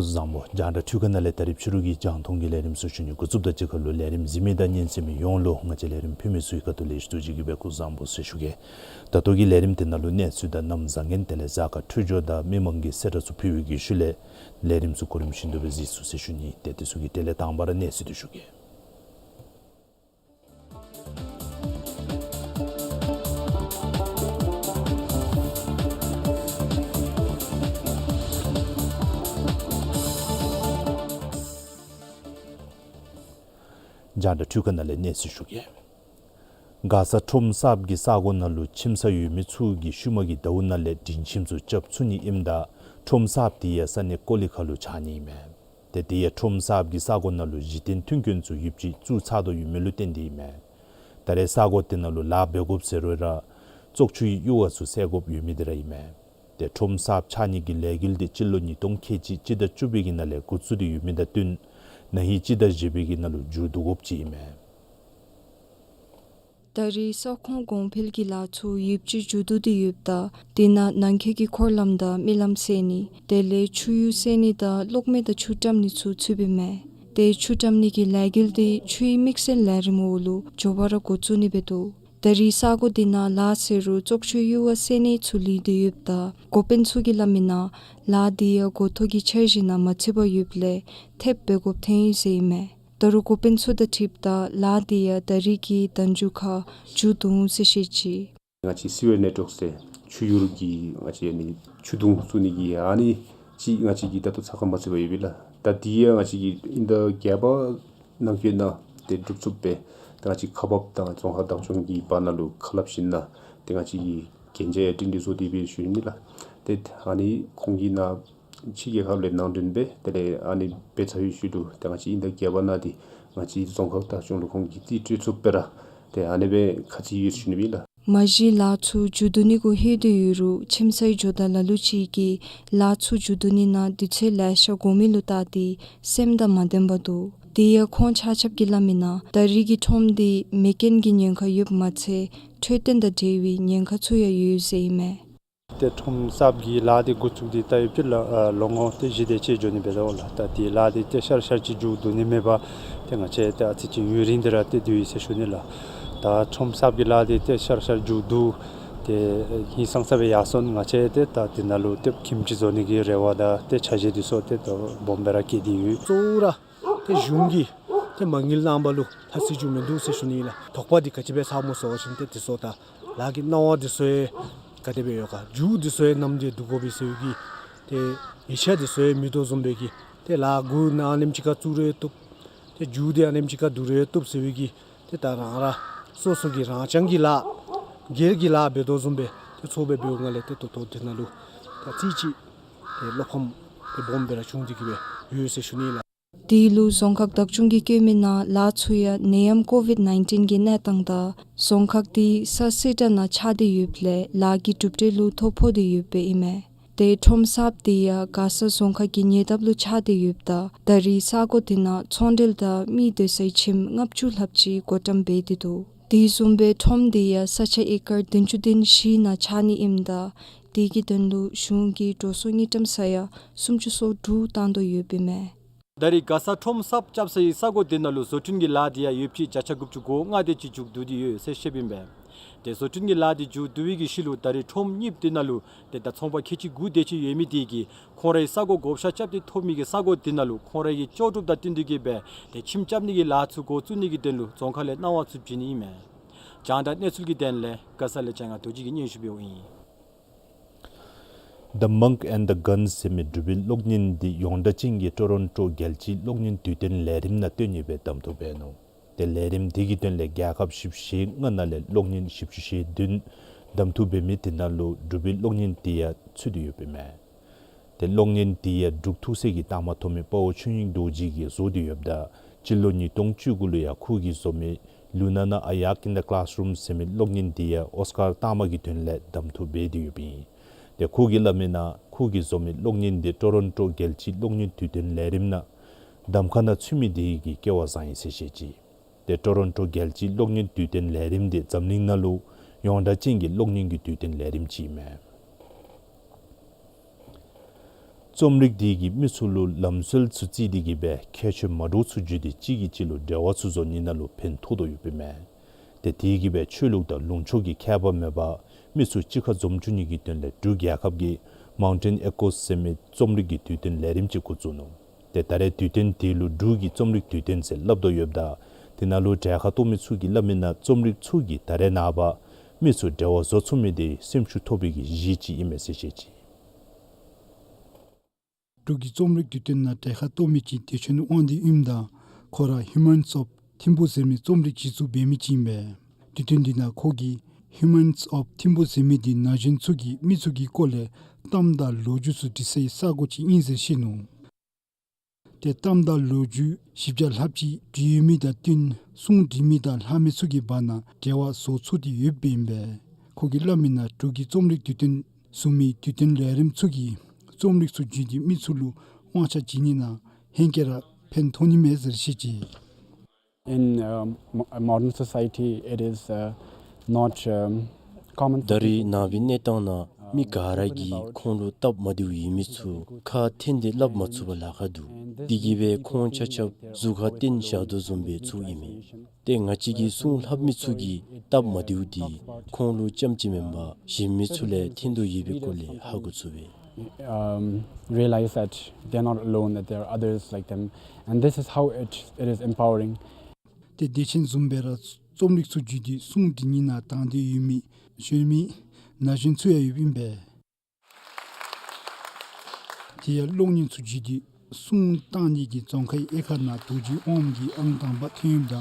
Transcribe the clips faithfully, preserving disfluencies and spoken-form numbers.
སྐུ་གཟུགས་བཟང་པོ། རྒྱང་བསྒྲགས་འཕྲུལ་ཁང་ནང་ལས་ད་རིས་ཕྱི་རུ་གི་རྒྱང་མཐོང་གི་ལས་རིམ་ཚུ་ཞུ་ནི་འགོ་བཙུགསཔ་ད་གཅིག་ཁར་ལུ་ལས་རིམ་གཟིགས་མི་དང་ཉན་གསན་མི་ཡོངས་ལུ་ང་བཅས་ལས་རིམ་ཕུལ་མི་ཚུ་གི་ཁ་ཐུག་ལས་ཞུ་དོ་བཟུམ་ཅིག་གིས་སྦེ་སྐུ་གཟུགས་བཟང་པོ་ཟེར་ཞུ་གེ། ད་ལྟོ་གི་ལས་རིམ་དེ་ནང་ལུ་གནས་ཚུལ་དང་གནམ་བཟང་ངན་དེ་ལས་གཟའ་སྐར་འཕྲོད་སྦྱོར་དང་མི་མང་གི་གསལ་བསྒྲགས་ཚུ་ཕུལ་བའི་གི་ཤུལ་ལས་ལས་རིམ་ཚུ་གོ་རིམ་བཞིན་དུ་སྦེ་གཟིགས་ཚུགས་ཟེར་ཞུ་ནི། ཏེ་དེ་ཚུ་གི་གྲས་ལས་དང་པ་ར་གནས་ཚུལ་འདི་ཞུ་གེ། རྒྱང་བསྒྲགས་འཕྲུལ་ཁང་ནང་ལས་གནས་ཚུལ་ཞུ་གེ། མགར་ས་ཁྲོམ་གསརཔ་གི་ས་གོ་ནང་ལུ་ཁྱིམ་ཚང་ཡོད་མི་ཚུ་གིས་ཤུལ་མ་གི་ཟླཝ་ནང་ལས་སྒྲིང་ཁྱིམ་ཚུ་རྐྱབ་ཚུགས་ནི་ཨིནམ་ད་ཁྲོམ་གསརཔ་དེ་ཡང་ས་གནས་ཀོ་ལི་མཁར་ལུ་ཆགས་ནི་ཨིན་མས། ཏེ་དེ་ཡང་ཁྲོམ་གསརཔ་གི་ས་གོ་ནང་ལུ་གཞི་རྟེན་མཐུན་རྐྱེན་ཚུ་ཡོདཔ་ཅིག་བཙུགས་ཚར་དོ་ཡོད་མི་ལུ་བརྟེན་ཏེ་ཨིན་མས། ད་རེས་ས་གོ་དེ་ནང་ལུ་ལཱ་འབད་དགོཔ་ཟེར་རུང་ར་བཙོག་ཆུའི་གཡུར་བ་ཚུ་བསལ་དགོཔ་ཡོད་མི་དེ་ར་ཨིན་མས། ཏེ་ཁྲོམ་གསརཔ་ཆགས་ནི་གི་ལས་འགུལ་དེ་སྤྱི་ལོ་ཉིས་སྟོང་ཁལ་གཅིག་སྤྱི་ཟླ་བཅུ་པའི་གི་ནང་ལས་འགོ་བཙུགས་ཏེ་ཡོད་མི་དང་བསྟུན་ན་ཧིང་སྤྱི་ཟླ་བཞི་པའི་གི་ནང་ལུ་མཇུག་བསྡུ་དགོཔ་ཅིག་ཨིན་མས། ད་རེས་ས་ཁོངས་གོང་འཕེལ་གྱི་ལཱ་ཚུ་ཡོདཔ་ཅིག་མཇུག་བསྡུ་སྟེ་ཡོདཔ་ད་དེ་ནང་ནང་འཁོད་ཀྱི་འཁོར་ལམ་དང་མི་ལམ་བསལ་ནི་དེ་ལས་ཆུ་གཡུར་བསལ་ནི་དང་གློག་མེ་དང་ཆུ་བཀྲམ་ནི་ཚུ་ཚུདཔ་ཨིན་མས། ཏེ་ཆུ་བཀྲམ་ནི་གི་ལས་འགུལ་དེ་ཆུའི་དམིགས་བསལ་ལས་རིམ་འོག་ལུ་མགྱོགས་པ་ར་འགོ་བཙུགས་ནི་འབད་དོ། ད་རེས་ས་གོ་དེ་ནང་ལཱ་ཟེར་རུང་བཙོག་ཆུའི་གཡུར་བ་བསལ་ནི་ཚུ་ལུས་ཏེ་ཡོདཔ་ད་འགོ་དཔོན་ཚུ་གིས་སླབ་མི་ནང་ལཱ་དེ་ཡང་འགོ་ཐོག་གི་འཆར་གཞི་ནང་མ་ཚུད་པར་ཡོདཔ་ལས་ཐེབས་འབད་དགོཔ་ཐོན་ཡི་ཟེར་ཨིན་མས། ད་རུང་འགོ་དཔོན་ཚུ་དང་འཁྲིལཝ་ད་ལཱ་དེ་ཡང་ད་རེས་ཀྱི་ཟླཝ་མཇུག་ཁར་མཇུག་བསྡུ་འོང་ཟེར་བཤད་ཅི། ང་བཅས་སི་ཝེར་ནེཊ་ཝརཀ་ཟེར་ཆུ་གཡུར་གྱི་ང་བཅས་ཨ་ནི་ཆུ་དུང་བཙུགས་ནི་གི་ཨ་ནི་ཅིག་ང་བཅས་ཀྱིས་ད་ལྟོ་ཚ་ཁ་མ་ཚུད་པར་ཡོད་པས་ལགས། ད་དེ་ཡང་ང་བཅས་ཀྱིས་དབྱིན་ཟླ་བརྒྱད་པ་ནང་འཁོད་ནང་ཏེ་འགྲུབ་ཚུགསཔ་སྦེ་ཏེ་ང་བཅས་ཁག་འབགཔ་དང་རྫོང་ཁག་བདག་སྐྱོང་གི་བར་ན་ལུ་ཁ་སླབ་ཞིནམ་ལས་ཏེ་ང་བཅས་ཀྱིས་གན་རྒྱ་ཡང་སྒྲིང་སྒྲི་བཟོ་སྟེ་སྦེ་ཞུ་ནི་ལགས། ཏེ་ཨ་ནི་ཁོང་གིས་ནཱ་ཕྱི་རྒྱལ་ཁབ་ལས་ནང་འདྲེན་སྦེ་དེ་ལས་ཨ་ནི་འབད་ཚར་བའི་ཤུལ་ལུ་ཏེ་ང་བཅས་དབྱིན་ཟླ་བརྒྱད་པ་ནང་འདི་ང་བཅས་རྫོང་ཁག་བདག་སྐྱོང་ལུ་ཁོང་གིས་རྩིས་སྤྲོད་ཚུགསཔ་སྦེ་ར་ཏེ་ཨ་ནི་སྦེ་ཁ་ཚིག་ཡོད་ཞུ་ནི་ཨིན་ལགས། མ་གཞི་ལཱ་ཚུ་མཇུག་བསྡུ་ནི་གུ་ལྷོད་དེ་ཡོད་རུང་ཁྱིམ་ཚང་གི་ཇོ་བདག་ལ་ལུ་ཅིག་གིས་ལཱ་ཚུ་མཇུག་བསྡུ་ནི་ནང་དུས་ཚོད་ལེ་ཤ་འགོར་མི་ལུ་བལྟ་སྟེ་སེམས་དང་མ་ལྡན་པར་འདུག། དེ་ཡང་ཁོང་ཆ་ཁྱབ་ཀྱིས་སླབ་མི་ནང་ད་རེས་ཀྱི་ཁྲོམ་འདི་མེ་རྐྱེན་གྱི་ཉེན་ཁ་ཡོདཔ་མ་ཚད་འཕྲོད་བསྟེན་དང་འབྲེལ་བའི་ཉེན་ཁ་ཚུ་ཡང་ཡོད་ཟེར་ཨིན་མས། ཏེ་ཁྲོམ་གསརཔ་གི་ལཱ་འདི་འགོ་བཙུགས་ཏེ་ད་ཡོདཔ་ཅིག་ལགས། ཨ་ལོ་ངོ་ཏེ་བཞི་དེ་ཅིག་འགྱོ་ནི་འབད་དོ་ལགས། ད་དེ་ལཱ་འདི་ཏེ་ཤར་ཤར་ཅིག་མཇུག་བསྡུ་ནི་མེད་པར་ཏེ་ང་བཅས་ཏེ་ཨ་ཙི་ཅིག་ཡུན་རིང་སྟེ་ར་ཏེ་སྡོད་ཡི་ཟེར་ཞུ་ནི་ལགས། ད་ཁྲོམ་གསརཔ་གི་ལཱ་འདི་ཏེ་ཤར་ཤར་མཇུག་བསྡུ་ཏེ་ཧིང་སངས་ས་སྦེ་ཡར་སོང་ང་བཅས་ཏེ་ད་དེ་ནང་ལུ་ཏེ་ཁྱིམ་ཅིག་བཟོ་ནི་གི་རེ་བ་དང་ཏེ་འཆར་གཞི་འདི་ཚུ་ཏེ་ད་སྦོམ་སྦེ་ར་བསྐྱེད་དེ་ཡོད། གཙོ་བོ་ར་ཏེ་གཞུང་གིས་ཏེ་མ་དངུལ་གནང་པ་ལུ་ལྷག་སྲིད་ཅིག་མིན་འདུག་ཟེར་ཞུ་ནི་ཨིན་ལགས། དོགས་པ་འདི་ག་ཅི་སྦེ་ཚང་མོ་ཟེར་བ་ཅིན་ཏེ་དེ་ཚུ་ད་ལཱ་གི་སྣང་བ་འདི་ཚུ་ཡང་ག་དེ་སྦེ་ཡོད་ག། མཇུག་འདི་ཚུ་ཡང་ནམ་འདི་བསྡུ་དགོ་པས་ཟེར་བའི་གི་ཏེ་ཡིག་ཆ་འདི་ཚུ་ཡང་མིན་འདུག་བཟུམ་སྦེ་གི་ཏེ་ལཱ་འགོ་ནཱ་ཨ་ནེམ་ཅིག་ཁར་བཙུགས་རུང་བཏུབ། ཏེ་མཇུག་འདི་ཨ་ནེམ་ཅིག་ཁར་བསྡུ་རུང་བཏུབ་ཟེར་བའི་གི་ཏེ་ད་རང་ར་སོ་སོ་གི་རང་རྐྱང་གི་ལཱ་སྒེར་གྱི་ལཱ་འབད་དོ་བཟུམ་སྦེ་ཏེ་ཚོར་སྦེ་འབདཝ་ལས་ཏེ་ད་ལྟོ་དེ་ནང་ལུ་ད་རྩིས་ཅིག་ཏེ་བློ་ཕམ་ཏེ་སྦོམ་སྦེ་ར་བྱུང་སྟེ་གི་སྦེ་ཡོད་ཟེར་ཞུ་ནི་ཨིན་ལགས། དེ་ལུ་རྫོང་ཁག་བདག་སྐྱོང་གིས་བཀོད་མི་ནང་ལཱ་ཚུ་ཡང་ནད་ཡམས་ཀོ་ཝིཌ་ནའིན་ཊིན་གྱི་གནས་སྟངས་དང་རྫོང་ཁག་འདི་ས་སི་ཏ་ནང་ཆགས་ཏེ་ཡོདཔ་ལས་ལཱ་གི་གྲུབ་འབྲས་ལུ་ཐོ་ཕོག་སྟེ་ཡོདཔ་ཨིན་མས། ཏེ་ཁྲོམ་གསརཔ་འདི་ཡང་མགར་ས་རྫོང་ཁག་གི་ཉེ་འདབས་ལུ་ཆགས་ཏེ་ཡོདཔ་ད་ད་རེས་ས་གོ་དེ་ནང་ཚོང་འབྲེལ་དང་མི་སྡོད་སའི་ཁྱིམ་ལྔ་བཅུ་ལྷགཔ་ཅིག་བགོ་བཀྲམ་འབད་དེ་འདུག། དེ་བཟུམ་སྦེ་ཁྲོམ་འདི་ཡང་ས་ཆ་ཨེ་ཀར་བདུན་ཅུ་དོན་བཞི་ནང་ཆགས་ནི་ཨིནམ་ད་དེ་གི་དོན་ལུ་གཞུང་གིས་འགྲོ་སོང་དངུལ་ཀྲམ་ས་ཡ་སུམ་ཅུ་སོ་དྲུག་བཏང་དོ་ཡོདཔ་ཨིན་མས། ད་རེས་མགར་ས་ཁྲོམ་གསརཔ་རྐྱབ་སའི་ས་གོ་དེ་ནང་ལུ་བཟོ་སྐྲུན་གྱི་ལཱ་འདི་ཡང་ཡོདཔ་ཅིག་བརྒྱ་ཆ་དགུ་བཅུ་གོ་ལྔ་དེ་ཅིག་མཇུག་བསྡུ་སྟེ་ཡོད་ཟེར་བཤདཔ་ཨིན་པས། ཏེ་བཟོ་སྐྲུན་གྱི་ལཱ་འདི་མཇུག་བསྡུ་བའི་གི་ཤུལ་ལུ་ད་རེས་ཁྲོམ་གཉིས་དེ་ནང་ལུ་ཏེ་ད་ཚོང་པ་ཁལ་གཅིག་དགུ་དེ་ཅིག་ཡོད་མི་དེ་གིས་ཁོང་རའི་ས་གོ་བགོ་བཤའ་རྐྱབ་སྟེ་ཐོབ་མི་གི་ས་གོ་དེ་ནང་ལུ་ཁོང་རའི་གི་ལྕོགས་གྲུབ་དང་བསྟུན་ཏེ་གི་སྦེ་ཏེ་ཁྱིམ་རྐྱབ་ནི་གི་ལཱ་ཚུ་འགོ་བཙུགས་ནི་གི་དོན་ལུ་རྫོང་ཁག་ལས་གནང་བ་ཚུ་བྱིན་ནི་ཨིན་མས། རྒྱང་བསྒྲགས་གནས་ཚུལ་གྱི་དོན་ལས་མགར་ས་ལས་ལྕང་ང་རྡོ་རྗེ་གིས་སྙན་ཞུ་འབདཝ་ཨིན། The Monk and the Gun ཟེར་མི་འབྲུག་པའི་གློག་བརྙན་འདི་ཡོངས་གྲགས་ཅན་གྱི་ཊོ་རོན་ཊོ་རྒྱལ་སྤྱིའི་གློག་བརྙན་དུས་སྟོན་ལས་རིམ་ནང་སྟོན་ནི་སྦེ་གདམ་འཐུ་འབད་ནུག། ཏེ་ལས་རིམ་འདི་གི་དོན་ལས་རྒྱལ་ཁབ་བཞི་བཅུ་ཞེ་ལྔ་ནང་ལས་གློག་བརྙན་བཞི་བཅུ་ཞེ་བདུན་གདམ་འཐུ་འབད་མི་དེ་ནང་ལུ་འབྲུག་པའི་གློག་བརྙན་འདི་ཡང་ཚུད་དེ་ཡོདཔ་ཨིན་མས། ཏེ་གློག་བརྙན་འདི་ཡང་འབྲུག་ཐུགས་སྲས་ཀྱི་རྟགས་མ་ཐོབ་མི་དཔའ་བོ་ཆོས་དབྱིངས་རྡོ་རྗེ་གིས་བཟོ་སྟེ་ཡོདཔ་ད་སྤྱི་ལོ་ཉིས་སྟོང་བཅུ་དགུ་ལུ་ཡང་ཁོ་གིས་བཟོ་མི་Lunana, A Yak in the Classroom ཟེར་མི་གློག་བརྙན་འདི་ཡང་ཨོསི་ཀར་རྟགས་མ་གི་དོན་ལས་གདམ་འཐུ་འབད་དེ་ཡོདཔ་ཨིན། ཏེ་ཁོ་གིས་སླབ་མི་ནང་ཁོ་གིས་བཟོ་མི་གློག་བརྙན་འདི་ཊོ་རོན་ཊོ་རྒྱལ་སྤྱིའི་གློག་བརྙན་དུས་སྟོན་ལས་རིམ་ནང་གདམ་ཁ་ནང་ཚུད་མི་དེ་གིས་སྐལ་བ་བཟང་ཡི་ཟེར་བཤད་ཅི། ཏེ་ཊོ་རོན་ཊོ་རྒྱལ་སྤྱིའི་གློག་བརྙན་དུས་སྟོན་ལས་རིམ་འདི་འཛམ་གླིང་ནང་ལུ་ཡོངས་གྲགས་ཅན་གྱི་གློག་བརྙན་གྱི་དུས་སྟོན་ལས་རིམ་ཅིག་ཨིན་མས། རྩོམ་རིག་འདི་གིས་མི་ཚུ་ལུ་ལམ་སྲོལ་ཚུ་བརྩིས་ཏེ་གིས་སྦེ་ཁྱད་ཆོས་མ་འདྲཝ་ཚུ་བརྗོད་དེ་གཅིག་གིས་གཅིག་ལུ་འབྲེལ་བ་ཚུ་བཟོ་ནི་ནང་ལུ་ཕན་ཐོགས་དོ་ཡོདཔ་ཨིན་མས། ཏེ་དེ་གིས་སྦེ་ཆོས་ལུགས་དང་ལུང་ཕྱོགས་ཀྱི་ཁྱད་པར་མེད་པར་མི་ཚུ་གཅིག་ཁར་འཛོམས་བཅུག་ནི་གི་དོན་ལས་འབྲུག་རྒྱལ་ཁབ་ཀྱིས་མའུན་ཊེན་ཨེ་ཀོས་ཟེར་མི་རྩོམ་རིག་གི་དུས་སྟོན་ལས་རིམ་ཅིག་འགོ་བཙུགས་ནུག། ཏེ་ད་རེས་དུས་སྟོན་དེ་ལུ་འབྲུག་གི་རྩོམ་རིག་དུས་སྟོན་ཟེར་སླབ་དོ་ཡོདཔ་ད་དེ་ནང་ལུ་གྲལ་ཁར་གཏོགས་མི་ཚུ་གིས་སླབ་མི་ནང་རྩོམ་རིག་ཚུ་གིས་ད་རེས་ནངས་པ་མི་ཚུ་འབྲེལ་བ་བཟོ་ཚུགས་མི་དེ་སེམས་ཤུགས་ཐོབ་པའི་གི་གཞི་ཅིག་ཨིན་མས་ཟེར་བཤད་ཅི། འབྲུག་གི་རྩོམ་རིག་དུས་སྟོན་ནང་གྲལ་ཁར་གཏོགས་མི་ཅིག་བདེ་ཆེན་དབང་འདུས་ཨིནམ་ད་ཁོ་ར་Humans of Thimphu ཟེར་མི་རྩོམ་རིག་གཞི་བཙུགས་འབད་མི་ཅིག་ཨིན་པས། དུས་སྟོན་འདི་ནང་ཁོ་གིས་Humans of Thimphu ཟེར་མི་འདི་ན་གཞོན་ཚུ་གིས་མི་ཚུ་གི་སྐོར་ལས་གཏམ་དང་ལོ་རྒྱུས་ཚུ་འབྲི་སའི་ས་སྒོ་ཅིག་ཨིན་ཟེར་བཤད་ནུག། ཏེ་གཏམ་དང་ལོ་རྒྱུས་བཞི་བརྒྱ་ལྷགཔ་ཅིག་བྲིས་ཡོད་མི་དང་བསྟུན་གསུང་འབྲི་མི་དང་ལྷག་མི་ཚུ་གི་བར་ན་འབྲེལ་བ་བཟོ་ཚུགས་ཏེ་ཡོདཔ་ཨིན་པས། ཁོ་གིས་སླབ་མི་ནང་འབྲུག་གི་རྩོམ་རིག་དུས་སྟོན་བཟུམ་མའི་དུས་སྟོན་ལས་རིམ་ཚུ་གིས་རྩོམ་རིག་ཚུ་བརྒྱུད་དེ་མི་ཚུ་ལུ་དབང་ཆ་བྱིན་ནི་ནང་ཧེང་སྐལ་ར་ཕན་ཐོགས་ནི་མས་ཟེར་བཤད་ཅི། In, um, mo- a modern society, it is, uh, not, um, common for ད་རེས་people ནངས་པའི་གནས་སྟངས་ནང་མི་ག་ར་གིས་ཁོང་ལུ་སྟབས་མ་བདེཝ་ཡོད་མི་ཚུ་ཁ་འཐེན་ཏེ་སླབ་མ་ཚུགས་པར་ལཱ་ཁག་འདུག། དེ་གིས་སྦེ་ཁོང་ཆ་ཁྱབ་གཟུགས་ཁར་བསྟན་བཞག་དོ་བཟུམ་སྦེ་ཚུར་ཨིན་མས། ཏེ་ང་བཅས་ཀྱིས་གསུང་ལྷབ་མི་ཚུ་གི་སྟབས་མ་བདེཝ་འདི་ཁོང་ལུ་རྐྱངམ་གཅིག་མེན་པར་གཞན་མི་ཚུ་ལས་འཐོན་དོ་ཡོད་པའི་སྐོར་ལས་ཧ་གོ་ཚུགས་པས། Um, realize that they're not alone, that there are others like them, and this is how it, it is empowering. ཏེ་བདེ་ཆེན་བཟུམ་སྦེ་ར་རྩོམ་རིག་ཚུ་བརྒྱུད་དེ་གསུང་འབྲི་ནི་ནང་དང་འདོད་ཡོད་མི་གཞོན་མི་ན་གཞོན་ཚུ་ཡང་ཡོདཔ་ཨིན་པས། དེ་ཡང་གློག་བརྙན་ཚུ་བརྒྱུད་དེ་གསུང་བཏང་ནི་གི་རྫོང་ཁའི་དབྱེན་ཁག་ནང་རྡོ་རྗེ་དབང་གིས་ཨང་དང་པ་ཐོན་ཡོདཔ་ད་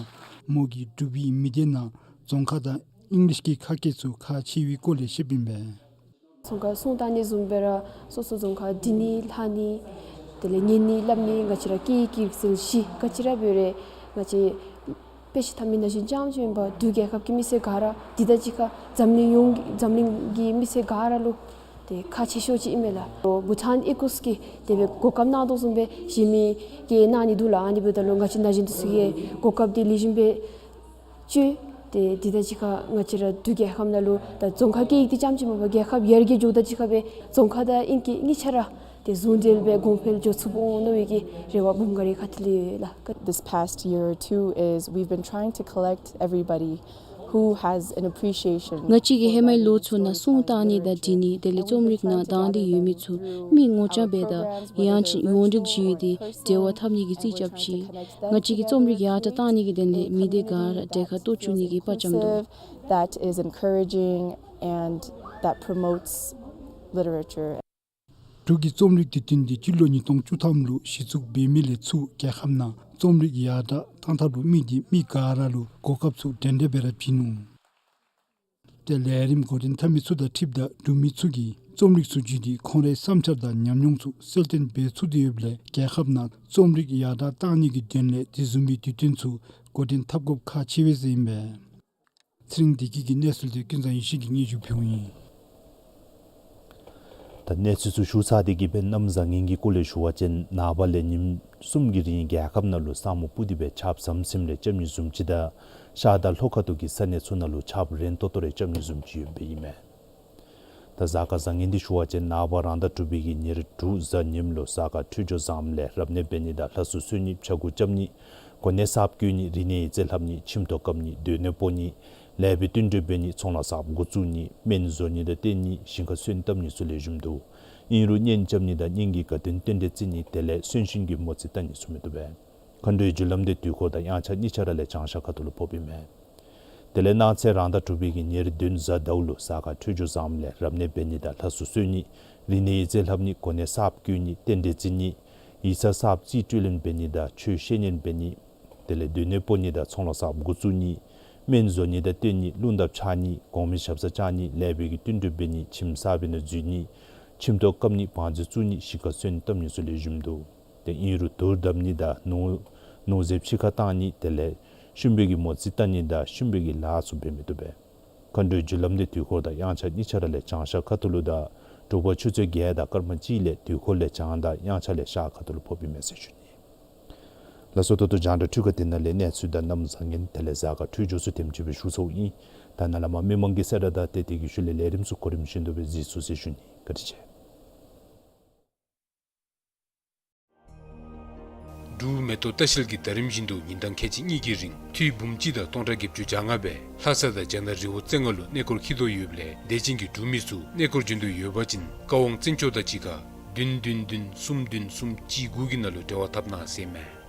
མོ་གིས་འབྲུག་པའི་མི་སྡེ་ནང་རྫོང་ཁ་དང་ཨིང་ལིཤ་གི་ཁ་སྐད་ཚུ་ཁག་ཆེ་བའི་སྐོར་ལས་བཤདཔ་ཨིན་པས། རྫོང་ཁར་གསུང་བཏང་ནི་བཟུམ་སྦེ་ར་སོ་སོ་རྫོང་ཁར་འབྲི་ནི་ལྷག་ནི་དེ་ལས་ཉན་ནི་སླབ་ནི་ང་བཅས་ར་སྐད་ཡིག་གི་རིག་རྩལ་བཞི་ག་ཅི་ར་འབད་རུང་ང་བཅས་དཔེ་ཆ་འཐམ་མི་ན་གཞོན་རྐྱངམ་ཅིག་མེན་པར་འབྲུག་རྒྱལ་ཁབ་ཀྱི་མི་སེར་ག་ར་འདི་དང་གཅིག་ཁར་འཛམ་གླིང་ཡོངས་ཀྱི་འཛམ་གླིང་གི་མི་སེར་ག་ར་ལུ་ཏེ་ཁག་ཆེ་ཤོས་ཅིག་ཨིན་མས་ལགས། ལོ་བྷུ་ཊཱན་ཨེ་ཀོས་ཀྱིས་དེ་སྦེ་གོ་སྐབས་གནང་དོ་བཟུམ་སྦེ་གཞན་མི་གིས་གནང་ནི་འདུག་ལགས། ཨ་ནི་འབདཝ་ད་ལུ་ང་བཅས་ན་གཞོན་འདི་ཚུ་གིས་གོ་སྐབས་འདི་ལེགས་ཤོམ་སྦེ་སྤྱོད། ཏེ་འདི་དང་གཅིག་ཁར་ང་བཅས་ར་འབྲུག་རྒྱལ་ཁབ་ནང་ལུ་ད་རྫོང་ཁ་སྐད་ཡིག་འདི་རྐྱངམ་ཅིག་མེན་པར་རྒྱལ་ཁབ་ཡར་རྒྱས་འགྱོཝ་དང་གཅིག་ཁར་སྦེ་རྫོང་ཁ་དང་ཨིང་སྐད་གཉིས་ཆ་ར་ཏེ་ཟུང་འབྲེལ་སྦེ་གོང་འཕེལ་འགྱོ་ཚུགསཔ་འོང་མནོ་བའི་གི་རེ་བ་འབུམ་འགའ་རེ་ཁ་ཐུག་ལས་ཡོད་ལགས། This past year or two is we've been trying to collect everybody who has an appreciation. ང་བཅས་ཀྱིས་ཧེ་མའི་ལོ་ཚུ་ནང་གསུང་བཏང་ནི་དང་འབྲི་ནི་དེ་ལས་རྩོམ་རིག་ནང་དང་འདོད་ཡོད་མི་ཚུ་མི་ངོ་རྐྱང་འབད་དེ་ཡང་ཅིན་ཡོངས་འབྲེལ་ཅིག་ཡོད་དེ་འབྲེལ་བ་འཐབ་ནི་གི་རྩིས་རྐྱབ་ཅི། ང་བཅས་ཀྱིས་རྩོམ་རིག་ཡར་དྲག་བཏང་ནི་གི་དོན་ལས་མི་སྡེ་ག་ར་གྲལ་ཁར་གཏོགས་བཅུག་ནི་གི་དཔའ་བཅམ་དོ། That is encouraging and that promotes literature. འབྲུག་གི་རྩོམ་རིག་དུས་སྟོན་འདི་སྤྱི་ལོ་ཉིས་སྟོང་བཅུ་ཐམ་ལུ་གཞི་བཙུགས་འབད་མི་ལས་ཚུར་རྒྱལ་ཁབ་ནང་རྩོམ་རིག་ཡར་དྲག་གཏང་ཐབས་ལུ་དམིགས་ཏེ་མི་ག་ར་ལུ་གོ་སྐབས་ཚུ་འགྲན་ཏེ་འབད་ར་བྱིན་ནུག། ཏེ་ལས་རིམ་འགོ་འདྲེན་འཐབ་མི་ཚུ་དང་འཁྲིལཝ་ད་འབྲུག་མི་ཚུ་གིས་རྩོམ་རིག་ཚུ་བརྒྱུད་དེ་ཁོང་རའི་བསམ་འཆར་དང་ཉམས་མྱོང་ཚུ་གསལ་སྟོན་འབད་ཚུགས་ཏེ་ཡོདཔ་ལས་རྒྱལ་ཁབ་ནང་རྩོམ་རིག་ཡར་དྲག་གཏང་ནི་གི་དོན་ལས་དེ་བཟུམ་མའི་དུས་སྟོན་ཚུ་འགོ་འདྲེན་འཐབ་དགོཔ་ཁག་ཆེ་བས་ཟེར་ཨིན་པས། ཚེ་རིང་བདེ་སྐྱིད་ཀྱིས་གནས་ཚུལ་དེ་ཀུན་བཟང་ཡེ་ཤེས་ཀྱིས་སྙན་ཞུ་ཕུལཝ་ཨིན། ད་གནས་ཚུལ་ཚུ་ཞུ་ཚར་ཏེ་གིས་སྦེ་གནམ་བཟང་ངན་གྱི་སྐོར་ལས་ཞུ་བ་ཅིན་ནངས་པ་ལས་ཉིནམ་གསུམ་གྱི་རིང་རྒྱལ་ཁབ་ནང་ལུ་ས་སྨུག་སྤུབས་ཏེ་སྦེ་ཆརཔ་ཟམ་ཟིམ་ལས་རྐྱབ་ནི་བཟུམ་ཅིག་དང་ཤར་དང་ལྷོ་ཁ་ཐུག་གི་ས་གནས་ཚུ་ནང་ལུ་ཆརཔ་རན་ཏོག་ཏོ་རེ་རྐྱབ་ནི་བཟུམ་ཅིག་ཡོདཔ་ཨིན་མས། ད་གཟའ་སྐར་བཟང་ངན་འདི་ཞུ་བ་ཅིན་ནངས་པ་རང་ཟླ་དྲུག་པའི་གི་ཉེར་དྲུག་གཟའ་ཉིམ་ལུ་གཟའ་སྐར་འཕྲོད་སྦྱོར་བཟངམ་ལས་རབ་གནས་འབད་ནི་དང་ལྷ་གསོལ་གསོལ་ནི་ཕྱྭ་འགུགས་རྐྱབ་ནི་གོ་གནས་གསརཔ་བསྐོ་ནི་རིག་གནས་ཡིག་རྩིས་ལྷབ་ནི་ཁྱིམ་ཐོག་བཀབ་ནི་སྡོད་གནས་སྤོ་ནི་ལེགས་པའི་བསྟུན་གྲོས་འབད་ནི་ཚོང་ལཱ་གསརཔ་འགོ་བཙུགས་ནི་སྨན་བཟོ་ནི་དང་བསྟེན་ནི་ཞིང་ཁ་སོན་བཏབ་ནི་ཚུ་ལེགས་ཤོམ་འདུག། ཨིན་རུང་གཉེན་རྐྱབ་ནི་དང་གཉེན་གྱི་དགའ་སྟོན་རྟེན་འབྲེལ་བརྩི་ནི་དེ་ལས་གསོན་གཤིན་གྱི་མོ་རྩིས་བལྟ་ནི་ཚུ་མི་བཏུབ་པས། མཁའ་འགྲོའི་རྒྱུ་ལམ་འདི་དུས་འཁོར་དང་དབྱངས་འཆར་གཉིས་ཆ་ར་ལས་བྱང་ཤར་ཁ་ཐུག་ལུ་ཕོགཔ་ཨིན་མས། དེ་ལས་གནངས་ཚེ་རང་ཟླ་དྲུག་པའི་གི་ཉེར་བདུན་གཟའ་ཟླཝ་ལུ་གཟའ་སྐར་འཕྲོད་སྦྱོར་བཟངམ་ལས་རབ་གནས་འབད་ནི་དང་ལྷ་གསོལ་གསོལ་ནི་རིག་གནས་ཡིག་རྩིས་ལྷབ་ནི་གོ་གནས་གསརཔ་བསྐོ་ནི་རྟེན་འབྲེལ་བརྩི་ནི་ཡིག་ཚང་གསརཔ་རྩིས་སྤྲོད་ལེན་འབད་ནི་དང་ཆོས་བཤད་ཉན་འབད་ནི་དེ་ལས་སྡོད་གནས་སྤོ་ནི་དང་ཚོང་ལཱ་གསརཔ་འགོ་བཙུགས་ནི་སྨན་བཟོ་ནི་དང་བསྟེན་ནི་རླུང་རྟ་འཕྱར་ནི་གོང་མའི་ཞབས་སར་བཅར་ནི་ལེགས་པའི་གི་བསྟུན་གྲོས་འབད་ནི་ཁྱིམ་གསར་པའི་ནང་འཛུལ་ནི་ཁྱིམ་ཐོག་བཀབ་ནི་བང་མཛོད་བཙུགས་ནི་ཞིང་ཁ་སོན་བཏབ་ནི་ཚུ་ལེགས་ཤོམ་འདུག། ཏེ་ཨིན་རུང་དུར་བརྡབ་ནི་དང་ནོར་ནོར་རྫས་ཕྱི་ཁར་བཏང་ནི་དེ་ལས་ཤུམ་པའི་གི་མོ་རྩིས་བལྟ་ནི་དང་ཤུམ་པའི་གི་ལཱ་ཚུ་འབད་མི་བཏུབ་པས། མཁའ་འགྲོའི་རྒྱུ་ལམ་འདི་དུས་འཁོར་དང་དབྱངས་འཆར་གཉིས་ཆ་ར་ལས་བྱང་ཤར་ཁ་ཐུག་ལུ་དང་དྲོ་པ་ཆུ་ཚོད་བརྒྱད་དང་སྐར་མ་གཅིག་ལས་དུས་འཁོར་ལས་བྱང་དང་དབྱངས་འཆར་ལས་ཤར་ཁ་ཐུག་ལུ་ཕོགཔ་ཨིན་མས་ཟེར་ཞུ་ནི། ལགས་སོ། ད་ལྟོ་རྒྱང་བསྒྲགས་འཕྲུལ་ཁང་འདི་ནང་ལས་གནས་ཚུལ་དང་གནམ་བཟང་ངན་དེ་ལས་གཟའ་སྐར་འཕྲོད་སྦྱོར་ཚུ་དེམ་ཅིག་སྦེ་ཞུ་ཚརཝ་ཨིན། ད་ནཱ་ལས་མར་མི་མང་གི་གསལ་བསྒྲགས་དང་ཏེ་དེ་གི་ཤུལ་ལས་ལས་རིམ་ཚུ་གོ་རིམ་བཞིན་དུ་སྦེ་གཟིགས་ཚུགས་ཟེར་ཞུ་ནི། བཀའ་དྲིན་ཆེ། འབྲུག་མེ་ཏོག་ལྟ་བཤལ་གྱིས་ཟླ་རིམ་བཞིན་དུ་ཉིན་གྲངས་ཁལ་གཅིག་གཉིས་ཀྱི་རིང་ཐེངས་འབུམ་གཅིག་དང་སྟོང་ཕྲག་བརྒྱད་ཅུ་གྱ་ལྔ་སྦེ་ལྷ་ས་དང་རྒྱ་ནག་རི་བོ་རྩེ་ལྔ་ལུ་གནས་སྐོར་འཁྱིད་དོ་ཡོདཔ་ལས་དད་ཅན་གྱི་འབྲུག་མི་ཚུ་གནས་སྐོར་འབྱོན་དོ་ཡོད་པ་ཅིན་བཀའ་དབང་བཙན་སྐྱོགས་དང་གཅིག་ཁར་བདུན་བདུན་བདུན་གསུམ་བདུན་གསུམ་གཅིག་དགུ་གི་ནང་ལུ་འབྲེལ་བ་འཐབ་གནང་ཟེར་མས།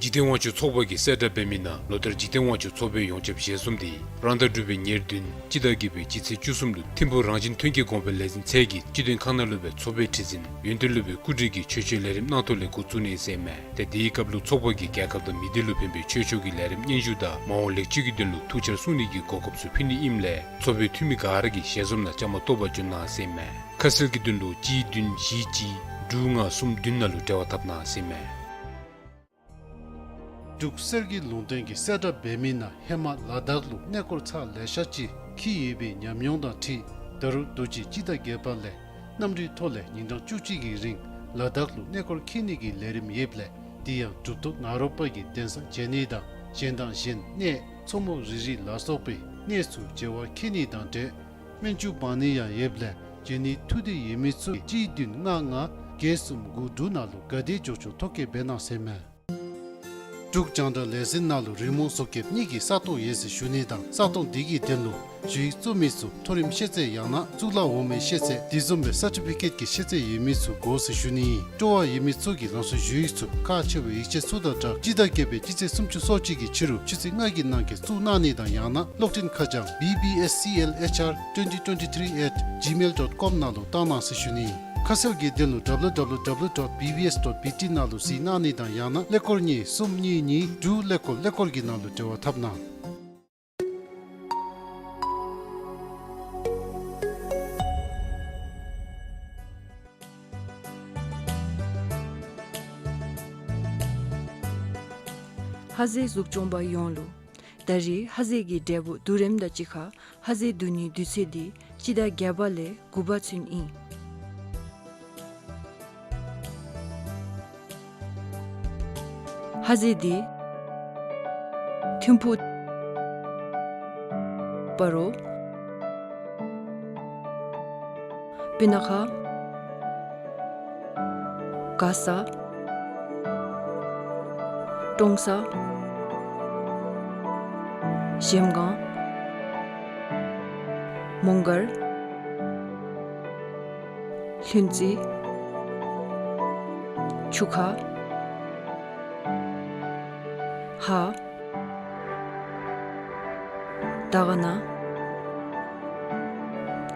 འཇིག་རྟེན་དབང་ཕྱུག་ཚོགས་པ་གིས་གསལ་བསྒྲགས་འབད་མི་ནང་ལོ་ལྟར་འཇིག་རྟེན་དབང་ཕྱུག་ཚོགས་པའི་ཡོངས་ཁྱབ་ཞལ་འཛོམས་འདི་རང་ཟླ་དྲུག་པའི་ཉེར་བདུན་སྤྱི་ཟླ་བརྒྱད་པའི་སྤྱི་ཚེས་བཅུ་གསུམ་ལུ་ཐིམ་ཕུག་རང་བཞིན་ཐོན་སྐྱེད་གོང་འཕེལ་ལས་འཛིན་ཚད་ཀྱི་སྤྱི་དོན་ཁང་ནང་ལུ་སྦེ་ཚོགས་པའི་ཁྲི་འཛིན་ཡོན་ཏན་སློབ་དཔོན་སྐུ་བགྲེས་ཀྱིས་ཆོས་ཆོས་ལས་རིམ་གནང་ཐོག་ལས་འགོ་བཙུགས་ནི་ཟེར་མས། ཏེ་དེའི་སྐབས་ལུ་ཚོགས་པ་གིས་རྒྱལ་ཁབ་དང་མི་སྡེ་ལུ་ཕན་པའི་ཆོས་ཕྱོགས་ཀྱི་ལས་རིམ་སྙན་ཞུ་དང་མ་འོངས་ལེགས་བཅོས་ཀྱི་དོན་ལུ་ཐུགས་འཆར་གསུང་ནི་གི་གོ་སྐབས་ཚུ་ཕུལ་ནི་ཨིནམ་ལས་ཚོགས་པའི་འཐུས་མི་ག་ར་གིས་ཞལ་འཛོམས་ནང་བཅའ་མར་གཏོགས་པར་འབྱོན་གནང་ཟེར་མས། ཁ་གསལ་གྱི་དོན་ལུ་གཅིག་བདུན་བཞི་གཅིག་དྲུག་ལྔ་གསུམ་བདུན་ནང་ལུ་འབྲེལ་བ་འཐབ་གནང་ཟེར་མས། འབྲུག་གསེར་གྱི་ལུང་བསྟན་གྱིས་གསལ་བསྒྲགས་འབད་མི་ནང་ཧེ་མ་ལ་དྭགས་ལུ་གནས་སྐོར་ཚར་ལེ་ཤ་ཅིག་འཁྱིད་ཡོད་པའི་ཉམས་མྱོང་དང་འཁྲིལ་ད་རུང་དུས་ཅི་སྤྱི་ཟླ་བརྒྱད་པ་ལས་གནམ་གྲུའི་ཐོག་ལས་ཉིན་གྲངས་བཅུ་གཅིག་གི་རིང་ལ་དྭགས་ལུ་གནས་སྐོར་འཁྱིད་ནི་གི་ལས་རིམ་ཡོདཔ་ལས་དེ་ཡང་གྲུབ་ཐོབ་ངག་རོག་པ་གི་གདན་ས་མཇལ་ནི་དང་གཞན་དང་གཞན་གནས་མཚོ་མོ་རི་རི་ལ་སོགས་པའི་གནས་ཚུ་མཇལ་བར་འཁྱིད་ནི་དང་འབྲེལ་སྨན་ཆུ་འབག་ནི་ཡང་ཡོདཔ་ལས་འབྱོན་ནི་ཐུགས་འདོད་ཡོད་མི་ཚུ་གཅིག་བདུན་ལྔ་ལྔ་བརྒྱད་གསུམ་དགུ་དྲུག་ནང་ལུ་ག་དེ་མགྱོགས་མགྱོགས་ཐོ་བཀོད་འབད་གནང་ཟེར་མས། འབྲུག་རྒྱང་བསྒྲགས་ལས་འཛིན་ནང་ལུ་རི་མོ་བཟོ་མཁན་གཉིས་ཀྱི་ས་སྟོང་ཡོད་ཟེར་ཞུ་ནི་དང་ས་སྟོང་དེ་གི་དོན་ལུ་ཞུ་ཡིག་བཙུགས་མི་ཚུ་མཐོ་རིམ་ཤེས་ཚད་ཡང་ན་གཙུག་ལག་འོག་མའི་ཤེས་ཚད་དེ་བཟུམ་སྦེ་སར་ཊི་ཕི་ཀེཊ་ཀྱི་ཤེས་ཚད་ཡོད་མི་ཚུ་དགོ་ཟེར་ཞུ་ནི་ཨིན། སྤྲོ་བ་ཡོད་མི་ཚུ་གིས་རང་སོའི་ཞུ་ཡིག་ཚུ་ཁག་ཆེ་བའི་ཡིག་ཆ་ཚུ་དང་སྦྲགས་སྤྱི་ཟླ་བརྒྱད་པའི་སྤྱི་ཚེས་སུམ་ཅུ་སོ་གཅིག་གི་ཕྱི་རུ་ཆུ་ཚོད་ལྔ་གི་ནང་འཁོད་བཙུགས་གནང་ནི་དང་ཡང་ན་གློག་འཕྲིན་ཁ་བྱང་B B S C L H R twenty twenty-three at gmail dot com ནང་ལུ་བཏང་གནང་ཟེར་ཞུ་ནི་ཨིན། ཁ་གསལ་གྱི་དོན་ལུ་W W W dot B B S dot B T ནང་ལུ་གཟིགས་གནང་ནི་དང་ཡང་ན་ཀླད་ཀོར་གཉིས་གསུམ་གཉིས་གཉིས་དྲུག་ཀླད་ཀོར་ཀླད་ཀོར་གྱི་ནང་ལུ་འབྲེལ་བ་འཐབ་གནང་། ཧ་ཟེ་གཟུགས་སྐྱོང་པ་ཡོངས་ལུ། ད་རེས་ཧ་ཟེ་གི་འབྲས་བུ་བསྡུ་རིམ་དང་གཅིག་ཁར་ཧ་ཟེ་བསྡུ་ནིའི་དུས་ཚོད་འདི་སྤྱི་ཟླ་བརྒྱད་པ་ལས་དགུ་པ་ཚུན་ཨིན། ཧ་ཟེ་འདི་ཐིམ་ཕུག་སྤ་རོ། སྤུ་ན་ཁ། མགར་ས། ཀྲོང་གསར། གཞལམ་སྒང་། མོང་སྒར། ལྷུན་རྩེ། ཆུ་ཁ། ཧཱ། དར་དཀར་ན།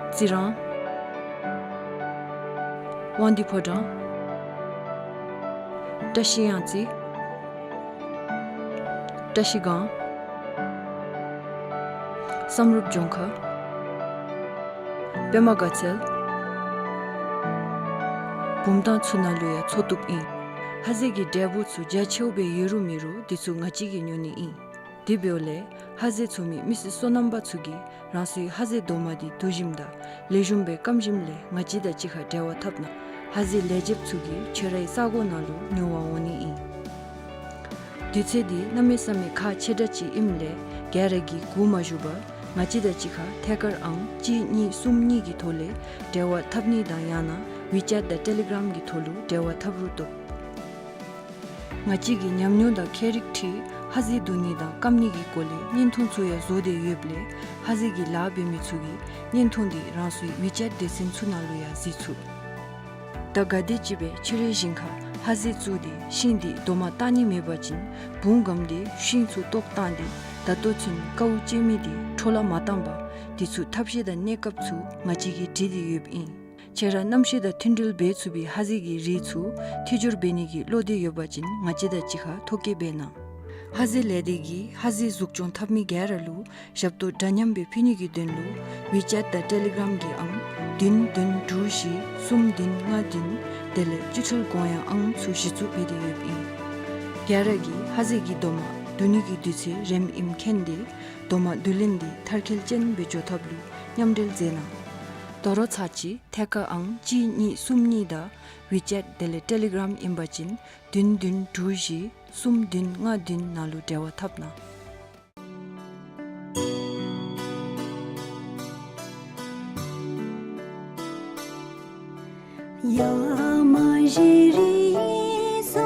རྩི་རང་། དབང་འདུས་ཕོ་བྲང་། བཀྲ་ཤིས་གཡང་རྩེ། བཀྲ་ཤིས་སྒང་། བསམ་གྲུབ་ལྗོངས་མཁར། པདྨ་དགའ་ཚལ། བུམ་ཐང་ཚུ་ནང་ལུ་ཡང་འཚོ་བཏུབ་ཨིན། ཧ་ཟེ་གི་འབྲས་བུ་ཚུ་རྒྱ་ཆེཝ་སྦེ་ཡོད་རུང་མེད་རུང་འདི་ཚུ་ང་བཅས་ཀྱིས་ཉོ་ནི་ཨིན། དེ་འབདཝ་ལས་ཧ་ཟེ་འཚོ་མི་མི་སེར་སོ་ནམ་པ་ཚུ་གིས་རང་སོའི་ཧ་ཟེ་རྡོག་མ་འདི་བསྡུ་ཞིནམ་དང་ལེགས་ཤོམ་སྦེ་སྐམ་ཞིནམ་ལས་ང་བཅས་དང་གཅིག་ཁར་འབྲེལ་བ་འཐབ་གནང་། ཧ་ཟེ་ལེགས་ཆེཝ་ཚུ་གིས་ཁྱོད་རའི་ས་གོ་ནང་ལུ་ཉོ་བར་འོང་ནི་ཨིན། དུས་ཚོད་འདི་གནམ་མེད་ས་མེད་ཁག་ཆེ་དྲགས་ཅིག་ཨིནམ་ལས་ག་ར་གིས་སྒུག་མ་བཞུགས་པར་ང་བཅས་དང་གཅིག་ཁར་ཐད་ཀར་ཨང་གཅིག་གཉིས་གསུམ་གཉིས་ཀྱི་ཐོག་ལས་འབྲེལ་བ་འཐབ་ནི་དང་ཡང་ན་ཝི་ཅེཊ་དང་ཊེ་ལི་གརམ་གྱི་ཐོག་ལུ་འབྲེལ་བ་འཐབ་རུང་བཏུབ། ང་བཅས་ཀྱི་ཉམས་མྱོང་དང་ཁྱད་རིག་འཁྲིལ་ཧ་ཟེ་བསྡུ་ནི་དང་སྐམ་ནི་གི་སྐོར་ལས་བརྙན་ཐུང་ཚུ་ཡང་བཟོ་སྟེ་ཡོདཔ་ལས་ཧ་ཟེ་གི་ལཱ་འབད་མི་ཚུ་གིས་བརྙན་ཐུང་འདི་རང་སོའི་ཝི་ཅེཊ་སྡེ་ཚན་ཚུ་ནང་ལུ་ཡང་གཟིགས་ཚུགས། ད་ག་དེམ་ཅིག་སྦེ་ཁྱོད་རའི་ཞིང་ཁར་ཧ་ཟེ་བཙུགས་ཏེ་ཤིང་འདི་རྡོག་མ་བཏགས་ནི་མེད་པ་ཅིན་བུང་སྒམ་སྟེ་ཤིང་ཚུ་བཏོག་བཏང་སྟེ་ད་ལྟོ་ཚུན་དཀའཝ་སྤྱད་མི་འདི་འཕྲོ་བརླག་མ་བཏང་པར་འདི་ཚུ་ཐབས་ཤེས་དང་གནས་སྐབས་ཚུ་ང་བཅས་ཀྱིས་སྒྲིག་སྟེ་ཡོདཔ་ཨིན། ཁྱོད་ར་གནམ་གཤིས་དང་མཐུན་སྒྲིལ་འབད་ཚུགས་པའི་ཧ་ཟེ་གི་རིགས་ཚུ་མཐུད་སྦྱོར་འབད་ནི་གི་བློ་འདོད་ཡོད་པ་ཅིན་ང་བཅས་དང་གཅིག་ཁར་ཐོ་བཀོད་འབད་གནང་། ཧ་ཟེ་ལས་སྡེ་གིས་ཧ་ཟེ་གཟུགས་སྐྱོང་འཐབ་མི་ག་ར་ལུ་ཞབས་ཏོག་འདྲ་མཉམ་སྦེ་ཕུལ་ནི་གི་དོན་ལུ་ཝི་ཅེཊ་དང་ཊེ་ལི་གརམ་གྱི་ཨང་བདུན་བདུན་དྲུག་བཞི་གསུམ་བདུན་ལྔ་བདུན་དེ་ལས་སྤྱི་འཐུས་གོང་ཡང་ཨང་ཚུ་གཞི་བཙུགས་འབད་དེ་ཡོདཔ་ཨིན། ག་ར་གིས་ཧ་ཟེ་གི་རྡོག་མ་བསྡུ་ནི་གི་དུས་ཚོད་རནམ་ཨིནམ་མཁྱེན་ཏེ་རྡོག་མ་བསྡུ་ལེན་འདི་མཐར་འཁྱོལ་ཅན་སྦེ་འགྱོ་ཐབས་ལུ་མཉམ་འབྲེལ་མཛད་གནང་། དོ་རུང་ཚར་གཅིག་ཐད་ཀར་ཨང་གཅིག་གཉིས་གསུམ་གཉིས་དང་ཝི་ཅེཊ་དེ་ལས་ཊེ་ལི་གརམ་ཨིན་པ་ཅིན་བདུན་བདུན་དྲུག་བཞི་གསུམ་བདུན་ལྔ་བདུན་ནང་ལུ་འབྲེལ་བ་འཐབ་གནང་། ཡ་མ་གཞི་རི་ས་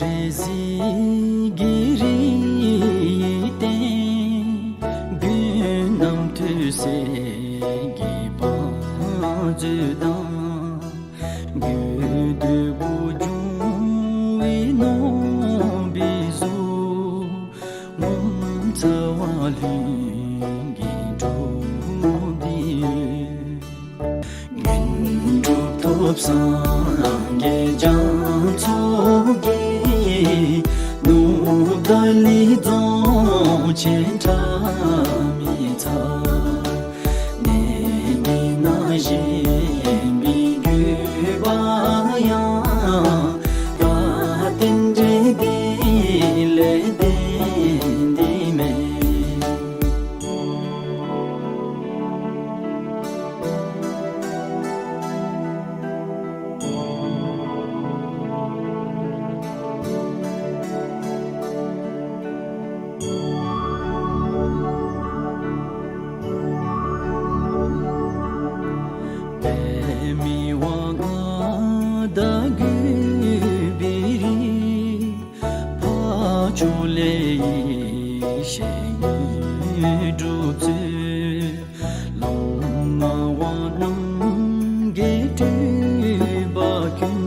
རེ་ཞིག་གི་རིག་སྟེང་རྒྱུད་རྣམས་ཐོས་སྲས་ཀྱི་བང་མཛོད་དང་། རྒྱུད་སྟོད་བུ་ཆུང་བའི་ནོར་བུའི་གཟུགས། ངོ་མཚར་བ་ལྷུན་གྱིས་གྲུབ་སྟེ་ཡོད། དངོས་གྲུབ་ཐོབ་སངས་རྒྱས་རྒྱ་མཚོ་རྒྱལ། ནུབ་ཏཱ་ལའི་རྫོང་ཆེན་ཁྲ་མི་ཚ། གནས་འདི་ན་བཞེངས་པའི་དགོས་པ་ཡང་། ད་རྟེན་འབྲེལ་འདི་ལས་བརྟེན་ཏེ་མེད། པདྨའི་དབང་མངའ་བདག་གུས་པའི་རིགས། འཕགས་མཆོག་ལས་ཡེ་ཤེས་དངོས་གྲུབ་སྩོལ། བླ་མ་དབང་རྣམས་ཀྱི་སྤྲུལ་པ་ཀུན།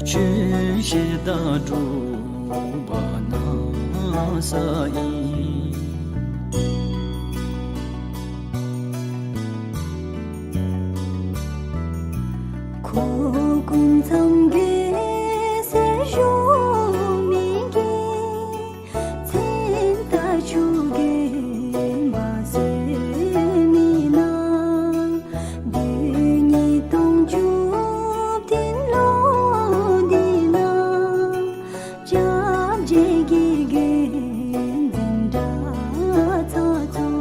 ཆོས་བཤད་དང་སྒྲུབ་པ་གནང་ས་ཡིན། འཁོར་ཀུན་མཚམས་བརྒྱད་ཟེར་ཞུ་མི་གི། མཚན་རྟགས་ཆུ་རྒྱུན་མ་ཟད་མི་ན། བདུན་ཉིས་སྟོང་བཅུ་བདུན་ལོ་འདི་ན། སྐྱབས་རྗེ་དགེ་རྒན་འཛིན་གྲྭ་ཚང་ཚོ།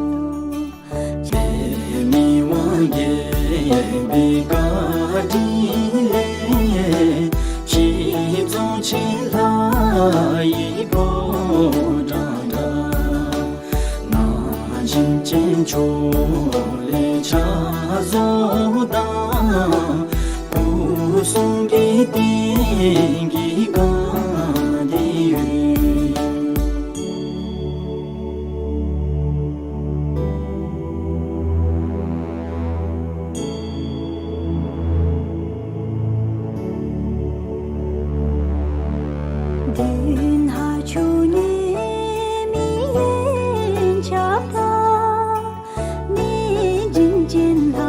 པདྨའི་དབང་རྒྱས་པའི་བཀའ་དྲིན་ལས། གཞིས་རྫོང་ཆེན་ལྷ་ཡི་ཕོ་བྲང་འདྲ། ན་གཞོན་ཅན་ཕྱོགས་ལས་ཕྱག་བཟོ་དང་། སྐུ་གསུང་གི་རྟེན་གྱིས་གང་སྟེ་ཡོད། མདུན་ཧ་ཆུ་ཉེ་མི་ཡན་ཆབ་དང་། གནས་བྱིན་ཅན་ལྷ་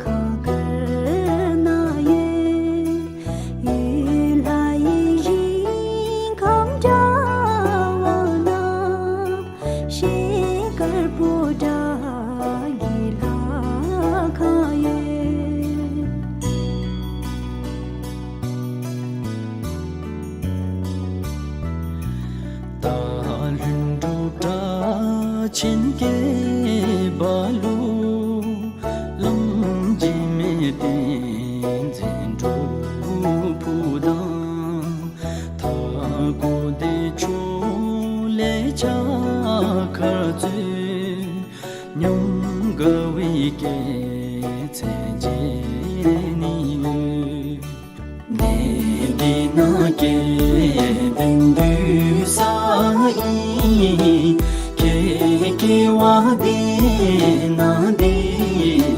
ཁང་དཀར་ནང་ཡོད། ཡུལ་ལྷ་ཡི་ཞིང་ཁམས་འདྲ་བ་ན། ཤེལ་དཀར་པོ་ཏ་གི་ལྷ་ཁང་ཡོད། སྟག་ལྷུན་གྲུབ་སྒྲ་ཆེན་སྐད་པ་ལུ། བླམ་འཇིགས་མེད་བསྟན་འཛིན་སྒྲུབ་ཕུག་དང་། མཐའ་འཁོབ་བདེ་མཆོག་ལས་ཕྱག་འཁར་སྩོལ། ཉམས་དགའ་བའི་སྐྱེད་ཚལ་མཇལ་ནི་ཡོད། གནས་འདི་ན་སྐལ་ལྡན་འདུས་ས་ཨིན། ཁྱེད་སྐྱེ་བ་འདི་ན་འདི་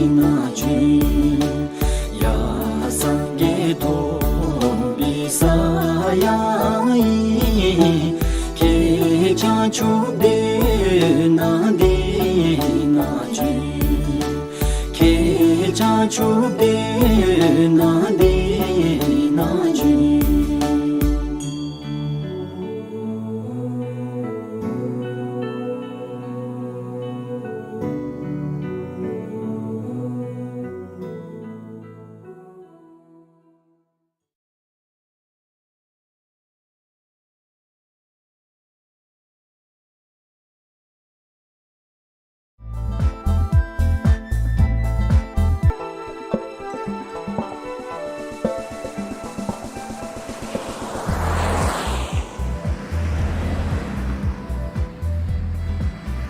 ན་བྱོན། ཡ་སངས་རྒྱས་ཐོབ་པའི་ས་ཡང་ཨིན། ཁྱེད་བྱང་ཆུབ་སྡོད་ན་འདི་ན་བྱོན། ཁྱེད་བྱང་ཆུབ་སྡོད་ན་འདི་ན་བྱོན།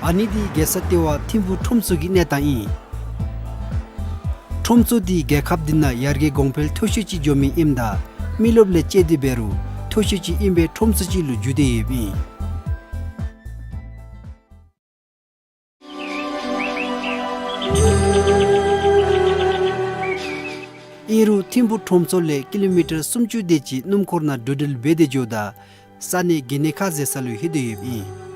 ཨ་ནི་འདི་རྒྱལ་ས་ལྟེ་བ་ཐིམ་ཕུག་ཁྲོམ་ཚོགས་ཀྱི་གནས་སྟངས་ཨིན། ཁྲོམ་ཚོགས་འདི་རྒྱལ་ཁབ་འདི་ནང་ཡར་རྒྱས་གོང་འཕེལ་མཐོ་ཤོས་ཅིག་འགྱོ་མི་ཨིནམ་ད་མི་རློབས་ལས་བཅད་དེ་འབད་རུང་ མཐོ་ཤོས་ཅིག་ཨིན་པའི་ཁྲོམ་ས་ཅིག་ལུ་འགྱོ་སྟེ་ཡོདཔ་ཨིན། ཨིན་རུང་ཐིམ་ཕུག་ཁྲོམ་ཚོགས་ལས་ཀི་ལོ་མི་ཊར་སུམ་ཅུ་དེ་ཅིག་སྣུམ་འཁོར་ནང་འགྲོ་འགྲུལ་འབད་དེ་འགྱོཝ་ད་ས་གནས་དགེ་བསྙེན་ཁ་ཟེར་ས་ལུ་ལྷོད་དེ་ཡོདཔ་ཨིན།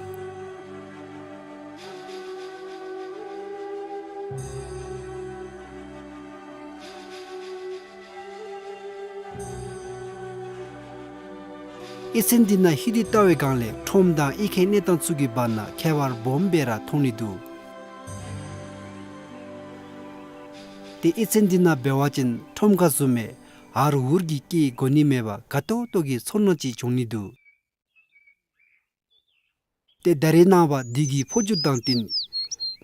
གཡུས་ཚན་འདི་ནང་ལྷོད་དེ་བལྟ་བའི་སྒང་ལས་ཁྲོམ་དང་གཡུས་ཁའི་གནས་སྟངས་ཚུ་གི་བར་ན་ཁྱད་པར་སྦོམ་སྦེ་ར་མཐོང་ནི་འདུག། ཏེ་གཡུས་ཚན་འདི་ནང་འབད་བ་ཅིན་ཁྲོམ་ཁ་བཟུམ་མའི་ཧར་ཧུར་གྱི་སྐད་གོ་ནི་མེད་པར་དགའ་ཏོག་ཏོ་གི་ཚོར་སྣང་ཅིག་བྱུང་ནི་འདུག། ཏེ་ད་རེས་ནངས་པ་འདི་གི་འཕོ་འགྱུར་དང་བསྟུན་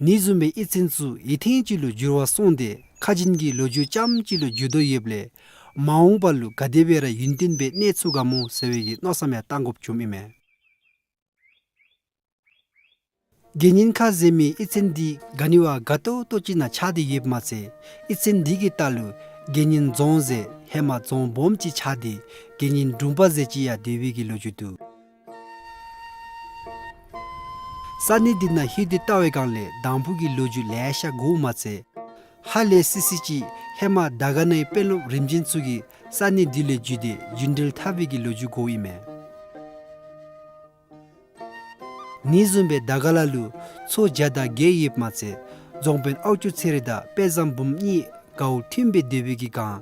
ནི་བཟུམ་སྦེ་གཡུས་ཚན་ཚུ་ཡུན་ཐུང་ཅིག་ལུ་འགྱུར་བ་སོང་སྟེ་ཁ་རྗེན་གྱི་ལོ་རྒྱུས་ཙམ་ཅིག་ལུ་འགྱུར་དོ་ཡོདཔ་ལས་མ་འོངས་པ་ལུ་ག་དེ་སྦེ་ར་ཡུན་བརྟན་སྦེ་གནས་ཚུགས་ག་མོ་ཟེར་བའི་གི་མནོ་བསམ་ཡང་བཏང་དགོཔ་བྱུངམ་ཨིན་མས། དགེ་བསྙེན་ཁ་ཟེར་མི་གཡུས་ཚན་འདི་ག་ནི་བ་དགའ་ཏོག་ཏོ་ཅིག་ནང་ཆགས་ཏེ་ཡོདཔ་མ་ཚད་གཡུས་ཚན་འདི་གི་ལྟག་ལུ་དགེ་བསྙེན་རྫོང་ཟེར་ཧེ་མ་རྫོང་སྦོམ་ཅིག་ཆགས་ཏེ་དགེ་བསྙེན་དྲུང་པ་ཟེར་ཅིག་ཡང་སྡོད་པའི་གི་ལོ་རྒྱུས་འདུག། ས་གནས་འདི་ནང་ལྷོད་དེ་བལྟ་བའི་སྒང་ལས་དང་ཕུ་གི་ལོ་རྒྱུས་ལེ་ཤ་གོཝ་མ་ཚད་ཧ་ལས་སི་སི་ཅིག་ཧེ་མ་དར་དཀར་ནང་གི་དཔོན་སློབ་རིམ་བྱོན་ཚུ་གིས་ས་གནས་འདི་ལས་བརྒྱུད་དེ་རྒྱུན་འགྲུལ་འཐབ་པའི་གི་ལོ་རྒྱུས་གོཝ་ཨིན་མས། ནི་བཟུམ་སྦེ་དར་དཀར་ལ་ལུ་ཚོ་བརྒྱ་དང་བརྒྱད་ཡོདཔ་མ་ཚད་རྫོང་དཔོན་ཨའུ་ཅུ་ཚེ་རིང་དང་དཔལ་བཟང་འབུམ་གཉིས་དགའཝ་མཐུན་སྦེ་སྡོད་པའི་གི་སྒང་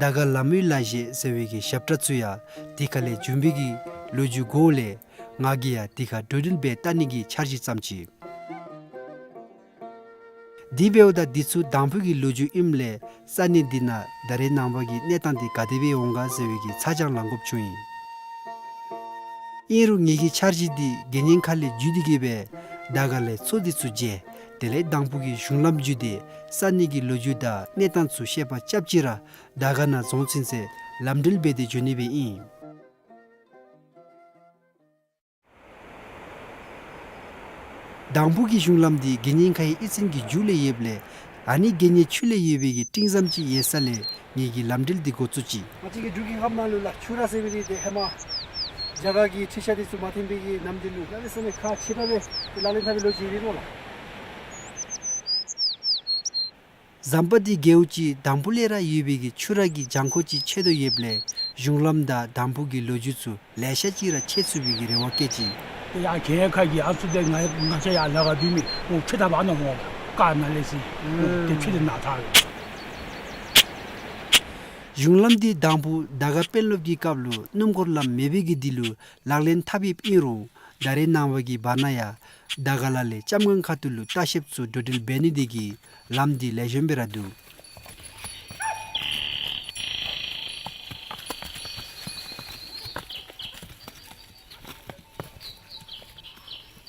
དར་དཀར་ལམ་བུའི་ལ་བཞེས་ཟེར་བའི་གི་ཞབས་ཁྲ་ཚུ་ཡང་འདི་ཁ་ལས་བྱུང་བའི་གི་ལོ་རྒྱུས་གོཝ་ལས་ང་གིས་ཡང་འདི་ཁར་འགྲོ་འགྲུལ་འབད་བལྟ་ནི་གི་འཆར་གཞི་བརྩམས་ཅི། དེ་འབདཝ་ད་འདི་ཚུ་དང་ཕུ་གི་ལོ་རྒྱུས་ཨིནམ་ལས་ས་གནས་འདི་ནང་ད་རེས་ནངས་པ་གི་གནས་སྟངས་འདི་ག་དེ་སྦེ་འོང་ག་ཟེར་བའི་གི་ཚ་གྱང་ལང་དགོཔ་བྱུང་ཡི། ཨིན་རུང་ངེ་གི་འཆར་གཞི་འདི་དགེ་བསྙེན་ཁ་ལས་བརྒྱུད་དེ་གི་སྦེ་དར་དཀར་ལས་ཚོ་འདི་ཚུ་མཇལ། དེ་ལས་དང་ཕུ་གི་གཞུང་ལམ་བརྒྱུད་དེ་ས་གནས་ཀྱི་ལོ་རྒྱུས་དང་གནས་སྟངས་ཚུ་ཤེས་པ་རྐྱབ་ཅིག་ར་དར་དཀར་ནང་རྫོང་ཚུན་ཚོད་ལམ་འགྲུལ་འབད་དེ་འགྱོ་ནི་སྦེ་ཨིན། དང་ཕུ་གི་གཞུང་ལམ་འདི་དགེ་བསྙེན་ཁའི་གཡུས་ཚན་གྱི་མཇུག་ལས་ཡོདཔ་ལས་ཨ་ནི་དགེ་བསྙེན་ཕྱོགས་ལས་ཡོད་པའི་གི་སྤྲིན་ཟམ་ཅིག་ཡོད་ས་ལས་ངེ་གི་ལམ་འགྲུལ་འདི་འགོ་བཙུགས་ཅི། ང་བཅས་ཀྱི་འབྲུག་གི་ཁམས་ནང་ལུ་ལགས་ཆུ་ར་ཟེར་མི་འདི་ཏེ་ཧེ་མ་རྒྱ་གར་གྱི་འཕྲུལ་ཆས་འདི་ཚུ་མ་ཐོན་པའི་གི་ནམ་དུས་ལུ་གནམ་མེད་ས་མེད་ཁག་ཆེ་དྲགས་སྦེ་ཏེ་ལག་ལེན་འཐབ་པའི་ལོ་རྒྱུས་ཨིན་ནོ་ལགས། ཟམ་པ་འདི་རྒེད་ཅིག་དང་ཕུ་ལས་ར་ཡོད་པའི་གི་ཆུ་ར་གི་གྱང་ཁོག་ཅིག་ཆད་དོ་ཡོདཔ་ལས་གཞུང་ལམ་དང་དང་ཕུ་གི་ལོ་རྒྱུས་ཚུ་ལེ་ཤ་ཅིག་ར་ཆད་ཚུགས་པའི་གི་རེ་བ་བསྐྱེད་ཅི། ཏེ་ཡར་གྱལ་ཁ་གི་ཨ་ཚུ་ཏེ་ང་ང་བཅས་ཡར་ལ་ག་འདུག་མི་འོ་ཆུ་ད་བ་ན་འོ་ཀ་ན་ལས་སི་ཏེ་ཆུ་ཏེ་ན་ཐག་རེད། གཞུང་ལམ་འདི་དང་ཕུ་དར་དཀར་དཔོན་སློབ་ཀྱི་སྐབས་ལུ་སྣུམ་འཁོར་ལམ་མེད་པའི་གི་དུས་ལུ་ལག་ལེན་འཐབ་ཡོདཔ་ཨིན་རུང་ད་རེས་ནངས་པ་གི་བར་ན་ཡང་དར་དཀར་ལ་ལས་ལྕམ་སྒང་ཁ་ཐུག་ལུ་ལྟ་བཤལཔ་ཚུ་འགྲོ་འགྲུལ་འབད་ནི་དེ་གིས་ལམ་འདི་ལེགས་ཤོམ་སྦེ་ར་འདུག།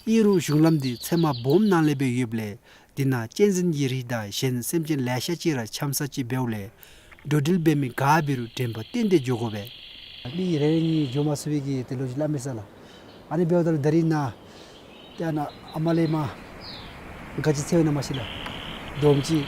ཨིན་རུང་གཞུང་ལམ་འདི་ཚལ་མ་སྦོམ་ནང་ལས་སྦེ་ཡོདཔ་ལས་འདི་ནང་གཅན་གཟན་གྱི་རིགས་དང་གཞན་སེམས་ཅན་ལེ་ཤ་ཅིག་ར་འཁྱམ་ས་ཅིག་འབདཝ་ལས་འགྲོ་འགྲུལ་འབད་མི་ག་འབད་རུང་དྲན་པ་བཏོན་ཏེ་འགྱོ་དགོ་པས། མི་རེ་རེ་གཉིས་འགྱོ་མ་ཚུགས་པའི་གི་ཏེ་ལོ་རྒྱུས་སླབ་མས་ས་ལགས། ཨ་ནི་འབདཝ་ད་ལུ་ད་རིས་ནཱ་ཏེ་ཨ་ནཱ་ཨ་མ་ལས་མར་ག་ཅི་འཚོལ་ཡོད་ན་མ་ཤེས་ལགས། སྡོམ་ཅིག།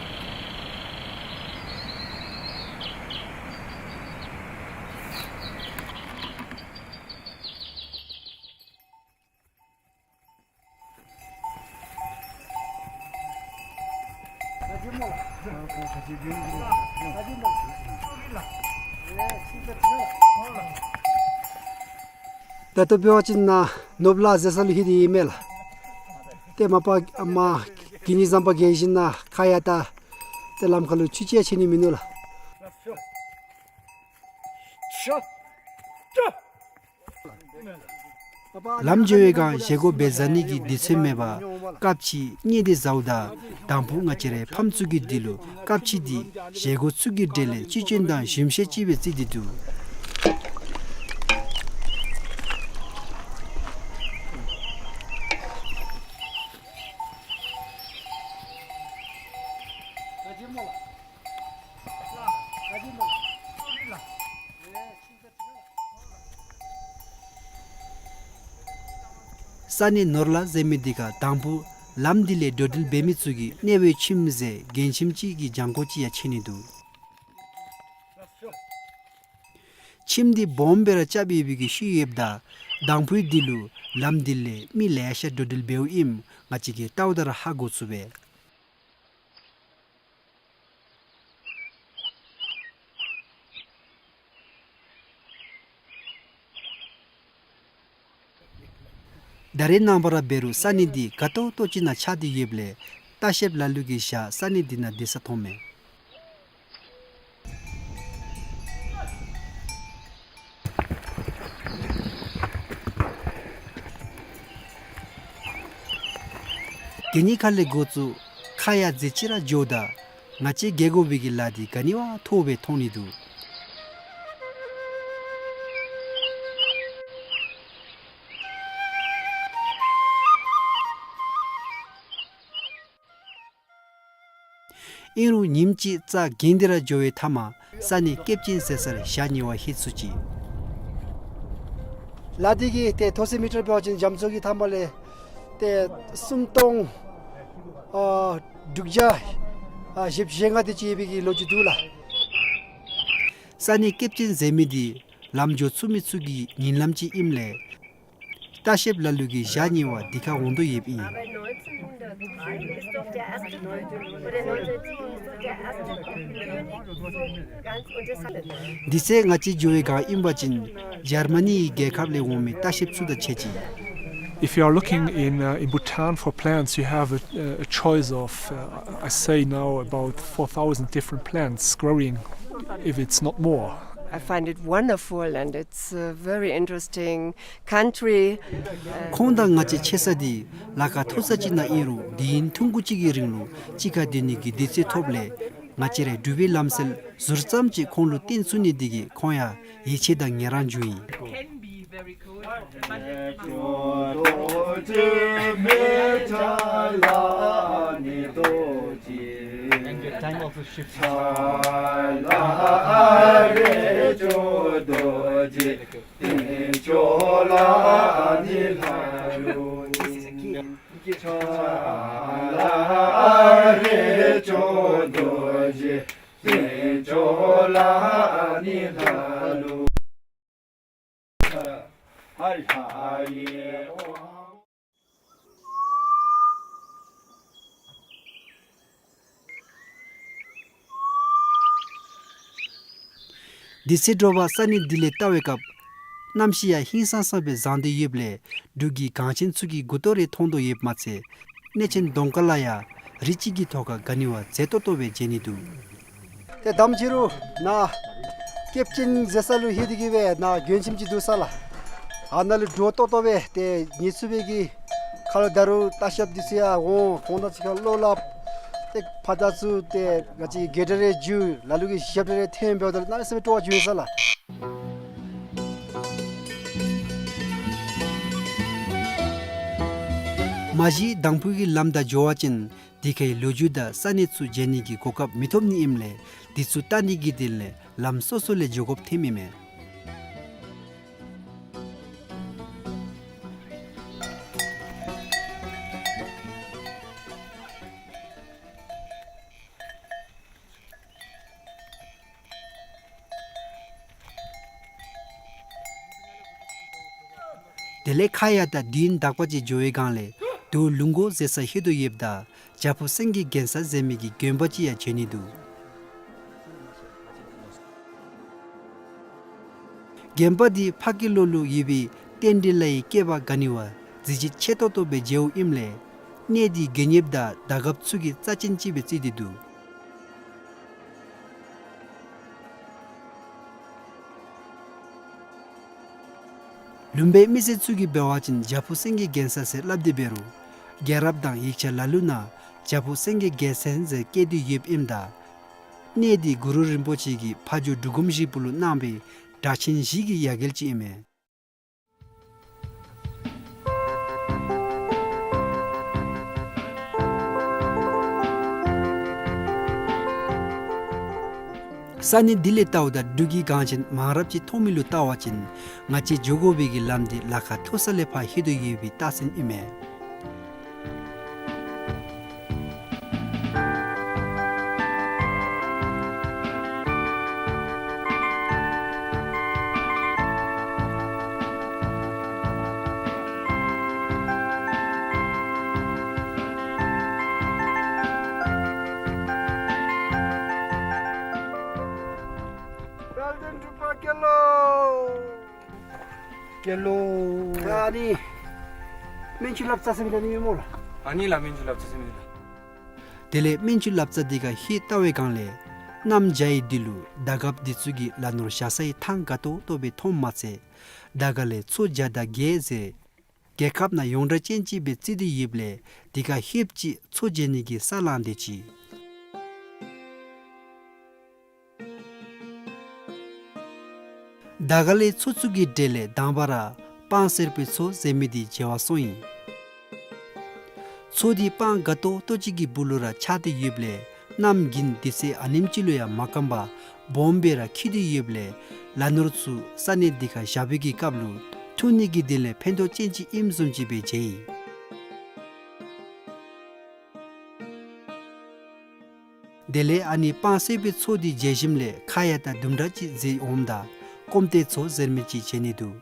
ད་ལྟོ་འབད་བ་ཅིན་ནཱ་ནོར་བུ་ལ་ཟེར་ས་ལུ་ལྷོད་དེ་ཡོད་མས་ལགས། ཏེ་མ་པ་མར་གི་ནི་ཟམ་པ་བརྒལ་ཞིནམ་ལས་ཁ་ཡར་ལྟ་ཏེ་ལམ་ཁ་ལུ་ཆུ་ཅིག་ཡང་ཆད་ནི་མིན་ནུག་ལགས། ལམ་འགྱོ་བའི་སྒང་བཞེས་སྒོ་འབད་བཟའ་ནི་གི་དུས་ཚོད་མེད་པར་སྐབས་ཅིག་བསྙལ་ཏེ་བཟའཝ་ད་དང་ཕུ་ང་བཅས་རའི་ཕམ་ཚུ་གི་དུས་ལུ་སྐབས་ཅིག་འདི་བཞེས་སྒོ་ཚུ་གི་གྲས་ལས་ཅི་ཅོན་དང་ཞིམ་ཤོས་ཅིག་སྦེ་བརྩི་སྟེ་འདུག། ས་གནས་ནོར་ལ་ཟེར་མི་འདི་ཁར་དང་ཕུ་ལམ་འདི་ལས་འགྲོ་འགྲུལ་འབད་མི་ཚུ་གིས་གནས་སྦེ་ཁྱིམ་ཟེར་རྒྱན་ཁྱིམ་ཅིག་གི་གྱང་ཁོག་ཅིག་ཡང་ཆད་ནི་འདུག། ཁྱིམ་འདི་སྦོམ་སྦེ་ར་རྐྱབ་ཡོད་པའི་གི་ཤུལ་ཡོདཔ་ད་དང་ཕུ་འདི་ལུ་ལམ་འདི་ལས་མི་ལེ་ཤ་འགྲོ་འགྲུལ་འབདཝ་ཨིནམ་ང་བཅས་ཀྱིས་བལྟཝ་ད་ར་ཧ་གོ་ཚུགས་པས། ད་རེས་ནངས་པ་ར་འབད་རུང་ས་གནས་འདི་དགའ་ཏོག་ཏོ་ཅིག་ནང་ཆགས་ཏེ་ཡོདཔ་ལས་ལྟ་བཤལཔ་ལ་ལུ་གིས་ཞག་ས་གནས་འདི་ནང་སྡོད་ས་མཐོངམ་མས། གད་སྙིགས་ཁ་ལས་འགོ་བཙུགས་ཁ་ཡ་མཛེས་ཅིག་ར་འགྱོཝ་ད་ང་བཅས་རྒྱལ་དགོ་པའི་གི་ལཱ་འདི་ག་ནི་བ་ཐོག་སྦེ་མཐོང་ནི་འདུག། ཨིན་རུང་ཉིནམ་གཅིག་རྩྭ་གྱེན་ཏེ་ར་འགྱོ་བའི་མཐའ་མ་ས་གནས་སྐེདཔ་ཅན་ཟེར་སར་ཞག་གཉིས་པ་ལྷོད་ཚུགས་ཅི། ལ་འདི་གི་ཏེ་མཐོ་ས་མི་ཊར་འབད་བ་ཅིན་རྒྱ་མཚོ་གི་མཐའ་མ་ལས་ཏེ་སུམ་སྟོང་ཨ་དྲུག་བརྒྱ་ཨ་བཞི་བཅུ་ཞེ་ལྔ་དེ་ཅིག་ཡོད་པའི་གི་ལོ་རྒྱུས་འདུག་ལགས། ས་གནས་སྐེདཔ་ཅན་ཟེར་མི་འདི་ལམ་འགྱོ་ཚུགས་མི་ཚུ་གི་ཉིན་ལམ་ཅིག་ཨིནམ་ལས་ལྟ་བཤལཔ་ལ་ལུ་གིས་ཞག་གཉིས་པ་འདི་ཁར་འོང་དོ་ཡོདཔ་ཨིན། Aber neunzehnhundertzehn ist doch der erste König, oder neunzehnhundertzehn ist doch der erste König von ganz Untersachsen. དུས་ཚོད་ང་བཅས་འགྱོ་བའི་སྒང་ཨིན་པ་ཅིན་འཇར་མ་ནི་ཡི་རྒྱལ་ཁབ་ལས་འོང་མི་ལྟ་བཤལཔ་ཚུ་དང་ཕྱད་ཅི། If you are looking in, uh, in Bhutan for plants, you have a, a choice of, uh, I say now, about four thousand different plants growing, if it's not more. I find it wonderful and it's, uh, very interesting country. ཁོང་དང་ང་བཅས་ཕྱད་ས་འདི་ལ་ཁ་མཐོ་ས་ཅིག་ནང་ཨིན་རུང་དུས་ཡུན་ཐུང་ཀུ་ཅིག་གི་རིང་ལུ་གཅིག་ཁར་སྡོད་ནི་གི་དུས་ཚོད་ཐོབ་ལས་ང་བཅས་ར་འབྲུག་པའི་ལམ་སྲོལ་ཟུར་ཙམ་ཅིག་ཁོང་ལུ་སྟོན་ཚུགས་ནི་འདི་གིས་ཁོང་ཡང་ཡིད་ཆེས་དང་ངལ་རངས་བྱུང་ཡི། དུས་ཚོད་འགྲོ་བ་ས་གནས་འདི་ལས་བལྟ་བའི་སྐབས་གནམ་གཤིས་ཡང་ཧིང་སངས་ས་སྦེ་བཟང་སྟེ་ཡོདཔ་ལས་འབྲུག་གི་གངས་ཅན་ཚུ་གི་མགུ་ཏོ་རེ་མཐོང་དོ་ཡོདཔ་མ་ཚད་གནས་ཆེན་གདོང་དཀར་ལ་ཡང་རི་གཅིག་གི་ཐོག་ཁར་ག་ནི་བ་མཛེས་ཏོག་ཏོ་སྦེ་མཇལ་ནི་འདུག། ཏེ་དམ་ཅིག་རུང་ནཱ་སྐེདཔ་ཅན་ཟེར་ས་ལུ་ལྷོད་དེ་གི་སྦེ་ནཱ་མགྱོནམ་ཅིག་འདུག་ས་ལགས། ཨ་ནཱ་ལུ་འགྲོ་ཏོག་ཏོ་སྦེ་ཏེ་ཉལ་ཚུགས་པའི་གི་ཁ་ལུ་ད་རུང་ལྟ་བཤལཔ་འདི་ཚུ་ཡང་འོང་ཁོང་དང་གཅིག་ཁར་བློ་སླབ། ཏེ་ཕར་དང་ཚུར་ཏེ་ང་བཅས་ཀྱི་རྒྱལ་སྒྲ་རེ་བརྒྱུད་ལ་ལུ་གི་ཞབས་ཁྲ་རེ་འཐེན་འབདཝ་ད་ལུ་གནམ་མེད་ས་མེད་སྤྲོ་བ་བྱུང་ཡི་ས་ལགས། མ་གཞི་དང་ཕུ་གི་ལམ་བདའ་འགྱོ་བ་ཅིན་དེ་ཁའི་ལོ་རྒྱུས་དང་ས་གནས་ཚུ་མཇལ་ནི་གི་གོ་སྐབས་མི་ཐོབ་ནི་ཨིནམ་ལས་འདི་ཚུ་བལྟ་ནི་གི་དོན་ལས་ལམ་སོ་སོ་ལས་འགྱོ་དགོཔ་ཐོནམ་ཨིན་མས། དེ་ལས་ཁ་ཡ་དང་དུས་ཡུན་དག་པ་ཅིག་འགྱོ་བའི་སྒང་ལས་དོ་ལུང་མགོ་ཟེར་ས་ལྷོད་དོ་ཡོདཔ་ད་བྱག་ཕུག་སེང་གེ་གན་ས་ཟེར་མི་གི་དགོན་པ་ཅིག་ཡང་མཇལ་ནི་འདུག། དགོན་པ་འདི་ཕ་གི་ལོགས་ལུ་ཡོད་པའི་རྟེན་འབྲེལ་ལ་ཡི་སྐྱེས་པ་ག་ནི་བ་གཟི་བརྗིད་ཆེ་ཏོག་ཏོ་སྦེ་མཇལཝ་ཨིནམ་ལས་གནས་འདི་དགེ་བསྙེནམ་དང་ཟླ་གབ་ཚུ་གི་རྩ་ཅན་ཅིག་སྦེ་བརྩི་སྟེ་འདུག། ལུང་པའི་མི་སེར་ཚུ་གིས་འབད་བ་ཅིན་བྱག་ཕུག་སེང་གེ་གན་ས་ཟེར་སླབ་སྟེ་འབད་རུང་རྒྱལ་རབས་དང་ཡིག་ཆ་ལ་ལུ་ནང་བྱག་ཕུག་སེང་གེ་གན་ས་ཟེར་བཀོད་དེ་ཡོདཔ་ཨིནམ་ད་གནས་འདི་གུ་རུ་རིན་པོ་ཆེ་གིས་ཕ་ཇོ་འབྲུག་སྒོམ་ཞིག་པོ་ལུ་གནང་བའི་གྲགས་ཆེན་ཞིག་གི་ཡ་གྱལ་ཅིག་ཨིན་མས། ས་གནས་འདི་ལས་བལྟཝ་ད་འབྲུག་གི་གངས་ཅན་མང་རབས་ཅིག་མཐོང་མི་ལུ་བལྟ་བ་ཅིན་ང་བཅས་འགྱོ་དགོ་པའི་གི་ལམ་འདི་ལ་ཁ་མཐོ་ས་ལས་ཕར་ལྷོད་དོ་ཡོད་པའི་རྟགས་མཚན་ཨིན་མས། ཀེ་ལོ། ད་ཨ་ནི་སྨན་ཆུ་ལབ་རྩ་ཟེར་མི་འདི་ཨ་ནི་ཨིན་མས་ལགས། ཨ་ནི་ལགས། སྨན་ཆུ་ལབ་རྩ་ཟེར་མི་འདི་ལགས། དེ་ལས་སྨན་ཆུ་ལབ་རྩ་འདི་ཁར་ལྷོད་ལྟ་བའི་སྒང་ལས་གནམ་བྱཱར་འདི་ལུ་ཟླ་གབ་འདི་ཚུ་གིས་ལ་ནོར་བཞག་སའི་ཐང་དགའ་ཏོག་ཏོ་སྦེ་མཐོངམ་མ་ཚད་དར་དཀར་ལས་མཚོ་བརྒྱ་དང་བརྒྱད་ཟེར་རྒྱལ་ཁབ་ནང་ཡོངས་གྲགས་ཅན་ཅིག་སྦེ་བརྩི་སྟེ་ཡོདཔ་ལས་འདི་ཁར་ལྷོདཔ་ཅིག་མཚོ་མཇལ་ནི་གི་ས་ལང་སྟེ་ཅིག། དར་དཀར་ལས་མཚོ་ཚུ་གི་གྲས་ལས་དང་པ་ར་སྤང་སེར་པོའི་མཚོ་ཟེར་མི་འདི་མཇལ་བར་སོང་ཡི། མཚོ་འདི་སྤང་དགའ་ཏོག་ཏོ་ཅིག་གི་སྦུག་ལུ་ར་ཆགས་ཏེ་ཡོདཔ་ལས་གནམ་དགུན་དུས་ཚོད་ཨ་ནེམ་ཅིག་ལུ་ཡང་མ་སྐམ་པར་སྦོམ་སྦེ་ར་འཁྱིལ་ཏེ་ཡོདཔ་ལས་ལ་ནོར་ཚུ་ས་གནས་འདི་ཁར་བཞག་པའི་གི་སྐབས་ལུ་འཐུང་ནི་གི་དོན་ལས་ཕན་ཐོགས་ཅན་ཅིག་ཨིནམ་བཟུམ་ཅིག་སྦེ་མཇལ་ཡི། དེ་ལས་ཨ་ནི་སྤང་སེར་པོའི་མཚོ་འདི་མཇལ་ཞིནམ་ལས་ཁ་ཡ་ད་དུམ་གྲ་ཅིག་འཛེགས་འོངམ་ད་སྐོམ་སྟེ་མཚོ་ཟེར་མི་ཅིག་མཇལ་ནི་འདུག།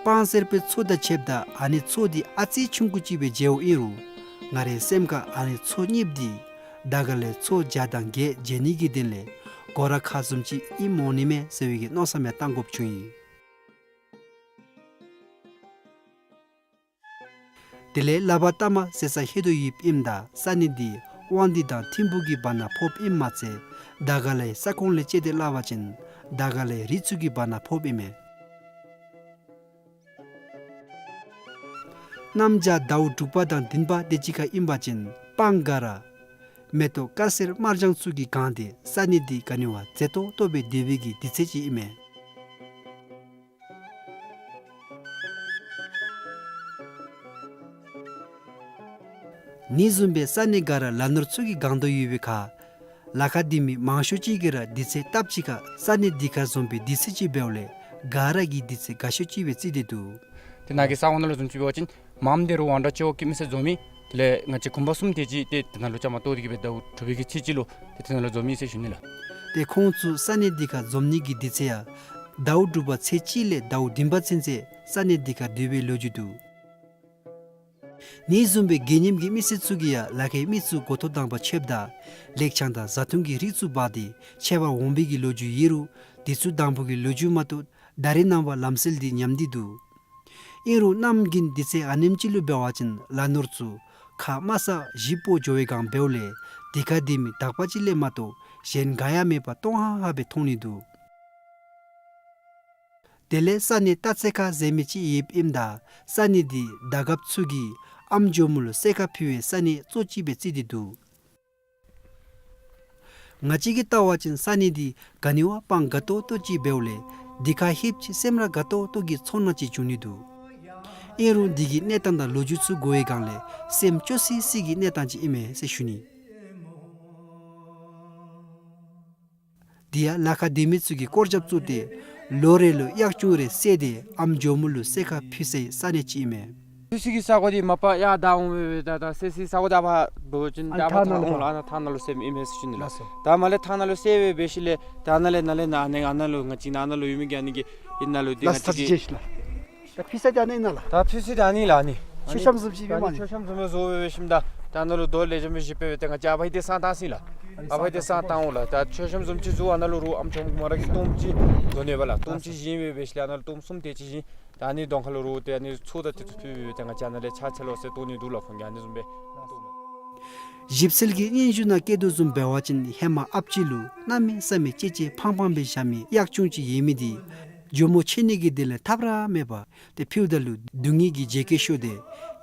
སྤང་སེར་པོའི་མཚོ་དང་ཕྱདཔ་ད་ཨ་ནི་མཚོ་འདི་ཨ་ཙི་ཆུང་ཀུ་ཅིག་སྦེ་མཇལཝ་ཨིན་རུང་ང་རའི་སེམས་ཁར་ཨ་ནི་མཚོ་གཉིསཔོ་འདི་དར་དཀར་ལས་མཚོ་བརྒྱ་དང་བརྒྱད་མཇལ་ནི་གི་དོན་ལས་སྒོ་ར་ཁ་བཟུམ་ཅིག་ཨིནམ་འོང་ནི་མས་ཟེར་བའི་གི་མནོ་བསམ་ཡང་བཏང་དགོཔ་བྱུང་ཡི། དེ་ལས་ལ་བ་ཏ་མ་ཟེར་སར་ལྷོད་དོ་ཡོདཔ་ཨིནམ་ད་ས་གནས་འདི་དབང་འདུས་དང་ཐིམ་ཕུག་གི་བར་ན་ཕོགཔ་ཨིནམ་མ་ཚད་དར་དཀར་ལས་ས་ཁོངས་ལས་དཔྱད་དེ་སླབ་པ་ཅིན་དར་དཀར་ལས་རི་ཚུ་གི་བར་ན་ཕོགཔ་ཨིན་མས། གནམ་བྱཱར་ཟླཝ་དྲུག་པ་དང་བདུན་པ་དེ་ཅིག་ཁར་ཨིན་པ་ཅིན་སྤང་ག་ར་མེ་ཏོག་དཀར་སེར་དམར་ལྗང་ཚུ་གིས་གང་སྟེ་ས་གནས་འདི་ག་ནི་བ་མཛེས་ཏོག་ཏོ་སྦེ་སྡོད་པའི་གི་དུས་ཚོད་ཅིག་ཨིན་མས། ཨ་ནི་བཟུམ་སྦེ་ས་གནས་ག་ར་ལ་ནོར་ཚུ་གིས་གང་དོ་ཡོད་པའི་ཁར་ལ་ཁ་སྡོད་མི་མང་ཤོས་ཅིག་གིས་ར་དུས་ཚོད་སྟབས་གཅིག་ཁར་ས་གནས་འདི་ཁར་འཛོམས་པའི་དུས་ཚོད་ཅིག་འབདཝ་ལས་ག་ར་གིས་དུས་ཚོད་དགའ་ཤོས་ཅིག་སྦེ་བརྩི་སྟེ་འདུག། དེ་ནང་གི་ས་གོ་ནང་ལུ་བཟུམ་ཅིག་འབད་བ་ཅིན་མངམ་འདི་རུ་ཝང་ཌ་ཅོག་གི་མི་སེར་འཛོམས་མི་དེ་ལས་ང་བཅས་གུང་པ་གསུམ་དེ་ཅིག་ཏེ་དེ་ནང་ལུ་བཅའ་མར་གཏོགས་ཏེ་གིས་སྦེ་ཟླཝ་དྲུག་པའི་གི་ཚེས་གཅིག་ལུ་ཏེ་དེ་ནང་ལུ་འཛོམས་ཡི་ཟེར་ཞུ་ནི་ལགས། ཏེ་ཁོང་ཚུ་ས་གནས་འདི་ཁར་འཛོམས་ནི་གི་དུས་ཚོད་ཡང་ཟླཝ་དྲུག་པ་ཚེས་གཅིག་ལས་ཟླཝ་བདུན་པ་ཚུན་ཚོད་ས་གནས་འདི་ཁར་སྡོད་པའི་ལོ་རྒྱུས་འདུག། ཨ་ནི་བཟུམ་སྦེ་དགེ་བསྙེན་གྱི་མི་སེར་ཚུ་གིས་ཡང་ལ་ཁའི་མི་ཚུ་འགོ་ཐོག་དང་པ་ཕྱདཔ་ད་ལེགས་ཆང་དང་བཟའ་འཐུང་གི་རིགས་ཚུ་འབག་སྟེ་ཕྱད་པར་འོང་བའི་གི་ལོ་རྒྱུས་ཡོད་རུང་དེ་ཚུ་དང་པོ་གི་ལོ་རྒྱུས་མ་གཏོགས་ད་རེས་ནངས་པ་ལམ་སྲོལ་འདི་ཉམས་ཏེ་འདུག། ཨིན་རུང་གནམ་དགུན་དུས་ཚོད་ཨ་ནེམ་ཅིག་ལུ་འབད་བ་ཅིན་ལ་ནོར་ཚུ་ཁ་དམའ་ས་གཞི་སྤོ་འགྱོ་བའི་སྒང་འབདཝ་ལས་དེ་ཁར་སྡོད་མི་དག་པ་ཅིག་ལས་མ་གཏོགས་གཞན་ག་ཡང་མེད་པར་སྟོང་ཧ་ཧ་སྦེ་མཐོང་ནི་འདུག། དེ་ལས་ས་གནས་སྟག་རྩེ་ཁ་ཟེར་མི་ཅིག་ཡོདཔ་ཨིནམ་ད་ས་གནས་འདི་དར་དཀརཔ་ཚུ་གིས་ཨམ་ཇོ་མོ་ལུ་གསོལ་ཁ་ཕུལ་བའི་ས་གནས་གཙོ་ཅིག་སྦེ་བརྩི་སྟེ་འདུག། ང་བཅས་ཀྱིས་བལྟ་བ་ཅིན་ས་གནས་འདི་ག་ནི་བ་སྤང་དགའ་ཏོག་ཏོ་ཅིག་འབདཝ་ལས་དེ་ཁར་ལྷོདཔ་ཅིག་སེམས་ར་དགའ་ཏོག་ཏོ་གི་ཚོར་སྣང་ཅིག་བྱུང་ནི་འདུག། ཨིན་རུང་འདི་གི་གནས་སྟངས་དང་ལོ་རྒྱུས་ཚུ་གོ་བའི་སྒང་ལས་སེམས་སྐྱོ་སི་སི་གི་གནས་སྟངས་ཅིག་ཨིན་མས་ཟེར་ཞུ་ནི། འདི་ཡང་ལ་ཁར་སྡོད་མི་ཚུ་གིས་སྐོར་རྒྱབ་བཙུགས་ཏེ་ལོ་རེ་ལུ་གཡག་ཆུང་རེ་བསད་དེ་ཨམ་ཇོ་མོ་ལུ་གསོལ་ཁ་ཕུལ་སའི་ས་གནས་ཅིག་ཨིན་མས། ཕུལ་སའི་གི་ས་གོ་འདི་མ་པ་ཡར་བདའ་འོང་སྦེ་སྦེ་ད་ད་གསོལ་སའི་ས་གོ་འདི་ཕར་འབད་བ་ཅིན་ཨ་ནི་ད་ཕར་ཐང་ནང་ལུ་འོང་ལགས། ཨ་ནཱ་ཐང་ནང་ལུ་གསོལཝ་ཨིན་མས་ཟེར་ཞུ་ནི་ལགས། ལགས་སོ། ད་མར་ལས་ཐང་ནང་ལུ་གསོལ་སྦེ་འབད་ཞིནམ་ལས་ད་ནཱ་ལས་ནཱ་ལས་ནཱ་ཨ་ནཱ་ཨ་ནཱ་ལུ་ང་བཅས་ནཱ་ཨ་ནཱ་ལུ་ཡོད་མི་གི་ཨ་ནི་གི་ཨ་ནཱ་ལུ་འདི་ལགས་ང་བཅས་ཀྱི་ད་ཕུལ་ས་འདི་ཨ་ནི་ཨིན་ན་ལགས། ད་ཕུལ་ས་འདི་ཨ་ནི་ལགས། ཨ་ནི་མཆོད་བཤམས་བཟུམ་ཅིག་ཨ་ནི་སྦེ་མ་ནི་མཆོད་བཤམས་བཟུམ་སྦེ་བཟོ་སྦེ་འབད་ཞིནམ་ད་ད་ནཱ་ལུ་རྡོ་ལེགས་ཤོམ་སྦེ་བཞེས་སྦེ་སྦེ་ཏེ་ང་བཅས་ཨ་ཕར་འདི་སྲང་བཏང་ཟེར་ལགས། ཨ་ཕར་འདི་སྲང་བཏང་འོང་ལགས། ད་མཆོད་བཤམས་བཟུམ་ཅིག་བཟོ། ཨ་ནཱ་ལུ་རུང་ཨམ་ཇོ་མོ་གི་མོ་ར་གི་གཏོརམ་ཅིག་དོ་ནི་སྦེ་ལགས། གཏོརམ་ཅིག་བཞེངས་སྦེ་འབད་ཞིནམ་ལས་ཨ་ནཱ་ལུ་གཏོརམ་གསུམ་དེ་ཅིག་བཞེངས། ད་ཨ་ནི་གདོང་ཁ་ལུ་རུང་ཏེ་ཨ་ནི་ཚོགས་དང་དེ་ཚུ་ཕུལ་སྦེ་སྦེ་ཏེ་ང་བཅས་ཨ་ནཱ་ལས་ཕྱག་འཚལ་ལོ་ཟེར་གཏོར་ནི་འདུག་ལགས། ཁོང་གིས་ཨ་ནི་བཟུམ་སྦེ། ཞིབ་འཚོལ་གྱི་སྙན་ཞུ་ནང་བཀོད་དོ་བཟུམ་འབད་བ་ཅིན་ཧེ་མ་ཨཔ་ཅིག་ལུ་གནམ་མེད་ས་མེད་ལྕེ་ལྕེ་ཕངས་ཕངས་སྦེ་བཞག་མི་གཡག་ཆུང་ཅིག་ཡོད་མི་འདི་ཇོ་མོ་མཆོད་ནི་གི་དོན་ལས་ཐབས་ར་མེད་པར་ཏེ་ཕུལཝ་ད་ལུ་སྡུག་བསྔལ་གྱི་བརྗེད་སྐྱེ་ཤོར་ཏེ་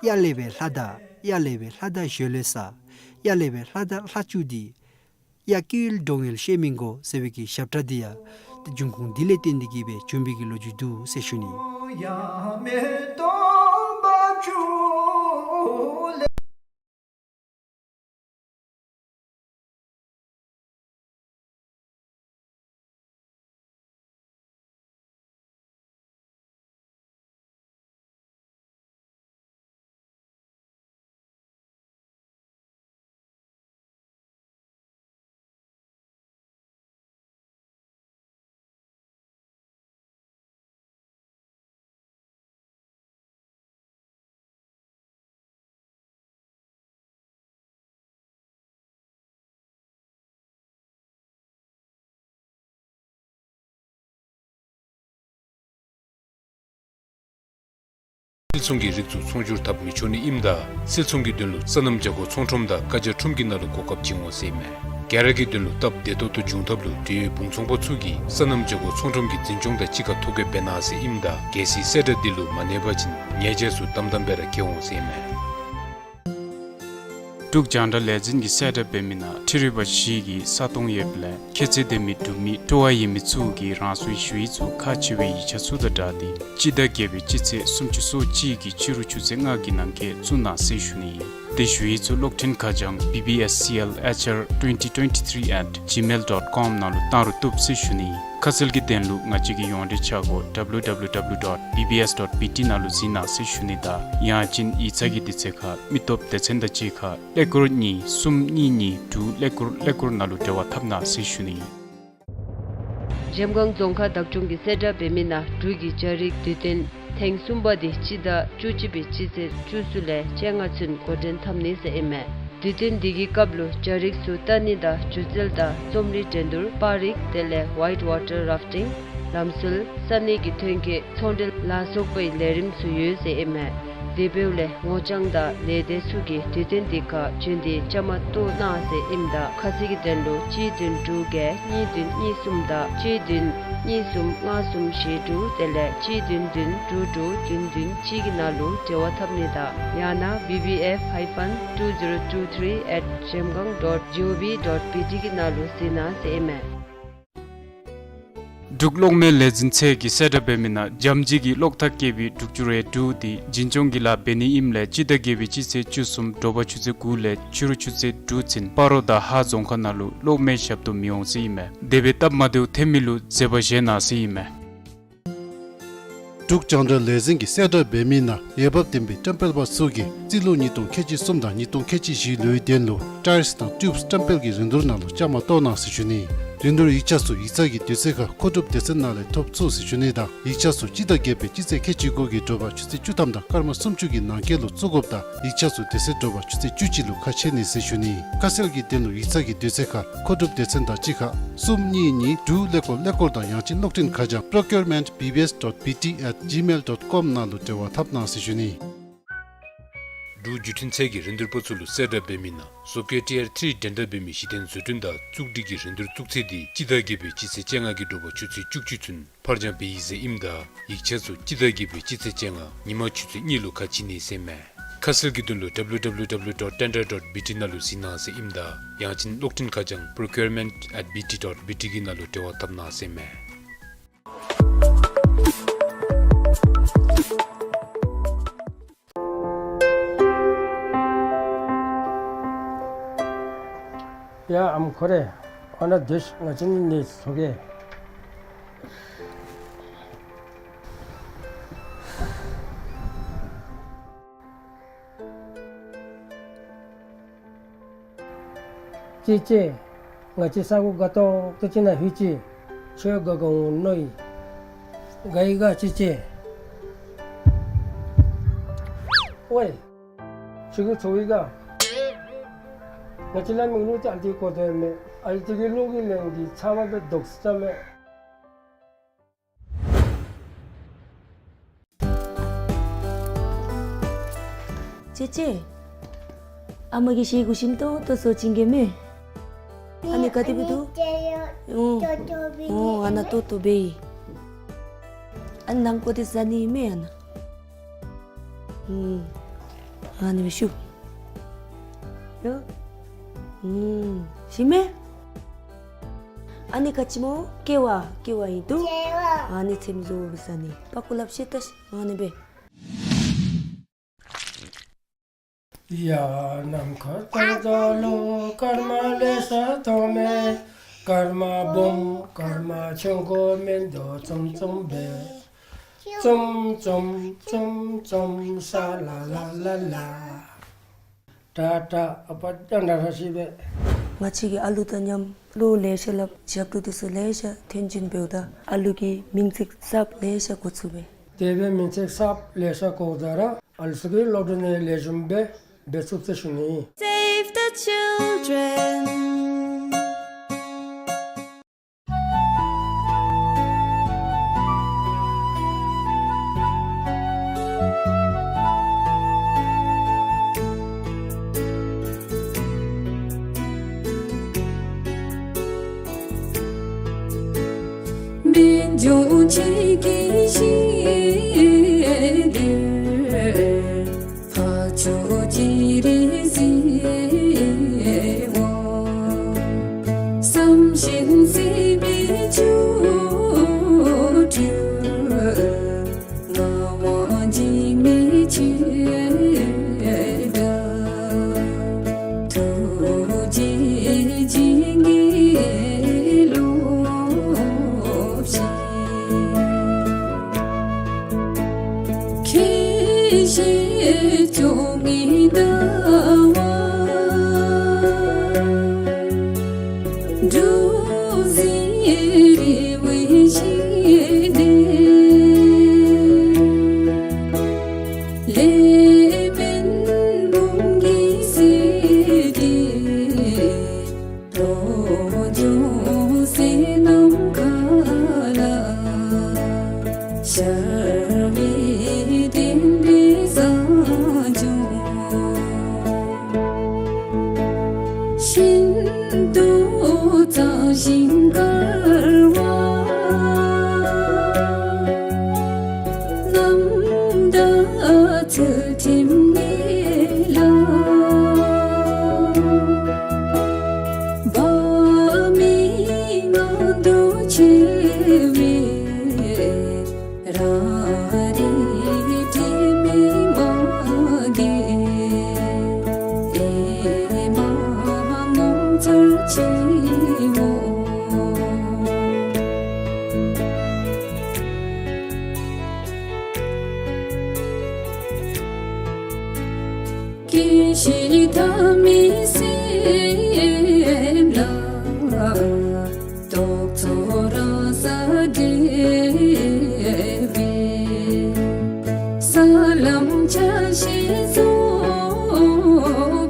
ཡར་ལས་སྦེ་ལྷ་དར་ཡར་ལས་སྦེ་ལྷ་དར་ཞལ་ལུ་ས་ཡར་ལས་སྦེ་ལྷ་དར་ལྷ་ཆུང་འདི་གཡག་སྐྱེ་ཡུལ་འབྲོང་ཡུལ་ཤེས་མི་དགོ་ཟེར་བའི་གི་ཞབས་ཁྲ་འདི་ཡང་ཏེ་འབྱུང་ཁུངས་འདི་ལས་བརྟེན་ཏེ་གིས་སྦེ་བྱུང་བའི་གི་ལོ་རྒྱུས་འདུག་ཟེར་ཞུ་ནི། སིལ་ཚོང་གི་རིགས་ཚུ་ཚོང་སྒྱུར་འཐབ་མི་ཆོག་ནི་ཨིནམ་ད་སིལ་ཚོང་གི་དོན་ལུ་སོ་ནམ་བྱ་སྒོ་ཚོང་ཁྲོམ་དང་བཀའ་རྒྱ་ཁྲོམ་གྱི་ནང་ལུ་གོ་སྐབས་བྱིན་འོང་ཟེར་ཨིན་མས། ག་ར་གི་དོན་ལུ་སྟབས་བདེ་ཏོག་ཏོ་འབྱུང་ཐབས་ལུ་འབྲེལ་ཡོད་བུང་ཚོང་པ་ཚུ་གིས་སོ་ནམ་བྱ་སྒོ་ཚོང་ཁྲོམ་གྱི་འཛིན་སྐྱོང་དང་གཅིག་ཁར་ཐོ་བཀོད་འབད་གནང་ཟེར་ཨིནམ་ད་གལ་སྲིད་གསལ་བསྒྲགས་འདི་ལུ་མ་གནས་པ་ཅིན་ཉེས་བྱ་ཚུ་དམ་དམ་སྦེ་ར་བཀལ་འོང་ཟེར་ཨིན་མས། འབྲུག་རྒྱང་བསྒྲགས་ལས་འཛིན་གྱིས་གསལ་བསྒྲགས་འབད་མི་ནང་འཕྲུལ་རིག་པ་གཞི་གི་ས་སྟོང་ཡོདཔ་ལས་ཁྱད་ཚད་ལྡན་མི་འབྲུག་མི་སྤྲོ་བ་ཡོད་མི་ཚུ་གིས་རང་སོའི་ཞུ་ཡིག་ཚུ་ཁག་ཆེ་བའི་ཡིག་ཆ་ཚུ་དང་སྦྲགས་ཏེ་སྤྱི་ཟླ་བརྒྱད་པའི་སྤྱི་ཚེས་སུམ་ཅུ་སོ་གཅིག་གི་ཕྱི་རུ་ཆུ་ཚོད་ལྔ་གི་ནང་འཁོད་བཙུགས་གནང་ཟེར་ཞུ་ནི་ཨིན། དེ་ཞུ་ཡིག་ཚུ་གློག་འཕྲིན་ཁ་བྱང་B B S C L H R twenty twenty-three at gmail dot com ནང་ལུ་བཏང་རུང་བཏུབ་ཟེར་ཞུ་ནི། ཁ་གསལ་གྱི་དོན་ལུ་ང་བཅས་ཀྱི་ཡོངས་འབྲེལ་ཆ་སྒོ་W W W dot B B S dot B T ནང་ལུ་གཟིགས་གནང་ཟེར་ཞུ་ནི་དང་ཡང་ཅིན་ཡིག་ཚང་གི་དུས་ཚོད་ཁར་མི་སྟོབས་སྡེ་ཚན་དང་གཅིག་ཁར་ཀླད་ཀོར་གཉིས་གསུམ་གཉིས་གཉིས་དྲུག་ཀླད་ཀོར་ཀླད་ཀོར་ནང་ལུ་འབྲེལ་བ་འཐབ་གནང་ཟེར་ཞུ་ནི། འཇམ་དབྱངས་རྫོང་ཁག་བདག་སྐྱོང་གིས་གསལ་བསྒྲགས་འབད་མི་ནང་འབྲུག་གི་རྒྱ་རིགས་དུས་སྟོན་ཐེངས་གསུམ་པ་དེ་སྤྱི་ཟླ་བཅུ་གཅིག་པའི་སྤྱི་ཚེས་བཅུ་གསུམ་ལས་བཅོ་ལྔ་ཚུན་འགོ་འདྲེན་འཐབ་ནི་ཟེར་ཨིན་མས། དུས་སྟོན་འདི་གི་སྐབས་ལུ་རྒྱ་རིགས་ཚུ་ལྟ་ནི་དང་སྒྱུ་རྩལ་དང་རྩོམ་རིག་འགྲན་བསྡུར་པར་རིས་དེ་ལས་white water rafting ལམ་སྲོལ་ས་གནས་ཀྱི་ཐོན་སྐྱེད་ཚོང་འབྲེལ་ལ་སོགས་པའི་ལས་རིམ་ཚུ་ཡོད་ཟེར་ཨིན་མས། དེ་འབདཝ་ལས་ངོ་རྐྱང་དང་ལས་སྡེ་ཚུ་གིས་དུས་སྟོན་འདི་ཁར་རྒྱུན་དུ་བཅའ་མར་གཏོགས་གནང་ཟེར་ཨིནམ་ད་ཁ་གསལ་གྱི་དོན་ལུ་གཅིག་བདུན་དྲུག་བརྒྱད་གཉིས་བདུན་གཉིས་གསུམ་དང་གཅིག་བདུན་གཉིས་གསུམ་ལྔ་གསུམ་བཞི་དྲུག་དེ་ལས་གཅིག་བདུན་བདུན་དྲུག་དྲུག་བདུན་བདུན་གཅིག་གི་ནང་ལུ་འབྲེལ་བ་འཐབ་ནི་དང་ཡང་ན B B F hyphen two zero two three at zhemgang dot gov dot B T གི་ནང་ལུ་གཟིགས་གནང་ཟེར་ཨིན་མས། འབྲུག་གློག་མེ་ལས་འཛིན་ཚད་ཀྱིས་གསལ་བསྒྲགས་འབད་མི་ནང་འཇམ་རྒྱུད་ཀྱི་གློག་ཐག་བཀལ་བའི་འབྲུག་ཆུ་རེ་དྲུག་དེ་འཛིན་སྐྱོང་གི་ལཱ་འབད་ནི་ཨིནམ་ལས་སྤྱི་ཟླ་བརྒྱད་པའི་སྤྱི་ཚེས་བཅུ་གསུམ་དྲོ་པ་ཆུ་ཚོད་དགུ་ལས་ཕྱི་རུ་ཆུ་ཚོད་དྲུག་ཚུན་སྤ་རོ་དང་ཧཱ་རྫོང་ཁག་ནང་ལུ་གློག་མེ་ཞབས་ཏོག་མི་འོང་ཟེར་ཨིན་མས། དེ་སྦེ་སྟབས་མ་བདེཝ་ཐོན་མི་ལུ་འཛེམ་པ་བཞེས་གནང་ཟེར་ཨིན་མས། འབྲུག་རྒྱང་བསྒྲགས་ལས་འཛིན་གྱིས་གསལ་བསྒྲགས་འབད་མི་ནང་འོས་འབབ་ལྡན་པའི་བཀྲམ་སྤེལ་པ་ཚུ་གིས་རྩིས་ལོ་ཉིས་སྟོང་ཁལ་གཅིག་གསུམ་དང་ཉིས་སྟོང་ཁལ་གཅིག་བཞི་ལོའི་དོན་ལུ་ཊའིརསི་དང་ཊིའུབསི་བཀྲམ་སྤེལ་གྱི་རིན་བསྡུར་ནང་ལུ་བཅའ་མར་གཏོགས་གནང་ཟེར་ཞུ་ནི། རིན་བསྡུར་ཡིག་ཆ་ཚུ་ཡིག་ཚང་གི་དུས་ཚོད་ཁར་མཁོ་སྒྲུབ་སྡེ་ཚན་ནང་ལས་ཐོབ་ཚུགས་ཟེར་ཞུ་ནི་དང་ཡིག་ཆ་ཚུ་སྤྱི་ཟླ་བརྒྱད་པའི་སྤྱི་ཚེས་ཁལ་གཅིག་དགུ་གི་དྲོ་པ་ཆུ་ཚོད་བཅུ་ཐམ་དང་སྐར་མ་སུམ་ཅུ་གི་ནང་འཁོད་ལུ་བཙུགས་དགོཔ་དང་ཡིག་ཆ་ཚུ་དེ་ཚེ་དྲོ་པ་ཆུ་ཚོད་བཅུ་གཅིག་ལུ་ཁ་ཕྱེ་ནི་ཟེར་ཞུ་ནི། ཁ་གསལ་གྱི་དོན་ལུ་ཡིག་ཚང་གི་དུས་ཚོད་ཁར་མཁོ་སྒྲུབ་སྡེ་ཚན་དང་གཅིག་ཁར་གསུམ་གཉིས་གཉིས་དྲུག་ཀླད་ཀོར་ཀླད་ཀོར་དང་ཡང་ཅིན་གློག་འཕྲིན་ཁ་བྱང་procurement B B S dot B T at gmail dot com ནང་ལུ་འབྲེལ་བ་འཐབ་གནང་ཟེར་ཞུ་ནི། འབྲུག་བརྒྱུད་འཕྲིན་ཚད་ཀྱིས་རིན་བསྡུར་པ་ཚུ་ལུ་གསལ་བསྒྲགས་འབད་མི་ནང་བཟོ་བཀོད་ཊི་ཨར་ཐི་རི་འགྲན་ཟླ་འབད་མི་གཞི་རྟེན་བཟོ་སྐྲུན་དང་བཙུགས་སྒྲིག་གི་རིན་བསྡུར་བཙུགས་ཚེས་དེ་སྤྱི་ཟླ་བརྒྱད་པའི་སྤྱི་ཚེས་བཅོ་ལྔ་གི་དྲོ་པ་ཆུ་ཚོད་བཅུ་གཅིག་ཚུན་ཕར་འགྱངས་འབད་ཡི་ཟེར་ཨིནམ་ད་ཡིག་ཆ་ཚུ་སྤྱི་ཟླ་བརྒྱད་པའི་སྤྱི་ཚེས་བཅོ་ལྔ་ཉིན་མ་ཆུ་ཚོད་གཉིས་ལུ་ཁ་ཕྱེ་ནི་ཟེར་ཨིན་མས། ཁ་གསལ་གྱི་དོན་ལུ W W W dot tender dot B T ནང་ལུ་གཟིགས་གནང་ཟེར་ཨིནམ་ད་ཡང་ཅིན་གློག་འཕྲིན་ཁ་བྱང་procurement at B T dot B T གི་ནང་ལུ་འབྲེལ་བ་འཐབ་གནང་ཟེར་ཨིན་མས། ཡ་ཨམ་ཁོ་རེ། ཨ་ན་དུས་ང་བཅས་ནི་ཚོ་གེ། ཅི་ཅི། ང་བཅས་ས་གོ་དགའ་ཏོག་ཏོ་ཅིག་ནང་ལྷོད་ཅི། ཁྱོད་དགའ་དགའ་འོང་མནོ་ཡི། དགའ་ཡི་ག་ཅི་ཅི། ཝའེ། ཁྱོད་ཀྱིས་ཚོར་ཡི་ག། ང་བཅས་ལ་མིག་ལུ་ཏེ་ཨ་ལྟོ་གོ་དོ་མས། ཨ་ལྟོ་གི་ལུག་གི་ལན་འདི་ཚབ་མ་སྦེ་དོགས་ས་མས། ཅེ་ཅེ། ཨ་མ་གིས་ཤེལ་སྒོ་ཞིམ་ཏོང་ཏོ་བཟོ་བྱིན་གེ་མས། ཨ་ནི་ག་དེ་སྦེ་འདུག། ཨོ། ཨོ་ཨ་ན་ཏོག་ཏོ་སྦེ་ཨིན། ཨ་ནི་ནམ་ཁོ་དེ་ཟ་ནི་མས་ཨ་ན། ཨུམ། ཨ་ནི་སྦེ་ཤུབ། ཡ། ཨུམ། ཞིམ་མས། ཨ་ནི་ག་ཅི་སྨོ། ཀེ་བ་ཀེ་བ་ཨིན་འདུག། ཨ་ནི་ཚེམ་བཟོ་སྦེ་ཟ་ནི། པ་ཀུ་ལབ་ཤེས་ད་ཤ། ཨ་ནི་སྦེ། ཡ་ནམ་མཁའ་ལྟར་འཇའ་ལུ་སྐར་མ་ལེ་ཤ་མཐོང་མས། སྐར་མ་སྦོམ་སྐར་མ་ཆུང་ཀུ་མིན་འདུག་ཙུམ་ཙུམ་སྦེ། ཙུམ་ཙུམ་ཙུམ་ཙུམ་ས་ལ་ལ་ལ་ལ། ཏ་ཏ་ཨ་པ་ཏ་ན་ར་ཤི་བེ། ང་བཅས་ཀྱིས་ཨ་ལུ་དང་མཉམ་གླུ་ལེ་ཤ་སླབ་ཞབས་བྲོ་འདི་ཚུ་ལེ་ཤ་འཐེན་བྱིན་འབདཝ་ད་ཨ་ལུ་གི་མིང་ཚིག་གསརཔ་ལེ་ཤ་གོ་ཚུགས་པས། དེ་སྦེ་མིང་ཚིག་གསརཔ་ལེ་ཤ་གོཝ་ད་ར་ཨ་ལུ་ཚུ་གིས་ལོག་སྟེ་ནི་ལེགས་ཤོམ་སྦེ་འབད་ཚུགས་ཟེར་ཞུ་ནི། Save the children. ཁྱེད་ཀྱི་ཞལ་དེར་འཕགས་མཆོག་སྤྱན་རས་གཟིགས་དབང་བསམ་བཞིན་སྲིད་པའི་ཆོ་འཕྲུལ་ངག་དབང་འཇིགས་མེད་ཆོས་གྲགས། ཐུགས་རྗེ་ཅན་གྱིས་རློབས་ཤིག། ཁྱེད་ཞལ་བཅོ་ལྔའི་ཟླ་བ། འབྲུ་བཞི་རི་བོའི་ཞལ་ནས། ལེགས་སྨོན་འབུམ་གྱིས་བསུས་ཏེ། ལོ་ལྗང་སེར་ནམ་མཁའ་ལ། ཤར་བའི་སྤྲིན་པའི་ས་འབྱུང་། ཤིན་ཏུ་གཙང་ཞིང་དཀར་བ། རྣམ་དག་ཚུལ་ཁྲིམས་ངེས་ལ། འབངས་མི་ངང་དུ་ཆེ་བའི། རང་རིགས་དྲི་མེད་མ་གི་ཨེ་མ་ངོ་མཚར་ཆེའོ། སྐྱེ་ཤི་མཐའ་མེད་སེམས་ལ། རྟོག་ཚོགས་རང་སར་འདྲེས་པའི། ས་ལམ་ཆ་ཤས་རྫོགས་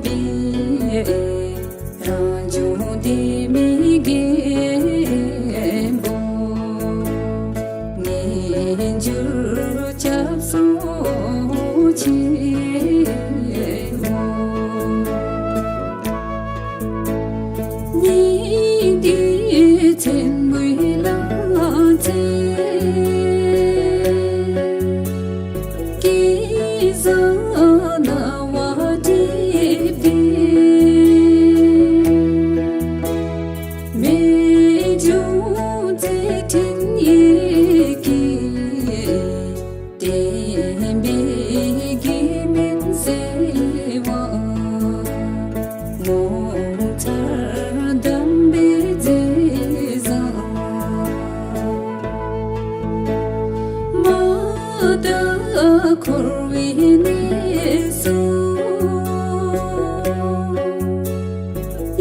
པའི། རང་བྱུང་བདེན་མེད་རྒན་པོ། ངེས་འབྱུང་སྐྱབས་སུ་མཆིའོ། ཉི་ཟླའི་མཚན་མོའི་ལང་ཚོ། སྐལ་བཟང་སྣང་བ་སྒྲིབ་སྟེ། རྨད་བྱུང་མཛད་འཕྲིན་ཡིད་ཀྱི། བསྟན་པའི་རྒྱལ་མིང་གསལ་བ། ངོ་མཚར་གདམས་པའི་མཛད་བཟང་། མ་དག་འཁོར་བའི་གནས་སུ།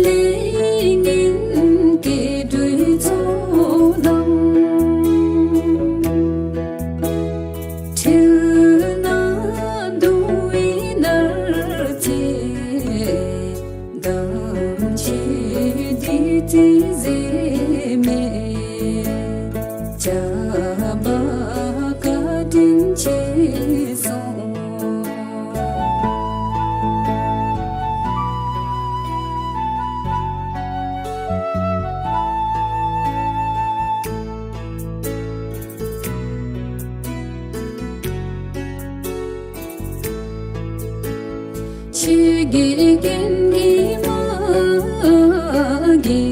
ལས་ངན་སྐྱེ་འགྲོའི་ཚོགས་རྣམས། འཁྲུལ་སྣང་གདུང་བའི་ནགས་ཚལ། དམ་ཆོས་བདུད་རྩིའི་ཟེར་མེད། ཇག་པ་བཀའ་དྲིན་ཆེ་གསུངས། ཆོས་ཀྱི་རྒྱན་གྱིས་མ་གི་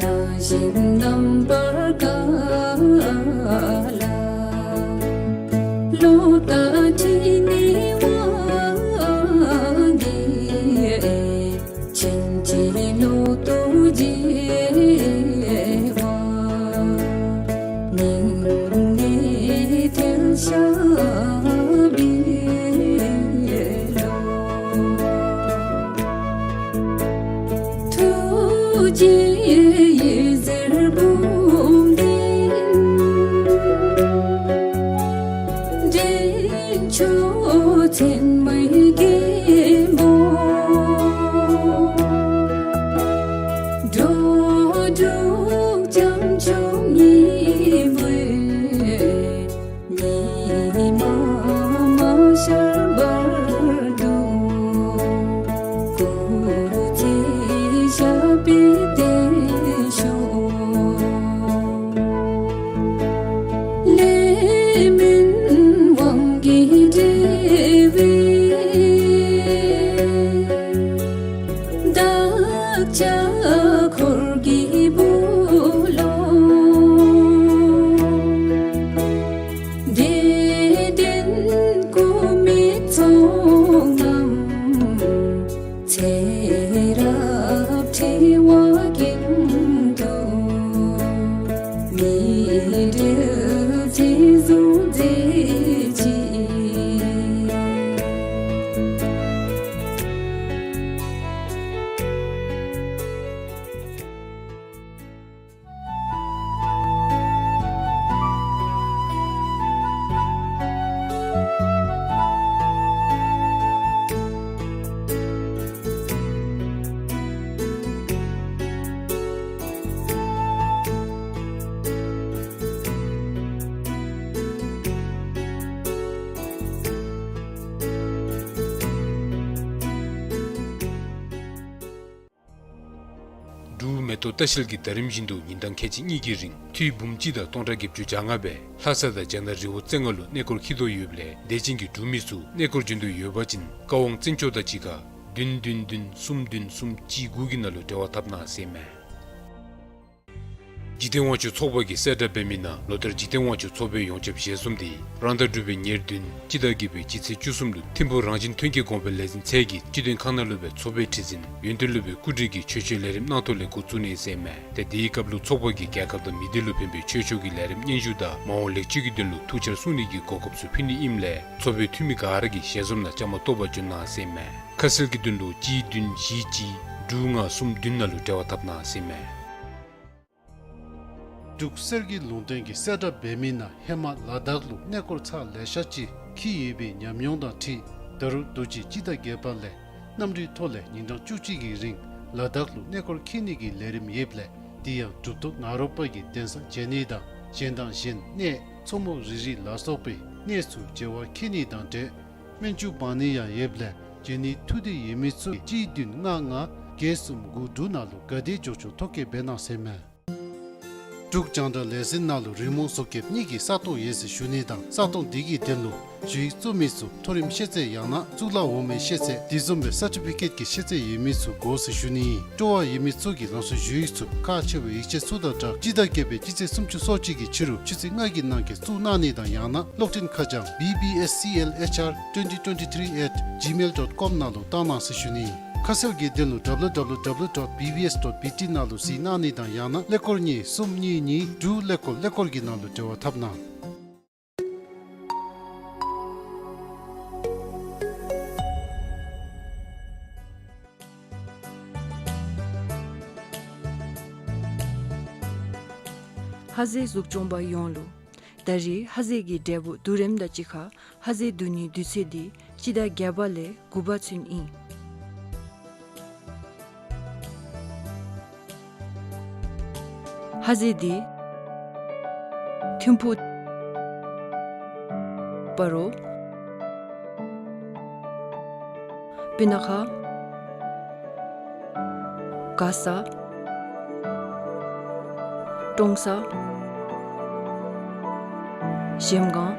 རང་བཞིན་རྣམ་པར་དཀར་ལ། ལོག་ལྟ་དྲི་ནས་དབང་གིས་ཕྱིན་ཅི་ལོག་ཏུ་བྱེད་པ། སྙིང་ནས་ཐལ་བྱ་བའི་བློ། ཐུགས་རྗེའི་འོད་ཟེར་འབུམ་ལྡན། འདྲེན་མཆོག་མཚན་མོའི་རྒན་པོ། འགྲོ་དྲུག་བྱང་ཆུབ་སྙིང་པོའི་ཉི་མ་ ཏོ་ལྟ་བཤལ་གྱིས་ཟླ་རིམ་བཞིན་དུ་ཉིན་གྲངས་ཁལ་གཅིག་གཉིས་ཀྱི་རིང་འཐུས་འབུམ་གཅིག་དང་སྟོང་ཕྲག་བརྒྱད་ཅུ་གྱ་ལྔ་སྦེ་ལྷ་ས་དང་རྒྱ་ནག་རི་བོ་རྩེ་ལྔ་ལུ་གནས་སྐོར་འཁྱིད་དོ་ཡོདཔ་ལས་དད་ཅན་གྱི་འབྲུག་མི་ཚུ་གནས་སྐོར་འབྱོན་འདོད་ཡོད་པ་ཅིན་བཀའ་དབང་བཙན་སྐྱོགས་དང་གཅིག་ཁར་བདུན་བདུན་བདུན་གསུམ་བདུན་གསུམ་གཅིག་དགུ་གི་ནང་ལུ་འབྲེལ་བ་འཐབ་གནང་ཟེར་ཨིན་མས། འཇིག་རྟེན་དབང་ཕྱུག་ཚོགས་པ་གིས་གསལ་བསྒྲགས་འབད་མི་ནང་ལོ་ལྟར་འཇིག་རྟེན་དབང་ཕྱུག་ཚོགས་པའི་ཡོངས་ཁྱབ་ཞལ་འཛོམས་འདི་རང་ཟླ་དྲུག་པའི་ཉེར་བདུན་སྤྱི་ཟླ་བརྒྱད་པའི་སྤྱི་ཚེས་བཅུ་གསུམ་ལུ་ཐིམ་ཕུག་རང་བཞིན་ཐོན་སྐྱེད་གོང་འཕེལ་ལས་འཛིན་ཚད་ཀྱི་སྤྱི་དོན་ཁང་ནང་ལུ་སྦེ་ཚོགས་པའི་ཁྲི་འཛིན་ཡོན་ཏན་སློབ་དཔོན་སྐུ་བགྲེས་ཀྱིས་ཆོས་ཆོས་ལས་རིམ་གནང་ཐོག་ལས་འགོ་བཙུགས་ནི་ཟེར་ཨིན་མས། ཏེ་དེའི་སྐབས་ལུ་ཚོགས་པ་གིས་རྒྱལ་ཁབ་དང་མི་སྡེ་ལུ་ཕན་པའི་ཆོས་ཕྱོགས་ཀྱི་ལས་རིམ་སྙན་ཞུ་དང་མ་འོངས་ལེགས་བཅོས་ཀྱི་དོན་ལུ་ཐུགས་འཆར་གསུང་ནི་གི་གོ་སྐབས་ཚུ་ཕུལ་ནི་ཨིནམ་ལས་ཚོགས་པའི་འཐུས་མི་ག་ར་གིས་ཞལ་འཛོམས་ནང་བཅའ་མར་གཏོགས་པར་འབྱོན་གནང་ཟེར་ཨིན་མས། ཁ་གསལ་གྱི་དོན་ལུ་གཅིག་བདུན་བཞི་གཅིག་དྲུག་ལྔ་གསུམ་བདུན་ནང་ལུ་འབྲེལ་བ་འཐབ་གནང་ཟེར་ཨིན་མས། འབྲུག་གསེར་གྱི་ལུང་བསྟན་གྱིས་གསལ་བསྒྲགས་འབད་མི་ནང་ཧེ་མ་ལ་དྭགས་ལུ་གནས་སྐོར་ཚར་ལེ་ཤ་ཅིག་འཁྱིད་ཡོད་པའི་ཉམས་མྱོང་དང་འཁྲིལ་ད་རུང་དུས་ཅི་སྤྱི་ཟླ་བརྒྱད་པ་ལས་གནམ་གྲུའི་ཐོག་ལས་ཉིན་གྲངས་བཅུ་གཅིག་གི་རིང་ལ་དྭགས་ལུ་གནས་སྐོར་འཁྱིད་ནི་གི་ལས་རིམ་ཡོདཔ་ལས་དེ་ཡང་གྲུབ་ཐོབ་ང་རོ་པ་གིས་གདན་ས་མཇལ་ནི་དང་གཞན་དང་གཞན་གནས་མཚོ་མོ་རི་རི་ལ་སོགས་པའི་གནས་ཚུ་མཇལ་བར་འཁྱིད་ནི་དང་འབྲེལ་སྨན་ཆུ་འབག་ནི་ཡང་ཡོདཔ་ལས་འབྱོན་ནི་ཐུགས་འདོད་ཡོད་མི་ཚུ་གཅིག་བདུན་ལྔ་ལྔ་བརྒྱད་གསུམ་དགུ་དྲུག་ནང་ལུ་ག་དེ་མགྱོགས་མགྱོགས་ཐོ་བཀོད་འབད་གནང་ཟེར་ཨིན་མས། འབྲུག་རྒྱང་བསྒྲགས་ལས་འཛིན་ནང་ལུ་རི་མོ་བཟོ་མཁན་གཉིས་ཀྱི་ས་སྟོང་ཡོད་ཟེར་ཞུ་ནི་དང་ས་སྟོང་དེ་གི་དོན་ལུ་ཞུ་ཡིག་བཙུགས་མི་ཚུ་མཐོ་རིམ་ཤེས་ཚད་ཡང་ན་གཙུག་ལག་འོག་མའི་ཤེས་ཚད་དེ་བཟུམ་སྦེ་སར་ཊི་ཕི་ཀེཊ་ཀྱི་ཤེས་ཚད་ཡོད་མི་ཚུ་དགོ་ཟེར་ཞུ་ནི་ཨིན། སྤྲོ་བ་ཡོད་མི་ཚུ་གིས་རང་སོའི་ཞུ་ཡིག་ཚུ་ཁག་ཆེ་བའི་ཡིག་ཆ་ཚུ་དང་སྦྲགས་སྤྱི་ཟླ་བརྒྱད་པའི་སྤྱི་ཚེས་སུམ་ཅུ་སོ་གཅིག་གི་ཕྱི་རུ་ཆུ་ཚོད་ལྔ་གི་ནང་འཁོད་བཙུགས་གནང་ནི་དང་ཡང་ན་གློག་འཕྲིན་ཁ་བྱང་B B S C L H R twenty twenty-three at gmail dot com ནང་ལུ་བཏང་གནང་ཟེར་ཞུ་ནི་ཨིན། ཁ་གསལ་གྱི་དོན་ལུ་W W W dot B B S dot B T ནང་ལུ་གཟིགས་གནང་ནི་དང་ཡང་ན་ཀླད་ཀོར་གཉིས་གསུམ་གཉིས་གཉིས་དྲུག་ཀླད་ཀོར་ཀླད་ཀོར་གྱི་ནང་ལུ་འབྲེལ་བ་འཐབ་གནང་། ཧ་ཟེ་གཟུགས་སྐྱོང་པ་ཡོངས་ལུ། ད་རེས་ཧ་ཟེ་གི་འབྲས་བུ་བསྡུ་རིམ་དང་གཅིག་ཁར་ཧ་ཟེ་བསྡུ་ནིའི་དུས་ཚོད་འདི་སྤྱི་ཟླ་བརྒྱད་པ་ལས་དགུ་པ་ཚུན་ཨིན། ཧ་ཟེ་འདི་ཐིམ་ཕུག་སྤ་རོ། སྤུ་ན་ཁ། མགར་ས། ཀྲོང་གསར། གཞལམ་སྒང་།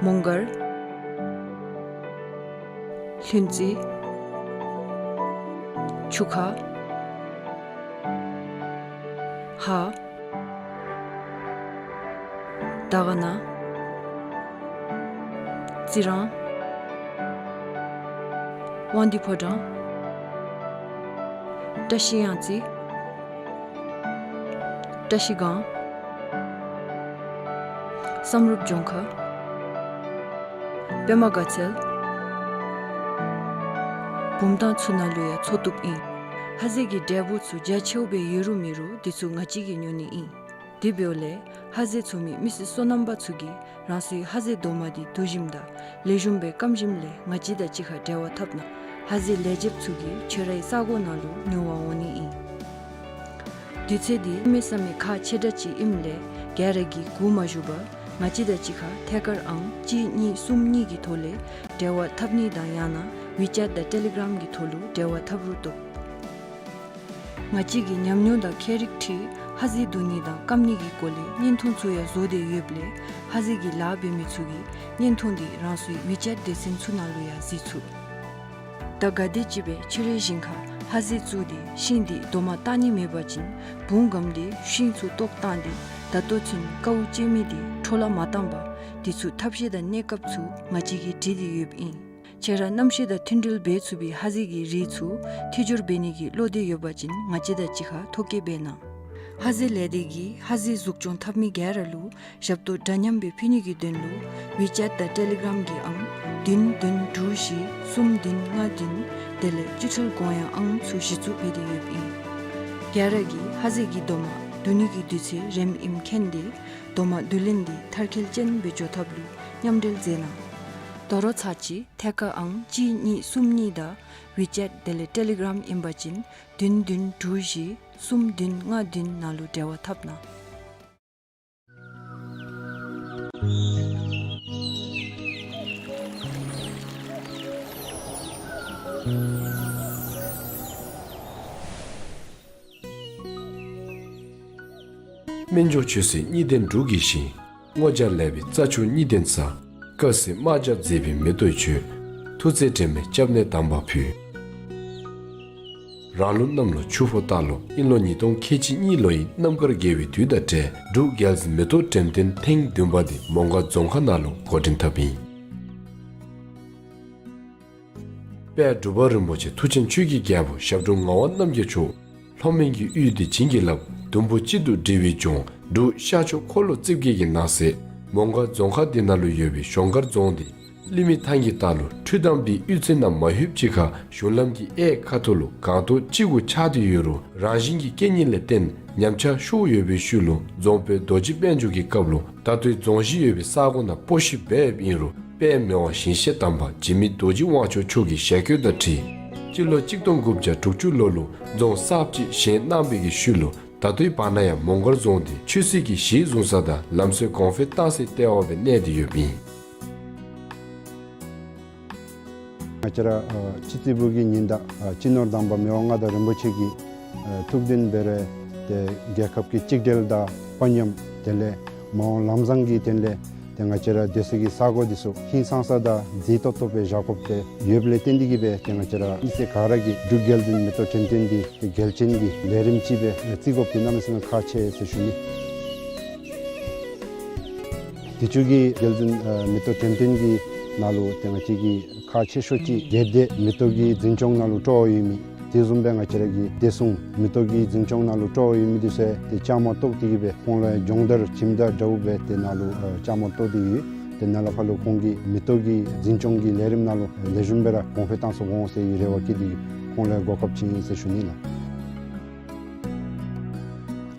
མོང་སྒར། ལྷུན་རྩེ། ཆུ་ཁ། ཧཱ། དར་དཀར་ན། རྩི་རང་། དབང་འདུས་ཕོ་བྲང་། བཀྲ་ཤིས་གཡང་རྩེ། བཀྲ་ཤིས་སྒང་། བསམ་གྲུབ་ལྗོངས་མཁར། པདྨ་དགའ་ཚལ། བུམ་ཐང་ཚུ་ནང་ལུ་ཡང་འཚོ་བཏུབ་ཨིན། ཧ་ཟེ་གི་འབྲས་བུ་ཚུ་རྒྱ་ཆེཝ་སྦེ་ཡོད་རུང་མེད་རུང་དེ་ཚུ་ང་བཅས་ཀྱིས་ཉོ་ནི་ཨིན། དེ་འབདཝ་ལས་ཧ་ཟེ་འཚོ་མི་མི་སེར་སོ་ནམ་པ་ཚུ་གིས་རང་སོའི་ཧ་ཟེ་རྡོག་མ་འདི་བསྡུ་ཞིནམ་དང་ལེགས་ཤོམ་སྦེ་སྐམ་ཞིནམ་ལས་ང་བཅས་དང་གཅིག་ཁར་འབྲེལ་བ་འཐབ་གནང་། ཧ་ཟེ་ལེགས་ཆེཝ་ཚུ་གིས་ཁྱོད་རའི་ས་གོ་ནང་ལུ་ཉོ་བར་འོང་ནི་ཨིན། དུས་ཚོད་འདི་གནམ་མེད་ས་མེད་ཁག་ཆེ་དྲགས་ཅིག་ཨིནམ་ལས་ག་ར་གིས་སྒུག་མ་བཞུགས་པར་ང་བཅས་དང་གཅིག་ཁར་ཐད་ཀར་ཨང་གཅིག་གཉིས་གསུམ་གཉིས་ཀྱི་ཐོག་ལས་འབྲེལ་བ་འཐབ་ནི་དང་ཡང་ན་ཝི་ཅེཊ་དང་ཊེ་ལི་གརམ་གྱི་ཐོག་ལུ་འབྲེལ་བ་འཐབ་རུང་བཏུབ། ང་བཅས་ཀྱི་ཉམས་མྱོང་དང་མཁས་རིག་འཁྲིལ་ཧ་ཟེ་བསྡུ་ནི་དང་སྐམ་ནི་གི་སྐོར་ལས་བརྙན་ཐུང་ཚུ་ཡང་བཟོ་སྟེ་ཡོདཔ་ལས་ཧ་ཟེ་གི་ལཱ་འབད་མི་ཚུ་གིས་བརྙན་ཐུང་འདི་རང་སོའི་ཝི་ཅེཊ་སྡེ་ཚན་ཚུ་ནང་ལུ་ཡང་གཟིགས་ཚུགས། ད་ག་དེམ་ཅིག་སྦེ་ཁྱོད་རའི་ཞིང་ཁར་ཧ་ཟེ་བཙུགས་ཏེ་ཤིང་འདི་རྡོག་མ་བཏགས་ནི་མེད་པ་ཅིན་བུང་སྒམ་སྟེ་ཤིང་ཚུ་བཏོག་བཏང་སྟེ་ད་ལྟོ་ཚུན་ཀཝ་བཅད་མི་འདི་འཕྲོ་བརླག་མ་བཏང་པར་དེ་ཚུ་ཐབས་ཤེས་དང་གནས་སྐབས་ཚུ་ང་བཅས་ཀྱིས་བྲིས་ཏེ་ཡོདཔ་ཨིན། ཁྱོད་ར་གནམ་གཤིས་དང་མཐུན་སྒྲིལ་འབད་ཚུགས་པའི་ཧ་ཟེ་གི་རིགས་ཚུ་མཐུད་སྦྱོར་འབད་ནི་གི་བློ་འདོད་ཡོད་པ་ཅིན་ང་བཅས་དང་གཅིག་ཁར་ཐོ་བཀོད་འབད་གནང་། ཧ་ཟེ་ལས་སྡེ་གིས་ཧ་ཟེ་གཟུགས་སྐྱོང་འཐབ་མི་ག་ར་ལུ་ཞབས་ཏོག་འདྲ་མཉམ་སྦེ་ཕུལ་ནི་གི་དོན་ལུ་ཝི་ཅེཊ་དང་ཊེ་ལི་གརམ་གྱི་ཨང་བདུན་བདུན་དྲུག་བཞི་གསུམ་བདུན་ལྔ་བདུན་དེ་ལས་སྤྱི་ཚོགས་གོང་ཡང་ཨང་ཚུ་གཞི་བཙུགས་འབད་དེ་ཡོདཔ་ཨིན། ག་ར་གིས་ཧ་ཟེ་གི་རྡོག་མ་བསྡུ་ནི་གི་དུས་ཚོད་རནམ་ཨིནམ་མཁྱེན་ཏེ་རྡོག་མ་བསྡུ་ལེན་འདི་མཐར་འཁྱོལ་ཅན་སྦེ་འགྱོ་ཐབས་ལུ་མཉམ་འབྲེལ་མཛད་གནང་། དོ་རུང་ཚར་གཅིག་ཐད་ཀར་ཨང་གཅིག་གཉིས་གསུམ་གཉིས་དང་ཝི་ཅེཊ་དེ་ལས་ཊེ་ལི་གརམ་ཨིན་པ་ཅིན་བདུན་བདུན་དྲུག་བཞི་གསུམ་བདུན་ལྔ་བདུན་ནང་ལུ་འབྲེལ་བ་འཐབ་གནང་། སྨན་མཆོག་ཆོས་སྲིད་གཉིས་ལྡན་འབྲུག་གི་ཞིང་། སྔོ་ཇ་ལེགས་པའི་རྩྭ་མཆོག་གཉིས་ལྡན་ས། དཀར་སེར་དམར་ལྗང་མཛེས་པའི་མེ་ཏོག་མཆོད། ཐུགས་བརྩེ་དྲན་མེད་སྐྱབས་གནས་དམ་པ་ཕུལ། རང་ལུགས་གནམ་ལོ་ཆུ་ཕོ་སྟག་ལོ་དབྱིན་ལོ་ཉིས་སྟོང་ཁལ་གཅིག་གཉིས་ལོ་ཡི་རྣམ་དཀར་དགེ་བའི་དུས་དང་འབྲེལ་འབྲུག་རྒྱལ་འཛིན་མེ་ཏོག་འགྲེམས་སྟོན་ཐེངས་བདུན་པ་འདི་མོང་སྒར་རྫོང་ཁག་ནང་ལུ་འགོ་འདྲེན་འཐབ་ཨིན། དཔལ་འབྲུག་པ་རིན་པོ་ཆེ་མཐུ་ཆེན་ཆོས་ཀྱི་རྒྱལ་པོ་ཞབས་དྲུང་ངག་དབང་རྣམ་རྒྱལ་མཆོག་ལྷོ་མོན་གྱི་དབུས་འདི་བྱིན་གྱིས་བརླབས། ཟླུམ་པོ་གཅིག་ཏུ་སྒྲིལ་བའི་ལྗོངས་འབྲུག་ཤར་ཕྱོགས་འཁོར་ལོ་རྩིབས་བརྒྱད་ཀྱི་ནང་གསེས་མོང་སྒར་རྫོང་ཁག་འདི་ནང་ལུ་ཡོད་པའི་གཞོང་སྒར་རྫོང་འདི་གླིང་མི་ཐང་གི་ལྟག་ལུ་འཕྲུལ་དང་བིའི་གཡུས་ཚན་ནང་མ་ལྷོདཔ་ཅིག་ཁར་གཞུང་ལམ་གྱི་གཡས་ཁ་ཐུག་ལུ་སྒང་ཏོག་གཅིག་གུ་ཆགས་ཏེ་ཡོད་རུང་རང་བཞིན་གྱི་རྐྱེན་ངན་ལས་བརྟེན་ཉམས་ཆག་ཤོར་ཡོད་པའི་ཤུལ་ལུ་རྫོང་དཔོན་རྡོ་རྗེ་དཔལ་འབྱོར་གྱི་སྐབས་ལུ་ད་ལྟོའི་རྫོང་གཞི་ཡོད་པའི་ས་གོ་ནང་སྤོ་བཤིག་འབད་ཡོདཔ་ཨིན་རུང་དཔལ་མི་དབང་ཞིང་གཤེགས་དམ་པ་འཇིགས་མེད་རྡོ་རྗེ་དབང་ཕྱུག་མཆོག་གི་ཞལ་བཀོད་དང་འཁྲིལ་སྤྱི་ལོ་གཅིག་སྟོང་དགུ་བརྒྱ་དྲུག་ཅུ་ལོ་ལུ་རྫོང་གསརཔ་ཅིག་བཞེངས་གནང་བའི་གི་ཤུལ་ལུ་ད་ལྟོའི་བར་ན་ཡང་མོང་སྒར་རྫོང་འདི་ཆོས་སྲིད་ཀྱི་གཞི་བཟུང་ས་དང་ལམ་སྲོལ་གོང་འཕེལ་བཏང་སའི་ལྟེ་བ་སྦེ་གནས་ཏེ་ཡོདཔ་ཨིན། ང་བཅས་ར་ཨ་སྤྱི་རྩིས་པུའི་ཉིན་ཟླ་ཨ་སྤྱི་ནོར་དམ་པ་མི་དབང་མངའ་བདག་རིན་པོ་ཆེ་གི་ཨ་ཐུགས་འདུན་འབད་རུང་ཏེ་རྒྱལ་ཁབ་ཀྱི་གཅིག་སྒྲིལ་དང་དཔའ་ཉམས་དེ་ལས་མ་འོངས་ལམ་བཟང་གི་དོན་ལས་ཏེ་ང་བཅས་ར་སྡོད་ས་གི་ས་གོ་འདི་ཚུ་ཧིང་སངས་ས་དང་མཛེས་ཏོག་ཏོ་སྦེ་བཞག་དགོཔ་སྦེ་ཡོདཔ་ལས་བརྟེན་ཏེ་གིས་སྦེ་ཏེ་ང་བཅས་ར་མི་སེར་ག་ར་གིས་འབྲུག་རྒྱལ་འཛིན་མེ་ཏོག་འགྲེམས་སྟོན་འདི་ཏེ་གལ་ཆེན་གྱི་ལས་རིམ་ཅིག་སྦེ་བརྩི་དགོཔ་འདི་གནམ་མེད་ས་མེད་ཁག་ཆེ་ཟེར་ཞུ་ནི། དུས་ཅི་གི་རྒྱལ་འཛིན་ཨ་མེ་ཏོག་འགྲེམས་སྟོན་གྱི་ནང་ལུ་ཏེ་ང་བཅས་ཀྱི་ཁག་ཆེ་ཤོས་ཅིག་གལ་ཏེ་མེ་ཏོག་གི་འཛིན་སྐྱོང་ནང་ལུ་སྤྲོ་བ་ཡོད་མི་དེ་བཟུམ་སྦེ་ང་བཅས་ར་གི་བདེ་སྲུང་མེ་ཏོག་གི་འཛིན་སྐྱོང་ནང་ལུ་སྤྲོ་བ་ཡོད་མི་འདི་ཚུ་ཏེ་བཅའ་མར་གཏོགས་ཏེ་གིས་སྦེ་ཁོང་ལུ་སྦྱོང་བརྡར་ཁྱིམ་བདག་འདྲཝ་སྦེ་ཏེ་ནཱ་ལུ་ཨ་བཅའ་མར་གཏོགས་ཏེ་ཡོད། ཏེ་ནཱ་ལས་ཕར་ལུ་ཁོང་གིས་མེ་ཏོག་གི་འཛིན་སྐྱོང་གི་ལས་རིམ་ནང་ལུ་ལེགས་ཤོམ་སྦེ་ར་གོང་འཕེལ་བཏང་ཚུགས་འོང་ཟེར་བའི་རེ་བ་བསྐྱེད་དེ་ཁོང་ལུ་གོ་སྐབས་ཅིག་ཨིན་ཟེར་ཞུ་ནི་ལགས།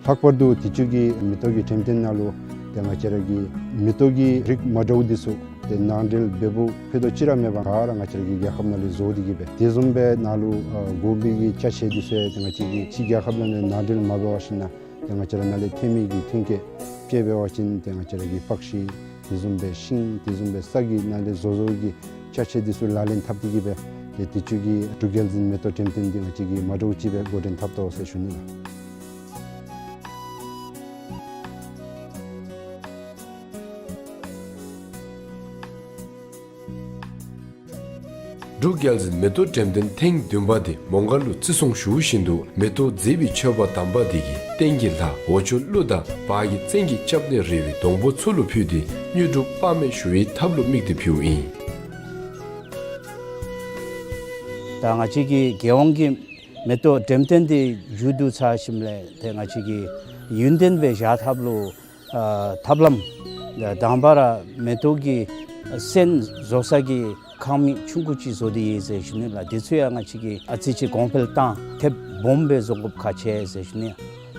ལྷག་པར་དུ་དུས་ཅི་གི་མེ་ཏོག་གི་འགྲེམས་སྟོན་ནང་ལུ་ཏེ་ང་བཅས་ར་གི་མེ་ཏོག་གི་རིགས་མ་འདྲཝ་འདི་ཚུ་ཏེ་ནང་འདྲེན་འབདཝ་ཕུད་རྡོག་ཅིག་ར་མེད་པར་ག་ར་ང་བཅས་ར་གི་རྒྱལ་ཁབ་ནང་ལས་བཟོ་སྟེ་གིས་སྦེ་དེ་བཟུམ་སྦེ་ནཱ་ལུ་ཨ་དགོ་པའི་གི་ཅ་ཆས་འདི་ཚུ་ཡང་ཏེ་ང་བཅས་ཀྱི་ཕྱི་རྒྱལ་ཁབ་ནང་ལས་ནང་འདྲེན་མ་འབད་བ་ཅིན་ཏེ་ང་བཅས་ར་ནཱ་ལས་ཐོན་མི་གི་ཐོན་སྐྱེད་དཔྱེ་འབད་བ་ཅིན་ཏེ་ང་བཅས་ར་གི་པགས་ཤིང་དེ་བཟུམ་སྦེ་ཤིང་དེ་བཟུམ་སྦེ་ས་གི་ནང་ལས་བཟོ་བཟོཝ་གི་ཅ་ཆས་འདི་ཚུ་ལག་ལེན་འཐབ་སྟེ་གིས་སྦེ་ཏེ་དུས་ཅི་གི་འབྲུག་རྒྱལ་འཛིན་མེ་ཏོག་འགྲེམས་སྟོན་འདི་ང་བཅས་ཀྱིས་མ་འདྲཝ་ཅིག་སྦེ་འགོ་འདྲེན་འཐབ་དོ་ཟེར་ཞུ་ནི་ལགས། འབྲུག་རྒྱལ་འཛིན་མེ་ཏོག་འགྲེམས་སྟོན་ཐེངས་བདུན་པ་འདི་མོང་སྒར་ལུ་བརྩི་སྲུང་ཞུ་བཞིན་དུ་མེ་ཏོག་མཛེས་པའི་མཆོད་པ་དམ་པ་འདི་གིས་སྟེང་གི་ལྷ་འོག་ཕྱོགས་ཀླུ་དང་བར་གྱི་བཙན་གྱི་སྐྱབས་གནས་རི་བོའི་སྡོང་པོ་ཚུ་ལུ་ཕུལ་ཏེ་དངོས་གྲུབ་དཔག་མེད་ཞུ་བའི་ཐབས་ལུ་དམིགས་ཏེ་ཕུལཝ་ཨིན། ད་ང་བཅས་ཀྱི་རྒྱལ་ཡོངས་ཀྱི་མེ་ཏོག་འགྲེམས་སྟོན་འདི་མཇུག་བསྡུ་ཚར་ཞིནམ་ལས་ཏེ་ང་བཅས་ཀྱི་ཡུན་བརྟན་སྦེ་བཞག་ཐབས་ལུ་ཨ་ཐབས་ལམ་དང་པ་ར་མེ་ཏོག་གི་སོན་བཟོ་ས་གི་ཁང་མིག་ཆུང་ཀུ་ཅིག་བཟོ་སྟེ་ཡོད་ཟེར་ཞུ་ནི་ལགས། དེ་ཚུ་ཡང་ང་བཅས་ཀྱིས་ཨ་ཙི་ཅིག་གོང་འཕེལ་བཏང་ཐེབས་སྦོམ་སྦེ་བཟོ་དགོཔ་ཁག་ཆེ་ཟེར་ཞུ་ནི།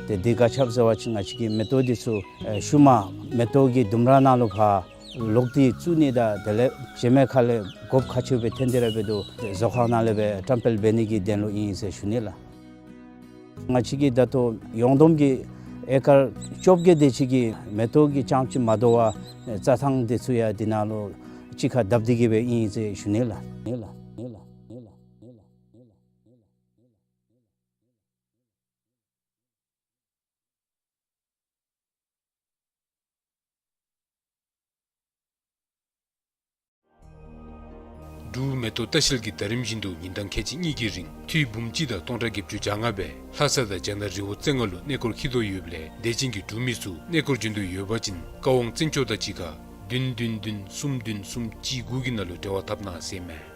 ཏེ་དེ་ག་ཅི་སྦེ་ཟེར་བ་ཅིན་ང་བཅས་ཀྱི་མེ་ཏོག་འདི་ཚུ་ཨེ་ཤུལ་མ་མེ་ཏོག་གི་ལྡུམ་ར་ནང་ལུ་ཕར་ལོག་སྟེ་བཙུགས་ནི་དང་དེ་ལས་བྱེ་མའི་ཁ་ལས་དགོཔ་ཁག་ཆེ་སྦེ་ཐོན་ཏེ་ར་འབད་དོ། བཟོ་ཁང་ནང་ལས་སྦེ་བཀྲམ་སྤེལ་འབད་ནི་གི་དོན་ལུ་ཨིན་ཟེར་ཞུ་ནི་ལགས། ང་བཅས་ཀྱིས་ད་ལྟོ་ཡོངས་བསྡོམས་ཀྱི་ཨེ་ཀར་བཅོ་བརྒྱད་དེ་ཅིག་གི་མེ་ཏོག་གི་རྐྱངམ་ཅིག་མ་དོ་བར་རྩྭ་ཐང་དེ་ཚུ་ཡང་དེ་ནང་ལུ་གཅིག་ཁར་བརྡབ་སྟེ་གིས་སྦེ་ཨིན་ཟེར་ཞུ་ནི་ལགས། འབྲུག་མེ་ཏོག་ལྟ་བཤལ་གྱིས་ཟླ་རིམ་བཞིན་དུ་ཉིན་གྲངས་ཁལ་གཅིག་གཉིས་ཀྱི་རིང་འཐུས་འབུམ་གཅིག་དང་སྟོང་ཕྲག་བརྒྱད་ཅུ་གྱ་ལྔ་སྦེ་ལྷ་ས་དང་རྒྱ་ནག་རི་བོ་རྩེ་ལྔ་ལུ་གནས་སྐོར་འཁྱིད་དོ་ཡོདཔ་ལས་དད་ཅན་གྱི་འབྲུག་མི་ཚུ་གནས་སྐོར་འབྱོན་འདོད་ཡོད་པ་ཅིན་བཀའ་དབང་བཙན་སྐྱོགས་དང་གཅིག་ཁར་བདུན་བདུན་བདུན་གསུམ་བདུན་གསུམ་གཅིག་དགུ་གི་ནང་ལུ་འབྲེལ་བ་འཐབ་གནང་ཟེར་མས།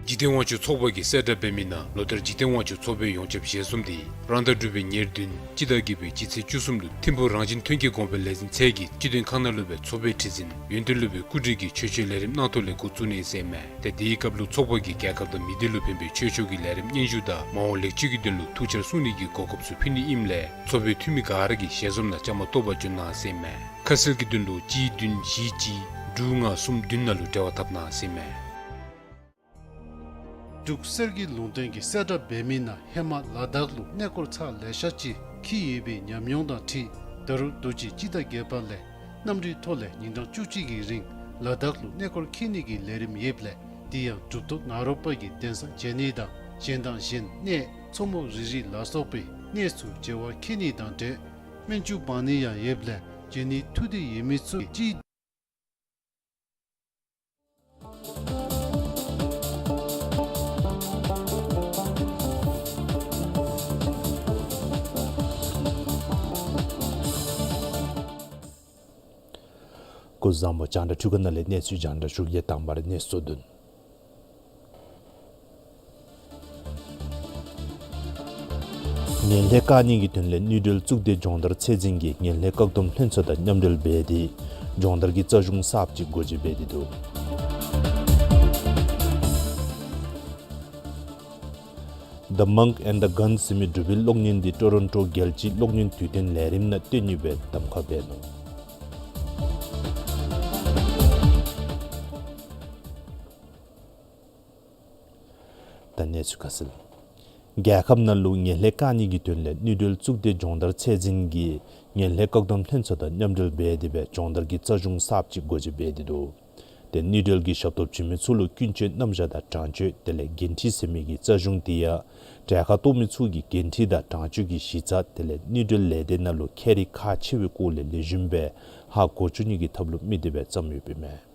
འཇིག་རྟེན་དབང་ཕྱུག་ཚོགས་པ་གིས་གསལ་བསྒྲགས་འབད་མི་ནང་ལོ་ལྟར་འཇིག་རྟེན་དབང་ཕྱུག་ཚོགས་པའི་ཡོངས་ཁྱབ་ཞལ་འཛོམས་འདི་རང་ཟླ་དྲུག་པའི་ཉེར་བདུན་སྤྱི་ཟླ་བརྒྱད་པའི་སྤྱི་ཚེས་བཅུ་གསུམ་ལུ་ཐིམ་ཕུག་རང་བཞིན་ཐོན་སྐྱེད་གོང་འཕེལ་ལས་འཛིན་ཚད་ཀྱི་སྤྱི་དོན་ཁང་ནང་ལུ་སྦེ་ཚོགས་པའི་ཁྲི་འཛིན་ཡོན་ཏན་སློབ་དཔོན་སྐུ་བགྲེས་ཀྱིས་ཆོས་ཕྱོགས་ལས་རིམ་གནང་ཐོག་ལས་འགོ་བཙུགས་ནི་ཟེར་མས། ཏེ་དེའི་སྐབས་ལུ་ཚོགས་པ་གིས་རྒྱལ་ཁབ་དང་མི་སྡེ་ལུ་ཕན་པའི་ཆོས་ཕྱོགས་ཀྱི་ལས་རིམ་སྙན་ཞུ་དང་མ་འོངས་ལེགས་བཅོས་ཀྱི་དོན་ལུ་ཐུགས་འཆར་གསུང་ནི་གི་གོ་སྐབས་ཚུ་ཕུལ་ནི་ཨིནམ་ལས་ཚོགས་པའི་འཐུས་མི་ག་ར་གིས་ཞལ་འཛོམས་ནང་བཅའ་མར་གཏོགས་པར་འབྱོན་གནང་ཟེར་མས། ཁ་གསལ་གྱི་དོན་ལུ་གཅིག་བདུན་བཞི་གཅིག་དྲུག་ལྔ་གསུམ་བདུན་ནང་ལུ་འབྲེལ་བ་འཐབ་གནང་ཟེར་མས། འབྲུག་གསེར་གྱི་ལུང་བསྟན་གྱིས་གསལ་བསྒྲགས་འབད་མི་ནང་ཧེ་མ་ལ་དྭགས་ལུ་གནས་སྐོར་ཚར་ལེ་ཤ་ཅིག་འཁྱིད་ཡོད་པའི་ཉམས་མྱོང་དང་འཁྲིལ་ད་རུང་དུས་ཅི་སྤྱི་ཟླ་བརྒྱད་པ་ལས་གནམ་གྲུའི་ཐོག་ལས་ཉིན་གྲངས་བཅུ་གཅིག་གི་རིང་ལ་དྭགས་ལུ་གནས་སྐོར་འཁྱིད་ནི་གི་ལས་རིམ་ཡོདཔ་ལས་དེ་ཡང་གྲུབ་ཐོབ་ནཱ་རོ་པ་གི་གདན་ས་མཇལ་ནི་དང་གཞན་དང་གཞན་གནས་མཚོ་མོ་རི་རི་ལ་སོགས་པའི་གནས་ཚུ་མཇལ་བར་འཁྱིད་ནི་དང་འབྲེལ་ སྨན་བཅོས་འབག་ནི་ཡང་ཡོདཔ་ལས་བྱིན་ནི་ཐུགས་འདོད་ཡོད་མི་ཚུ་གིས་ཅིག་སྐུ་གཟུགས་བཟང་པོ། རྒྱང་བསྒྲགས་འཕྲུལ་ཁང་ནང་ལས་གནས་ཚུལ་རྒྱང་བསྒྲགས་ཞུ་གེ། དང་པ་ར་གནས་ཚུལ་དོན། ངན་ལྷད་བཀག་ནི་གི་དོན་ལས་དངུལ་འབྲེལ་གཙུག་སྡེ་སྦྱོང་བརྡར་ཚད་འཛིན་གྱིས་ངན་ལྷད་བཀག་སྡོམ་ལྷན་ཚོགས་དང་མཉམ་འབྲེལ་འབད་དེ་སྦྱོང་བརྡར་གྱི་རྩ་གཞུང་གསརཔ་ཅིག་སྒོ་འབྱེད་འབད་དེ་འདུག། The Monk and the Gun ཟེར་མི་འབྲུག་པའི་གློག་བརྙན་འདི་ཊོ་རོན་ཊོ་རྒྱལ་སྤྱིའི་གློག་བརྙན་དུས་སྟོན་ལས་རིམ་ནང་སྟོན་ནི་སྦེ་གདམ་ཁ་འབད་ནུག། ད་གནས་ཚུལ་ཁ་གསལ། རྒྱལ་ཁབ་ནང་ལུ་ངན་ལྷད་བཀག་ནི་གི་དོན་ལས་དངུལ་འབྲེལ་གཙུག་སྡེ་སྦྱོང་བརྡར་ཚད་འཛིན་གྱིས་ངན་ལྷད་བཀག་སྡོམ་ལྷན་ཚོགས་དང་མཉམ་འབྲེལ་འབད་དེ་སྦེ་སྦྱོང་བརྡར་གྱི་རྩ་གཞུང་གསརཔ་ཅིག་སྒོ་འབྱེད་འབད་དེ་འདུག། ཏེ་དངུལ་འབྲེལ་གྱི་ཞབས་ཏོག་བྱིན་མི་ཚུ་ལུ་ཀུན་སྤྱོད་རྣམ་གཞག་དང་དྲང་སྤྱོད་དེ་ལས་འགན་འཁྲི་ཟེར་མི་གི་རྩ་གཞུང་དེ་ཡང་གྲལ་ཁར་གཏོགས་མི་ཚུ་གི་འགན་འཁྲི་དང་དྲང་སྤྱོད་ཀྱི་གཞི་རྩ་དེ་ལས་དངུལ་འབྲེལ་ལས་སྡེ་ནང་ལུ་ཁྱད་རིག་ཁག་ཆེ་བའི་སྐོར་ལས་ལེགས་ཤོམ་སྦེ་ཧ་གོ་བཅུག་ནི་གི་ཐབས་ལུ་དམིགས་ཏེ་སྦེ་བརྩམས་ཡོདཔ་ཨིན་མས།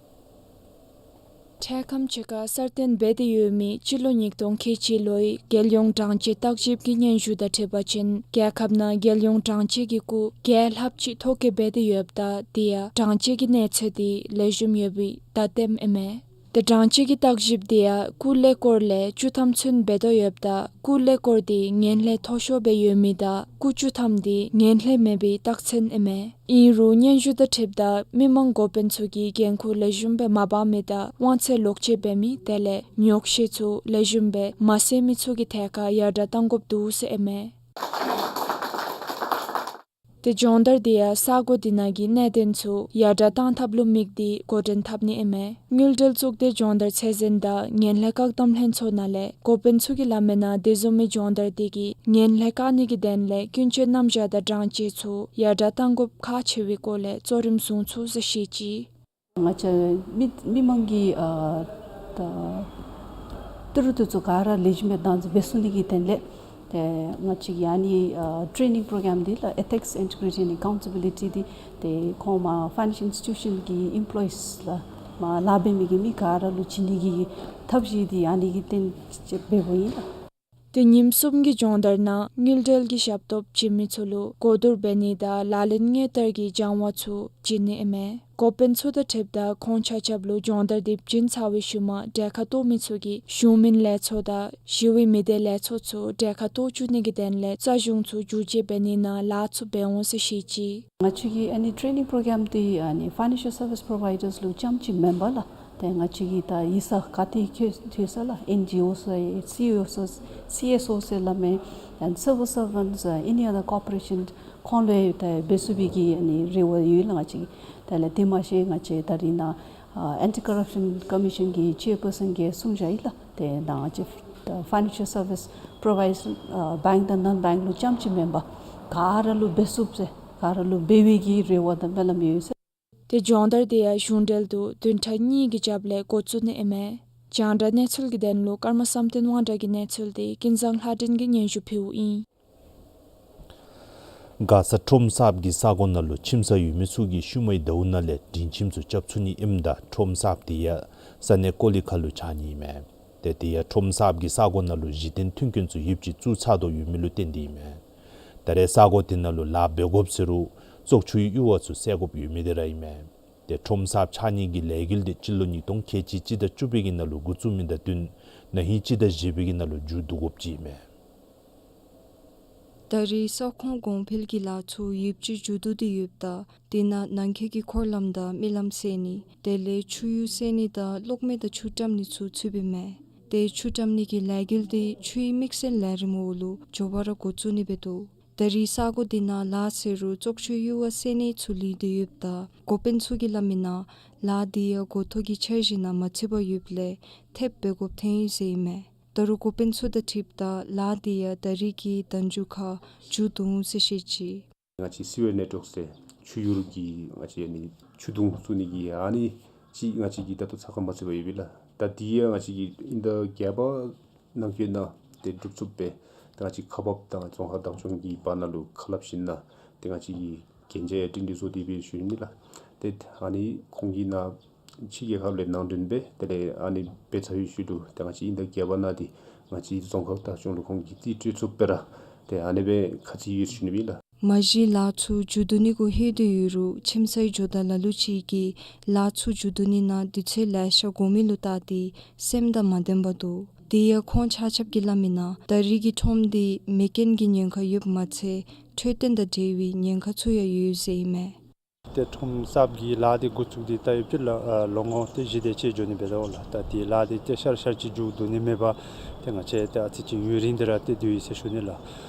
འཕྲལ་ཁམས་ཅིག་ཁར་གསར་བཏོན་འབད་དེ་ཡོད་མི་སྤྱི་ལོ་ཉིས་སྟོང་ཁལ་གཅིག་ལོའི་རྒྱལ་ཡོངས་དྲང་སྤྱོད་བརྟག་ཞིབ་ཀྱི་སྙན་ཞུ་དང་འཁྲིལ་བ་ཅིན་རྒྱལ་ཁབ་ནང་རྒྱལ་ཡོངས་དྲང་སྤྱོད་ཀྱི་སྐུགས་བརྒྱ་ལྷགཔ་ཅིག་ཐོ་བཀོད་འབད་དེ་ཡོདཔ་ད་དེ་ཡང་དྲང་སྤྱོད་ཀྱི་གནས་ཚད་དེ་ལེགས་ཤོམ་ཡོད་པའི་བརྡ་སྟོནམ་ཨིན་མས། ཏེ་དྲང་སྤྱོད་ཀྱི་བརྟག་ཞིབ་དེ་ཡང་སྐུགས་ཀླད་ཀོར་ལས་བཅུ་ཐམ་ཚུན་འབད་དོ་ཡོདཔ་ད་སྐུགས་ཀླད་ཀོར་དེ་ངན་ལྷད་མཐོ་ཤོས་སྦེ་ཡོད་མི་དང་སྐུགས་བཅུ་ཐམ་དེ་ངན་ལྷད་མེད་པའི་རྟགས་མཚན་ཨིན་མས། ཨིན་རུང་སྙན་ཞུ་དང་འཁྲིལཝ་ད་མི་མང་འགོ་དཔོན་ཚུ་གིས་འགན་ཁུར་ལེགས་ཤོམ་སྦེ་མ་འབག་མི་དང་དབང་ཚད་ལོག་སྤྱོད་འབད་མི་དེ་ལས་ཉོག་བཤད་ཚུ་ལེགས་ཤོམ་སྦེ་མ་གསལ་མི་ཚུ་གི་ཐད་ཁར་ཡར་དྲགས་གཏང་དགོཔ་འདུག་ཟེར་ཨིན་མས། ཏེ་སྦྱོང་བརྡར་དེ་ཡང་ས་གོ་དེ་ནང་གི་གནད་དོན་ཚུ་ཡར་དྲགས་གཏང་ཐབས་ལུ་དམིགས་ཏེ་འགོ་འདྲེན་འཐབ་ནི་ཨིན་མས། དངུལ་འབྲེལ་གཙུག་སྡེ་སྦྱོང་བརྡར་ཚད་འཛིན་དང་ངན་ལྷད་བཀག་སྡོམ་ལྷན་ཚོགས་ནང་ལས་འགོ་དཔོན་ཚུ་གིས་སླབ་མིའི་ནང་དེ་བཟུམ་མའི་སྦྱོང་བརྡར་དེ་གིས་ངན་ལྷད་བཀག་ནི་གི་དོན་ལས་ཀུན་སྤྱོད་རྣམ་གཞག་དང་དྲང་སྤྱོད་ཚུ་ཡར་དྲགས་གཏང་དགོཔ་ཁག་ཆེ་བའི་སྐོར་ལས་གཙོ་རིམ་བཟུང་ཚུགས་ཟེར་བཤད་ཅི། ང་བཅས་མི་མི་མང་གི་ཨ་ད་ཏི་རུ་དེ་ཚུ་ག་ར་ལེགས་ཤོམ་སྦེ་བདག་འཛིན་འབད་ཚུགས་ནི་གི་དོན་ལས་ཏེ་ང་བཅས་ཀྱི་ཨ་ནི་ཨ་ཊེ་ནིང་པོ་རོ་གརམ་འདི་ལགས་Ethics, Integrity and Accountability འདི་ཏེ་ཁོང་མར་ཕའི་ནེནཤལ་ཨིནསི་ཊི་ཊུ་ཤཱན་གྱི་ཨེམ་པོ་ལོ་ཡིས་ལགས་མར་ལཱ་འབད་མི་གི་མི་ག་ར་ལུ་བྱིན་ནི་གི་ཐབས་ཤེས་འདི་ཨ་ནི་གི་དོན་ཅིག་འབདཝ་ཨིན་ལགས། ཏེ་ཉིནམ་གསུམ་གྱི་སྦྱོང་བརྡར་ནང་དངུལ་འབྲེལ་གྱི་ཞབས་ཏོག་བྱིན་མི་ཚུ་ལུ་གོ་བསྡུར་འབད་ནི་དང་ལག་ལེན་དངོས་བསྟར་གྱི་སྦྱང་བ་ཚུ་བྱིན་ནི་ཨིན་མས། འགོ་དཔོན་ཚུ་དང་འཁྲིལཝ་ད་ཁོང་ཆ་ཁྱབ་ལུ་སྦྱོང་བརྡར་དེ་བྱིན་ཚར་བའི་ཤུལ་མ་གྲལ་ཁར་གཏོགས་མི་ཚུ་གིས་གཞུང་མིན་ལས་ཚོགས་དང་ཞི་གཡོག་མི་སྡེ་ལས་ཚོགས་ཚུ་གྲལ་ཁར་གཏོགས་བཅུག་ནི་གི་དོན་ལས་རྩ་གཞུང་ཚུ་བསྒྱུར་བཅོས་འབད་ནི་ནང་ལཱ་ཚུ་འབད་འོང་ཟེར་བཤད་ཅི། ང་བཅས་ཀྱི་ཨ་ནི་ཊེ་ནིང་པོ་རོ་གརམ་འདི་ཨ་ནི་ཕའི་ནེནཤལ་སར་བིསི་པོ་རོ་བའི་ཌརསི་ལུ་རྐྱངམ་ཅིག་མེན་པར་ལགས། ཏེ་ང་བཅས་ཀྱི་ད་ཡིག་ཚང་ག་ཏེ་ཁྱོད་ཐོན་ས་ལགས་ཨེན་ཇི་ཨོ་ཚུ་སི་ཨོ་ཚུ་སི་ཨེསི་ཨོ་ཟེར་སླབ་མི་and civil servants, uh, any other corporation ཁོང་ལུ་ཡང་ད་འབད་ཚུགས་པའི་གི་ཨ་ནི་རེ་བ་ཡོད་ལགས་ང་བཅས་ཀྱི། དེ་ལས་དེ་མ་ཤེས་ང་བཅས་ད་རིས་ནཱ་ཨ་ཨེན་ཊི་ཀོ་རབ་ཤཱན་ཀོ་མི་ཤཱན་གྱི་ཅེར་པར་སཱན་གྱིས་གསུངས་བཞག་ཡི་ལགས། ཏེ་ད་ང་བཅས་ད་ཕའི་ནེནཤལ་སར་བིསི་པོ་རོ་བའི་ཌརསི་ཨ་བེངཀ་དང་ནཱན་བེངཀ་ལུ་རྐྱངམ་ཅིག་མེན་པར་ག་ར་ལུ་འབད་ཚུགསཔ་ཟེར་ག་ར་ལུ་འབད་བའི་གི་རེ་བ་དང་སྨོན་ལམ་ཡོད་ཟེར། ཏེ་སྦྱོང་བརྡར་དེ་ཡང་གཞུང་འབྲེལ་དུ་བདུན་ཕྲག་གཉིས་ཀྱི་རྒྱབ་ལས་འགོ་བཙུགས་ནི་ཨིན་མས། རྒྱང་བསྒྲགས་གནས་ཚུལ་གྱི་དོན་ལུ་ཀརྨ་བསམ་གཏན་དབང་གྲགས་ཀྱི་གནས་ཚུལ་དེ་ཀུན་བཟང་ལྷ་སྒྲོན་གྱིས་སྙན་ཞུ་ཕུལཝ་ཨིན། མགར་ས་ཁྲོམ་གསརཔ་གི་ས་གོ་ནང་ལུ་ཁྱིམ་ཚང་ཡོད་མི་ཚུ་གིས་ཤུལ་མའི་ཟླཝ་ནང་ལས་སྒྲིང་ཁྱིམ་ཚུ་རྐྱབ་ཚུགས་ནི་ཨིནམ་ད་ཁྲོམ་གསརཔ་དེ་ཡང་ས་གནས་ཀོ་ལི་མཁར་ལུ་ཆགས་ནི་ཨིན་མས། ཏེ་དེ་ཡང་ཁྲོམ་གསརཔ་གི་ས་གོ་ནང་ལུ་གཞི་རྟེན་མཐུན་རྐྱེན་ཚུ་ཡོདཔ་ཅིག་བཙུགས་ཚར་དོ་ཡོད་མི་ལུ་བརྟེན་ཏེ་ཨིན་མས། ད་རེས་ས་གོ་དེ་ནང་ལུ་ལཱ་འབད་དགོཔ་ཟེར་རུང་བཙོག་ཆུའི་གཡུར་བ་ཚུ་བསལ་དགོཔ་ཡོད་མི་དེ་ར་ཨིན་མས། ཏེ་ཁྲོམ་གསརཔ་ཆགས་ནི་གི་ལས་འགུལ་དེ་སྤྱི་ལོ་ཉིས་སྟོང་ཁལ་གཅིག་སྤྱི་ཟླ་བཅུ་པའི་གི་ནང་ལུ་འགོ་བཙུགས་མི་དང་བསྟུན་ན་ཧིང་སྤྱི་ཟླ་བཞི་པའི་གི་ནང་ལུ་མཇུག་བསྡུ་དགོཔ་ཅིག་ཨིན་མས། ད་རེས་ས་ཁོངས་གོང་འཕེལ་གྱི་ལཱ་ཚུ་ཡོདཔ་ཅིག་མཇུག་བསྡུ་སྟེ་ཡོདཔ་ད་དེ་ནང་ནང་འཁོད་ཀྱི་འཁོར་ལམ་དང་མི་ལམ་བསལ་ནི་དེ་ལས་ཆུ་གཡུར་བསལ་ནི་དང་གློག་མེ་དང་ཆུ་བཀྲམ་ནི་ཚུ་ཚུདཔ་ཨིན་མས། ཏེ་ཆུ་བཀྲམ་ནི་གི་ལས་འགུལ་དེ་ཆུའི་དམིགས་བསལ་ལས་རིམ་འོག་ལུ་མགྱོགས་པ་ར་འགོ་བཙུགས་ནི་འབད་དོ། ད་རེས་ས་གོ་དེ་ནང་ལཱ་ཟེར་རུང་བཙོག་ཆུའི་གཡུར་བ་བསལ་ནི་ཚུ་ལུས་ཏེ་ཡོདཔ་ད་འགོ་དཔོན་ཚུ་གིས་སླབ་མིའི་ནང་ལཱ་དེ་ཡང་འགོ་ཐོག་གི་འཆར་གཞི་ནང་མ་ཚུདཔ་ཡོདཔ་ལས་ཐེབས་འབད་དགོཔ་ཐོན་ཡི་ཟེར་ཨིན་མས། ད་རུང་འགོ་དཔོན་ཚུ་དང་འཁྲིལཝ་ད་ལཱ་དེ་ཡང་ད་རེས་ཀྱི་ཟླ་མཇུག་ཁར་མཇུག་བསྡུ་འོང་ཟེར་བཤད་ཅི། ང་བཅས་སི་ཝེར་ནེཊ་ཝོརཀ་ཟེར་ཆུ་གཡུར་གྱི་ང་བཅས་ཨ་ནི་ཆུ་དུང་བཙུགས་ནི་གི་ཨ་ནི་ཅིག་ང་བཅས་ཀྱིས་ད་ལྟོ་ཚགས་ཁར་མ་ཚུད་པར་ཡོད་པས་ལགས། ད་དེ་ཡང་ང་བཅས་ཀྱིས་དབྱིན་ཟླ་བརྒྱད་པ་ནང་འཁོད་ནང་དེ་འགྲུབ་ཚུགསཔ་སྦེ་ད་ང་བཅས་ཁག་འབགཔ་དང་རྫོང་ཁག་བདག་སྐྱོང་གི་བར་ན་ལུ་ཁ་སླབ་ཞིནམ་ན་ ཏེ་ང་བཅས་ཀྱི་གན་རྒྱ་ཡང་སྒྲིང་སྒྲི་བཟོ་སྟེ་སྦེ་བཞུགས་ནི་ལགས། ཏེ་ཨ་ནི་ཁོང་གིས་ནཱ་ཕྱི་རྒྱལ་ཁབ་ལས་ནང་འདྲེན་འབད་དེ་ལས་ཨ་ནི་འབད་ཚར་བའི་ཤུལ་ལུ་ཏེ་ང་བཅས་དབྱིན་ཟླ་བརྒྱད་པ་ནང་འདི་ང་བཅས་རྫོང་ཁག་བདག་སྐྱོང་ལུ་ཁོང་གིས་རྩིས་སྤྲོད་ཚུགསཔ་སྦེ་ར་ཏེ་ཨ་ནི་སྦེ་ཁ་ཚིག་ཡོད་ཟེར་ཞུ་ནི་ཨིན་ལགས། མ་གཞི་ལཱ་ཚུ་མཇུག་བསྡུ་ནི་གུ་ལྷོད་དེ་ཡོད་རུང་ཁྱིམ་མཚེས་ཇོ་བདག་ལ་ལུ་ཅིག་གིས་ལཱ་ཚུ་མཇུག་བསྡུ་ནི་ནང་དུས་ཚོད་ལེ་ཤ་འགོར་མི་ལུ་བལྟ་སྟེ་སེམས་དང་མ་ལྡན་པ་འདུག། དེ་ཡང་ཁོང་ཆ་ཁྱབ་ཀྱིས་སླབ་མི་ནང་ད་རེས་ཀྱི་ཁྲོམ་འདི་མེ་རྐྱེན་གྱི་ཉེན་ཁ་ཡོདཔ་མ་ཚད་འཕྲོད་བསྟེན་དང་འབྲེལ་བའི་ཉེན་ཁ་ཚུ་ཡང་ཡོད་ཟེར་ཨིན་མས། ཏེ་ཁྲོམ་གསརཔ་གི་ལཱ་འདི་འགོ་བཙུགས་ཏེ་ད་ཡོདཔ་ཅིག་ལགས། ཨ་ལོ་ངོ་ཏེ་བཞི་དེ་ཅིག་འགྱོ་ནི་འབད་དོ་ལགས། ད་དེ་ལཱ་འདི་ཏེ་ཤར་ཤར་ཅིག་མཇུག་བསྡུ་ནི་མེད་པར་ཏེ་ང་བཅས་ཏེ་ཨ་ཙི་ཅིག་ཡུན་རིང་སྟེ་ར་ཏེ་སྡོད་ཡི་ཟེར་ཞུ་ནི་ལགས།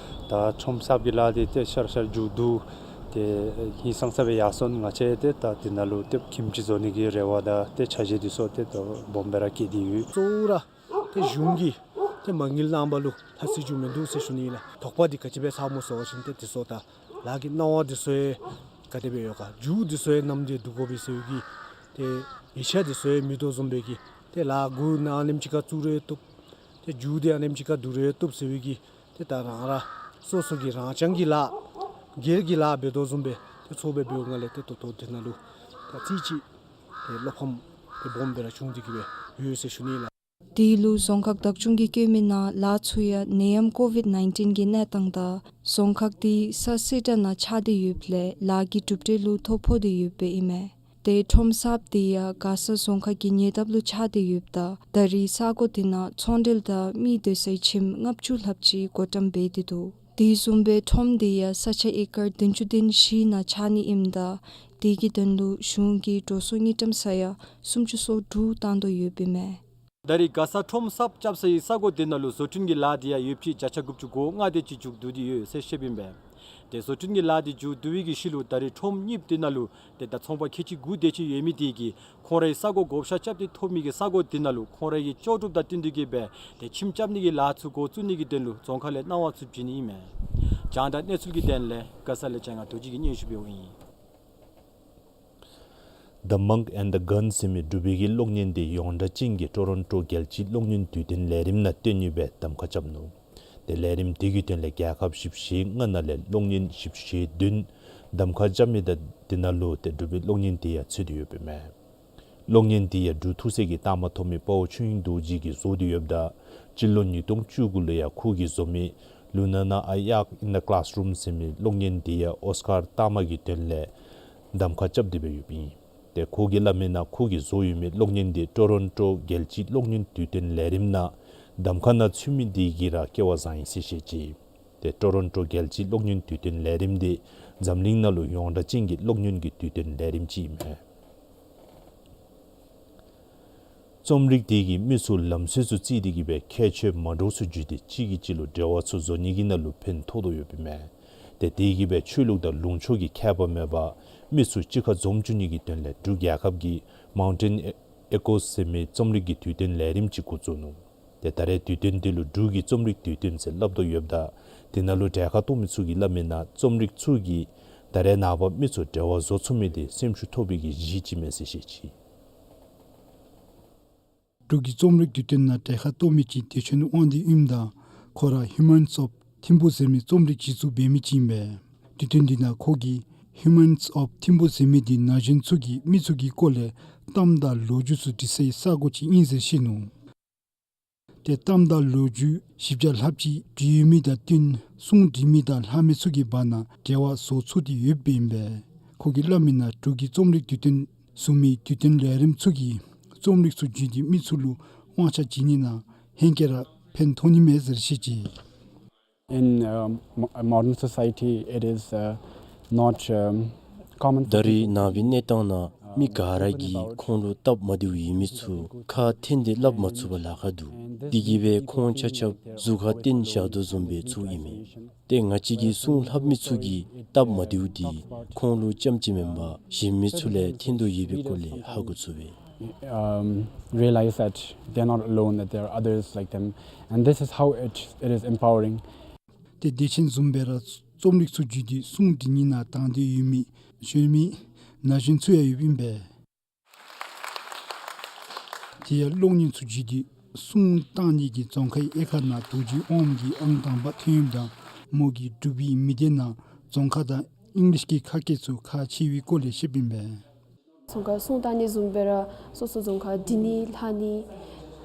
ད་ཁྲོམ་གསརཔ་གི་ལཱ་འདི་ཏེ་ཤར་ཤར་མཇུག་བསྡུ་ཏེ་ཧིང་སངས་ས་སྦེ་ཡར་སོང་། ང་བཅས་ཏེ་ད་དེ་ནང་ལུ་ཏེ་ཁྱིམ་ཅིག་བཟོ་ནི་གི་རེ་བ་དང་ཏེ་འཆར་གཞི་འདི་ཚུ་ཏེ་ད་སྦོམ་སྦེ་ར་བསྐྱེད་དེ་ཡོད། གཙོ་བོ་ར་ཏེ་གཞུང་གིས་ཏེ་མ་དངུལ་གནང་པ་ལུ་ལྷག་སྲིད་ཅིག་མིན་འདུག་ཟེར་ཞུ་ནི་ལགས། དོགས་པ་འདི་ག་ཅི་སྦེ་ཚང་མོ་ཟེར་བ་ཅིན་ཏེ་དེ་ཚུ་ད་ལཱ་གི་གནང་བ་འདི་ཚུ་ཡང་ག་དེ་སྦེ་ཡོད་ག། མཇུག་འདི་ཚུ་ཡང་ནམ་དེ་བསྡུ་དགོ་པས་ཟེར་བའི་གི་ཏེ་ཡིག་ཆ་འདི་ཚུ་ཡང་མེད་དོ་བཟུམ་སྦེ་གི། ཏེ་ལཱ་འགོ་ནཱ་ཨ་ནེམ་ཅིག་ཁར་བཙུགས་རུང་བཏུབ། ཏེ་མཇུག་འདི་ཨ་ནེམ་ཅིག་ཁར་བསྡུ་རུང་བཏུབ་ཟེར་བའི་གི། ཏེ་ད་རང་ར་སོ་སོ་གི་རང་རྐྱང་གི་ལཱ་སྒེར་གྱི་ལཱ་འབད་དོ་བཟུམ་སྦེ་ཏེ་ཚོར་སྦེ་འབདཝ་ལས་ཏེ་ད་ལྟོ་དེ་ནང་ལུ་ད་རྩིས་ཅིག་ཏེ་བློ་ཕམ་ཏེ་སྦོམ་སྦེ་ར་བྱུང་སྟེ་གི་སྦེ་ཡོད་ཟེར་ཞུ་ནི་ལགས། དེ་ལུ་རྫོང་ཁག་བདག་སྐྱོང་གིས་བཀོད་མི་ནང་ལཱ་ཚུ་ཡང་ནད་ཡམས་ཀོ་ཝིཌ་ནའིན་ཊིན་གྱི་གནས་སྟངས་དང་རྫོང་ཁག་དེ་ས་སེར་སྦྲ་ནང་ཆགས་ཏེ་ཡོདཔ་ལས་ལཱ་གི་གྲུབ་འབྲས་ལུ་ཐོ་ཕོག་སྟེ་ཡོདཔ་ཨིན་མས། ཏེ་ཁྲོམ་གསརཔ་དེ་ཡང་མགར་ས་རྫོང་ཁག་གི་ཉེ་འདབས་ལུ་ཆགས་ཏེ་ཡོདཔ་ད་ད་རེས་ས་གོ་དེ་ནང་ཚོང་འབྲེལ་དང་མི་སྡོད་སའི་ཁྱིམ་ལྔ་བཅུ་ལྷགཔ་ཅིག་བགོ་བཀྲམ་འབད་དེ་འདུག། དེ་བཟུམ་སྦེ་ཁྲོམ་དེ་ཡང་ས་ཆ་ཨེ་ཀར་བདུན་ཅུ་དོན་བཞི་ནང་ཆགས་ནི་ཨིནམ་ད་དེ་གི་དོན་ལུ་གཞུང་གིས་འགྲོ་སོང་དངུལ་ཀྲམ་ས་ཡ་སུམ་ཅུ་སོ་དྲུག་བཏང་དོ་ཡོདཔ་ཨིན་མས། ད་རེས་མགར་ས་ཁྲོམ་གསརཔ་རྐྱབ་སའི་ས་གོ་དེ་ནང་ལུ་བཟོ་སྐྲུན་གྱི་ལཱ་འདི་ཡང་ཡོདཔ་ཅིག་བརྒྱ་ཆ་དགུ་བཅུ་གོ་ལྔ་དེ་ཅིག་མཇུག་བསྡུ་སྟེ་ཡོད་ཟེར་བཤདཔ་ཨིན་པས། ཏེ་བཟོ་སྐྲུན་གྱི་ལཱ་འདི་མཇུག་བསྡུ་བའི་གི་ཤུལ་ལུ་ད་རེས་ཁྲོམ་གཉིས་པོ་དེ་ནང་ལུ་ཏེ་ད་ཚོང་པ་ཁལ་གཅིག་དགུ་དེ་ཅིག་ཡོད་མི་དེ་གིས་ཁོང་རའི་ས་གོ་བགོ་བཤའ་རྐྱབ་སྟེ་ཐོབ་མི་གི་ས་གོ་དེ་ནང་ལུ་ཁོང་རའི་གི་ལྕོགས་གྲུབ་དང་བསྟུན་ཏེ་གི་སྦེ་ཏེ་ཁྱིམ་རྐྱབ་ནི་གི་ལཱ་ཚུ་འགོ་བཙུགས་ནི་གི་དོན་ལུ་རྫོང་ཁག་ལས་གནང་བ་ཚུ་བྱིན་ནི་ཨིན་མས། རྒྱང་བསྒྲགས་གནས་ཚུལ་གྱི་དོན་ལས་མགར་ས་ལས་བྱང་ང་རྡོ་རྗེ་གིས་སྙན་ཞུ་འབདཝ་ཨིན། The Monk and the Gun ཟེར་མི་འབྲུག་པའི་གི་གློག་བརྙན་འདི་ཡོངས་གྲགས་ཅན་གྱི་ཊོ་རོན་ཊོ་རྒྱལ་སྤྱིའི་གློག་བརྙན་དུས་སྟོན་ལས་རིམ་ནང་སྟོན་ནི་སྦེ་གདམ་ཁ་རྐྱབ་ནུག། ཏེ་ལས་རིམ་དེ་གི་དོན་ལས་རྒྱལ་ཁབ་བཞི་བཅུ་ཞེ་ལྔ་ནང་ལས་གློག་བརྙན་བཞི་བཅུ་ཞེ་བདུན་གདམ་ཁ་རྐྱབ་མི་དང་དེ་ནང་ལུ་ཏེ་འབྲུག་པའི་གློག་བརྙན་འདི་ཡང་ཚུད་དེ་ཡོདཔ་ཨིན་མས། གློག་བརྙན་འདི་ཡང་འབྲུག་ཐུགས་སྲས་ཀྱི་ལྟག་མ་ཐོབ་མི་དཔའ་བོ་ཆོས་དབྱིངས་རྡོ་རྗེ་གིས་བཟོ་སྟེ་ཡོདཔ་ད་སྤྱི་ལོ་ཉིས་སྟོང་བཅུ་དགུ་ལུ་ཡང་ཁོ་གིས་བཟོ་མི་Lunana, A Yak in the Classroom ཟེར་མི་གློག་བརྙན་འདི་ཡང་ཨོསི་ཀར་རྟགས་མ་གི་དོན་ལས་གདམ་ཁ་རྐྱབ་སྟེ་སྦེ་ཡོདཔ་ཨིན། ཏེ་ཁོ་གིས་སླབ་མི་ནང་ཁོ་གིས་བཟོ་ཡོད་མི་གློག་བརྙན་འདི་ཊོ་རོན་ཊོ་རྒྱལ་སྤྱིའི་གློག་བརྙན་དུས་སྟོན་ལས་རིམ་ནང་གདམ་ཁ་ནང་ཚུད་མི་འདི་གིས་ར་སྐལ་བ་བཟང་ཡི་ཟེར་བཤད་ཅི། ཏེ་ཊོ་རོན་ཊོ་རྒྱལ་སྤྱིའི་གློག་བརྙན་དུས་སྟོན་ལས་རིམ་འདི་འཛམ་གླིང་ནང་ལུ་ཡོངས་གྲགས་ཅན་གྱི་གློག་བརྙན་གྱི་དུས་སྟོན་ལས་རིམ་ཅིག་ཨིན་མས། རྩོམ་རིག་འདི་གིས་མི་ཚུ་ལམ་སྲོལ་ཚུ་བརྩིས་ཏེ་གི་སྦེ་ཁྱད་ཆོས་མ་འདྲཝ་ཚུ་བརྒྱུད་དེ་གཅིག་གིས་གཅིག་ལུ་འབྲེལ་བ་ཚུ་བཟོ་ནི་གི་ནང་ལུ་ཕན་ཐོགས་དོ་ཡོདཔ་ཨིན་མས། ཏེ་དེ་གིས་སྦེ་ཆོས་ལུགས་དང་ལུང་ཕྱོགས་ཀྱི་ཁྱད་པར་མེད་པར་མི་ཚུ་གཅིག་ཁར་འཛོམས་བཅུག་ནི་གི་དོན་ལས་འབྲུག་རྒྱལ་ཁབ་ཀྱི་Mountain Echoes ཟེར་མི་རྩོམ་རིག་གི་དུས་སྟོན་ལས་རིམ་ཅིག་འགོ་བཙུགས་ནུག། ཏེ་ད་རེས་དུས་སྟོན་འདི་ལུ་འབྲུག་གི་རྩོམ་རིག་དུས་སྟོན་ཟེར་སླབ་དོ་ཡོདཔ་ད་དེ་ནང་ལུ་གྲལ་ཁར་གཏོགས་མི་ཚུ་གིས་སླབ་མི་ནང་རྩོམ་རིག་ཚུ་གིས་ད་རེས་ནངས་པ་མི་ཚུ་འབྲེལ་བ་བཟོ་ཚུགས་མི་འདི་སེམས་ཤུགས་ཐོབ་པའི་གི་གཞི་ཅིག་མས་ཟེར་བཤད་ཅི། འབྲུག་གི་རྩོམ་རིག་དུས་སྟོན་ནང་གྲལ་ཁར་གཏོགས་མི་ཅིག་བདེ་ཆེན་དབང་འདུས་ཨིནམ་ད་ཁོ་ར་Humans of Thimphu ཟེར་མི་རྩོམ་རིག་གཞི་བཙུགས་འབད་མི་ཅིག་ཨིན་པས། དུས་སྟོན་འདི་ནང་ཁོ་གིས་Humans of Thimphu ཟེར་མི་འདི་ན་གཞོན་ཚུ་གིས་མི་ཚུ་གི་སྐོར་ལས་གཏམ་དང་ལོ་རྒྱུས་ཚུ་འབྲི་སའི་ས་གོ་ཅིག་ཨིན་ཟེར་བཤད་ནུག། ཏེ་གཏམ་དང་ལོ་རྒྱུས་བཞི་བརྒྱ་ལྷགཔ་ཅིག་བྲིས་ཡོད་མི་དང་བསྟུན་གསུང་འབྲི་མི་དང་ལྷག་མི་ཚུ་གི་བར་ན་འབྲེལ་བ་བཟོ་ཚུགས་ཏེ་ཡོདཔ་ཨིན་པས། ཁོ་གིས་སླབ་མི་ནང་འབྲུག་གི་རྩོམ་རིག་དུས་སྟོན་བཟུམ་མའི་དུས་སྟོན་ལས་རིམ་ཚུ་གིས་རྩོམ་རིག་ཚུ་བརྒྱུད་དེ་མི་ཚུ་ལུ་དབང་ཆ་བྱིན་ནི་ནང་ཧེང་སྐལ་ར་ཕན་ཐོགས་ནི་མས་ཟེར་བཤད་ཅི། In, um, mo- modern society, it is, uh, not, um, common for ད་རེས་people ནངས་པའི་གནས་སྟངས་ནང་མི་ག་ར་གིས་ཁོང་ལུ་སྟབས་མ་བདེཝ་ཡོད་མི་ཚུ་ཁ་འཐེན་ཏེ་སླབ་མ་ཚུགས་པར་ལཱ་ཁག་འདུག། དེ་གིས་སྦེ་ཁོང་ཆ་ཁྱབ་གཟུགས་ཁར་བརྟེན་བཞག་དོ་བཟུམ་སྦེ་ཚུ་ཨིན་མས། ཏེ་ང་བཅས་ཀྱིས་གསུང་ལྷབ་མི་ཚུ་གིས་སྟབས་མ་བདེཝ་འདི་ཁོང་ལུ་རྐྱངམ་ཅིག་མེན་པར་གཞན་མི་ཚུ་ལས་འཐོན་དོ་ཡོད་པའི་སྐོར་ལས་ཧ་གོ་ཚུགས་པས། Um, realize that they are not alone, that there are others like them, and this is how it, it is empowering. ཏེ་བདེ་ཆེན་བཟུམ་སྦེ་ར་རྩོམ་རིག་ཚུ་བརྒྱུད་དེ་གསུང་འབྲི་ནི་ནང་དང་འདོད་ཡོད་མི་གཞོན་མི་ན་གཞོན་ཚུ་ཡང་ཡོདཔ་ཨིན་པས། དེ་ཡང་གློག་བརྙན་ཚུ་བརྒྱུད་དེ་གསུང་བཏང་ནི་གི་རྫོང་ཁའི་དབྱེ་ཁག་ནང་རྡོ་རྗེ་དབང་མོ་གིས་ཨང་དང་པ་ཐོན་ཡོདཔ་ད་མོ་གིས་འབྲུག་པའི་མི་སྡེ་ནང་རྫོང་ཁ་དང་ ཨིང་ལིཤ་གི་ཁ་སྐད་ཚུ་ཁག་ཆེ་བའི་སྐོར་ལས་བཤདཔ་ཨིན་པས། རྫོང་ཁ་སྲུང་བཏང་ནི་བཟུམ་སྦེ་ར་སོ་སོ་རྫོང་ཁ་འདྲི་ནི་ལྷག་ནི་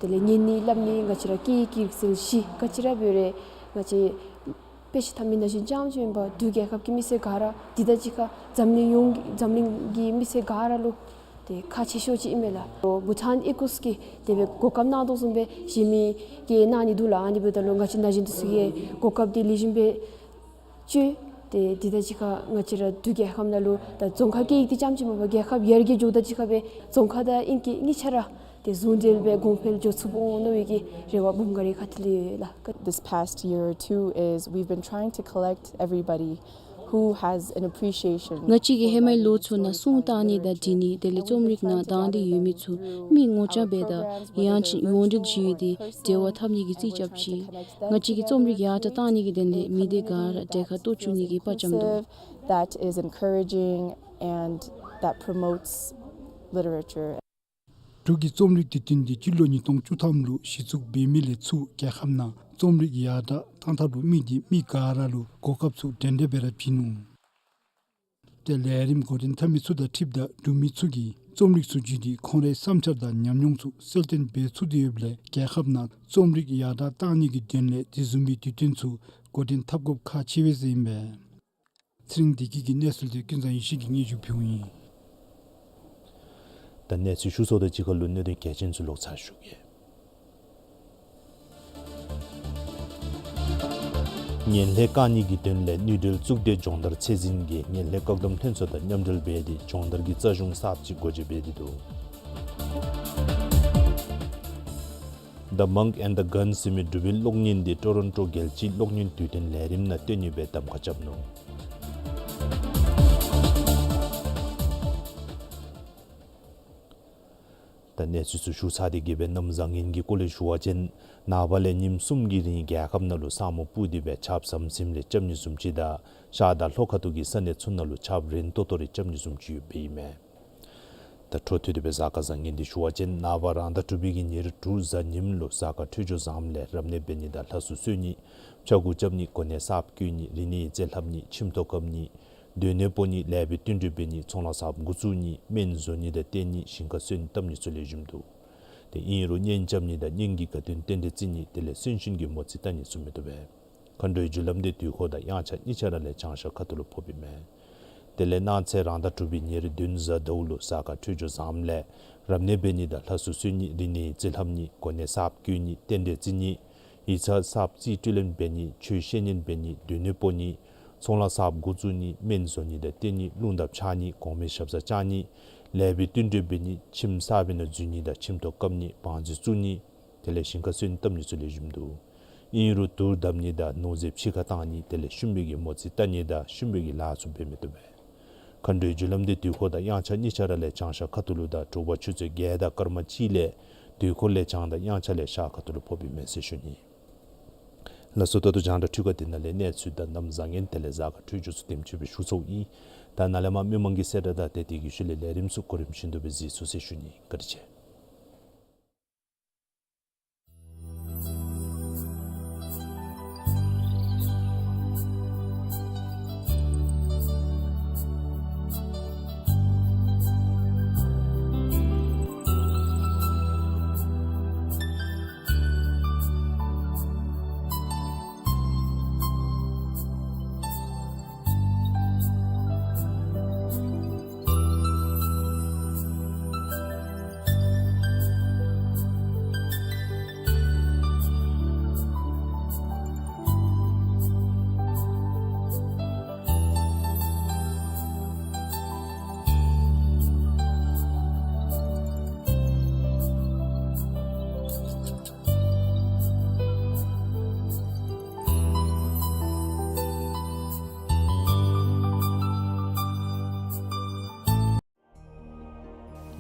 དེ་ལས་ཉན་ནི་སླབ་ནི་ང་བཅས་ར་སྐད་ཡིག་གི་རིག་རྩལ་གཞི་ག་ཅི་ར་འབད་རུང་ང་བཅས་དཔེ་ཆ་མཐའ་མའི་ན་གཞོན་རྐྱངམ་ཅིག་མེན་པར་དུས་རྒྱལ་ཁབ་ཀྱི་མི་སེར་ག་ར་འདི་དང་གཅིག་ཁར་འཛམ་གླིང་ཡོངས་འཛམ་གླིང་གི་མི་སེར་ག་ར་ལུ་ཏེ་ཁག་ཆེ་ཤོས་ཅིག་ཨིན་མས་ལགས། བྷུ་ཊཱན་ཨི་ཀུཤ་གིས་དེ་སྦེ་གོ་སྐབས་གནང་དོ་བཟུམ་སྦེ་གཞན་མི་གིས་གནང་ནི་འདུག་ལགས། ཨ་ནི་འབདཝ་ད་ལུ་ང་བཅས་ན་གཞོན་འདི་ཚུ་གིས་གོ་སྐབས་འདི་ལེགས་ཤོམ་སྦེ་སྤྱོད། ཏེ་འདི་དང་གཅིག་ཁར་ང་བཅས་ར་དུས་རྒྱལ་ཁབ་ནང་ལུ་ད་རྫོང་ཁ་སྐད་ཡིག་འདི་རྐྱངམ་ཅིག་མེན་པར་རྒྱལ་ཁབ་ཡར་རྒྱས་འགྱོཝ་དང་གཅིག་ཁར་སྦེ་རྫོང་ཁ་དང་ཨིང་སྐད་གཉིས་ཆ་ར་ཏེ་ཟུང་འབྲེལ་སྦེ་གོང་འཕེལ་འགྱོ་ཚུགསཔ་འོང་མནོ་བའི་གི་རེ་བ་འབུམ་འགའ་རེ་ཁ་ཐུག་ལས་ཡོད་ལགས། This past year or two is we've been trying to collect everybody who has an appreciation ང་བཅས་ཀྱིས་ཧེ་མའི་ལོ་ཚུ་ནང་སྲུང་བཏང་ནི་དང་འདྲི་ནི་དེ་ལས་རྩོམ་རིག་ནང་དང་འདོད་ཡོད་མི་ཚུ་མི་ངོ་རྐྱང་སྦེ་དང་ཡང་ཅིན་ཡོངས་འབྲེལ་ཅིག་ཡོད་དེ་འབྲེལ་བ་འཐབ་ནི་གི་རྩིས་རྐྱབ་ཅི། ང་བཅས་ཀྱིས་རྩོམ་རིག་ཡར་དྲག་བཏང་ནི་གི་དོན་ལས་མི་སྡེ་ག་ར་གྲལ་ཁར་གཏོགས་བཅུག་ནི་གི་དཔའ་བཅམ་དོ། That is encouraging and that promotes literature. འབྲུག་གི་རྩོམ་རིག་དུས་སྟོན་འདི་སྤྱི་ལོ་ཉིས་སྟོང་བཅུ་ཐམ་ལུ་གཞི་བཙུགས་འབད་མི་ལས་ཚུར་རྒྱལ་ཁབ་ནང་རྩོམ་རིག་ཡར་དྲག་བཏང་ཐབས་ལུ་དམིགས་ཏེ་མི་ག་ར་ལུ་གོ་སྐབས་ཚུ་འགྲན་ཟླ་སྦེ་ར་བྱིན་ནུག། ཏེ་ལས་རིམ་འགོ་འདྲེན་འཐབ་མི་ཚུ་དང་འཁྲིལཝ་ད་འབྲུག་མི་ཚུ་གིས་རྩོམ་རིག་ཚུ་བརྒྱུད་དེ་ཁོང་རའི་བསམ་འཆར་དང་ཉམས་མྱོང་ཚུ་གསལ་སྟོན་འབད་ཚུགས་ཏེ་ཡོདཔ་ལས་རྒྱལ་ཁབ་ནང་རྩོམ་རིག་ཡར་དྲག་བཏང་ནི་གི་དོན་ལས་དེ་བཟུམ་མའི་དུས་སྟོན་ཚུ་འགོ་འདྲེན་འཐབ་དགོཔ་ཁག་ཆེ་བས་ཟེར་ཨིན་པས། ཚེ་རིང་བདེ་སྐྱིད་ཀྱི་གནས་ཚུལ་དེ་ཀུན་བཟང་ཡེ་ཤེས་ཀྱིས་སྙན་ཞུ་ཕུལཝ་ཨིན། ད་གནས་ཚུལ་ཞུ་ཚརཝ་དང་གཅིག་ཁར་ལུ་གནད་དོན་གལ་ཆེན་ཚུ་ལོག་ཚར་ཞུ་གེ། ངན་ལྷད་བཀག་ནི་གི་དོན་ལས་ནུས་འབྲེལ་གཙུག་སྡེ་སྦྱོང་བརྡར་ཚད་འཛིན་གྱིས་ངན་ལྷད་བཀག་སྡོམ་ལྷན་ཚོགས་དང་མཉམ་འབྲེལ་འབད་དེ་སྦྱོང་བརྡར་གྱི་རྩ་གཞུང་གསརཔ་ཅིག་སྒོ་འབྱེད་འབད་དེ་འདུག། The Monk and the Gun ཟེར་མི་འབྲུག་པའི་གློག་བརྙན་འདི་ཊོ་རོན་ཊོ་རྒྱལ་སྤྱིའི་གློག་བརྙན་དུས་སྟོན་ལས་རིམ་ནང་སྟོན་ནི་སྦེ་གདམ་ཁ་རྐྱབ་ནུག། ད་གནས་ཚུལ་ཚུ་ཞུ་ཚར་ཏེ་གི་སྦེ་གནམ་བཟང་ངན་གྱི་སྐོར་ལས་ཞུ་བ་ཅིན་ནངས་པ་ལས་ཉིནམ་གསུམ་གྱི་རིང་རྒྱལ་ཁབ་ནང་ལུ་ས་སྨུག་སྤུབས་ཏེ་སྦེ་ཆརཔ་ཟམ་ཟིམ་རེ་རྐྱབ་ནི་བཟུམ་ཅིག་དང་ཤར་དང་ལྷོ་ཁ་ཐུག་གི་ས་གནས་ཚུ་ནང་ལུ་ཆརཔ་རན་ཏོག་ཏོ་རེ་རྐྱབ་ནི་བཟུམ་ཅིག་ཡོདཔ་ཨིན་མས། ད་འཕྲོ་མཐུད་དེ་སྦེ་གཟའ་སྐར་བཟང་ངན་འདི་ཞུ་བ་ཅིན་ནངས་པ་རང་ཟླ་དྲུག་པའི་གི་ཉེར་དྲུག་གཟའ་ཉིམ་ལུ་གཟའ་སྐར་འཕྲོད་སྦྱོར་བཟངམ་ལས་རབ་གནས་འབད་ནི་དང་ལྷ་གསོལ་གསོལ་ནི་ཕྱྭ་འགུགས་རྐྱབ་ནི་གོ་གནས་གསརཔ་བསྐོ་ནི་རིག་གནས་ཡིག་རྩིས་ལྷབ་ནི་ཁྱིམ་ཐོག་བཀབ་ནི་སྡོད་གནས་སྤོ་ནི་ལེགས་པའི་བསྟུན་གྲོས་འབད་ནི་ཚོང་ལཱ་གསརཔ་འགོ་བཙུགས་ནི་སྨན་བཟོ་ནི་དང་བསྟེན་ནི་ཞིང་ཁ་སོན་བཏབ་ནི་ཚུ་ལེགས་ཤོམ་འདུག། ཏེ་ཨིན་རུང་གཉེན་རྐྱབ་ནི་དང་གཉེན་གྱི་དགའ་སྟོན་རྟེན་འབྲེལ་བརྩི་ནི་དེ་ལས་གསོན་གཤིན་གྱི་མོ་རྩིས་བལྟ་ནི་ཚུ་མི་བཏུབ་པས། མཁའ་འགྲོའི་རྒྱུ་ལམ་འདི་དུས་འཁོར་དང་དབྱངས་འཆར་གཉིས་ཆ་ར་ལས་བྱང་ཤར་ཁ་ཐུག་ལུ་ཕོགཔ་ཨིན་མས། དེ་ལས་གནངས་ཚེ་རང་ཟླ་དྲུག་པའི་ཉེར་བདུན་གཟའ་ཟླཝ་ལུ་གཟའ་སྐར་འཕྲོད་སྦྱོར་བཟངམ་ལས་རབ་གནས་འབད་ནི་དང་ལྷ་གསོལ་གསོལ་ནི་རིག་གནས་ཡིག་རྩིས་ལྷབ་ནི་གོ་གནས་གསརཔ་བསྐོ་ནི་རྟེན་འབྲེལ་བརྩི་ནི་ཡིག་ཚང་གསརཔ་རྩིས་སྤྲོད་ལེན་འབད་ནི་ཆོས་བཤད་ཉན་འབད་ནི་སྡོད་གནས་སྤོ་ནི་ཚོང་ལཱ་གསརཔ་འགོ་བཙུགས་ནི་སྨན་བཟོ་ནི་དང་བསྟེན་ནི་རླུང་ལྡབ་འཆར་ནི་གོང་མའི་ཞབས་སར་བཅར་ནི་ལེགས་པའི་བསྟུན་གྲོས་འབད་ནི་ཁྱིམ་གསར་པའི་ནང་འཛུལ་ནི་དང་ཁྱིམ་ཐོག་བཀབ་ནི་བང་མཛོད་བཙུགས་ནི་དེ་ལས་ཞིང་ཁ་སོན་བཏབ་ནི་ཚུ་ལེགས་ཤོམ་འདུག། ཨིན་རུང་དུར་བརྡབ་ནི་དང་ནོར་རྫས་ཕྱི་ཁར་བཏང་ནི་དེ་ལས་ཤུམ་པའི་གི་མོ་རྩིས་བལྟ་ནི་དང་ཤུམ་པའི་གི་ལཱ་ཚུ་འབད་མི་བཏུབ་པས། མཁའ་འགྲོའི་རྒྱུ་ལམ་འདི་དུས་འཁོར་དང་དབྱངས་འཆར་གཉིས་ཆ་ར་ལས་བྱང་ཤར་ཁ་ཐུག་ལུ་དང་དྲོ་པ་ཆུ་ཚོད་བརྒྱད་དང་སྐར་མ་གཅིག་ལས་དུས་འཁོར་ལས་བྱང་དང་དབྱངས་འཆར་ལས་ཤར་ཁ་ཐུག་ལུ་ཕོགཔ་ཨིན་མས་ཟེར་ཞུ་ནི། ལགས་སོ། ད་ལྟོ་རྒྱང་བསྒྲགས་འཕྲུལ་ཁང་འདི་ནང་ལས་གནས་ཚུལ་དང་གནམ་བཟང་ངན་དེ་ལས་གཟའ་སྐར་འཕྲོད་སྦྱོར་ཚུ་དེམ་ཅིག་སྦེ་ཞུ་ཚརཝ་ཨིན། ད་ནཱ་ལས་མར་མི་མང་གི་གསལ་བསྒྲགས་དང་ཏེ་དེ་གི་ཤུལ་ལས་ལས་རིམ་ཚུ་གོ་རིམ་བཞིན་དུ་སྦེ་གཟིགས་ཚུགས་ཟེར་ཞུ་ནི། བཀའ་དྲིན་ཆེ།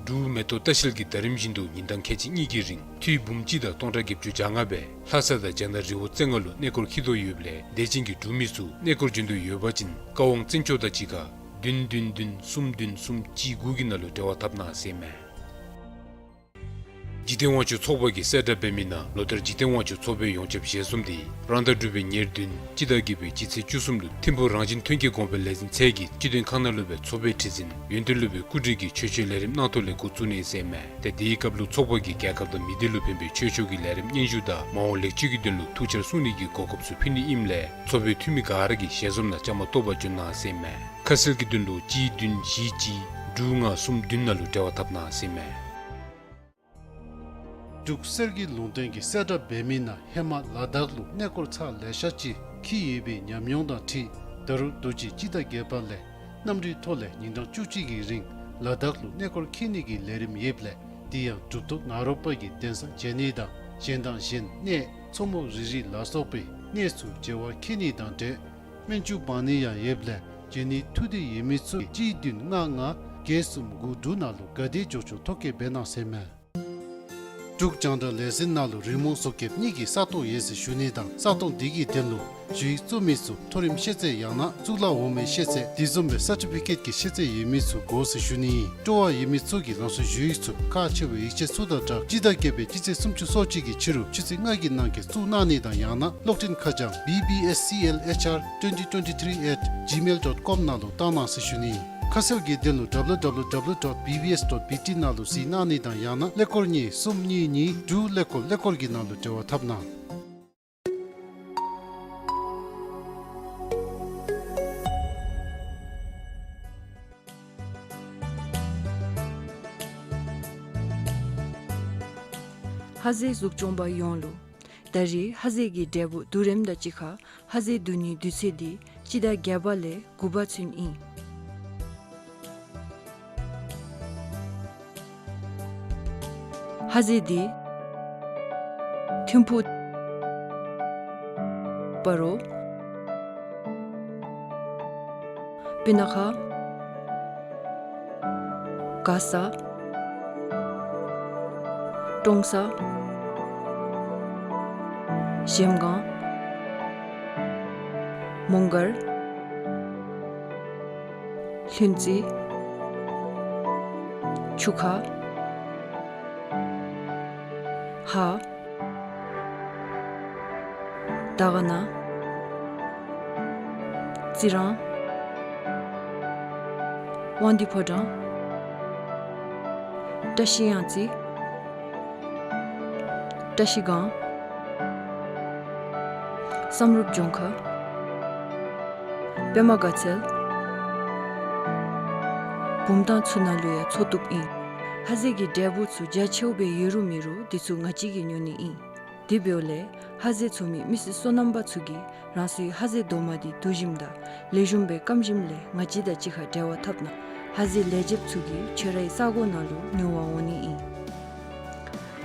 འབྲུག་མེ་ཏོག་ལྟ་བཤལ་གྱིས་ཟླ་རིམ་བཞིན་དུ་ཉིན་གྲངས་ཁལ་གཅིག་གཉིས་ཀྱི་རིང་འཐུས་འབུམ་གཅིག་དང་སྟོང་ཕྲག་བརྒྱད་ཅུ་གྱ་ལྔ་སྦེ་ལྷ་ས་དང་རྒྱ་ནག་རི་བོ་རྩེ་ལྔ་ལུ་གནས་སྐོར་འཁྱིད་དོ་ཡོདཔ་ལས་དད་ཅན་གྱི་འབྲུག་མི་ཚུ་གནས་སྐོར་འབྱོན་འདོད་ཡོད་པ་ཅིན་ཀ་ཝང་བཙན་སྐྱོགས་དང་གཅིག་ཁར་བདུན་བདུན་བདུན་གསུམ་བདུན་གསུམ་གཅིག་དགུ་གི་ནང་ལུ་འབྲེལ་བ་འཐབ་གནང་ཟེར་མས། འཇིག་རྟེན་དབང་ཕྱུག་ཚོགས་པ་གིས་གསལ་བསྒྲགས་འབད་མི་ནང་ལོ་ལྟར་འཇིག་རྟེན་དབང་ཕྱུག་ཚོགས་པའི་ཡོངས་ཁྱབ་ཞལ་འཛོམས་དེ་རང་ཟླ་དྲུག་པའི་ཉེར་བདུན་སྤྱི་ཟླ་བརྒྱད་པའི་སྤྱི་ཚེས་བཅུ་གསུམ་ལུ་ཐིམ་ཕུག་རང་བཞིན་ཐོན་སྐྱེད་གོང་འཕེལ་ལས་འཛིན་ཚད་ཀྱི་སྤྱི་མཐུན་ཁང་ནང་ལུ་སྦེ་ཚོགས་པའི་ཁྲི་འཛིན་ཡོན་ཏན་སློབ་དཔོན་སྐུ་བགྲེས་ཀྱིས་ཆོས་ཕྱོགས་ལས་རིམ་གནང་ཐོག་ལས་འགོ་བཙུགས་ནི་ཟེར་མས། ཏེ་དེའི་སྐབས་ལུ་ཚོགས་པ་གིས་རྒྱལ་ཁབ་དང་མི་སྡེ་ལུ་ཕན་པའི་ཆོས་ཕྱོགས་ཀྱི་ལས་རིམ་སྙན་ཞུ་དང་མ་འོངས་ལེགས་བཅོས་ཀྱི་དོན་ལུ་ཐུགས་འཆར་གསུང་ནི་གི་གོ་སྐབས་ཚུ་ཕུལ་ནི་ཨིནམ་ལས་ཚོགས་པའི་འཐུས་མི་ག་ར་གིས་ཞལ་འཛོམས་ནང་བཅའ་མར་གཏོགས་པར་འབྱོན་གནང་ཟེར་མས། ཁ་གསལ་གྱི་དོན་ལུ་གཅིག་བདུན་བཞི་གཅིག་དྲུག་ལྔ་གསུམ་བདུན་ནང་ལུ་འབྲེལ་བ་འཐབ་གནང་ཟེར་མས། འབྲུག་གསེར་གྱི་ལུང་བསྟན་གྱིས་གསལ་བསྒྲགས་འབད་མི་ནང་ཧེ་མ་ལ་དྭགས་ལུ་གནས་སྐོར་ཚར་ལེ་ཤ་ཅིག་འཁྱིད་ཡོད་པའི་ཉམས་མྱོང་དང་འཁྲིལ་ད་རུང་དུས་ཅི་སྤྱི་ཟླ་བརྒྱད་པ་ལས་གནམ་གྲུའི་ཐོག་ལས་ཉིན་གྲངས་བཅུ་གཅིག་གི་རིང་ལ་དྭགས་ལུ་གནས་སྐོར་འཁྱིད་ནི་གི་ལས་རིམ་ཡོདཔ་ལས་དེ་ཡང་གྲུབ་ཐོབ་ངག་རོག་པ་གིས་གདན་ས་མཇལ་ནི་དང་གཞན་དང་གཞན་གནས་མཚོ་མོ་རི་རི་ལ་སོགས་པའི་གནས་སུ་མཇལ་བར་འཁྱིད་ནི་དང་འབྲེལ་སྨན་བཅོས་འབག་ནི་ཡང་ཡོདཔ་ལས་མཇལ་ནི་ཐུགས་འདོད་ཡོད་མི་ཚུ་གཅིག་བདུན་ལྔ་ལྔ་བརྒྱད་གསུམ་དགུ་དྲུག་ནང་ལུ་ག་དེ་མགྱོགས་མགྱོགས་ཐོ་བཀོད་འབད་གནང་ཟེར་མས། འབྲུག་རྒྱང་བསྒྲགས་ལས་འཛིན་ནང་ལུ་རི་མོ་བཟོ་མཁན་གཉིས་ཀྱི་ས་སྟོང་ཡོད་ཟེར་ཞུ་ནི་དང་ས་སྟོང་དེ་གི་དོན་ལུ་ཞུ་ཡིག་བཙུགས་མི་ཚུ་མཐོ་རིམ་ཤེས་ཚད་ཡང་ན་གཙུག་ལག་འོག་མའི་ཤེས་ཚད་དེ་བཟུམ་སྦེ་སར་ཊི་ཕི་ཀེཊ་ཀྱི་ཤེས་ཚད་ཡོད་མི་ཚུ་དགོ་ཟེར་ཞུ་ནི་ཨིན། སྤྲོ་བ་ཡོད་མི་ཚུ་གིས་རང་སོའི་ཞུ་ཡིག་ཚུ་ཁག་ཆེ་བའི་ཡིག་ཆ་ཚུ་དང་སྦྲགས་སྤྱི་ཟླ་བརྒྱད་པའི་སྤྱི་ཚེས་སུམ་ཅུ་སོ་གཅིག་གི་ཕྱི་རུ་ཆུ་ཚོད་ལྔ་གི་ནང་འཁོད་བཙུགས་གནང་ནི་དང་ཡང་ན་གློག་འཕྲིན་ཁ་བྱང་B B S C L H R twenty twenty-three at gmail dot com ནང་ལུ་བཏང་གནང་ཟེར་ཞུ་ནི་ཨིན། ཁ་གསལ་གྱི་དོན་ལུ W W W dot B B S dot B T ནང་ལུ་གཟིགས་གནང་ནི་དང་ཡང་ན་ཀླད་ཀོར་གཉིས་གསུམ་གཉིས་གཉིས་དྲུག་ཀླད་ཀོར་ཀླད་ཀོར་གྱི་ནང་ལུ་འབྲེལ་བ་འཐབ་གནང་། ཧ་ཟེ་གཟུགས་སྐྱོང་པ་ཡོངས་ལུ། ད་རེས་ཧ་ཟེ་གི་འབྲས་བུ་བསྡུ་རིམ་དང་གཅིག་ཁར་ཧ་ཟེ་བསྡུ་ནིའི་དུས་ཚོད་འདི་སྤྱི་ཟླ་བརྒྱད་པ་ལས་དགུ་པ་ཚུན་ཨིན། ཧ་ཟེ་འདི་ཐིམ་ཕུག་སྤ་རོ། སྤུ་ན་ཁ། མགར་ས། ཀྲོང་གསར། གཞལམ་སྒང་། མོང་སྒར། ལྷུན་རྩེ། ཆུ་ཁ། ཧཱ། དར་དཀར་ན། རྩི་རང་། དབང་འདུས་ཕོ་བྲང་། བཀྲ་ཤིས་གཡང་རྩེ། བཀྲ་ཤིས་སྒང་། བསམ་གྲུབ་ལྗོངས་མཁར། པདྨ་དགའ་ཚལ། བུམ་ཐང་ཚུ་ནང་ལུ་ཡང་འཚོ་བཏུབ་ཨིན། ཧ་ཟེ་གི་འབྲས་བུ་ཚུ་རྒྱ་ཆེཝ་སྦེ་ཡོད་རུང་མེད་རུང་འདི་ཚུ་ང་བཅས་ཀྱིས་ཉོ་ནི་ཨིན། དེ་འབདཝ་ལས་ཧ་ཟེ་འཚོ་མི་མི་སེར་སོ་ནམ་པ་ཚུ་གིས་རང་སོའི་ཧ་ཟེ་རྡོག་མ་འདི་བསྡུ་ཞིནམ་དང་ལེགས་ཤོམ་སྦེ་སྐམ་ཞིནམ་ལས་ང་བཅས་དང་གཅིག་ཁར་འབྲེལ་བ་འཐབ་གནང་། ཧ་ཟེ་ལེགས་འཇེབ་ཚུ་གིས་ཁྱོད་རའི་ས་གོ་ནང་ལུ་ཉོ་བར་འོང་ནི་ཨིན།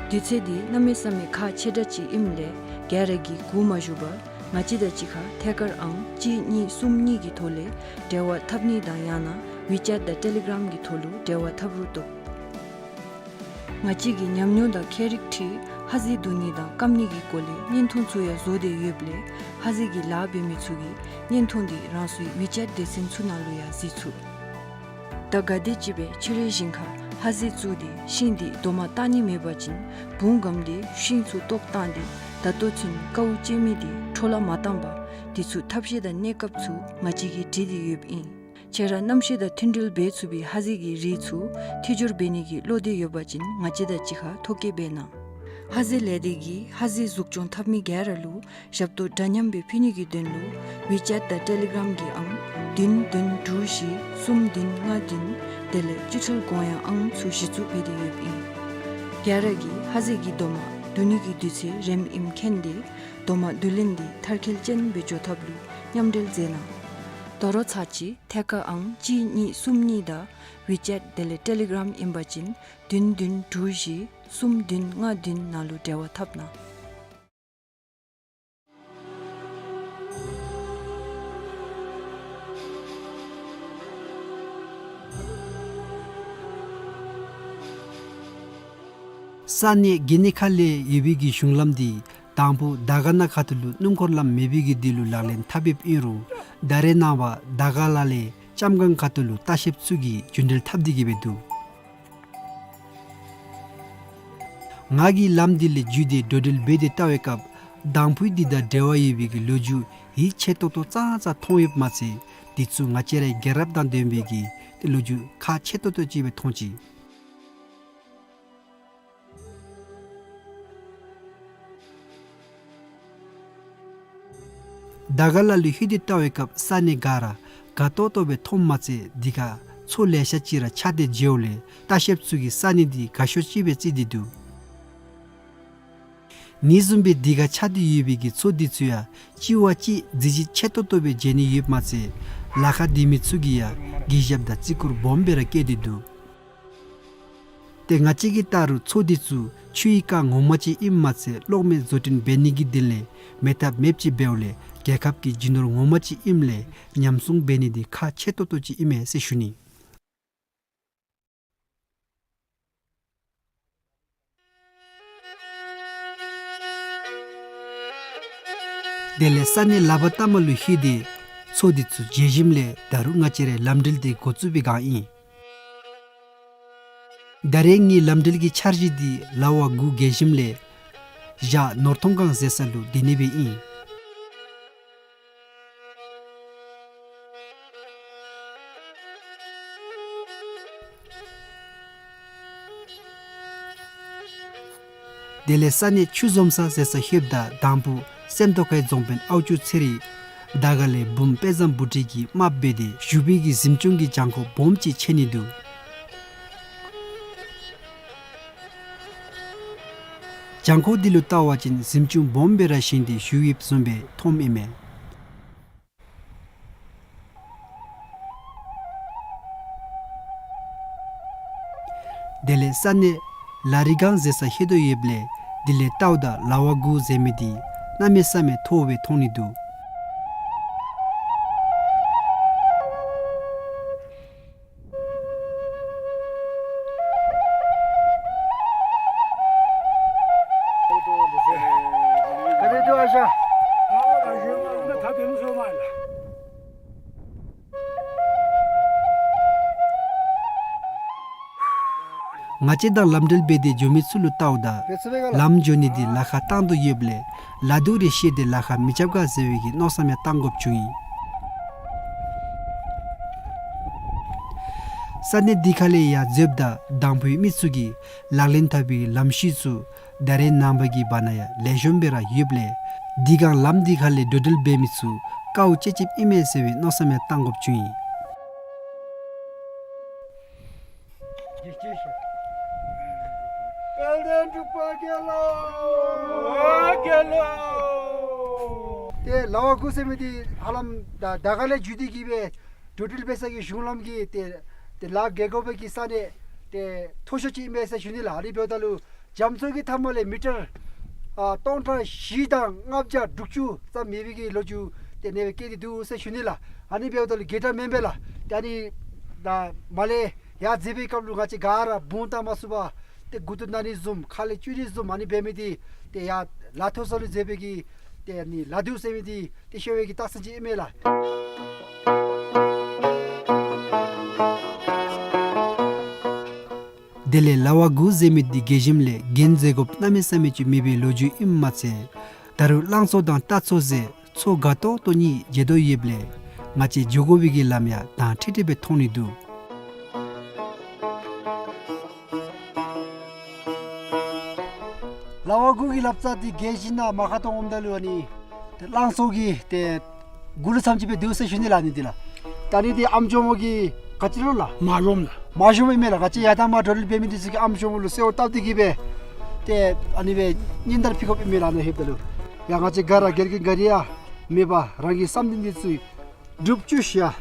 དུས་ཚོད་འདི་གནམ་མེད་ས་མེད་ཁག་ཆེ་དྲགས་ཅིག་ཨིནམ་ལས་ག་ར་གིས་སྒུག་མ་བཞུགས་པར་ང་བཅས་དང་གཅིག་ཁར་ཐད་ཀར་ཨང་གཅིག་གཉིས་གསུམ་གཉིས་ཀྱི་ཐོག་ལས་འབྲེལ་བ་འཐབ་ནི་དང་ཡང་ན་ཝི་ཅེཊ་དང་ཊེ་ལི་གརམ་གྱི་ཐོག་ལུ་འབྲེལ་བ་འཐབ་རུང་བཏུབ། ང་བཅས་ཀྱི་ཉམས་མྱོང་དང་ཁྱད་རིག་འཁྲིལ་ཧ་ཟེ་བསྡུ་ནི་དང་སྐམ་ནི་གི་སྐོར་ལས་བརྙན་ཐུང་ཚུ་ཡང་བཟོ་སྟེ་ཡོདཔ་ལས་ཧ་ཟེ་གི་ལཱ་འབད་མི་ཚུ་གིས་བརྙན་ཐུང་འདི་རང་སོའི་ཝི་ཅེཊ་སྡེ་ཚན་ཚུ་ནང་ལུ་ཡང་གཟིགས་ཚུགས། ད་ག་དེམ་ཅིག་སྦེ་ཕྱི་རོལ་ཞིང་ཁར་ཧ་ཟེ་བཙུགས་ཏེ་ཤིང་འདི་རྡོག་མ་བཏགས་ནི་མེད་པ་ཅིན་བུང་སྒམ་སྟེ་ཤིང་ཚུ་བཏོག་བཏང་སྟེ་ད་ལྟོ་ཚུན་དཀའཝ་སྤྱད་མི་འདི་འཕྲོ་བརླག་མ་བཏང་པར་འདི་ཚུ་ཐབས་ཤེས་དང་གནས་སྐབས་ཚུ་ང་བཅས་ཀྱིས་བྲིས་ཏེ་ཡོདཔ་ཨིན། ཁྱེད་ར་གནམ་གཤིས་དང་མཐུན་སྒྲིལ་འབད་ཚུགས་པའི་ཧ་ཟེ་གི་རིགས་ཚུ་འཐུས་སྦྱོར་འབད་ནི་གི་བློ་འདོད་ཡོད་པ་ཅིན་ང་བཅས་དང་གཅིག་ཁར་ཐོ་བཀོད་འབད་གནང་། ཧ་ཟེ་ལས་སྡེ་གིས་ཧ་ཟེ་གཟུགས་སྐྱོང་འཐབ་མི་ག་ར་ལུ་ཞབས་ཏོག་འདྲ་མཉམ་སྦེ་ཕུལ་ནི་གི་དོན་ལུ་ཝི་ཅེཊ་དང་ཊེ་ལི་གརམ་གྱི་ཨང་བདུན་བདུན་དྲུག་བཞི་གསུམ་བདུན་ལྔ་བདུན་དེ་ལས་སྤྱི་ཐོལ་གོང་ཡང་ཨང་ཚུ་གཞི་བཙུགས་འབད་དེ་ཡོདཔ་ཨིན། ག་ར་གིས་ཧ་ཟེ་གི་རྡོག་མ་བསྡུ་ནི་གི་དུས་ཚོད་རནམ་ཨིནམ་མཁྱེན་ཏེ་རྡོག་མ་བསྡུ་ལེན་འདི་མཐར་འཁྱོལ་ཅན་སྦེ་འགྱོ་ཐབས་ལུ་མཉམ་འབྲེལ་མཛད་གནང་། དོ་རུང་ཚར་གཅིག་ཐད་ཀར་ཨང་གཅིག་གཉིས་གསུམ་གཉིས་དང་ཝི་ཅེཊ་དེ་ལས་ཊེ་ལི་གརམ་ཨིན་པ་ཅིན་བདུན་བདུན་དྲུག་བཞི་གསུམ་བདུན་ལྔ་བདུན་ནང་ལུ་འབྲེལ་བ་འཐབ་གནང་། ས་གནས་གྷི་ནི་ཁ་ལས་ཡོད་པའི་གི་གཞུང་ལམ་འདི་དང་ཕུ་དར་དཀར་ན་ཁ་ཐུག་ལུ་སྣུམ་འཁོར་ལམ་མེད་པའི་གི་དུས་ལུ་ལག་ལེན་འཐབ་ཡོདཔ་ཨིན་རུང་ད་རེས་ནངས་པ་དར་དཀར་ལ་ལས་ལྕམ་སྒང་ཁ་ཐུག་ལུ་ལྟ་བཤལཔ་ཚུ་གིས་རྒྱུན་འགྲུལ་འཐབ་སྟེ་གི་སྦེ་འདུག། ང་གིས་ལམ་འདི་ལས་བརྒྱུད་དེ་འགྲོ་འགྲུལ་འབད་དེ་བལྟ་བའི་སྐབས་དང་ཕུ་འདི་དང་འབྲེལ་བ་ཡོད་པའི་གི་ལོ་རྒྱུས་ཡིད་ཆེས་ཏོག་ཏོ་ཙང་ཙང་མཐོང་ཡོདཔ་མ་ཚད་འདི་ཚུ་ང་བཅས་རའི་རྒྱལ་རབས་དང་ལྡན་པའི་གི་ལོ་རྒྱུས་ཁག་ཆེ་ཏོག་ཏོ་ཅིག་སྦེ་མཐོང་ཅི། དར་དཀར་ལ་ལུ་ལྷོད་དེ་བལྟ་བའི་སྐབས་ས་གནས་ག་ར་དགའ་ཏོག་ཏོ་སྦེ་མཐོངམ་མ་ཚད་འདི་ཁར་མཚོ་ལེ་ཤ་ཅིག་ར་ཆགས་ཏེ་མཇལཝ་ལས་ལྟ་བཤལཔ་ཚུ་གིས་ས་གནས་འདི་དགའ་ཤོས་ཅིག་སྦེ་བརྩི་སྟེ་འདུག། ཨ་ནི་བཟུམ་སྦེ་འདི་ཁར་ཆགས་ཏེ་ཡོད་པའི་གི་མཚོ་འདི་ཚུ་ཡང་གཅིག་བ་གཅིག་གཟི་བརྗིད་ཆེ་ཏོག་ཏོ་སྦེ་མཇལ་ནི་ཡོདཔ་མ་ཚད་ལ་ཁ་སྡོད་མི་ཚུ་གིས་ཡང་གུས་ཞབས་དང་བརྩི་བཀུར་སྦོམ་སྦེ་ར་བསྐྱེད་དེ་འདུག། ཏེ་ང་བཅས་ཀྱིས་བལྟ་རུང་མཚོ་འདི་ཚུ་ཆུའི་རྐ་ངོ་མ་ཅིག་ཨིནམ་མ་ཚད་གློག་མེ་བཟོ་སྐྲུན་འབད་ནི་གི་དོན་ལས་མེད་ཐབས་མེདཔ་ཅིག་འབདཝ་ལས་རྒྱལ་ཁབ་ཀྱི་རྒྱུ་ནོར་ངོ་མ་ཅིག་ཨིནམ་ལས་ཉམས་སྲུང་འབད་ནི་འདི་ཁག་ཆེ་ཏོག་ཏོ་ཅིག་ཨིན་མས་ཟེར་ཞུ་ནི། དེ་ལས་ས་གནས་ལ་བ་ཏ་མ་ལུ་ལྷོད་དེ་མཚོ་འདི་ཚུ་མཇལ་ཞིནམ་ལས་ད་རུང་ང་བཅས་རའི་ལམ་འགྲུལ་འདི་འགོ་བཙུགས་པའི་བསྒང་ཨིན། ད་རེས་ངེའི་ལམ་འགྲུལ་གྱི་འཆར་གཞི་འདི་ལ་བ་དགུ་བརྒལ་ཞིནམ་ལས་ཞག་ནོར་ཐོང་སྒང་ཟེར་ས་ལུ་སྡོད་ནི་སྦེ་ཨིན། དེ་ལས་ས་གནས་ཆུ་འཛོམས་ས་ཟེར་ས་ལྷོདཔ་ད་དང་ཕུ་སེམས་རྟོགས་ཁའི་རྫོང་དཔོན་ཨའུ་ཅུ་ཚེ་རིང་དར་དཀར་ལས་འབུམ་དཔལ་བཟང་བུ་ཁྲིད་ཀྱིས་དམགཔ་འབད་དེ་བཞུགས་པའི་གི་གཟིམ་ཆུང་གི་གྱང་ཁོག་སྦོམ་ཅིག་མཇལ་ནི་འདུག། གྱང་ཁོག་འདི་ལུ་བལྟ་བ་ཅིན་གཟིམ་ཆུང་སྦོམ་སྦེ་ར་བཞེངས་ཏེ་བཞུགས་ཡོདཔ་བཟུམ་སྦེ་མཐོངམ་ཨིན་མས། དེ་ལས་ས་གནས་ལ་རི་སྒང་ཟེར་ས་ལྷོད་དོ་ཡོདཔ་ལས་འདི་ལས་བལྟཝ་ད་ལ་བ་དགུ་ཟེར་མི་འདི་གནམ་མེད་ས་མེད་མཐོ་སྦེ་མཐོང་ནི་འདུག། ང་བཅས་དང་ལམ་འགྲུལ་འབད་དེ་འགྱོ་མི་ཚུ་ལུ་བལྟཝ་ད་ལམ་འགྱོ་ནི་འདི་ལ་ཁ་བཏང་དོ་ཡོདཔ་ལས་ལ་དུག་རེ་ཤེས་ཏེ་ལ་ཁ་མི་རྐྱབ་ག་ཟེར་བའི་གི་མནོ་བསམ་ཡང་བཏང་དགོཔ་བྱུང་ཡི། ས་གནས་འདི་ཁ་ལས་ཡར་འཛེགསཔ་ད་དང་ཕུའི་མི་ཚུ་གིས་ལག་ལེན་འཐབ་པའི་ལམ་ཤུལ་ཚུ་ད་རེས་ནངས་པ་གི་བར་ན་ཡང་ལེགས་ཤོམ་སྦེ་ར་ཡོདཔ་ལས་འདི་སྒང་ལམ་འདི་ཁ་ལས་འགྲོ་འགྲུལ་འབད་མི་ཚུ་དཀའཝ་སྤྱད་སྤྱདཔ་ཨིན་མས་ཟེར་བའི་མནོ་བསམ་ཡང་བཏང་དགོཔ་བྱུང་ཡི། དཔལ་ལྡན་འབྲུག་པ་རྒྱལ་ལོ། རྒྱལ་ལོ། ཏེ་ལ་བ་དགུ་ཟེར་མི་འདི་ཧ་ལམ་ད་དར་དཀར་ལས་བརྒྱུད་དེ་གི་སྦེ་འགྲོ་འགྲུལ་འབད་ས་གི་གཞུང་ལམ་གྱི་ཏེ་ཏེ་ལཱ་འགེལ་དགོ་པའི་གི་ས་གནས་ཏེ་མཐོ་ཤོས་ཅིག་ཨིན་མས་ཟེར་ཞུ་ནི་ལགས། ཨ་ནི་འབདཝ་ད་ལུ་རྒྱ་མཚོ་གི་མཐའ་མ་ལས་མི་ཊར་ཨ་སྟོང་ཕྲག་བཞི་དང་ལྔ་བརྒྱ་དྲུག་ཅུ་ཙམ་མེད་པའི་གི་ལོ་རྒྱུས་ཏེ་གནས་སྦེ་བསྐྱལ་ཏེ་འདུག་ཟེར་ཞུ་ནི་ལགས། ཨ་ནི་འབདཝ་ད་ལུ་རྒས་དྲགས་མེན་པས་ལགས། ཏེ་ཨ་ནི་ད་མར་ལས་ཡར་འཛེགས་པའི་སྐབས་ལུ་ང་བཅས་ག་ར་བུང་བཏང་མ་ཚུགས་པར་ཏེ་མགུ་ཏོ་ན་ནི་བཟུམ་ཁ་ལས་སྐྱུག་ནི་བཟུམ་ཨ་ནི་འབད་མི་འདི་ཏེ་ཡར་ལ་མཐོ་ས་ལུ་འཛེགས་པའི་གི་ཏེ་ཨ་ནི་ལ་དུག་ཟེར་མི་འདི་ཏེ་ཤོར་བའི་གི་རྟགས་མཚན་ཅིག་ཨིན་མས་ལགས། དེ་ལས་ལ་བ་དགུ་ཟེར་མི་འདི་བརྒལ་ཞིནམ་ལས་གྱོན་མཛད་དགོཔ་གནམ་མེད་ས་མེད་ཅིག་མེད་པའི་ལོ་རྒྱུས་ཨིནམ་མ་ཚད་ད་རུང་གླང་མཚོ་དང་རྟ་མཚོ་ཟེར་མཚོ་དགའ་ཏོག་ཏོ་གཉིས་མཇལ་དོ་ཡོདཔ་ལས་ང་བཅས་འགྱོ་དགོ་པའི་གི་ལམ་ཡང་དྭངས་ཁྲིག་ཁྲི་སྦེ་མཐོང་ནི་འདུག། ལ་བ་དགུ་གི་ལབ་རྩ་འདི་བརྒལ་ཞིནམ་མར་ཁ་གཏོགས་འོངམ་ད་ལུ་ཨ་ནི་ཏེ་གླང་མཚོ་གི་ཏེ་མགུ་ལུ་ཙམ་ཅིག་སྦེ་འདུག་ཟེར་ཞུ་ནི་ལགས། ཨ་ནི་འདི་ལགས། ད་ཨ་ནི་འདི་ཨམ་ཇོ་མོ་གི་ག་ཅི་ལོ་ལགས། མ་ཇོམ་ལགས། མ་ཇོམ་ཨིན་མས་ལགས། ང་བཅས་ཡར་དང་མར་འགྲོ་འགྲུལ་འབད་མི་འདི་ཚུ་གིས་ཨམ་ཇོ་མོ་ལུ་གསོལཝ་བཏབ་སྟེ་གི་སྦེ་ཏེ་ཨ་ནི་སྦེ་སྙན་དར་ཕུལ་དགོཔ་ཨིན་མས་ལགས། ཨ་ནི་ལྷོདཔ་ད་ལུ་ཡ་ང་བཅས་ག་ར་དགེ་རྒན་ག་ར་ཡང་མེད་པར་རང་གི་བསམ་འདུན་འདི་ཚུ་སྒྲུབ་བཅུག་ཤིག་ཡ།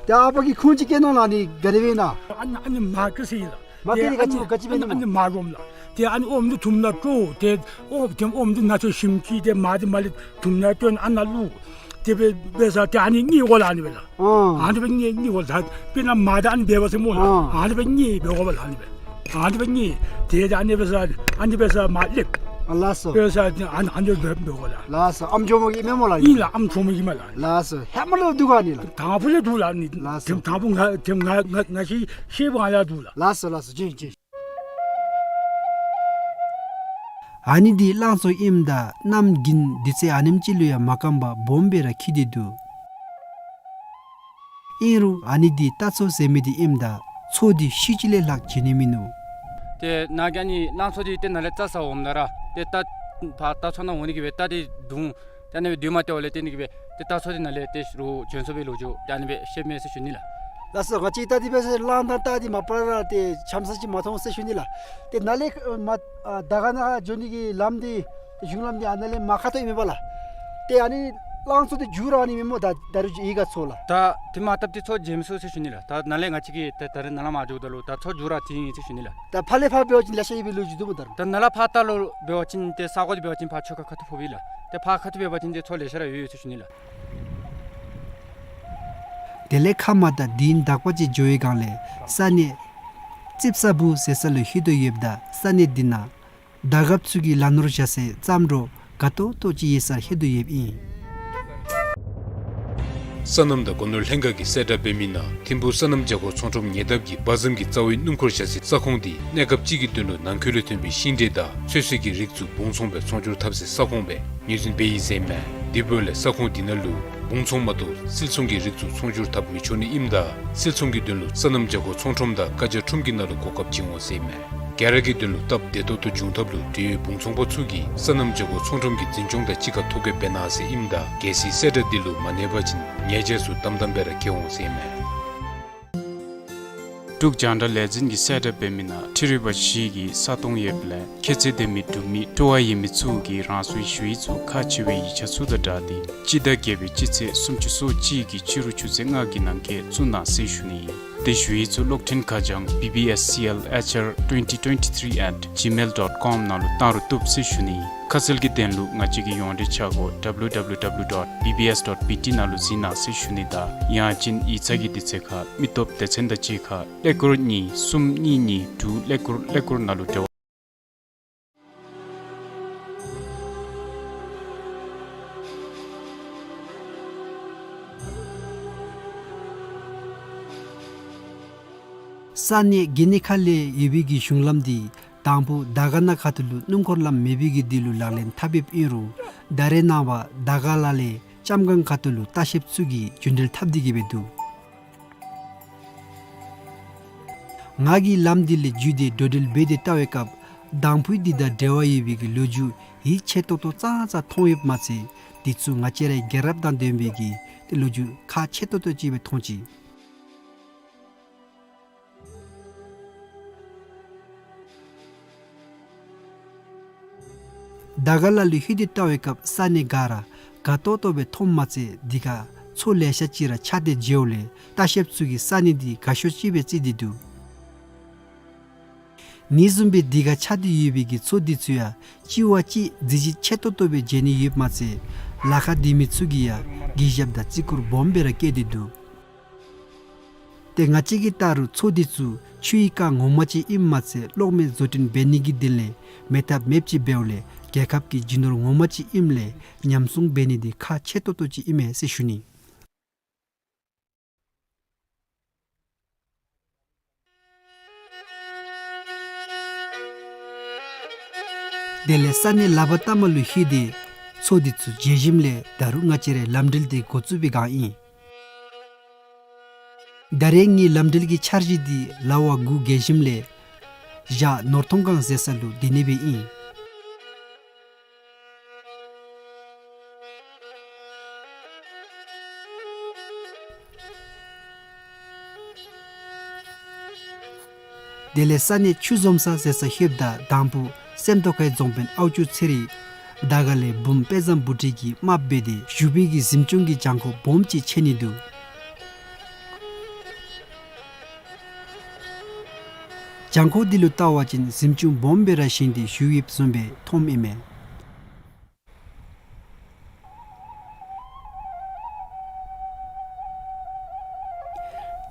ཏེ་ཨ་པ་གིས་ཁུངས་ཅིག་བཀལ་གནང་ལགས། ཨ་ནི་ག་དེ་སྦེ་ཨིན་ན། ཨ་ནི་ཨ་ནི་མ་ཀི་ཟེར་ཨིན་ལགས། མ་ཀི་འདི་ག་ཅི་ག་ཅི་སྦེ་ཨིན་ན། ཨ་ནི་མ་རོམ་ལགས། ཏེ་ཨ་ནི་ཨོམ་འདི་དུམ་ནང་སྤྲོ། ཏེ་ཨོམ་ཏེ་ཨོམ་འདི་ནང་ཚུ་ཞིམ་ཅིག་ཏེ་མར་འདི་མར་ལས་དུམ་ནང་བཏོན་ཨ་ནཱ་བླུགས། ཏེ་འབད་འབད་ས་ཏེ་ཨ་ནི་མངར་དགོ་ལགས། ཨ་ནི་སྦེ་ལགས། ཨ་ཨ་ནི་སྦེ་མངར་མངར་དགོ་ལགས། དཔེར་ན་མར་འདི་ཨ་ནི་འབད་བ་ཟེར་སྨོ་ལགས། ཨ་ཨ་ནི་སྦེ་མངར་འབད་དགོ་པས་ལགས། ཨ་ནི་སྦེ། ཨ་ནི་སྦེ་མངར། ཏེ་ཨ་ནི་འབད་ས་ཨ་ནི་འབད་ས་མར་ལེབ། ཨ་ལགས་སོ། འབད་ས་ཨ་ནི་ཨ་ནི་འབད་འབད་དགོ་ལགས། ལགས་སོ། ཨམ་ཇོ་མོ་གིས་སྨོ་སྨོ་ལགས། ཨིན་ལགས། ཨམ་ཇོ་མོ་གིས་སྨོ་ལགས། ལགས་སོ། ཧེ་མ་ལས་འདུག་ག་ཨ་ནི་ལགས། དང་ཕུ་ལས་འདུག་ལགས་ཨ་ནི། ལགས་སོ། དང་ཕུ་ང་དང་ང་ང་ང་ཤེས་ཤེས་པ་ལས་འདུག་ལགས། ལགས་སོ་ལགས་སོ། བྱོན་བྱོན། ཨ་ནི་འདི་གླང་མཚོ་ཨིནམ་ད་གནམ་དགུན་དུས་ཚོད་ཨ་ནེམ་ཅིག་ལུ་ཡང་མ་སྐམ་པར་སྦོམ་སྦེ་ར་འཁྱིལ་ཏེ་འདུག། ཨིན་རུང་ཨ་ནི་འདི་རྟ་མཚོ་ཟེར་མི་འདི་ཨིནམ་ད་མཚོ་འདི་ཤུལ་ཅིག་ལས་ལྷག་བྱིན་ནི་མིན་ནུག། ཏེ་ནཱ་གི་ཨ་ནི་གླང་མཚོ་འདི་ཏེ་ནཱ་ལས་རྩྭ་ཟ་འོངམ་ད་ར་ཏེ་རྟ་ཕར་རྟ་མཚོ་ནང་འོང་ནི་གི་སྦེ་རྟ་འདི་བརྡུང་ཏེ་ཨ་ནི་སྦེ་སྡོད་མ་སྟེརཝ་ལས་ཏེ་ཨ་ནི་གི་སྦེ་ཏེ་རྟ་མཚོ་འདི་ནཱ་ལས་ཏེ་རུ་བྱོན་སོང་བའི་ལོ་རྒྱུས་ཏེ་ཨ་ནི་སྦེ་བཤདཔ་མས་ཟེར་ཞུ་ནི་ལགས། ལགས་སོ། ང་བཅས་རྟ་འདི་འབད་ས་གླང་དང་རྟ་འདི་མ་པ་ར་ཏེ་འཆམ་ས་ཅིག་མ་མཐོང་ཟེར་ཞུ་ནི་ལགས། ཏེ་ནཱ་ལས་མར་ཨ་དར་དཀར་ནང་འགྱོ་ནི་གི་ལམ་འདི་གཞུང་ལམ་འདི་ཨ་ནཱ་ལས་མར་ཁ་ཐུག་ཨིན་མས་པ་ལགས། ཏེ་ཨ་ནི་གླང་མཚོ་འདི་མཇུག་ར་ཨ་ནི་མས་སྨོ། ད་ད་རུང་ཡི་ག་མཚོ་ལགས། ད་དེ་མ་བཏབ་སྟེ་མཚོ་བརྗེ་མི་ཚུགས་ཟེར་ཞུ་ནི་ལགས། ད་ནཱ་ལས་ང་བཅས་ཀྱིས་ད་ད་རེས་ནཱ་ལས་མར་འགྱོཝ་ད་ལུ་ད་མཚོ་མཇུག་ར་འདི་ཨིན་ཟེར་ཞུ་ནི་ལགས། ད་ཕར་ལས་ཕར་འབད་བ་ཅིན་ལེ་ཤ་ཡོད་པའི་ལོ་རྒྱུས་འདུག་སྨོ། ད་རུང་ད་ནཱ་ལས་ཕར་ལྟ་ལོག་འབད་བ་ཅིན་ཏེ་ས་གོ་འདི་འབད་བ་ཅིན་ཕར་ཆོས་ཁ་ཁ་ཐུག་ཕོག་པས་ལགས། ཏེ་ཕར་ཁ་ཐུག་འབད་བ་ཅིན་ཏེ་མཚོ་ལེ་ཤ་ར་ཡོད་ཡོད་ཟེར་ཞུ་ནི་ལགས། དེ་ལས་ཁ་མ་ད་དིན་དག་པ་ཅིག་འགྱོ་བའི་སྒང་ལས་ས་གནས་རྩིབ་ས་སྦུག་ཟེར་ས་ལུ་ལྷོད་དོ་ཡོདཔ་ད་ས་གནས་འདི་ནང་དར་དཀརཔོ་ཚུ་གི་ལ་ནོར་བཞག་སའི་རྩྭ་འབྲོག་དགའ་ཏོག་ཏོ་ཅིག་ཡོད་སར་ལྷོད་དོ་ཡོདཔ་ཨིན། སོ་ནམ་དང་སྒོ་ནོར་ལྷན་ཁག་གིས་གསལ་བསྒྲགས་འབད་མི་ནང་ཐིམ་ཕུག་སོ་ནམ་བྱ་སྒོར་ཚོང་ཁྲོམ་ཉེ་འདབས་ཀྱི་སྦ་གཟིམ་གྱི་རྩ་བའི་སྣུམ་འཁོར་བཞག་སའི་ས་ཁོངས་འདི་གནས་སྐབས་ཅིག་གི་དོན་ལུ་ནང་འཁོད་ལུ་ཐོན་པའི་ཤིང་འབྲས་དང་ཚོད་བསྲེ་གི་རིགས་ཚུ་སྦུང་ཚོང་སྦེ་ཚོང་སྒྱུར་འཐབ་སའི་ས་ཁོངས་སྦེ་ངོས་འཛིན་འབད་ཡི་ཟེར་ཨིན་མས། དེ་འབདཝ་ལས་ས་ཁོངས་འདི་ནང་ལུ་སྦུང་ཚོང་མ་གཏོགས་བསིལ་ཚོང་གི་རིགས་ཚུ་ཚོང་སྒྱུར་འཐབ་མི་ཆོག་ནི་ཨིནམ་ད་བསིལ་ཚོང་གི་དོན་ལུ་སོ་ནམ་བྱ་སྒོར་ཚོང་ཁྲོམ་དང་བཀའ་རྒྱ་ཁྲོམ་གྱི་ནང་ལུ་གོ་སྐབས་བྱིན་འོང་ཟེར་ཨིན་མས། ག་ར་གི་དོན་ལུ་སྟབས་བདེ་ཏོག་ཏོ་འབྱུང་ཐབས་ལུ་འབྲེལ་ཡོད་སྦུང་ཚོང་པ་ཚུ་གིས་སོ་ནམ་བྱ་སྒོར་ཚོང་ཁྲོམ་གྱི་འཛིན་སྐྱོང་དང་གཅིག་ཁར་ཐོ་བཀོད་འབད་གནང་ཟེར་ཨིནམ་ད་གལ་སྲིད་གསལ་བསྒྲགས་འདི་ལུ་མ་གནས་པ་ཅིན་ཉེས་བྱ་ཚུ་དམ་དམ་སྦེ་ར་བཀལ་འོང་ཟེར་ཨིན་མས། འབྲུག་རྒྱང་བསྒྲགས་ལས་འཛིན་གྱིས་གསལ་བསྒྲགས་འབད་མི་ནང་འཕྲུལ་རིག་པ་གཞི་གི་ས་སྟོང་ཡོདཔ་ལས་ཁྱད་ཚད་ལྡན་མི་འབྲུག་མི་སྤྲོ་བ་ཡོད་མི་ཚུ་གིས་རང་སོའི་ཞུ་ཡིག་ཚུ་ཁག་ཆེ་བའི་ཡིག་ཆ་ཚུ་དང་སྦྲགས་ཏེ་སྤྱི་ཟླ་བརྒྱད་པའི་སྤྱི་ཚེས་སུམ་ཅུ་སོ་གཅིག་གི་ཕྱི་རུ་ཆུ་ཚོད་ལྔ་གི་ནང་འཁོད་བཙུགས་གནང་ཟེར་ཞུ་ནི་ཨིན། ཏེ་ཞུ་ཡིག་ཚུ་གློག་འཕྲིན་ཁ་བྱང་B B S C L H R twenty twenty-three at gmail dot com ནང་ལུ་བཏང་རུང་བཏུབ་ཟེར་ཞུ་ནི་ཨིན། ཁ་གསལ་གྱི་དོན་ལུ་ང་བཅས་ཀྱི་ཡོངས་འབྲེལ་ཆ་སྒོ་W W W dot B B S dot B T ནང་ལུ་གཟིགས་གནང་ཟེར་ཞུ་ནི་དང་ཡང་ཅིན་ཡིག་ཚང་གི་དུས་ཚོད་ཁར་མི་སྟོབས་སྡེ་ཚན་དང་གཅིག་ཁར་ཀླད་ཀོར་གཉིས་གསུམ་གཉིས་གཉིས་དྲུག་ཀླད་ཀོར་ཀླད་ཀོར་ནང་ལུ་འབྲེལ་བ། ས་གནས་གྷི་ནི་ཁ་ལས་ཡོད་པའི་གི་གཞུང་ལམ་འདི་དང་ཕུ་དར་དཀར་ནང་ཁ་ཐུག་ལུ་སྣུམ་འཁོར་ལམ་མེད་པའི་གི་དུས་ལུ་ལག་ལེན་འཐབ་ཡོདཔ་ཨིན་རུང་ད་རེས་ནངས་པ་དར་དཀར་ལ་ལས་ལྕམ་སྒང་ཁ་ཐུག་ལུ་ལྟ་བཤལཔ་ཚུ་གིས་རྒྱུན་འགྲུལ་འཐབ་སྟེ་གི་སྦེ་འདུག། ང་གིས་ལམ་འདི་ལས་བརྒྱུད་དེ་འགྲོ་འགྲུལ་འབད་དེ་བལྟ་བའི་སྐབས་དང་ཕུ་འདི་དང་འབྲེལ་བ་ཡོད་པའི་གི་ལོ་རྒྱུས་ཡིད་ཆེས་ཏོག་ཏོ་ཙང་ཙང་མཐོང་ཡོདཔ་མ་ཚད་འདི་ཚུ་ང་བཅས་རའི་རྒྱལ་རབས་དང་ལྡན་པའི་གི་ཏེ་ལོ་རྒྱུས་ཁག་ཆེ་ཏོག་ཏོ་ཅིག་སྦེ་མཐོང་ཅི། དར་དཀར་ལ་ལུ་ལྷོད་དེ་བལྟ་བའི་སྐབས་ས་གནས་ག་ར་དགའ་ཏོག་ཏོ་སྦེ་མཐོངམ་མ་ཚད་འདི་ཁར་མཚོ་ལེ་ཤ་ཅིག་ར་ཆགས་ཏེ་འགྱོཝ་ལས་ལྟ་བཤལཔ་ཚུ་གིས་ས་གནས་འདི་དགའ་ཤོས་ཅིག་སྦེ་བརྩི་སྟེ་འདུག། ཨ་ནི་བཟུམ་སྦེ་འདི་ཁར་ཆགས་ཏེ་ཡོད་པའི་གི་མཚོ་འདི་ཚུ་ཡང་གཅིག་བ་གཅིག་མཛེས་བརྗིད་ཆེ་ཏོག་ཏོ་སྦེ་མཇལ་ནི་ཡོདཔ་མ་ཚད་ལ་ཁ་སྡོད་མི་ཚུ་གིས་ཡང་གུས་ཞབས་དང་བརྩི་བཀུར་སྦོམ་སྦེ་ར་བསྐྱེད་དེ་འདུག། ཏེ་ང་བཅས་ཀྱིས་བལྟ་རུང་མཚོ་འདི་ཚུ་ཆུའི་རྐ་ངོ་མ་ཅིག་ཨིནམ་མ་ཚད་གློག་མེ་བཟོ་སྐྲུན་འབད་ནི་གི་དོན་ལས་མེད་ཐབས་མེདཔ་ཅིག་འབདཝ་ལས་རྒྱལ་ཁབ་ཀྱི་རྒྱུ་ནོར་ངོ་མ་ཅིག་ཨིནམ་ལས་ཉམས་སྲུང་འབད་ནི་འདི་ཁག་ཆེ་ཏོག་ཏོ་ཅིག་ཨིན་མས་ཟེར་ཞུ་ནི། དེ་ལས་ས་གནས་ལ་བ་ཏ་མ་ལུ་ལྷོད་དེ་མཚོ་འདི་ཚུ་མཇལ་ཞིནམ་ལས་ད་རུང་ང་བཅས་རའི་ལམ་འགྲུལ་འདི་འགོ་བཙུགས་པའི་བསྒང་ཨིན། ད་རེས་ངེའི་ལམ་འགྲུལ་གྱི་འཆར་གཞི་འདི་ལ་བ་དགུ་བརྒལ་ཞིནམ་ལས་བཞག་ནོར་ཐོང་སྒང་ཟེར་ས་ལུ་སྡོད་ནི་སྦེ་ཨིན། དེ་ལས་ས་གནས་ཆུ་འཛོམས་ས་ཟེར་ས་ལྷོདཔ་ད་དང་ཕུ་སེམས་རྟོགས་ཁའི་རྫོང་དཔོན་ཨའུ་ཅུ་ཚེ་རིང་དར་དཀར་ལས་འབུམ་དཔལ་བཟང་བུ་ཁྲིད་ཀྱིས་དམགཔ་འབད་དེ་བཞུགས་པའི་གི་གཟིམ་ཆུང་གི་གྱང་ཁོག་སྦོམ་ཅིག་མཇལ་ནི་འདུག། གྱང་ཁོག་འདི་ལུ་བལྟ་བ་ཅིན་གཟིམ་ཆུང་སྦོམ་སྦེ་ར་བཞེངས་ཏེ་བཞུགས་ཡོདཔ་བཟུམ་སྦེ་མཐོངམ་ཨིན་མས།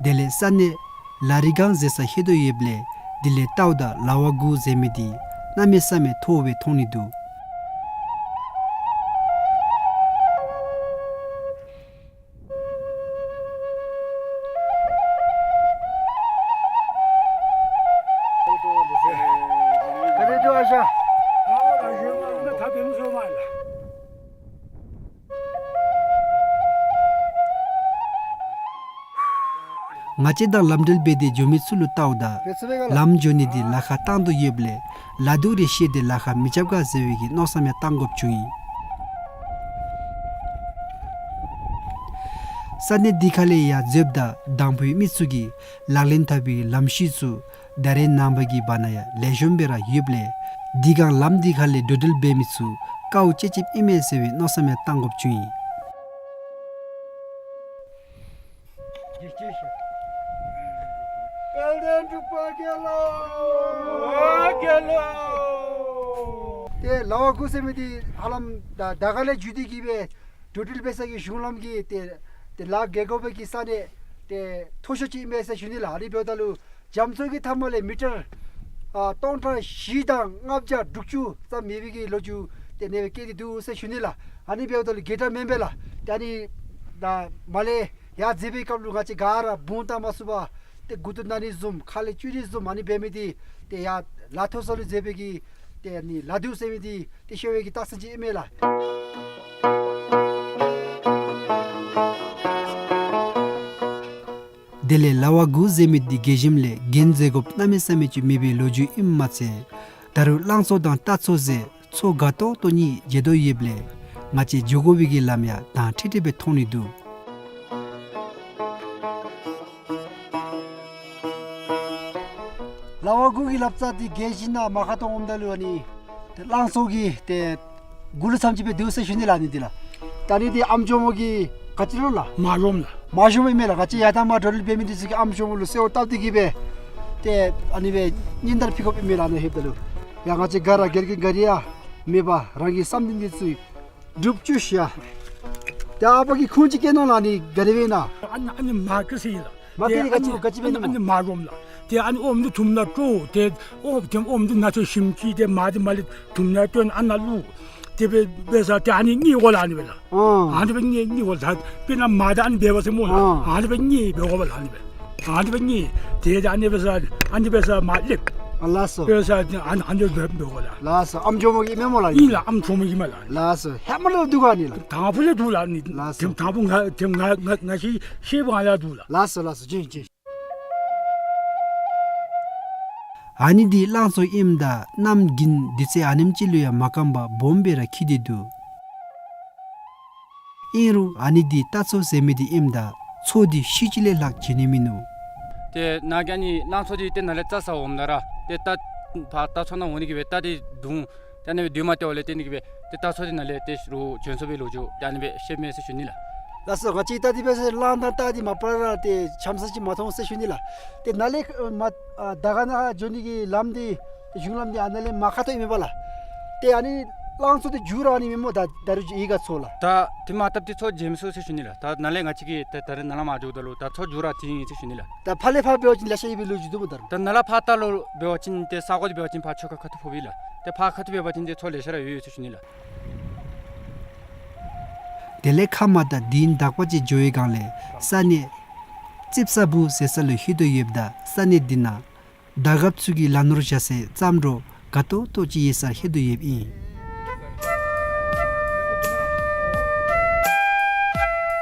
དེ་ལས་ས་གནས་ལ་རི་སྒང་ཟེར་ས་ལྷོད་དོ་ཡོདཔ་ལས་འདི་ལས་བལྟཝ་ད་ལ་བ་དགུ་ཟེར་མི་འདི་གནམ་མེད་ས་མེད་མཐོ་བོ་སྦེ་མཐོང་ནི་འདུག། ང་བཅས་དང་ལམ་འབྲེལ་འབད་དེ་འགྱོ་མི་ཚུ་ལུ་བལྟཝ་ད་ལམ་འགྱོ་ནི་འདི་ལཱ་ཁག་བཏང་དོ་ཡོདཔ་ལས་ལ་དུག་རེ་བཤེད་དེ་ལཱ་ཁག་མི་རྐྱབ་ག་ཟེར་བའི་གི་མནོ་བསམ་ཡང་བཏང་དགོཔ་བྱུང་ཡི། ས་གནས་འདི་ཁ་ལས་ཡར་འཛེགཔ་ད་དང་ཕུའི་མི་ཚུ་གིས་ལག་ལེན་འཐབ་པའི་ལམ་ཤུལ་ཚུ་ད་རེས་ནངས་པ་གི་བར་ན་ཡང་ལེགས་ཤོམ་སྦེ་ར་ཡོདཔ་ལས་འདི་སྒང་ལམ་འདི་ཁ་ལས་འགྲོ་འགྲུལ་འབད་མི་ཚུ་དཀའཝ་སྤྱད་སྤྱདཔ་ཨིན་མས་ཟེར་བའི་མནོ་བསམ་ཡང་བཏང་དགོཔ་བྱུང་ཡི། དཔལ་ལྡན་འབྲུག་པ་རྒྱལ་ལོ། རྒྱལ་ལོ། ཏེ་ལ་བ་གུ་ཟེར་མི་འདི་ཧ་ལམ་ད་དར་དཀར་ལས་བརྒྱུད་དེ་གི་སྦེ་འགྲོ་འགྲུལ་འབད་ས་གི་གཞུང་ལམ་གྱི་ཏེ་ཏེ་ལཱ་འགེལ་དགོ་པའི་གི་ས་གནས་ཏེ་མཐོ་ཤོས་ཅིག་ཨིན་མས་ཟེར་ཞུ་ནི་ལགས། ཨ་ནི་འབདཝ་ད་ལུ་རྒྱ་མཚོ་གི་མཐའ་མ་ལས་མི་ཊར་ཨ་སྟོང་ཕྲག་བཞི་དང་ལྔ་བརྒྱ་དྲུག་ཅུ་ཙམ་མེད་པའི་གི་ལོ་རྒྱུས་ཏེ་ཨ་ནི་སྦེ་བཀོད་དེ་འདུག་ཟེར་ཞུ་ནི་ལགས། ཨ་ནི་འབདཝ་ད་ལུ་འགལ་ཟླ་མེན་པས་ལགས། ཏེ་ཨ་ནི་ད་མར་ལས་ཡར་འཛེག་པའི་སྐབས་ལུ་ང་བཅས་ག་ར་བུང་བཏང་མ་ཚུགས་པར་ཏེ་མགུ་ཏོ་ན་ནི་བཟུམ་ཁ་ལས་སྐྱུག་ནི་བཟུམ་ཨ་ནི་འབད་མི་འདི་ཏེ་ཡར་ལ་མཐོ་ས་ལུ་འཛེག་པའི་གི་ཏེ་ཨ་ནི་ལ་དུག་ཟེར་མི་འདི་ཏེ་ཤོར་བའི་གི་རྟགས་མཚན་ཅིག་ཨིན་མས་ལགས། དེ་ལས་ལ་བ་གུ་ཟེར་མི་འདི་རྒྱལ་ཁབ་ལས་འགན་འཛེག་དགོཔ་གནམ་མེད་ས་མེད་ཅིག་མེད་པའི་ལོ་རྒྱུས་ཨིནམ་མ་ཚད་ད་རུང་གླང་མཚོ་དང་རྟ་མཚོ་ཟེར་མཚོ་དགའ་ཏོག་ཏོ་གཉིས་མཇལ་དོ་ཡོདཔ་ལས་ང་བཅས་འགྱོ་དགོ་པའི་གི་ལམ་ཡང་དྭངས་ཁྲིག་ཁྲི་སྦེ་མཐོང་ནི་འདུག། ལ་བ་གུ་གི་ལབ་རྩ་འདི་རྒྱལ་ཁབ་ནང་མར་ཁ་ཐོག་འོངམ་ད་ལུ་ཨ་ནི་ཏེ་གླང་མཚོ་གི་ཏེ་མགུ་ལུ་ཙམ་ཅིག་སྦེ་འདུག་ཟེར་ཞུ་ནི་ལགས། ཨ་ནི་འདི་ལགས། ད་ཨ་ནི་འདི་ཨམ་ཅོག་མོ་གི་ག་ཅི་ལོ་ལགས། མ་ཞོམ་ལགས། མ་ཞོམ་ཨིན་མས་ལགས། ང་བཅས་ཡར་དང་མར་འགྲོ་འགྲུལ་འབད་མི་འདི་ཚུ་གིས་ཨམ་ཅོག་མོ་ལུ་གསོལཝ་བཏབ་སྟེ་གི་སྦེ་ཏེ་ཨ་ནི་སྦེ་སྙན་དར་ཕུལ་དགོཔ་ཨིན་མས་ལགས། ཨ་ནི་ལྷོདཔ་ད་ལུ་ཡ་ང་བཅས་ག་ར་འགལ་རྐྱེན་ག་ར་ཡང་མེད་པར་རང་གི་བསམ་དོན་འདི་ཚུ་འགྲུབ་བཅུག་ཤིག། ཏེ་ཨ་པ་གིས་ཁུངས་ཅིག་བཀལ་གནང་ལགས། ཨ་ནི་ག་དེ་སྦེ་ཨིན་ན། ཨ་ནི་ཨ་ནི་མ་ཀི་ཟེར་ཨིན་ལགས། མ་ཀི་འདི་ག་ཅི་ག་ཅི་སྦེ་ཨ་ནི་ཨ་ནི་མ་རོམ་ལགས། ཏེ་ཨ་ནི་ཨོམ་འདི་དུམ་ནང་སྤྲོ། ཏེ་ཨོམ་ཏེ་ཨོམ་འདི་ནང་ཚུད་ཞིམ་ཅིག་ཏེ་མར་འདི་མར་ལས་དུམ་ནང་བཏོན་ཨ་ནཱ་བླུགས། ཏེ་འབད་འབད་ས་ཏེ་ཨ་ནི་མཉེ་དགོ་ལགས། ཨ་ནི་སྦེ་ལགས། ཨ་ཨ་ནི་སྦེ་མཉེ་མཉེ་དགོ་ལགས། དཔེར་ན་མར་ད་ཨ་ནི་འབད་བ་ཟེར་སྨོ་ལགས། ཨ་ཨ་ནི་སྦེ་མཉེ་འབད་དགོ་པས་ལགས། ཨ་ནི་སྦེ་ཨ་ནི་སྦེ་མཉེ། ཏེ་ཨ་ནི་འབད་ས་ཨ་ནི་འབད་ས་མར་སླེབ། ཨ་ལགས་སོ། འབད་ས་ཨ་ནི་ཨ་ནི་འབད་འབད་དགོ་ལགས། ལགས་སོ། ཨམ་ཅོག་མོ་གི་མེན་སྨོ་ལགས། ཨིན་ལགས། ཨམ་ཅོག་མོ་གི་མས་ལགས། ལགས་སོ། ཧེ་མ་ལས་འདུག་ག་ཨ་ནི་ལགས། དང་ཕུ་ལས་འདུག་ལགས། ཨ་ནི་ལགས་སོ། དང་ཕུ་ང་དང་ང་ང་ང་ཤེས་ཤེས་པ་ལས་འདུག་ལགས། ལགས་སོ་ལགས་སོ། བྱིན་བྱིན། ཨ་ནི་འདི་གླང་མཚོ་ཨིནམ་ད་གནམ་དགུན་དུས་ཚོད་ཨ་ནེམ་ཅིག་ལུ་ཡང་མ་སྐམ་པར་སྦོམ་སྦེ་ར་འཁྱིལ་ཏེ་འདུག། ཨིན་རུང་ཨ་ནི་འདི་རྟ་མཚོ་ཟེར་མི་འདི་ཨིནམ་ད་མཚོ་འདི་ཤུལ་ཅིག་ལས་ལྷག་མཇལ་ནི་མིན་ནུག། ཏེ་ནཱ་གི་ཨ་ནི་གླང་མཚོ་འདི་ཏེ་ནཱ་ལས་རྩྭ་ཟ་འོངམ་ད་ར་ཏེ་རྟ་ཕར་རྟ་མཚོ་ནང་འོང་ནི་གི་སྦེ་རྟ་འདི་བརྡུང་། ཏེ་ཨ་ནི་སྦེ་བརྡུང་མ་སྟེརཝ་ལས་ཏེ་ཨ་ནི་གི་སྦེ་ཏེ་རྟ་མཚོ་འདི་ནཱ་ལས་ཏེ་རོགས་བྱོན་སོང་བའི་ལོ་རྒྱུས་ཏེ་ཨ་ནི་སྦེ་བཤདཔ་མས་ཟེར་ཞུ་ནི་ལགས། ལགས་སོ། ང་བཅས་ད་འདི་འབད་ས་གླང་དང་རྟ་འདི་མ་པ་ར་ཏེ་འཆམ་ས་ཅིག་མ་མཐོང་ཟེར་ཞུ་ནི་ལགས། ཏེ་ནཱ་ལས་ཨ་མར་ཨ་དར་དཀར་ནང་འགྱོ་ནི་གི་ལམ་འདི་གཞུང་ལམ་འདི་ཨ་ནཱ་ལས་མར་ཁ་ཐོག་ཨིན་མས་པ་ལགས། ཏེ་ཨ་ནི་གླང་མཚོ་འདི་མཇུག་ར་ཨ་ནི་མེན་སྨོ། ད་ད་རུང་ཡི་ག་མཚོ་ལགས། ད་དེ་མ་བཏབ་སྟེ་མཚོ་མཇལ་མི་ཚུགས་ཟེར་ཞུ་ནི་ལགས། ད་ནཱ་ལས་ང་བཅས་ཀྱིས་ད་ད་རེས་ནཱ་ལས་མར་འགྱོཝ་ད་ལུ་ད་མཚོ་མཇུག་ར་འདི་ཨིན་ཟེར་ཞུ་ནི་ལགས། ད་ཕར་ལས་ཕར་འབད་བ་ཅིན་ལེ་ཤ་ཡོད་པའི་ལོ་རྒྱུས་འདུག་སྨོ། ད་རུང་ད་ནཱ་ལས་ཕར་ལྟ་ལོ་འབད་བ་ཅིན་ཏེ་ས་གོ་འདི་འབད་བ་ཅིན་ཕར་ཆུ་ཁ་ཁ་ཐུག་ཕོགཔ་ཨིན་ལགས། ཏེ་ཕར་ཁ་ཐུག་འབད་བ་ཅིན་ཏེ་མཚོ་ལེ་ཤ་ར་ཡོད་ཡོད་ཟེར་ཞུ་ནི་ལགས། དེ་ལས་ཁ་མ་དང་དེ་དག་པ་ཅིག་འགྱོ་བའི་སྒང་ལས་ས་གནས་རྩིགཔ་ས་བུ་ཟེར་ས་ལུ་ལྷོད་དོ་ཡོདཔ་ད་ས་གནས་འདི་ནང་དར་དཀརཔ་ཚུ་གི་ལ་ནོར་བཞག་སའི་རྩྭ་འབྲོག་དགའ་ཏོག་ཏོ་ཅིག་ཡོད་སར་ལྷོད་དོ་ཡོདཔ་ཨིན།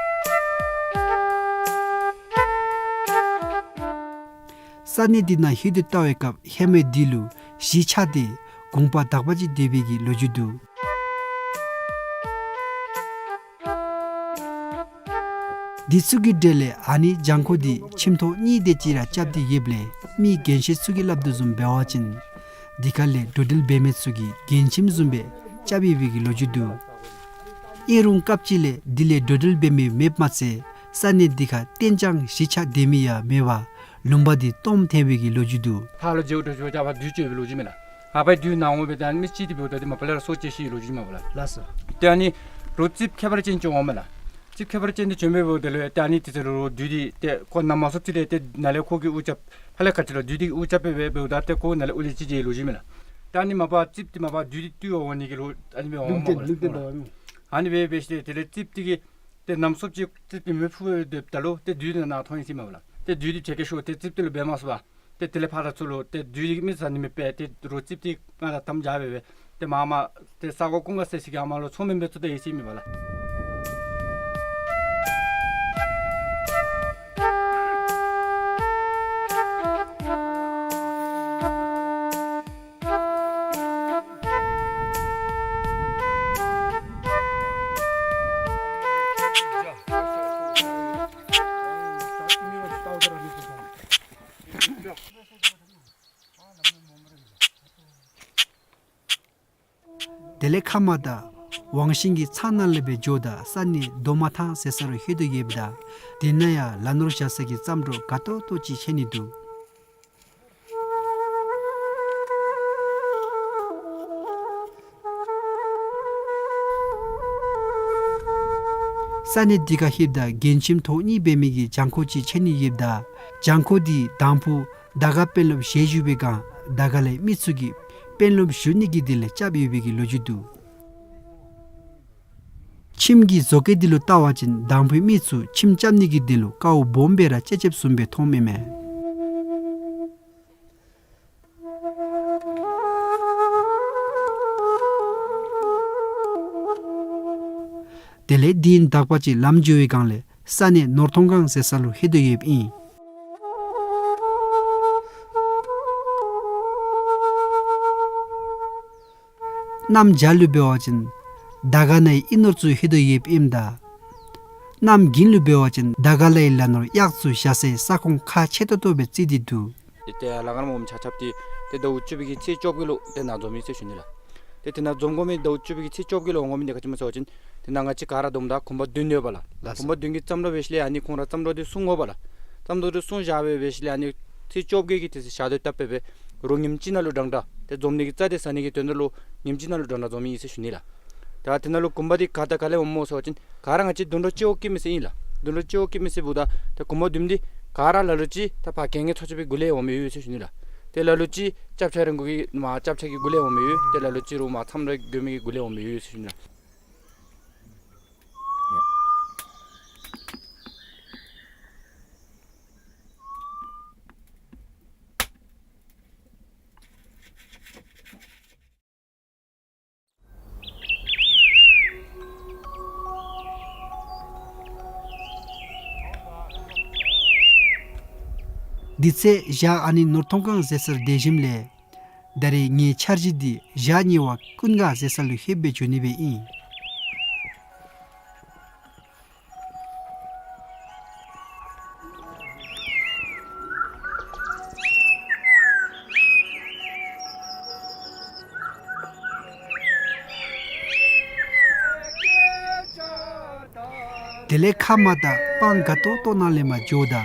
ས་གནས་འདི་ནང་ལྷོད་དེ་ལྟ་བའི་སྐབས་ཧེ་མའི་དུས་ལུ་གཞིས་ཆགས་ཏེ་གུང་པ་དག་པ་ཅིག་སྡོད་པའི་གི་ལོ་རྒྱུས་འདུག། འདི་ཚུ་གི་གྲས་ལས་ཨ་ནི་གྱང་ཁོག་འདི་ཁྱིམ་ཐོག་གཉིས་དེ་ཅིག་ར་རྐྱབ་སྟེ་ཡོདཔ་ལས་མི་རྒན་ཤོས་ཚུ་གིས་སླབ་དོ་བཟུམ་འབད་བ་ཅིན་འདི་ཁ་ལས་འགྲོ་འགྲུལ་འབད་མི་ཚུ་གི་རྒན་ཁྱིམ་བཟུམ་སྦེ་རྐྱབ་ཡོད་པའི་གི་ལོ་རྒྱུས་འདུག། ཨིན་རུང་སྐབས་ཅིག་ལས་འདི་ལས་འགྲོ་འགྲུལ་འབད་མི་མེདཔ་མ་ཚད་ས་གནས་འདི་ཁར་གཏན་འཇགས་གཞིས་ཆགས་སྡོད་མི་ཡང་མེད་པར་ལུང་པ་འདི་སྟོངམ་ཐལ་བའི་གི་ལོ་རྒྱུས་འདུག། ཕར་ལུ་འགྱོ་འགྱོ་འགྱོ་ཕར་བདུད་བྱོན་པའི་ལོ་རྒྱུས་མས་ལགས། ཨ་ཕའི་བདུད་ནཱ་འོང་སྦེ་ད་ཨ་ནི་མི་ཅིག་འདི་འབདཝ་ད་འདི་མ་པ་ལས་ར་སྲོག་བཅད་ཤི་ལོ་རྒྱུས་མས་པ་ལགས། ལགས་སོ། ཏེ་ཨ་ནི་རོགས་རྩིགཔ་ཁྱད་པར་ཅན་ཅིག་འོངམ་མས་ལགས། རྩིགཔ་ཁྱད་པར་ཅན་འདི་བྱོན་སྦེ་འབདཝ་ད་ལུ་ཏེ་ཨ་ནི་དེ་ཚེ་རོགས་བདུད་འདི་ཏེ་ཁོ་ནམ་མ་སོངམ་ཅིག་ལས་ཏེ་ནཱ་ལས་ཁོ་གིས་དབུ་རྐྱབ་ཕར་ལས་ག་ཅི་ལོ་བདུད་འདི་གིས་དབུ་རྐྱབ་སྦེ་འབདཝ་ད་ཏེ་ཁོ་ནཱ་ལས་དབུ་ལས་ཅིག་བྱོན་ལོ་རྒྱུས་མས་ལགས། ཏེ་ཨ་ནི་མ་པ་རྩིགཔ་འདི་མ་པ་བདུད་འདི་བཏུལ་བར་འོང་ནི་གི་ལོ་ཨ་ནི་སྦེ་འོངམ་མས་པ་ལགས། ཨ་ནི་སྦེ་འབད་ཞིནམ་ཏེ་དེ་ལས་རྩིགཔ་འདི་གིས་ཏེ་ནམ་སོངམ་ཅིག་རྩིགཔ་འདི་མེ་ཕུ་སྦེ་སྡོདཔ་ད་ལུ་ཏེ་བདུད་འདི་ནཱ་ཐོན་ཡི་ཟེར་མས་པ་ལགས། ཏེ་བདུད་འདི་བྱེད་ཀྱི་ཤོར་ཏེ་རྩིགཔ་འདི་ལུ་འབད་མ་ཚུགས་པར་ཏེ་དེ་ལས་ཕར་ར་ཚུར་ལུ་ཏེ་བདུད་འདི་མི་ཟ་ནི་མེད་པས་ཏེ་རོགས་རྩིགཔ་འདི་ང་དང་དམ་བཅའ་འབད་སྦེ་ཏེ་མར་མར་ཏེ་ས་གོ་ཀུན་དགའ་ཟེར་ས་གི་ཨ་མར་ལུ་མཚོ་སྨན་སྦེ་བཙུགས་ད་ཡི་ཟེར་མས་པ་ལགས། དེ་ལས་ཁ་མར་ད་ཝང་ཤིང་གི་ཚང་ནང་ལས་སྦེ་འགྱོཝ་ད་ས་གནས་རྡོ་མ་ཐང་ཟེར་ས་ལུ་ལྷོད་དོ་ཡོདཔ་ད་དེ་ནང་ཡང་ལ་ནོར་བཞག་ས་གི་རྩྭ་མགྲོ་དགའ་ཏོག་ཏོ་ཅིག་ཆགས་ནི་འདུག། ས་གནས་འདི་ཁར་ལྷོདཔ་ད་རྒན་ཁྱིམ་ཐོག་གཉིས་འབད་མི་གི་གྱང་ཁོག་ཅིག་ཆགས་ནི་ཡོདཔ་ད་གྱང་ཁོག་འདི་དང་ཕུ་དར་དཀར་དཔོན་སློབ་ཞལ་བཞུགས་པའི་སྒང་དར་དཀར་ལའི་མི་ཚུ་གིས་དཔོན་སློབ་བཞུགས་ནི་གི་དོན་ལས་རྐྱབ་ཡོད་པའི་གི་ལོ་རྒྱུས་འདུག། ཁྱིམ་གྱི་བཟོ་བཀོད་འདི་ལུ་བལྟ་བ་ཅིན་དང་ཕུའི་མི་ཚུ་ཁྱིམ་རྐྱབ་ནི་གི་དོན་ལུ་དཀའཝ་སྦོམ་སྦེ་ར་སྤྱད་སྤྱདཔ་བཟུམ་སྦེ་མཐོངམ་ཨིན་མས། དེ་ལས་དེ་ནི་དག་པ་ཅིག་ལམ་འགྱོ་བའི་སྒང་ལས་ས་གནས་ནོར་ཐོང་སྒང་ཟེར་ས་ལུ་ལྷོད་དོ་ཡོདཔ་ཨིན། གནམ་བྱཱར་ལུ་འབད་བ་ཅིན་དར་དཀར་ནང་གི་ཨིན་ནོར་ཚུ་ལྷོད་དོ་ཡོདཔ་ཨིནམ་ད་གནམ་དགུན་ལུ་འབད་བ་ཅིན་དར་དཀར་ལའི་ལ་ནོར་གཡག་ཚུ་བཞག་སའི་ས་ཁོངས་ཁག་ཆེ་ཏོག་ཏོ་སྦེ་བརྩི་སྟེ་འདུག། ཏེ་ལ་ཁར་མོ་མི་ཆ་ཁྱབ་སྟེ་ཏེ་ཟླཝ་བཅུ་པའི་གི་ཚེས་བཅོ་བརྒྱད་ལུ་ཏེ་ནཱ་འཛོམས་ཡི་ཟེར་ཞུ་ནི་ལགས། ཏེ་ཏེ་ནཱ་འཛོམས་དགོ་མི་ཟླཝ་བཅུ་པའི་གི་ཚེས་བཅོ་བརྒྱད་ལུ་འོང་དགོ་མི་འདི་ག་ཅི་སྨོ་ཟེར་བ་ཅིན་ཏེ་ནཱ་ང་བཅས་ག་ར་བསྡོམས་ད་གུང་པ་བདུན་ཡོད་པ་ལགས། གུང་པ་བདུན་གྱི་རྩྭ་མགྲོ་འབད་ཞིནམ་ལས་ཨ་ནི་ཁོང་ར་རྩྭ་མགྲོ་འདི་སྲུང་དགོ་པ་ལགས། རྩྭ་མགྲོ་འདི་སྲུང་བཞག་སྦེ་འབད་ཞིནམ་ལས་ཨ་ནི་ཚེས་བཅོ་བརྒྱད་ཀྱི་དེ་ཚེ་ཞག་དུས་བཏབ་སྦེ་རོགས་ཉིནམ་གཅིག་ནང་ལུ་འགྲངས་ད་ཏེ་འཛོམས་ནི་གི་རྩྭ་དེ་ཟ་ནི་གི་དོན་དག་ལུ་ཉིནམ་གཅིག་ནང་ལུ་འགྲངས་ད་འཛོམས་ཡི་ཟེར་ཞུ་ནི་ལགས། ད་དེ་ནང་ལུ་གུང་པ་འདི་ག་དང་ག་ལས་འོངམ་སྨོ་ཟེར་བ་ཅིན་ག་ར་ང་བཅས་དུད་འགྲོ་སྤྱི་བོ་སྐྱེད་མི་ཟེར་ཨིན་ལགས། དུད་འགྲོ་སྤྱི་བོ་སྐྱེད་མི་ཟེར་འབདཝ་ད་ཏེ་གུང་པ་བདུན་འདི་ག་ར་ལ་ལུ་ཅིག་ད་ཕར་རྒྱལ་ངེས་ཚོ་ཆེན་པོའི་སྒོ་ལས་འོང་མི་ཡོད་ཟེར་ཞུ་ནི་ལགས། ཏེ་ལ་ལུ་ཅིག་སྐྱབས་ཆ་རིན་གོང་གི་མར་སྐྱབས་ཆ་གི་སྒོ་ལས་འོང་མི་ཡོད། ཏེ་ལ་ལུ་ཅིག་རོགས་མར་མཚམས་ར་དགོ་མི་གི་སྒོ་ལས་འོང་མི་ཡོད་ཟེར་ཞུ་ནི་ལགས། དེ་ཚེ་ཞག་ཨ་ནི་ནོར་ཐོང་སྒང་ཟེར་སར་སྡོད་ཞིནམ་ལས་ད་རེས་ངེའི་འཆར་གཞི་འདི་ཞག་ཉེ་བ་ཀུན་དགའ་ཟེར་ས་ལུ་ལྷོདཔ་སྦེ་འགྱོ་ནི་སྦེ་ཨིན། དེ་ལས་ཁ་མར་ད་སྤང་དགའ་ཏོག་ཏོ་ནང་ལས་མར་འགྱོཝ་ད་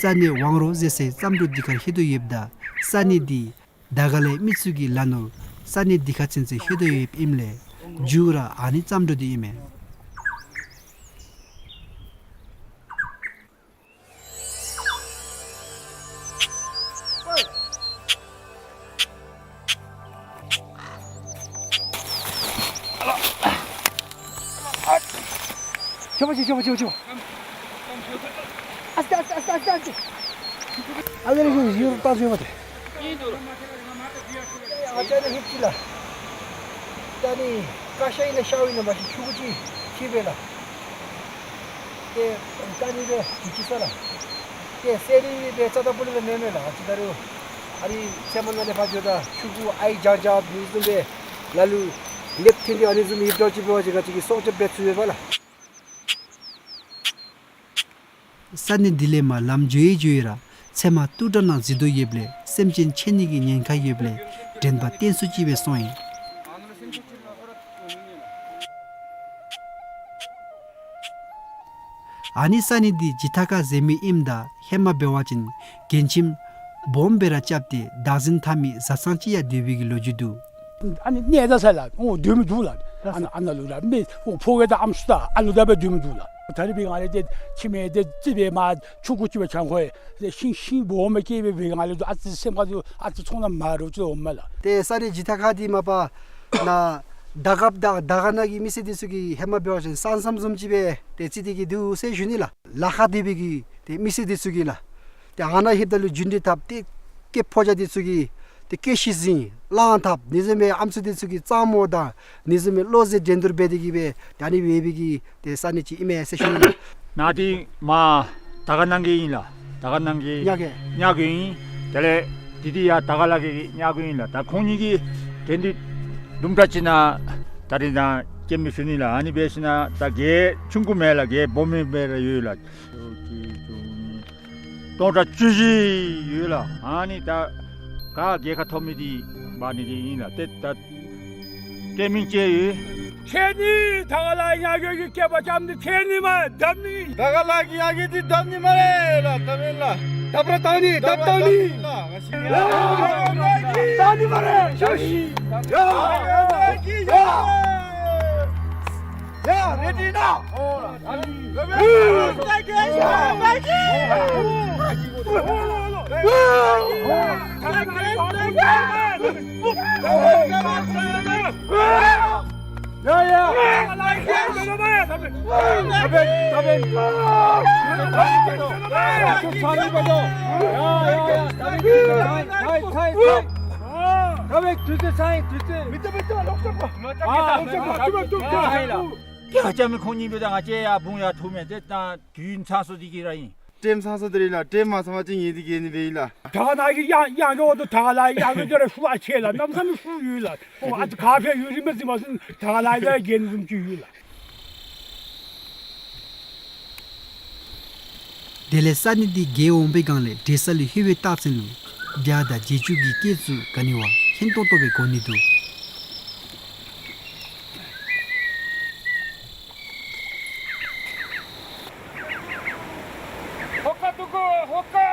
ས་གནས་ཝང་རོ་ཟེར་སའི་རྩྭ་མགྲོ་འདི་ཁར་ལྷོད་དོ་ཡོདཔ་ད་ས་གནས་འདི་དར་དཀར་ལའི་མི་ཚུ་གི་ལ་ནོར་ས་གནས་འདི་ཁར་ཚུན་ཚོད་ལྷོད་དོ་ཡོདཔ་ཨིནམ་ལས་མཇུག་ར་ཨ་ནི་རྩྭ་མགྲོ་འདི་ཨིན་མས། ཆེ་བ་ཆེ། ཆེ་བ་ཆེ། ཆེ་བ། ཨ་སྟེ་ཨ་སྟེ་ཨ་སྟེ་ཨ་སྟེ། ཨ་ལེ་ལེ་ཡུར་བཏང་ཟེར་བ་དེ། ཨ་ཙི་ནི་ཧིབ་ཅི་ལ། ད་ནི་ཀ་ཤ་ཨིན་ན་ཤཝ་ཨིན་ན་མ་ཤེས། ཕྱུ་གུ་ཅིག་ཅིག་སྦེ་ལགས། ཏེ་ད་ནི་སྦེ་ཅིག་ཅིག་ས་ལགས། ཏེ་གསེར་རི་སྦེ་རྩ་དང་པོ་ལས་མེན་མས་ལགས། ཨ་ཙི་ད་རུང་ཨ་རི་ཚལ་མ་ནང་ལས་ཕར་འགྱོཝ་ད་ཕྱུ་གུ་ཨའི་རྒྱང་རྒྱང་འདི་བཟུམ་སྦེ་ལ་ལུ་ལེབ་ཐོན་ཏེ་ཨ་ནི་བཟུམ་ཡིབ་འགྱོ་ཅིག་འབད་བ་ཅིན་ང་བཅས་ཀྱིས་སྲོག་སྐྱབས་འབད་ཚུགས་པས་ལགས། ས་གནས་འདི་ལས་མར་ལམ་འགྱོ་ཡི་འགྱོ་ཡི་ར་ཚལ་མ་ཏུག་དྲགས་ནང་འཛུལ་དོ་ཡོདཔ་ལས་སེམས་ཅན་ཆད་ནི་གི་ཉེན་ཁ་ཡོདཔ་ལས་དྲན་པ་བརྟན་སུ་ཅིག་སྦེ་སོང་ཡི། ཨ་ནི་ས་གནས་འདི་ཇི་ཐ་ཁ་ཟེར་མི་ཨིནམ་ད་ཧེ་མ་འབད་བ་ཅིན་རྒན་ཁྱིམ་སྦོམ་སྦེ་ར་རྐྱབ་སྟེ་བདག་འཛིན་འཐབ་མི་བཟའ་ཚང་ཅིག་ཡང་སྡོད་པའི་གི་ལོ་རྒྱུས་འདུག། ཨ་ནི་གནས་ད་ས་ལགས། འོ་སྡོད་མི་འདུག་ལགས། ཨ་ནཱ་ཨ་ནཱ་ལུ་ར་མི་འོ་ཕོ་རྒས་དང་ཨམ་སྲུ་དང་ཨ་ལུ་དང་སྦེ་སྡོད་མི་འདུག་ལགས། ད་རིས་འབད་བའི་སྒང་ལས་ཏེ་ཁྱིམ་མི་དེ་རྩིག་པའི་མར་ཕྱུ་གུ་ཅིག་སྦེ་བྱང་ཁོ་ཡི། ཤིང་ཤིང་སྦོམ་སྦེ་སྐྱེས་སྦེ་འབད་བའི་སྒང་ལས་ཨ་ཙི་སེམས་ཁར་ལུ་ཨ་ཙི་ཚོར་སྣང་མ་འདྲཝ་ཅིག་འོངམ་མས་ལགས། ཏེ་ས་གནས་ཇི་ཐ་ཁ་འདི་མ་པ་ནཱ་དར་དཀར་དང་དར་དཀར་ནང་གི་མི་སེར་འདི་ཚུ་གིས་ཧེ་མ་འབད་བ་ཅིན་ས་མཚམས་བཟུམ་ཅིག་སྦེ་ཏེ་རྩི་སྟེ་གི་འདུག་ཟེར་ཞུ་ནི་ལགས། ལ་ཁ་སྡོད་པའི་གི་ཏེ་མི་སེར་འདི་ཚུ་གིས་ལགས། ཏེ་ཨ་ནཱ་ལྷོདཔ་ད་ལུ་རྒྱུན་འགྲུལ་འཐབ་སྟེ་སྐྱེས་ཕོ་རྒྱས་འདི་ཚུ་གིས་ཏེ་སྐྱེས་ཤི་ཟིན་གླང་འཐབ་ཨ་ནི་བཟུམ་སྦེ་ཨམ་སྲུ་འདི་ཚུ་གིས་གཙང་མོ་དང་ཨ་ནི་བཟུམ་སྦེ་བློ་གཟེར་འགྲན་བསྡུར་འབད་དེ་གི་སྦེ་ཏེ་ཨ་ནི་སྦེ་འབད་བའི་གི་ཏེ་ས་གནས་ཅིག་ཨིན་མས་ཟེར་ཞུ་ནི་ལགས། ནཱ་འདི་མར་དར་དཀར་ནང་གི་ཨིན་ལགས། དར་དཀར་ནང་གི་ཉག་གི་ཉག་གི་ཨིན། དེ་ལས་འདི་འདི་ཡང་དར་དཀར་ལ་གི་ཉག་གི་ཨིན་ལགས། ད་ཁོང་གཉིས་ཀྱི་འགྲན་བསྡུར་དུམ་གྲ་ཅིག་ནང་ད་རིས་ནཱ་སྐྱེལ་མི་ཞུ་ནི་ལགས། ཨ་ནི་འབད་ཞིནམ་ད་གྱལ་ཆུང་ཀུ་མེན་ལགས། གྱལ་སྦོམ་མེན་སྦེ་ར་ཡོད་ལགས། སྟོང་ཕྲག་བཅུ་བཞི་ཡོད་ལགས། ཨ་ནི་ད་ག་གྱལ་ཁར་ཐོབ་མི་འདི་འབག་ནི་འདི་ཨིན་ལགས། ཏེ་ད་ དེ་མིན་ཅི་ཡོད། ཁྱེད་གཉིས་ད་ག་ལ་ཡར་རྒྱུག་གི་སྐད་པ་རྐྱབ་ནི། ཁྱེད་གཉིས་མ་བརྡབ་ནི། ད་ག་ལ་གི་ཡར་རྒྱུག་འདི་བརྡབ་ནི་སྨ་རེ་ལགས། བརྡབ་ཨིན་ལགས། བརྡབ་ར་བརྡབ་ནི། བརྡབ་བརྡབ་ནི། བརྡབ་ནི་སྨ་རེ། ཤོ་ཤི། ཡ། ཡ། ཡ། རེ་ཌི་ནའོ། ཡ་ཡ་ཡ། ཁྱེད་རྐྱབ་མི་ཁོང་གཉིས་འབདཝ་ད་ང་བཅས་ཡར་བུང་ཡར་འཐུ་མས། ཏེ་ད་དུས་ཚང་སོང་སྟེ་གི་ར་ཨིན། ཊེམ་ཚང་སོང་སྟེ་ར་ཨིན་ལགས། ཊེམ་མ་ཚང་པ་ཅིན་ངེ་འདི་གི་ནི་འབད་ཨིན་ལགས། ད་ནཱ་གི་ཡང་ཡང་འགྱོ་དོ། ད་ལ་ཡང་འགྱོ་དོ་ར་ཤུགས་ཨ་ཆེ་ལགས། གནམ་མེད་ས་མེད་ཤུགས་ཡོད་ལགས། ཨོ་ཨ་ཙི་ག་ཕེབས་ཡོད་རིན་མེད་ཟེར་མ་སོང་། ད་ལ་ཡང་རྒྱན་བཟུམ་ཅིག་ཡོད་ལགས། དེ་ལས་ས་གནས་འདི་བརྒལ་འོང་པའི་སྒང་ལས་འབྲས་ས་ལུ་ལྷོད་པའི་རྟགས་མཚན་ལུ་བྱ་དང་བྱི་ཅུང་གི་སྐད་ཚུ་ག་ནི་བ་སྙན་ཏོང་ཏོ་སྦེ་གོ་ནི་འདུག། ཧོ་ཀ་འདུག་གོ་ཧོ་ཀ།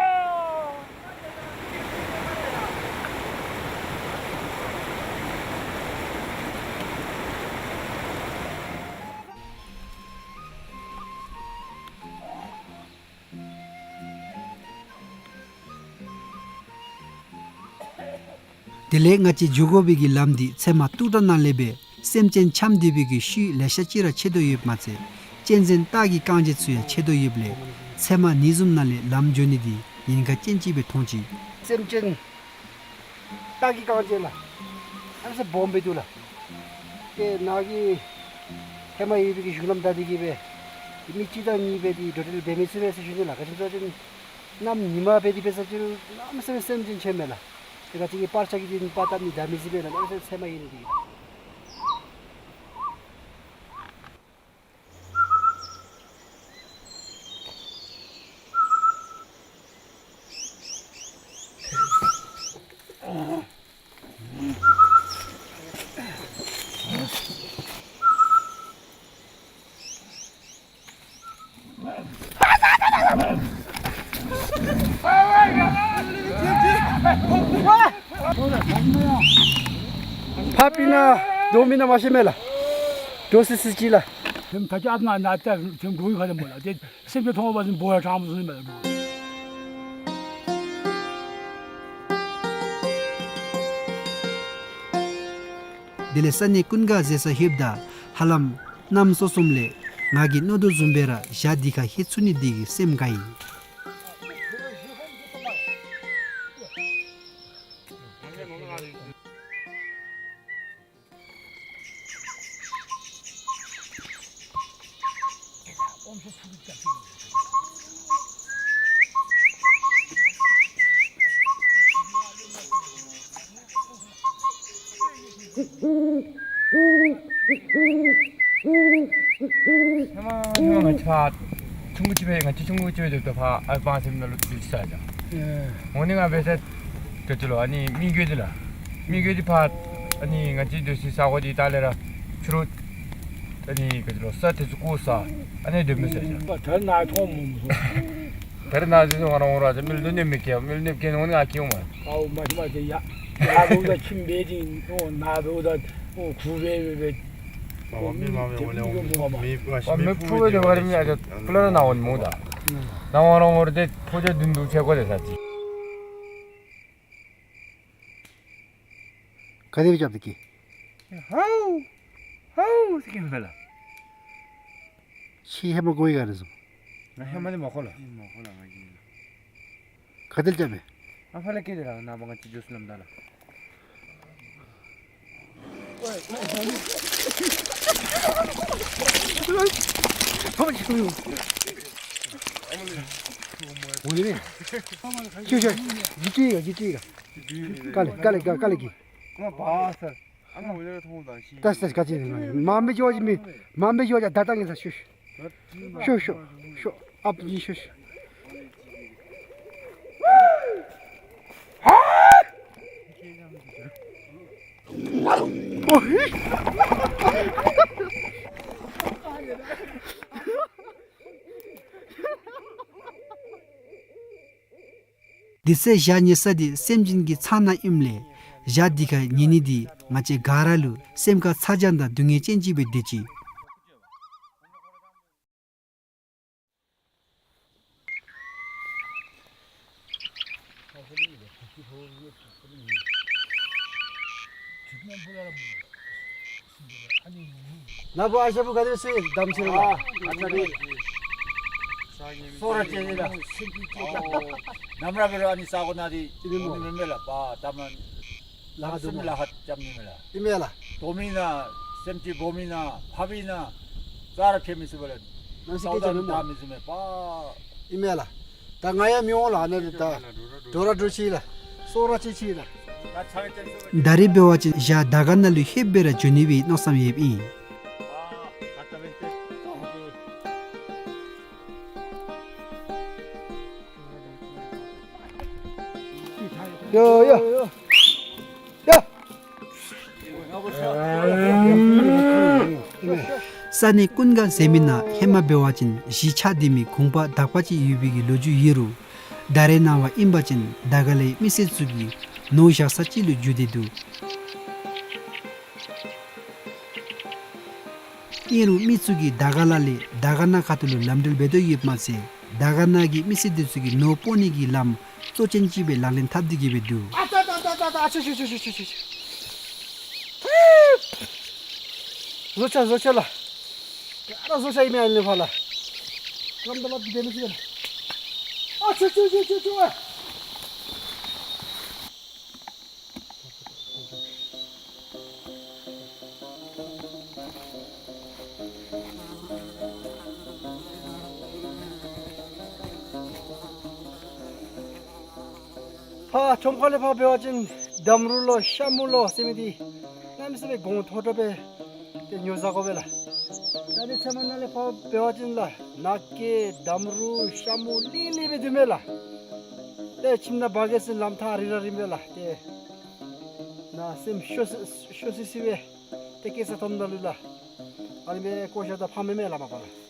དེ་ལས་ང་བཅས་འགྱོ་དགོ་པའི་གི་ལམ་འདི་ཚལ་མ་སྟུག་དྲགས་ནང་ལས་སྦེ་སེམས་ཅན་འཁྱམས་སྡོད་པའི་གི་ཤུལ་ལེ་ཤ་ཅིག་ར་ཆད་དོ་ཡོདཔ་མ་ཚད་གཅན་གཟན་སྟག་གི་རྐང་རྗེས་ཚུ་ཡང་ཆད་དོ་ཡོདཔ་ལས་ཚལ་མ་ནི་བཟུམ་ནང་ལས་ལམ་འགྱོ་ནི་འདི་ཉེན་ཁ་ཅན་ཅིག་སྦེ་མཐོང་ཅི། སེམས་ཅན་སྟག་གི་རྐང་རྗེས་ལགས། ཨ་ནི་ཚུ་སྦོམ་སྦེ་འདུག་ལགས། ཏེ་ནཱ་གི་ཧེ་མ་ཡོད་པའི་གི་གཞུང་ལམ་བདའ་སྟེ་གི་སྦེ་མི་གཅིག་དང་གཉིས་སྦེ་འདི་འགྲོ་འགྲུལ་འབད་མི་ཚུགས་པས་ཟེར་ཞུ་ནི་ལགས། ག་ཅི་སྨོ་ཟེར་བ་ཅིན་གནམ་ཉིན་མ་སྦེ་འདི་འབད་ས་ཅིག་རུང་གནམ་མེད་ས་མེད་སེམས་ཅན་ཆད་མས་ལགས། ཏེ་ག་ཅི་གི་པར་ཆས་ཀྱིས་འདི་པར་བཏབ་ནི་བདའ་མི་ཚུགས་པས་ལགས། གནམ་མེད་ས་མེད་ཚལ་མ་ཡོད་ནི་འདི་གིས་ལགས། ཕར་ཕྱིན་ན་འགྲོ་མི་ནང་མ་ཤེས་མས་ལགས། འགྲོ་སི་སི་ཅིག་ལགས། ཐེམ་ད་ཅི་ཨ་ན་ན་ད་ཐེམ་འགྲོ་ཡི་ག་ལས་མོ་ལགས། ཏེ་སེམས་ཅན་མཐོང་བ་ཅིན་འབོ་ཡར་དྲང་མོ་སོང་ནི་མས་ལགས། དེ་ལས་ས་གནས་ཀུན་དགའ་ཟེར་ས་ལྷོདཔ་ད་ཧ་ལམ་གནམ་སྲོ་གསུམ་ལས་ང་གིས་མནོ་དོ་བཟུམ་སྦེ་ར་ཞག་འདི་ཁར་ལྷོད་ཚུགས་ནི་འདི་གིས་སེམས་དགའ་ཡི། ཧེ་མ་ཧེ་མ་ང་བཅས་ཕར་ཆུང་ཀུ་ཅིག་སྦེ་ང་བཅས་ཆུང་ཀུ་ཅིག་སྦེ་སྡོདཔ་ད་ཕར་ཨ་པང་སེམས་ནང་ལུ་འདི་ཅིག་ཟ་ཡི་ལགས། ཨེ། འོ་ནི་ང་འབད་ས་ག་ཅི་ལོ་ཨ་ནི་མི་རྒོད་འདི་ལགས། མི་རྒོད་འདི་ཕར་ཨ་ནི་ང་བཅས་སྡོད་སའི་ས་གོ་འདི་ལྟག་ལས་ར་ཕྱི་རུ་ཨ་ནི་ག་ཅི་ལོ་ས་དེ་ཚུ་བརྐོ་ས་ཨ་ནི་སྡོད་མི་ཟ་ཡི་ལགས། ད་ནཱ་མཐོང་མི་མཐོང་། ད་རེས་ནཱ་འདི་ཚུ་ང་ར་འོང་ར་ཏེ་མི་ལུ་གནོདཔ་མི་བཀལ། མི་ལུ་གནོདཔ་བཀལ་ནི་འོང་ནི་ང་བཀལ་འོང་མས། ཨའོ་མ་ཤེས་མ་ཤེས་ཡ། ཡ་འབདཝ་ད་ཁྱིམ་སྦེ་འདི་འོ་ནཱ་འབདཝ་ད་འོ་ཁུ་སྦེ་སྦེ་སྦེ། མི་མ་མི་འོང་ལས་འོང་མི་མི་ཕུ་སྦེ་སྡོད་པ་ར་མི་ཨ་ཙི་ཕུ་ལ་ར་ནཱ་འོང་མི་འོང་ད། ནཱ་འོང་ར་འོང་ར་ཏེ་ཕོ་རྒྱས་བདུན་དུ་ཆས་གོ་ཏེ་ས་ཅིག། ག་དེ་སྦེ་རྐྱབ་སྟེ་སྐད། ཧའུ་ཧའུ་ཟེར་སྐད་མས་ལགས། ཁྱོད་ཧེ་མ་གོ་ཡི་ག་རེ་ཟེར། ང་ཧེ་མ་འདི་མ་གོ་ལགས། མ་གོ་ལགས་ང་གིས། ག་དེ་རྐྱབ་མས། ཨ་ཕར་ལས་སྐད་དེ་ར་ནངས་པ་ང་བཅས་འགྱོ་ས་ལམ་བདའ་ལགས། འོ་ནི་ནི། ཤོ་ཤོ། གི་ཅི་ག་གི་ཅི་ག། ཀ་ལི་ཀ་ལི་ཀ་ཀ་ལི་གི། ཏ་ས་ཏ་ས་ག་ཅི་ནི་མ་མི་འགྱོ་ཅི་མི་མ་མི་འགྱོ་ཅི་ད་ད་ངེ་ས་ཤོ་ཤོ་ཤོ་ཤོ་ཨཔ་ནི་ཤོ་ཤོ། ཧ། དེ་ཚེ་ཞག་ཉལ་ས་འདི་སེམས་ཅན་གྱི་ཚང་ནང་ཨིནམ་ལས་ཞག་འདི་ཁར་ཉལ་ནི་འདི་ང་བཅས་ག་ར་ལུ་སེམས་ཁར་ཚ་གྱང་དང་སྡུག་བསྔལ་ཅན་ཅིག་སྦེ་སྡོད་ཅི། ནཱ་བུ་ཨ་ཞང་བུ་ག་དེ་སྦེ་གདམ་ཅི་རུང་ཨ་ཨ་ཙི་རེ་སོ་ར་ཅན་ཨིན་ལགས། ནམ་ར་འབད་རུང་ཨ་ནི་ས་གོ་ནང་འདི་ཨིན་མས་སྨོ། མེན་མས་ལགས། པ་ད་མ་ལ་ཧ་སེམས་ལ་ཧ་བཅམ་ནི་མས་ལགས། ཨིན་མས་ལགས། དོམ་ཨིན་ན་སེམས་ཅན་སྦོམ་ཨིན་ན་ཕགཔ་ཨིན་ན་ས་ར་ཁྱད་མི་ཤེས་པས་ལགས། ནམ་ཞིག་སྐད་ཆ་མེད་སྨོ། ད་མི་ཤེས་མས་པ། ཨིན་མས་ལགས། ད་ང་ཡང་མི་འོང་ལགས། ཨ་ནི་ད་འགྲོ་ར་འགྲོ་ཅི་ལགས། སོ་ར་ཅིག་ཅིག་ལགས། ད་རེས་འབད་བ་ཅིན་ཞག་དར་དཀར་ནང་ལུ་ལྷོདཔ་སྦེ་ར་འགྱོ་ནི་སྦེ་མནོ་བསམ་ཡོདཔ་ཨིན། ཡོ་ཡོ་ཡོ། ས་གནས་ཀུན་དགའ་ཟེར་མི་ནང་ཧེ་མ་འབད་བ་ཅིན་གཞིས་ཆགས་སྡོད་མི་གུང་པ་དག་པ་ཅིག་ཡོད་པའི་གི་ལོ་རྒྱུས་ཡོད་རུང་ད་རེས་ནངས་པ་ཨིན་པ་ཅིན་དར་དཀར་ལས་མི་སེར་ཚུ་གིས་ནོར་བཞག་ས་ཅིག་ལུ་གྱུར་ཏེ་འདུག། ཨིན་རུང་མི་ཚུ་གིས་དར་དཀར་ལ་ལས་དར་དཀར་ན་ཁ་ཐུག་ལུ་ལམ་འགྲུལ་འབད་དོ་ཡོདཔ་མ་ཚད་དར་དཀར་ན་གི་མི་སེར་འདི་ཚུ་གི་ནོར་སྤོ་ནི་གི་ལམ་གཙོ་ཅན་ཅིག་སྦེ་ལག་ལེན་འཐབ་སྟེ་གི་སྦེ་འདུག། ཨ་ཙ་ཙ་ཙ་ཙ་ཙ། ཨ་ཆུ་ཆུ་ཆུ། བཟོ་ཆ་བཟོ་ཆ་ལགས། ཨ་ར་བཟོ་ཆ་ཨིན་མས། ཨ་ནི་ཕར་ལགས། སྐམ་ད་ལགས་འདི་འདི་མི་ཤེས་ལགས། ཨ་ཆུ་ཆུ་ཆུ་ཆུ་ཆུ་ཨ། ཕར་ཁྲོམ་ཁ་ལས་ཕར་འབད་བ་ཅིན་འདམ་རུ་ལོ་ཤ་མུ་ལོ་ཟེར་མི་འདི་གནམ་མེད་ས་མེད་གོང་མཐོ་དྲགས་སྦེ་ཏེ་ཉོ་ཟ་དགོ་པས་ལགས། ད་ནི་ཚལ་མ་ནང་ལས་ཕར་འབད་བ་ཅིན་ལགས་ནགས་སྐྱེས་འདམ་རུ་ཤ་མུ་ལི་ལི་སྦེ་འདུག་མས་ལགས། ཏེ་ཁྱིམ་ནང་འབག་གེ་ཟེར་ལམ་ཐག་རིང་ར་རིང་པས་ལགས། ཏེ་ནཱ་སེམས་སྐྱོ་སི་སྐྱོ་སི་སི་སྦེ་ཏེ་སྐྱེ་ས་མཐོངམ་ད་ལུ་ལགས། ཨ་ནི་སྦེ་བཀོ་བཞག་ད་ཕངས་མས་མས་ལགས་མ་པ་ལགས།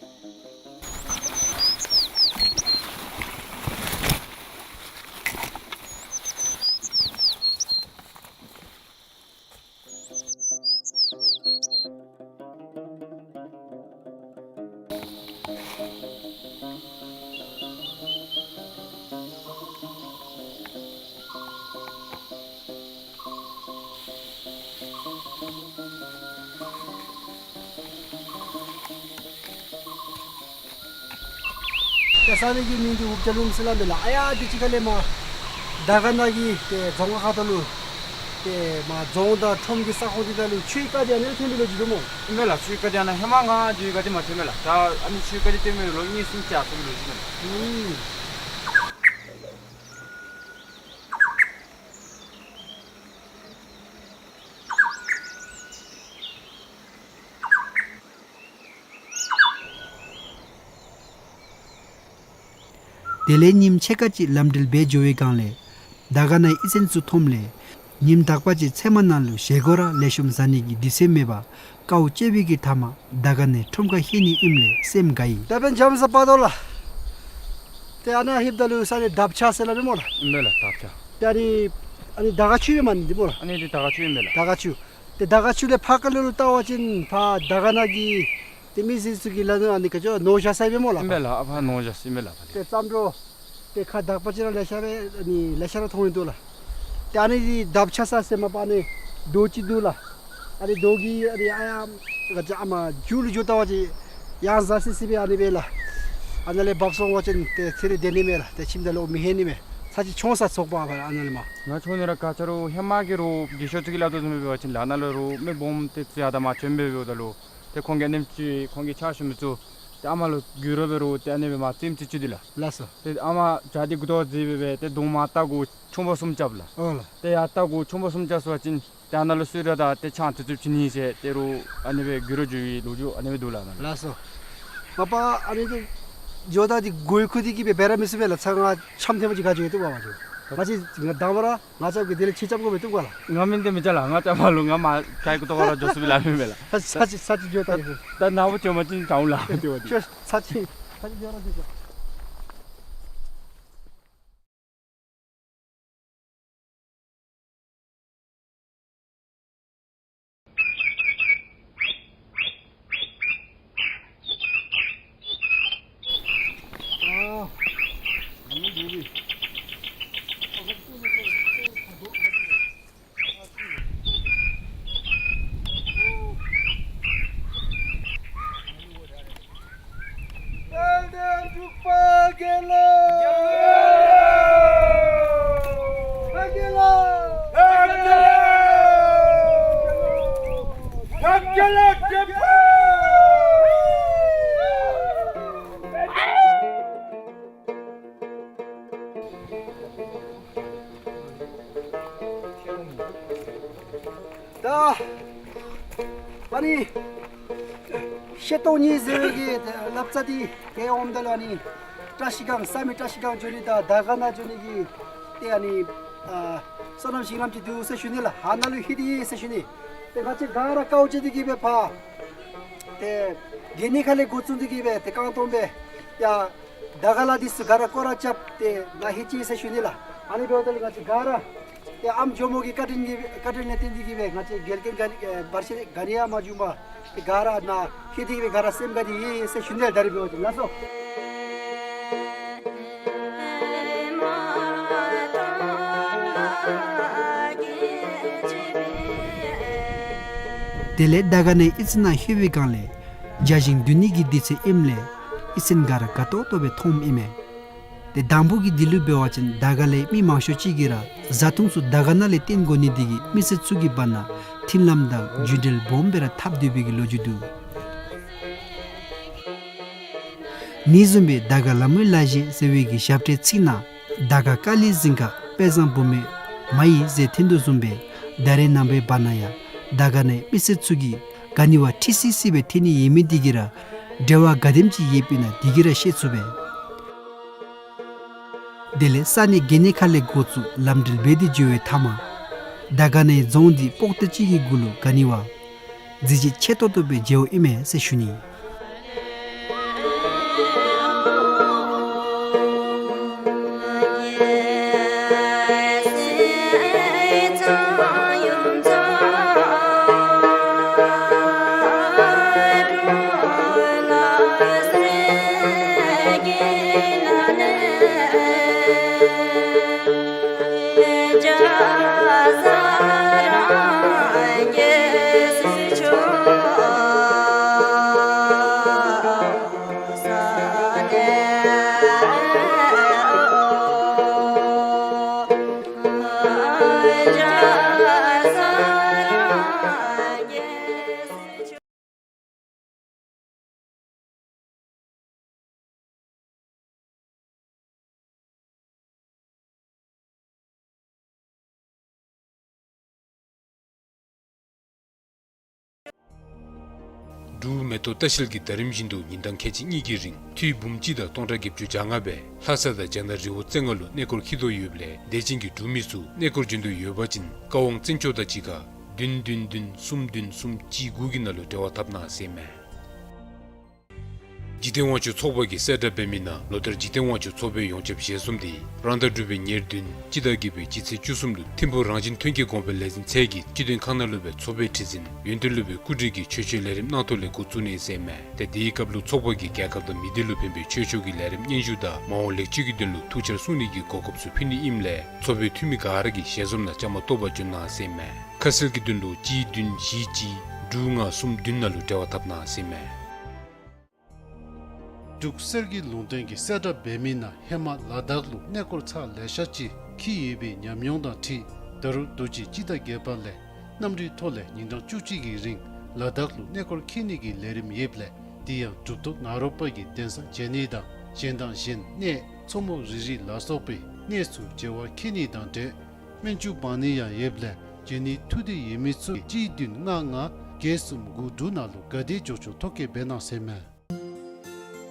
ཏེ་ས་གནས་ཀྱི་མིང་འདི་འུབ་བྱ་ལུང་ཟེར་སླབ་མས་ལགས། ཨ་ཡ་འདི་ཅིག་ཁ་ལས་མར་དར་དཀར་ན་གི་ཏེ་རྫོང་ཁག་ཁ་ཐུག་ལུ་ཏེ་མར་རྫོང་དང་ཁྲོམ་གྱི་ས་ཁོངས་འདི་ད་ལུ་ཆུའི་རྐ་འདི་ཨ་ནི་ལས་ཐོན་པའི་ལོ་རྒྱུས་འདུག་སྨོ། ཨིན་མས་ལགས། ཆུའི་རྐ་འདི་ཨ་ནཱ་ཧེ་མ་ང་འགྱོ་བའི་སྒང་འདི་མ་ཐོན་མས་ལགས། ད་ཨ་ནི་ཆུའི་རྐ་འདི་ཐོན་པའི་ལོ་གཉིས་གསུམ་ཅིག་ཨ་ཐོན་པའི་ལོ་རྒྱུས་མས་ལགས། ཨུམ། དེ་ལས་ཉིནམ་ཕྱེད་ཀ་ཅིག་ལམ་འགྲུལ་འབད་འགྱོ་བའི་སྒང་ལས་དར་དཀར་ནའི་ཡིག་ཚང་ཚུ་མཐོངམ་ལས་ཉིནམ་དག་པ་ཅིག་ཚལ་མ་ནང་ལུ་བཞེས་སྒོ་ར་ལེགས་ཤོམ་བཟའ་ནི་གི་དུས་ཚོད་མེད་པར་དཀའཝ་སྤྱད་པའི་གི་མཐའ་མར་དར་དཀར་ནའི་ཁྲོམ་ཁར་ལྷོད་ནི་ཨིནམ་ལས་སེམས་དགའ་ཡི། ད་འབདན་འཇམ་ས་པ་དོ་ལགས། ཏེ་ཨ་ནཱ་ལྷོདཔ་ད་ལུ་ས་གནས་དབ་ཆ་ཟེར་སླབ་མས་སྨོ་ལགས། ཨིན་མས་ལགས། དབ་ཆ། ཏེ་ཨ་ནི་ཨ་ནི་དར་དཀར་ཆུ་ཨིན་མས་ནི་འདི་སྨོ་ལགས། ཨ་ནི་འདི་དར་དཀར་ཆུ་ཨིན་མས་ལགས། དར་དཀར་ཆུ། ཏེ་དར་དཀར་ཆུ་ལས་ཕར་ཁ་ལུ་ལུ་བལྟ་བ་ཅིན་ཕར་དར་དཀར་ནང་གི་ཏེ་མི་སེར་ཚུ་གིས་ལག་ནང་ཨ་ནི་ག་ཅི་ནོར་བཞག་ས་ཨིན་པས་སྨོ་ལགས། ཨིན་པས་ལགས། ཨ་ཕར་ནོར་བཞག་ས་ཨིན་པས་ལགས་ཕར་ཏེ། ཏེ་བརྩམ་འགྲོ་ཏེ་ཁ་དག་པ་ཅིག་ར་ལེ་ཤ་སྦེ་ཨ་ནི་ལེ་ཤ་ར་མཐོང་ཡི་འདུག་ལགས། ཏེ་ཨ་ནི་འདི་དབ་ཆ་ས་ཟེར་མ་པ་ཨ་ནི་རྡོ་ཅིག་འདུག་ལགས། ཨ་ནི་རྡོ་གི་ཨ་ནི་ཨ་ཡ་ག་ཅི་ཨ་མ་མཇུག་ལུ་འགྱོ་བལྟ་བ་ཅིན་ཡང་ཟ་སི་སི་སྦེ་ཨ་ནི་སྦེ་ལགས། ཨ་ནཱ་ལས་འབག་སོང་བ་ཅིན་ཏེ་ཚེ་རིང་སྡོད་ནི་མས་ལགས། ཏེ་ཁྱིམ་ནང་ལུ་མི་ལྷོད་ནི་མས། ཚར་གཅིག་མཆོང་ས་ཚོགས་པ་ཨ་ནཱ་ལས་མར། ང་མཆོང་ནི་ར་ག་ཅི་རུང་ཧེ་མ་གི་རུང་རྒས་ཤོས་ཚུ་གི་སླབ་དོ་བཟུམ་སྦེ་འབད་བ་ཅིན་ལགས་ཨ་ནཱ་ལུ་རུང་མི་སྦོམ་ཏེ་ཚུ་ཡར་དང་མར་བྱོན་སྦེ་འབདཝ་ད་ལུ་ཏེ་ཁོང་གི་ཨ་ནེམ་ཅིག་ཁོང་གི་ཕྱག་ཞུ་མི་ཚུ་ཏེ་ཨ་མ་ལུ་འགྱུར་རོ་འབད་རུང་ཏེ་ཨ་ནི་སྦེ་མར་རྩེདམོ་རྩེ་བཅུག་དེས་ལགས། ལགས་སོ། ཏེ་ཨ་མ་བྱག་འདི་མགུ་ཏོ་བརྫིས་སྦེ་སྦེ་ཏེ་གདོང་མར་བལྟ་དགོ་ཆུང་པོ་གསུམ་རྐྱབ་ལགས། ཨོ་ལགས། ཏེ་ཡར་བལྟ་དགོ་ཆུང་པོ་གསུམ་རྐྱབ་སོང་བ་ཅིན་ཏེ་ཨ་ནཱ་ལུ་གསོལ་རས་དང་ཏེ་ཆང་བཏུབ་བཏུབ་བྱིན་ནི་ཟེར་ཏེ་རུང་ཨ་ནི་སྦེ་འགྱུར་རོ་འགྱུར་བའི་ལོ་རྒྱུས་ཨ་ནི་སྦེ་འདུག་ལགས་ཨ་ནཱ་ལུ། ལགས་སོ། མ་པ་ཨ་ནི་འདི་འགྱོ་ད་འདི་གོ་ཡི་ཁུ་འདི་གིས་སྦེ་འབད་ར་མི་ཚུགས་པས་ལགས། ཚར་ང་འཆམ་ཐེངས་མ་ཅིག་ག་ཅི་ཡོད་དོ་བ་མ་འགྱོ། ང་བཅས་ང་དང་པ་ར་ང་རྐྱབ་གི་དེ་ལས་ཁྱེད་རྐྱབ་དགོ་པས་བཏུབ་ག་ལགས། ང་མིན་ཏེ་མི་རྐྱབ་ལགས། ང་རྐྱབ་མ་ལུ་ང་མ་ཁའི་གུ་ཏོ་ག་ར་འགྱོ་ཚུགས་པས་ལགས་མེན་པས་ལགས། ས་ས་ཅིག་ས་ཅིག་འགྱོ་ད་ཡོད། ད་ནཱ་བུ་ཅོ་མ་ཅིན་ཅའུ་ལགས། ཏེ་བ་ཏེ། ཤོ་ས་ཅིག་ས་ཅིག་འགྱོ་ར་འགྱོ་འགྱོ། དཔལ་ལྡན་འབྲུག་པ་དགེ་ལེགས། དགེ་ལེགས། དགེ་ལེགས། ད་ཨ་ནི་ཤེལ་སྟོང་གཉིས་ཟེར་བའི་གི་ལབ་རྩ་འདི་ཏེ་འོངམ་ད་ལུ་ཨ་ནི་བཀྲ་ཤིས་སྒང་བསམ་ཡས་བཀྲ་ཤིས་སྒང་འགྱོ་ནི་དང་དར་དཀར་ནང་འགྱོ་ནི་གི་ཏེ་ཨ་ནི་ཨ་སོ་ནམ་ཞིང་ལམ་ཅིག་འདུག་ཟེར་ཞུ་ནི་ལགས། ཨ་ནཱ་ལུ་ལྷོད་དེ་ཡོད་ཟེར་ཞུ་ནི། ཏེ་ང་བཅས་ག་ར་དཀའཝ་སྤྱད་དེ་གི་སྦེ་ཕར་ཏེ་གན་ནི་ཁ་ལས་འགོ་བཙུགས་ཏེ་གི་སྦེ་ཏེ་རྐང་སྟོང་སྦེ་ཡར་དར་དཀར་ལ་འདི་ཚུ་ག་ར་སྐོར་ར་རྐྱབ་སྟེ་ནཱ་ལྷོད་ཅི་ཟེར་ཞུ་ནི་ལགས། ཨ་ནི་འབདཝ་ད་ལུ་ང་བཅས་ག་ར་ཏེ་ཨམ་ཇོ་མོ་གི་བཀའ་དྲིན་གྱི་བཀའ་དྲིན་ལས་བརྟེན་ཏེ་གི་སྦེ་ང་བཅས་རྒྱལ་ཁབ་ག་ནི་ཨེ་བར་ཆད་ག་ནི་ཡང་མ་བྱུང་བར་ཏེ་ག་ར་ནཱ་ལྷོད་དེ་གི་སྦེ་ག་ར་སེམས་དགའ་སྟེ་ཡོད་ཟེར་ཞུ་ནི་ལགས། ད་རེས་འབདཝ་ད་ལགས་སོ། དེ་ལས་དར་དཀར་ནང་ཨིན་ཚེ་ནང་ལྷོད་པའི་སྒང་ལས་བརྒྱ་བྱིན་འདུ་ནི་གི་དུས་ཚོད་ཨིནམ་ལས་ཨིན་ཚེ་ག་ར་དགའ་ཏོག་ཏོ་སྦེ་མཐོངམ་ཨིན་མས། ཏེ་དང་པོ་གི་འདི་ལུ་འབད་བ་ཅིན་དར་དཀར་ལས་མི་མང་ཤོས་ཅིག་གིས་ར་བཟའ་འཐུང་ཚུ་དར་དཀར་ནང་ལས་བཏོན་དགོ་ནི་འདི་གིས་མི་སེར་ཚུ་གི་བར་ན་མཐུན་ལམ་དང་རྒྱུད་འབྲེལ་སྦོམ་སྦེ་ར་འཐབ་སྡོད་པའི་གི་ལོ་རྒྱུས་འདུག། ནི་བཟུམ་སྦེ་དར་དཀར་ལ་མོའི་ལ་གཞས་ཟེར་བའི་གི་ཞབས་ཁྲའི་ཚིག་ནང་དར་དཀར་དཀའ་ལས་གཟིངས་ཁ་དཔལ་བཟང་བུ་མོའི་མ་ཡིས་ཟེར་ཐོན་དོ་བཟུམ་སྦེ་ད་རེས་ནངས་པའི་བར་ན་ཡང་དར་དཀར་ནང་མི་སེར་ཚུ་གིས་ག་ནི་བ་འཁྲིལ་སི་སི་སྦེ་ཐོན་ནི་ཡོད་མི་འདི་གིས་ར་འབྲེལ་བ་ག་དེམ་ཅིག་ཡོདཔ་ཨིན་ན་འདི་གིས་ར་ཤེས་ཚུགས་པས། དེ་ལས་ས་གནས་གན་ནི་ཁ་ལས་འགོ་བཙུགས་ལམ་འགྲུལ་འབད་དེ་འགྱོ་བའི་མཐའ་མ་དར་དཀར་ནང་རྫོང་འདི་སྤོག་ཏོ་ཅིག་གི་གུ་ལུ་ག་ནི་བ་གཟི་བརྗིད་ཆེ་ཏོག་ཏོ་སྦེ་མཇལཝ་ཨིན་མས་ཟེར་ཞུ་ནི། འབྲུག་མེ་ཏོག་ལྟ་བཤལ་གྱིས་ཟླ་རིམ་བཞིན་དུ་ཉིན་གྲངས་ཁལ་གཅིག་གཉིས་ཀྱི་རིང་འཐུས་འབུམ་གཅིག་དང་སྟོང་ཕྲག་བརྒྱད་ཅུ་གྱ་ལྔ་སྦེ་ལྷ་ས་དང་རྒྱ་ནག་རི་བོ་རྩེ་ལྔ་ལུ་གནས་སྐོར་འཁྱིད་དོ་ཡོདཔ་ལས་དད་ཅན་གྱི་འབྲུག་མི་ཚུ་གནས་སྐོར་འབྱོན་དོ་ཡོད་པ་ཅིན་བཀའ་དབང་བཙན་སྐྱོགས་དང་གཅིག་ཁར་བདུན་བདུན་བདུན་གསུམ་བདུན་གསུམ་གཅིག་དགུ་གི་ནང་ལུ་འབྲེལ་བ་འཐབ་གནང་ཟེར་མས། འཇིག་རྟེན་དབང་ཕྱུག་ཚོགས་པ་གིས་གསལ་བསྒྲགས་འབད་མི་ནང་ལོ་ལྟར་འཇིག་རྟེན་དབང་ཕྱུག་ཚོགས་པའི་ཡོངས་ཁྱབ་ཞལ་འཛོམས་འདི་རང་ཟླ་དྲུག་པའི་ཉེར་བདུན་སྤྱི་ཟླ་བརྒྱད་པའི་སྤྱི་ཚེས་བཅུ་གསུམ་ལུ་ཐིམ་ཕུག་རང་བཞིན་ཐོན་སྐྱེད་གོང་འཕེལ་ལས་འཛིན་ཚད་ཀྱི་སྤྱི་དོན་ཁང་ནང་ལུ་སྦེ་ཚོགས་པའི་ཁྲི་འཛིན་ཡོན་ཏན་སློབ་དཔོན་སྐུ་བགྲེས་ཀྱིས་ཆོས་ཆོས་ལས་རིམ་གནང་ཐོག་ལས་འགོ་བཙུགས་ནི་ཟེར་མས། ཏེ་དེའི་སྐབས་ལུ་ཚོགས་པ་གིས་རྒྱལ་ཁབ་དང་མི་སྡེ་ལུ་ཕན་པའི་ཆོས་ཕྱོགས་ཀྱི་ལས་རིམ་སྙན་ཞུ་དང་མ་འོངས་ལེགས་བཅོས་ཀྱི་དོན་ལུ་ཐུགས་འཆར་གསུང་ནི་གི་གོ་སྐབས་ཚུ་ཕུལ་ནི་ཨིནམ་ལས་ཚོགས་པའི་འཐུས་མི་ག་ར་གིས་ཞལ་འཛོམས་ནང་བཅའ་མར་གཏོགས་པར་འབྱོན་གནང་ཟེར་མས། ཁ་གསལ་གྱི་དོན་ལུ་གཅིག་བདུན་བཞི་གཅིག་དྲུག་ལྔ་གསུམ་བདུན་ནང་ལུ་འབྲེལ་བ་འཐབ་གནང་ཟེར་མས། འབྲུག་གསེར་གྱི་ལུང་བསྟན་གྱིས་གསལ་བསྒྲགས་འབད་མི་ནང་ཧེ་མ་ལ་དྭགས་ལུ་གནས་སྐོར་ཚར་ལེ་ཤ་ཅིག་འཁྱིད་ཡོད་པའི་ཉམས་མྱོང་དང་འཁྲིལ་ད་རུང་དུས་ཅི་སྤྱི་ཟླ་བརྒྱད་པ་ལས་གནམ་གྲུའི་ཐོག་ལས་ཉིན་གྲངས་བཅུ་གཅིག་གི་རིང་ལ་དྭགས་ལུ་གནས་སྐོར་འཁྱིད་ནི་གི་ལས་རིམ་ཡོདཔ་ལས་དེ་ཡང་གྲུབ་ཐོབ་ནཱ་རོ་པ་གི་གདན་ས་མཇལ་ནི་དང་གཞན་དང་གཞན་གནས་མཚོ་མོ་རི་རི་ལ་སོགས་པའི་གནས་ཚུ་མཇལ་བར་འཁྱིད་ནི་དང་འབྲེལ་སྨན་བཅོས་འབག་ནི་ཡང་ཡོདཔ་ལས་འབྱོན་ནི་ཐུགས་འདོད་ཡོད་མི་ཚུ་གཅིག་བདུན་ལྔ་ལྔ་བརྒྱད་གསུམ་དགུ་དྲུག་ནང་ལུ་ག་དེ་འགྱོ་འགྱོ་ཐོ་བཀོད་འབད་གནང་ཟེར་མས།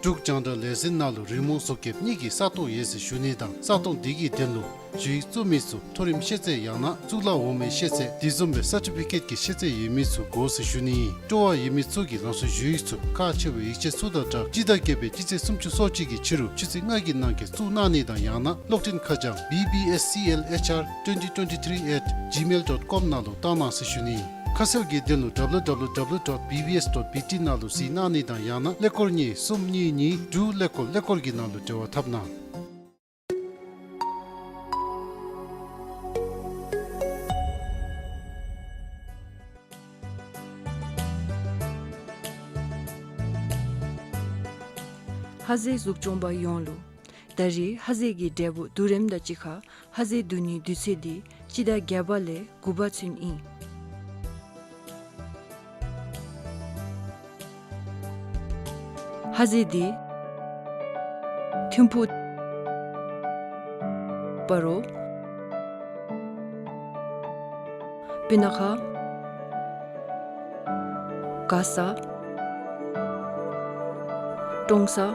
འབྲུག་རྒྱང་བསྒྲགས་ལས་འཛིན་ནང་ལུ་རི་མོ་བཟོ་བཀོདཔ་གཉིས་ཀྱི་ས་སྟོང་ཡོད་ཟེར་ཞུ་ནི་དང་ས་སྟོང་འདི་གི་དོན་ལུ་ ཞུ་ཡིག་བཙུགས་མི་ཚུ་མཐོ་རིམ་ཤེས་ཚད་ཡང་ན་གཙུག་ལག་འོག་མའི་ཤེས་ཚད་དེ་བཟུམ་སྦེ་སར་ཊི་ཕི་ཀེཊ་ཀྱི་ཤེས་ཚད་ཡོད་མི་ཚུ་དགོ་ཟེར་ཞུ་ནི་ཨིན། སྤྲོ་བ་ཡོད་མི་ཚུ་གིས་རང་སོའི་ཞུ་ཡིག་ཚུ་ཁག་ཆེ་བའི་ཡིག་ཆ་ཚུ་དང་སྦྲགས་སྤྱི་ཟླ་བརྒྱད་པའི་སྤྱི་ཚེས་སུམ་ཅུ་སོ་གཅིག་གི་ཕྱི་རུ་ཆུ་ཚོད་ལྔ་གི་ནང་འཁོད་བཙུགས་གནང་ནི་དང་ཡང་ན་གློག་འཕྲིན་ཁ་བྱང་B B S C L H R twenty twenty-three at gmail dot com ནང་ལུ་བཏང་གནང་ཟེར་ཞུ་ནི་ཨིན། ཁ་གསལ་གྱི་དོན་ལུ་W W W dot B B S dot B T ནང་ལུ་གཟིགས་གནང་ནི་དང་ཡང་ན་ཀླད་ཀོར་གཉིས་གསུམ་གཉིས་གཉིས་དྲུག་ཀླད་ཀོར་ཀླད་ཀོར་གྱི་ནང་ལུ་འབྲེལ་བ་འཐབ་གནང་། ཧ་ཟེ་གཟུགས་སྐྱོང་པ་ཡོངས་ལུ། ད་རེས་ཧ་ཟེ་གི་འབྲས་བུ་བསྡུ་རིམ་དང་གཅིག་ཁར་ཧ་ཟེ་བསྡུ་ནིའི་དུས་ཚོད་འདི་སྤྱི་ཟླ་བརྒྱད་པ་ལས་དགུ་པ་ཚུན་ཨིན། ཧ་ཟེ་འདི་ཐིམ་ཕུག་སྤ་རོ། སྤུ་ན་ཁ། མགར་ས། ཀྲོང་གསར།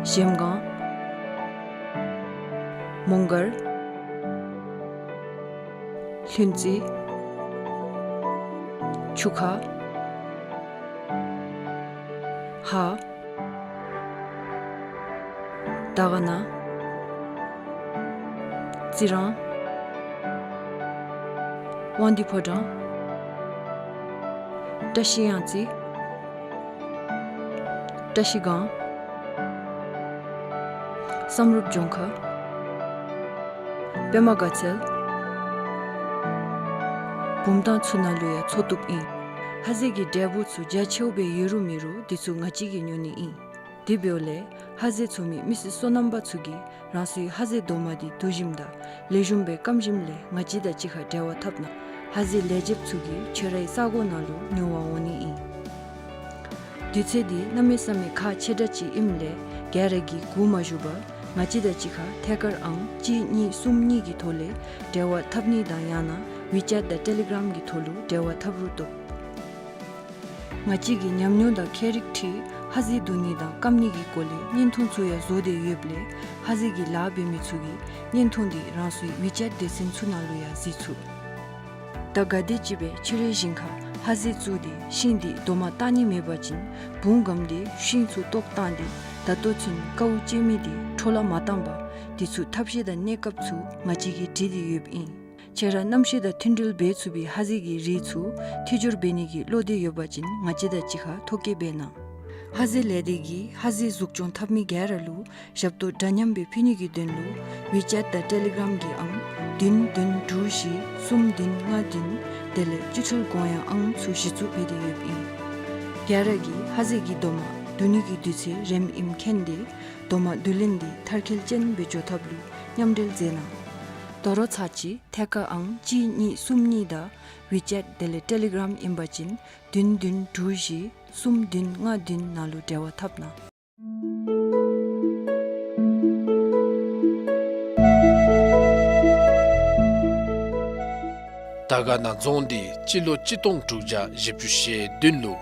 གཞལམ་སྒང་། མོང་སྒར། ལྷུན་རྩེ། ཆུ་ཁ། ཧཱ། དར་དཀར་ན། རྩི་རང་། དབང་འདུས་ཕོ་བྲང་། བཀྲ་ཤིས་གཡང་རྩེ། བཀྲ་ཤིས་སྒང་། བསམ་གྲུབ་ལྗོངས་མཁར། པདྨ་དགའ་ཚལ། བུམ་ཐང་ཚུ་ནང་ལུ་ཡང་འཚོ་བཏུབ་ཨིན། ཧ་ཟེ་གི་འབྲས་བུ་ཚུ་རྒྱ་ཆེཝ་སྦེ་ཡོད་རུང་མེད་རུང་འདི་ཚུ་ང་བཅས་ཀྱིས་ཉོ་ནི་ཨིན། དེ་འབདཝ་ལས་ཧ་ཟེ་འཚོ་མི་མི་སེར་སོ་ནམ་པ་ཚུ་གིས་རང་སོའི་ཧ་ཟེ་རྡོག་མ་འདི་བསྡུ་ཞིནམ་དང་ལེགས་ཤོམ་སྦེ་སྐམ་ཞིནམ་ལས་ང་བཅས་དང་གཅིག་ཁར་འབྲེལ་བ་འཐབ་གནང་། ཧ་ཟེ་ལེགས་ཆེཝ་ཚུ་གིས་ཁྱོད་རའི་ས་གོ་ནང་ལུ་ཉོ་བར་འོང་ནི་ཨིན། དུས་ཚོད་འདི་གནམ་མེད་ས་མེད་ཁག་ཆེ་དྲགས་ཅིག་ཨིནམ་ལས་ག་ར་གིས་སྒུག་མ་བཞུགས་པར་ང་བཅས་དང་གཅིག་ཁར་ཐད་ཀར་ཨང་གཅིག་གཉིས་གསུམ་གཉིས་ཀྱི་ཐོག་ལས་འབྲེལ་བ་འཐབ་ནི་དང་ཡང་ན་ཝི་ཅེཊ་དང་ཊེ་ལི་གྲམ་གྱི་ཐོག་ལུ་འབྲེལ་བ་འཐབ་རུང་བཏུབ། ང་བཅས་ཀྱིས་ཉམས་མྱོང་དང་ཁྱད་རིག་འཁྲིལ་ཧ་ཟེ་བསྡུ་ནི་དང་སྐམ་ནི་གི་སྐོར་ལས་བརྙན་ཐུང་ཚུ་ཡང་བཟོ་སྟེ་ཡོདཔ་ལས་ཧ་ཟེ་གི་ལཱ་འབད་མི་ཚུ་གིས་བརྙན་ཐུང་འདི་རང་སོའི་ཝི་ཅེཊ་སྡེ་ཚན་ཚུ་ནང་ལུ་ཡང་གཟིགས་ཚུགས། ད་ག་དེམ་ཅིག་སྦེ་ཕྱི་རོལ་ཞིང་ཁར་ཧ་ཟེ་བཙུགས་ཏེ་ཤིང་འདི་རྡོག་མ་བཏགས་ནི་མེད་པ་ཅིན་བུང་སྒམ་སྟེ་ཤིང་ཚུ་བཏོག་བཏང་སྟེ་ད་ལྟོ་ཚུན་དཀའཝ་སྤྱད་མི་འདི་འཕྲོ་བརླག་མ་བཏང་པར་འདི་ཚུ་ཐབས་ཤེས་དང་གནས་སྐབས་ཚུ་ང་བཅས་ཀྱིས་སྒྲིག་སྟེ་ཡོདཔ་ཨིན། ཁྱེད་ར་གནམ་གཤིས་དང་མཐུན་སྒྲིལ་འབད་ཚུགས་པའི་ཧ་ཟེ་གི་རིགས་ཚུ་མཐིལ་སྦྱོར་འབད་ནི་གི་བློ་འདོད་ཡོད་པ་ཅིན་ང་བཅས་དང་གཅིག་ཁར་ཐོ་བཀོད་འབད་གནང་། ཧ་ཟེ་ལས་སྡེ་གིས་ཧ་ཟེ་གཟུགས་སྐྱོང་འཐབ་མི་ག་ར་ལུ་ཞབས་ཏོག་འདྲ་མཉམ་སྦེ་ཕུལ་ནི་གི་དོན་ལུ་ཝི་ཅེཊ་དང་ཊེ་ལི་གྲམ་གྱི་ཨང་བདུན་བདུན་དྲུག་བཞི་གསུམ་བདུན་ལྔ་བདུན་དེ་ལས་སྤྱི་ཚོགས་གོང་ཡང་ཨང་ཚུ་གཞི་བཙུགས་འབད་དེ་ཡོདཔ་ཨིན། ག་ར་གིས་ཧ་ཟེ་གི་རྡོག་མ་བསྡུ་ནི་གི་དུས་ཚོད་རནམ་ཨིནམ་མཁྱེན་ཏེ་རྡོག་མ་བསྡུ་ལེན་འདི་མཐར་འཁྱོལ་ཅན་སྦེ་འགྱོ་ཐབས་ལུ་མཉམ་འབྲེལ་མཛད་གནང་། དོ་རུང་ཚར་གཅིག་ཐད་ཀར་ཨང་གཅིག་གཉིས་གསུམ་གཉིས་དང་ཝི་ཅེཊ་དེ་ལས་ཊེ་ལི་གྲམ་ཨིན་པ་ཅིན་བདུན་བདུན་དྲུག་བཞི་གསུམ་བདུན་ལྔ་བདུན་ནང་ལུ་འབྲེལ་བ་འཐབ་གནང་། དར་དཀར་ན་རྫོང་འདི་སྤྱི་ལོ་གཅིག་སྟོང་དྲུག་བརྒྱ་བཞི་བཅུ་ཞེ་བདུན་ལུ་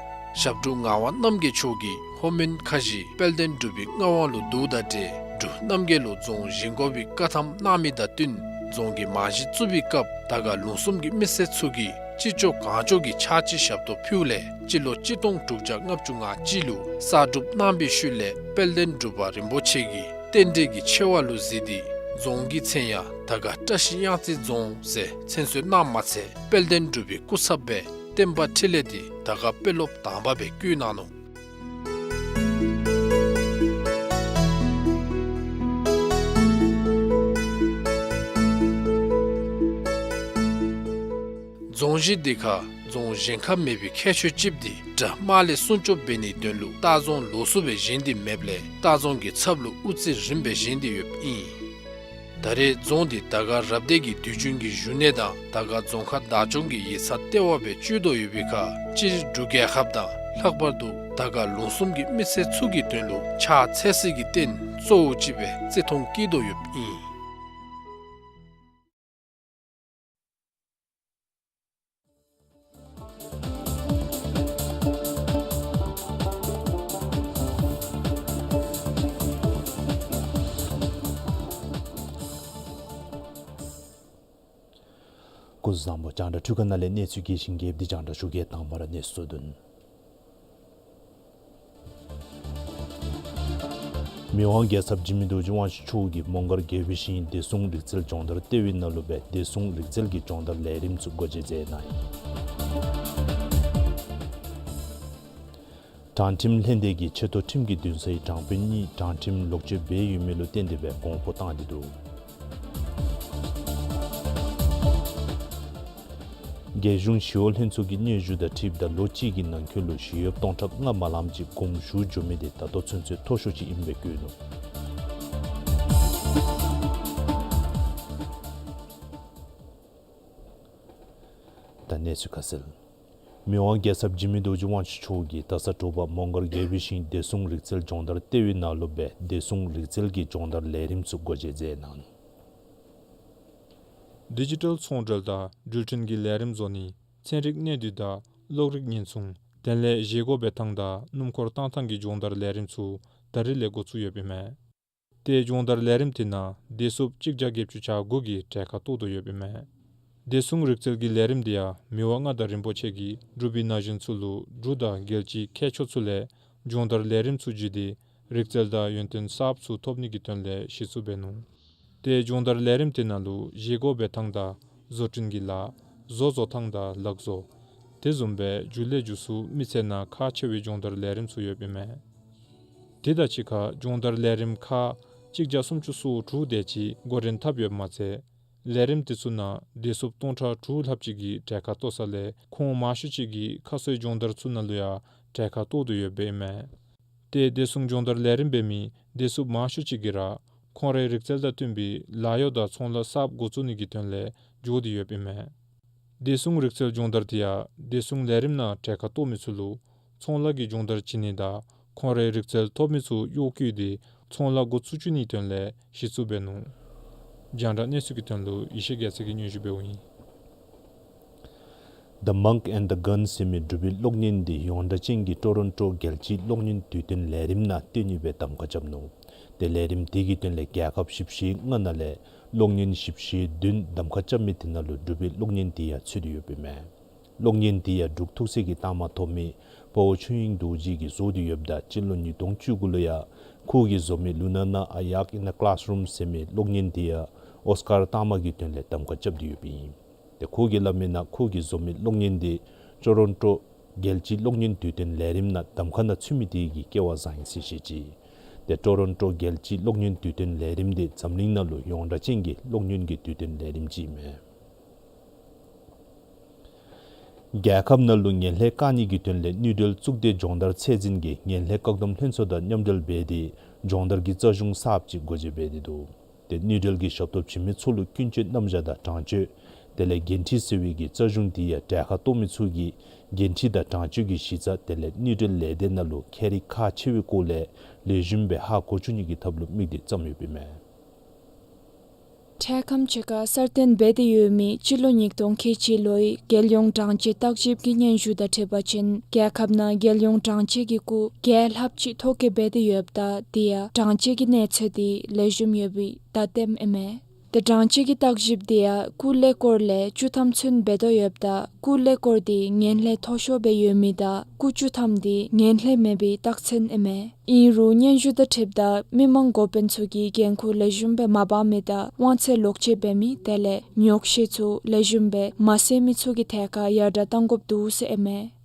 ཞབས་དྲུང་ངག་དབང་རྣམ་རྒྱལ་མཆོག་གིས་ལྷོ་མོན་ཁ་བཞི་དཔལ་ལྡན་འབྲུག་པའི་མངའ་དབང་ལུ་བསྡུཝ་དང་འབྲེལ་འབྲུག་རྣམ་རྒྱལ་ལུ་རྫོང་བཞེངས་དགོ་པའི་བཀའ་ཐམ་གནང་མི་དང་བསྟུན་རྫོང་གི་རྨང་གཞི་བཙུགས་པའི་སྐབས་དར་དཀར་ལུང་གསུམ་གྱི་མི་སེར་ཚུ་གིས་ཅི་ལྕོགས་གང་ལྕོགས་ཀྱིས་ཕྱག་ཕྱི་ཞབས་ཏོག་ཕུལཝ་ལས་སྤྱི་ལོ་གཅིག་སྟོང་དྲུག་བརྒྱ་ལྔ་བཅུ་ང་གཅིག་ལུ་གསར་སྒྲུབ་གནང་བའི་ཤུལ་ལས་དཔལ་ལྡན་འབྲུག་པ་རིན་པོ་ཆེ་གིས་རྟེན་འབྲེལ་གྱི་ཆེ་བ་ལུ་གཟིགས་ཏེ་རྫོང་གི་མཚན་ཡང་དར་དཀར་བཀྲ་ཤིས་གཡང་རྩེ་རྫོང་ཟེར་མཚན་གསོལ་གནངམ་མ་ཚད་དཔལ་ལྡན་འབྲུག་པའི་སྐུ་ཚབ་སྦེ་བསྟན་པ་འཕྲིན་ལས་འདི་དར་དཀར་དཔོན་སློབ་དང་པ་སྦེ་བསྐོ་གནང་ནུག། རྫོང་གཞི་འདི་ཁར་རྫོང་གཞན་ཁར་མེད་པའི་ཁྱད་ཆོས་ཅིག་འདི་དགྲ་དམག་ལས་སྲུང་སྐྱོབ་འབད་ནིའི་དོན་ལུ་ལྟ་རྫོང་ལོགས་སུ་སྦེ་བཞེངས་ཏེ་མེདཔ་ལས་ལྟ་རྫོང་གི་ཚབ་ལུ་དབུ་རྩེ་རིངམ་སྦེ་བཞེངས་ཏེ་ཡོདཔ་ཨིན། ད་རེས་རྫོང་འདི་དར་དཀར་རབ་སྡེ་གི་དུས་རྒྱུན་གྱི་བཞུགས་གནས་དང་དར་དཀར་རྫོང་ཁག་བདག་སྐྱོང་གི་ཡིག་ཚང་ལྟེ་བ་སྦེ་སྤྱོད་དོ་ཡོད་པའི་ཁར་སྤྱིར་འབྲུག་རྒྱལ་ཁབ་དང་ལྷག་པར་དུ་དར་དཀར་ལུང་གསུམ་གྱི་མི་སེར་ཚུ་གི་དོན་ལུ་ཕྱག་འཚལ་སྲིད་ཀྱི་རྟེན་གཙོ་བོ་ཅིག་སྦེ་བརྩི་མཐོང་བསྐྱེད་དོ་ཡོདཔ་ཨིན། སྐུ་གཟུགས་བཟང་པོ། རྒྱང་བསྒྲགས་འཕྲུལ་ཁང་ནང་ལས་གནས་ཚུལ་རྒྱས་ཤིང་རྒྱསཔ་འདི་རྒྱང་བསྒྲགས་ཞུ་གེ། དང་པ་ར་གནས་ཚུལ་བསྡུ་ནི། མི་དབང་རྒྱལ་ཚབ་འཇིགས་མེད་རྡོ་རྗེ་དབང་ཕྱུག་མཆོག་གིས་མོང་སྒར་དགེ་བཤེས་བདེ་སྲུང་རིག་རྩལ་སྦྱོང་བརྡར་ལྟེ་བའི་ནང་ལུ་སྦེ་བདེ་སྲུང་རིག་རྩལ་གྱི་སྦྱོང་བརྡར་ལས་རིམ་ཚུ་སྒོ་འབྱེད་མཛད་གནང་ཡི། དྲང་ཁྲིམས་ལྷན་སྡེ་གིས་ཆེ་མཐོ་ཁྲིམས་ཀྱི་འདུན་སའི་དྲང་དཔོན་གཉིས་དྲང་ཁྲིམས་ལོག་སྤྱོད་འབད་ཡོད་མི་ལུ་བརྟེན་ཏེ་སྦེ་དགོངས་པ་བཏང་སྟེ་འདུག། རྒྱལ་གཞུང་ཞི་གཡོག་ལྷན་ཚོགས་ཀྱི་སྙན་ཞུ་དང་འཁྲིལཝ་ད་ལོ་གཅིག་གི་ནང་འཁོད་ལུ་ཞི་གཡོགཔ་སྟོང་ཕྲག་ལྔ་མ་ལངམ་ཅིག་དགོངས་ཞུ་འགྱོ་མི་དེ་ད་ལྟོ་ཚུན་ཚོད་མཐོ་ཤོས་ཅིག་ཨིནམ་སྦེ་བཀོད་ནུག། ད་གནས་ཚུལ་ཁ་གསལ། མི་དབང་རྒྱལ་ཚབ་འཇིགས་མེད་རྡོ་རྗེ་དབང་ཕྱུག་མཆོག་གིས་ད་ས་དྲོ་པ་མོང་སྒར་དགེ་བཤེས་བདེ་སྲུང་རིག་རྩལ་སྦྱོང་བརྡར་ལྟེ་བའི་ནང་ལུ་སྦེ་བདེ་སྲུང་རིག་རྩལ་གྱི་སྦྱོང་བརྡར་ལས་རིམ་ཚུ་སྒོ་འབྱེད་མཛད་གནང་ནུག། ཌི་ཇི་ཊལ་ཚོང་འབྲེལ་དང་འགྲུལ་འཕྲིན་གྱི་ལས་རིམ་བཟོ་ནི། ཚན་རིག་གནས་སྡུད་དང་གློག་རིག་བརྙན་ཐུང་། དེ་ལས་བཞེས་སྒོ་འབད་ཐངས་དང་སྣུམ་འཁོར་བཏང་ཐངས་ཀྱི་སྦྱོང་བརྡར་ལས་རིམ་ཚུ་ད་རིས་ལས་འགོ་བཙུགས་ཡོདཔ་ཨིན་མས། ཏེ་སྦྱོང་བརྡར་ལས་རིམ་དེ་ནང་བདེ་སྲུངཔ་གཅིག་བརྒྱ་བརྒྱད་ཅུ་གྱ་དགུ་གིས་གྲལ་ཁར་གཏོགས་དོ་ཡོདཔ་ཨིན་མས། བདེ་སྲུང་རིག་རྩལ་གྱི་ལས་རིམ་དེ་ཡང་མི་དབང་མངའ་བདག་རིན་པོ་ཆེ་གིས་འབྲུག་པའི་ན་གཞོན་ཚུ་ལུ་འབྲུག་དང་རྒྱལ་སྤྱིའི་མཁས་མཆོག་ཚུ་ལས་སྦྱོང་བརྡར་ལས་རིམ་ཚུ་བརྒྱུད་དེ་རིག་རྩལ་དང་ཡོན་ཏན་གསརཔ་ཚུ་ཐོབ་ནི་གི་དོན་ལས་གཞི་བཙུགས་འབད་ནུག། ཏེ་སྦྱོང་བརྡར་ལས་རིམ་དེ་ནང་ལུ་བཞེས་སྒོ་འབད་ཐངས་དང་བཟོ་སྐྲུན་གྱི་ལཱ། བཟོ་བཟོ་ཐངས་དང་ལག་བཟོ། དེ་བཟུམ་སྦེ་རྒྱུན་ལས་རྒྱུ་སུ་མི་ཚེ་ནང་ཁག་ཆེ་བའི་སྦྱོང་བརྡར་ལས་རིམ་ཚུ་ཡོདཔ་ཨིན་མས། དེ་དང་གཅིག་ཁར་སྦྱོང་བརྡར་ལས་རིམ་ཁག་གཅིག་བརྒྱ་སུམ་ཅུ་སོ་དྲུག་དེ་ཅིག་འགོ་འདྲེན་འཐབ་ཡོདཔ་མ་ཚད་ལས་རིམ་དེ་ཚུ་ནང་བདེ་སྲུངཔ་སྟོང་ཕྲག་དྲུག་ལྷགཔ་ཅིག་གིས་གྲལ་ཁར་གཏོགས་ས་ལས་ཁོང་མང་ཤོས་ཅིག་གིས་ཁ་གསོའི་སྦྱོང་བརྡར་ཚུ་ནང་ལུ་ཡང་གྲལ་ཁར་གཏོགས་དོ་ཡོདཔ་ཨིན་མས། ཏེ་བདེ་སྲུང་སྦྱོང་བརྡར་ལས་རིམ་འབད་མི་བདེ་སྲུངཔ་མང་ཤོས་ཅིག་གིས་ར་ཁོང་རའི་རིག་རྩལ་དང་བསྟུན་པའི་ལཱ་གཡོག་དང་ཚོང་ལཱ་གསརཔ་འགོ་བཙུགས་ནི་གི་དོན་ལས་འགྱོ་སྟེ་ཡོདཔ་ཨིན་མས། བདེ་སྲུང་རིག་རྩལ་སྦྱོང་བརྡར་དེ་ཡང་བདེ་སྲུང་ལས་རིམ་ནང་གྲལ་ཁར་གཏོགས་མི་ཚུ་ལུ་ཚོང་ལཱ་གི་སྦྱོང་བརྡར་བྱིན་ནི་དང་ཁོང་རའི་རིག་རྩལ་ཐོབ་མི་ཚུ་གཡོག་བཀོལ་ཏེ་ཚོང་ལཱ་འགོ་བཙུགས་བཅུག་ནིའི་དོན་ལས་གཞི་བཙུགས་འབད་ནུག། རྒྱང་བསྒྲགས་གནས་ཚུལ་གྱི་དོན་ལུ་ཡེ་ཤེས་རྒྱལ་མཚན་གྱིས་སྙན་ཞུ་འབདཝ་ཨིན། The Monk and the Gun ཟེར་མི་འབྲུག་པའི་གློག་བརྙན་འདི་ཡོངས་གྲགས་ཅན་གྱི་ཊོ་རོན་ཊོ་རྒྱལ་སྤྱིའི་གློག་བརྙན་དུས་སྟོན་ལས་རིམ་ནང་སྟོན་ནི་སྦེ་གདམ་ཁ་རྐྱབ་ནུག། ཏེ་ལས་རིམ་དེ་གི་དོན་ལས་རྒྱལ་ཁབ་བཞི་བཅུ་ཞེ་ལྔ་ནང་ལས་གློག་བརྙན་བཞི་བཅུ་ཞེ་བདུན་གདམ་ཁ་རྐྱབ་མི་དེ་ནང་ལུ་འབྲུག་པའི་གློག་བརྙན་དེ་ཡང་ཚུད་དེ་ཡོདཔ་ཨིན་མས། གློག་བརྙན་དེ་ཡང་འབྲུག་ཐུགས་སྲས་ཀྱི་རྟགས་མ་ཐོབ་མི་དཔའ་བོ་ཆོས་དབྱིངས་རྡོ་རྗེ་གིས་བཟོ་སྟེ་ཡོདཔ་ད་སྤྱི་ལོ་ཉིས་སྟོང་བཅུ་དགུ་ལུ་ཡང་ཁོ་གིས་བཟོ་མི་Lunana, A Yak in the Classroom ཟེར་མི་གློག་བརྙན་དེ་ཡང་ཨོསི་ཀར་རྟགས་མ་གི་དོན་ལས་གདམ་ཁ་རྐྱབ་སྟེ་ཡོདཔ་ཨིན། ཏེ་ཁོ་གིས་སླབ་མིའི་ནང་ཁོ་གིས་བཟོ་མི་གློག་བརྙན་དེ་ཊོ་རོན་ཊོ་རྒྱལ་སྤྱིའི་གློག་བརྙན་དུས་སྟོན་ལས་རིམ་ནང་གདམ་ཁ་ནང་ཚུད་མི་དེ་གིས་སྐལ་བ་བཟང་ཡི་ཟེར་བཤད་ཅི། ཏེ་ཊོ་རོན་ཊོ་རྒྱལ་སྤྱིའི་གློག་བརྙན་དུས་སྟོན་ལས་རིམ་དེ་འཛམ་གླིང་ནང་ལུ་ཡོངས་གྲགས་ཅན་གྱི་གློག་བརྙན་གྱི་དུས་སྟོན་ལས་རིམ་ཅིག་ཨིན་མས། རྒྱལ་ཁབ་ནང་ལུ་ངན་ལྷད་བཀག་ནི་གི་དོན་ལས་དངུལ་འབྲེལ་གཙུག་སྡེ་སྦྱོང་བརྡར་ཚད་འཛིན་གྱིས་ངན་ལྷད་བཀག་སྡོམ་ལྷན་ཚོགས་དང་མཉམ་འབྲེལ་འབད་དེ་སྦྱོང་བརྡར་གྱི་རྩ་གཞུང་གསརཔ་ཅིག་སྒོ་འབྱེད་འབད་དེ་འདུག། ཏེ་དངུལ་འབྲེལ་གྱི་ཞབས་ཏོག་བྱིན་མི་ཚུ་ལུ་ཀུན་སྤྱོད་རྣམ་གཞག་དང་གྲངས་བཅོས་དེ་ལས་འགན་འཁྲི་ཟེར་བའི་གི་རྩ་གཞུང་དེ་ཡང་གྲལ་ཁར་གཏོགས་མི་ཚུ་གིས་འགན་འཁྲི་དང་གྲངས་བཅོས་ཀྱི་གཞི་རྩ་དེ་ལས་དངུལ་འབྲེལ་ལས་སྡེ་ནང་ལུ་ཁྱད་རིག་ཁག་ཆེ་བའི་སྐོར་ལས་ལེགས་ཤོམ་སྦེ་ཧ་གོ་བཅུག་ནི་གི་ཐབས་ལུ་དམིགས་ཏེ་བརྩམས་ཡོདཔ་ཨིན་མས། འཕྲལ་ཁམས་ཕྱེད་ཀ་གསར་བཏོན་འབད་དེ་ཡོད་མི་སྤྱི་ལོ་ཉིས་སྟོང་ཁལ་གཅིག་ལོའི་རྒྱལ་ཡོངས་གྲངས་བཅད་བརྟག་ཞིབ་ཀྱི་སྙན་ཞུ་དང་འཁྲིལ་བ་ཅིན་རྒྱལ་ཁབ་ནང་རྒྱལ་ཡོངས་གྲངས་བཅད་ཀྱི་སྐུགས་བརྒྱད་ལྷགཔ་ཅིག་ཐོ་བཀོད་འབད་དེ་ཡོདཔ་ད་དེ་ཡང་གྲངས་བཅད་ཀྱི་གནས་ཚད་དེ་ལེགས་ཤོམ་ཡོད་པའི་བརྡ་སྟོནམ་ཨིན་མས། ཏེ་གྲངས་བཅད་ཀྱི་བརྟག་ཞིབ་དེ་ཡང་སྐུགས་ལས་སྐོར་ལས་བཅུ་ཐམ་ཚུན་འབད་དོ་ཡོདཔ་ད་སྐུགས་ལས་སྐོར་དེ་ངན་ལྷད་མཐོ་ཤོས་སྦེ་ཡོད་མི་དང་སྐུགས་བཅུ་ཐམ་དེ་ངན་ལྷད་མེད་པའི་རྟགས་མཚན་ཨིན་མས། ཨིན་རུང་སྙན་ཞུ་དང་འཁྲིལཝ་ད་མི་མང་འགོ་དཔོན་ཚུ་གིས་འགན་ཁུར་ལེགས་ཤོམ་སྦེ་མ་འབག་མི་དང་དབང་ཚད་ལོག་སྤྱོད་འབད་མི་དེ་ལས་ཉོག་བཤད་ཚུ་ལེགས་ཤོམ་སྦེ་མ་གསལ་མི་ཚུ་གི་ཐད་ཁར་ཡར་དྲགས་གཏང་དགོཔ་འདུག་ཟེར་ཨིན་མས།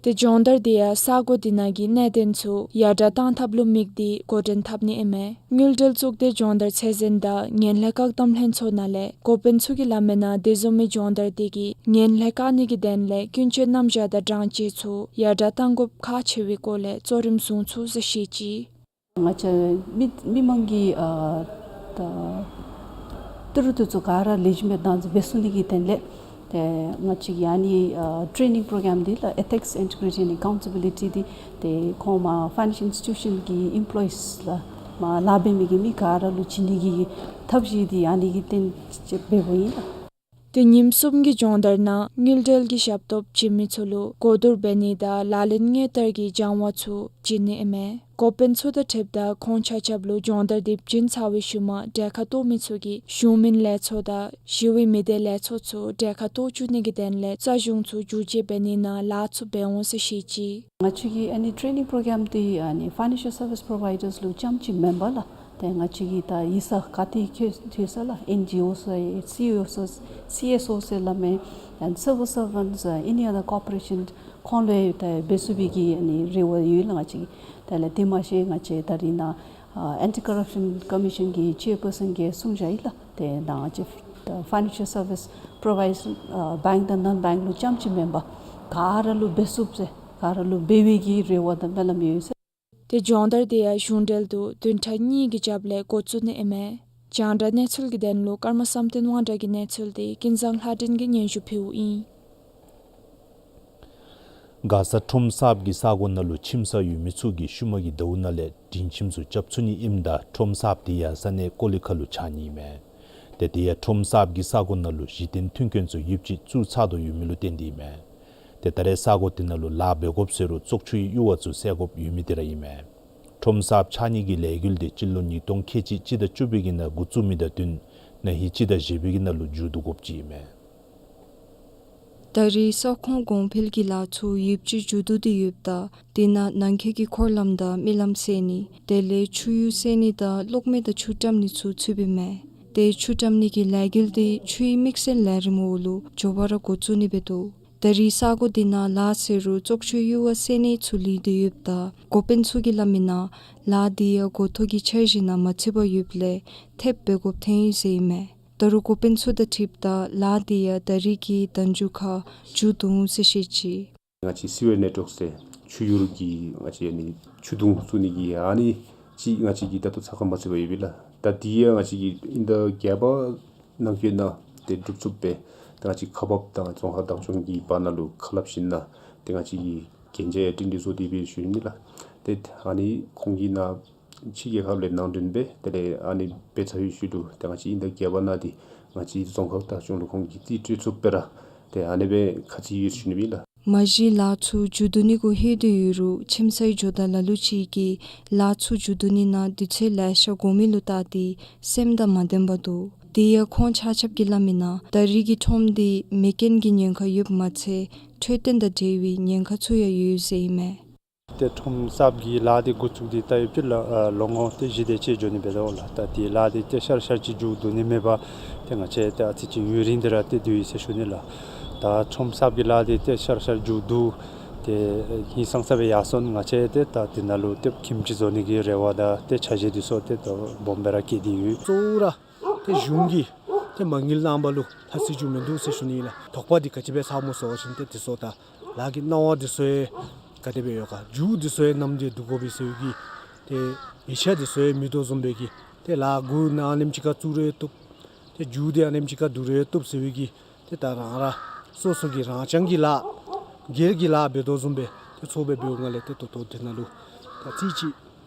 ཏེ་སྦྱོང་བརྡར་དེ་ཡང་ས་གོ་དེ་ནང་གི་གནད་དོན་ཚུ་ཡར་དྲགས་གཏང་ཐབས་ལུ་དམིགས་ཏེ་འགོ་འདྲེན་འཐབ་ནི་ཨིན་མས། དངུལ་འབྲེལ་གཙུག་སྡེ་སྦྱོང་བརྡར་ཚད་འཛིན་དང་ངན་ལྷད་བཀག་སྡོམ་ལྷན་ཚོགས་ནང་ལས་འགོ་དཔོན་ཚུ་གིས་སླབ་མིའི་ནང་དེ་བཟུམ་མའི་སྦྱོང་བརྡར་དེ་གིས་ངན་ལྷད་བཀག་ནི་གི་དོན་ལས་ཀུན་སྤྱོད་རྣམ་གཞག་དང་གྲངས་བཅད་ཚུ་ཡར་དྲགས་གཏང་དགོཔ་ཁག་ཆེ་བའི་སྐོར་ལས་གཙོ་རིམ་བཟུང་ཚུགས་ཟེར་བཤད་ཅི། ང་བཅས་མི་མི་མང་གིས་ཨ་ད་ཏི་རུ་དེ་ཚུ་ག་ར་ལེགས་ཤོམ་སྦེ་བདག་འཛིན་འབད་ཚུགས་ནི་གི་དོན་ལས་ཏེ་ང་བཅས་ཀྱི་ཨ་ནི་ཨ་ཊེ་ནིང་པོ་རོ་གརམ་འདི་ལགས་Ethics, Integrity and Accountability འདི་ཏེ་ཁོང་མ་ཕའི་ནེནཤལ་ཨིནསི་ཊི་ཊུ་ཤཱན་གྱི་ཨེམ་པོ་ལོ་ཡིསི་ལགས་མ་ལཱ་འབད་མི་གི་མི་ག་ར་ལུ་བྱིན་ནི་གི་ཐབས་ཤེས་འདི་ཨ་ནི་གིས་བརྟེན་ཏེ་འབདཝ་ཨིན་ལགས། ཏེ་ཉིནམ་གསུམ་གྱི་སྦྱོང་བརྡར་ནང་དངུལ་འབྲེལ་གྱི་ཞབས་ཏོག་བྱིན་མི་ཚུ་ལུ་གོ་བསྡུར་འབད་ནི་དང་ལག་ལེན་དངོས་བསྟར་གྱི་སྦྱང་བ་ཚུ་བྱིན་ནི་ཨིན་མས། འགོ་དཔོན་ཚུ་དང་འཁྲིལཝ་ད་ཁོང་ཆ་ཁྱབ་ལུ་སྦྱོང་བརྡར་དེ་བྱིན་ཚར་བའི་ཤུལ་མ་གྲལ་ཁར་གཏོགས་མི་ཚུ་གིས་གཞུང་མིན་ལས་ཚོགས་དང་ཞི་བའི་མི་སྡེ་ལས་ཚོགས་ཚུ་གྲལ་ཁར་གཏོགས་བཅུག་ནི་གི་དོན་ལས་རྩ་གཞུང་ཚུ་བསྒྱུར་བཅོས་འབད་ནི་ནང་ལཱ་ཚུ་འབད་འོང་ཟེར་བཤད་ཅི། ང་བཅས་ཀྱི་ཨ་ནི་ཊེ་ནིང་པོ་རོ་གརམ་འདི་ཨ་ནི་ཕའི་ནེན་ཤལ་སར་བིསི་པོ་རོ་བའི་ཌརསི་ལུ་རྐྱངམ་ཅིག་མེན་པར་ལགས། ཏེ་ང་བཅས་ཀྱི་ད་ཡིག་ཚང་ག་ཏེ་ཁྱོད་ཐོན་ས་ལགས། ཨེན་ཇི་ཨོ་ཚུ་ཡང་སི་ཨོ་ཚུ་སི་ཨེསི་ཨོ་ཟེར་སླབ་མི་and civil servants, uh, any other corporation ཁོང་ལུ་ཡང་ད་འབད་ཚུགས་པའི་གི་ཨ་ནི་རེ་བ་ཡོད་ལགས་ང་བཅས་ཀྱི། དེ་ལས་དེ་མ་ཤེས་ང་བཅས་ད་རིས་ནཱ་ཨེན་ཊི་ཀོ་རབ་ཤཱན་ཀོ་མི་ཤཱན་གྱི་ཅེར་པར་སཱན་གྱིས་གསུངས་བཞག་ཡི་ལགས། ཏེ་ནཱ་ང་བཅས་ཕའི་ནེན་ཤལ་སར་བིསི་པོ་རོ་བའི་ཌརསི་ཨ་བེངཀ་དང་ནཱན་བེངཀ་ལུ་རྐྱངམ་ཅིག་མེན་པར་ག་ར་ལུ་འབད་ཚུགསཔ་ཟེར་ག་ར་ལུ་འབད་བའི་གི་རེ་བ་དང་སྨོན་ལམ་ཡོད་ཟེར། ཏེ་སྦྱོང་བརྡར་དེ་ཡང་གཞུང་འབྲེལ་དུ་བདུན་ཕྲག་གཉིས་ཀྱི་རྒྱབ་ལས་འགོ་བཙུགས་ནི་ཨིན་མས། རྒྱང་བསྒྲགས་གནས་ཚུལ་གྱི་དོན་ལུ་ཀརྨ་བསམ་གཏན་དབང་གྲགས་ཀྱི་གནས་ཚུལ་དེ་ཀུན་བཟང་ལྷ་སྒྲོན་གྱིས་སྙན་ཞུ་ཕུལཝ་ཨིན། མགར་ས་ཁྲོམ་གསརཔ་གི་ས་གོ་ནང་ལུ་ཁྱིམ་ས་ཡོད་མི་ཚུ་གིས་ཤུལ་མ་གི་ཟླཝ་ནང་ལས་སྒྲིང་ཁྱིམ་ཚུ་རྐྱབ་ཚུགས་ནི་ཨིནམ་ད་ཁྲོམ་གསརཔ་དེ་ཡང་ས་གནས་ཀོ་ལི་མཁར་ལུ་ཆགས་ནི་ཨིན་མས། ཏེ་དེ་ཡང་ཁྲོམ་གསརཔ་གི་ས་གོ་ནང་ལུ་གཞི་རྟེན་མཐུན་རྐྱེན་ཚུ་ཡོདཔ་ཅིག་བཙུགས་ཚར་དོ་ཡོད་མི་ལུ་བརྟེན་ཏེ་ཨིན་མས། ཏེ་ད་རེས་ས་གོ་དེ་ནང་ལུ་ལཱ་འབད་དགོཔ་ཟེར་རུང་བཙོག་ཆུའི་གཡུར་བ་ཚུ་བསལ་དགོཔ་ཡོད་མི་དེ་ར་ཨིན་མས། ཁྲོམ་གསརཔ་ཆགས་ནི་གི་ལས་འགུལ་དེ་སྤྱི་ལོ་ཉིས་སྟོང་ཁལ་གཅིག་སྤྱི་ཟླ་བཅུ་པའི་གི་ནང་འགོ་བཙུགས་མི་དང་བསྟུན་ན་ཧིང་སྤྱི་ཟླ་བཞི་པའི་གི་ནང་ལུ་མཇུག་བསྡུ་དགོཔ་ཅིག་ཨིན་མས། ད་རེས་ས་ཁོངས་གོང་འཕེལ་གྱི་ལཱ་ཚུ་ཡོདཔ་ཅིག་མཇུག་བསྡུ་སྟེ་ཡོདཔ་ད་དེ་ནང་ནང་འཁོད་ཀྱི་འཁོར་ལམ་དང་མི་ལམ་བསལ་ནི་དེ་ལས་ཆུ་གཡུར་བསལ་ནི་དང་གློག་མེ་དང་ཆུ་བཀྲམ་ནི་ཚུ་ཚུདཔ་ཨིན་མས། ཏེ་ཆུ་བཀྲམ་ནི་གི་ལས་འགུལ་དེ་ཆུའི་དམིགས་བསལ་ལས་རིམ་འོག་ལུ་མགྱོགས་པ་ར་འགོ་བཙུགས་ནི་འབད་དོ། ད་རེས་ས་གོ་དེ་ནང་ལཱ་ཟེར་རུང་བཙོག་ཆུའི་གཡུར་བ་བསལ་ནི་ཚུ་ལུས་ཏེ་ཡོདཔ་ད་འགོ་དཔོན་ཚུ་གིས་སླབ་མི་ནང་ལཱ་དེ་ཡང་འགོ་ཐོག་གི་འཆར་གཞི་ནང་མ་ཚུདཔ་ཡོདཔ་ལས་ཐེབས་འབད་དགོཔ་ཐོན་ཡི་ཟེར་ཨིན་མས། ད་རུང་འགོ་དཔོན་ཚུ་དང་འཁྲིལཝ་ད་ལཱ་དེ་ཡང་ད་རིས་ཀྱི་ཟླ་མཇུག་ཁར་མཇུག་བསྡུ་འོང་ཟེར་བཤད་ཅི། ང་བཅས་སི་ཝེར་ནེཊ་ཝརཀ་ཟེར་ཆུ་གཡུར་གྱི་ང་བཅས་ཨ་ནི་ཆུ་དུང་བཙུགས་ནི་གི་ཨ་ནི་ཅིག་ང་བཅས་ཀྱིས་ད་ལྟོ་ཚགས་ཁར་མ་ཚུད་པར་ཡོད་པས་ལགས། ད་དེ་ཡང་ང་བཅས་ཀྱིས་དབྱིན་ཟླ་བརྒྱད་པ་ནང་འཁོད་ནང་ཏེ་འགྲུབ་ཚུགསཔ་སྦེ་ཏེ་ང་བཅས་ཁག་འབགཔ་དང་རྫོང་ཁག་བདག་སྐྱོང་གི་བར་ན་ལུ་ཁ་སླབ་ཞིནམ་ལས་ཏེ་ང་བཅས་ཀྱིས་གན་རྒྱ་ཡང་སྒྲིང་སྒྲི་བཟོ་སྟེ་སྦེ་ཞུ་ནི་ལགས། ཏེ་ཨ་ནི་ཁོང་གིས་ནཱ་ཕྱི་རྒྱལ་ཁབ་ལས་ནང་འདྲེན་འབད་དེ་ལས་ཨ་ནི་འབད་ཚར་བའི་ཤུལ་ལུ་ཏེ་ང་བཅས་དབྱིན་ཟླ་བརྒྱད་པ་ནང་འདི་ང་བཅས་རྫོང་ཁག་བདག་སྐྱོང་ལུ་ཁོང་གིས་རྩིས་སྤྲོད་ཚུགསཔ་སྦེ་ར་ཏེ་ཨ་ནི་སྦེ་ཁ་ཚིག་ཡོད་ཞུ་ནི་ཨིན་ལགས། མ་གཞི་ལཱ་ཚུ་མཇུག་བསྡུ་ནི་གུ་ལྷོད་དེ་ཡོད་རུང་ཁྱིམ་ཚང་གི་ཇོ་བདག་ལ་ལུ་ཅིག་གིས་ལཱ་ཚུ་མཇུག་བསྡུ་ནི་ནང་དུས་ཚོད་ལེ་ཤ་འགོར་མི་ལུ་བལྟ་སྟེ་སེམས་དང་མ་ལྡནམ་འདུག། དེ་ཡང་ཁོང་ཆ་ཁྱབ་ཀྱིས་སླབ་མི་ནང་ད་རིས་ཀྱི་ཁྲོམ་འདི་མེ་རྐྱེན་གྱི་ཉེན་ཁ་ཡོདཔ་མ་ཚད་འཕྲོད་བསྟེན་དང་འབྲེལ་བའི་ཉེན་ཁ་ཚུ་ཡང་ཡོད་ཟེར་ཨིན་མས། ཏེ་ཁྲོམ་གསརཔ་གི་ལཱ་འདི་འགོ་བཙུགས་ཏེ་ད་ཡོདཔ་ཅིག་ལགས་ཨ་ལོ་ངོ་ཏེ་བཞི་དེ་ཅིག་འགྱོ་ནི་འབད་དོ་ལགས། ད་དེ་ལཱ་འདི་ཏེ་ཤར་ཤར་ཅིག་མཇུག་བསྡུ་ནི་མེད་པར་ཏེ་ང་བཅས་ཏེ་ཨ་ཙི་ཅིག་ཡུན་རིང་དེ་ར་ཏེ་སྡོད་ཡི་ཟེར་ཞུ་ནི་ལགས། ད་ཁྲོམ་གསརཔ་གི་ལཱ་འདི་ཏེ་ཤར་ཤར་མཇུག་བསྡུ་ཏེ་ཧིང་སངས་ས་སྦེ་ཡར་སོང་། ང་བཅས་ཏེ་ད་དེ་ནང་ལུ་ཏེ་ཁྱིམ་ཅིག་བཟོ་ནི་གི་རེ་བ་དང་ཏེ་འཆར་གཞི་འདི་ཚུ་ཏེ་ད་སྦོམ་སྦེ་ར་བསྐྱེད་དེ་ཡོད། གཙོ་བོ་ར་ཏེ་གཞུང་གིས་ཏེ་མ་དངུལ་གནང་པ་ལུ་ལྷག་སྲིད་ཅིག་མིན་འདུག་ཟེར་ཞུ་ནི་ཨིན་ལགས། དོགས་པ་འདི་ག་ཅི་སྦེ་ཚང་མོ་ཟེར་བ་ཅིན་ཏེ་དེ་ཚུ་ད་ལཱ་གི་གནང་བ་འདི་ཚུ་ཡང་ག་དེ་སྦེ་ཡོད་ག། མཇུག་འདི་ཚུ་ཡང་ནམ་དེ་བསྡུ་དགོ་པས་ཟེར་བའི་གི་ཏེ་ཡིག་ཆ་འདི་ཚུ་ཡང་མིན་འདུག་བཟུམ་སྦེ་གི་ཏེ་ལཱ་འགོ་ནཱ་ཨ་ནེམ་ཅིག་ཁར་བཙུགས་རུང་བཏུབ། ཏེ་མཇུག་འདི་ཨ་ནེམ་ཅིག་ཁར་བསྡུ་རུང་བཏུབ་ཟེར་བའི་གི་ཏེ་ད་རང་ར་སོ་སོ་གི་རང་རྐྱང་གི་ལཱ་སྒེར་གྱི་ལཱ་འབད་དོ་བཟུམ་སྦེ་ཏེ་ཚོར་སྦེ་འབདཝ་ལས་ཏེ་ད་ལྟོ་དེ་ནང་ལུ་ད་ཨ་ཙི་ཅིག་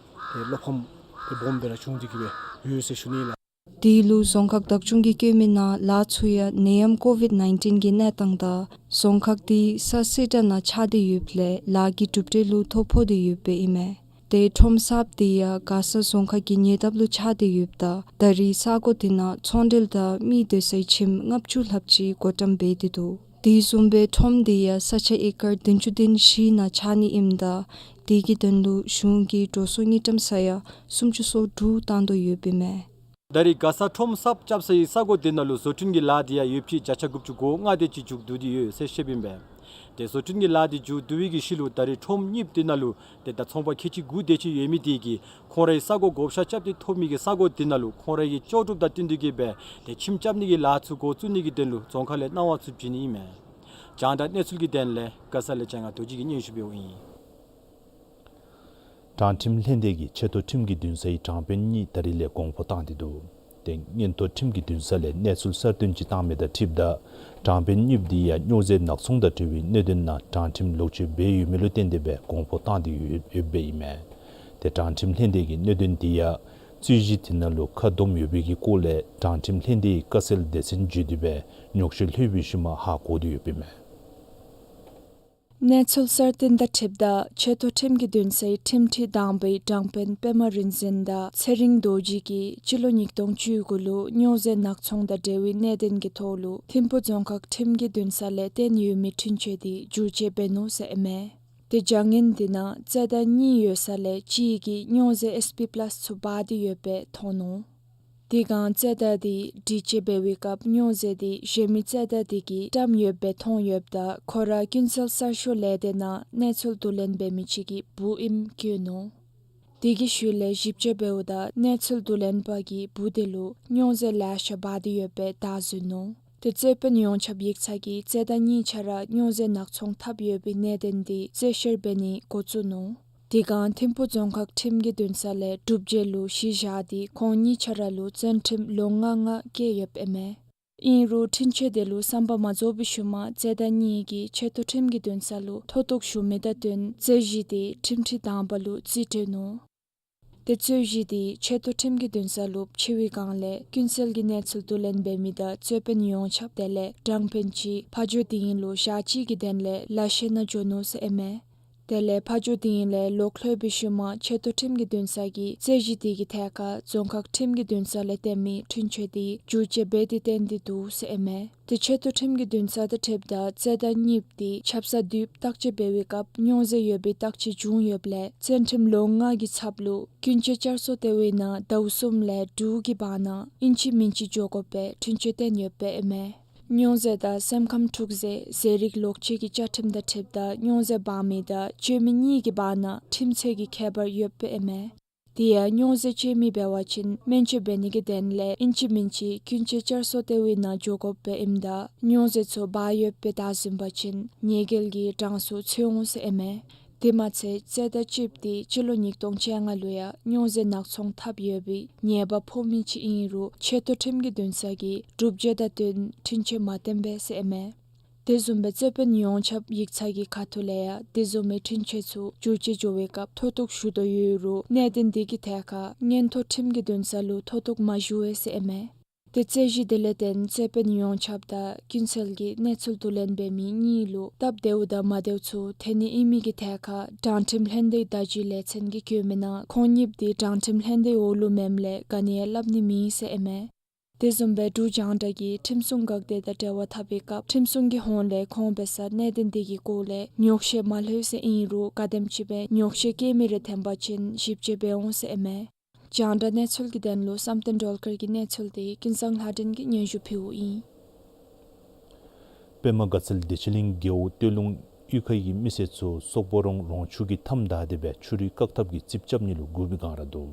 ཏེ་བློ་ཕམ་ཏེ་སྦོམ་སྦེ་ར་བྱུང་སྟེ་གི་སྦེ་ཡོད་ཟེར་ཞུ་ནི་ཨིན་ལགས། དེ་ལུ་རྫོང་ཁག་བདག་སྐྱོང་གིས་བཀོད་མི་ནང་ལཱ་ཚུ་ཡང་ནད་ཡམས་ཀོ་ཝིཌ་ནའིན་ཊིན་གྱི་གནས་སྟངས་དང་རྫོང་ཁག་དེ་ས་སིལ་ཊ་ནང་ཆགས་ཏེ་ཡོདཔ་ལས་ལཱ་གི་གྲུབ་འབྲས་ལུ་ཐོ་ཕོག་སྟེ་ཡོདཔ་ཨིན་མས། ཏེ་ཁྲོམ་གསརཔ་དེ་ཡང་མགར་ས་རྫོང་ཁག་གི་ཉེ་འདབས་ལུ་ཆགས་ཏེ་ཡོདཔ་ད་ད་རིས་ས་གོ་དེ་ནང་ཚོང་འབྲེལ་དང་མི་སྡོད་སའི་ཁྱིམ་ལྔ་བཅུ་ལྷགཔ་ཅིག་བགོ་བཀྲམ་འབད་དེ་འདུག། དེ་བཟུམ་སྦེ་ཁྲོམ་དེ་ཡང་ས་ཆ་ཨེ་ཀར་བདུན་ཅུ་དོན་བཞི་ནང་ཆགས་ནི་ཨིནམ་ད་དེ་གི་དོན་ལུ་གཞུང་གིས་འགྲོ་སོང་དངུལ་ཀྲམ་ས་ཡ་སུམ་ཅུ་སོ་དྲུག་བཏང་དོ་ཡོདཔ་ཨིན་མས། ད་རིས་མགར་ས་ཁྲོམ་གསརཔ་རྐྱབ་སའི་ས་གོ་དེ་ནང་ལུ་བཟོ་སྐྲུན་གྱི་ལཱ་དེ་ཡང་ཡོདཔ་ཅིག་བརྒྱ་ཆ་དགུ་བཅུ་གོ་ལྔ་དེ་ཅིག་མཇུག་བསྡུ་སྟེ་ཡོད་ཟེར་བཤདཔ་ཨིན་པས། ཏེ་བཟོ་སྐྲུན་གྱི་ལཱ་དེ་མཇུག་བསྡུ་བའི་གི་ཤུལ་ལུ་ད་རིས་ཁྲོམ་གཉིས་པོ་དེ་ནང་ལུ་ཏེ་ད་ཚོང་པ་ཁལ་གཅིག་དགུ་དེ་ཅིག་ཡོད་མི་དེ་གིས་ཁོང་རའི་ས་གོ་བགོ་བཤའ་རྐྱབ་སྟེ་ཐོབ་མི་གི་ས་གོ་དེ་ནང་ལུ་ཁོང་རའི་གི་ལྕོགས་གྲུབ་དང་བསྟུན་ཏེ་གི་སྦེ་ཏེ་ཁྱིམ་རྐྱབ་ནི་གི་ལཱ་ཚུ་འགོ་བཙུགས་ནི་གི་དོན་ལུ་རྫོང་ཁག་ལས་གནང་བ་ཚུ་བྱིན་ནི་ཨིན་མས། རྒྱང་བསྒྲགས་གནས་ཚུལ་གྱི་དོན་ལས་མགར་ས་ལས་བྱང་ང་རྡོ་རྗེ་གིས་སྙན་ཞུ་འབདཝ་ཨིན། དྲང་ཁྲིམས་ལྷན་སྡེ་གིས་ཆེ་མཐོ་ཁྲིམས་ཀྱི་འདུན་ས་ཡི་དྲང་དཔོན་གཉིས་ད་རིས་ལས་དགོངས་པ་བཏང་སྟེ་འདུག། ཏེ་མངོན་མཐོ་ཁྲིམས་ཀྱི་འདུན་ས་ལས་གནས་ཚུལ་གསར་བཏོན་ཅིག་བཏང་མི་དང་འཁྲིལཝ་ད་དྲང་དཔོན་གཉིས་པོ་དེ་ཡང་སྨྱོ་རྫས་ནག་ཚོང་དང་འབྲེལ་བའི་གནད་དོན་ནང་དྲང་ཁྲིམས་ལོག་སྤྱོད་འབད་ཡོད་མི་ལུ་བརྟེན་ཏེ་སྦེ་དགོངས་པ་བཏང་སྟེ་ཡོད་ཡོདཔ་ཨིན་མས། ཏེ་དྲང་ཁྲིམས་ལྷན་སྡེ་གིས་གནད་དོན་དེ་ཡང་ རྩོད་གཞི་དེ་ནང་ལུ་ཁ་བསྡོམས་ཡོད་པའི་གི་སྐོར་ལས་དྲང་ཁྲིམས་ལྷན་སྡེའི་བཀའ་སེལ་སྡེ་ཚན་བརྒྱུད་དེ་སྦེ་ཉོགས་བཤད་ལྷོད་པའི་ཤུལ་མ་ཧ་གོ་སྟེ་ཡོདཔ་ཨིན་མས། གནས་ཚུལ་གསར་བཏོན་དང་འཁྲིལཝ་ད་ཆེ་མཐོ་ཁྲིམས་ཀྱི་འདུན་སའི་ཁྲིམས་ཁྲི་དང་པའི་དྲང་དཔོན་པདྨ་རིག་འཛིན་དང་ཚེ་རིང་རྡོ་རྗེ་གིས་སྤྱི་ལོ་ཉིས་སྟོང་བཅུ་དགུ་ལུ་སྨྱོ་རྫས་ནག་ཚོང་དང་འབྲེལ་བའི་གནད་དོན་གྱི་ཐོག་ལུ་ཐིམ་ཕུ་རྫོང་ཁག་ཁྲིམས་ཀྱི་འདུན་ས་ལས་བཏོན་ཡོད་མི་འཁྲུན་ཆོད་དེ་བསྒྱུར་བཅོས་འབད་ནུག་ཟེར་ཨིན་མས། དེ་བྱ་ངན་དེ་ནང་རྩོད་ཟླ་གཉིས་ཡོད་ས་ལས་གཅིག་གིས་སྨྱོ་རྫས་ཨེས་པི་པ་ལཱསི་ཚུ་འབག་སྟེ་ཡོདཔ་སྦེ་མཐོང་ནུག། དེ་སྒང་རྩོད་ཟླ་དེ་དྲི་དཔྱད་འབད་བའི་སྐབས་སྨྱོ་རྫས་དེ་གཞན་མི་རྩོད་ཟླ་དེ་གིས་བཀྲམ་ཡོདཔ་སྦེ་མཐོང་ཡོདཔ་ད་ཁོ་ར་ཀུན་གསལ་གསར་ཤོག་ལས་སྡེ་ནང་གནས་ཚུལ་བསྡུ་ལེན་འབད་མི་ཅིག་གི་བུ་ཨིནམ་བཀོད་ནུག། དེ་གི་ཤུལ་ལས་ཞིབ་དཔྱད་འབདཝ་ད་གནས་ཚུལ་བསྡུ་ལེན་པ་གིས་བུ་དེ་ལུ་སྨྱོ་རྫས་ལེ་ཤ་འབག་སྟེ་ཡོདཔ་སྦེ་བདའ་ཟུན་ནུག། དེ་རྩོད་དཔོན་ཡོངས་ཁྱབ་ཡིག་ཚང་གིས་རྩོད་ཟླ་གཉིས་ཆ་ར་སྨྱོ་རྫས་ནག་ཚོང་འཐབ་ཡོད་པའི་གནད་དོན་དེ་རྩོད་བཤེར་འབད་ནི་འགོ་བཙུགས་ནུག། དེ་སྒང་ཐིམ་ཕུ་རྫོང་ཁག་ཁྲིམས་ཀྱི་འདུན་ས་ལས་སྒྲུབ་བྱེད་ལུ་གཞི་བཞག་སྟེ་ཁོང་གཉིས་ཆ་ར་ལུ་བཙོན་ཁྲིམས་ལོ་ལྔ་ལྔ་བཀལ་ཡོདཔ་ཨིན་མས། ཨིན་རུང་འཁྲུན་ཆོད་དེ་ལུ་བསམ་པ་མ་རྫོགས་པའི་ཤུལ་མ་རྩོད་ཟླ་གཉིས་ཀྱིས་ཆེ་མཐོ་ཁྲིམས་ཀྱི་འདུན་ས་ལུ་མཐོ་གཏུགས་ཞུ་མི་དང་བསྟུན་རྩོད་གཞི་དེ་ཁྲིམས་ཁྲི་དང་པ་ལུ་རྩིས་སྤྲོད་ནུག། དེ་རྩོད་གཞི་དེ་ཆེ་མཐོ་ཁྲིམས་ཀྱི་འདུན་ས་ལུ་ཕྱེ་བའི་སྒང་ལས་ཀུན་གསལ་གྱི་གནས་ཚུལ་བསྡུ་ལེན་འབད་མི་དང་རྩོད་དཔོན་ཡོངས་ཁྱབ་དེ་ལས་དྲང་དཔོན་གཅིག་ཕ་ཇོ་དིང་ལུ་ཞག་གཅིག་གི་དོན་ལས་ལ་ཤེ་ནང་འགྱོ་ནུག་ཟེར་ཨིན་མས། དེ་ལས་ཕ་ཇོ་དིང་ལས་ལོག་ལྷོད་པའི་ཤུལ་མ་ཆེ་མཐོ་ཁྲིམས་ཀྱི་འདུན་ས་གིས་རྩོད་གཞི་དེ་གི་ཐད་ཁར་རྫོང་ཁག་ཁྲིམས་ཀྱི་འདུན་ས་ལས་བཏོན་མི་འཁྲུན་ཆོད་དེ་བསྒྱུར་བཅོས་འབད་དེ་བཏོན་ཏེ་འདུག་ཟེར་ཨིན་མས། དེ་ཆེ་མཐོ་ཁྲིམས་ཀྱི་འདུན་ས་དང་འཁྲིལཝ་ད་རྩོད་ཟླ་གཉིས་པོ་དེ་ཆབ་གསང་དུས་བརྟག་དཔྱད་འབད་བའི་སྐབས་སྨྱོ་རྫས་ཡོད་པའི་བརྟག་དཔྱད་བྱུང་ཡོདཔ་ལས་བཙོན་ཁྲིམས་ལོ་ལྔ་གི་ཚབ་ལུ་ཀུན་སྤྱོད་བསྐྱར་གསོ་ལྟེ་བའི་ནང་ཟླཝ་གསུམ་ལས་དྲུག་གི་བར་ན་ཨིན་ཅི་མིན་ཅི་འགྱོ་དགོཔ་སྦེ་འཁྲུན་ཆོད་བཏོན་ཡོདཔ་ཨིན་མས། སྨྱོ་རྫས་དང་སེམས་ཁམས་འཁྲུག་རྫས་ཟས་རིགས་ལོག་སྤྱོད་ཀྱི་བཅའ་ཁྲིམས་དང་འཁྲིལཝ་ད་སྨྱོ་རྫས་འབག་མི་དང་སྤྱོད་མི་གཉིས་ཀྱི་བར་ན་ཁྲིམས་ཆད་ཀྱི་ཁྱད་པར་ཡོདཔ་ཨིན་མས། དེ་ཡང་སྨྱོ་རྫས་སྤྱོད་མི་འབད་བ་ཅིན་སྨན་བཅོས་འབད་ནི་གི་དོན་ལས་ཨིན་ཅི་མིན་ཅི་ཀུན་སྤྱོད་བསྐྱར་གསོ་ལྟེ་བའི་ནང་འགྱོ་དགོཔ་སྦེ་ཨིནམ་ད་སྨྱོ་རྫས་ཚུ་འབག་ཡོདཔ་སྦེ་བདའ་ཟུན་པ་ཅིན་ཉེས་འགེལ་གྱི་གྲངས་སུ་ཚུད་འོང་ཟེར་ཨིན་མས། དེ་མ་ཚད་རྩོད་ཟླ་གཅིག་པོ་དེ་སྤྱི་ལོ་ཉིས་སྟོང་བཅོ་ལྔ་ལུ་ཡང་སྨྱོ་རྫས་ནག་ཚོང་འཐབ་ཡོད་པའི་ཉེས་པ་ཕོག་མི་ཅིག་ཨིན་རུང་ཆེ་མཐོ་ཁྲིམས་ཀྱི་འདུན་ས་གིས་སྒྲུབ་བྱེད་དང་བསྟུན་འཁྲུན་ཆོད་མ་བཏོན་པས་ཟེར་ཨིན་མས། དེ་བཟུམ་སྦེ་རྩོད་དཔོན་ཡོངས་ཁྱབ་ཡིག་ཚང་གི་ཁ་ཐུག་ལས་ཡང་དེ་བཟུམ་མའི་འཁྲུན་ཆོད་ཚུ་བསྒྱུར་བཅོས་འགྱོ་བའི་སྐབས་མཐོ་གཏུགས་ཞུ་དོ་ཡོད་རུང་གནད་དོན་དེ་གི་ཐད་ཁར་མངོན་མཐོ་ཁྲིམས་ཀྱི་འདུན་ས་ལུ་མཐོ་གཏུགས་མ་ཞུ་བས་ཟེར་ཨིན་མས། དེ་རྩོད་གཞི་དེ་ལས་བརྟེན་རྩོད་དཔོན་ཡོངས་ཁྱབ་དང་ཀུན་གསལ་གྱི་གནས་ཚུལ་བསྡུ་ལེན་འབད་མི་གཉིས་ལུ་སྟབས་བདེཝ་དང་མ་བདེཝ་ཚུ་ཐོན་ནི་ཨིན་མི་གི་ཐད་ཁར་དྲང་ཁྲིམས་ལྷན་སྡེའི་བརྡ་བརྒྱུད་ལས་ཚན་གྱིས་བཀོད་མི་ནང་ཁོང་གཉིས་པོ་དེ་དྲང་ཁྲིམས་ལྷན་སྡེའི་འོག་ལུ་མེནམ་ལས་ག་ནི་ཡང་སླབ་ནི་མེད་ཟེར་ཨིན་མས། དེ་བཟུམ་སྦེ་འབྲུག་རྒྱང་བསྒྲགས་ཀྱིས་ཁྲིམས་སྲུང་འགག་སྡེ་དང་འབྲེལ་བ་འཐབ་པའི་སྐབས་ཁྲིམས་སྲུང་གི་ཧོངས་ལས་ཁོང་འབད་སར་གནད་དོན་དེ་གི་སྐོར་ལས་ཉོགས་བཤད་མ་ལྷོད་ཟེར་ཨིན་རུང་ག་དེམ་ཅིག་སྦེ་ཉོགས་བཤད་བཀལ་མི་རེ་ཐོན་པ་ཅིན་ཞིབ་དཔྱད་འབད་འོང་ཟེར་ཨིན་མས། རྒྱང་བསྒྲགས་གནས་ཚུལ་གྱི་དོན་ལུ་བསམ་གཏན་སྒྲོལ་དཀར་གྱི་གནས་ཚུལ་དེ་ཀུན་བཟང་ལྷ་སྒྲོན་གྱིས་སྙན་ཞུ་ཕུལཝ་ཨིན། པདྨ་དགའ་ཚལ་བདེ་ཆེན་གླིང་རྒེད་འོག་སྟོད་ལུང་གཡུས་ཁ་གི་མི་སེར་ཚུ་སོག་པོ་རོང་རོང་ཆུ་གིས་མཐའམ་བདའ་སྟེ་སྦེ་ཆུ་རུད་བཀག་ཐབས་ཀྱི་རྩིགཔ་རྐྱབ་ནི་ལུ་བསྒུག་པའི་སྒང་ར་འདུག།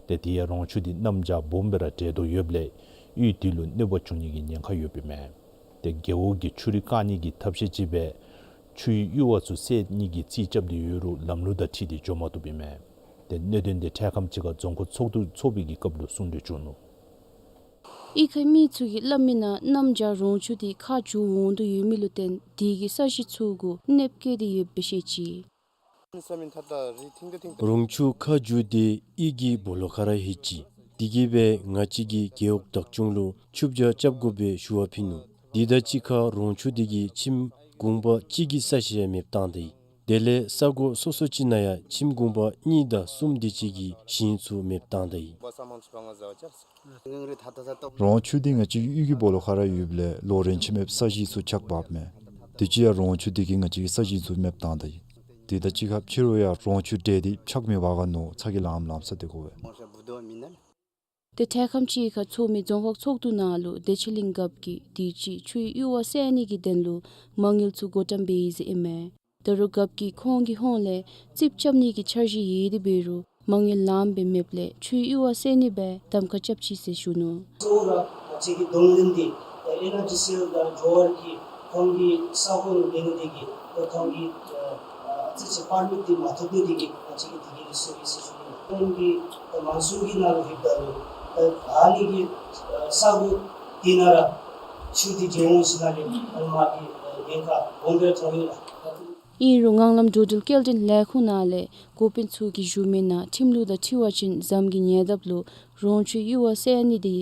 ཏེ་དེ་ཡང་རོང་ཆུ་དེ་གནམ་བྱཱར་སྦོམ་སྦེ་ར་འགྲེ་དོ་ཡོདཔ་ལས་གཡུས་དེ་ལུ་གནོད་པ་བྱུང་ནི་གི་ཉེན་ཁ་ཡོདཔ་ཨིན་མས། ཏེ་རྒེད་འོག་གིས་ཆུ་རུད་བཀག་ནི་གི་ཐབས་ཤེས་ཅིག་སྦེ་ཆུའི་གཡུར་བ་ཚུ་སེལ་ནི་གི་རྩིས་རྐྱབ་སྟེ་ཡོད་རུང་ལམ་ལུགས་དང་འཁྲིལ་ཏེ་འགྱོ་མ་བཏུབ་ཨིན་མས། ཏེ་གནད་དོན་དེ་འཕྲལ་ཁམས་ཅིག་ཁར་རྫོང་ཁག་ཚོགས་འདུ་ཚོགས་པའི་གི་སྐབས་ལུ་གསུང་གྲོས་བྱུང་ནུག། གཡུས་ཁའི་མི་ཚུ་གིས་སླབ་མིའི་ནང་གནམ་བྱཱར་རོང་ཆུ་དེ་ཁ་བསྒྱུར་འོང་དོ་ཡོད་མི་ལུ་བརྟེན་དེ་གིས་ས་གཞི་ཚུ་གུ་གནོདཔ་བཀལ་ཏེ་ཡོདཔ་སྦེ་བཤད་ཅི། རོང་ཆུ་ཁ་བསྒྱུར་དེ་གཡུས་ཀྱི་སྦོ་ལོགས་ཁར་ར་ལྷོད་ཅི། དེ་གིས་སྦེ་ང་བཅས་ཀྱིས་རྒེད་འོག་བདག་སྐྱོང་ལུ་ཆུ་བྱ་རྐྱབ་དགོ་པའི་ཞུ་བ་ཕུལ་ནུག། དེ་དང་གཅིག་ཁར་རོང་ཆུ་དེ་གིས་ཁྱིམ་གུང་པ་གཅིག་གི་ས་གཞི་ཡང་མེདཔ་བཏང་ད་ཡི། དེ་ལས་ས་གོ་སོ་སོ་ཅིག་ནང་ཡང་ཁྱིམ་གུང་པ་གཉིས་དང་གསུམ་དེ་ཅིག་གི་ཞིང་ཚུ་མེདཔ་བཏང་ད་ཡི། རོང་ཆུ་དེ་ང་བཅས་གཡུས་ཀྱི་སྦོ་ལོགས་ཁར་ར་ཡོདཔ་ལས་ལོག་རན་ཅིག་མེདཔ་ས་གཞི་ཚུ་ཆག་འབགཔ་མས། དེ་ཅིག་ཡང་རོང་ཆུ་དེ་གིས་ང་བཅས་ཀྱི་ས་གཞི་ཚུ་མེདཔ་བཏང་ད་ཡི། དེ་དང་གཅིག་ཁར་ཕྱི་རུ་ཡང་རོང་ཆུ་འདྲེས་ཏེ་ཆག་མི་འབག་ག་མནོ་ཚ་གྱང་ལངམ་ལངམ་ས་དེ་གོ་བས། ཏེ་འཕྲལ་ཁམས་ཅིག་ཁར་ཚོགས་མི་རྫོང་ཁག་ཚོགས་འདུ་ནང་ལུ་བདེ་ཆེན་གླིང་རྒཔོ་གིས་དུས་ཅི་ཆུའི་གཡུར་བ་སེལ་ནི་གི་དོན་ལུ་མ་དངུལ་ཚུ་བགོ་བཀྲམ་འབད་ཡི་ཟེར་ཨིན་མས། ད་རུང་རྒཔོ་གིས་ཁོང་གི་ཧོངས་ལས་རྩིགཔ་རྐྱབ་ནི་གི་འཆར་གཞི་ཡོད་དེ་འབད་རུང་མ་དངུལ་ལངམ་སྦེ་མེདཔ་ལས་ཆུའི་གཡུར་བ་སེལ་ནི་སྦེ་གདམ་ཁ་རྐྱབ་ཅི་ཟེར་ཞུ་ནུག། གཙོ་བོ་ར་ང་བཅས་ཀྱི་གདོང་ལེན་འདི་ཨེན་ཨར་ཌི་སི་ཨེལ་དང་འབྲུག་ཨར་གྱིས་ཁོང་གི་ས་གོ་ལུ་འབད་ནི་དེ་གིས་ཁོང་གིས་ཨ་ཨ་ཙི་ཅིག་པར་མིཊ་འདི་མ་ཐོབ་ནི་དེ་གིས་ང་བཅས་ཀྱིས་དེ་གི་ལུ་སོ་ཡི་ཟེར་ཞུ་ནི། ཁོང་གིས་མོན་སུན་གྱི་ནང་ལུ་ལྷོདཔ་ད་ལུ་ད་ཨ་ནི་གི་ས་གོ་དེ་ནང་ར་ཆུ་འདི་འགྱོ་འོང་ཟེར་ཨ་ནི་ཨ་མ་གི་ཉེན་ཁ་སྦོམ་སྦེ་མཐོང་ཡི་ལགས། ཨིན་རུང་ངང་ལམ་འགྲོ་འགྲུལ་སྐྱེལ་འདྲེན་ལས་ཁུངས་ནང་ལས་འགོ་དཔོན་ཚུ་གིས་ཞུ་མི་ནང་ཁྲིམས་ལུགས་དང་འཁྲིལ་བ་ཅིན་ཟམ་གྱི་ཉེ་འདབས་ལུ་རོང་ཆུའི་གཡུར་བ་བསལ་ནི་འདི་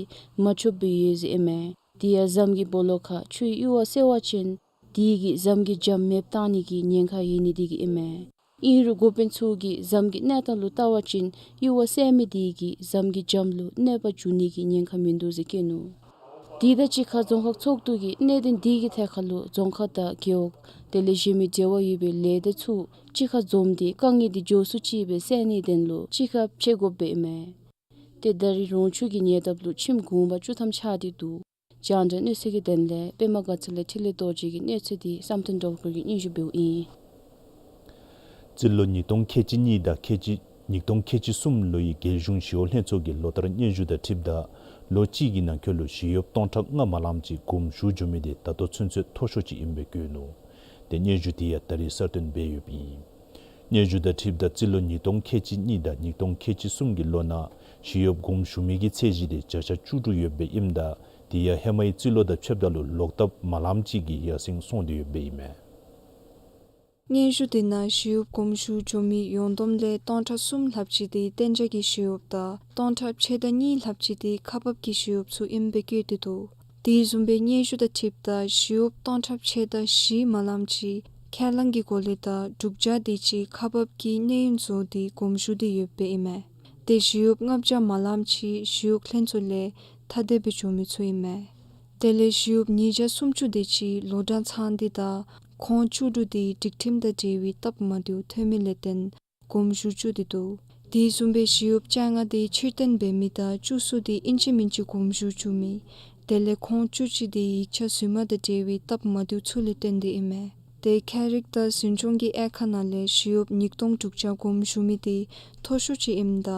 མ་ཆོགཔ་སྦེ་ཡོད་ཟེར་ཨིན་མས། དེ་ཡང་ཟམ་གྱི་སྦོ་ལོགས་ཁར་ཆུའི་གཡུར་བ་བསལ་བ་ཅིན་དེ་གིས་ཟམ་གྱི་འཇམ་མེདཔ་བཏང་ནི་གི་ཉེན་ཁ་ཡོད་ནི་འདི་གིས་ཨིན་མས། ཨིན་རུང་འགོ་དཔོན་ཚུ་གིས་ཟམ་གྱི་གནས་སྟངས་ལུ་བལྟ་བ་ཅིན་གཡུར་བ་བསལ་མི་དེ་གིས་ཟམ་གྱི་འཇམ་ལུ་གནོད་པ་འབྱུང་ནི་གི་ཉེན་ཁ་མིན་འདུག་ཟེར་བཀོད་ནུག། དེ་དང་གཅིག་ཁར་རྫོང་ཁག་ཚོགས་འདུ་གིས་གནད་དོན་དེ་གི་ཐད་ཁར་ལུ་རྫོང་ཁག་དང་རྒེད་འོག་དེ་ལས་གཞན་མི་འབྲེལ་བ་ཡོད་པའི་ལས་སྡེ་ཚུ་གཅིག་ཁར་འཛོམས་ཏེ་དཀའ་ངལ་དེ་མགྱོགས་སུ་ཅིག་སྦེ་བསལ་ནིའི་དོན་ལུ་གཅིག་ཁར་ཕྱད་དགོཔ་སྦེ་ཨིན་མས། ཏེ་ད་རེས་རོང་ཆུ་གི་ཉེ་འདབས་ལུ་ཁྱིམ་གུང་པ་བཅུ་ཐམ་ཆགས་ཏེ་འདུག། རྒྱང་བསྒྲགས་གནས་ཚུལ་གྱི་དོན་ལས་པདྨ་དགའ་ཚལ་ལས་འཕྲིན་ལས་རྡོ་རྗེ་གི་གནས་ཚུལ་འདི་བསམ་གཏན་སྒྲོལ་དཀར་གྱིས་སྙན་ཞུ་འབདཝ་ཨིན། རྩིས་ལོ་ཉིས་སྟོང་ཁལ་གཅིག་གཉིས་དང་ཁལ་གཅིག་ཉིས་སྟོང་ཁལ་གཅིག་གསུམ་ལོའི་རྒྱལ་གཞུང་ཞི་གཡོག་ལྷན་ཚོགས་ཀྱི་ལོ་བསྟར་སྙན་ཞུ་དང་འཁྲིལཝ་ད་ལོ་གཅིག་གི་ནང་འཁོད་ལུ་ཞི་གཡོགཔ་སྟོང་ཕྲག་ལྔ་མ་ལངམ་ཅིག་དགོངས་ཞུ་འབྱོན་མི་དེ་ད་ལྟོ་ཚུན་ཚོད་མཐོ་ཤོས་ཅིག་ཨིནམ་སྦེ་བཀོད་ནུག། ཏེ་སྙན་ཞུ་དེ་ཡང་ད་རིས་གསར་བཏོན་འབད་ཡོདཔ་ཨིན། སྙན་ཞུ་དང་འཁྲིལཝ་ད་རྩིས་ལོ་ཉིས་སྟོང་ཁལ་གཅིག་གཉིས་དང་ཉིས་སྟོང་ཁལ་གཅིག་གསུམ་གྱི་ལོ་ནང་ཞི་གཡོགཔ་དགོངས་ཞུ་མི་གི་ཚད་གཞི་དེ་བརྒྱ་ཆ་བཅུ་དྲུག་ཡོདཔ་སྦེ་ཨིནམ་ད་དེ་ཡང་ཧེ་མའི་རྩིས་ལོ་དང་ཕྱདཔ་ད་ལུ་ལོག་ལྟབ་མ་ལངམ་ཅིག་གིས་ཡར་སེང་སོང་སྟེ་ཡོདཔ་སྦེ་ཨིན་མས། སྙན་ཞུ་དེ་ནང་ཞི་གཡོགཔ་དགོངས་ཞུ་འབྱོན་མི་ཡོངས་བསྡོམས་ལས་སྟོང་ཕྲག་གསུམ་ལྷགཔ་ཅིག་དེ་གཏན་འཇགས་ཀྱི་ཞི་གཡོགཔ་དང་སྟོང་ཕྲག་ཕྱེད་དང་གཉིས་ལྷགཔ་ཅིག་དེ་ཁག་འབག་གི་ཞི་གཡོགཔ་ཚུ་ཨིནམ་སྦེ་བཀོད་དེ་འདུག། དེ་བཟུམ་སྦེ་སྙན་ཞུ་དང་འཁྲིལཝ་ད་ཞི་གཡོགཔ་སྟོང་ཕྲག་ཕྱེད་དང་བཞི་མ་ལངམ་ཅིག་ཁས་བླངས་ཀྱི་སྒོ་ལས་དང་དྲུག་བརྒྱ་དེ་ཅིག་ཁག་འབག་གི་གནས་ཡུན་རྫོགས་ཏེ་དགོངས་ཞུ་སྟེ་ཡོདཔ་སྦེ་ཨིན་མས། ཏེ་ཞི་གཡོགཔ་ལྔ་བརྒྱ་མ་ལངམ་ཅིག་ཞི་གཡོག་ལྷན་ཚོགས་ལས་ཐ་དད་སྦེ་འབྱོན་མི་ཚུ་ཨིན་མས། དེ་ལས་ཞི་གཡོགཔ་ཉིས་བརྒྱ་སུམ་ཅུ་དེ་ཅིག་ལོ་གྲངས་ཚང་སྟེ་དང་ཁོང་བཅུ་དྲུག་དེ་སྒྲིག་ཁྲིམས་དང་འབྲེལ་བའི་སྟབས་མ་བདེཝ་ཐོན་མི་ལས་བརྟེན་དགོངས་ཞུ་བཅུག་སྟེ་འདུག། དེ་བཟུམ་སྦེ་ཞི་གཡོགཔ་བཅོ་ལྔ་དེ་ཕྱིར་འཐེན་འབད་མི་དང་བཅུ་གསུམ་དེ་ཨིན་ཅི་མིན་ཅི་དགོངས་ཞུ་བཅུག་མི། དེ་ལས་ཁོང་བཅུ་གཅིག་དེ་ཡིག་ཆ་རྫུན་མ་དང་འབྲེལ་བའི་སྟབས་མ་བདེཝ་ཚུ་ལས་བརྟེན་ཏེ་ཨིན་མས། ཏེ་ཁྱད་རིག་དང་འཛིན་སྐྱོང་གི་དབྱེ་ཁག་ནང་ལས་ཞི་གཡོགཔ་ཉིས་སྟོང་དྲུག་བརྒྱ་དགོངས་ཞུ་མི་དེ་མཐོ་ཤོས་ཅིག་ཨིནམ་ད་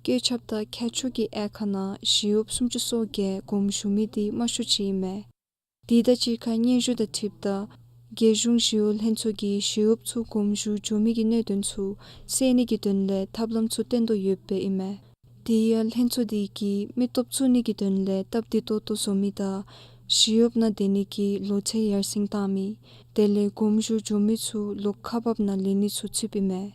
བཀོད་ཁྱབ་དང་ཁྱད་ཆོས་ཀྱི་དབྱེ་ཁག་ནང་ཞི་གཡོགཔ་སུམ་ཅུ་སོ་བརྒྱད་དགོངས་ཞུ་མི་དེ་དམའ་ཤོས་ཅིག་ཨིན་མས། དེ་དང་གཅིག་ཁར་སྙན་ཞུ་དང་འཁྲིལཝ་ད་རྒྱལ་གཞུང་ཞི་གཡོག་ལྷན་ཚོགས་ཀྱིས་ཞི་གཡོགཔ་ཚུ་དགོངས་ཞུ་འབྱོན་མི་གི་གནད་དོན་ཚུ་སེལ་ནི་གི་དོན་ལས་ཐབས་ལམ་ཚུ་བཏོན་དོ་ཡོདཔ་སྦེ་ཨིན་མས། དེ་ཡང་ལྷན་ཚོགས་དེ་གིས་མི་སྟོབས་བཙུགས་ནི་གི་དོན་ལས་སྟབས་བདེ་ཏོག་ཏོ་བཟོ་མི་དང་ཞི་གཡོགཔ་ནང་སྡོད་ནི་གི་ལོ་ཚད་ཡར་སེང་བཏང་མི། དེ་ལས་དགོངས་ཞུ་འབྱོན་མི་ཚུ་ལོག་ཁག་འབག་ནང་ལེན་ནི་ཚུ་ཚུདཔ་ཨིན་མས།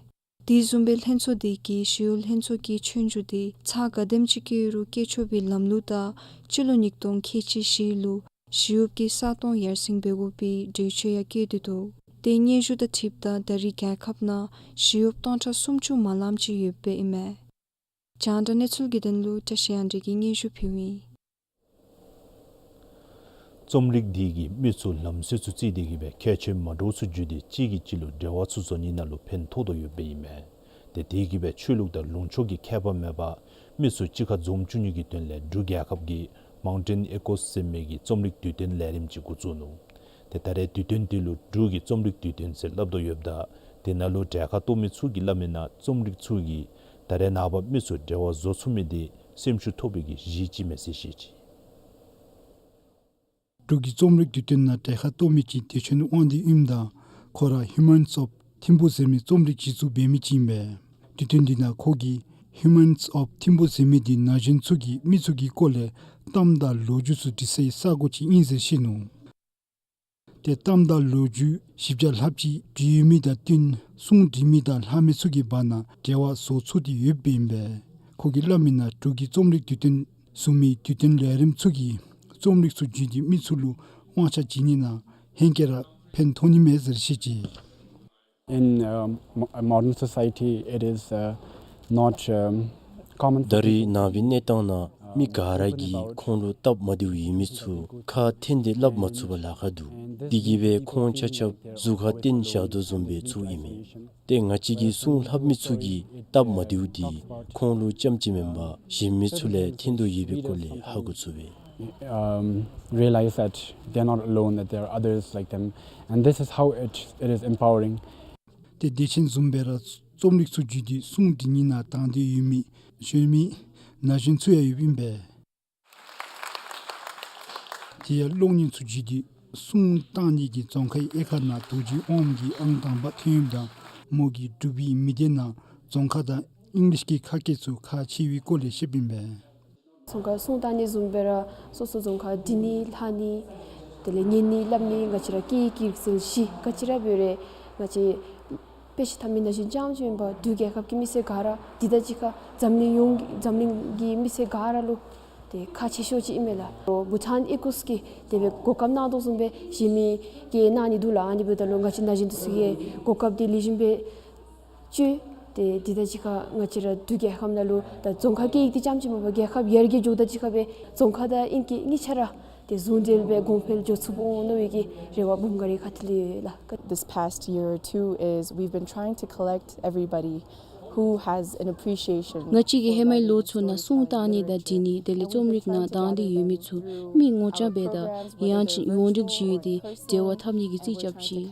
དེ་བཟུམ་སྦེ་ལྷན་ཚོགས་དེ་གིས་ཞི་གཡོག་ལྷན་ཚོགས་ཀྱི་ཆོས་རྒྱུགས་དེ་ཚར་ག་དེམ་ཅིག་བཀོད་རུང་བཀོད་ཆོག་པའི་ལམ་ལུགས་དང་སྤྱི་ལོ་ཉིས་སྟོང་ཁལ་གཅིག་བཞི་ལུ་ཞི་གཡོགཔ་གི་ས་སྟོང་ཡར་སེང་འབད་དགོ་པའི་གྲོས་ཆོད་ཡང་བཀོད་དེ་འདུག། ཏེ་སྙན་ཞུ་དང་འཁྲིལཝ་ད་ད་རེས་རྒྱལ་ཁབ་ནང་ཞི་གཡོགཔ་སྟོང་ཕྲག་སུམ་ཅུ་མ་ལངམ་ཅིག་ཡོདཔ་སྦེ་ཨིན་མས། རྒྱང་བསྒྲགས་གནས་ཚུལ་གྱི་དོན་ལུ་བཀྲ་ཤིས་དབང་འདུས་ཀྱིས་སྙན་ཞུ་ཕུལཝ་ཨིན། རྩོམ་རིག་འདི་གིས་མི་ཚུ་ལམ་སྲོལ་ཚུ་བརྩིས་ཏེ་གིས་སྦེ་ཁྱད་ཆོས་མ་འདྲཝ་ཚུ་བརྗོད་དེ་གཅིག་གིས་གཅིག་ལུ་འབྲེལ་བ་ཚུ་བཟོ་ནི་ནང་ལུ་ཕན་ཐོགས་དོ་ཡོདཔ་སྦེ་ཨིན་མས། ཏེ་དེ་གིས་སྦེ་ཆོས་ལུགས་དང་ལུང་ཕྱོགས་ཀྱི་ཁྱད་པར་མེད་པར་མི་ཚུ་གཅིག་ཁར་འཛོམས་བཅུག་ནི་གི་དོན་ལས་འབྲུག་རྒྱལ་ཁབ་ཀྱི་མའུན་ཊེན་ཨེ་ཀོསི་ཟེར་མི་གི་རྩོམ་རིག་དུས་སྟོན་ལས་རིམ་ཅིག་འགོ་བཙུགས་ནུག། ཏེ་ད་རེས་དུས་སྟོན་དེ་ལུ་འབྲུག་གི་རྩོམ་རིག་དུས་སྟོན་ཟེར་སླབ་དོ་ཡོདཔ་ད་དེ་ནང་ལུ་གྲལ་ཁར་གཏོགས་མི་ཚུ་གིས་སླབ་མི་ནང་རྩོམ་རིག་ཚུ་གིས་ད་རེས་ནངས་པ་མི་ཚུ་འབྲེལ་བ་བཟོ་ཚུགས་མི་དེ་སེམས་ཤུགས་ཐོབ་པའི་གི་གཞི་ཅིག་མས་ཟེར་བཤད་ཅི། འབྲུག་གི་རྩོམ་རིག་དུས་སྟོན་ནང་གྲལ་ཁར་གཏོགས་མི་ཅིག་བདེ་ཆེན་དབང་འདུས་ཨིནམ་ད་ཁོ་ར་Humans of Thimphu ཟེར་མི་རྩོམ་རིག་གཞི་བཙུགས་འབད་མི་ཅིག་ཨིན་པས། དུས་སྟོན་འདི་ནང་ཁོ་གིས་Humans of Thimphu ཟེར་མི་འདི་ན་གཞོན་ཚུ་གིས་མི་ཚུ་གི་སྐོར་ལས་གཏམ་དང་ལོ་རྒྱུས་ཚུ་འབྲི་སའི་ས་སྒོ་ཅིག་ཨིན་ཟེར་བཤད་ནུག། ཏེ་གཏམ་དང་ལོ་རྒྱུས་བཞི་བརྒྱ་ལྷགཔ་ཅིག་བྲིས་ཡོད་མི་དང་བསྟུན་གསུང་འབྲི་མི་དང་ལྷག་མི་ཚུ་གི་བར་ན་འབྲེལ་བ་བཟོ་ཚུགས་ཏེ་ཡོདཔ་ཨིན་པས། ཁོ་གིས་སླབ་མི་ནང་འབྲུག་གི་རྩོམ་རིག་དུས་སྟོན་བཟུམ་མའི་དུས་སྟོན་ལས་རིམ་ཚུ་གིས་རྩོམ་རིག་ཚུ་བརྒྱུད་དེ་མི་ཚུ་ལུ་དབང་ཆ་བྱིན་ནི་ནང་ཧེང་སྐལ་ར་ཕན་ཐོགས་ནི་མས་ཟེར་བཤད་ཅི། In, um, mo-, modern society, it is, uh, not, um, common for people. ད་རེས་ནངས་པའི་གནས་སྟངས་ནང་མི་ག་ར་གིས་ཁོང་ལུ་སྟབས་མ་བདེཝ་ཡོད་མི་ཚུ་ཁ་འཐེན་ཏེ་སླབ་མ་ཚུགས་པར་ལཱ་ཁག་འདུག། དེ་གིས་སྦེ་ཁོང་ཆ་ཁྱབ་གཟུགས་ཁར་བཏོན་བཞག་དོ་བཟུམ་སྦེ་ཚུ་ཨིན་མས། ཏེ་ང་བཅས་ཀྱིས་གསུང་ལྷབ་མི་ཚུ་གི་སྟབས་མ་བདེཝ་འདི་ཁོང་ལུ་རྐྱངམ་ཅིག་མེན་པར་གཞན་མི་ཚུ་ལས་འཐེན་དོ་ཡོད་པའི་སྐོར་ལས་ཧ་གོ་ཚུགས་པས། Um, realize that they're not alone, that there are others like them, and this is how it, it is empowering. ཏེ་བདེ་ཆེན་བཟུམ་སྦེ་ར་རྩོམ་རིག་ཚུ་བརྒྱུད་དེ་གསུང་འབྲི་ནི་ནང་དང་འདོད་ཡོད་མི་གཞོན་མི་ན་གཞོན་ཚུ་ཡང་ཡོདཔ་ཨིན་པས། དེ་ཡང་གློག་བརྙན་ཚུ་བརྒྱུད་དེ་གསུང་བཏང་ནི་གི་རྫོང་ཁའི་དབྱེ་ཁག་ནང་རྡོ་རྗེ་དབང་མོ་གིས་ཨང་དང་པ་ཐོན་ཡོདཔ་ད་མོ་གིས་འབྲུག་པའི་མི་སྡེ་ནང་རྫོང་ཁ་དང་ཨིང་ལིཤ་གི་ཁ་སྐད་ཚུ་ཁག་ཆེ་བའི་སྐོར་ལས་བཤདཔ་ཨིན་པས། རྫོང་ཁར་གསུང་བཏང་ནི་བཟུམ་སྦེ་ར་སོ་སོ་རྫོང་ཁར་འབྲི་ནི་ལྷག་ནི་དེ་ལས་ཉན་ནི་སླབ་ནི་ང་བཅས་ར་སྐད་ཡིག་གི་རིག་རྩལ་བཞི་ག་ཅི་ར་འབད་རུང་ ང་བཅས་དཔེ་ཆ་འཐམ་མི་ནང་བཞིན་རྐྱངམ་ཅིག་མེན་པར་དུས་རྒྱལ་ཁབ་ཀྱི་མི་སེར་ག་ར་འདི་དང་གཅིག་ཁར་འཛམ་གླིང་ཡོངས་ཀྱི་འཛམ་གླིང་གི་མི་སེར་ག་ར་ལུ་ཏེ་ཁག་ཆེ་ཤོས་ཅིག་ཨིན་མས་ལགས། བྷུ་ཊཱན་ཨི་ཀུས་ཀྱིས་དེ་སྦེ་གོ་སྐབས་གནང་དོ་བཟུམ་སྦེ་གཞན་མི་གིས་གནང་ནི་འདུག་ལགས། ཨ་ནི་འབདཝ་ད་ལུ་ང་བཅས་ནང་བཞིན་འདི་ཚུ་གིས་གོ་སྐབས་འདི་ལེགས་ཤོམ་སྦེ་སྤྱོད། ཏེ་འདི་དང་གཅིག་ཁར་ང་བཅས་ར་དུས་རྒྱལ་ཁབ་ནང་ལུ་ད་རྫོང་ཁ་སྐད་ཡིག་འདི་རྐྱངམ་ཅིག་མེན་པར་རྒྱལ་ཁབ་ཡར་རྒྱས་འགྱོཝ་ད་གཅིག་ཁར་སྦེ་རྫོང་ཁ་དང་ཨིང་སྐད་གཉིས་ཆ་ར་ཏེ་ཟུང་འབྲེལ་སྦེ་གོང་འཕེལ་འགྱོ་ཚུགསཔ་འོང་མནོ་བའི་གི་རེ་བ་སྦོམ་འགའ་རེ་ཁ་ཐུག་ལས་ཡོད་ལགས། This past year or two is we've been trying to collect everybody who has an appreciation. ང་བཅས་ཀྱིས་ཧེ་མའི་ལོ་ཚུ་ནང་སྲུང་བཏང་ནི་དང་འབྲི་ནི་དེ་ལས་རྩོམ་རིག་ནང་དང་འདི་ཡོད་མི་ཚུ་མི་ངོ་བཅར་འབད་དང་ཡང་ཅིན་ཡོངས་འབྲེལ་ཅིག་ཡོད་དེ་འབྲེལ་བ་འཐབ་ནི་གི་རྩིས་རྐྱབ་ཅི།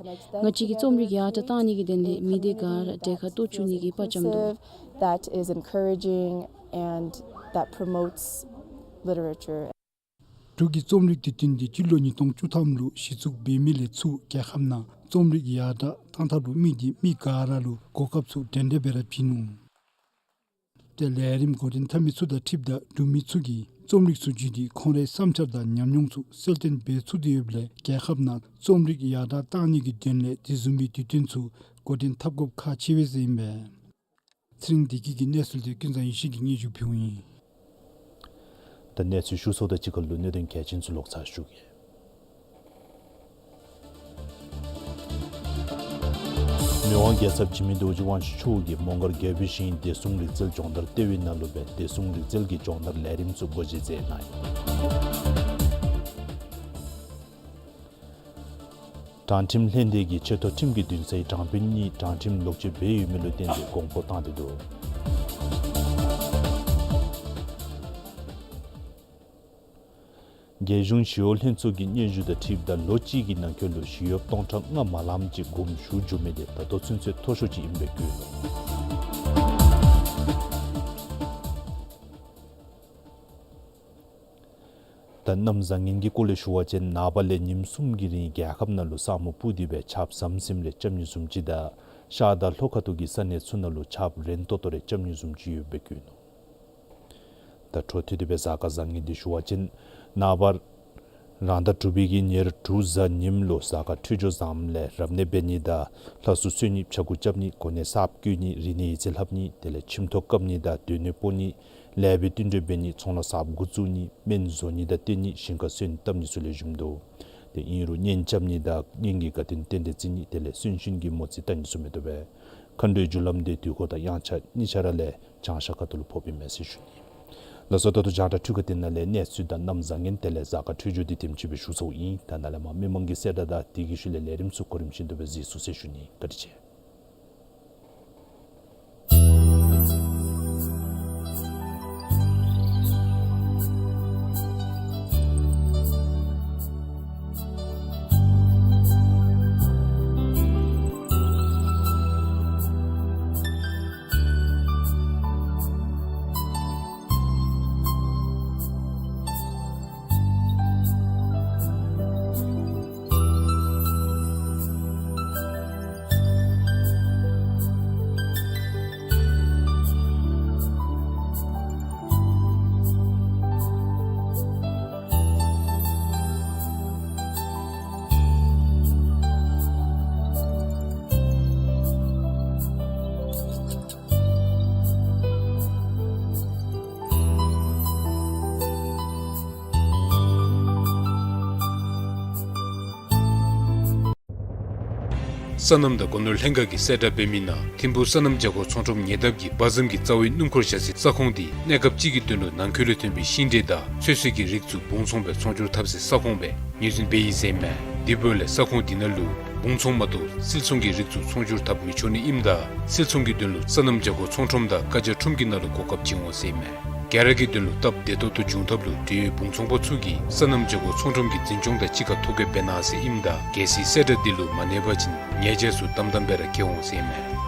ང་བཅས་ཀྱིས་རྩོམ་རིག་ཡར་དྲག་བཏང་ནི་གི་དོན་ལས་མི་སྡེ་ག་ར་གྲལ་ཁར་གཏོགས་བཅུག་ནི་གི་དཔའ་བཅམ་དོ། That is encouraging and that promotes literature. འབྲུག་གི་རྩོམ་རིག་དུས་སྟོན་འདི་སྤྱི་ལོ་ཉིས་སྟོང་བཅུ་ཐམ་ལུ་གཞི་བཙུགས་འབད་མི་ལས་ཚུར་རྒྱལ་ཁབ་ནང་རྩོམ་རིག་ཡར་དྲག་བཏང་ཐབས་ལུ་དམིགས་ཏེ་མི་ག་ར་ལུ་གོ་སྐབས་ཚུ་འགྲན་ཏེ་སྦེ་ར་བྱིན་ནུག། ཏེ་ལས་རིམ་འགོ་འདྲེན་འཐབ་མི་ཚུ་དང་འཁྲིལཝ་ད་འབྲུག་མི་ཚུ་གིས་རྩོམ་རིག་ཚུ་བརྒྱུད་དེ་ཁོང་རའི་བསམ་འཆར་དང་ཉམས་མྱོང་ཚུ་གསལ་སྟོན་འབད་ཚུགས་ཏེ་ཡོདཔ་ལས་རྒྱལ་ཁབ་ནང་རྩོམ་རིག་ཡར་དྲག་བཏང་ནི་གི་དོན་ལས་དེ་བཟུམ་མའི་དུས་སྟོན་ཚུ་འགོ་འདྲེན་འཐབ་དགོཔ་ཁག་ཆེ་བས་ཟེར་ཨིན་པས། ཚེ་རིང་བདེ་སྐྱིད་ཀྱི་གནས་ཚུལ་དེ་ཀུན་བཟང་ཡེ་ཤེས་ཀྱིས་སྙན་ཞུ་ཕུལཝ་ཨིན། ད་གནས་ཚུལ་ཞུ་ཚརཝ་དང་གཅིག་ཁར་ལུ་གནད་དོན་གལ་ཆེན་ཚུ་ལོག་ཚར་ཞུ་གེ། མི་དབང་རྒྱལ་ཚབ་འཇིགས་མེད་རྡོ་རྗེ་དབང་ཕྱུག་མཆོག་གིས་མོང་སྒར་རྒྱལ་པོའི་ཞིང་བདེ་སྲུང་རིག་རྩལ་སྦྱོང་བརྡར་ལྟེ་བའི་ནང་ལུ་སྦེ་བདེ་སྲུང་རིག་རྩལ་གྱི་སྦྱོང་བརྡར་ལས་རིམ་ཚུ་སྒོ་འབྱེད་མཛད་གནང་ཡི། དྲང་ཁྲིམས་ལྷན་སྡེ་གིས་ཆེ་མཐོ་ཁྲིམས་ཀྱི་འདུན་སའི་དྲང་དཔོན་གཉིས་དྲང་ཁྲིམས་ལོག་སྤྱོད་འབད་ཡོད་མི་ལུ་བརྟེན་ཏེ་དགོངས་སྐོར་བཏང་སྟེ་འདུག། རྒྱལ་གཞུང་ཞི་གཡོག་ལྷན་ཚོགས་ཀྱི་སྙན་ཞུ་དང་འཁྲིལཝ་ད་ལོ་གཅིག་གི་ནང་འཁོད་ལུ་ཞི་གཡོགཔ་སྟོང་ཕྲག་ལྔ་མ་ལངམ་ཅིག་དགོངསམ་ཞུ་འགྱོ་མི་དེ་ད་ལྟོ་ཚུན་ཚོད་མཐོ་ཤོས་ཅིག་ཨིན་པའི་བཀོད་འདུག། ད་གནམ་བཟང་ངན་གྱི་སྐོར་ལས་ཞུ་བ་ཅིན་ནངས་པ་ལས་ཉིནམ་གསུམ་གྱི་རིང་རྒྱལ་ཁབ་ནང་ལུ་ས་སྨུག་སྤུབས་ཏེ་སྦེ་ཆརཔ་ཟམ་ཟིམ་ལས་རྐྱབ་ནི་བཟུམ་ཅིག་དང་ཤར་དང་ལྷོ་ཁ་ཐུག་གི་ས་གནས་ཚུ་ནང་ལུ་ཆརཔ་རན་ཏོག་ཏོ་རེ་རྐྱབ་ནི་བཟུམ་ཅིག་ཡོད་པའི་བཀོད་འདུག། ད་འཕྲོ་མཐུད་དེ་སྦེ་གཟའ་སྐར་བཟང་ངན་འདི་ཞུ་བ་ཅིན་ནངས་པ་རང་ཟླ་དྲུག་པའི་གི་ཉེར་དྲུག་གཟའ་ཉིམ་ལུ་གཟའ་སྐར་འཕྲོད་སྦྱོར་བཟངམ་ལས་རབ་གནས་འབད་ནི་དང་ལྷ་གསོལ་གསོལ་ནི་ཕྱྭ་འགུགས་རྐྱབ་ནི་གོ་གནས་གསརཔ་བསྐོ་ནི་རིག་གནས་ཡིག་རྩིས་ལྷབ་ནི་དེ་ལས་ཁྱིམ་ཐོག་བཀབ་ནི་དང་སྡོད་གནས་སྤོ་ནི་ལེགས་པའི་བསྟུན་གྲོས་འབད་ནི་ཚོང་ལཱ་གསརཔ་འགོ་བཙུགས་ནི་སྨན་བཟོ་ནི་དང་བསྟེན་ནི་ཞིང་ཁར་སོན་བཏབ་ནི་ཚུ་ལེགས་ཤོམ་འདུག། དེ་ཨིན་རུང་གཉེན་རྐྱབ་ནི་དང་གཉེན་གྱི་དགའ་སྟོན་རྟེན་འབྲེལ་བརྩི་ནི་དེ་ལས་གསོན་གཤིན་གྱི་མོ་རྩིས་བལྟ་ནི་ཚུ་མེད་དོ་བས། མཁའ་འགྲོའི་རྒྱུ་ལམ་དེ་དུས་འཁོར་དང་དབྱངས་འཆར་གཉིས་ཆ་ར་ལས་བྱང་ཤར་ཁ་ཐུག་ལུ་ཕོགཔ་ཨིན་མས་ཟེར་ཞུ་ནི། ལགས་སོ། ད་ལྟོ་རྒྱང་བསྒྲགས་འཕྲུལ་ཁང་འདི་ནང་ལས་གནས་ཚུལ་དང་གནམ་བཟང་ངན་དེ་ལས་གཟའ་སྐར་འཕྲོད་སྦྱོར་འདི་དེམ་ཅིག་སྦེ་ཞུ་ཚརཝ་ཨིན། ད་ནཱ་ལས་མར་མི་མང་གི་གསལ་བསྒྲགས་དང་དེ་གི་ཤུལ་ལས་ལས་རིམ་ཚུ་གོ་རིམ་བཞིན་དུ་སྦེ་གཟིགས་ཚུགས་ཟེར་ཞུ་ནི། བཀའ་དྲིན་ཆེ། སོ་ནམ་དང་སྒོ་ནོར་ལྷན་ཁག་གིས་གསལ་བསྒྲགས་འབད་མི་ནང་ཐིམ་ཕུག་སོ་ནམ་བྱ་སྒོ་ཚོང་ཁྲོམ་ཉེ་འདབས་ཀྱི་བ་ཟུམ་གྱི་རྩ་བའི་སྣུམ་འཁོར་བཞག་སའི་ས་ཁོངས་འདི་གནས་སྐབས་ཅིག་གི་དོན་ལུ་ནང་འཁོད་ལས་ཐོན་པའི་ཤིང་འབྲས་དང་ཚོད་བསྲེ་གི་རིགས་ཚུ་སྦུང་ཚོང་སྦེ་ཚོང་སྒྱུར་འཐབ་སའི་ས་ཁོངས་སྦེ་ངོས་འཛིན་འབད་ཡི་ཟེར་ཨིན་མས། དེ་འབདཝ་ལས་ས་ཁོངས་འདི་ནང་ལུ་སྦུང་ཚོང་མ་གཏོགས་སིལ་ཚོང་གི་རིགས་ཚུ་ཚོང་སྒྱུར་འཐབ་མི་ཆོག་ནི་ཨིནམ་ད་སིལ་ཚོང་གི་དོན་ལུ་སོ་ནམ་བྱ་སྒོ་ཚོང་ཁྲོམ་དང་བཀའ་རྒྱ་ཁྲོམ་གྱི་ནང་ལུ་གོ་སྐབས་བྱིན་འོང་ཟེར་ཨིན་མས། ག་ར་གི་དོན་ལུ་སྟབས་བདེ་ཏོག་ཏོ་འབྱུང་ཐབས་ལུ་འབྲེལ་ཡོད་སྦུང་ཚོང་པ་ཚུ་གིས་སོ་ནམ་བྱ་སྒོ་ཚོང་ཁྲོམ་གྱི་འཛིན་སྐྱོང་དང་གཅིག་ཁར་ཐོ་བཀོད་འབད་གནང་ཟེར་ཨིནམ་ད་གལ་སྲིད་གསལ་བསྒྲགས་འདི་ལུ་མ་གནས་པ་ཅིན་ཉེས་བྱ་ཚུ་དམ་དམ་སྦེ་ར་བཀལ་འོང་ཟེར་ཨིན་མས།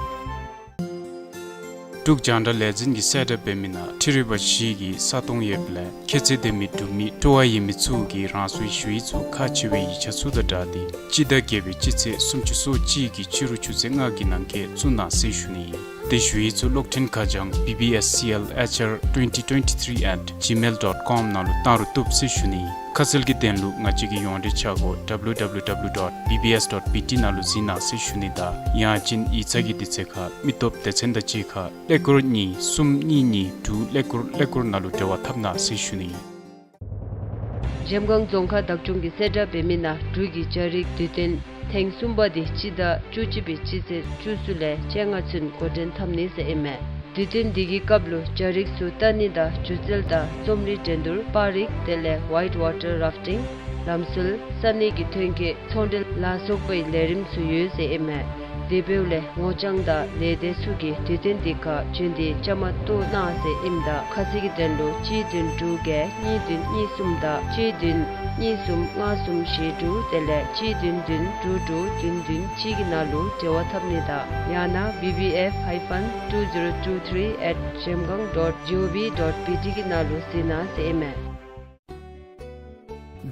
འབྲུག་རྒྱང་བསྒྲགས་ལས་འཛིན་གྱིས་གསལ་བསྒྲགས་འབད་མི་ནང་འཕྲུལ་རིག་པ་བཞི་གི་ས་སྟོང་ཡོདཔ་ལས་ཁྱད་ཚད་ལྡན་མི་འབྲུག་མི་སྤྲོ་བ་ཡོད་མི་ཚུ་གིས་རང་སོའི་ཞུ་ཡིག་ཚུ་ཁག་ཆེ་བའི་ཡིག་ཆ་ཚུ་དང་སྦྲགས་ཏེ་སྤྱི་ཟླ་བརྒྱད་པའི་སྤྱི་ཚེས་སུམ་ཅུ་སོ་གཅིག་གི་ཕྱི་རུ་ཆུ་ཚོད་ལྔ་གི་ནང་འཁོད་བཙུགས་གནང་ཟེར་ཞུ་ནི་ཨིན། ཏེ་ཞུ་ཡིག་ཚུ་གློག་འཕྲིན་ཁ་བྱང་B B S C L H R twenty twenty-three at gmail dot com ནང་ལུ་བཏང་རུང་བཏུབ་ཟེར་ཞུ་ནི་ཨིན། ཁ་གསལ་གྱི་དོན་ལུ་ང་བཅས་ཀྱི་ཡོངས་འབྲེལ་ཆ་སྒོ་W W W dot B B S dot B T ནང་ལུ་གཟིགས་གནང་ཟེར་ཞུ་ནི་དང་ཡང་ཅིན་ཡིག་ཚང་གི་དུས་ཚོད་ཁར་མི་སྟོབས་སྡེ་ཚན་དང་གཅིག་ཁར་ཀླད་ཀོར་གཉིས་གསུམ་གཉིས་གཉིས་དྲུག་ཀླད་ཀོར་ཀླད་ཀོར་ནང་ལུ་འབྲེལ་བ་འཐབ་གནང་ཟེར་ཞུ་ནི་ཨིན། གཞལམ་སྒང་རྫོང་ཁག་བདག་སྐྱོང་གིས་གསལ་བསྒྲགས་འབད་མི་ནང་འབྲུག་གི་རྒྱ་རིགས་དུས་སྟོན་ཐེངས་གསུམ་པ་འདི་སྤྱི་ཟླ་བཅུ་གཅིག་པའི་སྤྱི་ཚེས་བཅུ་གསུམ་ལས་བཅོ་ལྔ་ཚུན་འགོ་འདྲེན་འཐབ་ནི་ཟེར་ཨིན་མས། དུས་སྟོན་འདི་གི་སྐབས་ལུ་རྒྱ་རིགས་ཚུ་ལྟ་ནི་དང་སྒྱུ་རྩལ་དང་རྩོམ་རིག་འགྲན་བསྡུར་པར་རིས་དེ་ལས་White Water Rafting ལམ་སྲོལ་ས་གནས་ཀྱི་ཐོན་སྐྱེད་ཚོང་འབྲེལ་ལ་སོགས་པའི་ལས་རིམ་ཚུ་ཡོད་ཟེར་ཨིན་མས། དེ་འབདཝ་ལས་ངོ་རྐྱང་དང་ལས་སྡེ་ཚུ་གིས་དུས་སྟོན་འདི་ཁར་རྒྱུན་དུ་བཅའ་མར་གཏོགས་གནང་ཟེར་ཨིནམ་ད་ཁ་གསལ་གྱི་དོན་ལུ་གཅིག་བདུན་དྲུག་བརྒྱད་གཉིས་བདུན་གཉིས་གསུམ་དང་གཅིག་བདུན་གཉིས་གསུམ་ལྔ་གསུམ་བཞི་དྲུག་དེ་ལས་གཅིག་བདུན་བདུན་དྲུག་དྲུག་བདུན་བདུན་གཅིག་གི་ནང་ལུ་འབྲེལ་བ་འཐབ་ནི་དང་ཡང་ན་B B F hyphen two zero two three at zhemgang dot gov dot B T གི་ནང་ལུ་གཟིགས་གནང་ཟེར་ཨིན་མས།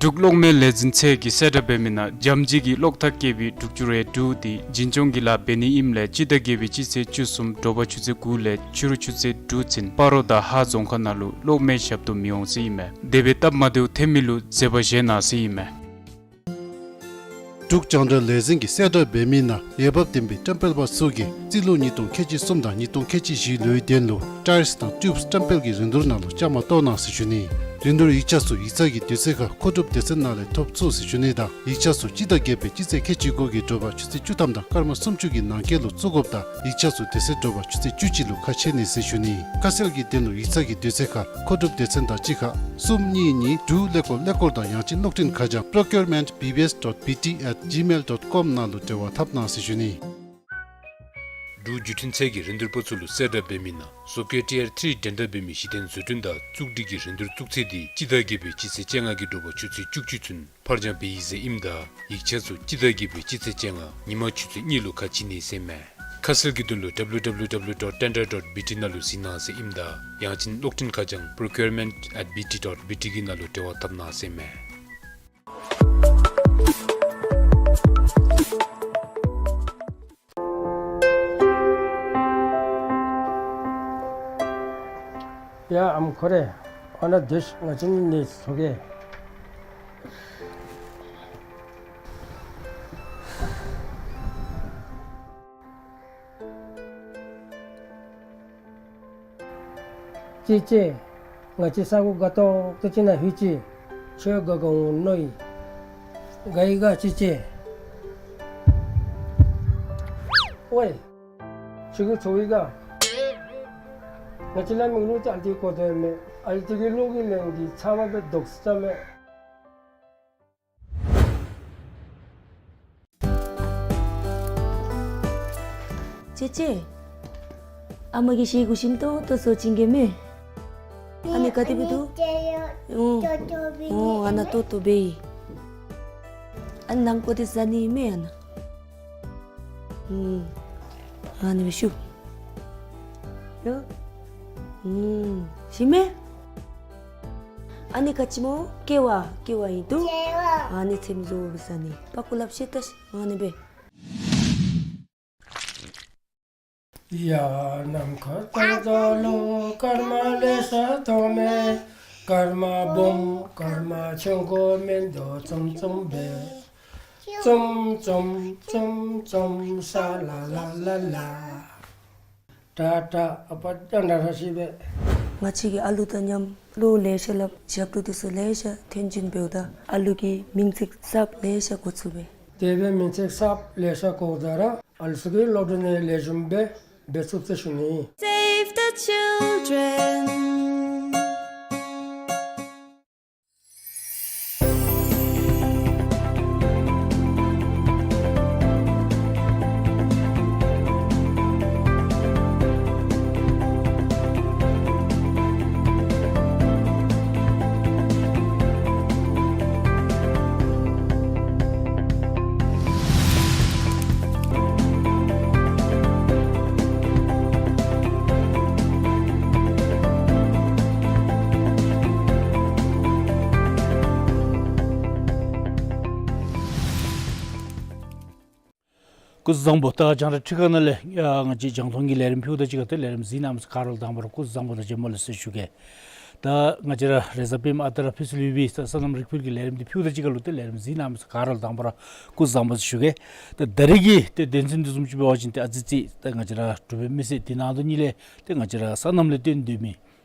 འབྲུག་གློག་མེ་ལས་འཛིན་ཚད་ཀྱིས་གསལ་བསྒྲགས་འབད་མི་ནང་འཇམ་ལྗིད་ཀྱི་གློག་ཐག་སྐྱེད་པའི་དྲུག་ཅུ་རེ་དྲུག་འདི་འཛིན་སྐྱོང་གི་ལཱ་འབད་ནི་ཨིནམ་ལས་སྤྱི་ཟླ་བརྒྱད་པའི་སྤྱི་ཚེས་བཅུ་གསུམ་དྲོ་པ་ཆུ་ཚོད་དགུ་ལས་ཕྱི་རུ་ཆུ་ཚོད་དྲུག་ཚུན་སྤ་རོ་དང་ཧཱ་རྫོང་ཁག་ནང་ལུ་གློག་མེ་ཞབས་ཏོག་མི་འོང་ཟེར་ཨིན་མས། དེ་སྦེ་སྟབས་མ་བདེཝ་ཐོན་མི་ལུ་འཛེམ་པ་བཞེས་གནང་ཟེར་ཨིན་མས། འབྲུག་རྒྱང་བསྒྲགས་ལས་འཛིན་གྱིས་གསལ་བསྒྲགས་འབད་མི་ནང་འོས་འབབ་ལྡན་པའི་བཀྲམ་སྤེལ་པ་ཚུ་གིས་རྩིས་ལོ་ཉིས་སྟོང་ཁལ་གཅིག་གསུམ་དང་ཉིས་སྟོང་ཁལ་གཅིག་བཞིའི་ལོའི་དོན་ལུ་ཊའིརསི་དང་ཊིའུབསི་བཀྲམ་སྤེལ་གྱི་རིན་བསྡུར་ནང་ལུ་བཅའ་མར་གཏོགས་གནང་ཟེར་ཞུ་ནི། རིན་བསྡུར་ཡིག་ཆ་ཚུ་ཡིག་ཚང་གི་དུས་ཚོད་ཁར་མཁོ་སྒྲུབ་སྡེ་ཚན་ནང་ལས་ཐོབ་ཚུགས་ཟེར་ཞུ་ནི་དང་ཡིག་ཆ་ཚུ་སྤྱི་ཟླ་བརྒྱད་པའི་སྤྱི་ཚེས་ཁལ་གཅིག་དགུ་གི་དྲོ་པ་ཆུ་ཚོད་བཅུ་ཐམ་དང་སྐར་མ་སུམ་ཅུ་གི་ནང་འཁོད་ལུ་བཙུགས་དགོཔ་དང་ཡིག་ཆ་ཚུ་དེ་ཚེ་དྲོ་པ་ཆུ་ཚོད་བཅུ་གཅིག་ལུ་ཁ་ཕྱེ་ནི་ཟེར་ཞུ་ནི། ཁ་གསལ་གྱི་དོན་ལུ་ཡིག་ཚང་གི་དུས་ཚོད་ཁར་མཁོ་སྒྲུབ་སྡེ་ཚན་དང་གཅིག་ཁར་གསུམ་གཉིས་གཉིས་དྲུག་ཀླད་ཀོར་ཀླད་ཀོར་དང་ཡང་ཅིན་གློག་འཕྲིན་ཁ་བྱང་procurement B B S dot B T at gmail dot com ནང་ལུ་འབྲེལ་བ་འཐབ་གནང་ཟེར་ཞུ་ནི། འབྲུག་བརྒྱུད་འཕྲིན་ཚད་ཀྱིས་རིན་བསྡུར་པ་ཚུ་ལུ་གསལ་བསྒྲགས་འབད་མི་ནང་བཟོ་བཀོད་ཊི་ཨར་ཐི་རི་འགྲན་ཟླ་འབད་མི་གཞི་རྟེན་བཟོ་སྐྲུན་དང་བཙུགས་སྒྲིག་གི་རིན་བསྡུར་བཙུགས་ཚད་འདི་སྤྱི་ཟླ་བརྒྱད་པའི་སྤྱི་ཚེས་བཅོ་ལྔ་གི་དྲོ་པ་ཆུ་ཚོད་བཅུ་གཅིག་ཚུན་ཕར་འགྱངས་འབད་ཡི་ཟེར་ཨིནམ་ད་ཡིག་ཆ་ཚུ་སྤྱི་ཟླ་བརྒྱད་པའི་སྤྱི་ཚེས་བཅོ་ལྔ་ཉིན་མ་ཆུ་ཚོད་གཉིས་ལུ་ཁ་ཕྱེ་ནི་ཟེར་མས། ཁ་གསལ་གྱི་དོན་ལུ W W W dot tender dot B T ནང་ལུ་གཟིགས་གནང་ཟེར་ཨིནམ་ད་ཡང་ཅིན་གློག་འཕྲིན་ཁ་བྱང་procurement at B T dot B T གི་ནང་ལུ་འབྲེལ་བ་འཐབ་གནང་ཟེར་མས། ཡ་ཨམ་ཁོ་རེ། ཨ་ནཱ་སྡོད་ཤིག། ང་བཅས་གཉིས་ནི་ཚོགས་ཀྱི། ཅི་ཅི། ང་བཅས་ས་གོ་དགའ་ཏོག་ཏོ་ཅིག་ནང་ལྷོད་ཅི། ཁྱོད་དགའ་དགའ་འོང་མནོ་ཡི། དགའ་ཡི་ག་ཅི་ཅི། ཝའེ། ཁྱོད་ཀྱིས་ཚོར་ཡི་ག། ང་བཅས་ལ་མིག་ལུ་ཏེ་ཨ་ལྟོ་གོ་དོ་མས། ཨ་ལྟོ་གི་གློག་གི་ལན་འདི་ཚབ་མ་སྦེ་དོག་ས་མས། ཅེ་ཅེ། ཨ་མ་གིས་ཤེལ་སྒོ་ཞིམ་ཏོང་ཏོ་བཟོ་བྱིན་གེ་མས། ཨ་ནི་ག་དེ་སྦེ་འདུག། ཨོ། ཨོ་ཨ་ནཱ་ཏོག་ཏོ་སྦེ་ཨིན། ཨ་ནི་ནང་ཀོ་དེ་ཟ་ནི་མས་ཨ་ནཱ། ཨུམ། ཨ་ནི་སྦེ་ཤུབ། ཡ། ཨུམ། ཞིམ་མས། ཨ་ནི་ག་ཅི་སྨོ། ཀེ་ཝ། ཀེ་ཝ་ཨིན་འདུག། ཨ་ནི་ཚེམ་བཟོ་སྦེ་ཟ་ནི། པག་ཀོ་ལགཔ་བཤེད་ད་ཤིག། ཨ་ནི་སྦེ། ཡ་ནམ་མཁའ་ལྟར་འཛག་ལུ་སྐར་མ་ལེ་ཤ་མཐོང་མས། སྐར་མ་སྦོམ་སྐར་མ་ཆུང་ཀུ་མིན་འདུག། ཙུམ་ཙུམ་སྦེ། ཙུམ་ཙུམ་ཙུམ་ཙུམ་ས་ལ་ལ་ལ་ལ། ཏ་ཏ་ཨ་པ་ཏ་ན་ར་ཤི་བེ། ང་བཅས་ཀྱིས་ཨ་ལུ་དང་མཉམ་གླུ་ལེ་ཤ་སླབ་ཞབས་བྲོ་འདི་ཚུ་ལེ་ཤ་འཐེན་བྱིན་འབདཝ་ད་ཨ་ལུ་གི་མིང་ཚིག་གསརཔ་ལེ་ཤ་གོ་ཚུགས་པས། དེ་སྦེ་མིང་ཚིག་གསརཔ་ལེ་ཤ་གོཝ་ད་ར་ཨ་ལུ་ཚུ་གིས་ལོག་འགྲོ་ནི་ལེགས་ཤོམ་སྦེ་འབད་ཚུགས་ཟེར་ཞུ་ནི། Save the children. སྐུ་གཟུགས་བཟང་པོ། ད་རྒྱང་བསྒྲགས་ཁྲི་ཁ་ནང་ལས་ང་བཅས་རྒྱང་མཐོང་གི་ལས་རིམ་ཕུལཝ་ད་གཅིག་ཁར་ཏེ་ལས་རིམ་གཟིགས་གནང་མི་ག་ར་ལུ་དང་པ་ར་སྐུ་གཟུགས་བཟང་པོ་དང་བྱོན་པ་ལེགས་སོ་ཟེར་ཞུ་གེ། ད་ང་བཅས་ར་རེས་གཟའ་སྤེནམ་ཨ་རྟག་ར་ཕུལ་ཚུལ་ཡོད་པའི་ད་སོ་ནམ་རིག་དཔལ་གྱི་ལས་རིམ་འདི་ཕུལཝ་ད་གཅིག་ཁར་ལུ་ཏེ་ལས་རིམ་གཟིགས་གནང་མི་ཚུ་ག་ར་ལུ་དང་པ་ར་སྐུ་གཟུགས་བཟང་པོ་ཟེར་ཞུ་གེ། ད་ད་རེས་ཀྱི་ཏེ་དོན་ཚན་འདི་བཟུམ་ཅིག་འབད་བ་ཅིན་ཏེ་ཨ་ཙི་ཙི་ད་ང་བཅས་ར་འབྲུག་པའི་མི་སེར་འདི་ནང་དོན་གཉིས་ལས་ཏེ་ང་བཅས་ར་སོ་ནམ་ལས་བརྟེན་སྡོད་མི་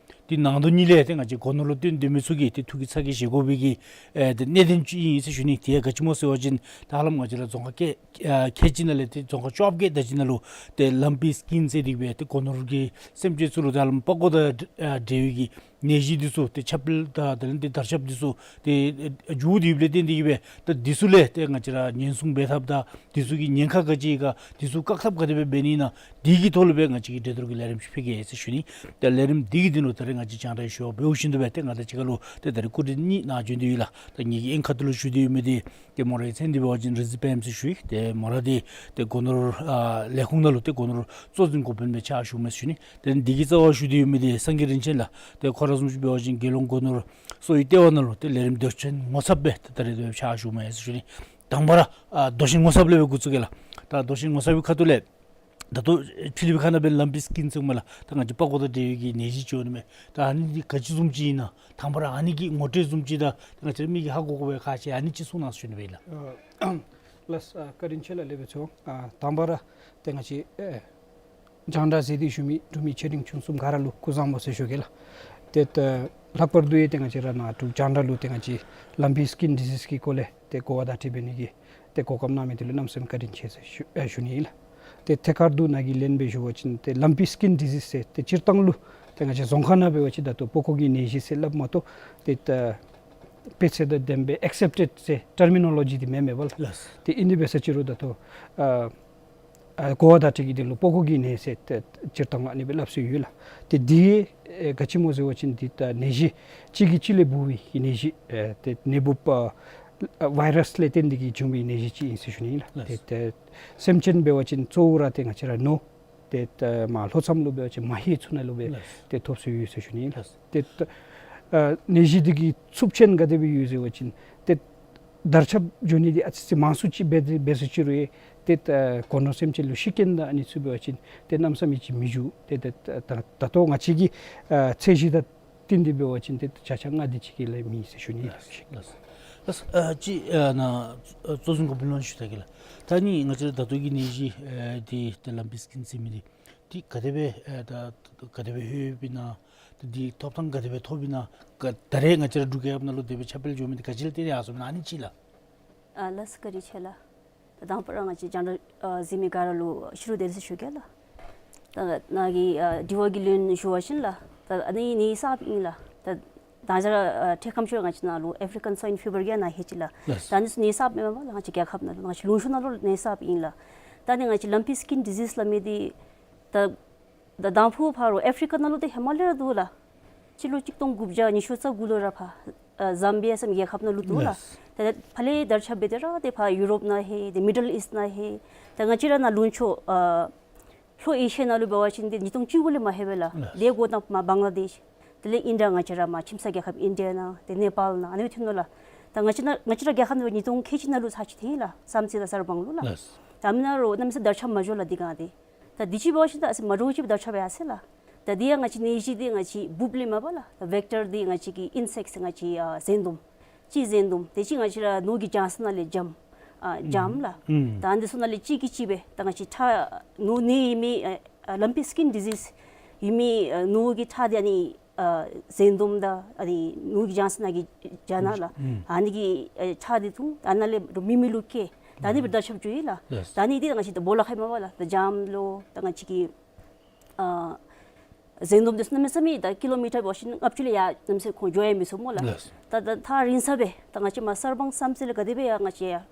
འདི་ནང་དོན་གཉིས་ལས་ཏེ་ང་བཅས་སྒོ་ནོར་ལུ་བརྟེན་སྡོད་མི་ཚུ་གི་ཏེ་ཐུགས་ཀྱི་ཚ་གྱང་བཞེས་དགོ་པའི་གི་ཨེ་ཏེ་གནད་དོན་ཅིག་ཨིན་ཟེར་ཞུ་ནི། དེ་ཡང་ག་ཅི་སྨོ་ཟེར་བ་ཅིན་ད་ཧ་ལམ་ང་བཅས་ར་རྫོང་ཁག་ཁལ་ཨ་ཁལ་གཅིག་ནང་ལས་ཏེ་རྫོང་ཁག་བཅོ་བརྒྱད་དེ་ཅིག་ནང་ལུ་ཏེ་ལམ་པི་སི་ཀིན་ཟེར་དེ་སྦེ་ཏེ་སྒོ་ནོར་གྱི་སེམས་ཅན་ཚུ་ལུ་ད་ཧ་ལམ་པགས་ཀོ་དང་ཨ་འབྲེལ་བའི་གི་ནད་གཞི་འདི་ཚུ་ཏེ་ཁྱབ་སྤེལ་དང་དེ་ལས་ཏེ་དར་ཁྱབ་འདི་ཚུ་ཏེ་ཨ་འགྱོ་དེ་ལས་བརྟེན་ཏེ་གིས་སྦེ་ད་འདི་ཚུ་ལས་ཏེ་ང་བཅས་ར་ཉེན་སྲུང་འབད་ཐབས་དང་འདི་ཚུ་གི་ཉེན་ཁ་ག་ཅི་ཡོད་ག་འདི་ཚུ་བཀག་ཐབས་ག་དེ་སྦེ་འབད་ནི་ཨིན་ན། དེ་གི་ཐོག་ལུ་སྦེ་ང་བཅས་ཀྱིས་འགྲན་བསྡུར་གྱི་ལས་རིམ་ཅིག་ཕུལ་གེ་ཟེར་ཞུ་ནི། ཏེ་ལས་རིམ་འདི་གི་དོན་ལུ་ད་རེས་ང་བཅས་རྒྱང་བསྒྲགས་ཞུ་བ་འབདཝ་བཞིན་དུ་སྦེ་ཏེ་ང་དང་གཅིག་ཁར་ལུ་ཏེ་ད་རེས་སྐུ་མགྲོན་གཉིས་ནཱ་བྱོན་ཏེ་ཡོད་ལགས། ད་ངེ་གི་ཨེན་ཁར་ལུ་ཞུ་སྟེ་ཡོད་མི་འདི་ཏེ་མོ་རའི་མཚན་འདི་འབད་བ་ཅིན་རིག་འཛིན་པདྨ་ཟེར་ཞུ་ཡི། ཏེ་མོ་ར་འདི་ཏེ་སྒོ་ནོར་ཨ་ལས་ཁུངས་ནང་ལུ་ཏེ་སྒོ་ནོར་གཙོ་འཛིན་འགོ་དཔོན་སྦེ་ཕྱག་ཞུཝ་མས་ཟེར་ཞུ་ནི། ཏེ་འདི་གི་རྩ་བར་བཞུགས་ཏེ་ཡོད་མི་འདི་སངས་རྒྱས་རིན་ཆེན་ལགས། ཏེ་ཁོ་ར་བཟུམ་ཅིག་འབད་བ་ཅིན་རྒྱལ་ཡོངས་སྒོ་ནོར་གསོ་བའི་ལྟེ་བ་ནང་ལུ་ཏེ་ལས་རིམ་མདོ་ཆེན་ངོ་ཚབ་སྦེ་ཏེ་ད་རེས་ཏེ་ཕྱག་ཞུཝ་མས་ཟེར་ཞུ་ནི། དང་པ་ར་ཨ་མདོ་ཆེན་ངོ་ཚབ་ལས་སྦེ་འགོ་བཙུགས་གེ་ལགས། ད་མདོ་ཆེན་ངོ་ཚབ་ཀྱི་ཁ་ཐུག་ལས་ད་ལྟོ་ཕྱི་གླིངཔ་ཁ་ནང་སྦེ་ལམ་པི་སི་ཀིན་ཟེར་མས་ལགས། ད་ང་བཅས་པགས་ཀོ་དང་འབྲེལ་བའི་གི་ནད་གཞི་ཅིག་འོང་ནི་མས། ད་ཨ་ནི་འདི་ག་ཅི་བཟུམ་ཅིག་ཨིན་ན། དང་པ་ར་ཨ་ནི་གི་ངོ་སྤྲོད་བཟུམ་ཅིག་དང་ད་ང་བཅས་མི་གིས་ཧ་གོ་དགོ་པའི་ཁག་ཆེ་ཨ་ནི་ཅིག་གསུང་གནང་ཟེར་ཞུ་ནི་སྦེ་ཨིན་ལགས། ཨ་ལགས་སོ། ཨ་བཀའ་དྲིན་ཆེ་ལགས། ལེགས་པར་གསུངས། ཨ་དང་པ་ར་ཏེ་ང་བཅས་ཨེ་རྒྱང་བསྒྲགས་གཟིགས་ཏེ་བཞུགས་མི་འབྲུག་མི་ཆེ་འབྲིང་ཆུང་གསུམ་ག་ར་ལུ་སྐུ་གཟུགས་བཟང་པོ་ཟེར་ཞུ་གེ་ལགས། ཏེ་ད་ལྷག་པར་དུ་ཡང་ཏེ་ང་བཅས་ར་ནཱ་འབྲུག་རྒྱང་བསྒྲགས་ལུ་ཏེ་ང་བཅས་ལམ་པི་སི་ཀིན་ཌི་ཟིསི་གི་སྐོར་ལས་ཏེ་གོ་བ་བརྡ་སྤྲོད་འབད་ནི་གི་ཏེ་གོ་སྐབས་གནང་མི་འདི་ལུ་གནམ་མེད་ས་མེད་བཀའ་དྲིན་ཆེ་ཟེར་ཞུ་ཨེ་ཞུ་ནི་ཨིན་ལགས། ཏེ་ཐད་ཀར་དུ་ནཱ་གིས་ལན་སྦེ་ཞུ་བ་ཅིན་ཏེ་ལམ་པི་སི་ཀིན་ཌི་ཟིསི་ཟེར་ཏེ་སྤྱིར་བཏང་ལུ་ཏེ་ང་བཅས་རྫོང་ཁ་ནང་འབད་བ་ཅིན་ད་ལྟོ་པགས་ཀོ་གི་ནད་གཞི་ཟེར་སླབ་མ་གཏོགས་ཏེ་ད་དཔེ་ཆ་དང་ལྡནམ་སྦེ་ཨེག་སེབ་ཊེཌ་ཟེར་ཊར་མི་ནོ་ལོ་ཇི་འདི་མེན་མས་པ་ལགས། ལགས། ཏེ་ཨིན་དེ་འབད་ས་ཅིག་རུང་ད་ལྟོ་ཨ་ཨ་གོ་བ་བརྡ་སྤྲོད་ཀྱི་དོན་ལུ་པགས་ཀོ་གི་ནད་ཟེར་ཏེ་སྤྱིར་བཏང་ལུ་ཨ་ནི་སྦེ་སླབ་སྲོལ་ཡོད་ལགས། ཏེ་འདི་ཨེ་ག་ཅི་སྨོ་ཟེར་བ་ཅིན་འདི་ད་ནད་གཞི་གཅིག་གིས་གཅིག་ལས་འབུ་བའི་ནད་གཞི་ཨེ་ཏེ་ནད་འབུཔ་ཨ་ཝའི་རཱསི་ལས་བརྟེན་ཏེ་གིས་བྱུང་བའི་ནད་གཞི་ཅིག་ཨིན་ཟེར་ཞུ་ནི་ཨིན་ལགས། ལགས། ཏེ་ཏེ་སེམས་ཅན་འབད་བ་ཅིན་གཙོ་བོ་ར་ཏེ་ང་བཅས་ར་ནོར་ཏེ་ད་མར་ལྷོ་མཚམས་ལུ་འབད་བ་ཅིན་མ་ཧེ་ཚུ་ནང་ལུ་སྦེ་ལགས། ཏེ་ཐོབ་སྲོལ་ཡོད་ཟེར་ཞུ་ནི་ཨིན་ལགས། ལགས། ཏེ་ད་ཨ་ནད་གཞི་འདི་གི་འཚུབ་ཆེན་ག་དེ་སྦེ་ཡོད་ཟེར་བ་ཅིན་ཏེ་དར་ཁྱབ་འགྱོ་ནི་འདི་ཨ་ཙི་ཙི་མང་སུ་ཅིག་འབད་དེ་འབད་སོ་ཅི་རུང་ཡང་ཏེ་ད་སྒོ་ནོར་སེམས་ཅན་ལུ་ཤི་རྐྱེན་དང་ཨ་ནི་ཚུ་འབད་བ་ཅིན་ཏེ་གནམ་མེད་ས་མེད་ཅིག་མི་འགྱོ། ཏེ་ད་ད་ད་ལྟོ་ང་བཅས་ཀྱི་ཨ་ཚད་གཞི་དང་བསྟུན་ཏེ་འབད་བ་ཅིན་ཏེ་ད་ཆ་ཆ་ལྔ་དེ་ཅིག་གི་ལས་མེད་ཟེར་ཞུ་ནི་ཨིན་ལགས། ལགས། ལགས། ཨ་ཅི་ཨ་ནཱ་ཨ་གཙོ་འཛིན་འགོ་དཔོན་ལུ་ཞུ་ད་གེ་ལགས། ད་ནི་ང་བཅས་ར་ད་ལྟོ་གི་ནད་གཞི་ཨ་འདི་ད་ལམ་པི་སི་ཀིན་ཟེར་མི་འདི་འདི་ག་དེ་སྦེ་ཨེ་ད་ག་དེ་སྦེ་ལྷོད་ཡོདཔ་ཨིན་ན། ད་འདི་ཐོབ་ཐང་ག་དེ་སྦེ་ཐོབ་ཨིན་ན། ག་ད་རེས་ང་བཅས་ར་འབྲུག་རྒྱལ་ཁབ་ནང་ལུ་དེ་སྦེ་ཁྱབ་སྤེལ་འགྱོ་མི་འདི་ག་ཅི་ལུ་བརྟེན་ཏེ་ཡར་སོང་ཨིན་ན་ཨ་ནི་ཅིག་ལགས། ཨ་ལགས་སོ། བཀའ་དྲིན་ཆེ་ལགས། ད་དང་པ་ར་ང་བཅས་རྒྱང་བསྒྲགས་ཨ་གཟིགས་མི་ག་ར་ལུ་ཕྱི་རུ་བདེ་ལེགས་ཞུ་གེ་ལགས། ད་ནཱ་གིས་ཨ་དྲི་བ་གི་ལན་ཞུ་བ་བཞིན་ལགས། ད་ཨ་ནི་ནད་གསརཔ་ཨིན་ལགས། ད་ད་ཅི་ར་ཨ་འཕྲལ་ཁམས་ཤིག་ར་ང་བཅས་ནཱ་ལུ་ཨེ་ཕི་རི་ཀཱན་སུའིན་ཕི་བར་གི་ནང་ཧེ་ཅི་ལགས། ལགས། ད་ཨ་ནི་ཚུ་ནད་གསརཔ་མེན་པ་ལགས། ང་བཅས་རྒྱལ་ཁབ་ནང་ལུ་ང་བཅས་ལུང་ཕྱོགས་ནང་ལུ་ནད་གསརཔ་ཨིན་ལགས། ད་ནི་ང་བཅས་ལམ་པི་སི་ཀིན་ཌི་ཟིསི་སླབ་མི་འདི་ད་ད་དང་ཕུ་ཕར་ཨེ་ཕི་རི་ཀ་ནང་ལུ་ཏེ་ཧེ་མ་ལས་ར་འདུག་ལགས། སྤྱི་ལོ་གཅིག་སྟོང་དགུ་བརྒྱ་ཉི་ཤུ་རྩ་དགུ་ལུ་ར་ཕར་ཨ་ཟམ་བི་ཡ་ཟེར་མི་རྒྱལ་ཁབ་ནང་ལུ་འདུག་ལགས། ལགས། ད་ཕར་ལས་དར་ཁྱབ་འབད་དེ་ར་ཏེ་ཕར་ཡུ་རོབ་ནང་ཧེ་ཏེ་མི་ཌལ་ཨིསཊ་ནང་ཧེ། ད་ང་བཅས་ར་ནཱ་ལུང་ཕྱོགས་ཨ་ལྷོ་ཨེ་ཤི་ཡ་ནང་ལུ་འབད་བ་ཅིན་ཏེ་ཉིས་སྟོང་བཅུ་དགུ་ལས་མར་ཧེ་སྦེ་ལགས། ལགས། དེ་འགོ་དང་པ་མ་བང་ལ་དེཤ། དེ་ལས་ཨིན་ཌ་ང་བཅས་ར་མར་ཁྱིམ་ཚང་རྒྱལ་ཁབ་ཨིན་ཌི་ཡ་ནང་ཏེ་ནེ་པཱལ་ནང་ཨ་ནི་སྦེ་ཐོན་ནུག་ལགས། ད་ང་བཅས་ནཱ་ང་བཅས་ར་རྒྱལ་ཁབ་ནང་ལུ་ཉིས་སྟོང་ཁལ་གཅིག་ནང་ལུ་ཚར་ཅིག་ཐོན་ཡི་ལགས། བསམ་རྩེ་དང་གསར་སྤང་ལུ་ལགས། ལགས། ད་མི་ནཱ་རོགས་གནམ་མེད་ས་མེད་དར་ཁྱབ་མ་འགྱོ་ལགས་འདི་གང་དེ། ད་འདི་ཅིག་འབད་བ་ཅིན་ད་ཨ་ཙི་མ་འདྲཝ་ཅིག་སྦེ་དར་ཁྱབ་ཡར་སོ་ཡི་ལགས། ད་འདི་ཡང་ང་བཅས་ནད་གཞི་འདི་ང་བཅས་འབུཔ་ལས་མས་པ་ལགས། ད་ཝེཀ་ཊར་འདི་ང་བཅས་ཀྱི་ཨིན་སེཀཊ་ང་བཅས་ཨ་ཟན་དོམ། ཅིག་ཟན་དོམ། དེ་ཅིག་ང་བཅས་ར་ནོར་གྱི་བྱང་ས་ནང་ལས་ཇམ་ཨ་ཇམ་ལགས། ཨུམ། ད་འདི་ཚུ་ནང་ལས་གཅིག་གིས་གཅིག་སྦེ་ད་ང་བཅས་ཁྲག་ནོར་ནད་ཡོད་མི་ཨ་ཨ་ལམ་པི་སི་ཀིན་ཌི་ཟིསི་ཡོད་མི་ཨ་ནོར་གྱི་ཁྲག་འདི་ཨ་ནི་ཨ་ཟན་དོམ་དང་ཨ་ནི་ནོར་གྱི་བྱང་ས་ནང་གི་བྱང་ནང་ལགས། ཨུམ། ཨ་ནི་གི་ཨ་ཁྲག་འདི་འཐུང་ད་ནཱ་ལས་མི་མི་ལུ་བཀལ། ད་ཨ་ནི་སྦེ་དར་ཁྱབ་འགྱོ་ཡི་ལགས། ལགས། ད་ཨ་ནི་འདི་ད་ང་བཅས་ད་སྦོ་ལོགས་ཁར་མས་པ་ལགས། ད་ཇམ་ལོ་ད་ང་བཅས་ཀྱི་ཨ་ཟན་དོམ་འདི་ཚུ་གནམ་མེད་ས་མེད་ད་ཀི་ལོ་མི་ཊར་འབད་བ་ཅིན་ལྔ་བཅུ་ལས་ཡར་གནམ་མེད་ས་མེད་ཁོང་འགྱོ་ཡང་མི་ཚུགས་སྨོ་ལགས། ལགས། ད་ད་ཐག་རིང་ས་སྦེ་ད་ང་བཅས་མར་གསར་སྤང་བསམ་རྩེ་ལས་ག་དེ་སྦེ་ཡར་ང་བཅས་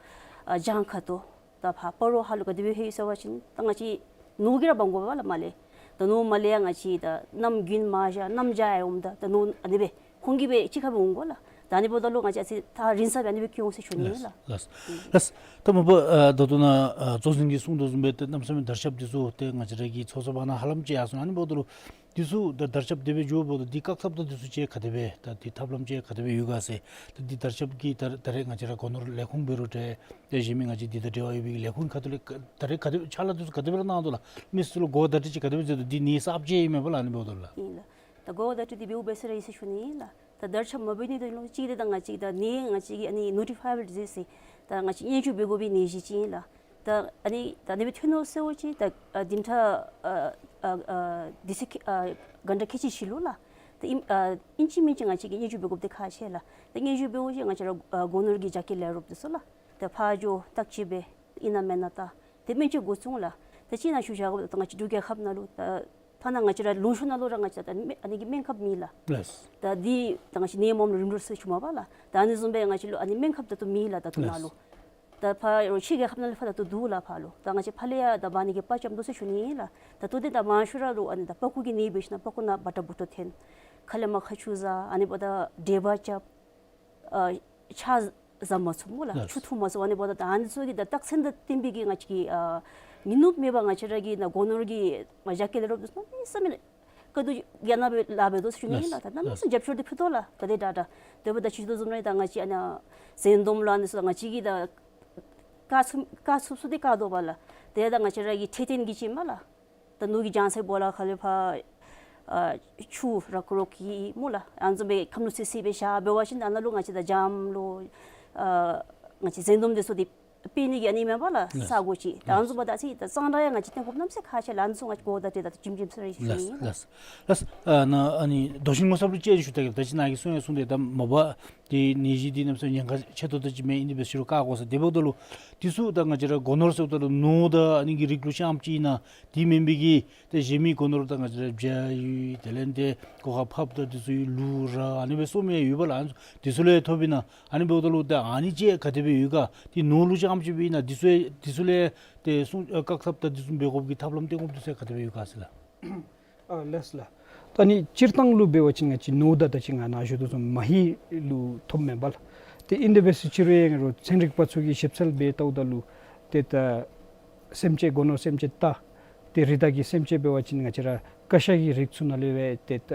ཨ་ལྗང་ཁ་དོ་ད་ཕར་སྤ་རོ་ཧ་ལུ་ག་དེ་སྦེ་ལྷོད་ཡི་ཟེར་བ་ཅིན་ད་ང་བཅས་ནོར་གྱིས་ར་འབག་དགོ་པས་ལགས་མར་ལས། ད་ནོར་མར་ལས་ཡར་ང་བཅས་ད་གནམ་དགུན་མར་བཞག་གནམ་བྱཱར་ཡར་འོངམ་ད་ད་ནོར་ཨ་ནི་སྦེ་ཁོང་གིས་སྦེ་གཅིག་ཁར་སྦེ་འོང་དགོ་ལགས། ད་ཨ་ནི་འབདཝ་ད་ལུ་ང་བཅས་ཨ་ཙི་ཐག་རིང་ས་སྦེ་ཨ་ནི་སྦེ་བསྐྱོད་འོང་ཟེར་ཞུ་ནི་ལགས། ལགས། ལགས། ལགས། ད་མ་པ་ཨ་ད་ལྟོ་ནཱ་ཨ་གཙོ་འཛིན་གྱིས་གསུངས་དོ་བཟུམ་སྦེ་ཏེ་གནམ་མེད་ས་མེད་དར་ཁྱབ་འདི་ཚུ་ཏེ་ང་བཅས་ར་གི་ཚོགས་གཙོ་པ་ནཱ་ཧ་ལམ་ཅིག་ཡར་སོང་། ཨ་ནི་འབདཝ་ད་ལུ་འདི་ཚུ་ད་དར་ཁྱབ་དེ་སྦེ་འགྱོཝ་ད་འདི་བཀག་ཐབས་དང་འདི་ཚུ་ཅིག་ག་དེ་སྦེ་ད་འདི་ཐབས་ལམ་ཅིག་ག་དེ་སྦེ་ཡོད་ག་ཟེར། ད་འདི་དར་ཁྱབ་ཀྱི་ད་ད་རེས་ང་བཅས་ར་སྒོ་ནོར་ལས་ཁུངས་འབད་རུང་འདྲ་ཏེ་གཞན་མི་ང་བཅས་འདི་དང་འབྲེལ་བ་ཡོད་པའི་ལས་ཁུངས་ཁ་ཐུག་ལས་ད་རེས་ག་དེ་ཕྱག་ལཱ་འདི་ཚུ་ག་དེ་སྦེ་ར་གནང་དོ་ལགས། མི་ཚུ་ལུ་གོ་བརྡ་ཅིག་ག་དེ་སྦེ་མཛད་དོ། འདི་ནད་གསརཔ་ཅིག་ཨིན་མས་པ་ལགས། ཨ་ནི་འབདཝ་ད་ལུ་ལགས། ཨིན་ལགས། ད་གོ་བརྡ་སྤྲོད་འདི་འབདཝ་འབད་ས་ར་ཡི་ཟེར་ཞུ་ནི་ལགས། ད་བརྡ་རྐྱབ་མ་འབད་ནི་དོན་ལུ་གཅིག་འདི་ད་ང་བཅས་ད་ནད་ང་བཅས་ཀྱི་ཨ་ནི་ནོ་ཊི་ཕའི་བཱལ་ཌི་ཟིསི་ཟེར་ད་ང་བཅས་སྙན་ཞུ་འབད་དགོ་པའི་ནད་གཞི་ཅིག་ཨིན་ལགས། ད་ཨ་ནི་ད་ནད་པའི་ཐོན་ནུག་ཟེར་བ་ཅིན་ད་ཨ་བདུན་ཕྲག་ཨ་ཨ་ཨ་དེ་ཚེ་ཁེ་ཨ་གྷན་ཊ་ཁལ་གཅིག་ཕྱི་ལུ་ལགས། ད་ཨིན་ཨ་ཨིན་ཅི་མིན་ཅི་ང་བཅས་ཀྱིས་སྙན་ཞུ་འབད་དགོཔ་འདི་ཁག་ཆེ་ལགས། ད་སྙན་ཞུ་འབད་བ་ཅིན་ང་བཅས་ར་ཨ་སྒོ་ནོར་གྱི་རྒྱ་སྐྱེད་ལས་རོགསཔ་འདི་ཚུ་ལགས། ད་ཕར་འགྱོ་བརྟག་དཔྱད་འབད་ཨིན་ན་མེན་ན་ད་དེ་སྨན་བཅོས་འགོ་བཙུགས་ལགས། ད་ཅི་ནང་ཞུ་བཞག་ག་ད་ང་བཅས་འབྲུག་རྒྱལ་ཁབ་ནང་ལུ་ད་ཐ་ན་ང་བཅས་ར་ལུང་ཕྱོགས་ནང་ལུ་ར་ང་བཅས་ད་སྨན་ཨ་ནི་གི་སྨན་ཁབ་མེད་ལགས། ལགས། ད་འདི་ད་ང་བཅས་ནད་མངམ་ལུ་རིམ་གྲོ་ཟེར་ཞུཝ་མས་པ་ལགས། ད་ཨ་ནི་བཟུམ་སྦེ་ང་བཅས་ལུ་ཨ་ནི་སྨན་ཁབ་ད་ལྟོ་མེད་ལགས། ད་ལྟོ་ནཱ་ལུ། ལགས། ད་ཕར་ཕྱི་རྒྱལ་ཁབ་ནང་ལུ་ཕར་ད་ལྟོ་འདུག་ལགས་ཕར་ལུ། ད་ང་བཅས་ཕར་ལས་ཡང་ད་འབག་ནི་གི་དཔའ་རྐྱབ་དོ་ཟེར་ཞུ་ནི་ལགས། ད་ལྟོ་འདི་ད་མང་ཤོས་ར་ལུ་ཨ་ནི་ད་པག་ཀོ་གི་ནད་འབད་ཞིན་ན་པག་ཀོ་ནང་བ་ཏྲ་འབུ་ཏོ་འཐོན། ཁ་ལས་མར་ཁ་ཆུ་བཟའ། ཨ་ནི་འབདཝ་ད་འདྲེད་པ་རྐྱབ། ཨ་ཆ་བཟའ་མ་ཚུགས་སྨོ་ལགས། ལགས། ཆུ་འཐུང་མ་ཚུགས། ཨ་ནི་འབདཝ་ད་ད་ཨ་ནི་ཚུ་གི་ད་རྟགས་མཚན་དང་བསྟུན་པའི་གི་ང་བཅས་ཀྱི་ཨ་ཉིན་ནུབ་མེད་པར་ང་བཅས་ར་གི་ནཱ་སྒོ་ནོར་གྱི་རྒྱ་སྐྱེད་ལས་རོགསཔ་འདི་ཚུ་གནམ་མེད་ས་མེད་དཀའ་སྡུག་ཡང་ན་སྦེ་ལཱ་འབད་དོ་ཟེར་ཞུ་ནི་ལགས། ལགས། ད་གནམ་མེད་ས་མེད་རྒྱབ་སྐྱོར་འདི་ཕུལ་དོ་ལགས། ག་དེ་དྲག་དྲག། དེ་འབདཝ་ད་ཅི་ཞུ་དོ་བཟུམ་ར་ད་ང་བཅས་ཨ་ནཱ་ཟན་དོམ་ལུ་ཨ་ནི་ཚུ་ང་བཅས་ཀྱིས་ད་བཀག་ཚུགས་བཀག་ཚུགས་ཚུགས་འདི་བཀག་དོ་པ་ལགས། དེ་ད་ང་བཅས་ར་གི་འཕྲོད་བསྟེན་གྱི་ཅིག་མས་ལགས། ད་ནོར་གྱི་ལྗང་ཚྭའི་སྦོ་ལོགས་ཁ་ལས་ཕར་ཨ་ཆུ་རག་རོག་གི་སྨོ་ལགས། ཨ་ནི་བཟུམ་སྦེ་ཁམས་ལུ་བསིལ་བསིལ་སྦེ་བཞག། འབད་བ་ཅིན་ཨ་ནཱ་ལུ་ང་བཅས་ད་འཇམ་ལུ་ཨ་ང་བཅས་ཟན་དོམ་འདི་ཚུ་འདི་དཔེ་ནི་གི་ཨ་ནི་མས་པ་ལགས། ལགས། ས་གོ་ཅིག། ད་ཨ་ནི་བཟུམ་འབདཝ་ད་ཅིག་ད་གཙང་སྦྲ་ཡང་ང་བཅས་བཏོན་དགོཔ་གནམ་མེད་ས་མེད་ཁག་ཆེ་ལགས། ཨ་ནི་ཚུ་ང་བཅས་གོ་བརྡ་སྤྲོད་ད་ལྟོ་བྱིན་བྱིནམ་ཟེར་ཞུ་ནི་ཨིན་ལགས། ལགས། ལགས། ཨ་ནཱ་ཨ་ནི་རྡོ་ཤིང་ངོ་ཚབ་ལུ་ཅིག་ཞུ་ད་གེ། ད་ཅི་ནཱ་གིས་གསུང་ཡང་གསུངས་ཏེ་ད་མ་པ་ཏེ་ནད་གཞི་འདི་གནམ་མེད་ས་མེད་ཉེན་ཁ་ཆེ་ཏོག་ཏོ་ཅིག་མས། ཨིན་དེ་འབད་ཟེར་རུང་བཀག་དགོ་ཟེར། དེ་འབདཝ་ད་ལུ་འདི་ཚུ་ད་ང་བཅས་ར་སྒོ་ནོར་ཟེརཝ་ད་ལུ་ནོར་དང་ཨ་ནི་གི་རིགས་ལུ་རྐྱངམ་ཅིག་ཨིན་ན། དེ་མེན་པའི་གི་ཏེ་གཞན་མི་སྒོ་ནོར་ད་ང་བཅས་ར་བྱ་ཡི་དེ་ལས་ཏེ་སྒོ་ཁར་ཕགཔ་དང་འདི་ཚུ་ཡོད། ལུག་ར་ཨ་ནི་སྦེ་སོ་མི་ཡང་ཡོད་པ་ལགས། ཨ་ནི་འདི་ཚུ་ལས་ཐོབ་ཨིན་ན། ཨ་ནི་འབདཝ་ད་ལུ་ད་ཨ་ནི་ཅིག་ག་དེ་སྦེ་ཡོད་ག། ཏེ་ནོར་ལུ་རྐྱངམ་ཅིག་སྦེ་ཨིན་ན། འདི་ཚུ་འདི་ཚུ་ལས་ཏེ་སྲུང་ཨ་བཀག་ཐབས་དང་འདི་ཚུ་འབད་དགོཔ་གི་ཐབས་ལམ་བཏོན་དགོཔ་འདི་ཚུ་ག་དེ་སྦེ་ཡོད་ག་ཟེར་ལགས། ཨ་ལགས་ལགས། ད་ནི་སྤྱིར་བཏང་ལུ་འབད་བ་ཅིན་ང་བཅས་ནོར་དང་ད་ཅི་ང་ནཱ་ཞུ་དོ་བཟུམ་མ་ཧེ་ལུ་ཐོབ་མས་པ་ལགས། ཏེ་ཨིན་དེ་འབད་ཟེར་ཅི་རུང་ཡང་རོགས་ཚན་རིག་པ་ཚུ་གིས་ཞིབ་འཚོལ་འབད་བལྟཝ་ད་ལུ་ཏེ་ད་སེམས་ཅན་སྒོ་ནོར་སེམས་ཅན་རྟ་ཏེ་རི་དྭགས་ཀྱི་སེམས་ཅན་འབད་བ་ཅིན་ང་བཅས་ར་ཀ་ཤ་གི་རིགས་ཚུ་ནང་ལས་འབད་ཏེ་ད་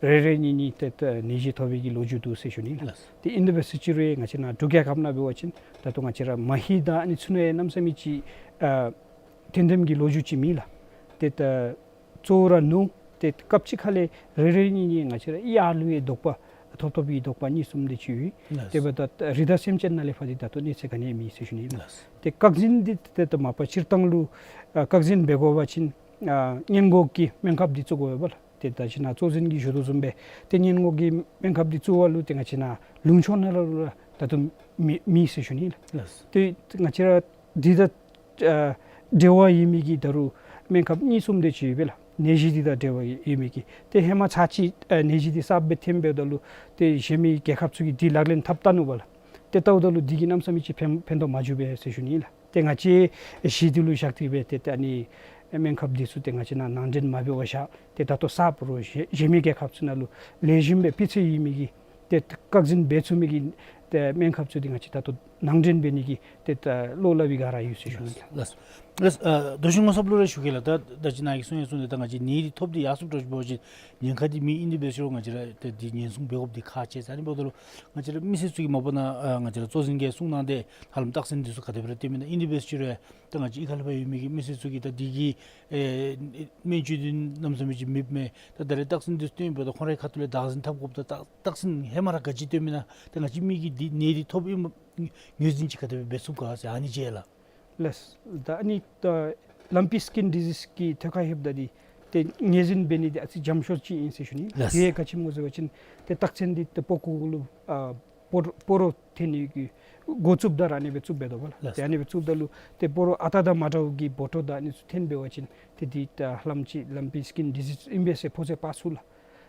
རེ་རེ་གཉིས་གཉིས་ཏེ་ད་ནད་གཞི་ཐོབ་པའི་གི་ལོ་རྒྱུས་འདུག་ཟེར་ཞུ་ནི་ལགས། ལགས། ཏེ་ཨིན་དེ་འབད་ཟེར་ཅི་རུང་ཡང་ང་བཅས་ནཱ་འབྲུག་རྒྱལ་ཁབ་ནང་འབད་བ་ཅིན་ད་ལྟོ་ང་བཅས་ར་མ་ཧེ་དང་ཨ་ནི་ཚུ་ནང་ཡང་གནམ་མེད་ས་མེད་ཅིག་ཨ་དོན་དམ་གྱི་ལོ་རྒྱུས་ཅིག་མེད་ལགས། ཏེ་ད་གཙོ་བོ་ར་ནོར་ཏེ་སྐབས་ཅིག་ཁ་ལས་རེ་རེ་གཉིས་གཉིས་ང་བཅས་ར་ཡར་ལུ་ཡང་དོགས་པ་ཐོབ་ཐོབ་ཀྱི་དོགས་པ་གཉིས་གསུམ་དེ་ཅིག་ཡོད། ལགས། དེ་འབདཝ་ད་རི་དྭགས་སེམས་ཅན་ནང་ལས་ཕར་འདི་ད་ལྟོ་གནས་ཚད་ག་ནི་ཡང་མེད་ཟེར་ཞུ་ནི་ལགས། ལགས། ཏེ་བཀག་འཛིན་འདི་ཏེ་ད་མ་པ་སྤྱིར་བཏང་ལུ་ཨ་བཀག་འཛིན་འབད་དགོ་པ་ཅིན་ཨ་སྔོན་འགོག་གི་སྨན་ཁབ་འདི་བཙུགས་དགོ་པས་ལགས། ཏེ་ད་ཅི་ནཱ་གཙོ་འཛིན་གྱིས་ཞུ་དོ་བཟུམ་སྦེ་ཏེ་སྔོན་འགོག་གི་སྨན་ཁབ་འདི་བཙུགས་པ་ལུ་ཏེ་ང་བཅས་ནཱ་ལུང་ཕྱོགས་ནང་ལུ་ར་ད་ལྟོ་མེད་མེད་ཟེར་ཞུ་ནི་ལགས། ལགས། ཏེ་ང་བཅས་ར་འདི་དང་ཨ་འབྲེལ་བ་ཡོད་མི་གི་ད་རུང་སྨན་ཁབ་གཉིས་གསུམ་དེ་ཅིག་ཡོད་པས་ལགས། ནད་གཞི་འདི་དང་འབྲེལ་བ་ཡོད་མི་གི། ཏེ་ཧེ་མ་ཚར་གཅིག་ཨ་ནད་གཞི་འདི་གསརཔ་སྦེ་ཐོནམ་འབདཝ་ད་ལུ་ཏེ་གཞན་མི་རྒྱལ་ཁབ་ཚུ་གིས་འདི་ལག་ལེན་འཐབ་ད་ནུག་པ་ལགས། ཏེ་བལྟཝ་ད་ལུ་འདི་གིས་གནམ་མེད་ས་མེད་ཅིག་ཕན་ཕན་ཐོགས་མ་བྱུང་པས་ཟེར་ཞུ་ནི་ལགས། ཏེ་ང་བཅས་གཞི་འདི་ལུ་བཞག་སྟེ་སྦེ་ཏེ་ཏེ་ཨ་ནི་སྨན་ཁབ་འདི་ཚུ་ཏེ་ང་བཅས་ནཱ་ནང་འདྲེན་མ་འབད་བར་བཞག། ཏེ་ད་ལྟོ་གསརཔ་རོགས་གཞན་གཞན་མི་རྒྱལ་ཁབ་ཚུ་ནང་ལུ་ལེགས་ཤོམ་སྦེ་སྤུས་ཚད་ཡོད་མི་གི་ཏེ་བཀག་འཛིན་འབད་ཚུགས་མི་གི་ཏེ་སྨན་ཁབ་ཚུ་འདི་ང་བཅས་ད་ལྟོ་ནང་འདྲེན་འབད་ནི་གི་ཏེ་ད་བློ་སླབ་པའི་སྒང་ར་ཡོད་ཟེར་ཞུ་ནི་ལགས། ལགས། ལགས། ཨ་རྡོ་ཤིང་ངོ་ཚབ་ལུ་ར་ཞུ་གེ་ལགས། ད་ད་ཅི་ནཱ་གིས་གསུང་ཡང་གསུངས་ཏེ་ད་ང་བཅས་ནད་འདི་ཐོབ་སྟེ་ཡར་སོངམ་འདྲཝ་ཅིག་འབད་བ་ཅིན་ཉེན་ཁ་འདི་མེད། ཨིན་དེ་འབད་ཟེར་རུང་ང་བཅས་ར་ཏེ་འདི་ཉེན་སྲུང་འབད་དགོཔ་འདི་ཁག་ཆེ་ཟེར། ཨ་ནི་འབདཝ་ད་ལུ་ང་བཅས་ར་མི་སེར་ཚུ་གིས་མ་པ་ནཱ་ཨ་ང་བཅས་ར་གཙོ་འཛིན་གྱིས་གསུངས་གནང་སྟེ་ཧ་ལམ་རྟགས་མཚན་འདི་ཚུ་ག་དེ་སྦེ་ར་སྟོནམ་ཨིན་ན། ཨིན་དེ་འབད་ཟེར་རུང་ད་ང་བཅས་གཡུས་ཁ་ལས་ཕར་ཡོད་མི་གི་མི་སེར་ཚུ་གིས་ད་འདི་གི་ཨེ་སྨན་བཅོས་འདི་གནམ་མེད་ས་མེད་ཅིག་མེདཔ་མས། ད་ད་རེས་རྟགས་མཚན་འདི་སྟོནམ་འབདཝ་ད་ཁོང་རའི་ཁ་ཐུག་ལས་བདག་འཛིན་འཐབ་དགོཔ་དང་རྟགས་མཚན་ཧེ་མ་ར་ག་ཅི་སྟོནམ་ཨིན་ན། ད་ང་བཅས་མི་གིས་འདི་ནད་འདི་ཐོབ་ཨིནམ་ངོས་འཛིན་ཅིག་ག་དེ་སྦེ་འབད་ཚུགས་ག་ཟེར་ཨ་ནི་ཅིག་ལགས། ལགས། ད་ཨ་ནི་ད་ལམ་པི་སི་ཀིན་ཌི་ཟིསི་གི་ཐད་ཁར་ལྷོདཔ་ད་འདི་ཏེ་ངོས་འཛིན་འབད་ནི་འདི་ཨ་ཙི་འཇམ་ཤོས་ཅིག་ཨིན་ཟེར་ཞུ་ནི། ལགས། དེ་ག་ཅི་སྨོ་ཟེར་བ་ཅིན་ཏེ་རྟགས་མཚན་འདི་ཏེ་པགས་ཀོ་ལུ་ཨ་སྤོ་རོ་སྤོ་རོ་འཐོན་ནི་གི་འགོ་བཙུགསཔ་ད་ར་ཨ་ནི་སྦེ་བཙུགས་འབད་དོ་པ་ལགས། ལགས། ཏེ་ཨ་ནི་སྦེ་བཙུགསཔ་ད་ལུ་ཏེ་སྤོ་རོ་ཨ་རྟག་དང་མ་འདྲཝ་གི་འབོ་ཊོ་དང་ཨ་ནི་ཚུ་འཐོན་འབད་བ་ཅིན་ཏེ་འདི་ད་ཧ་ལམ་ཅིག་ལམ་པི་སི་ཀིན་ཌི་ཟིསི་ཨིན་པས་ཟེར་ཕོ་ཚོད་དཔག་ཚུགས་ལགས།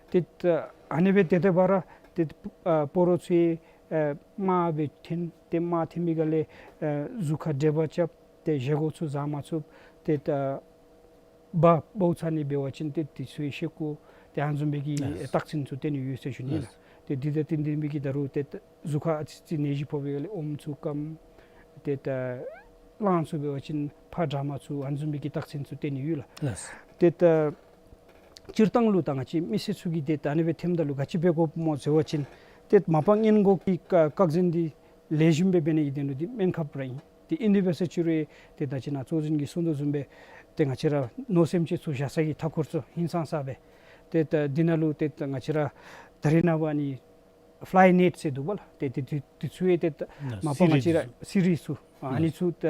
ཏེ་ད་ཨ་ནི་སྦེ་ཏེ་ཏེ་འབད་རུང་ཏེ་ཨ་སྤོ་རོ་ཚུ་ཨེ་དམར་སྦེ་འཐོན། ཏེ་དམར་འཐོན་པའི་སྒང་ལས་ཨེ་གཟུགས་ཁར་འདྲེད་པ་རྐྱབ། ཏེ་བཞེས་སྒོ་ཚུ་བཟའ་མ་ཚུགས། ཏེ་ད་འབག་འབག་ཚར་ནི་འབད་བ་ཅིན་ཏེ་དེ་ཚུ་ཡང་བཤལ་སྐོར་ཏེ་ཨ་ནི་བཟུམ་སྦེ་གི་ལགས། རྟགས་མཚན་ཚུ་སྟོན་ནི་ཡོད་ཟེར་ཞུ་ནི་ལགས། ལགས། ཏེ་འདི་དང་བསྟུན་ཏེ་མི་གིས་ད་རུང་ཏེ་གཟུགས་ཁར་ཨ་ཙི་ཅིག་ནད་གཞི་ཕོག་པའི་སྒང་ལས་ཨོམ་ཚུ་སྐམ། ཏེ་ད་རླངས་ཚུ་འབད་བ་ཅིན་ཕར་དྲག་མ་ཚུགས། ཨ་ནི་བཟུམ་སྦེ་གི་རྟགས་མཚན་ཚུ་སྟོན་ནི་ཡོད་ལགས། ལགས། ཏེ་ད་སྤྱིར་བཏང་ལུ་ད་ང་བཅས་མི་སེར་ཚུ་གིས་ཏེ་ད་ཨ་ནི་སྦེ་ཐོནམ་ད་ལུ་ག་ཅི་འབད་དགོཔ་སྨོ་ཟེར་བ་ཅིན་ཏེ་མ་པ་སྔོན་འགོག་གི་བཀག་བཀག་འཛིན་འདི་ལེགས་ཤོམ་སྦེ་འབད་ནི་གི་དོན་ལུ་འདི་སྨན་ཁབ་ར་ཨིན། ཏེ་ཨིན་དེ་འབད་ཟེར་ཅི་རུང་ཏེ་ད་ཅི་ནཱ་གཙོ་འཛིན་གྱིས་གསུངས་དོ་བཟུམ་སྦེ་ཏེ་ང་བཅས་ར་ནོར་སེམས་ཅན་ཚུ་བཞག་ས་གི་མཐའ་འཁོར་ཚུ་ཧིང་སངས་ས་སྦེ་ ཏེ་ད་འདི་ནང་ལུ་ཏེ་ད་ང་བཅས་ར་ད་རེས་ནངས་པ་ཨ་ནི་fly net ཟེར་འདུག་པ་ལགས། ཏེ་ཏེ་དེ་དེ་ཚུ་ཡང་ཏེ་ད་ན་མ་པ་ང་བཅས་ར་གསེར་རིགས་ཚུ་ཨ་ཨ་ནི་ཚུ་ད་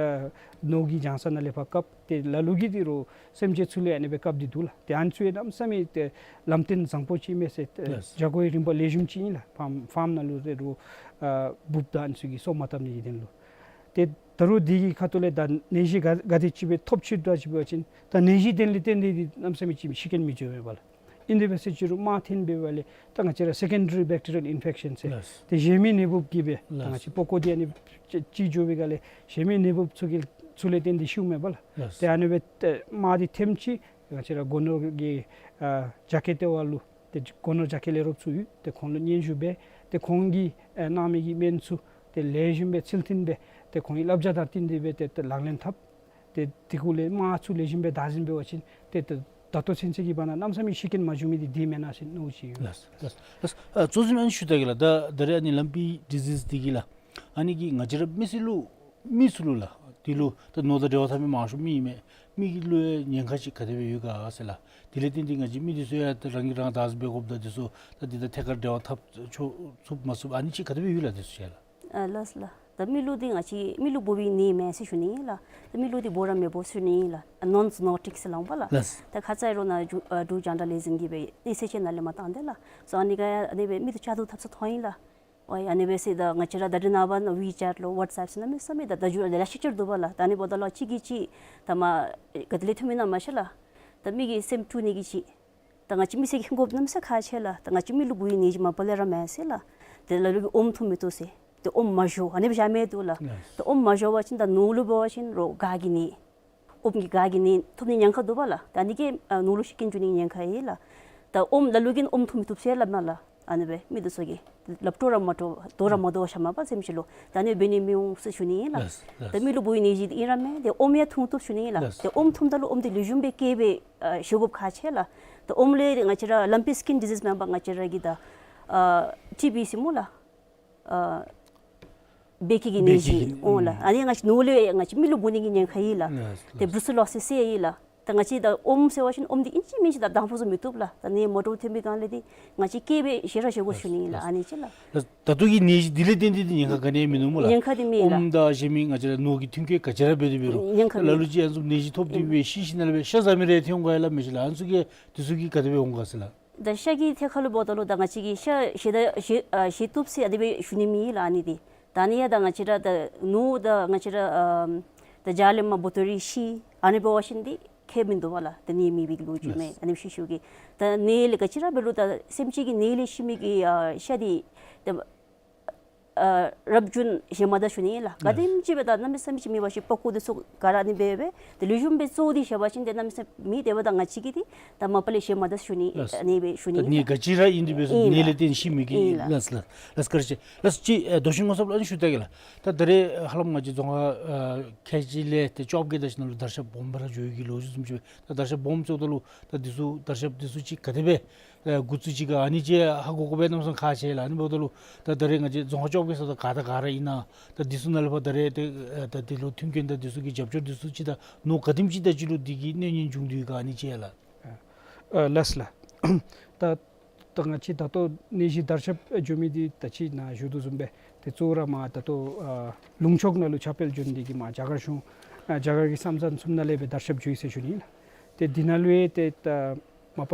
ནོར་གྱི་བྱང་ས་ནང་ལས་ཕར་བཀབ། ཏེ་ལ་ལུ་གིས་འདི་རུ་སེམས་ཅན་ཚུ་ལུ་ཨ་ནི་སྦེ་བཀབ་སྟེ་འདུག་ལགས། ཏེ་ཨ་ནི་ཚུ་ཡང་གནམ་མེད་ས་མེད་ཏེ་ལམ་སྟོན་བཟང་པོ་ཅིག་མས་ཟེར། ཏེ་ལགས། བྱ་སྒོ་ཡི་རིམ་པ་ལེགས་ཤོམ་ཅིག་ཨིན་ལགས། ཕཱརམ་ཕཱརམ་ནང་ལུ་ཏེ་རུ་ཨ་འབུཔ་དང་ཨ་ནི་ཚུ་གིས་སོ་མ་བཏབ་ནི་གི་དོན་ལུ། ཏེ་ད་རུང་འདི་གི་ཁ་ཐུག་ལས་ད་ནད་གཞི་ག་ག་དེ་ཅིག་སྦེ་ཐོབ་ཅི་འདྲཝ་ཅིག་འབད་བ་ཅིན་ད་ནད་གཞི་དེ་ལས་བརྟེན་ཏེ་འདི་གནམ་མེད་ས་མེད་ཅིག་ཤི་རྐྱེན་མི་འབྱུང་བས་པ་ལགས། ཨིན་དེ་འབད་ཟེར་ཅི་རུང་དམག་འཐེན་འབད་བ་ལས་ད་ང་བཅས་ར་secondary bacterial infection ཟེར། ལགས། ཏེ་གཞན་མི་ནད་འབུབ་ཀྱིས་སྦེ་ད་ང་ལགས། བཅས་པགས་ཀོ་འདི་ཨ་ནི་ཅིག་ཅིག་འགྱོ་བའི་སྒང་ལས་གཞན་མི་ནད་འབུབ་ཚུ་གི་ཚུ་ལས་བརྟེན་ཏེ་ཤིཝ་མས་པ་ལགས། ལགས། ཏེ་ཨ་ནི་སྦེ་ཏེ་དམག་འདི་ཐེམ་ཅིག་ང་བཅས་ར་སྒོ་ནོར་གྱི་ཨ་རྒྱ་སྐྱེད་ལྟེ་བ་ལུ་ཏེ་སྒོ་ནོར་རྒྱ་སྐྱེད་ལས་རོགསཔ་ཚུ་ཡོད། ཏེ་ཁོང་ལུ་སྙན་ཞུ་འབད། ཏེ་ཁོང་གིས་ཨ་གནང་མི་གི་སྨན་ཚུ་ཏེ་ལེགས་ཤོམ་སྦེ་ཚུལ་མཐུན་སྦེ་ཏེ་ཁོང་གི་བསླབ་བྱ་དང་བསྟུན་ཏེ་སྦེ་ཏེ་ཏེ་ལག་ལེན་འཐབ། ཏེ་དེ་གུ་ལས་དམག་ཚུ་ལེགས་ཤོམ་སྦེ་བདག་འཛིན་འབད་བ་ཅིན་ཏེ་ཏེ་ད་ལྟོ་ཚུན་ཚོད་ཀྱི་བར་ན་གནམ་མེད་ས་མེད་ཤི་རྐྱེན་མ་བྱུང་མི་འདི་འདི་མེན་ན་ཟེར་མནོཝ་ཅིག་ཡོད། ལགས་ལགས་ལགས། ཨ་གཙོ་འཛིན་ཨ་ནི་ཞུ་ད་གེ་ལགས། ད་ད་རེས་ཨ་ནི་ལམ་པི་ཌི་ཟིས་འདི་གིས་ལགས། ཨ་ནི་གིས་ང་བཅས་ར་མི་སེར་ལུ་མི་ཚུ་ལུ་ལགས། དེ་ལུ་ད་ནོར་དང་འབྲེལ་བ་འཐབ་མི་མང་ཤོས་མི་ཨིན་མས། མི་གི་ལུ་ཡང་ཉེན་ཁ་ཅིག་ག་དེ་སྦེ་ཡོད་ག་ཟེར་ལགས། དེ་ལས་བརྟེན་ཏེ་ང་བཅས་མི་འདི་ཚུ་ཡང་ད་རང་གིས་རང་བདག་འཛིན་འབད་དགོཔ་དང་འདི་ཚུ་ད་འདི་དང་ཐད་ཀར་འབྲེལ་བ་འཐབ་ཆོག་ཚུགས་མ་ཚུགས་ཨ་ནི་ཅིག་ག་དེ་སྦེ་ཡོད་ལགས་འདི་ཚུ་ཡང་ལགས། ཨ་ལགས་ལགས། ད་མི་ལུ་འདི་ང་བཅས་མི་ལུ་འབོ་བའི་ནད་མེན་ཟེར་ཞུ་ནི་ལགས། ད་མི་ལུ་འདི་འབོ་ར་མི་འབོ་ཟེར་ཞུ་ནི་ལགས། ཨ་ནོན་ཛུ་ནོ་ཊིག་ཟེར་སླབ་པ་ལགས། ལགས། ད་ཁ་ཙ་རོགས་ནཱ་འབྲུག་ཨ་འབྲུག་རྒྱང་བསྒྲགས་ལས་འཛིན་གྱིས་སྦེ་གནས་ཚུལ་ཅིག་ནང་ལས་མར་བཏང་སྟེ་ལགས། སོ་ཨ་ནི་ག་ཨ་ནི་སྦེ་མི་འདི་བཅག་འཐུ་འཐབ་ས་མཐོང་ཡི་ལགས། ཝའི་ཨ་ནི་སྦེ་ཟེར་ད་ང་བཅས་ར་ད་རེས་ནངས་པ་ན་ཝི་ཅེཊ་ལོ་ཝཊས་ཨེཔ་ཟེར་གནམ་མེད་ས་མེད་ད་ད་རྒྱུ་ལེ་ཤ་ཅིག་འདུག་པ་ལགས། ད་ཨ་ནི་འབདཝ་ད་ལུ་གཅིག་གིས་གཅིག་ད་མ་ག་དེ་ལས་ཐོན་མི་ནང་མ་ཤེས་ལགས། ད་མི་གི་སེམས་དཀྲུག་ནི་གི་ཅིག། ད་ང་བཅས་མི་སེར་གྱིས་ཧིང་གོཝ་གནམ་མེད་ས་མེད་ཁག་ཆེ་ལགས། ད་ང་བཅས་མི་ལུ་འབོ་བའི་ནད་གཞི་མ་པ་ལས་ར་མེན་ཟེར་ལགས། ཏེ་ལ་ལུ་གིས་ཨོམ་འཐུང་མི་བཏུབ་ཟེར། ཏེ་ཨོམ་མ་བཞོ་ཨ་ནི་སྦེ་བཞག་མི་འདུག་ལགས། ལགས། ཏེ་ཨོམ་མ་བཞོ་བ་ཅིན་ད་ནོར་ལུ་འབད་བ་ཅིན་རོགས་ག་གི་ནད་ཨོམ་གྱི་ག་གི་ནད་ཐོབ་ནི་ཉེན་ཁ་འདུག་པ་ལགས། ད་ཨ་ནི་གིས་ཨ་ནོར་ལུ་ཤི་རྐྱེན་འབྱུང་ནི་ཉེན་ཁ་ཡོད་ལགས། ད་ཨོམ་ལ་ལུ་གིས་ཨོམ་འཐུང་མི་བཏུབ་ཟེར་སླབ་མས་ལགས། ཨ་ནི་སྦེ་མི་འདི་ཚུ་གིས་སླབ་སྤྲོ་ར་མ་སྤྲོ་དོ་ར་མ་དོ་བ་ཤ་མ་པ་སེམས་ཤི་ལུ་ད་ཨ་ནི་འབད་ནི་མི་འོང་ཟེར་ཞུ་ནི་ལགས། ལགས་ལགས། ད་མི་ལུ་འབོ་བའི་ནད་གཞི་འདི་ཨིན་ར་མས། ཏེ་ཨོམ་ཡང་འཐུང་བཏུབ་ཞུ་ནི་ལགས། ལགས། ཏེ་ཨོམ་འཐུངམ་ད་ལུ་ཨོམ་འདི་ལེགས་ཤོམ་སྦེ་བཀལ་སྦེ་ཨ་བཞོ་དགོཔ་ཁག་ཆེ་ལགས། ཏེ་ཨོམ་ལས་ང་བཅས་ར་ལམ་པི་སི་ཀིན་ཌི་ཟིས་མེན་པ་ང་བཅས་ར་གི་ད་ཨ་ཊི་བི་ཟེར་སྨོ་ལགས། ཨ་བད་ཀན་གྱི་ནད་གཞི་བད་ཀན་གྱི་འོང་ལགས། ཨ་ནི་ང་བཅས་ནོར་ལུ་ཡང་ང་བཅས་མི་ལུ་འབོ་ནི་གི་ཉེན་ཁ་ཡོད་ལགས། ལགས་ལགས། ཏེ་བུ་རུ་སི་ལོ་སིས་ཟེར་ཡོད་ལགས། ད་ང་བཅས་ད་ཨོམ་ཟེར་བ་ཅིན་ཨོམ་འདི་ཨིན་ཅི་མིན་ཅི་ད་དང་ཕུ་བཟོ་མི་བཏུབ་ལགས། ད་ནད་མ་འདྲཝ་ཐོན་པའི་སྒང་ལས་འདི་ང་བཅས་བཀལ་སྦེ་བཞེས་ར་བཞེས་དགོ་ཞུ་ནི་ལགས། ཨ་ནི་ཅིག་ལགས། ད་ད་ལྟོ་གི་ནད་གཞི་འདི་ལས་བརྟེན་ཏེ་འདི་ཉེན་ཁ་ག་ནི་ཡང་མིན་ནུག་སྨོ་ལགས། ཉེན་ཁ་འདི་མེད་ལགས། ཨོམ་དང་གཞན་མི་ང་བཅས་ར་ནོར་གྱི་མཐུན་རྐྱེན་ག་ཅི་ར་འབད་དེ་འབད་རུང་ཉེན་ཁ་མེད། ལ་ལུ་ཅིག་ཨ་ནི་ཚུ་ནད་གཞི་ཐོབ་སྟེ་སྦེ་ཤི་ཞིནམ་ལས་སྦེ་ཤ་བཟའ་མི་རེ་ཐོན་འོང་ག་ཡ་ལགས་མི་ཤེས་ལགས། ཨ་ནི་ཚུ་གིས་འདི་ཚུ་གིས་ག་དེ་སྦེ་འོང་ག་ཟེར་ལགས། ད་ཤ་གི་ཐད་ཁར་ལུ་འབདཝ་ད་ལུ་ད་ང་བཅས་ཀྱིས་ཤ་བཞེས་ད་བཞེས་ཨ་བཞེས་བཏུབ་ཟེར་ཨ་དེ་སྦེ་ཞུ་ནི་མེད་ལགས། ཨ་ནི་འདི་ད་ཨ་ནི་ཡང་ད་ང་བཅས་ར་ད་ནོར་ད་ང་བཅས་ར་ཨམ་ད་བྱཱ་ལས་མར་འབོ་དོ་རུང་ཤི་ཨ་ནི་འབད་བ་ཅིན་འདི་ཁྱད་མིན་འདུག་པ་ལགས། ད་ནད་མེད་པའི་ལོ་རྒྱུས་མས། ལགས། ཨ་ནི་ཤི་ཤུལ་གྱི་ད་ནད་ལས་ག་ཅི་ར་འབད་རུང་ད་སེམས་ཅན་གྱི་ནད་ལས་ཤི་མི་གི་ཨ་ཤ་འདི་ད་ཨ་རབ་བྱུང་བཞེས་མ་ད་ཞུ་ནི་ལགས། ག་དེམ་ཅིག་སྦེ་ད་གནམ་མེད་ས་མེད་ཅིག་མེད་པ་ཅིན་པགས་ཀོ་འདི་ཚུ་ག་ར་ཨ་ནི་སྦེ་སྦེ་ཏེ་ལེགས་ཤོམ་སྦེ་བཙོ་སྟེ་བཞག་པ་ཅིན་ཏེ་གནམ་མེད་ས་མེད་དེ་འབདཝ་ད་ང་བཅས་ཀྱིས་འདི་ད་མ་པ་ལས་བཞེས་མ་ད་ཞུ་ནི། ལགས། ཨ་ནི་སྦེ་ཞུ་ནི་ད་ནད་ལགས། ག་ཅི་ར་ཨིན་ཏེ་འབད་རུང་ཨིན་ནད་ལས་བརྟེན་ཤི་མི་གི་ཨིན་ལགས། ལགས་ལགས་ལགས། བཀའ་དྲིན་ཆེ་ལགས། ཅིག་ཨེ་རྡོ་ཤིང་ངོ་ཚབ་ལུ་ཨ་ནི་ཞུ་ད་གེ་ལགས། ད་ད་རེས་ཧ་ལམ་ང་བཅས་རྫོང་ཁག་ཨ་ཁལ་གཅིག་ལས་ཏེ་བཅོ་བརྒྱད་དེ་ཅིག་ནང་ལུ་དར་ཁྱབ་སྦོམ་སྦེ་ར་འགྱོ་ཡི་གི་ལོ་རྒྱུས་བཟུམ་ཅིག་སྦེ་ད་དར་ཁྱབ་སྦོམ་བཙུགསཔ་ད་ལུ་ད་འདི་ཚུ་དར་ཁྱབ་འདི་ཚུ་ཅིག་ག་དེ་སྦེ་ཨེ་འགོ་བཙུགས་ཅི་ག་ཨ་ནི་ཅིག་ཧ་གོ་དགོ་པས་གནམ་མེད་ས་མེད་ཁག་ཆེ་ལགས། ཨ་ནི་འབདཝ་ད་ལུ་ད་ད་རེས་ང་བཅས་རྫོང་ཁག་བཅོ་བརྒྱད་ཟེརཝ་ད་ག་དང་ག་ར་ཨིན་ན། ད་འདི་ཚུ་ནང་ལས་ཕར་ད་རེས་ཏེ་ཨེ་ད་འདི་ལུ་མཐུན་རྐྱེན་དང་འདི་ཚུ་གི་རྒྱབ་སྐྱོར་འདི་ཚུ་ཅིག་དང་ནོར་ག་དེམ་ཅིག་དང་ཅིག་ལུ་འདི་གིས་གནོད་ཉེན་བྱུང་དོ་ཡོད་ག་ཨ་ནི་ཅིག་ལགས། ཨ་ལགས་ལགས། ད་ད་ང་བཅས་ད་ལྟོ་ནད་གཞི་དར་ཁྱབ་འགྱོ་མི་འདི་ད་ཅི་ནཱ་ཞུ་དོ་བཟུམ་སྦེ་ཏེ་གཙོ་བོ་ར་མར་ད་ལྟོ་ཨ་ལུང་ཕྱོགས་ནང་ལུ་ཁྱབ་སྤེལ་འགྱོ་ནི་འདི་གིས་མར་རྒྱ་གར་གཞུང་ཨ་རྒྱ་གར་གྱི་ས་མཚམས་ཚུ་ནང་ལས་སྦེ་དར་ཁྱབ་འགྱོ་ཡི་ཟེར་ཞུ་ནི་ལགས། ཏེ་འདི་ནང་ལུ་ཡང་ཏེ་ད་མ་པ་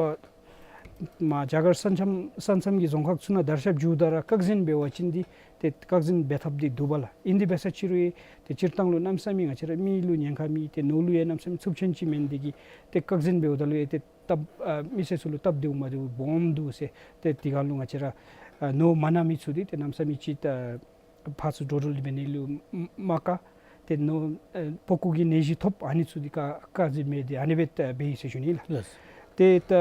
མར་རྒྱ་གར་ས་མཚམས་ས་མཚམས་ཀྱི་རྫོང་ཁག་ཚུ་ནང་དར་ཁྱབ་འགྱོཝ་ད་ར་བཀག་འཛིན་འབད་བ་ཅིན་འདི་ཏེ་བཀག་འཛིན་འབད་ཐབས་འདི་འདུག་པ་ལགས། ཨིན་དེ་འབད་ས་ཅིག་རུང་ཡང་ཏེ་སྤྱིར་བཏང་ལུ་གནམ་མེད་ས་མེད་ང་བཅས་ར་མི་ལུ་ཉེན་ཁ་མེད། ཏེ་ནོར་ལུ་ཡང་གནམ་མེད་ས་མེད་ཚབས་ཆེན་ཅིག་མེན། འདི་གིས་ཏེ་བཀག་འཛིན་འབདཝ་ད་ལུ་ཡང་ཏེ་སྟབས་ཨ་མི་སེར་ཚུ་ལུ་སྟབས་བདེཝ་མ་བདེཝ་སྦོམ་འདུག་ཟེར། ཏེ་དེ་སྒང་ལུ་ང་བཅས་ར་ཨ་ནོར་མ་གནང་མི་ཚུ་འདི་ཏེ་གནམ་མེད་ས་མེད་ཅིག་ད་ཕར་ཚུར་འགྲོ་འགྲུལ་འབད་ནི་ལུ་མ་དཀའ། ཏེ་ནོར་ཨེ་པགས་ཀོ་གི་ནད་གཞི་ཐོབ་ཨ་ནི་ཚུ་འདི་བཀག་བཀག་འཛིན་འབད་དེ་ཨ་ནི་སྦེ་ད་འབད་ཡི་ཟེར་ཞུ་ནི་ལགས། ལགས། ཏེ་ད་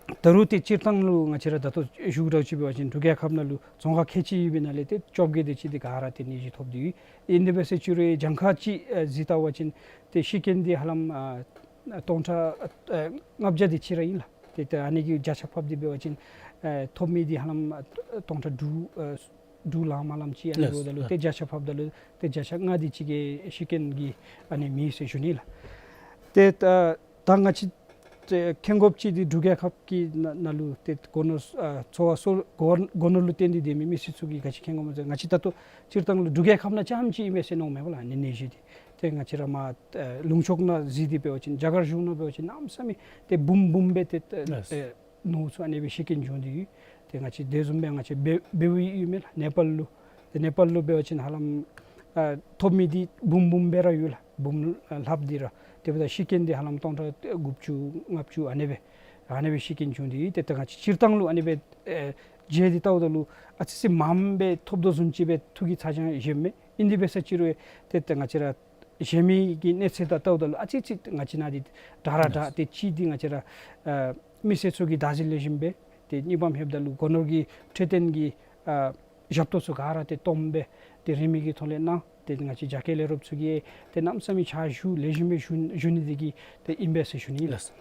ད་རུང་ཏེ་སྤྱིར་བཏང་ལུ་ང་བཅས་ར་ད་ལྟོ་ཞུ་དགོཔ་ཅིག་འབད་བ་ཅིན་འབྲུག་རྒྱལ་ཁབ་ནང་ལུ་རྫོང་ཁག་ཁལ་གཅིག་ཡོད་པའི་ནང་ལས་ཏེ་བཅོ་བརྒྱད་དེ་ཅིག་འདི་ག་ར་ཏེ་ནད་གཞི་ཐོབ་སྟེ་ཡོད། ཨིན་དེ་འབད་ས་ཅིག་རུང་གྱངས་ཁ་ཅིག་ཨེ་གཟིགས་བལྟ་བ་ཅིན་ཏེ་ཤི་རྐྱེན་འདི་ཧ་ལམ་ཨ་སྟོང་ཕྲག་ཨ་ལྔ་བརྒྱ་དེ་ཅིག་ར་ཨིན་ལགས། ཏེ་ད་ཨ་ནི་གི་བརྒྱ་ཆ་ཕབ་སྟེ་འབད་བ་ཅིན་ཨེ་ཐོབ་མི་འདི་ཧ་ལམ་ཨ་སྟོང་ཕྲག་དྲུག་ཨ་དྲུག་ལང་མ་ལངམ་ཅིག་ཨ་ནི་ལགས། འབདཝ་ད་ལུ་ཏེ་བརྒྱ་ཆ་ཕབ་ད་ལུ་ཏེ་བརྒྱ་ཆ་ལྔ་དེ་ཅིག་གི་ཤི་རྐྱེན་གྱི་ཨ་ནི་མེད་ཟེར་ཞུ་ནི་ལགས། ཏེ་ད་ད་ང་བཅས་ ཏེ་མཁྱེན་དགོཔ་ཅིག་འདི་འབྲུག་རྒྱལ་ཁབ་ཀྱི་ནང་ནང་ལུ་ཏེ་སྒོ་ནོར་ཨ་འཚོ་བ་སོ་སྒོ་སྒོ་ནོར་ལུ་བརྟེན་ཏེ་སྡོད་མི་མི་སེར་ཚུ་གིས་ག་ཅི་མཁྱེན་དགོཔ་སྨོ་ཟེར་ང་བཅས་ད་ལྟོ་སྤྱིར་བཏང་ལུ་འབྲུག་རྒྱལ་ཁབ་ནང་རྐྱངམ་ཅིག་ཨིན་པས་ཟེར་མནོཝ་མས་པ་ལགས། ཨ་ནི་གནས་གཞི་འདི་ཏེ་ང་བཅས་ར་མར་ཨ་ལུང་ཕྱོགས་ནང་གཟིགས་ཏེ་འབད་བ་ཅིན་རྒྱ་གར་གཞུང་ནང་འབད་བ་ཅིན་གནམ་མེད་ས་མེད་ཏེ་འབུམ་འབུམ་སྦེ་ཏེ་ཏེ་ལགས། ཏེ་ནོར་ཚུ་ཨ་ནི་སྦེ་ཤི་རྐྱེན་བྱུང་སྟེ་ཡོད། ཏེ་ང་བཅས་དེ་བཟུམ་སྦེ་ང་བཅས་བལ་བལ་པོ་ཡོད་མས་ལགས། ནེ་པཱལ་ལུ། ཏེ་ནེ་པཱལ་ལུ་འབད་བ་ཅིན་ཧ་ལམ་ཨ་ཐོབ་མི་འདི་འབུམ་འབུམ་སྦེ་ར་ཡོད་ལགས། འབུམ་ཨ་ལྷགཔ་འདི་ར། དེ་འབདཝ་ད་ཤི་རྐྱེན་འདི་ཧ་ལམ་སྟོང་ཕྲག་དགུ་བཅུ་ལྔ་བཅུ་ཨ་ནི་སྦེ་ཨ་ནི་སྦེ་ཤི་རྐྱེན་བྱུང་སྟེ་ཡོད། ཏེ་ད་ང་བཅས་སྤྱིར་བཏང་ལུ་ཨ་ནི་སྦེ་ཨེ་མཇལ་ཏེ་བལྟཝ་ད་ལུ་ཨ་ཙི་ཙི་མངམ་སྦེ་ཐོབ་དོ་བཟུམ་ཅིག་སྦེ་ཐུགས་ཀྱི་ཚ་གྱང་བཞེསཔ་མས། ཨིན་དེ་འབད་ས་ཅིག་རུང་ཏེ་ད་ང་བཅས་ར་གཞན་མི་གི་གནས་ཚད་དང་བལྟཝ་ད་ལུ་ཨ་ཙི་ཙི་ང་བཅས་ནང་འདི་དྲག་ར་དྲག། ཏེ་གཅིག་འདི་ང་བཅས་ར་ཨ་མི་སེར་ཚུ་གིས་བདག་འཛིན་ལེགས་ཤོམ་སྦེ། ཏེ་གཉིས་པམ་ལྷོདཔ་ད་ལུ་སྒོ་ནོར་གྱི་འཕྲོད་བསྟེན་གྱི་ཨ་ཞབས་ཏོག་ཚུ་ག་ར་ཏེ་སྟོངམ་སྦེ་ཏེ་རིན་མེད་ཀྱི་ཐོག་ལས་གནང་། ཏེ་ང་བཅས་རྒྱ་སྐྱེད་ལས་རོགསཔ་ཚུ་གིས་ཏེ་གནམ་མེད་ས་མེད་ཕྱག་ཞུ་ལེགས་ཤོམ་སྦེ་ཞུ་ཞུ་ནི་འདི་གིས་ཏེ་ཨིན་པས་ཟེར་ཞུ་ནི་ཨིན། ལགས།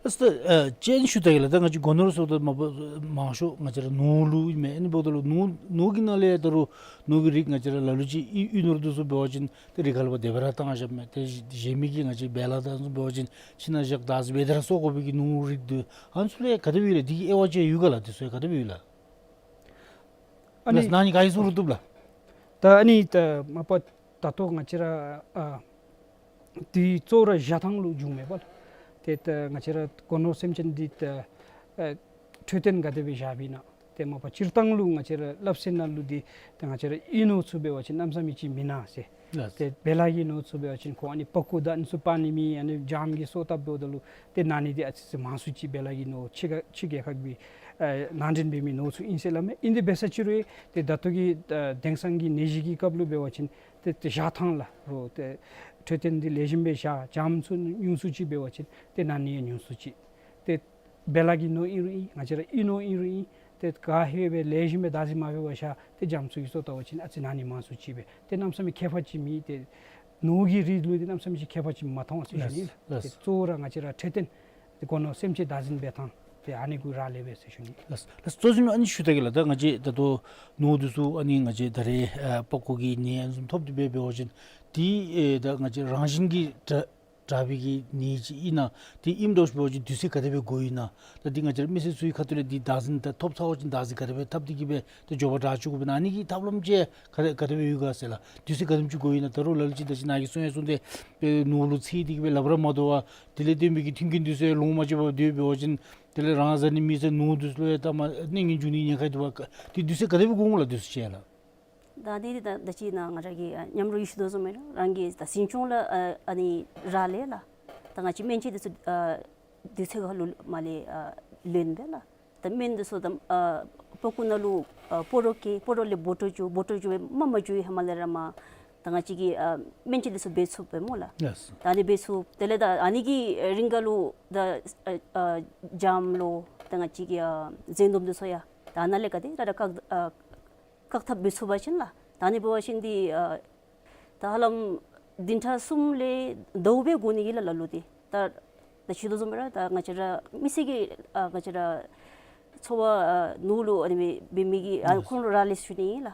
ལགས་སོ། ཨ་ཅིན་ཞུ་ད་གེ་ལགས། ད་ང་བཅས་སྒོ་ནོར་ཟེརཝ་ད་མ་པ་མང་ཤོས་ང་བཅས་ར་ནོར་ལུ་ཨིན་མས། ཨ་ནི་འབདཝ་ད་ལུ་ནོར་ནོར་གྱི་ནང་ལས་ད་རུང་ནོར་གྱི་རིགས་ང་བཅས་ར་ལ་ལུ་ཅིག་གཡུས་གཡུས་ནོར་འདི་ཚུ་འབད་བ་ཅིན་ཏེ་རི་ཁ་ལས་ཕར་དེ་སྦེ་ར་བཏང་བཞགཔ་མས། ཏེ་གཞན་མི་གིས་ང་བཅས་བལ་ལ་དང་ཚུ་འབད་བ་ཅིན་ཁྱིམ་ནང་བཞག་བདག་འཛིན་འབད་དེ་ར་གསོ་དགོ་པའི་གི་ནོར་རིགས་འདི་ཨ་ནི་ཚུ་ལས་ག་དེ་སྦེ་ཡོད་ལགས། འདི་གི་དབྱེ་བ་ཅིག་ཡོད་ག་ལགས། འདི་ཚུ་ག་དེ་སྦེ་ཡོད་ལགས། ཨ་ནི་ལགས་ནང་ནི་ག་ཡི་གསུང་རུང་བཏུབ་ལགས། ད་ཨ་ནི་ད་མ་པ་ད་ལྟོ་ང་བཅས་ར་ཨ་འདི་གཙོ་བོ་ར་བཞག་ཐངས་ལུ་འགྱོཝ་མས་པ་ལགས། ཏེ་ད་ང་བཅས་ར་སྒོ་ནོར་སེམས་ཅན་འདི་ད་ཨ་འཕྲོད་བསྟེན་ག་དེ་སྦེ་བཞགཔ་ཨིན་ན། ཏེ་མ་པ་སྤྱིར་བཏང་ལུ་ང་བཅས་ར་སླབ་ས་ནང་ལུ་འདི་ད་ང་བཅས་ར་གཡུས་ནོར་ཚུ་འབད་བ་ཅིན་གནམ་མེད་ས་མེད་ཅིག་མེན་ན་ཟེར། ལགས། ཏེ་བལ་གྱི་ནོར་ཚུ་འབད་བ་ཅིན་ཁོང་ཨ་ནི་པགས་ཀོ་དང་ཨ་ནི་ཚུ་སྤར་ནི་མེད། ཨ་ནི་འཇམ་གྱིས་གསོ་བཏབ་འབདཝ་ད་ལུ་ཏེ་ན་ནི་འདི་ཨ་ཙི་ཙི་མང་སུ་ཅིག་བལ་གྱི་ནོར་ཕྱི་ཁ་ཕྱི་རྒྱལ་ཁབ་ཀྱི་ཨ་ནང་འདྲེན་འབད་མི་ནོར་ཚུ་ཨིན་ཟེར་སླབ་མས། ཨིན་དེ་འབད་ས་ཅིག་རུང་ཏེ་ད་ལྟོ་གི་ཨ་དེང་སང་གི་ནད་གཞི་གི་སྐབས་ལུ་འབད་བ་ཅིན་ཏེ་ཏེ་བཞག་ཐངས་ལགས་རོགས་ཏེ་འཕྲོད་བསྟེན་འདི་ལེགས་ཤོམ་སྦེ་བཞག། འཇམ་ཚུ་ཉུང་སུ་ཅིག་འབད་བ་ཅིན་ཏེ་ན་ནི་ཡང་ཉུང་སུ་ཅིག། ཏེ་བལ་གྱི་ནོར་ཨིན་རུང་ཨིན། ང་བཅས་ར་གཡུས་ནོར་ཨིན་རུང་ཨིན། ཏེ་ག་ཧེ་སྦེ་ལེགས་ཤོམ་སྦེ་བདག་འཛིན་མ་འབད་བར་བཞག། ཏེ་འཇམ་ཚུ་གིས་གསོ་བཏབ་པ་ཅིན་ཨ་ཙི་ན་ནི་མང་སུ་ཅིག་སྦེ། ཏེ་གནམ་མེད་ས་མེད་ཁྱད་པར་ཅིག་མེད། ཏེ་ནོར་གྱི་རིགས་ལུ་འདི་གནམ་མེད་ས་མེད་ཅིག་ཁྱད་པར་ཅིག་མ་མཐོང་ཟེར་ཞུ་ནི་ལགས། ལགས། ཏེ་གཙོ་བོ་ར་ང་བཅས་ར་འཕྲོད་བསྟེན་ཏེ་སྒོ་ནོར་སེམས་ཅན་བདག་འཛིན་འབད་ཐངས་ཏེ་ཨ་ནི་གུ་རག་ལས་པས་ཟེར་ཞུ་ནི། ལགས། ལགས། གཙོ་བྱས་ཨ་ནི་ཞུ་ད་གེ་ལགས། ད་ང་བཅས་ད་ལྟོ་ནོར་འདི་ཚུ་ཨ་ནི་ང་བཅས་ད་རེས་ཨ་པགས་ཀོ་གི་ནད་ཨ་ནི་བཟུམ་ཐོབ་སྟེ་འབད་འབད་བ་ཅིན་འདི་ཨེ་ད་ང་བཅས་རང་བཞིན་གྱིས་དྲག་དྲག་པའི་གི་ནད་ཅིག་ཨིན་ན། དེ་ཨིནམ་འདྲཝ་ཅིག་འབད་བ་ཅིན་དུས་ཚོད་ག་དེ་སྦེ་དགོཔ་ཨིན་ན། ད་འདི་ང་བཅས་ར་མི་སེར་ཚུའི་ཁ་ཐུག་ལས་འདི་བདག་འཛིན་ད་ཐོབ་ཚར་བ་ཅིན་བདག་འཛིན་ག་དེ་སྦེ་འཐབ་སྟེ་གི་སྦེ་ཏེ་མགྱོགས་པ་དྲག་བཅུག་དགོཔ་ཨིན་ན། ཨ་ནི་གི་ཐབས་ལམ་ཅིག་ག་དེ་ག་དེ་སྦེ་ཡོད་ག་ཟེར་ལགས། དུས་ཚོད་ག་དེམ་ཅིག་དགོཔ་ཨིན་ན། ད་རུང་ལ་ལུ་ཅིག་ད་ཅི་ནཱ་གིས་གསུང་ཡང་གསུངས་ཏེ་སྦེ་ནོར་ལུ་འཚེར་ཏེ་གི་སྦེ་སླབ་ར་མ་བཏུབ་པར་དེ་ལས་བརྟེན་པའི་གི་མཐུན་རྐྱེན་འདི་ཚུ་ཡང་ལོང་མ་སྤྱོད་པར་སྡོད་འབད་བ་ཅིན་དེ་ལས་རང་བཟའ་ནི་མི་བཟའ་ནོར་འདི་ཚུ་ཡང་ད་མ་གནོད་ཉེན་འབྱུང་ནི་ཉེན་ཁ་འདུག་པ། དེ་དུས་ཚོད་ག་དེ་སྦེ་དགོཔ་འོང་ལགས། དུས་ཚོད་ཅིག་ལགས། ད་འདི་ད་ད་ཅི་ནཱ་ང་ར་གིས་ཨ་མཉམ་རོགས་ཡོད་ཞུ་དོ་བཟུམ་སྦེ་ར་རང་གི་ད་འཛིན་སྐྱོང་ལུ་ཨ་ཨ་ནི་རག་ལས་ལགས། ད་ང་བཅས་སྨན་བཅོས་འདི་ཚུ་ཨ་དུས་ཚོད་ཁར་ལུ་མར་ལས་ཨ་ལེན་པས་ལགས། ད་སྨན་འདི་ཚུ་ད་ཨ་པགས་ཀོ་ནང་ལུ་ཨ་སྤོ་རོ་བཀལ། སྤོ་རོ་ལས་བོ་ཊལ་བཙུགས། བོ་ཊལ་བཙུགས་སྦེ་མར་མ་བཙུགས་པའི་ཧེ་མ་ལས་ར་མར་ད་ང་བཅས་ཀྱིས་ཨ་སྨན་བཅོས་འདི་ཚུ་འབད་ཚུགས་པས་སྨོ་ལགས། ལགས། ད་ཨ་ནི་འབད་ཚུགས། དེ་ལས་ད་ཨ་ནི་གི་རིང་ཁར་ལུ་ད་ཨ་ཨ་འཇམ་ལོ་ད་ང་བཅས་ཀྱི་ཨ་ཟས་འདོམ་འདི་ཚུ་ཡང་ད་ནཱ་ལས་ག་དེ་ར་ར་བཀག་ཨ་བཀག་ཐབས་འབད་ཚུགས་པ་ཅིན་ལགས། ད་ཨ་ནི་འབད་བ་ཅིན་འདི་ཨ་ད་ཧ་ལམ་བདུན་ཕྲག་གསུམ་ལས་ཟླཝ་སྦེ་འགོར་ནི་ཨིན་ལགས་ལ་ལུ་འདི། ད་ད་ཞུ་དོ་བཟུམ་སྦེ་ར་ད་ང་བཅས་ར་མི་སེར་གྱི་ཨ་ང་བཅས་ར་འཚོ་བ་ཨ་ནོར་ལུ་ཨ་ནི་འབད་མི་གི་ཨ་ཁོང་ལུ་རག་ལས་ཞུ་ནི་ཨིན་ལགས།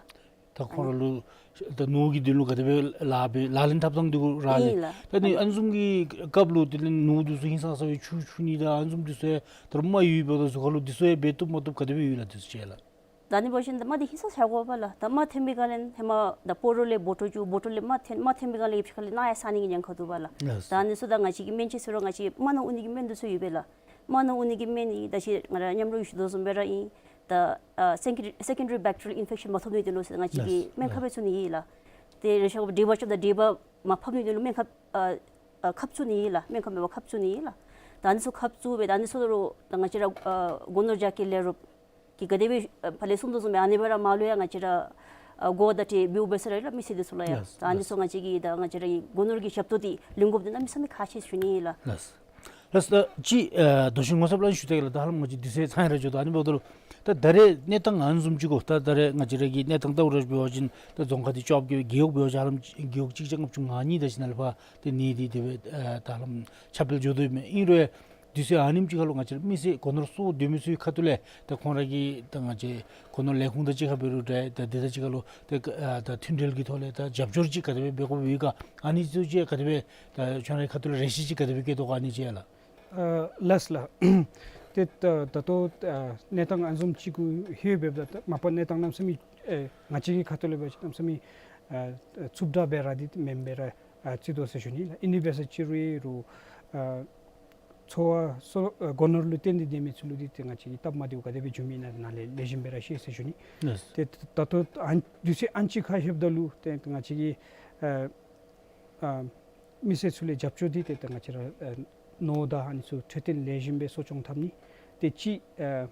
ད་ཁོང་ར་ལུ་ད་ནོར་གྱི་དོན་ལུ་ག་དེ་སྦེ་ལཱ་འབད་ལག་ལེན་འཐབ་ཐངས་འདི་གུ་རག་ལས། ཨིན་ལགས། ད་ནི་ཨ་ནི་བཟུམ་གྱི་སྐབས་ལུ་དེ་ལས་ནོར་འདི་ཚུ་ཧིང་སངས་ས་སྦེ་འཁྱུ་འཁྱུ་ནི་དང་ཨ་ནི་བཟུམ་འདི་ཚུ་ཡང་ད་རུང་མ་ཡོདཔ་འབདཝ་ད་གཟུགས་ཁར་ལུ་འདི་ཚུ་ཡང་འབད་བཏུབ་མ་བཏུབ་ག་དེ་སྦེ་ཡོད་ལགས། འདི་ཚུ་ཅིག་ལགས། ད་ཨ་ནི་འབད་བ་ཅིན་མར་འདི་ཧིང་སངས་ས་དགོ་པས་ལགས། ད་མར་འཐོན་པའི་སྒང་ལས་ཧེ་མ་ད་སྤོ་རོ་ལས་བོ་ཊལ་བཙུགས། བོ་ཊལ་ལས་མར་འཐོན། མར་འཐོན་པའི་སྒང་ལས་ཕྱི་ཁ་ལས་ནཱ་ཡར་ཟ་ནི་གི་ཉེན་ཁ་འདུག་པ་ལགས། ལགས། ད་ཨ་ནི་ཚུ་ད་ང་བཅས་ཀྱི་སྨན་བཅོས་ཟེར་རུང་ང་བཅས་མར་ནང་འོང་ནི་གི་སྨན་འདི་ཚུ་ཡོད་པས་ལགས། མར་ནང་འོང་ནི་གི་སྨན་ནི་ད་ཅི་ང་ར་མཉམ་རོགས་ཡོད་ཞུ་དོ་བཟུམ་སྦེ་ར་ཨིན། ད་ཨ་སེ་ཀེན་ཌ་རི་སེ་ཀེན་ཌ་རི་བེག་ཊི་རི་ཡལ་ཨིན་ཕེག་ཤཱན་མ་ཐོབ་ནི་དོན་ལུ་ཟེར་ང་བཅས་ཀྱིས་ལགས། སྨན་ཁབ་ལགས། སྦེ་བཙུགས་ནི་ཨིན་ལགས། དེ་རེ་ཤ་འབྲས་བུ་རྐྱབ་ད་འབྲས་བུ་མར་ཕབ་ནི་དོན་ལུ་སྨན་ཁབ་ཨ་ཨ་ཁབ་བཙུགས་ནི་ཨིན་ལགས། སྨན་ཁབ་མེད་པར་ཁབ་བཙུགས་ནི་ཨིན་ལགས། ད་ཨ་ནི་ཚུ་ཁབ་བཙུགས་སྦེ་ད་ཨ་ནི་ཚུ་རུང་ད་ང་བཅས་ར་ཨ་སྒོ་ནོར་རྒྱ་སྐྱེད་ལས་རོགསཔ་ཀྱིས་ག་དེ་སྦེ་ཨ་ཕར་ལས་གསུངས་དོ་བཟུམ་སྦེ་ཨ་ནི་སྦེ་ར་མར་ལུ་ཡང་ང་བཅས་ར་ཨ་གོ་བརྡ་སྤྲོད་འབདཝ་འབད་ས་ར་ཨིན་ལགས་མི་སེར་འདི་ཚུ་ལུ་ཡང་། ལགས། ད་ཨ་ནི་ཚུ་ང་བཅས་ཀྱིས་ད་ང་བཅས་ར་གི་སྒོ་ནོར་གྱི་ཞབས་ཏོག་འདི་ལེན་དགོཔ་འདི་གནམ་མེད་ས་མེད་ཁག་ཆེ་ཞུ་ནི་ཨིན་ལགས། ལགས། ལགས། ད་ཅི་ཨ་མདོ་ཆེན་ངོ་ཚབ་ལགས་ཞུ་ད་གེ་ལགས། ད་ཧ་ལམ་ང་བཅས་དུས་ཚོད་ཚང་ར་འགྱོ་དོ། ཨ་ནི་འབདཝ་ད་ལུ་ད་ད་རེས་གནས་སྟངས་ཨ་ནི་བཟུམ་ཅིག་གོ། ད་ད་རེས་ང་བཅས་ར་གི་གནས་སྟངས་ལྟཝ་ར་འབད་བ་ཅིན་ད་རྫོང་ཁག་འདི་བཅོ་བརྒྱད་རྒེད་འོག་འབད་བ་ཅིན་ཧ་ལམ་རྒེད་འོག་གཅིག་བརྒྱ་ལྔ་བཅུ་ང་གཉིས་ད་ཅི་ནཱ་ལས་ཕར་ཏེ་ནད་འདི་དེ་སྦེ་ཨ་ད་ཧ་ལམ་ཁྱབ་སྤེལ་འགྱོ་དོ་ཡོདཔ་མས། ཨིན་རུང་དུས་ཚོད་ཨ་ནེམ་ཅིག་ཁར་ལུ་ང་བཅས་ར་མི་སེར་སྒོ་ནོར་གསོ་སྡོད་མི་ཚུའི་ཁ་ཐུག་ལས་ད་ཁོང་ར་གི་ད་ང་བཅས་སྒོ་ནོར་ལས་ཁུངས་དང་གཅིག་ཁར་འབད་རུང་འདྲ་ད་དེ་དང་གཅིག་ཁར་ལུ་ད་ཨ་ད་མཐུན་འབྲེལ་གྱི་ཐོག་ལས་ད་རྒྱབ་སྐྱོར་ཅིག་ག་དེ་སྦེ་འབད་དགོཔ་ཡོད་ག། ཨ་ནི་ཚུ་ཅིག་ག་དེ་སྦེ་ད་ཁྱོད་རའི་ཁ་ཐུག་ལས་རེ་ཆེ་ཅིག་ག་དེ་སྦེ་བསྐྱེད་དོ་ག་ཨ་ནི་ཅིག་ལགས། ཨ་ལགས་ལགས། ཏེ་ད་ད་ལྟོ་ཨ་གནས་སྟངས་ཨ་ནི་བཟུམ་ཅིག་གུ་ལྷོད་འབདཝ་ད་མ་པ་གནས་སྟངས་གནམ་མེད་ས་མེད་ཨེ་ང་བཅས་ཀྱི་ཁ་ཐུག་ལས་འབད་བ་ཅིན་གནམ་མེད་ས་མེད་ཨ་རྩུབ་དྲགས་སྦེ་ར་འདི་མེན་པར་ར་ཨ་བརྩི་དོ་ཟེར་ཞུ་ནི་ལགས། ཨིན་ནི་འབད་ས་ཅིག་རུང་ཨ་འཚོ་བ་སོ་ཨ་སྒོ་ནོར་ལུ་བརྟེན་ཏེ་སྡོད་མི་ཚུ་ལུ་འདི་ཏེ་ང་བཅས་ཀྱི་སྟབས་མ་བདེཝ་ག་དེ་སྦེ་འབྱུང་མི་ཨིན་ན་ནཱ་ལས་ལེགས་ཤོམ་སྦེ་ར་ཤེས་ཟེར་ཞུ་ནི། ལགས། ཏེ་ད་ལྟོ་ཨ་ནི་དུས་ཚོད་ཨ་ནི་ཅིག་ཁར་ལྷོདཔ་ད་ལུ་ཏེ་ང་བཅས་ཀྱི་ཨ་ཨ་མི་སེར་ཚུ་ལས་རྒྱབ་སྐྱོར་འདི་ཏེ་ད་ང་བཅས་ར་ཨ་ནོར་དང་ཨ་ནི་ཚུ་འཕྲོད་བསྟེན་ལེགས་ཤོམ་སྦེ་གསོ་སྐྱོང་འཐབ་ནི། ཏེ་གཅིག་ཨ་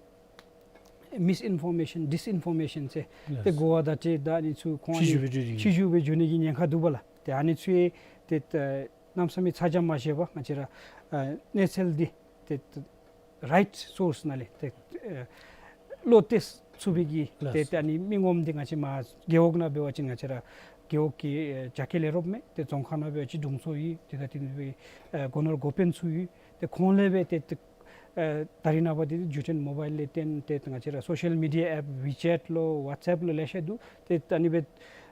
མིསི་ཨིན་ཕོར་མེ་ཤཱན་ཌིསི་ཨིན་ཕོར་མེ་ཤཱན་ཟེར་ཏེ་ལགས། གོ་བ་བརྡ་སྤྲོད་དང་ཨ་ནི་ཚུ་ཁོང་ཕྱི་འགྱུར་སྦེ་འགྱོ་ནི་ཕྱི་འགྱུར་སྦེ་འགྱོ་ནི་གི་ཉེན་ཁ་འདུག་པ་ལགས། ཏེ་ཨ་ནི་ཚུ་ཡང་ཏེ་ཨ་གནམ་མེད་ས་མེད་ཚ་གྱང་མ་བཞེས་པར་ང་བཅས་ར་ཨ་གནས་ཚུལ་འདི་ཏེ་རའིཊ་སོརསི་ནང་ལས་ཏེ་ཨ་བློ་གཏད་ཚུགས་པའི་གི་ལགས། ཏེ་ཏེ་ཨ་ནི་མི་ངོམ་འདི་ང་བཅས་མར་རྒེད་འོག་ནང་འབད་བ་ཅིན་ང་བཅས་ར་རྒེད་འོག་གི་ཨེ་རྒྱ་སྐྱེད་ལས་རོགསཔ་མས། ཏེ་རྫོང་ཁག་ནང་འབད་བ་ཅིན་དྲུང་འཚོ་ཡོད། ཏེ་ད་དེ་ནང་སྦེ་ཨེ་སྒོ་ནོར་འགོ་དཔོན་ཚུ་ཡོད། ཏེ་ཁོང་ལས་འབད་ཏེ་ཏེ་ཨེ་ད་རིས་ནངས་པ་འདི་འགྲུལ་འཕྲིན་མོ་བཱའིལ་ལས་བརྟེན་ཏེ་ཏེ་ང་བཅས་ར་སོ་ཤཱལ་མི་ཌི་ཡ་ཨེཔ་ཝི་ཅེཊ་ལོ་ཝཊས་ཨེཔ་ལོ་ལེ་ཤ་འདུག། ཏེ་ད་ཨ་ནི་སྦེ་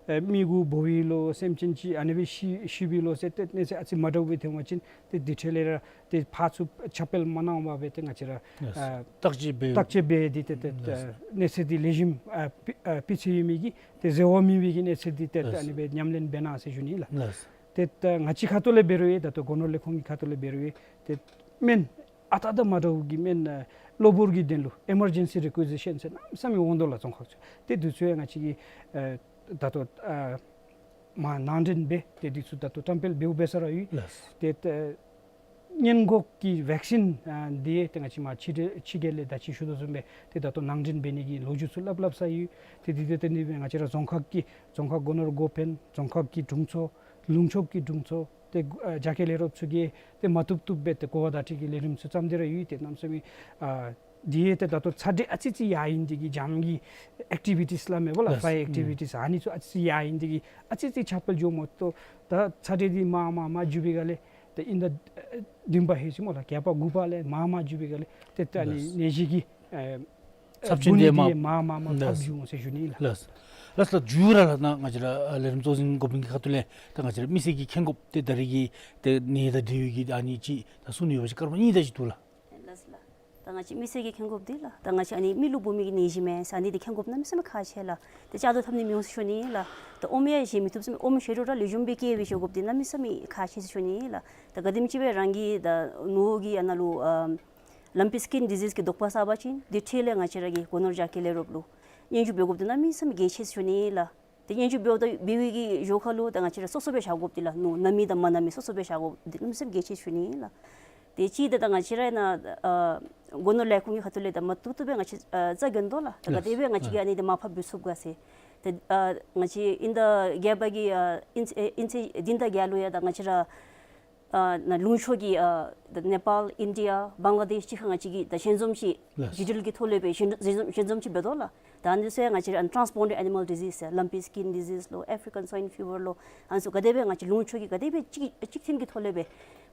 ཨེ་མི་གུ་འབོ་བའི་ལོ་སེམས་ཅན་ཅིག་ཨ་ནི་སྦེ་ཤི་ཤི་བའི་ལོ་ཟེར་ཏེ་གནས་ཚུལ་ཨ་ཙི་མ་འདྲཝ་སྦེ་ཐོན་པ་ཅིན་ཏེ་འདི་འཕྲོ་ལས་ར་ཏེ་ཕར་ཚུར་ཁྱབ་སྤེལ་མ་གནང་བར་སྦེ་ཏེ་ང་བཅས་ར་ལགས། ཨ་བརྟག་དཔྱད་འབད། བརྟག་དཔྱད་འབད་དེ་ཏེ་ཏེ་ལགས། གནས་ཚུལ་འདི་ལེགས་ཤོམ་ཨ་སྤེ་ཨ་སྤེལ་ཚུགས་ཡོད་མི་གི་ཏེ་འཛོལ་བ་མེད་པའི་གི་གནས་ཚུལ་འདི་ཏེ་ལགས། ཨ་ནི་སྦེ་ཉམས་ལེན་འབད་གནང་ཟེར་ཞུ་ནི་ལགས། ལགས། ཏེ་ད་ང་བཅས་ཁ་ཐུག་ལས་འབད་རུང་ཡང་ད་ལྟོ་སྒོ་ནོར་ལས་ཁུངས་ཀྱི་ཁ་ཐུག་ལས་འབད་རུང་ཡང་ཏེ་སྨན་ཨ་རྟག་དང་མ་འདྲཝ་གི་སྨན་ཨ་གློ་བུར་གྱི་དོན་ལུ་ཨི་མར་ཇེན་སི་རི་ཀུའི་ཟི་ཤཱན་ཟེར་གནམ་མེད་ས་མེད་འོང་དོ་ལགས་རྫོང་ཁག་ཚུ། ཏེ་དུས་ཚོད་ཡང་ང་བཅས་ཀྱིས་ཨ་ད་ལྟོ་ཨ་མར་ནང་འདྲེན་འབད། ཏེ་འདི་ཚུ་ད་ལྟོ་བཀྲམ་སྤེལ་འབདཝ་འབད་ས་ར་ཡོད། ལགས། ཏེ་ད་སྔོན་འགོག་གི་བེག་སིན་ཨ་འདི་ཏེ་ང་བཅས་མར་ཕྱི་རྒྱལ་ཕྱི་རྒྱལ་ལས་ད་ཅི་ཞུ་དོ་བཟུམ་སྦེ་ཏེ་ད་ལྟོ་ནང་འདྲེན་འབད་ནི་གི་ལོ་རྒྱུས་ཚུ་སླབ་སླབ་ས་ཡོད། ཏེ་འདི་ཏེ་ཏེ་འདི་སྦེ་ང་བཅས་ར་རྫོང་ཁག་གི་རྫོང་ཁག་སྒོ་ནོར་འགོ་དཔོན་རྫོང་ཁག་གི་དྲུང་འཚོ་ལུང་ཕྱོགས་ཀྱི་དྲུང་འཚོ་ཏེ་ཨ་རྒྱ་སྐྱེད་ལས་རོགསཔ་ཚུ་གིས་ཏེ་མ་བཏུབ་བཏུབ་སྦེ་ཏེ་གོ་བ་བརྡ་སྤྲོད་ཀྱི་ལས་རིམ་ཚུ་བརྩམས་ཏེ་ར་ཡོད། ཏེ་གནམ་མེད་ས་མེད་ཨ་འདི་ཡང་ཏེ་ད་ལྟོ་ཚ་དྲོད་ཨ་ཙི་ཙི་ཡར་ཨིན་ཏེ་གི་སྦྱང་གི་ཨེཀ་ཊི་བི་ཊིས་སླབ་མས་པ་ལགས། ལགས། ཕི་ཡར་ཨེཀ་ཊི་བི་ཊིས་ཨ་ནི་ཚུ་ཨ་ཙི་ཙི་ཡར་ཨིན་ཏེ་གི་ཨ་ཙི་ཙི་ཁྱབ་སྤེལ་འགྱོ་མ་བཏུབ། ད་ཚ་དྲོད་འདི་མར་མར་མར་འགྱོ་བའི་སྒང་ལས་ཏེ་དབྱིན་ཟླ་ཨ་བདུན་པ་ཧེ་ཅིག་སྨོ་ལགས། བརྒྱད་པ་དགུ་པ་ལས་མར་མར་འགྱོ་བའི་སྒང་ལས་ཏེ་ད་ཨ་ནི་ལགས། ནད་གཞི་གི་ཨ་ཚབས་ཆེན་འགོ་ནད་འདི་འདི་མར་མར་མར་ལགས། ཕབ་འགྱོ་འོང་ཟེར་ཞུ་ནི་ལགས། ལགས། ལགས་ལགས། མཇུག་ར་ལགས་ནཱ་ང་བཅས་ར་ཨ་ལས་རིམ་གཙོ་འཛིན་འགོ་དཔོན་གྱི་ཁ་ཐུག་ལས་ད་ང་བཅས་ར་མི་སེར་གྱིས་མཁྱེན་དགོཔ་ཏེ་ད་རེས་ཀྱི་ཏེ་ནད་དང་འབྲེལ་བའི་གི་ཨ་ནི་ཅིག་ད་གསུང་ནི་ཡོད་པ་ཅིན་སྐར་མ་གཉིས་དེ་ཅིག་འདུག་ལགས། ལགས་ལགས། ད་ང་བཅས་མི་སེར་གྱིས་མཁྱེན་དགོཔ་འདི་ལགས། ད་ང་བཅས་ཨ་ནི་མི་ལུ་འབོ་མི་གི་ནད་གཞི་མས་ཟེར་ཨ་ནི་འདི་མཁྱེན་དགོཔ་གནམ་མེད་ས་མེད་ཁག་ཆེ་ལགས། ཏེ་བཅའ་སྡོད་འཐབ་ནི་མི་འོང་ཟེར་ཞུ་ནི་ལགས། ཏེ་ཨོམ་ཡང་བཞེས་མི་བཏུབ་ཟེར་མི་ཨོམ་བཞེས་རུང་ར་ལེགས་ཤོམ་སྦེ་བཀལ་སྦེ་བཞེས་དགོཔ་འདི་གནམ་མེད་ས་མེད་ཁག་ཆེ་ཟེར་ཞུ་ནི་ལགས། ད་ག་དེམ་ཅིག་སྦེ་རང་གི་ད་ནོར་གྱི་ཨ་ནཱ་ལུ་ཨ་ལམ་པི་སི་ཀིན་ཌི་ཟིས་ཀྱི་དོགས་པ་ཟ་བ་ཅིན་འདི་འཕྲོ་ལས་ང་བཅས་ར་གི་སྒོ་ནོར་རྒྱ་སྐྱེད་ལས་རོགསཔ་ལུ་སྙན་ཞུ་འབད་དགོཔ་འདི་གནམ་མེད་ས་མེད་གལ་ཆེ་ཟེར་ཞུ་ནི་ལགས། ཏེ་སྙན་ཞུ་འབདཝ་ད་འབད་བའི་གི་ཞོར་ཁ་ལུ་ད་ང་བཅས་ར་སོ་སོ་སྦེ་བཞག་དགོཔ་འདི་ལགས། ནོར་གནམ་མེད་དང་མ་གནམ་མེད་སོ་སོ་སྦེ་བཞག་དགོཔ་འདི་གནམ་མེད་ས་མེད་གལ་ཆེ་ཟེར་ཞུ་ནི་ལགས། ཏེ་གཅིག་འདི་ད་ང་བཅས་ར་ནཱ་ཨ་སྒོ་ནོར་ལས་ཁུངས་ཀྱི་ཁ་ཐུག་ལས་ད་མ་བཏུབ་བཏུབ་སྦེ་ང་བཅས་ཨ་རྩ་འགེངས་དོ་ལགས། ད་ག་དེ་སྦེ་ང་བཅས་ཀྱིས་ཨ་ནི་འདི་མར་ཕབ་འབད་ཚུགས་ག་ཟེར། ཏེ་ཨ་ང་བཅས་དབྱིན་ཟླ་བརྒྱད་པ་གི་ཨ་དབྱིན་ཚེས་དབྱིན་ཟླ་བརྒྱད་ལུ་ཡང་ད་ང་བཅས་ར་ཨ་ནཱ་ལུང་ཕྱོགས་ཀྱི་ཨ་ད་ནེ་པཱལ་ཨིན་ཌི་ཡ་བང་ལ་དེཤ་གཅིག་ཁར་ང་བཅས་ཀྱིས་ད་ཞལ་འཛོམས་ཅིག་ལགས། ཌི་ཇི་ཊལ་གྱི་ཐོག་ལས་སྦེ་ཞལ་ཞལ་འཛོམས་ཞལ་འཛོམས་ཅིག་འབད་དོ་ལགས། ད་ཨ་ནི་ཚུ་ཡང་ང་བཅས་ར་ཨ་ཊཱན་སི་བོན་ཌེཌ་ཨེ་ནི་མཱལ་ཌི་ཟིས་ལམ་པི་སི་ཀིན་ཌི་ཟིས་ལོ་ཨེ་ཕི་རི་ཀན་སུའིན་ཕི་བར་ལོ་ཨ་ནི་ཚུ་ག་དེ་སྦེ་ང་བཅས་ལུང་ཕྱོགས་ཀྱི་ག་དེ་སྦེ་གཅིག་གཅིག་མཐུན་གྱི་ཐོག་ལས་སྦེ་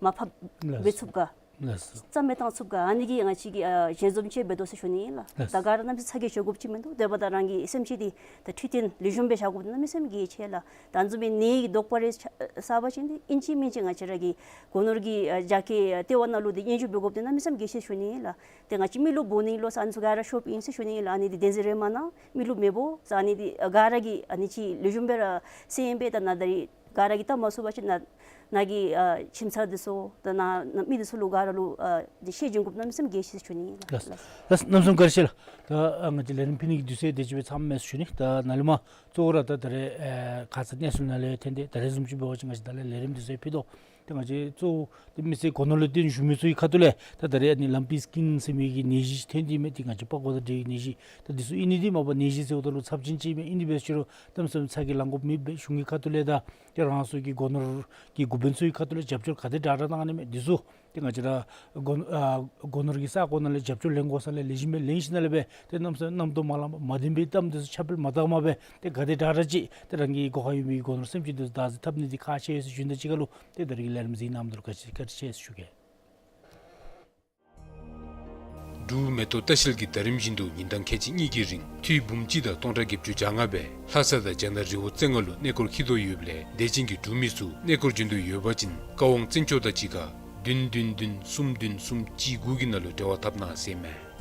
མར་ཕབ་འབད་ཚུགས་ག། ལགས། རྩ་མེད་བཏང་ཚུགས་ག། ཨ་ནི་གིས་ང་བཅས་ཀྱིས་ཨ་ཞལ་འཛོམས་ཅིག་འབད་དོ་ཟེར་ཞུ་ནི་ལགས། ལགས། ད་ག་ར་གནམ་མེད་ས་མེད་ཚ་གྱང་བཞེས་དགོཔ་ཅིག་མིན་འདུག། དེ་འབདཝ་ད་རང་གི་སེམས་ཅན་འདི་ད་འཕྲོད་བསྟེན་ལེགས་ཤོམ་སྦེ་བཞག་དགོཔ་འདི་གནམ་མེད་ས་མེད་གལ་ཆེ་ལགས། ད་ཨ་ནི་བཟུམ་མའི་ནད་ཀྱི་དོགས་པ་རེ་ཆ་ཟ་བ་ཅིན་འདི་ཨིན་ཅི་མིན་ཅི་ང་བཅས་ར་གི་སྒོ་ནོར་གྱི་ཨ་རྒྱ་སྐྱེད་ཨ་ལྟེ་བ་ནང་ལུ་འདི་སྙན་ཞུ་འབད་དགོཔ་འདི་གནམ་མེད་ས་མེད་གལ་ཆེ་ཟེར་ཞུ་ནི་ལགས། ཏེ་ང་བཅས་མི་ལུ་འབོ་ནི་ལོ་ཟེར་ཨ་ནི་ཚུ་ག་ར་ཤོརཝ་ཨིན་ཟེར་ཞུ་ནི་ལགས། ཨ་ནི་འདི་བདེན་འཛིན་རེ་མ་གནང་། མི་ལུ་མི་འབོ་ཟེར་ཨ་ནི་འདི་ཨ་ག་ར་གིས་ཨ་ནི་ཅིག་ལེགས་ཤོམ་སྦེ་ར་གསན་སྦེ་ད་ནཱ་ད་རིས་ག་ར་གིས་བལྟ་མ་ཚུགས་པ་ཅིན་ནཱ་ནཱ་གི་ཨ་ཁྱིམ་ཚང་འདི་ཚུ་ད་ནཱ་ནཱ་མི་འདི་ཚུ་ལུ་ག་ར་ལུ་ཨ་འདི་ཤེས་བྱིན་དགོཔ་གནམ་མེད་ས་མེད་གལ་ཆེ་ཟེར་ཞུ་ནི་ལགས། ལགས། ལགས། གནམ་མེད་ས་མེད་བཀའ་དྲིན་ཆེ་ལགས། ད་ཨ་ང་བཅས་ལས་རིམ་ཕུལ་ནི་གི་དུས་ཚོད་དེ་ཅིག་སྦེ་ཚངམ་མས་ཟེར་ཞུ་ནི། ད་ནཱ་ལས་མར་གཙོ་བོ་ར་ད་ད་རེས་ཨེ་ཁ་ཙ་གནས་ཚུལ་ནང་ལས་ཐོན་ཏེ་ད་རེས་བཟུམ་ཅིག་འབད་བ་ཅིན་ང་བཅས་ད་ལས་ལས་རིམ་དེ་ཚུ་ཕུལ་དོ། ཏེ་ང་བཅས་གཙོ་བོ་ཏེ་མི་སེར་སྒོ་ནོར་ལུ་བརྟེན་བཞུགས་མི་ཚུ་གི་ཁ་ཐུག་ལས་ད་ད་རེས་ཨ་ནི་ལམ་པི་སི་ཀིན་ཟེར་མི་གི་ནད་གཞི་ཐོན་ཏེ་མས། ཏེ་ང་བཅས་པགས་ཀོ་དང་འབྲེལ་བའི་ནད་གཞི་ད་འདི་ཚུ་ཨིན་ནི་འདི་མ་པ་ནད་གཞི་ཟེརཝ་ད་ལུ་ཚབས་ཆེན་ཅིག་མས། ཨིན་ནི་འབད་ཟེར་རུང་གནམ་མེད་ས་མེད་ཚ་གྱང་ལང་དགོཔ་མེད་པས། གཞུང་གི་ཁ་ཐུག་ལས་དང་ཏེ་རང་སོའི་གི་སྒོ་ནོར་གྱི་འགོ་དཔོན་ཚུ་གི་ཁ་ཐུག་ལས་རྒྱབ་སྐྱོར་ག་དེ་དྲག་དྲག་གནང་ནི་མས། འདི་ཚུ་ཏེ་ང་བཅས་ར་སྒོ་ཨ་སྒོ་ནོར་གྱི་ས་གོ་ནང་ལས་རྒྱབ་སྐྱོར་ལེན་དགོ་ས་ལས་ལེགས་ཤོམ་སྦེ་ལེན་ཞིནམ་ལས་སྦེ་ཏེ་གནམ་མེད་ས་མེད་རྣམ་རྟོག་མ་ལངམ་མ་བདེན་པའི་གཏམ་འདི་ཚུ་ཁྱབ་སྤེལ་མ་བཏངམ་སྦེ་ཏེ་ག་དེ་དྲག་དྲག་ཅིག་ཏེ་རང་གི་སྒོ་ཁར་ཡོད་མི་གི་སྒོ་ནོར་སེམས་ཅན་འདི་ཚུ་བདག་འཛིན་འཐབ་ནི་འདི་ཁག་ཆེ་ཟེར་ཞུ་ནི་དང་གཅིག་ཁར་ལུ་ཏེ་ད་རིས་ཀྱི་ལས་རིམ་གཟིགས་གནང་མི་འདི་ལུ་བཀའ་དྲིན་བཀའ་དྲིན་ཆེ་ཟེར་ཞུ་གེ། འབྲུག་མེ་ཏོག་ལྟ་བཤལ་གྱིས་ཟླ་རིམ་བཞིན་དུ་ཉིན་གྲངས་ཁལ་གཅིག་གཉིས་ཀྱི་རིང་ཐུད་འབུམ་གཅིག་དང་སྟོང་ཕྲག་བརྒྱད་ཅུ་གྱ་ལྔ་སྦེ་ལྷ་ས་དང་རྒྱ་ནག་རི་བོ་རྩེ་ལྔ་ལུ་གནས་སྐོར་འཁྱིད་དོ་ཡོདཔ་ལས་དད་ཅན་གྱི་འབྲུག་མི་ཚུ་གནས་སྐོར་འབྱོན་འདོད་ཡོད་པ་ཅིན་བཀའ་དབང་བཙན་སྐྱོགས་དང་གཅིག་ཁར་ བདུན་བདུན་བདུན་གསུམ་བདུན་གསུམ་གཅིག་དགུ་གི་ནང་ལུ་འབྲེལ་བ་འཐབ་གནང་ཟེར་མས།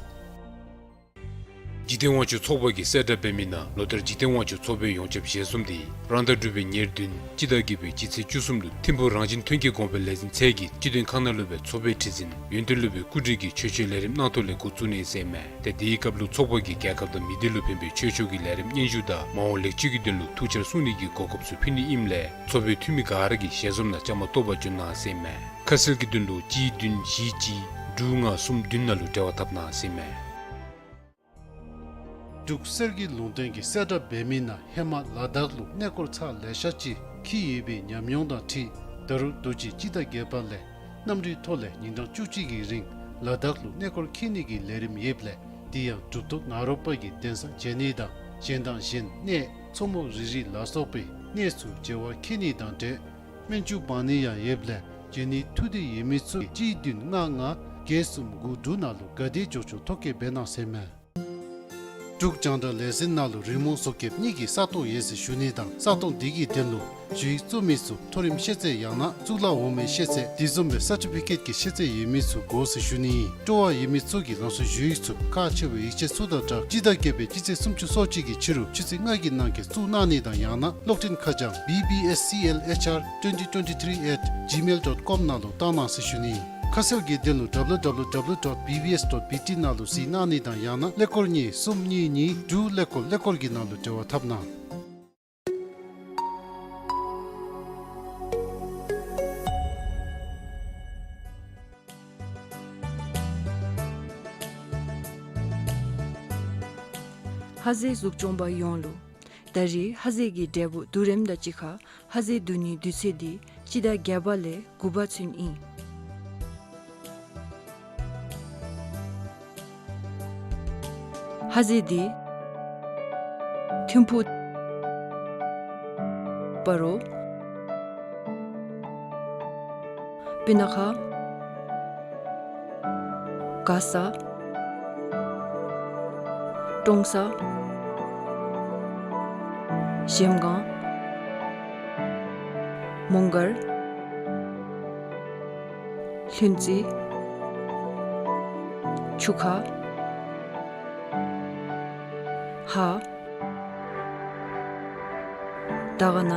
འཇིག་རྟེན་དབང་ཕྱུག་ཚོགས་པ་གིས་གསལ་བསྒྲགས་འབད་མི་ནང་ལོ་ལྟར་འཇིག་རྟེན་དབང་ཕྱུག་ཚོགས་པའི་ཡོངས་ཁྱབ་ཞལ་འཛོམས་དེ་རང་ཟླ་དྲུག་པའི་ཉེར་བདུན་སྤྱི་ཟླ་བརྒྱད་པའི་སྤྱི་ཚེས་བཅུ་གསུམ་ལུ་ཐིམ་ཕུག་རང་བཞིན་ཐོན་སྐྱེད་གོང་འཕེལ་ལས་འཛིན་ཚད་ཀྱི་སྤྱི་དོན་ཁང་ནང་ལུ་སྦེ་ཚོགས་པའི་ཁྲི་འཛིན་ཡོན་ཏན་སློབ་དཔོན་སྐུ་བགྲེས་ཀྱིས་ཆོས་ཆོས་ལས་རིམ་གནང་ཐོག་ལས་འགོ་བཙུགས་ནི་ཟེར་མས། ཏེ་དེའི་སྐབས་ལུ་ཚོགས་པ་གིས་རྒྱལ་ཁབ་དང་མི་སྡེ་ལུ་ཕན་པའི་ཆོས་ཕྱོགས་ཀྱི་ལས་རིམ་སྙན་ཞུ་དང་མ་འོངས་ལེགས་བཅོས་ཀྱི་དོན་ལུ་ཐུགས་འཆར་གསུང་ནི་གི་གོ་སྐབས་ཚུ་ཕུལ་ནི་ཨིནམ་ལས་ཚོགས་པའི་འཐུས་མི་ག་ར་གིས་ཞལ་འཛོམས་ནང་བཅའ་མར་གཏོགས་པར་འབྱོན་གནང་ཟེར་མས། ཁ་གསལ་གྱི་དོན་ལུ་གཅིག་བདུན་བཞི་གཅིག་དྲུག་ལྔ་གསུམ་བདུན་ནང་ལུ་འབྲེལ་བ་འཐབ་གནང་ཟེར་མས། འབྲུག་གསེར་གྱི་ལུང་བསྟན་གྱིས་གསལ་བསྒྲགས་འབད་མི་ནང་ཧེ་མ་ལ་དྭགས་ལུ་གནས་སྐོར་ཚར་ལེ་ཤ་ཅིག་འཁྱིད་ཡོད་པའི་ཉམས་མྱོང་དང་འཁྲིལ་ད་རུང་དུས་ཅི་སྤྱི་ཟླ་བརྒྱད་པ་ལས་གནམ་གྲུའི་ཐོག་ལས་ཉིན་གྲངས་བཅུ་གཅིག་གི་རིང་ལ་དྭགས་ལུ་གནས་སྐོར་འཁྱིད་ནི་གི་ལས་རིམ་ཡོདཔ་ལས་དེ་ཡང་གྲུབ་ཐོབ་ང་རོ་པ་གིས་གདན་ས་མཇལ་ནི་དང་གཞན་དང་གཞན་གནས་མཚོ་མོ་རི་རི་ལ་སོགས་པའི་གནས་སུ་མཇལ་བར་འཁྱིད་ནི་དང་འབྲེལ་སྨན་ཆུ་འབག་ནི་ཡང་ཡོདཔ་ལས་འབྱོན་ནི་ཐུགས་འདོད་ཡོད་མི་ཚུ་གཅིག་བདུན་ལྔ་ལྔ་བརྒྱད་གསུམ་དགུ་དྲུག་ནང་ལུ་ག་དེ་མགྱོགས་མགྱོགས་ཐོ་བཀོད་འབད་གནང་ཟེར་མས། འབྲུག་རྒྱང་བསྒྲགས་ལས་འཛིན་ནང་ལུ་རི་མོ་བཟོ་མཁསཔ་གཉིས་ཀྱི་ས་སྟོང་ཡོད་ཟེར་ཞུ་ནི་དང་ས་སྟོང་འདི་གི་དོན་ལུ་ཞུ་ཡིག་བཙུགས་མི་ཚུ་མཐོ་རིམ་ཤེས་ཚད་ཡང་ན་གཙུག་ལག་འོག་མའི་ཤེས་ཚད་དེ་བཟུམ་སྦེ་སར་ཊི་ཕི་ཀེཊ་ཀྱི་ཤེས་ཚད་ཡོད་མི་ཚུ་དགོ་ཟེར་ཞུ་ནི་ཨིན། སྤྲོ་བ་ཡོད་མི་ཚུ་གིས་རང་སོའི་ཞུ་ཡིག་ཚུ་ཁག་ཆེ་བའི་ཡིག་ཆ་ཚུ་དང་སྦྲགས་སྤྱི་ཟླ་བརྒྱད་པའི་སྤྱི་ཚེས་སུམ་ཅུ་སོ་གཅིག་གི་ཕྱི་རུ་ཆུ་ཚོད་ལྔ་གི་ནང་འཁོད་བཙུགས་གནང་ནི་དང་ཡང་ན་གློག་འཕྲིན་ཁ་བྱང་B B S C L H R twenty twenty-three at gmail dot com ནང་ལུ་བཏང་གནང་ཟེར་ཞུ་ནི་ཨིན། ཁ་གསལ་གྱི་དོན་ལུ W W W dot B B S dot B T ནང་ལུ་གཟིགས་གནང་ནི་དང་ཡང་ན་ཀླད་ཀོར་གཉིས་གསུམ་གཉིས་གཉིས་དྲུག་ཀླད་ཀོར་ཀླད་ཀོར་གྱི་ནང་ལུ་འབྲེལ་བ་འཐབ་གནང་། ཧ་ཟེ་གཟུགས་སྐྱོང་པ་ཡོངས་ལུ། ད་རེས་ཧ་ཟེ་གི་འབྲས་བུ་བསྡུ་རིམ་དང་གཅིག་ཁར་ཧ་ཟེ་བསྡུ་ནིའི་དུས་ཚོད་འདི་སྤྱི་ཟླ་བརྒྱད་པ་ལས་དགུ་པ་ཚུན་ཨིན། ཧ་ཟེ་འདི་ཐིམ་ཕུག་སྤ་རོ། སྤུ་ན་ཁ། མགར་ས། ཀྲོང་གསར། གཞལམ་སྒང་། མོང་སྒར། ལྷུན་རྩེ། ཆུ་ཁ། ཧཱ། དར་དཀར་ན།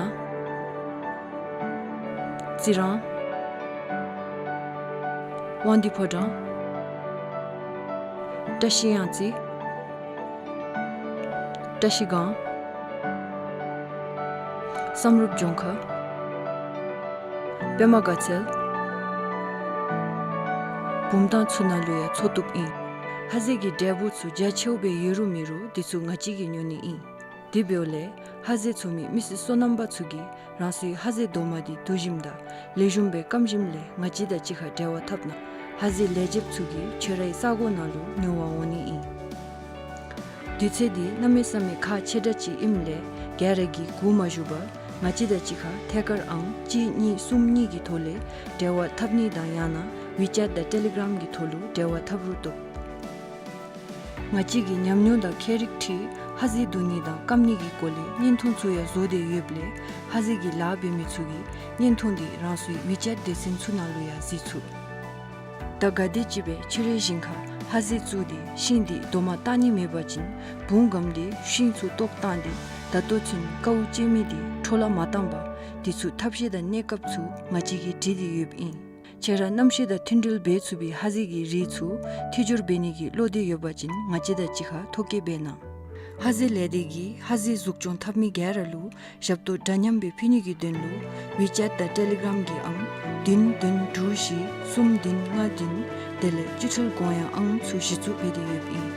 རྩི་རང་། དབང་འདུས་ཕོ་བྲང་། བཀྲ་ཤིས་གཡང་རྩེ། བཀྲ་ཤིས་སྒང་། བསམ་གྲུབ་ལྗོངས་མཁར། པདྨ་དགའ་ཚལ། བུམ་ཐང་ཚུ་ནང་ལུ་ཡང་འཚོ་བཏུབ་ཨིན། ཧ་ཟེ་གི་འབྲས་བུ་ཚུ་རྒྱ་ཆེཝ་སྦེ་ཡོད་རུང་མེད་རུང་འདི་ཚུ་ང་བཅས་ཀྱིས་ཉོ་ནི་ཨིན། དེ་འབདཝ་ལས་ཧ་ཟེ་འཚོ་མི་མི་སེར་སོ་ནམ་པ་ཚུ་གིས་རང་སོའི་ཧ་ཟེ་རྡོག་མ་འདི་བསྡུ་ཞིནམ་དང་ལེགས་ཤོམ་སྦེ་སྐམ་ཞིནམ་ལས་ང་བཅས་དང་གཅིག་ཁར་འབྲེལ་བ་འཐབ་གནང་། ཧ་ཟེ་ལེགས་ཆེཝ་ཚུ་གིས་ཁྱོད་རའི་ས་གོ་ནང་ལུ་ཉོ་བར་འོང་ནི་ཨིན། དུས་ཚོད་འདི་གནམ་མེད་ས་མེད་ཁག་ཆེ་དྲགས་ཅིག་ཨིནམ་ལས་ག་ར་གིས་སྒུག་མ་བཞུགས་པར་ང་བཅས་དང་གཅིག་ཁར་ཐད་ཀར་ཨང་གཅིག་གཉིས་གསུམ་གཉིས་ཀྱི་ཐོག་ལས་འབྲེལ་བ་འཐབ་ནི་དང་ཡང་ན་ཝི་ཅེཊ་དང་ཊེ་ལི་གརམ་གྱི་ཐོག་ལུ་འབྲེལ་བ་འཐབ་རུང་བཏུབ། ང་བཅས་ཀྱི་ཉམས་མྱོང་དང་ཁྱད་རིག་འཁྲིལ་ཧ་ཟེ་བསྡུ་ནི་དང་སྐམ་ནི་གི་སྐོར་ལས་བརྙན་ཐུང་ཚུ་ཡང་བཟོ་སྟེ་ཡོདཔ་ལས་ཧ་ཟེ་གི་ལཱ་འབད་མི་ཚུ་གིས་བརྙན་ཐུང་འདི་རང་སོའི་ཝི་ཅེཊ་སྡེ་ཚན་ཚུ་ནང་ལུ་ཡང་གཟིགས་ཚུགས། ད་ག་དེམ་ཅིག་སྦེ་ཕྱི་རུའི་ཞིང་ཁར་ཧ་ཟེ་བཙུགས་ཏེ་ཤིང་འདི་རྡོག་མ་བཏགས་ནི་མེད་པ་ཅིན་བུང་སྒམ་སྟེ་ཤིང་ཚུ་བཏོག་བཏང་སྟེ་ད་ལྟོ་ཚུན་དཀའཝ་སྤྱད་མི་འདི་འཕྲོ་བརླག་མ་བཏང་པར་འདི་ཚུ་ཐབས་ཤེས་དང་གནས་སྐབས་ཚུ་ང་བཅས་ཀྱིས་བྲིས་ཏེ་ཡོདཔ་ཨིན། ཁྱེད་ར་གནམ་གཤིས་དང་མཐུན་སྒྲིལ་འབད་ཚུགས་པའི་ཧ་ཟེ་གི་རིགས་ཚུ་མཐིལ་སྦྱོར་འབད་ནི་གི་བློ་འདོད་ཡོད་པ་ཅིན་ང་བཅས་དང་གཅིག་ཁར་ཐོ་བཀོད་འབད་གནང་། ཧ་ཟེ་ལས་སྡེ་གིས་ཧ་ཟེ་གཟུགས་སྐྱོང་འཐབ་མི་ག་ར་ལུ་ཞབས་ཏོག་འདྲ་མཉམ་སྦེ་ཕུལ་ནི་གི་དོན་ལུ་ཝི་ཅེཊ་དང་ཊེ་ལི་གརམ་གྱི་ཨང་བདུན་བདུན་དྲུག་བཞི་གསུམ་བདུན་ལྔ་བདུན་དེ་ལས་སྤྱི་ཚོགས་གོང་ཡང་ཨང་ཚུ་གཞི་བཙུགས་འབད་དེ་ཡོདཔ་ཨིན།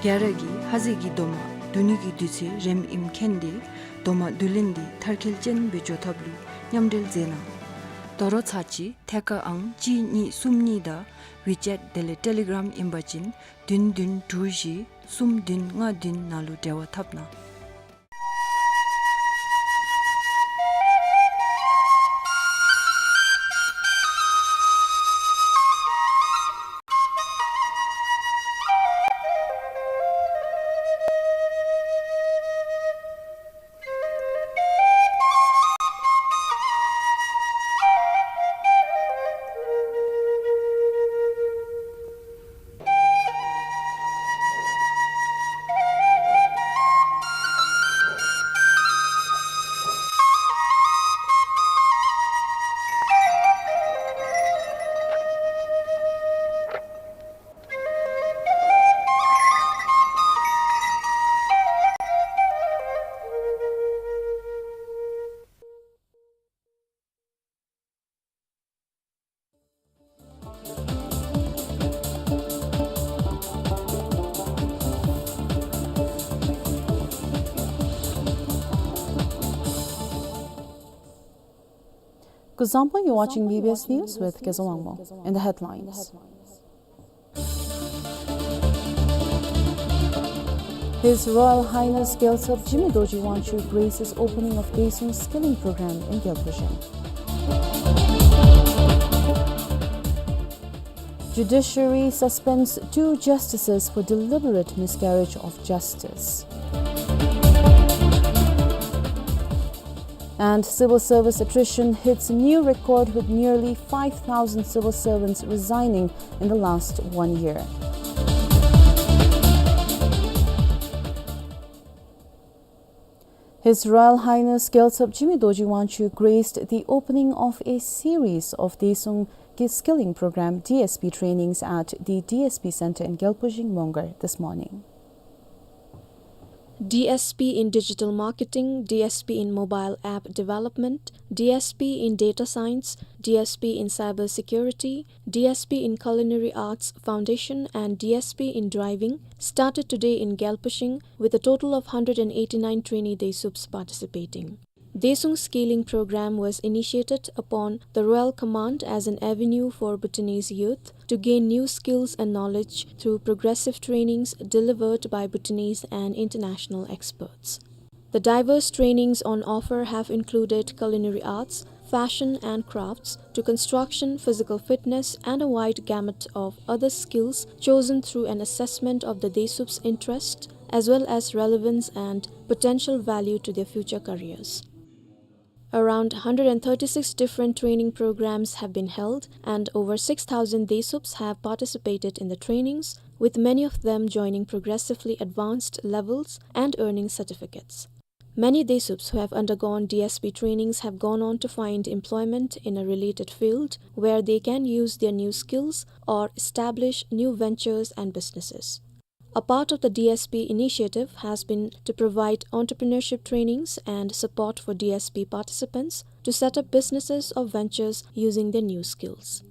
ག་ར་གིས་ཧ་ཟེ་གི་རྡོག་མ་བསྡུ་ནི་གི་དུས་ཚོད་རནམ་ཨིནམ་མཁྱེན་ཏེ་རྡོག་མ་བསྡུ་ལེན་འདི་མཐར་འཁྱོལ་ཅན་སྦེ་འགྱོ་ཐབས་ལུ་མཉམ་འབྲེལ་མཛད་གནང་། དོ་རུང་ཚར་གཅིག་ཐད་ཀར་ཨང་གཅིག་གཉིས་གསུམ་གཉིས་དང་ཝི་ཅེཊ་དེ་ལས་ཊེ་ལི་གརམ་ཨིན་པ་ཅིན་བདུན་བདུན་དྲུག་བཞི་གསུམ་བདུན་ལྔ་བདུན་ནང་ལུ་འབྲེལ་བ་འཐབ་གནང་། Example, you're watching B B S News with Kezo Wangmo. In the headlines, His Royal Highness Gyaltsab Jigme Dorji Wangchuck graces opening of Daesung Skilling Programme in Gyalpushing. Judiciary suspends two justices for deliberate miscarriage of justice. And civil service attrition hits new record, with nearly five thousand civil servants resigning in the last one year. His Royal Highness Gyaltsab Jigme Dorji Wangchuck graced the opening of a series of Daesung Skilling Programme, D S P, trainings at the D S P Centre in Gyalpushing, Mongar, this morning. D S P in digital marketing, D S P in mobile app development, D S P in data science, D S P in cyber security, D S P in culinary arts foundation, and D S P in driving started today in Gyalpushing, with a total of hundred and eighty-nine trainee Daesups participating. Daesung Skilling Programme was initiated upon the Royal Command as an avenue for Bhutanese youth to gain new skills and knowledge through progressive trainings delivered by Bhutanese and international experts. The diverse trainings on offer have included culinary arts, fashion and crafts, to construction, physical fitness, and a wide gamut of other skills chosen through an assessment of the Daesup's interest, as well as relevance and potential value to their future careers. Around hundred and thirty-six different training programs have been held, and over six thousand Daesups have participated in the trainings, with many of them joining progressively advanced levels and earning certificates. Many Daesups who have undergone D S P trainings have gone on to find employment in a related field where they can use their new skills or establish new ventures and businesses. A part of the D S P initiative has been to provide entrepreneurship trainings and support for D S P participants to set up businesses or ventures using their new skills.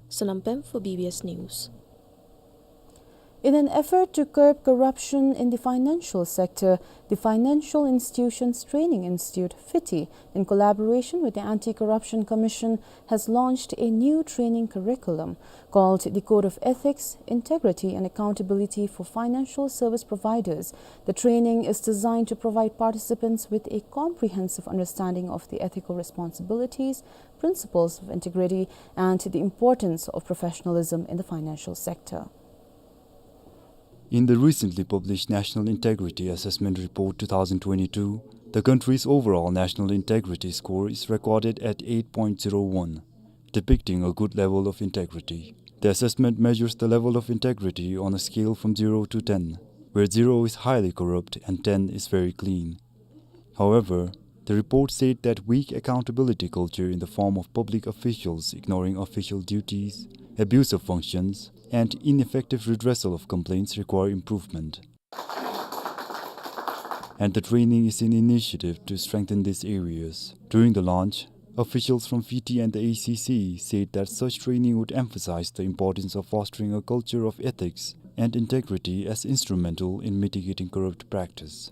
Sonam Pem for B B S News. In an effort to curb corruption in the financial sector, the Financial Institutions Training Institute, FITI, in collaboration with the Anti-Corruption Commission, has launched a new training curriculum called the Code of Ethics, Integrity and Accountability for Financial Service Providers. The training is designed to provide participants with a comprehensive understanding of the ethical responsibilities, principles of integrity, and the importance of professionalism in the financial sector. In the recently published National Integrity Assessment Report two thousand twenty-two, the country's overall national integrity score is recorded at eight point zero one, depicting a good level of integrity. The assessment measures the level of integrity on a scale from zero to ten, where zero is highly corrupt and ten is very clean. However, the report said that weak accountability culture in the form of public officials ignoring official duties, abuse of functions, and ineffective redressal of complaints require improvement. And the training is an initiative to strengthen these areas. During the launch, officials from FITI and the A C C said that such training would emphasize the importance of fostering a culture of ethics and integrity as instrumental in mitigating corrupt practice.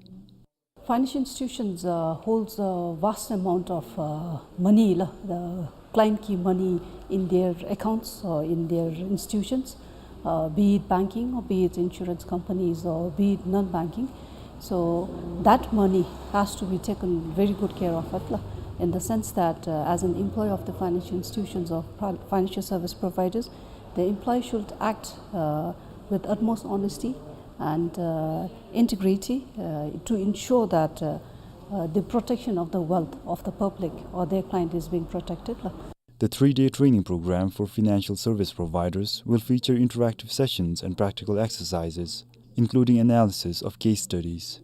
Financial institutions, uh, holds a vast amount of, uh, money, la, the client ki money in their accounts or in their institutions, uh, be it banking or be it insurance companies or be it non-banking. So that money has to be taken very good care of it, la, in the sense that, uh, as an employee of the financial institutions or pro-, financial service providers, the employee should act, uh, with utmost honesty and, uh, integrity, uh, to ensure that, uh, uh, the protection of the wealth of the public or their client is being protected. The three-day training program for financial service providers will feature interactive sessions and practical exercises, including analysis of case studies.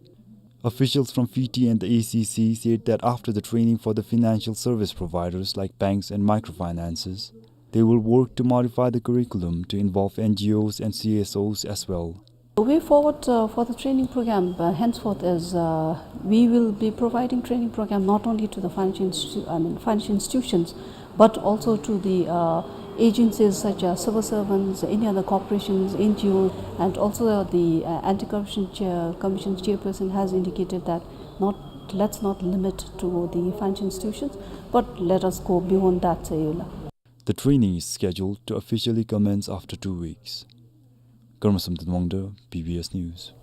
Officials from FITI and the A C C said that after the training for the financial service providers like banks and microfinances, they will work to modify the curriculum to involve N G Os and C S Os as well. The way forward, uh, for the training program, uh, henceforth is, uh, we will be providing training program not only to the financial institu-, I mean, financial institutions, but also to the, uh, agencies such as civil servants, any other corporations, N G O, and also the, uh, Anti-Corruption Chair, Commission chairperson has indicated that not Let's not limit to the financial institutions, but let us go beyond that, ཟེར་ཡོད་ལགས། The training is scheduled to officially commence after two weeks. Karma Samten Wangda, B B S News.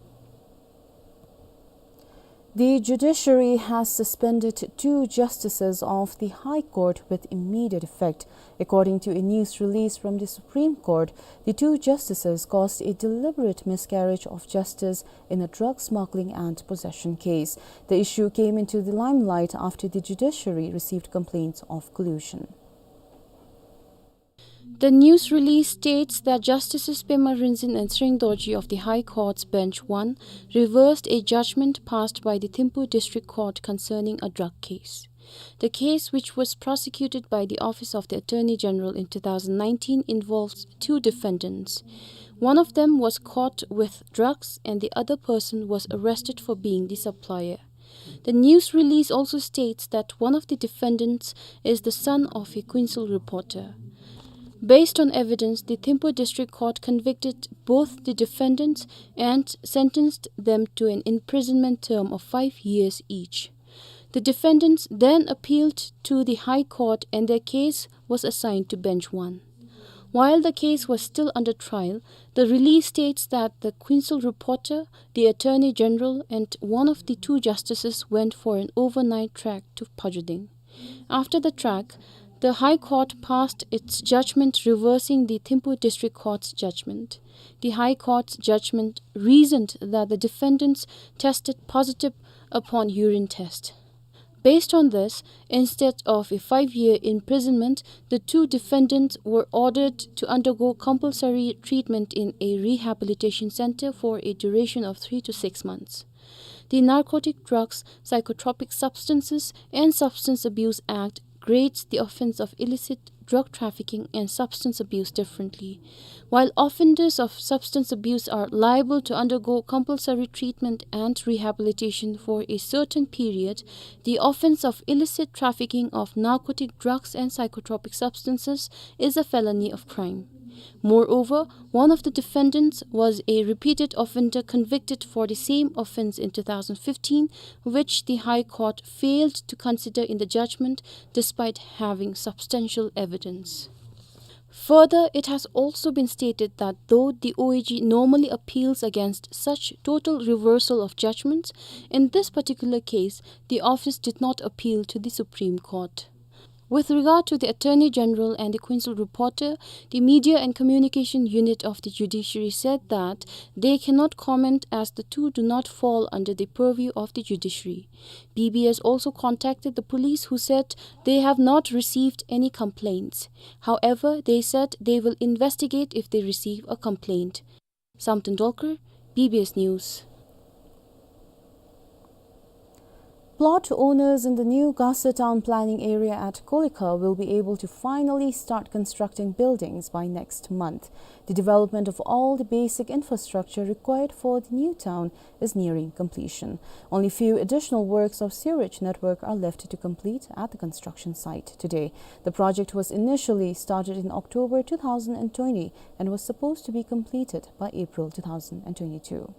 The judiciary has suspended two justices of the High Court with immediate effect. According to a news release from the Supreme Court, the two justices caused a deliberate miscarriage of justice in a drug smuggling and possession case. The issue came into the limelight after the judiciary received complaints of collusion. The news release states that Justices Pema Rinzin and Tshering Dorji of the High Court's Bench one reversed a judgment passed by the Thimphu District Court concerning a drug case. The case, which was prosecuted by the Office of the Attorney General in two thousand nineteen, involves two defendants. One of them was caught with drugs and the other person was arrested for being the supplier. The news release also states that one of the defendants is the son of a Queensland reporter. Based on evidence, the Thimphu District Court convicted both the defendants and sentenced them to an imprisonment term of five years each. The defendants then appealed to the High Court and their case was assigned to Bench one. While the case was still under trial, the release states that the Queensland reporter, the Attorney General, and one of the two justices went for an overnight trek to Pajuding. After the trek, the High Court passed its judgment reversing the Thimphu District Court's judgment. The High Court's judgment reasoned that the defendants tested positive upon urine test. Based on this, instead of a five-year imprisonment, the two defendants were ordered to undergo compulsory treatment in a rehabilitation center for a duration of three to six months. The Narcotic Drugs, Psychotropic Substances, and Substance Abuse Act grades the offense of illicit drug trafficking and substance abuse differently. While offenders of substance abuse are liable to undergo compulsory treatment and rehabilitation for a certain period, the offense of illicit trafficking of narcotic drugs and psychotropic substances is a felony of crime. Moreover, one of the defendants was a repeated offender convicted for the same offense in two thousand fifteen, which the High Court failed to consider in the judgment despite having substantial evidence. Further, it has also been stated that though the O A G normally appeals against such total reversal of judgments, in this particular case, the office did not appeal to the Supreme Court. With regard to the Attorney General and the Queensland reporter, the Media and Communication Unit of the Judiciary said that they cannot comment as the two do not fall under the purview of the judiciary. B B S also contacted the police, who said they have not received any complaints. However, they said they will investigate if they receive a complaint. Samten Dolkar, B B S News. Plot owners in the new Gasa town planning area at Kolika will be able to finally start constructing buildings by next month. The development of all the basic infrastructure required for the new town is nearing completion. Only few additional works of sewerage network are left to complete at the construction site today. The project was initially started in October two thousand twenty and was supposed to be completed by April two thousand twenty-two.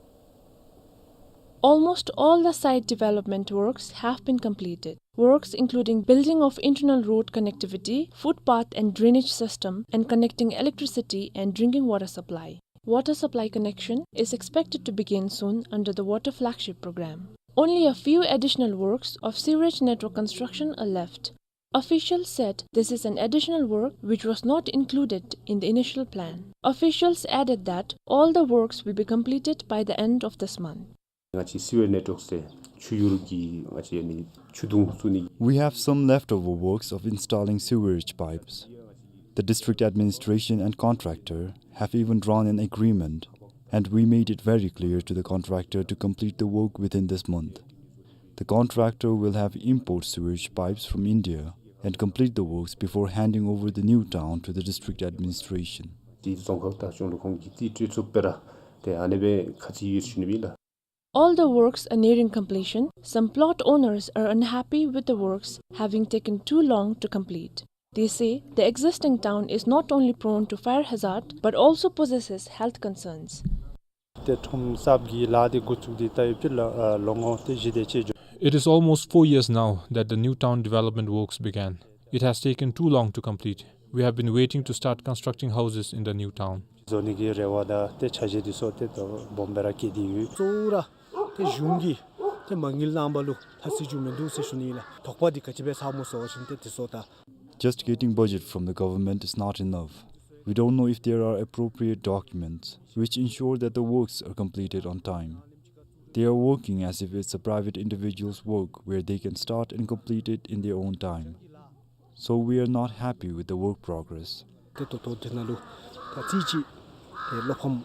Almost all the site development works have been completed. Works including building of internal road connectivity, footpath and drainage system, and connecting electricity and drinking water supply. Water supply connection is expected to begin soon under the Water Flagship Program. Only a few additional works of sewerage network construction are left. Officials said this is an additional work which was not included in the initial plan. Officials added that all the works will be completed by the end of this month. ང་བཅས་སི་ཝེར་ནེཊ་ཝརཀ་ཟེར་ཆུ་གཡུར་གྱི་ང་བཅས་ཨ་ནི་ཆུ་དུང་བཙུགས་ནི། We have some leftover works of installing sewerage pipes. The district administration and contractor have even drawn an agreement, and we made it very clear to the contractor to complete the work within this month. The contractor will have import sewerage pipes from India and complete the works before handing over the new town to the district administration. དེ་རྫོང་ཁག་བདག་སྐྱོང་ལུ་ཁོང་གིས་རྩིས་སྤྲོད་ཚུགས་པ་ར་ཏེ་ཨ་ནི་སྦེ་ཁ་ཚིག་ཡོད་ཟེར་ཞུ་ནི་ཨིན་ལགས། All the works are nearing completion. Some plot owners are unhappy with the works having taken too long to complete. They say the existing town is not only prone to fire hazard but also possesses health concerns. ཏེ་ཁྲོམ་གསརཔ་གི་ལཱ་འདི་འགོ་བཙུགས་ཏེ་ད་ཡོདཔ་ཅིག་ལགས། ཨ་ལོ་ངོ་ཏེ་བཞི་དེ་ཅིག་འགྱོ། It is almost four years now that the new town development works began. It has taken too long to complete. We have been waiting to start constructing houses in the new town. བཟོ་ནི་གི་རེ་བ་དང་ཏེ་འཆར་གཞི་འདི་ཚུ་ཏེ་ད་སྦོམ་སྦེ་ར་བསྐྱེད་དེ་ཡོད། གཙོ་བོ་ར་ཏེ་གཞུང་གིས་ཏེ་མ་དངུལ་གནང་པ་ལུ་ཐབས་ཤེས་ཅིག་མིན་འདུག་ཟེར་ཞུ་ནི་ལགས། དོགས་པ་འདི་ག་ཅི་སྦེ་ཚང་མོ་ཟེར་བ་ཅིན་ཏེ་འདི་ཚུ་ད། Just getting budget from the government is not enough. We don't know if there are appropriate documents which ensure that the works are completed on time. They are working as if it's a private individual's work where they can start and complete it in their own time. So we are not happy with the work progress. ཏེ་ད་ལྟོ་འདི་ནང་ལུ་ད་རྩིས་ཅིག་ཏེ་བློ་ཕམ་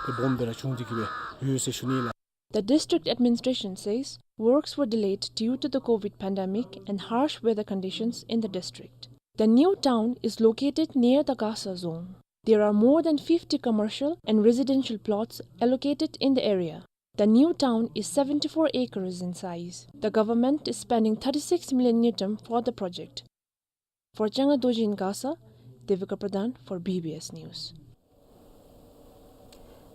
ཏེ་སྦོམ་སྦེ་ར་བྱུང་སྟེ་གི་སྦེ་ཡོད་ཟེར་ཞུ་ནི་ལགས། The district administration says works were delayed due to the COVID pandemic and harsh weather conditions in the district. The new town is located near the Gasa zone. There are more than fifty commercial and residential plots allocated in the area. The new town is seventy-four acres in size. The government is spending thirty-six million ngultrum for the project. For Changa Dorji in Gasa, Devika Pradhan for B B S News.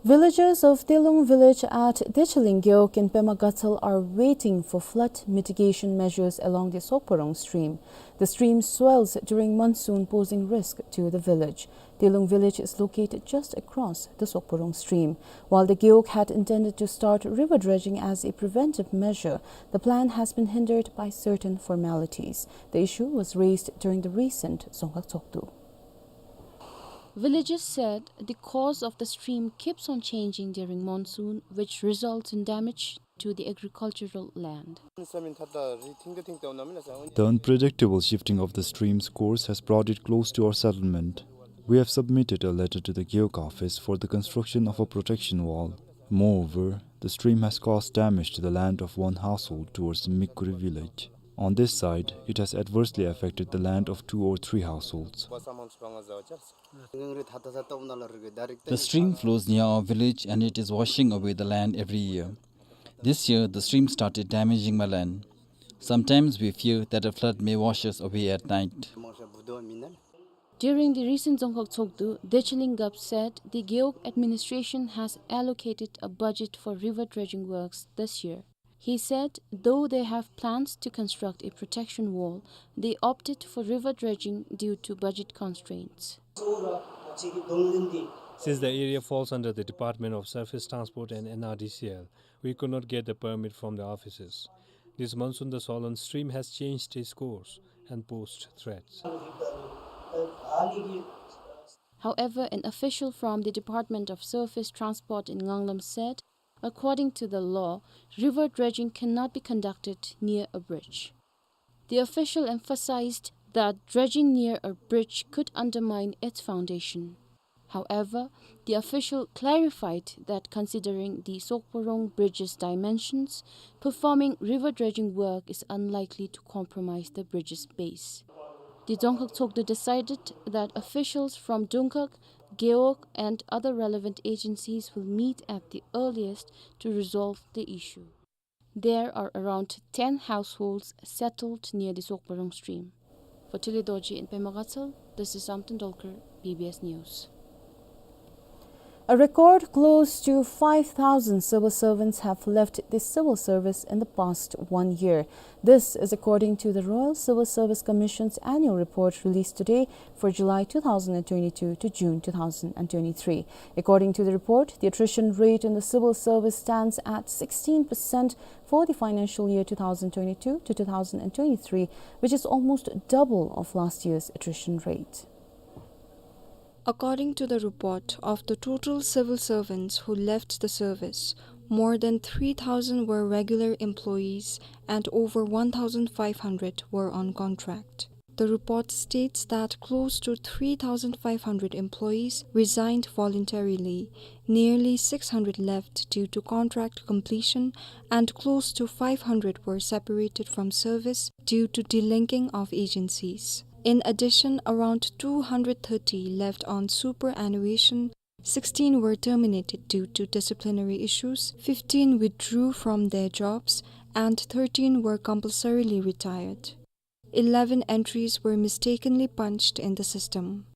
Villagers of Telung village at Decheling Gewog in Pema Gatshel are waiting for flood mitigation measures along the Sokporong stream. The stream swells during monsoon, posing risk to the village. Telung village is located just across the Sokporong stream. While the Gewog had intended to start river dredging as a preventive measure, the plan has been hindered by certain formalities. The issue was raised during the recent Dzongkhag Tshogdu. Villagers said the course of the stream keeps on changing during monsoon, which results in damage to the agricultural land. The unpredictable shifting of the stream's course has brought it close to our settlement. We have submitted a letter to the Gewog office for the construction of a protection wall. Moreover, the stream has caused damage to the land of one household towards Mikuri village. On this side, it has adversely affected the land of two or three households. The stream flows near our village and it is washing away the land every year. This year, the stream started damaging my land. Sometimes we fear that a flood may wash us away at night. During the recent Dzongkhag Tshogdu, Decheling Gewog said the Gewog administration has allocated a budget for river dredging works this year. He said though they have plans to construct a protection wall, they opted for river dredging due to budget constraints. Since the area falls under the Department of Surface Transport and N R D C L, we could not get the permit from the offices. This monsoon, the swollen stream has changed its course and posed threats. However, an official from the Department of Surface Transport in Nganglam said, according to the law, river dredging cannot be conducted near a bridge. The official emphasized that dredging near a bridge could undermine its foundation. However, the official clarified that considering the Sokporong bridge's dimensions, performing river dredging work is unlikely to compromise the bridge's base. The Dzongkhag Tshogdu decided that officials from Dungkhag, Gewog and other relevant agencies will meet at the earliest to resolve the issue. There are around ten households settled near the Sokporong stream. For Tili Dorji in Pema Gatshel, this is Samten Dolkar, B B S News. A record close to five thousand civil servants have left the civil service in the past one year. This is according to the Royal Civil Service Commission's annual report released today for July two thousand and twenty-two to June two thousand and twenty-three. According to the report, the attrition rate in the civil service stands at sixteen percent for the financial year two thousand twenty-two to two thousand and twenty-three, which is almost double of last year's attrition rate. According to the report, of the total civil servants who left the service, more than three thousand were regular employees and over one thousand five hundred were on contract. The report states that close to three thousand five hundred employees resigned voluntarily, nearly six hundred left due to contract completion, and close to five hundred were separated from service due to delinking of agencies. In addition, around two hundred thirty left on superannuation, sixteen were terminated due to disciplinary issues, fifteen withdrew from their jobs, and thirteen were compulsorily retired. Eleven entries were mistakenly punched in the system.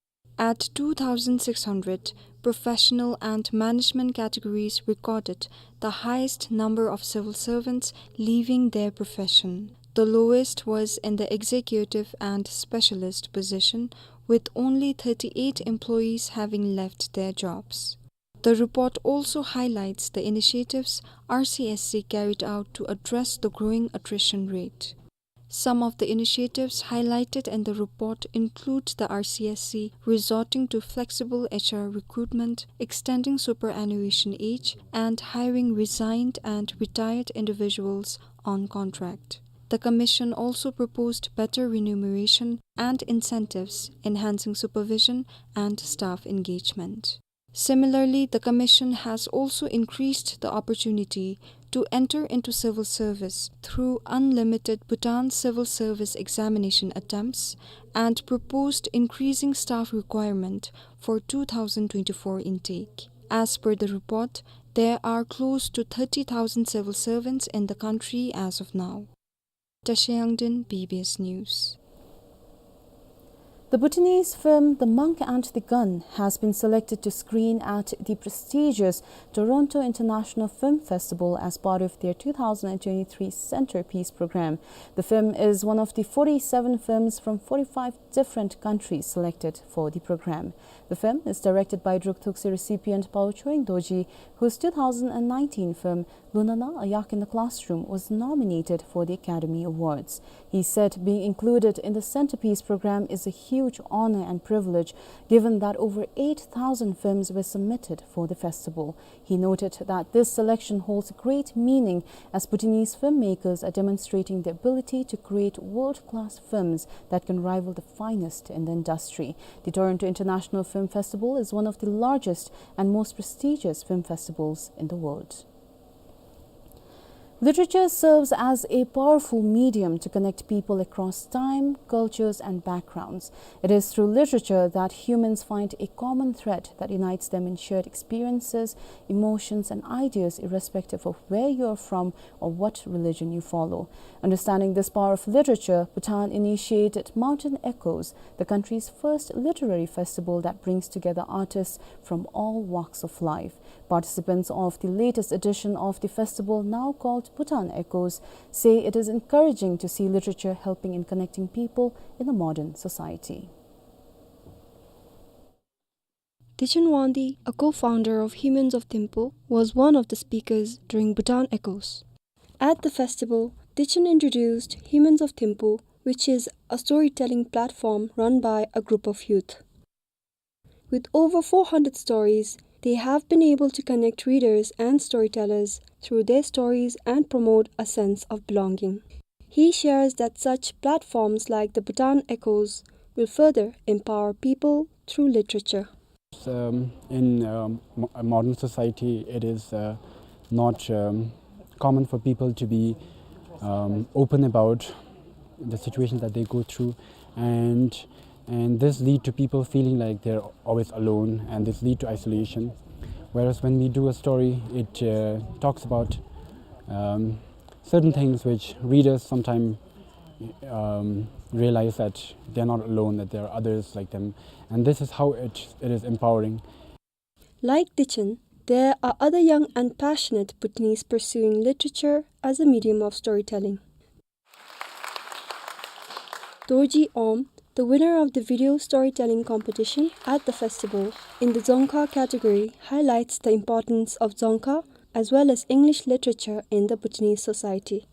At two thousand six hundred, professional and management categories recorded the highest number of civil servants leaving their profession. The lowest was in the executive and specialist position, with only thirty-eight employees having left their jobs. The report also highlights the initiatives R C S C carried out to address the growing attrition rate. Some of the initiatives highlighted in the report include the R C S C resorting to flexible H R recruitment, extending superannuation age, and hiring resigned and retired individuals on contract. The Commission also proposed better remuneration and incentives, enhancing supervision and staff engagement. Similarly, the Commission has also increased the opportunity to enter into civil service through unlimited Bhutan civil service examination attempts and proposed increasing staff requirement for two thousand twenty-four intake. As per the report, there are close to thirty thousand civil servants in the country as of now. Tashi Yangden, B B S News. The Bhutanese film The Monk and the Gun has been selected to screen at the prestigious Toronto International Film Festival as part of their two thousand twenty-three Centerpiece program. The film is one of the forty-seven films from forty-five different countries selected for the program. The film is directed by Druk Thukse recipient Pawo Choying Dorji, whose two thousand nineteen film Lunana, A Yak in the Classroom was nominated for the Academy Awards. He said being included in the Centerpiece program is a huge honor and privilege, given that over eight thousand films were submitted for the festival. He noted that this selection holds great meaning as Bhutanese filmmakers are demonstrating the ability to create world-class films that can rival the finest in the industry. The Toronto International Film Festival is one of the largest and most prestigious film festivals in the world. Literature serves as a powerful medium to connect people across time, cultures, and backgrounds. It is through literature that humans find a common thread that unites them in shared experiences, emotions, and ideas, irrespective of where you are from or what religion you follow. Understanding this power of literature, Bhutan initiated Mountain Echoes, the country's first literary festival that brings together artists from all walks of life. Participants of the latest edition of the festival, now called Bhutan Echoes, say it is encouraging to see literature helping in connecting people in the modern society. Dechen Wangdi, a co-founder of Humans of Thimphu, was one of the speakers during Bhutan Echoes. At the festival, Dechen introduced Humans of Thimphu, which is a storytelling platform run by a group of youth. With over four hundred stories, they have been able to connect readers and storytellers through their stories and promote a sense of belonging. He shares that such platforms like the Bhutan Echoes will further empower people through literature. Um, in, um, mo-, a modern society, it is, uh, not, um, common for people to be, um, open about the situation that they go through, and, and this lead to people feeling like they're always alone, and this lead to isolation. Whereas when we do a story, it, uh, talks about, um, certain things which readers sometimes, um, realize that they're not alone, that there are others like them, and this is how it, it is empowering. Like Dechen, there are other young and passionate Bhutanese pursuing literature as a medium of storytelling. Dorji Om, the winner of the video storytelling competition at the festival in the Dzongkha category, highlights the importance of Dzongkha as well as English literature in the Bhutanese society.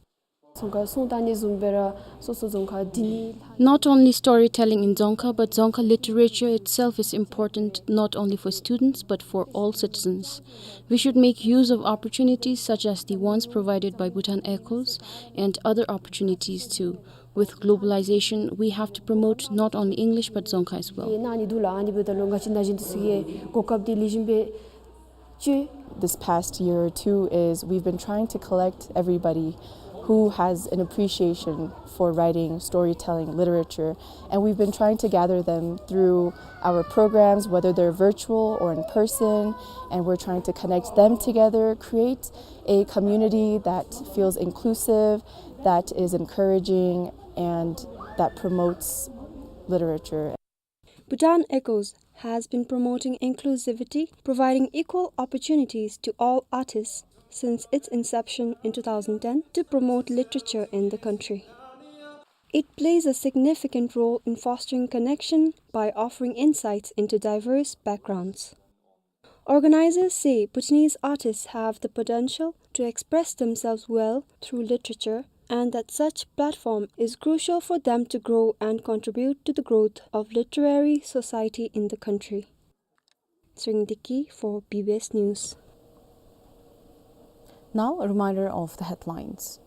Not only storytelling in Dzongkha, but Dzongkha literature itself is important not only for students but for all citizens. We should make use of opportunities such as the ones provided by Bhutan Echoes and other opportunities too. With globalization, we have to promote not only English but Dzongkha as well. This past year or two is we've been trying to collect everybody who has an appreciation for writing, storytelling, literature, and we've been trying to gather them through our programs, whether they're virtual or in person, and we're trying to connect them together, create a community that feels inclusive, that is encouraging, and that promotes literature. Bhutan Echoes has been promoting inclusivity, providing equal opportunities to all artists since its inception in two thousand ten to promote literature in the country. It plays a significant role in fostering connection by offering insights into diverse backgrounds. Organizers say Bhutanese artists have the potential to express themselves well through literature, and that such platform is crucial for them to grow and contribute to the growth of literary society in the country. Tshering Deki for B B S News. Now, a reminder of the headlines.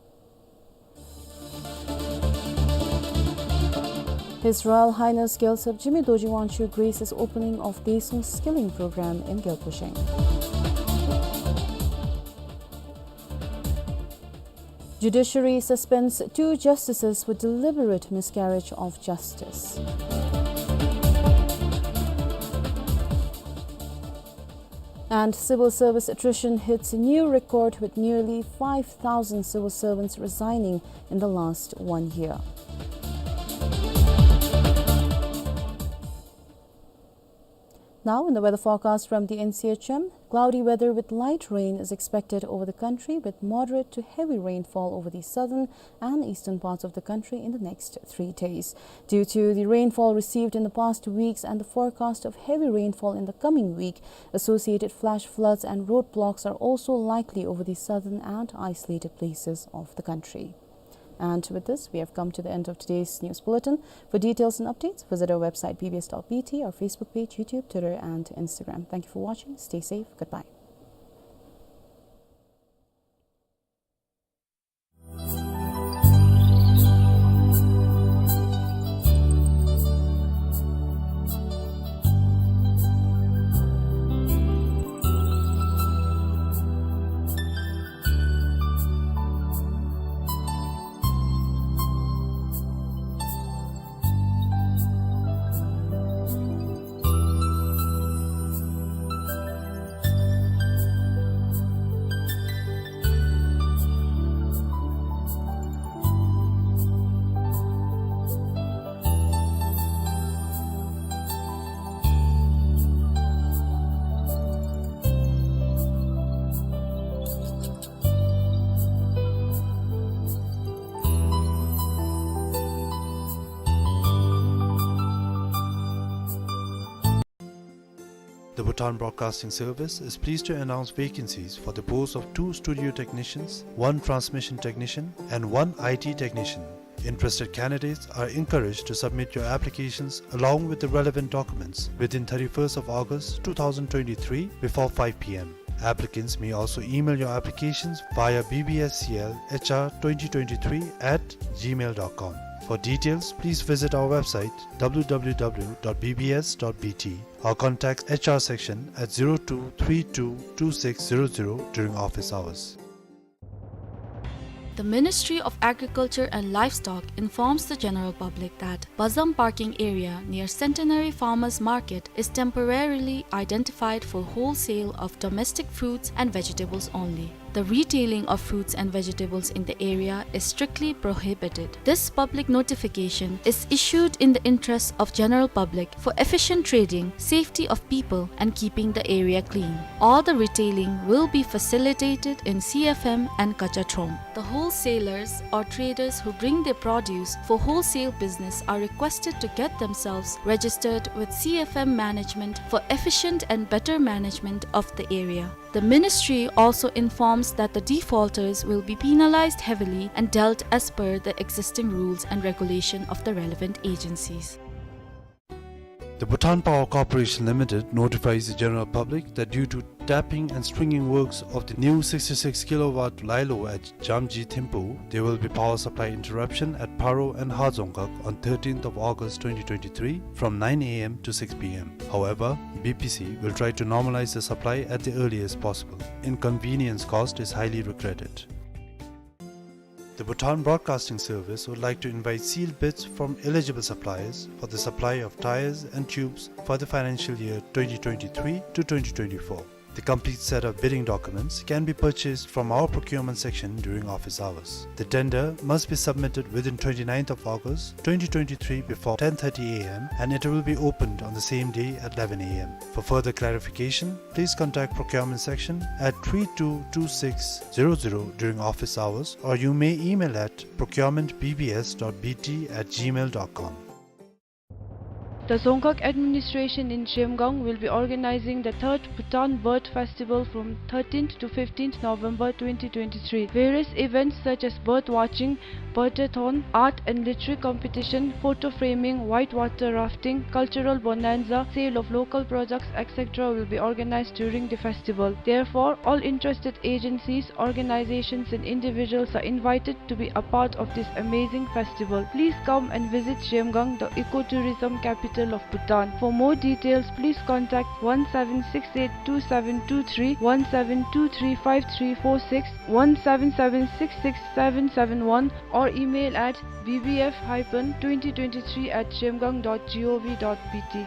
His Royal Highness Gyaltsab Jigme Dorji Wangchuck graces opening of Daesung Skilling Program in Gyalpo Sheng. Judiciary suspends two justices for deliberate miscarriage of justice. And civil service attrition hits a new record, with nearly five thousand civil servants resigning in the last one year. Now, in the weather forecast from the N C H M, cloudy weather with light rain is expected over the country, with moderate to heavy rainfall over the southern and eastern parts of the country in the next three days. Due to the rainfall received in the past weeks and the forecast of heavy rainfall in the coming week, associated flash floods and roadblocks are also likely over the southern and isolated places of the country. And with this, we have come to the end of today's news bulletin. For details and updates, visit our website, B B S dot B T, our Facebook page, YouTube, Twitter, and Instagram. Thank you for watching. Stay safe. Goodbye. The Bhutan Broadcasting Service is pleased to announce vacancies for the post of two studio technicians, one transmission technician, and one I T technician. Interested candidates are encouraged to submit your applications along with the relevant documents within thirty-first of August two thousand twenty-three before five P M. Applicants may also email your applications via B B S C L H R twenty twenty-three at gmail dot com. For details, please visit our website, W W W dot B B S dot B T, or contact H R section at zero two three two two six zero zero during office hours. The Ministry of Agriculture and Livestock informs the general public that Bazam parking area near Centenary Farmers Market is temporarily identified for wholesale of domestic fruits and vegetables only. The retailing of fruits and vegetables in the area is strictly prohibited. This public notification is issued in the interest of general public for efficient trading, safety of people, and keeping the area clean. All the retailing will be facilitated in C F M and Kacha Trong. The wholesalers or traders who bring their produce for wholesale business are requested to get themselves registered with C F M management for efficient and better management of the area. The ministry also informs that the defaulters will be penalized heavily and dealt as per the existing rules and regulation of the relevant agencies. The Bhutan Power Corporation Limited notifies the general public that due to tapping and stringing works of the new sixty-six kilowatt lilo at Jamji Thimphu, there will be power supply interruption at Paro and Hajongkak on thirteenth of August twenty twenty-three from nine A M to six P M. However, B P C will try to normalize the supply at the earliest possible. Inconvenience caused is highly regretted. The Bhutan Broadcasting Service would like to invite sealed bids from eligible suppliers for the supply of tyres and tubes for the financial year twenty twenty-three to twenty twenty-four. The complete set of bidding documents can be purchased from our procurement section during office hours. The tender must be submitted within twenty-ninth of August twenty twenty-three before ten thirty A M and it will be opened on the same day at eleven A M. For further clarification, please contact procurement section at three two two six zero zero during office hours, or you may email at procurement B B S dot B T at gmail dot com. The Dzongkhag administration in Zhemgang will be organizing the third Bhutan Bird Festival from thirteenth to fifteenth November twenty twenty-three. Various events such as bird watching, birdathon, art and literary competition, photo framing, whitewater rafting, cultural bonanza, sale of local products, et cetera will be organized during the festival. Therefore, all interested agencies, organizations and individuals are invited to be a part of this amazing festival. Please come and visit Zhemgang, the ecotourism capital of Bhutan. For more details, please contact one seven six eight two seven two three, one seven two three five three four six, one seven seven six six seven seven one, or email at B B F hyphen twenty twenty-three at zhemgang dot gov dot B T.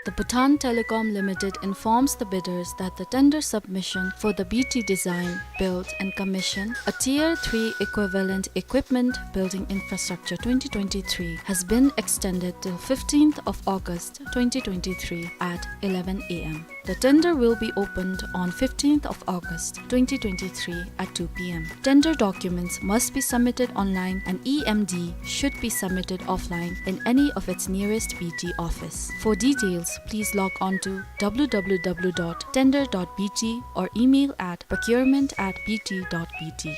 The Bhutan Telecom Limited informs the bidders that the tender submission for the B T Design, Build and Commission a Tier three Equivalent Equipment Building Infrastructure twenty twenty-three has been extended till fifteenth of August twenty twenty-three at eleven A M. The tender will be opened on fifteenth of August twenty twenty-three at two P M. Tender documents must be submitted online and E M D should be submitted offline in any of its nearest B T office. For details, please log on to W W W dot tender dot B T or email at procurement at B T dot B T.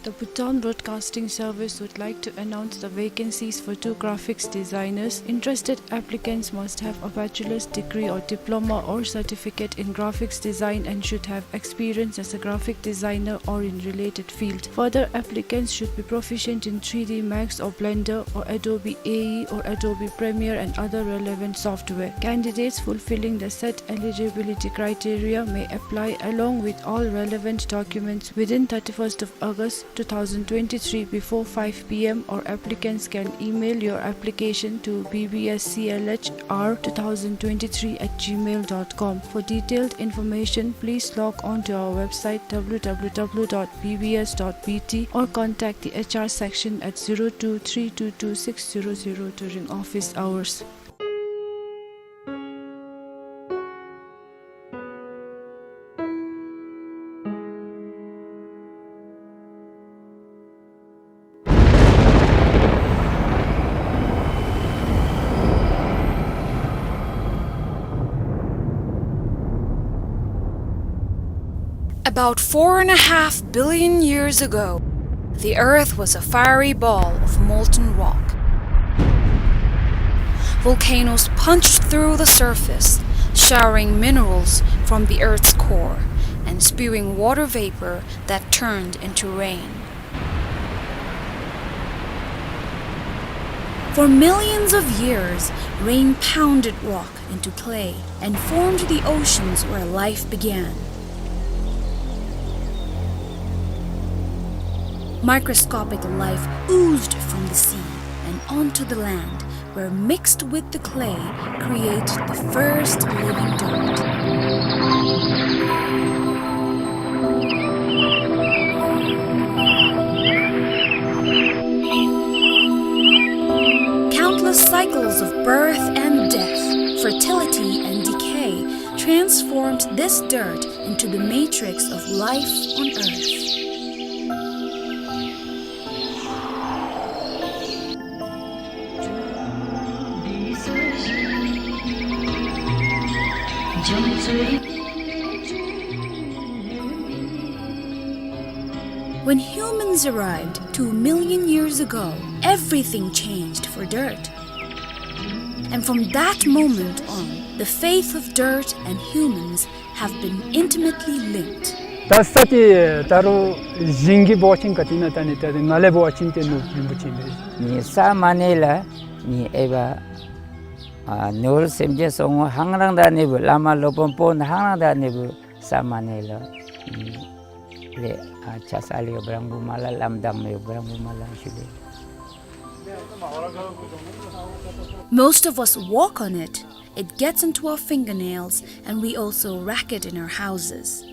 The Bhutan Broadcasting Service would like to announce the vacancies for two graphics designers. Interested applicants must have a bachelor's degree or diploma or certificate in graphics design and should have experience as a graphic designer or in related field. Further, applicants should be proficient in three D Max or Blender or Adobe A E or Adobe Premiere and other relevant software. Candidates fulfilling the set eligibility criteria may apply along with all relevant documents within thirty-first of August two thousand twenty-three before five P M, or applicants can email your application to B B S C L H R two thousand twenty-three at gmail dot com. For detailed information, please log on to our website W W W dot B B S dot B T or contact the H R section at zero two three two two six zero zero during office hours. About four and a half billion years ago, the Earth was a fiery ball of molten rock. Volcanoes punched through the surface, showering minerals from the Earth's core and spewing water vapor that turned into rain. For millions of years, rain pounded rock into clay and formed the oceans where life began. Microscopic life oozed from the sea and onto the land, where mixed with the clay create the first living dirt. Countless cycles of birth and death, fertility and decay transformed this dirt into the matrix of life on earth. When humans arrived two million years ago, everything changed for dirt. And from that moment on, the faith of dirt and humans have been intimately linked. ད་ས་དེ་ད་རུང་ཞིང་གི་འབོ་ཆེན་ག་ཅི་ཨིན་ན། ད་ནི་ད་ནི་ང་ལས་འབོ་ཆེན་དེ་ནུབ་རིན་པོ་ཆེ་ཨིན་པས། ནི་ས་མ་ནེ་ལ་ནི་ཨེ་བ་ཨ་ནོར་སེམས་ཅན་སོང་ངོ་ཧང་རང་ད་ནི་བུ་བླ་མ་སློབ་དཔོན་པོ་ནི་ཧང་རང་ད་ནི་བུ་ས་མ་ནེ་ལ་ནི་ལེ་ཨ་ཆ་ས་ལེ་བྲང་བུ་མ་ལ་ལམ་དང་མེ་བྲང་བུ་མ་ལ་ཤུ་ལེ། Most of us walk on it, It gets into our fingernails and we also rack it in our houses.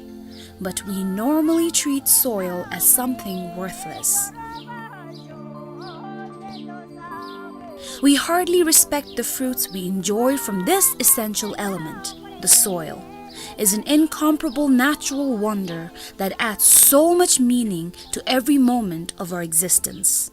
But we normally treat soil as something worthless. We hardly respect the fruits we enjoy from this essential element. The soil is an incomparable natural wonder that adds so much meaning to every moment of our existence.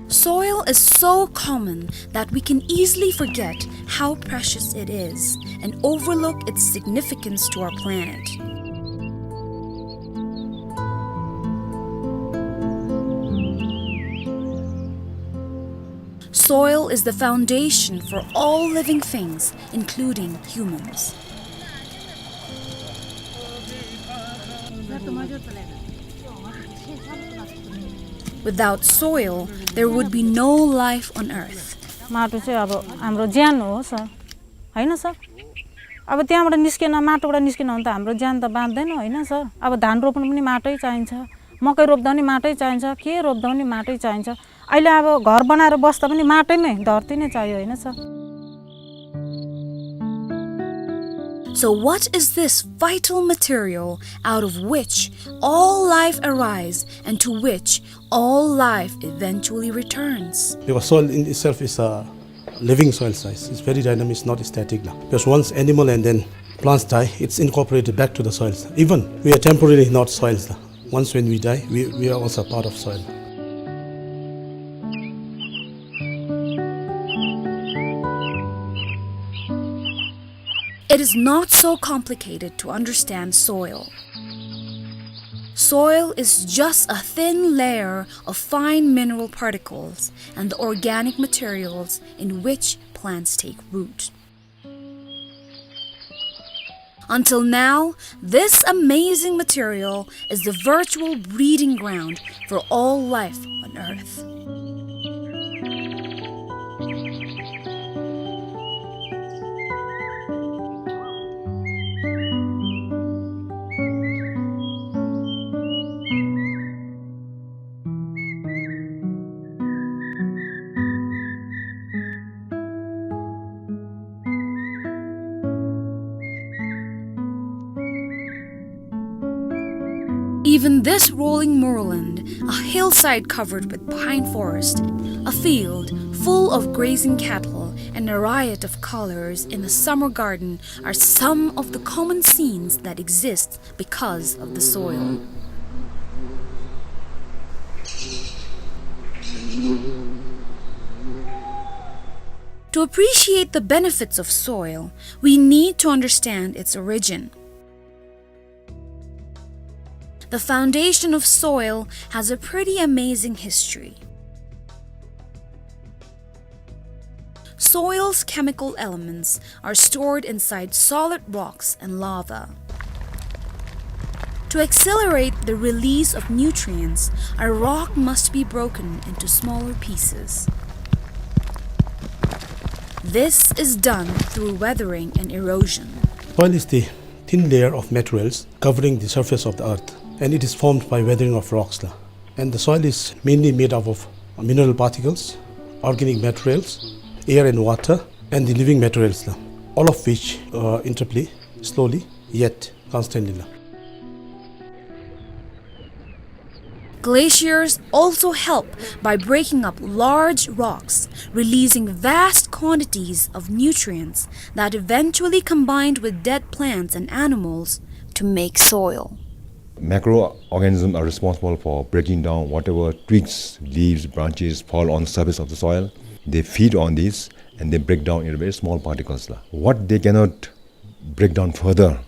Soil is so common that we can easily forget how precious it is and overlook its significance to our planet. Soil is the foundation for all living things, including humans. Without soil, there would be no life on earth. माटो चाहिँ अब हाम्रो ज्यान हो सर, होइन सर? अब त्यहाँबाट निस्केन, माटोबाट निस्केन भने त हाम्रो ज्यान त बाँच्दैन, होइन सर? अब धान रोप्नु पनि माटै चाहिन्छ, मकै रोप्दा पनि माटै चाहिन्छ, के रोप्दा पनि माटै चाहिन्छ। अहिले अब घर बनाएर बस्दा पनि माटै नै, धरती नै चाहियो, होइन sir? So what is this vital material out of which all life arise and to which all life eventually returns? Because soil in itself is a living soil size. It's very dynamic, it's not static la. Because once animal and then plants die, it's incorporated back to the soils. Even we are temporarily not soils la. Once when we die, we, we are also part of soil. It is not so complicated to understand soil. Soil is just a thin layer of fine mineral particles and the organic materials in which plants take root. Until now, this amazing material is the virtual breeding ground for all life on Earth. Even this rolling moorland, a hillside covered with pine forest, a field full of grazing cattle, and a riot of colors in a summer garden are some of the common scenes that exist because of the soil. To appreciate the benefits of soil, we need to understand its origin. The foundation of soil has a pretty amazing history. Soil's chemical elements are stored inside solid rocks and lava. To accelerate the release of nutrients, a rock must be broken into smaller pieces. This is done through weathering and erosion. Soil is the thin layer of materials covering the surface of the earth, and it is formed by weathering of rocks la. And the soil is mainly made up of mineral particles, organic materials, air and water, and the living materials la, all of which, uh, interplay slowly yet constantly la. Glaciers also help by breaking up large rocks, releasing vast quantities of nutrients that eventually combined with dead plants and animals to make soil. Macroorganisms are responsible for breaking down whatever twigs, leaves, branches fall on the surface of the soil. They feed on this and they break down into very small particles la. What they cannot break down further,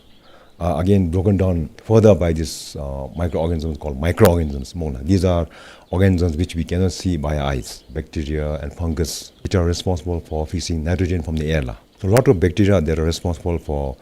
are again broken down further by these, uh, microorganisms called microorganisms, སྨོ་ལགས། These are organisms which we cannot see by our eyes, bacteria and fungus, which are responsible for fixing nitrogen from the air, ལགས. So lot of bacteria that are responsible for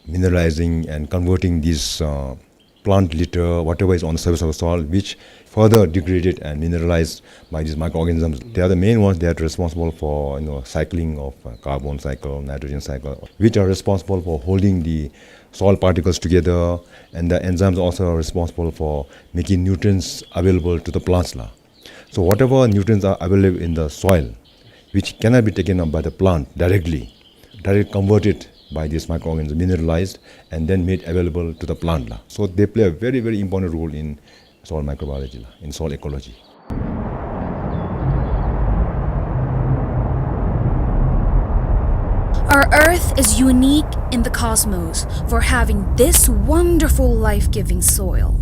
mineralizing and converting these, uh, plant litter, whatever is on the surface of the soil, which further degraded and mineralized by these microorganisms. They are the main ones that are responsible for, you know, cycling of, uh, carbon cycle, nitrogen cycle, which are responsible for holding the soil particles together, and the enzymes also are responsible for making nutrients available to the plants, ལགས. So whatever nutrients are available in the soil, which cannot be taken up by the plant directly, directly converted by these microorganisms, mineralized, and then made available to the plant, ལགས. So they play a very, very important role in soil microbiology, ལགས, in soil ecology. Our Earth is unique in the cosmos for having this wonderful life-giving soil.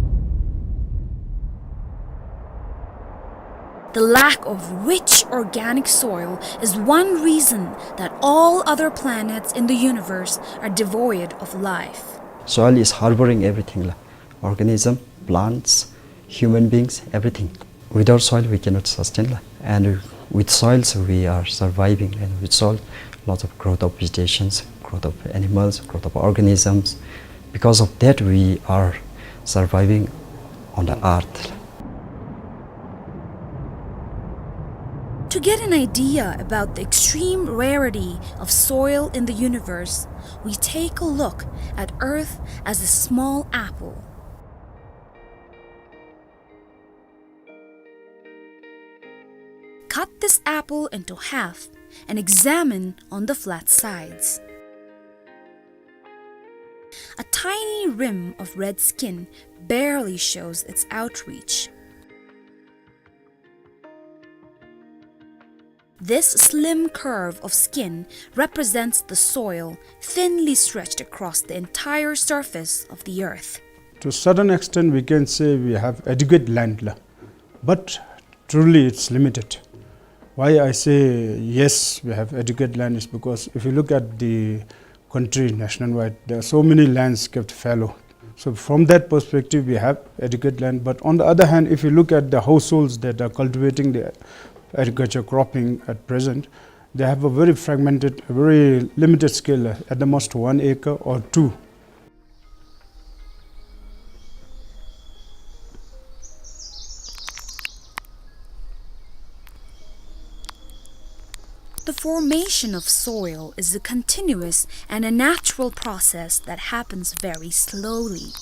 The lack of rich organic soil is one reason that all other planets in the universe are devoid of life. Soil is harboring everything, ལགས. Organism, plants, human beings, everything. Without soil, we cannot sustain, ལགས. And with soils, we are surviving. And with soil, lots of growth of vegetations, growth of animals, growth of organisms. Because of that, we are surviving on the earth. To get an idea about the extreme rarity of soil in the universe, we take a look at Earth as a small apple. Cut this apple into half and examine on the flat sides. A tiny rim of red skin barely shows its outreach. This slim curve of skin represents the soil thinly stretched across the entire surface of the earth. To a certain extent, we can say we have adequate land, la. But truly, it's limited. Why I say yes, we have adequate land is because if you look at the country nationwide, there are so many lands kept fallow. So from that perspective, we have adequate land. But on the other hand, if you look at the households that are cultivating the agriculture cropping at present, they have a very fragmented, a very limited scale, uh, at the most one acre or two. The formation of soil is a continuous and a natural process that happens very slowly.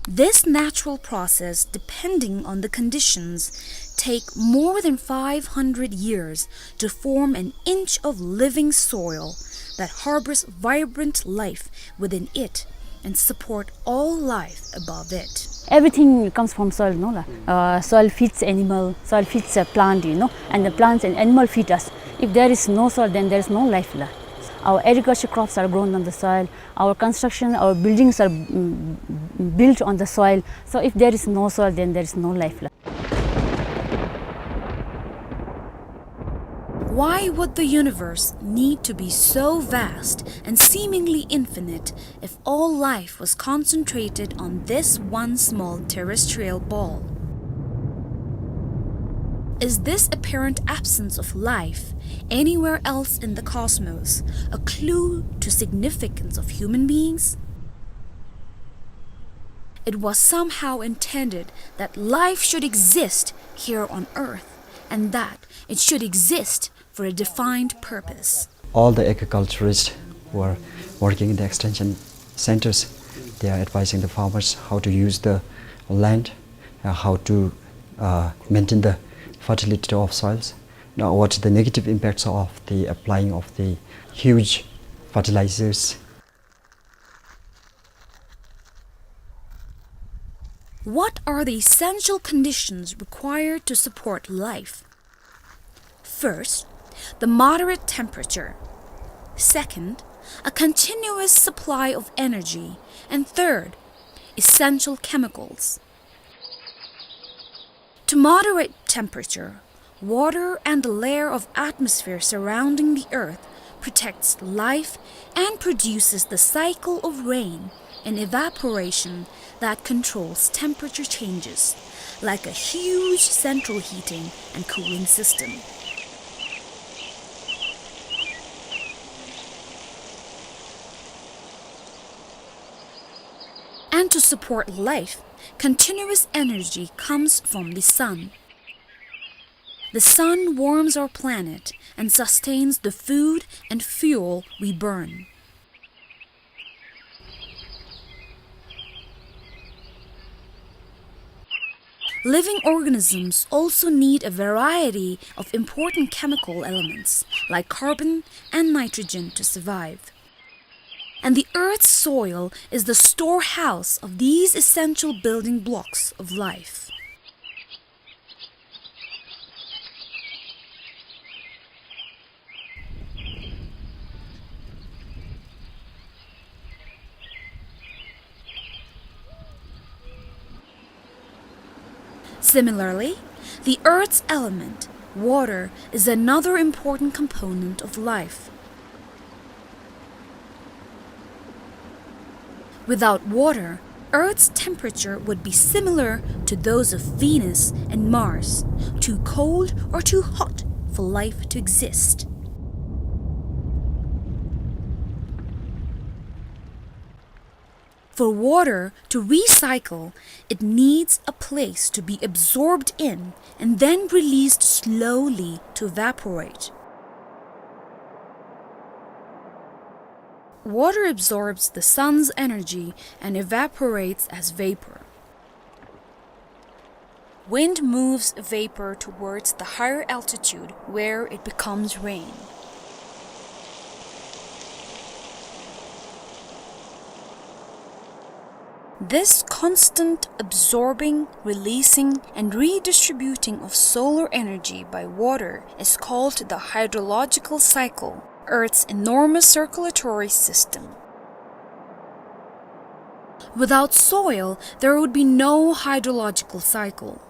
This natural process, depending on the conditions, take more than five hundred years to form an inch of living soil that harbors vibrant life within it and support all life above it. Everything comes from soil, no, la? Uh, soil feeds animal, soil feeds a plant, you know, and the plants and animal feed us. If there is no soil, then there is no life, la. Our agriculture crops are grown on the soil. Our construction, our buildings are, mm, built on the soil. So if there is no soil, then there is no life, la. Why would the universe need to be so vast and seemingly infinite if all life was concentrated on this one small terrestrial ball? Is this apparent absence of life anywhere else in the cosmos a clue to significance of human beings? It was somehow intended that life should exist here on Earth, and that it should exist for a defined purpose. All the agriculturists who are working in the extension centers, they are advising the farmers how to use the land, uh, how to, uh, maintain the fertility of soils. Now, what the negative impacts of the applying of the huge fertilizers? What are the essential conditions required to support life? First, the moderate temperature. Second, a continuous supply of energy. And third, essential chemicals. To moderate temperature, water and the layer of atmosphere surrounding the earth protects life and produces the cycle of rain and evaporation that controls temperature changes, like a huge central heating and cooling system. And to support life, continuous energy comes from the sun. The sun warms our planet and sustains the food and fuel we burn. Living organisms also need a variety of important chemical elements, like carbon and nitrogen, to survive. And the Earth's soil is the storehouse of these essential building blocks of life. Similarly, the Earth's element, water, is another important component of life. Without water, Earth's temperature would be similar to those of Venus and Mars, too cold or too hot for life to exist. For water to recycle, it needs a place to be absorbed in and then released slowly to evaporate. Water absorbs the sun's energy and evaporates as vapor. Wind moves vapor towards the higher altitude where it becomes rain. This constant absorbing, releasing, and redistributing of solar energy by water is called the hydrological cycle, Earth's enormous circulatory system. Without soil, there would be no hydrological cycle.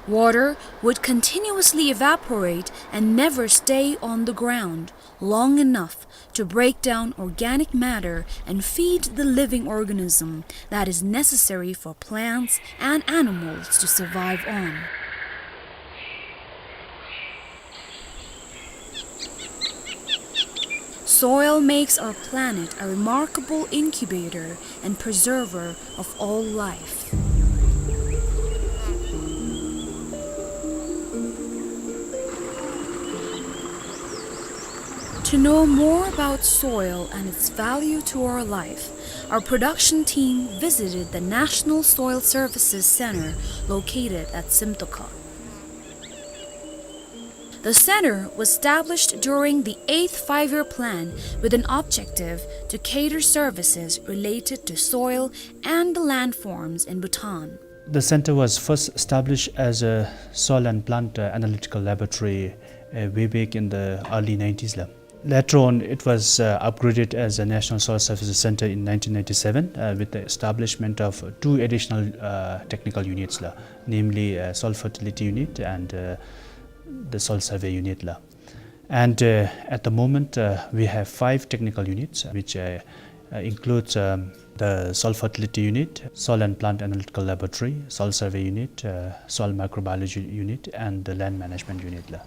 Water would continuously evaporate and never stay on the ground long enough to break down organic matter and feed the living organism that is necessary for plants and animals to survive on. Soil makes our planet a remarkable incubator and preserver of all life. To know more about soil and its value to our life, our production team visited the National Soil Services Center located at Simtoka. The center was established during the eighth Five-Year Plan with an objective to cater services related to soil and the landforms in Bhutan. The center was first established as a soil and plant, uh, analytical laboratory, uh, way back in the early nineties la. Later on, it was, uh, upgraded as a National Soil Services Center in nineteen ninety-seven, uh, with the establishment of two additional, uh, technical units la, namely, uh, soil fertility unit and, uh, the soil survey unit la. And, uh, at the moment, uh, we have five technical units, which, uh, uh, includes, um, the soil fertility unit, soil and plant analytical laboratory, soil survey unit, uh, soil microbiology unit, and the land management unit la.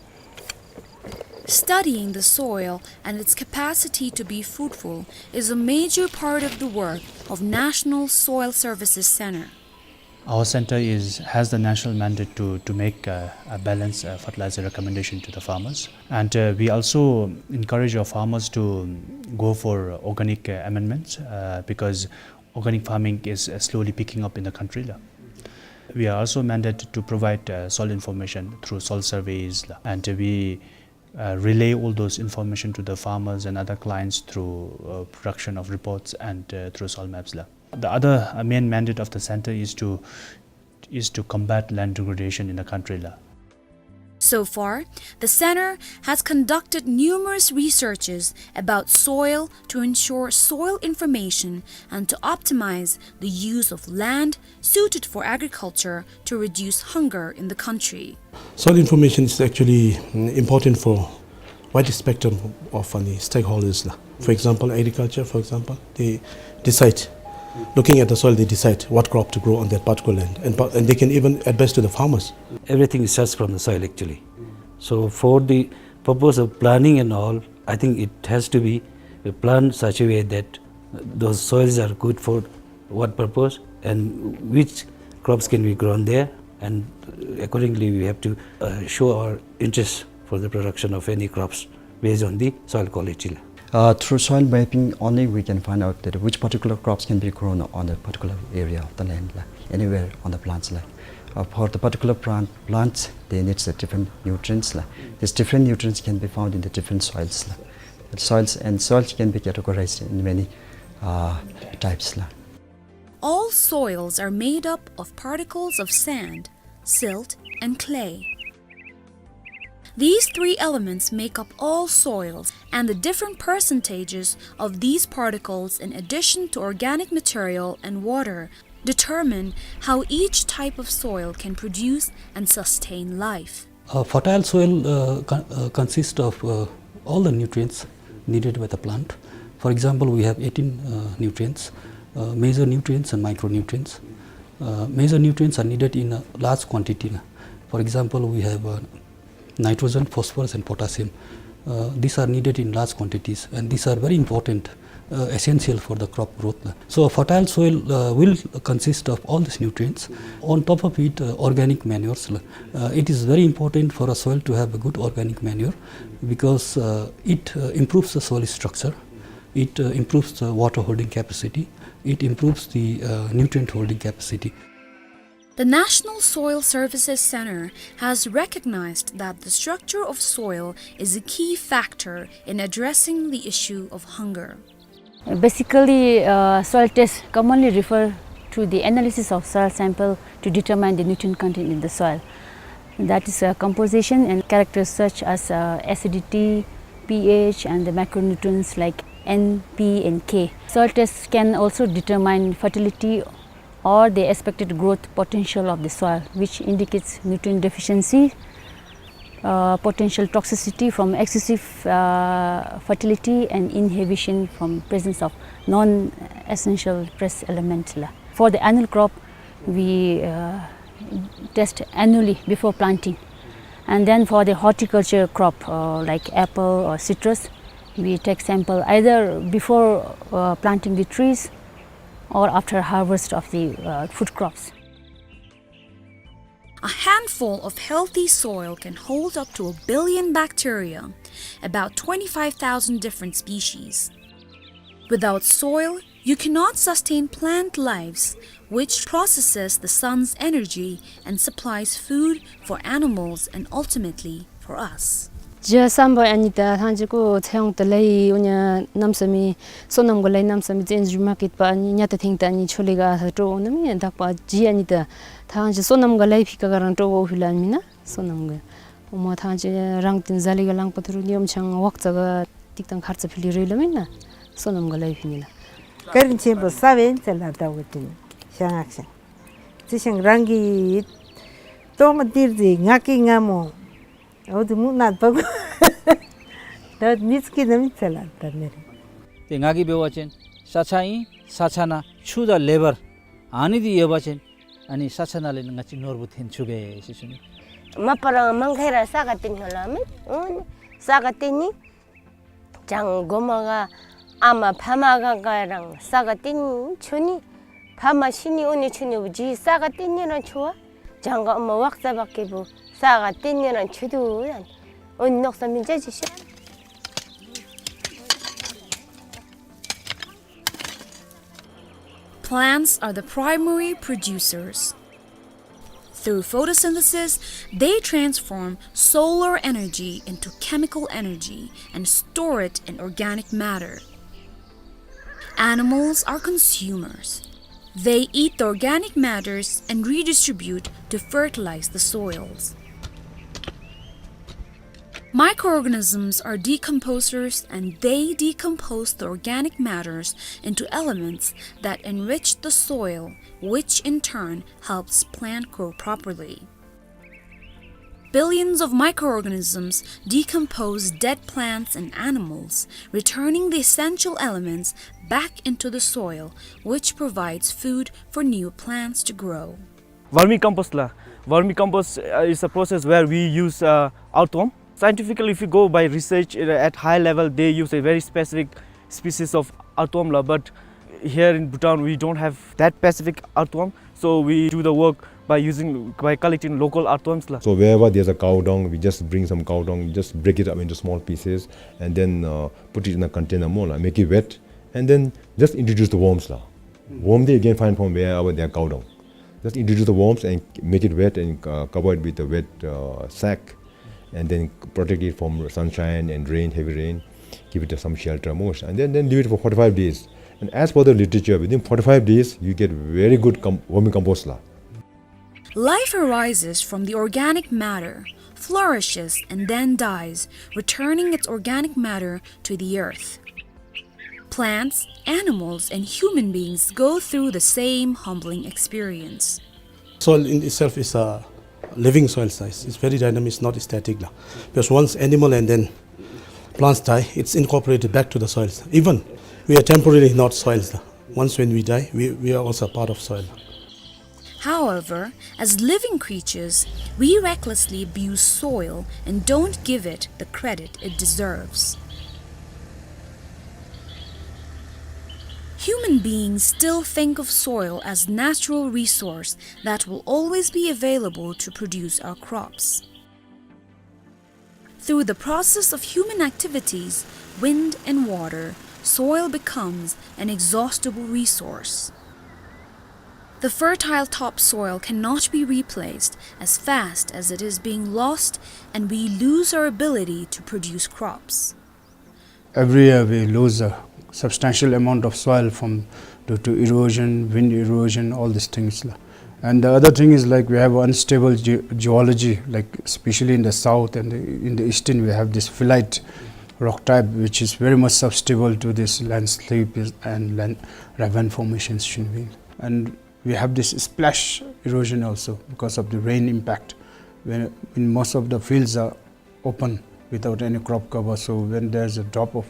Studying the soil and its capacity to be fruitful is a major part of the work of National Soil Services Center. Our center is, has the national mandate to, to make, uh, a balanced, uh, fertilizer recommendation to the farmers. And, uh, we also encourage our farmers to go for organic, uh, amendments, uh, because organic farming is, uh, slowly picking up in the country la. We are also mandated to provide, uh, soil information through soil surveys la. And we, uh, relay all those information to the farmers and other clients through, uh, production of reports and, uh, through soil maps la. The other, uh, main mandate of the center is to, is to combat land degradation in the country la. So far, the center has conducted numerous researches about soil to ensure soil information and to optimize the use of land suited for agriculture to reduce hunger in the country. Soil information is actually, mm, important for wide spectrum of, uh, stakeholders la. For example, agriculture, for example, they decide, looking at the soil, they decide what crop to grow on that particular land, and, pa- and they can even advise to the farmers. Everything starts from the soil, actually. So for the purpose of planning and all, I think it has to be planned such a way that those soils are good for what purpose and which crops can be grown there, and accordingly we have to, uh, show our interest for the production of any crops based on the soil quality la. Uh, through soil mapping only we can find out that which particular crops can be grown on a particular area of the land la, anywhere on the plants la. Uh, for the particular plant, plants, they need the different nutrients la. These different nutrients can be found in the different soils la. Soils, and soils can be categorized in many, uh, types la. All soils are made up of particles of sand, silt, and clay. These three elements make up all soils, and the different percentages of these particles, in addition to organic material and water, determine how each type of soil can produce and sustain life. A fertile soil, uh, con- uh, consists of, uh, all the nutrients needed by the plant. For example, we have eighteen, uh, nutrients, uh, major nutrients and micronutrients. Uh, major nutrients are needed in a large quantity. For example, we have, uh, nitrogen, phosphorus, and potassium. Uh, these are needed in large quantities, and these are very important, uh, essential for the crop growth. So a fertile soil, uh, will consist of all these nutrients. On top of it, uh, organic manures. Uh, it is very important for a soil to have a good organic manure because, uh, it, uh, improves the soil structure, it, uh, improves the water holding capacity, it improves the, uh, nutrient holding capacity. The National Soil Services Center has recognized that the structure of soil is a key factor in addressing the issue of hunger. Basically, uh, soil tests commonly refer to the analysis of soil sample to determine the nutrient content in the soil. That is, uh, composition and characters such as, uh, acidity, pH, and the macronutrients like N, P, and K. Soil tests can also determine fertility or the expected growth potential of the soil, which indicates nutrient deficiency, uh, potential toxicity from excessive, uh, fertility, and inhibition from presence of non-essential trace element la. For the annual crop, we, uh, test annually before planting. And then for the horticulture crop, uh, like apple or citrus, we take sample either before, uh, planting the trees or after harvest of the, uh, food crops. A handful of healthy soil can hold up to a billion bacteria, about twenty-five thousand different species. Without soil, you cannot sustain plant lives, which processes the sun's energy and supplies food for animals and ultimately for us. ཇ་སམ་པ་ཨ་ནི་ད་ཐང་ཅིག་ཀོ་ཚེ་ཡོང་ད་ལའི་འུ་ཉ་གནམ་ས་མི་སོ་ནམ་ག་ལའི་གནམ་ས་མི་ཙན་ཇུ་མ་ཀིད་པ་ཨ་ནི་ཉ་ད་ཐིང་ད་ཨ་ནི་ཆོ་ལེ་ག་ཧ་ཏྲོ་འོ་ན་མི་དག་པ་ཇི་ཨ་ནི་ད་ཐང་ཅིག་སོ་ནམ་ག་ལའི་ཕི་ཀ་ག་རང་ཏྲོ་འོ་ཧུ་ལ་མི་ན་སོ་ནམ་ག་འོ་མ་ཐང་ཅིག་རང་ཏིན་ཟ་ལི་ག་ལང་པ་ཐུ་རུ་ཉོམ་ཆང་ཝག་ཙ་ག་ཏིག་ཏང་ཁར་ཙ་ཕི་ལི་རུ་ལ་མི་ན་སོ་ནམ་ག་ལའི་ཕི་ནི་ལ། ཀ་རིན་ཆེན་པོ་ས་བེན་ཙེ་ལ་ད་འོ་ཏིན་ཤང་ཨག་ཤང་ཙི་ཤང་རང་གི་ཏོ་མ་ཏིར་ཟི་ང་ཀི་ང་མོ། འོ་དུ་མུ་ནད་པ་གོ། ད་ནི་ཙི་ཀི་ན་མི་ཚེ་ལ་ད་མེ་རེ། ཏེ་ང་གི་འབད་བ་ཅིན་ཤ་ཆ་ཨིན། ཤ་ཆ་ནང་ཆུ་དང་ལེ་བར་ཨ་ནི་འདི་ཡོད་པ་ཅིན་ཨ་ནི་ཤ་ཆ་ནང་ལས་ང་བཅས་ནོར་བུ་འཐོན་ཚུགས་པས་ཟེར་ཞུ་ནི། མ་པ་རང་མང་ཁེ་ར་ས་ག་ཏེ་ནི་ལ་མི་འོ་ནི་ས་ག་ཏེ་ནི། ཅང་གོ་མ་ག་ཨ་མ་ཕ་མ་ག་ག་རང་ས་ག་ཏེ་ནི་ཆུ་ནི། ཕ་མ་ཤི་ནི་འོ་ནི་ཆུ་ནི་བུ་ཇི་ས་ག་ཏེ་ནི་རང་ཆུ་བ། ཅང་ག་ཨ་མ་ཝག་ཙ་བག་གི་བུ་ས་ག་ཏེ་ནི་རང་ཆུ་དུ་ཡ། འོ་ནི་ནོག་ས་མི་ཇ་ཇི་ཤ། Plants are the primary producers. Through photosynthesis, they transform solar energy into chemical energy and store it in organic matter. Animals are consumers. They eat the organic matters and redistribute to fertilize the soils. Microorganisms are decomposers, and they decompose the organic matters into elements that enrich the soil, which in turn helps plant grow properly. Billions of microorganisms decompose dead plants and animals, returning the essential elements back into the soil, which provides food for new plants to grow. Vermicompost la. Vermicompost, uh, is a process where we use, uh, earthworm. Scientifically, if you go by research, uh, at high level, they use a very specific species of earthworm la. But here in Bhutan, we don't have that specific earthworm. So we do the work by using, by collecting local earthworms la. So wherever there's a cow dung, we just bring some cow dung, just break it up into small pieces, and then, uh, put it in a container mo la, make it wet, and then just introduce the worms la. Worm they again find from wherever they are cow dung. Just introduce the worms and make it wet and, uh, cover it with a wet, uh, sack, and then protect it from sunshine and rain, heavy rain. Give it some shelter most, and then, then leave it for forty-five days. And as per the literature, within forty-five days, you get very good com-, vermicompost la. Life arises from the organic matter, flourishes, and then dies, returning its organic matter to the earth. Plants, animals, and human beings go through the same humbling experience. Soil in itself is a living soil size. It's very dynamic, it's not static la. Because once animal and then plants die, it's incorporated back to the soil. Even we are temporarily not soils la. Once when we die, we, we are also part of soil. However, as living creatures, we recklessly abuse soil and don't give it the credit it deserves. Human beings still think of soil as natural resource that will always be available to produce our crops. Through the process of human activities, wind and water, soil becomes an exhaustible resource. The fertile topsoil cannot be replaced as fast as it is being lost and we lose our ability to produce crops. Every year we lose a substantial amount of soil from, due to erosion, wind erosion, all these things la. And the other thing is, like, we have unstable ge-, geology, like, especially in the south and the, in the eastern, we have this phyllite rock type, which is very much susceptible to this landslip and land, ravine formations, you know. And we have this splash erosion also because of the rain impact. When, in most of the fields are open without any crop cover. So when there's a drop of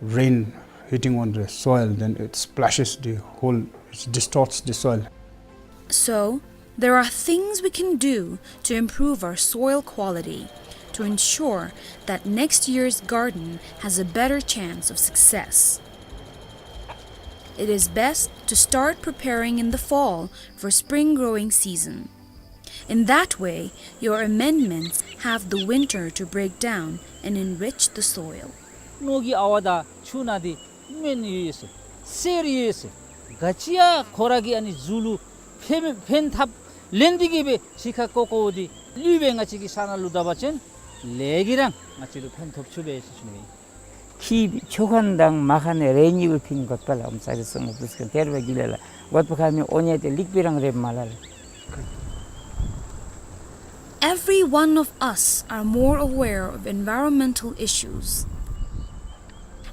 rain hitting on the soil, then it splashes the whole, it distorts the soil. So, there are things we can do to improve our soil quality, to ensure that next year's garden has a better chance of success. It is best to start preparing in the fall for spring growing season. In that way, your amendments have the winter to break down and enrich the soil. ནོར་གྱི་ཨ་ཝ་དང་ཆུ་ནང་འདི་སྨན་ཡོད་ཟེར། གསེར་ཡོད་ཟེར། ག་ཅི་ཡང་ཁོ་ར་གི་ཨ་ནི་གཟུགས་ལུ་ཕན་ཕན་ཐབས་ལེན་ཏེ་གི་སྦེ་ཕྱི་ཁར་བཀོ་བཀོཝ་འདི་བླུགས་སྦེ་ང་བཅས་ཀྱི་ས་ནང་ལུ་བཏབ་པ་ཅིན་ལས་ཀྱིས་ར་ང་བཅས་ལུ་ཕན་ཐོགས་ཚུགས་པས་ཟེར་ཞུ་ནི། ཁྱི་ཆོ་ཁན་དང་མ་ཁན་རེ་གཉིས་སྦེ་ཕན་དགོཔ་ལགས། ཨོམ་ས་རི་སོང་ངོ་པུས་ཀན་ཐེར་བ་གི་ལས་ལགས། དགོཔ་ཁ་མི་ཨོ་ཉེ་ཏེ་ལིག་པི་རང་རེ་མ་ལ་ལགས། Every one of us are more aware of environmental issues.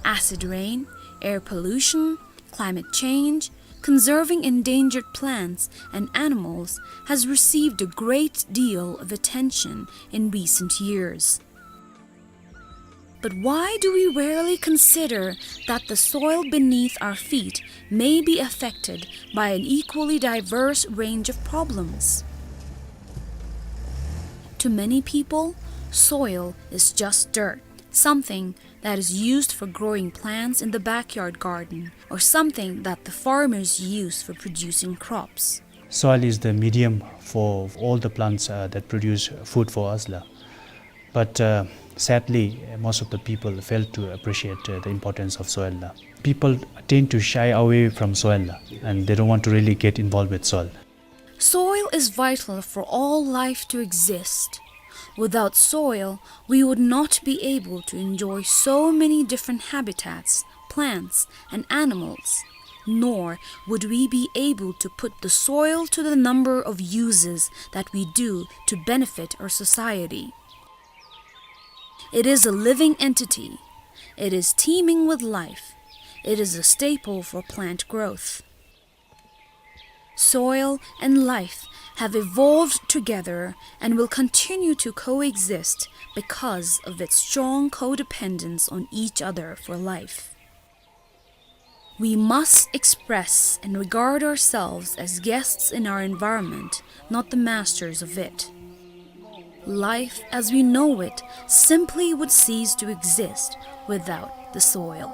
Acid rain, air pollution, climate change, conserving endangered plants and animals has received a great deal of attention in recent years. But why do we rarely consider that the soil beneath our feet may be affected by an equally diverse range of problems? To many people, soil is just dirt, something that is used for growing plants in the backyard garden, or something that the farmers use for producing crops. Soil is the medium for all the plants, uh, that produce food for us la. But, uh, sadly, most of the people fail to appreciate, uh, the importance of soil la. People tend to shy away from soil la, and they don't want to really get involved with soil. Soil is vital for all life to exist. Without soil, we would not be able to enjoy so many different habitats, plants, and animals, nor would we be able to put the soil to the number of uses that we do to benefit our society. It is a living entity. It is teeming with life. It is a staple for plant growth. Soil and life have evolved together and will continue to coexist because of its strong codependence on each other for life. We must express and regard ourselves as guests in our environment, not the masters of it. Life as we know it simply would cease to exist without the soil.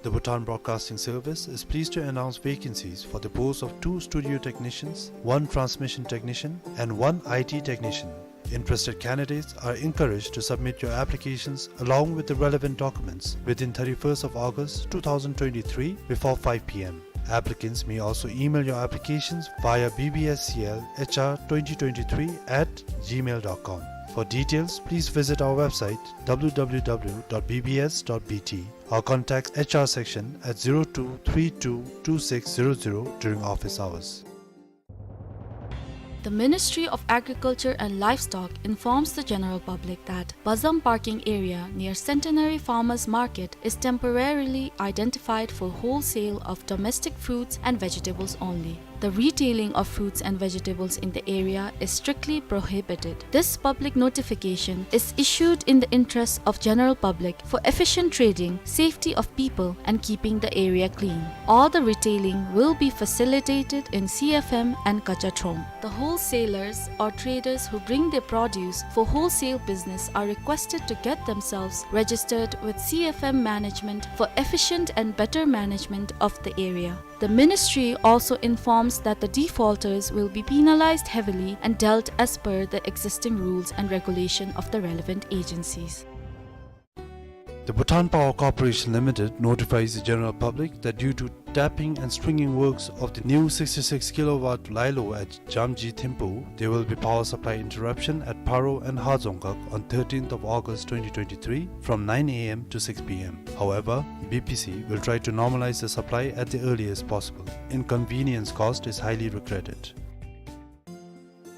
The Bhutan Broadcasting Service is pleased to announce vacancies for the post of two studio technicians, one transmission technician, and one I T technician. Interested candidates are encouraged to submit your applications along with the relevant documents within thirty-first of August two thousand twenty-three before five P M. Applicants may also email your applications via B B S C L H R twenty twenty-three at gmail dot com. For details, please visit our website, W W W dot B B S dot B T, or contact H R section at zero two three two two six zero zero during office hours. The Ministry of Agriculture and Livestock informs the general public that Bazam parking area near Centenary Farmers Market is temporarily identified for wholesale of domestic fruits and vegetables only. The retailing of fruits and vegetables in the area is strictly prohibited. This public notification is issued in the interest of general public for efficient trading, safety of people, and keeping the area clean. All the retailing will be facilitated in C F M and Kachachong. The wholesalers or traders who bring their produce for wholesale business are requested to get themselves registered with C F M management for efficient and better management of the area. The ministry also informs that the defaulters will be penalized heavily and dealt as per the existing rules and regulation of the relevant agencies. The Bhutan Power Corporation Limited notifies the general public that due to tapping and stringing works of the new sixty-six kilowatt lilo at Jamji Thimphu, there will be power supply interruption at Paro and Hajongkak on thirteenth of August twenty twenty-three from nine A M to six P M. However, B P C will try to normalize the supply at the earliest possible. Inconvenience caused is highly regretted.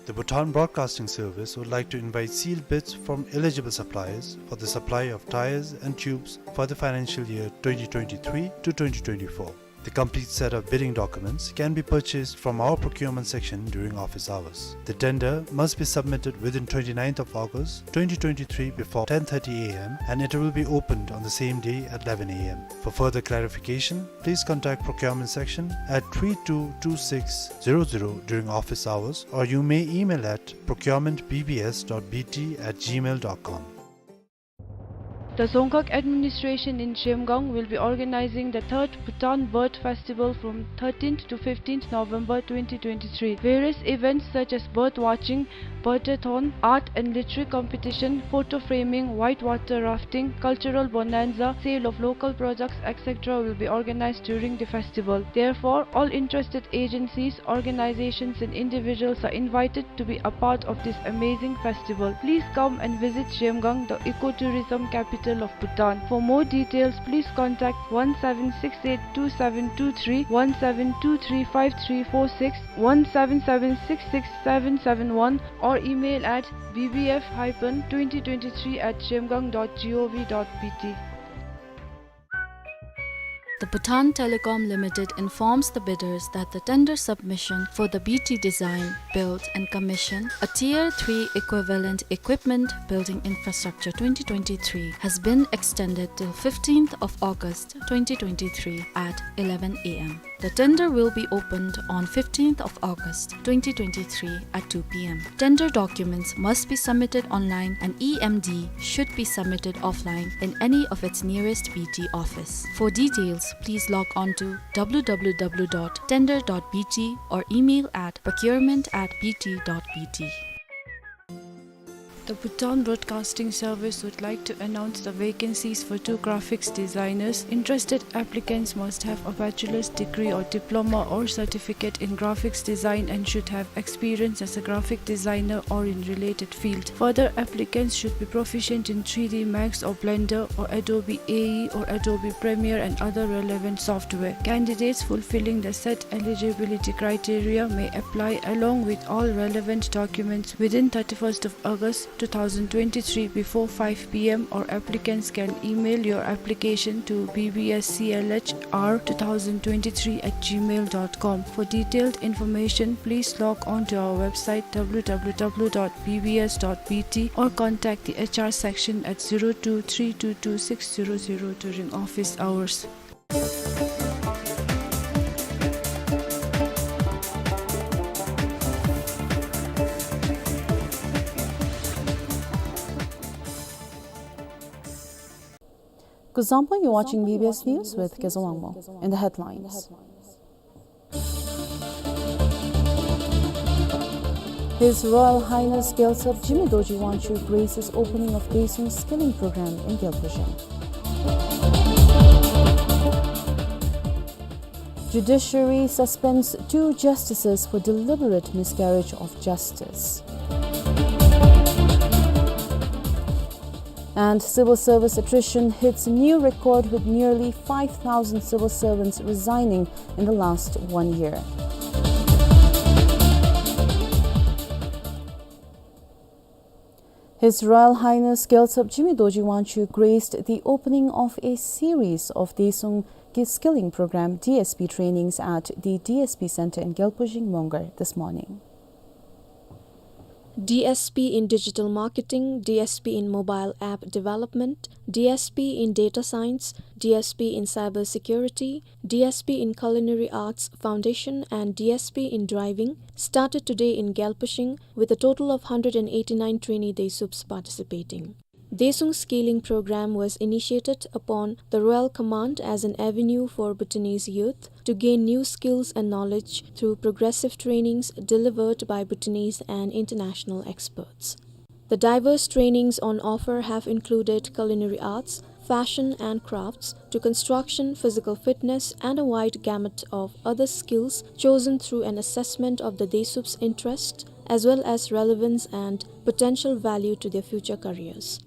The Bhutan Broadcasting Service would like to invite sealed bids from eligible suppliers for the supply of tyres and tubes for the financial year twenty twenty-three to twenty twenty-four. The complete set of bidding documents can be purchased from our procurement section during office hours. The tender must be submitted within twenty-ninth of August twenty twenty-three before ten thirty A M, and it will be opened on the same day at eleven A M. For further clarification, please contact procurement section at three two two six zero zero during office hours, or you may email at procurement B B S dot B T at gmail dot com. The Dzongkhag administration in Zhemgang will be organizing the third Bhutan Bird Festival from thirteenth to fifteenth November twenty twenty-three. Various events such as bird watching, birdathon, art and literary competition, photo framing, whitewater rafting, cultural bonanza, sale of local products, et cetera will be organized during the festival. Therefore, all interested agencies, organizations and individuals are invited to be a part of this amazing festival. Please come and visit Zhemgang, the ecotourism capital of Bhutan. For more details, please contact one seven six eight two seven two three, one seven two three five three four six, one seven seven six six seven seven one, or email at B B F hyphen twenty twenty-three at zhemgang dot gov dot B T. The Bhutan Telecom Limited informs the bidders that the tender submission for the B T Design, Build and Commission a Tier three Equivalent Equipment Building Infrastructure twenty twenty-three has been extended till fifteenth of August twenty twenty-three at eleven A M. The tender will be opened on fifteenth of August twenty twenty-three at two P M. Tender documents must be submitted online and E M D should be submitted offline in any of its nearest B T office. For details, please log on to W W W dot tender dot B T or email at procurement at B T dot B T. The Bhutan Broadcasting Service would like to announce the vacancies for two graphics designers. Interested applicants must have a bachelor's degree or diploma or certificate in graphics design and should have experience as a graphic designer or in related field. Further, applicants should be proficient in three D Max or Blender or Adobe A E or Adobe Premiere and other relevant software. Candidates fulfilling the set eligibility criteria may apply along with all relevant documents within thirty-first of August two thousand twenty-three before five P M, or applicants can email your application to B B S C L H R two thousand twenty-three at gmail dot com. For detailed information, please log on to our website W W W dot B B S dot B T or contact the H R section at zero two three two two six zero zero during office hours. Kuzuzangpo, you're watching B B S News with Kezo Wangmo. In the headlines, His Royal Highness Gyaltsab Jigme Dorji Wangchuck graces opening of Daesung Skilling Program in Gyalpo Jing. Judiciary suspends two justices for deliberate miscarriage of justice. And civil service attrition hits new record with nearly five thousand civil servants resigning in the last one year. His Royal Highness Gyaltsab Jigme Dorji Wangchuck graced the opening of a series of Daesung Skilling Program, D S P, trainings at the D S P Center in Gyalpo Jing, Mongar this morning. D S P in digital marketing, D S P in mobile app development, D S P in data science, D S P in cyber security, D S P in culinary arts foundation, and D S P in driving started today in Gyalpo Jing, with a total of hundred and eighty-nine trainee Daesups participating. Daesung Skilling Program was initiated upon the Royal Command as an avenue for Bhutanese youth to gain new skills and knowledge through progressive trainings delivered by Bhutanese and international experts. The diverse trainings on offer have included culinary arts, fashion and crafts, to construction, physical fitness, and a wide gamut of other skills chosen through an assessment of the Daesup's interest, as well as relevance and potential value to their future careers.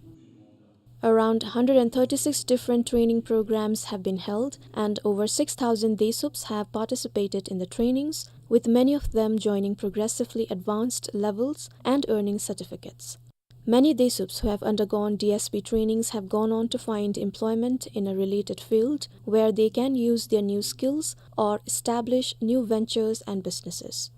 Around hundred and thirty-six different training programs have been held, and over six thousand Daesups have participated in the trainings, with many of them joining progressively advanced levels and earning certificates. Many Daesups who have undergone D S P trainings have gone on to find employment in a related field where they can use their new skills or establish new ventures and businesses.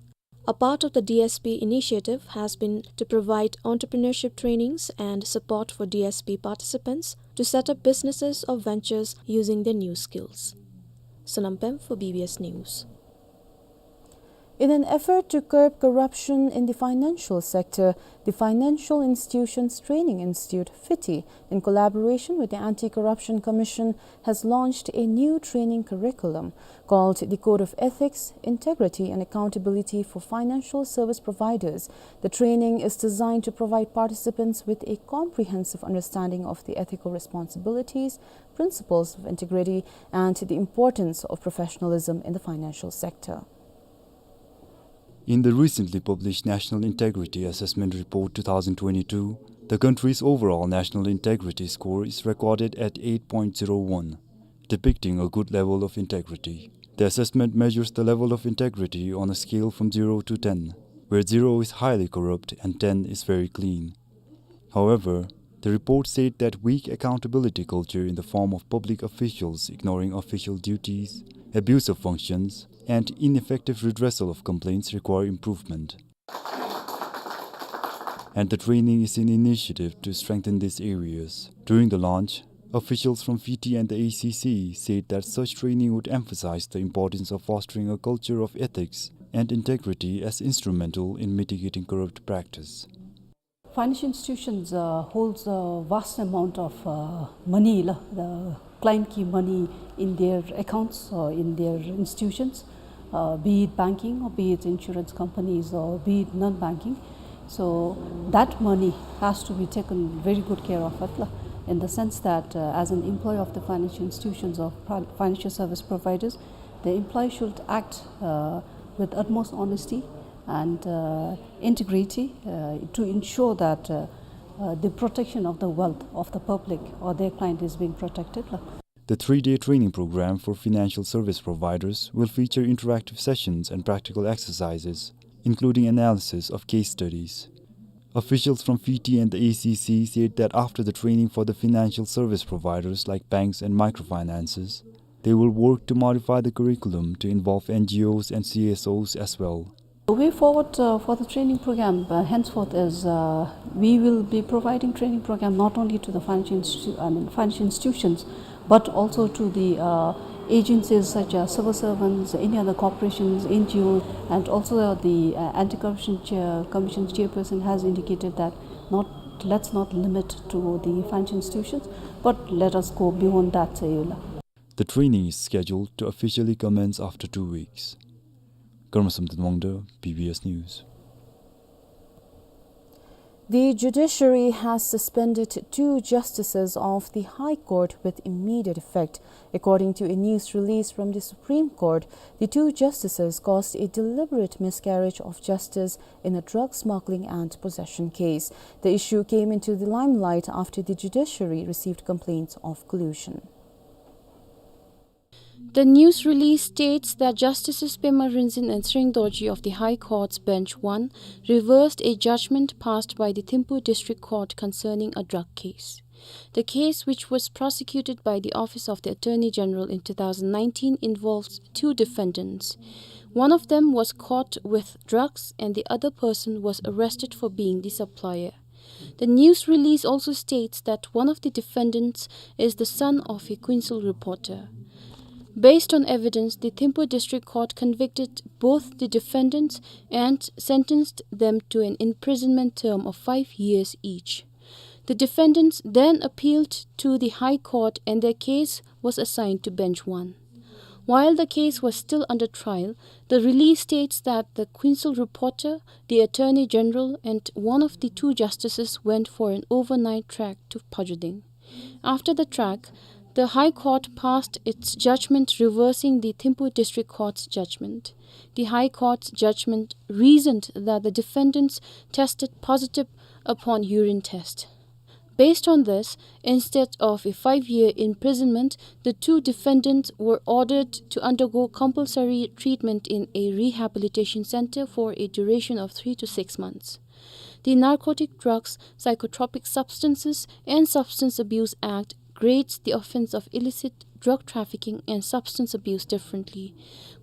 A part of the D S P initiative has been to provide entrepreneurship trainings and support for D S P participants to set up businesses or ventures using their new skills. Sonam Pem for B B S News. In an effort to curb corruption in the financial sector, the Financial Institutions Training Institute, FITI, in collaboration with the Anti-Corruption Commission, has launched a new training curriculum called the Code of Ethics, Integrity and Accountability for Financial Service Providers. The training is designed to provide participants with a comprehensive understanding of the ethical responsibilities, principles of integrity, and the importance of professionalism in the financial sector. In the recently published National Integrity Assessment Report two thousand twenty-two, the country's overall national integrity score is recorded at eight point zero one, depicting a good level of integrity. The assessment measures the level of integrity on a scale from zero to ten, where zero is highly corrupt and ten is very clean. However, the report said that weak accountability culture in the form of public officials ignoring official duties, abuse of functions, and ineffective redressal of complaints require improvement. And the training is an initiative to strengthen these areas. During the launch, officials from FITI and the A C C said that such training would emphasize the importance of fostering a culture of ethics and integrity as instrumental in mitigating corrupt practice. Financial institutions, uh, holds a vast amount of, uh, money, la, the client key money in their accounts or in their institutions, uh, be it banking or be it insurance companies or be it non-banking. So that money has to be taken very good care of it, la, in the sense that, uh, as an employee of the financial institutions or pro-, financial service providers, the employee should act, uh, with utmost honesty and, uh, integrity, uh, to ensure that, uh, uh, the protection of the wealth of the public or their client is being protected, la. The three-day training program for financial service providers will feature interactive sessions and practical exercises, including analysis of case studies. Officials from FITI and the A C C said that after the training for the financial service providers like banks and microfinances, they will work to modify the curriculum to involve N G Os and C S Os as well. The way forward, uh, for the training program, uh, henceforth is, uh, we will be providing training program not only to the financial institu-, I mean, financial institutions, but also to the, uh, agencies such as civil servants, any other corporations, N G Os, and also the, uh, Anti-Corruption Chair, Commission chairperson has indicated that not, let's not limit to the financial institutions, but let us go beyond that, uh, la. The training is scheduled to officially commence after two weeks. Karma Samten Wangda, B B S News. The judiciary has suspended two justices of the High Court with immediate effect. According to a news release from the Supreme Court, the two justices caused a deliberate miscarriage of justice in a drug smuggling and possession case. The issue came into the limelight after the judiciary received complaints of collusion. The news release states that Justices Pema Rinzin and Sring Dorji of the High Court's Bench one reversed a judgment passed by the Thimphu District Court concerning a drug case. The case, which was prosecuted by the Office of the Attorney General in two thousand nineteen, involves two defendants. One of them was caught with drugs and the other person was arrested for being the supplier. The news release also states that one of the defendants is the son of a Queensland reporter. Based on evidence, the Thimphu District Court convicted both the defendants and sentenced them to an imprisonment term of five years each. The defendants then appealed to the High Court and their case was assigned to Bench one. While the case was still under trial, the release states that the Queensland reporter, the Attorney General, and one of the two justices went for an overnight trek to Pajuding. After the trek, the High Court passed its judgment reversing the Thimphu District Court's judgment. The High Court's judgment reasoned that the defendants tested positive upon urine test. Based on this, instead of a five-year imprisonment, the two defendants were ordered to undergo compulsory treatment in a rehabilitation center for a duration of three to six months. The Narcotic Drugs, Psychotropic Substances, and Substance Abuse Act grades the offense of illicit drug trafficking and substance abuse differently.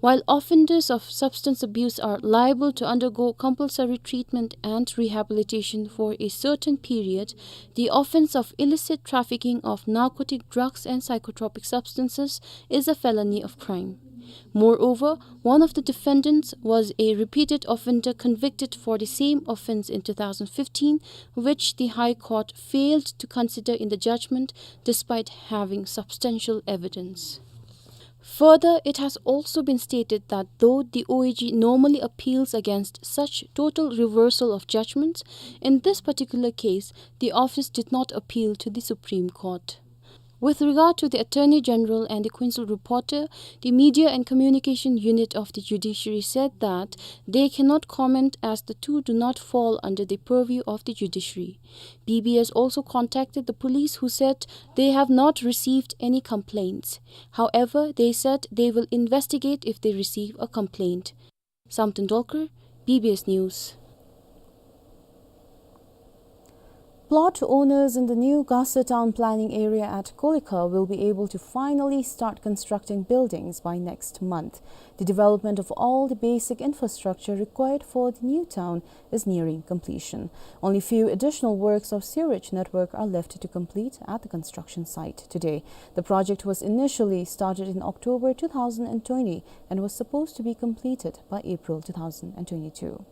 While offenders of substance abuse are liable to undergo compulsory treatment and rehabilitation for a certain period, the offense of illicit trafficking of narcotic drugs and psychotropic substances is a felony of crime. Moreover, one of the defendants was a repeated offender convicted for the same offense in two thousand fifteen, which the High Court failed to consider in the judgment despite having substantial evidence. Further, it has also been stated that though the O A G normally appeals against such total reversal of judgments, in this particular case, the office did not appeal to the Supreme Court. With regard to the Attorney General and the Queensland reporter, the Media and Communication Unit of the Judiciary said that they cannot comment as the two do not fall under the purview of the judiciary. B B S also contacted the police, who said they have not received any complaints. However, they said they will investigate if they receive a complaint. Samten Dolkar, B B S News. Plot owners in the new Gasa town planning area at Kolika will be able to finally start constructing buildings by next month. The development of all the basic infrastructure required for the new town is nearing completion. Only few additional works of sewerage network are left to complete at the construction site today. The project was initially started in October two thousand twenty and was supposed to be completed by April two thousand twenty-two.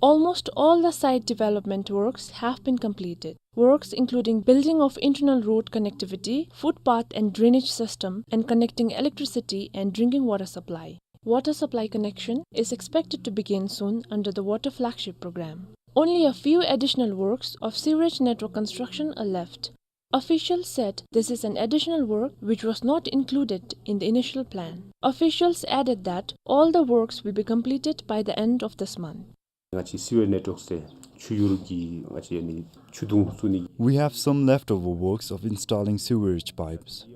Almost all the site development works have been completed. Works including building of internal road connectivity, footpath and drainage system, and connecting electricity and drinking water supply. water supply connection is expected to begin soon under the Water Flagship Program. Only a few additional works of sewerage network construction are left. Officials said this is an additional work which was not included in the initial plan. Officials added that all the works will be completed by the end of this month. ང་བཅས་སི་ཝེར་ནེཊ་ཝོརཀ་ཟེར་ཆུ་ཡུར་གྱི་ང་བཅས་ཨ་ནི་ཆུ་དུང་བཙུགས་ནི། We have some leftover works of installing sewerage pipes.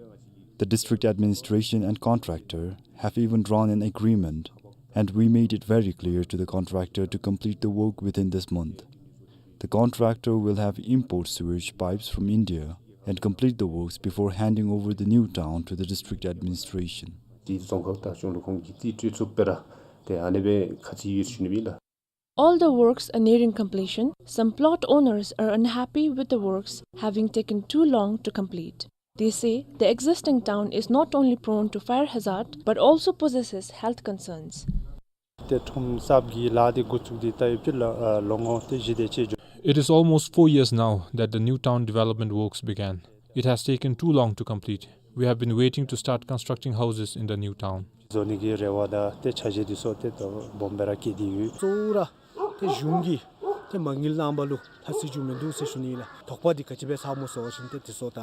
The district administration and contractor have even drawn an agreement, and we made it very clear to the contractor to complete the work within this month. The contractor will have import sewerage pipes from India and complete the works before handing over the new town to the district administration. དེ་རྫོང་ཁག་བདག་སྐྱོང་ལྷན་ཁག་གིས་རྩིས་སྤྲོད་ཚུགས་པ་ར་དེ་ཨ་ནི་སྦེ་ཁ་ཚིག་ཡོད་ཟེར་ཞུ་ནི་ཨིན་ལགས། All the works are nearing completion. Some plot owners are unhappy with the works having taken too long to complete. They say the existing town is not only prone to fire hazard but also possesses health concerns. ཏེ་ཁྲོམ་གསརཔ་གི་ལཱ་འདི་འགོ་བཙུགས་ཏེ་ད་ཡོདཔ་ཅིག་ལགས། ཨ་ལོ་ངོ་ཏེ་བཞི་དེ་ཅིག་འགྱོ། It is almost four years now that the new town development works began. It has taken too long to complete. We have been waiting to start constructing houses in the new town. བཟོ་ནི་གི་རེ་བ་དང་ཏེ་འཆར་གཞི་འདི་ཚུ་ཏེ་ད་སྦོམ་སྦེ་ར་བསྐྱེད་དེ་ཡོད། གཙོ་བོ་ར་ཏེ་གཞུང་གིས་ཏེ་མ་དངུལ་གནང་པ་ལུ་ལྷག་སྲིད་ཅིག་མིན་འདུག་ཟེར་ཞུ་ནི་ལགས། དོགས་པ་འདི་ག་ཅི་སྦེ་ཟ་སྨོ་ཟེར་བ་ཅིན་ཏེ་འདི་ཚུ་ད།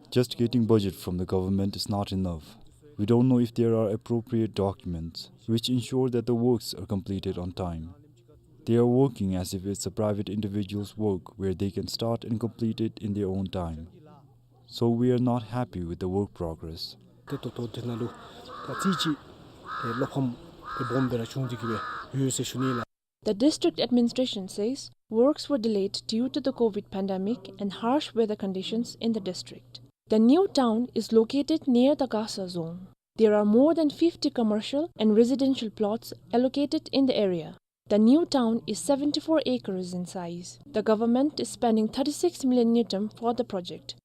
Just getting budget from the government is not enough. We don't know if there are appropriate documents which ensure that the works are completed on time. They are working as if it's a private individual's work where they can start and complete it in their own time. So we are not happy with the work progress. ཏེ་ད་ལྟོ་འདི་ནང་ལུ་ད་རྩིས་ཅིག་ཏེ་བློ་ཕམ་ཏེ་སྦོམ་སྦེ་ར་བྱུང་སྟེ་གི་སྦེ་ཡོད་ཟེར་ཞུ་ནི་ལགས། The district administration says works were delayed due to the COVID pandemic and harsh weather conditions in the district. The new town is located near the Gasa zone. There are more than fifty commercial and residential plots allocated in the area. The new town is seventy-four acres in size. The government is spending thirty-six million ngultrum for the project.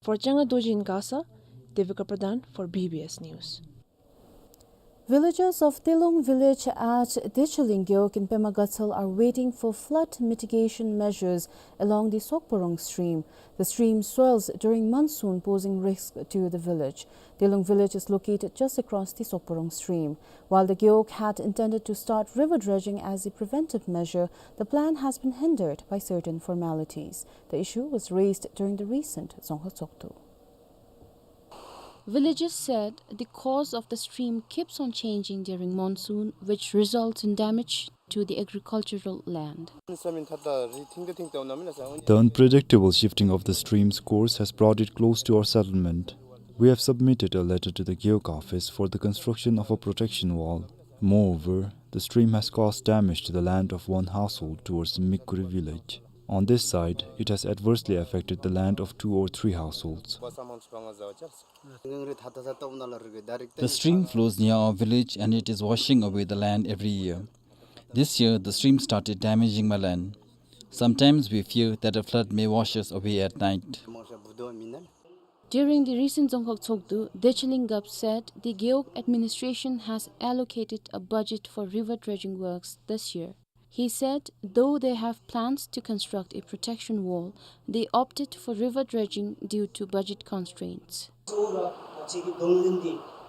For Changa Dorji in Gasa, Devika Pradhan for B B S News. Villagers of Tilung village at Decheling Gewog in Pema Gatshel are waiting for flood mitigation measures along the Sokporong stream. The stream swells during monsoon, posing risk to the village. Tilung village is located just across the Sokporong stream. While the Gewog had intended to start river dredging as a preventive measure, the plan has been hindered by certain formalities. The issue was raised during the recent Dzongkhag Tshogdu. Villagers said the course of the stream keeps on changing during monsoon, which results in damage to the agricultural land. The unpredictable shifting of the stream's course has brought it close to our settlement. We have submitted a letter to the Gewog office for the construction of a protection wall. Moreover, the stream has caused damage to the land of one household towards Mikkuri village. On this side, it has adversely affected the land of two or three households. The stream flows near our village and it is washing away the land every year. This year, the stream started damaging my land. Sometimes we fear that a flood may wash us away at night. During the recent Dzongkhag Tshogdu, Decheling Gewog said the Gewog administration has allocated a budget for river dredging works this year. He said though they have plans to construct a protection wall, they opted for river dredging due to budget constraints.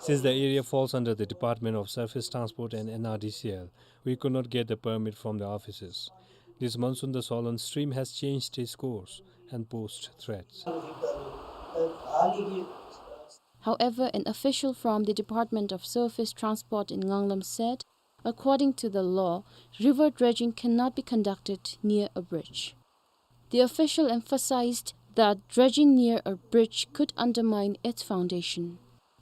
Since the area falls under the Department of Surface Transport and N R D C L, we could not get the permit from the offices. This monsoon, the swollen stream has changed its course and posed threats. However, an official from the Department of Surface Transport in Nganglam said, according to the law, river dredging cannot be conducted near a bridge. The official emphasized that dredging near a bridge could undermine its foundation.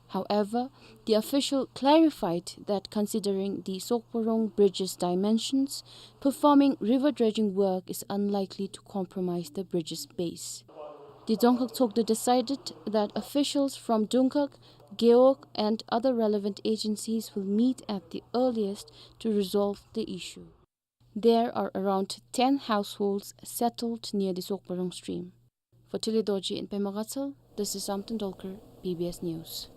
However, the official clarified that considering the Sokporong Bridge's dimensions, performing river dredging work is unlikely to compromise the bridge's base. The Dzongkhag Tshogdu decided that officials from Dungkhag, Gewog, and other relevant agencies will meet at the earliest to resolve the issue. There are around ten households settled near the Sokporong stream. For Tili Dorji in Pema Gatshel, this is Samten Dolkar, B B S News.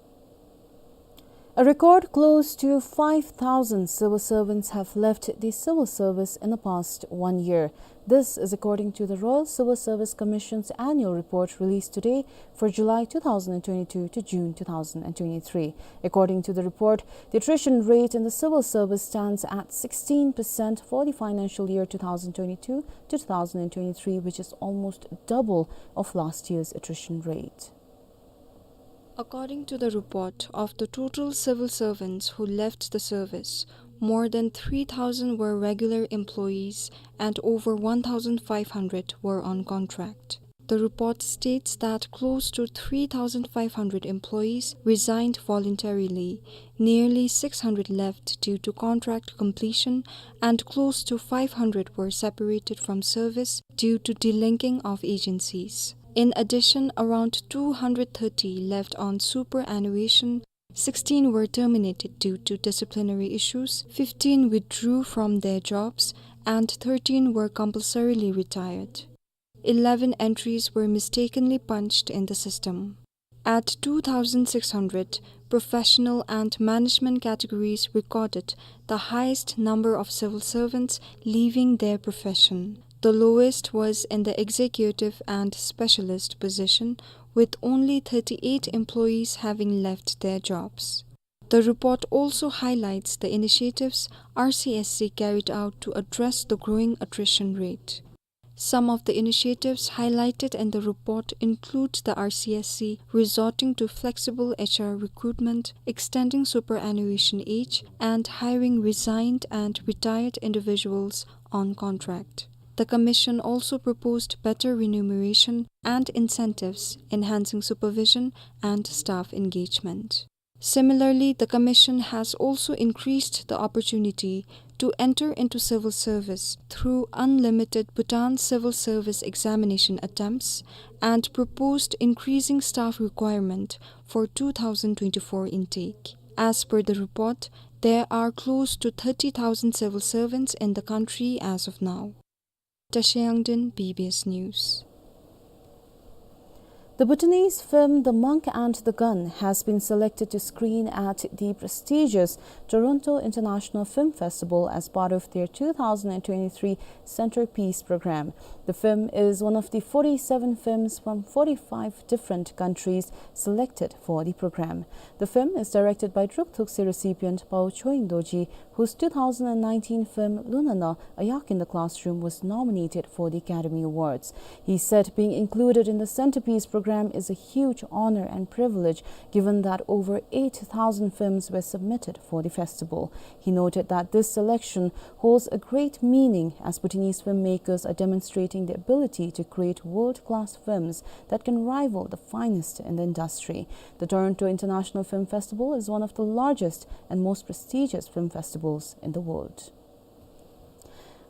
A record close to five thousand civil servants have left the civil service in the past one year. This is according to the Royal Civil Service Commission's annual report released today for July two thousand twenty-two to June two thousand twenty-three. According to the report, the attrition rate in the civil service stands at sixteen percent for the financial year two thousand twenty-two to two thousand twenty-three, which is almost double of last year's attrition rate. According to the report, of the total civil servants who left the service, more than three thousand were regular employees and over one thousand five hundred were on contract. The report states that close to three thousand five hundred employees resigned voluntarily, nearly six hundred left due to contract completion, and close to five hundred were separated from service due to delinking of agencies. In addition, around two hundred thirty left on superannuation, sixteen were terminated due to disciplinary issues, fifteen withdrew from their jobs, and thirteen were compulsorily retired. Eleven entries were mistakenly punched in the system. At two thousand six hundred, professional and management categories recorded the highest number of civil servants leaving their profession. The lowest was in the executive and specialist position, with only thirty-eight employees having left their jobs. The report also highlights the initiatives R C S C carried out to address the growing attrition rate. Some of the initiatives highlighted in the report include the R C S C resorting to flexible H R recruitment, extending superannuation age, and hiring resigned and retired individuals on contract. The Commission also proposed better remuneration and incentives, enhancing supervision and staff engagement. Similarly, the Commission has also increased the opportunity to enter into civil service through unlimited Bhutan civil service examination attempts and proposed increasing staff requirement for two thousand twenty-four intake. As per the report, there are close to thirty thousand civil servants in the country as of now. Tashi Yangden, B B S News. The Bhutanese film The Monk and the Gun has been selected to screen at the prestigious Toronto International Film Festival as part of their two thousand twenty-three Centerpiece program. The film is one of the forty-seven films from forty-five different countries selected for the program. The film is directed by Druk Thukse recipient Pawo Choying Dorji, whose two thousand nineteen film Lunana: A Yak in the Classroom was nominated for the Academy Awards. He said being included in the Centerpiece program is a huge honor and privilege, given that over eight thousand films were submitted for the festival. He noted that this selection holds a great meaning, as Bhutanese filmmakers are demonstrating the ability to create world-class films that can rival the finest in the industry. The Toronto International Film Festival is one of the largest and most prestigious film festivals in the world.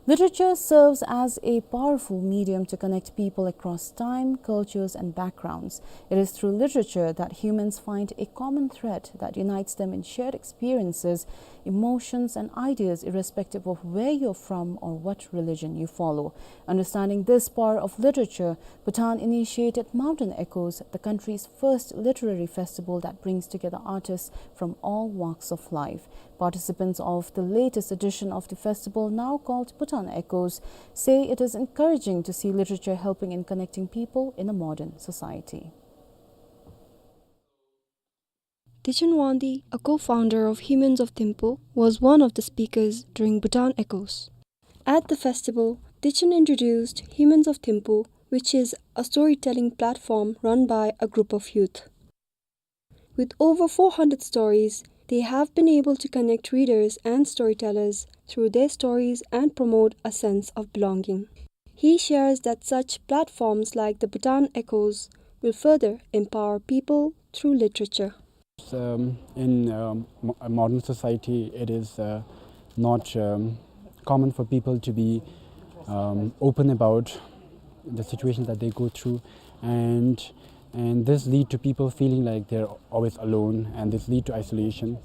Literature serves as a powerful medium to connect people across time, cultures, and backgrounds. It is through literature that humans find a common thread that unites them in shared experiences, emotions, and ideas, irrespective of where you're from or what religion you follow. Understanding this power of literature, Bhutan initiated Mountain Echoes, the country's first literary festival that brings together artists from all walks of life. Participants of the latest edition of the festival, now called Bhutan Echoes, say it is encouraging to see literature helping in connecting people in a modern society. Dichen Wangdi, a co-founder of Humans of Thimphu, was one of the speakers during Bhutan Echoes. At the festival, Dichen introduced Humans of Thimphu, which is a storytelling platform run by a group of youth. With over four hundred stories, they have been able to connect readers and storytellers through their stories and promote a sense of belonging. He shares that such platforms like the Bhutan Echoes will further empower people through literature. Um, in, um, mo-, a modern society, it is, uh, not, um, common for people to be, um, open about the situations that they go through, and, and this lead to people feeling like they're always alone, and this lead to isolation.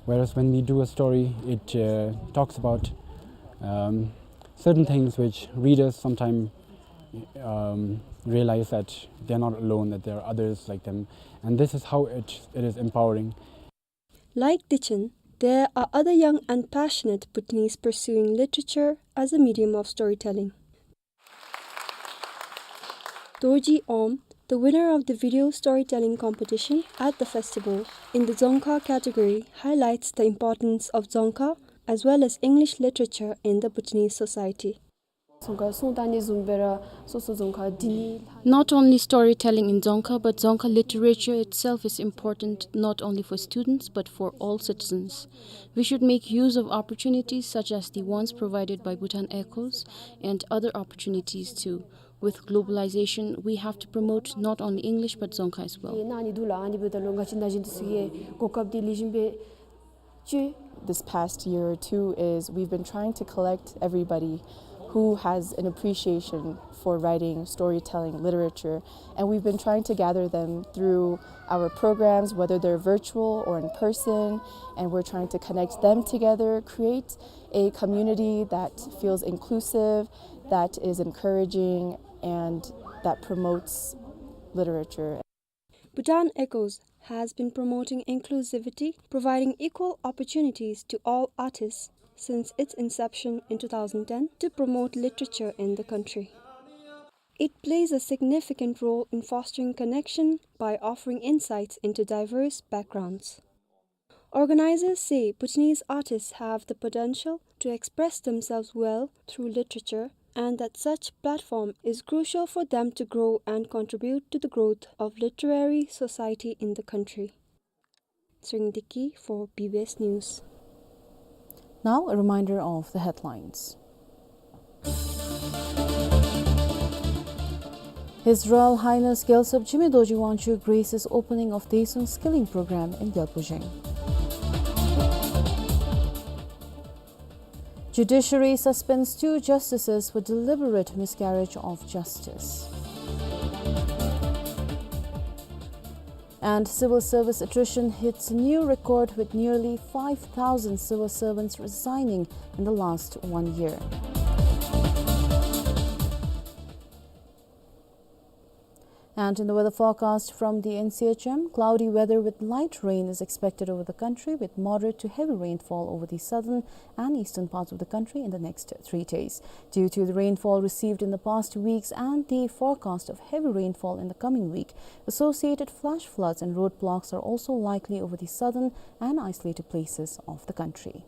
Whereas when we do a story, it, uh, talks about, um, certain things which readers sometimes, um, realize that they're not alone, that there are others like them, and this is how it, it is empowering. Like Dichin, there are other young and passionate Bhutanese pursuing literature as a medium of storytelling. Dorji Om, the winner of the video storytelling competition at the festival in the Dzongkha category, highlights the importance of Dzongkha as well as English literature in the Bhutanese society. Dzongkha སོང་ད་ནི་བཟུམ་སྦེ་ར་སོ་སོ་རྫོང་ཁག་འདི་ནི། Not only storytelling in Dzongkha, but Dzongkha literature itself is important not only for students but for all citizens. We should make use of opportunities such as the ones provided by Bhutan Echoes and other opportunities too. With globalization, we have to promote not only English but Dzongkha as well. ཨེ་ན་ནི་འདུག་ལགས། ཨ་ནི་འབདཝ་ད་ལུ་ང་བཅས་ན་གཞོན་འདི་ཚུ་གིས་གོ་སྐབས་འདི་ལེགས་ཤོམ་སྦེ་སྤྱོད། This past year or two is we've been trying to collect everybody who has an appreciation for writing, storytelling, literature, and we've been trying to gather them through our programs, whether they're virtual or in person, and we're trying to connect them together, create a community that feels inclusive, that is encouraging, and that promotes literature. Bhutan Echoes has been promoting inclusivity, providing equal opportunities to all artists since its inception in two thousand ten to promote literature in the country. It plays a significant role in fostering connection by offering insights into diverse backgrounds. Organizers say Bhutanese artists have the potential to express themselves well through literature and that such platform is crucial for them to grow and contribute to the growth of literary society in the country. Tshering Deki for B B S News. Now, a reminder of the headlines. His Royal Highness Gyaltsab Jigme Dorji Wangchuck graces opening of Daesung Skilling Programme in Gyalpo-Zheng. Judiciary suspends two justices for deliberate miscarriage of justice. And civil service attrition hits new record with nearly five thousand civil servants resigning in the last one year. And in the weather forecast from the N C H M, cloudy weather with light rain is expected over the country, with moderate to heavy rainfall over the southern and eastern parts of the country in the next three days. Due to the rainfall received in the past weeks and the forecast of heavy rainfall in the coming week, associated flash floods and roadblocks are also likely over the southern and isolated places of the country.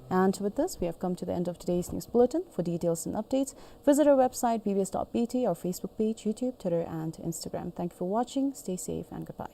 And with this, we have come to the end of today's news bulletin. For details and updates, visit our website, B B S dot B T, our Facebook page, YouTube, Twitter, and Instagram. Thank you for watching. Stay safe and goodbye.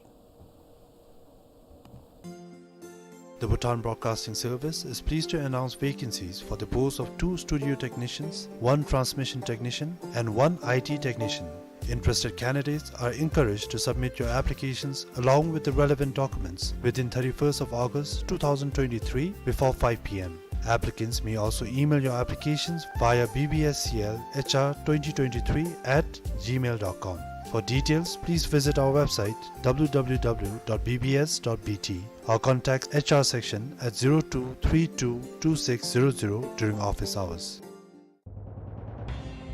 The Bhutan Broadcasting Service is pleased to announce vacancies for the post of two studio technicians, one transmission technician, and one I T technician. Interested candidates are encouraged to submit your applications along with the relevant documents within thirty-first of August two thousand twenty-three before five P M. Applicants may also email your applications via B B S C L H R twenty twenty-three at gmail dot com. For details, please visit our website, W W W dot B B S dot B T, or contact H R section at zero two three two two six zero zero during office hours.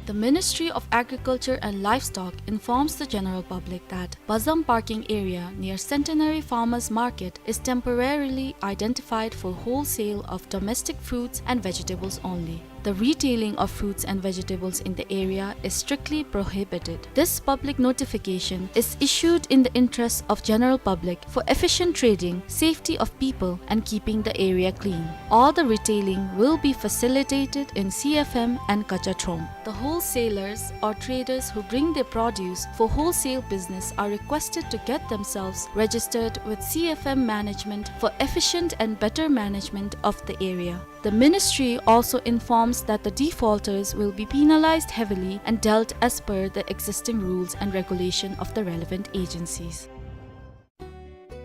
The Ministry of Agriculture and Livestock informs the general public that Bazam parking area near Centenary Farmers Market is temporarily identified for wholesale of domestic fruits and vegetables only. The retailing of fruits and vegetables in the area is strictly prohibited. This public notification is issued in the interests of general public for efficient trading, safety of people, and keeping the area clean. All the retailing will be facilitated in C F M and Kacha Trong. The wholesalers or traders who bring their produce for wholesale business are requested to get themselves registered with C F M management for efficient and better management of the area. The ministry also informs that the defaulters will be penalized heavily and dealt as per the existing rules and regulation of the relevant agencies.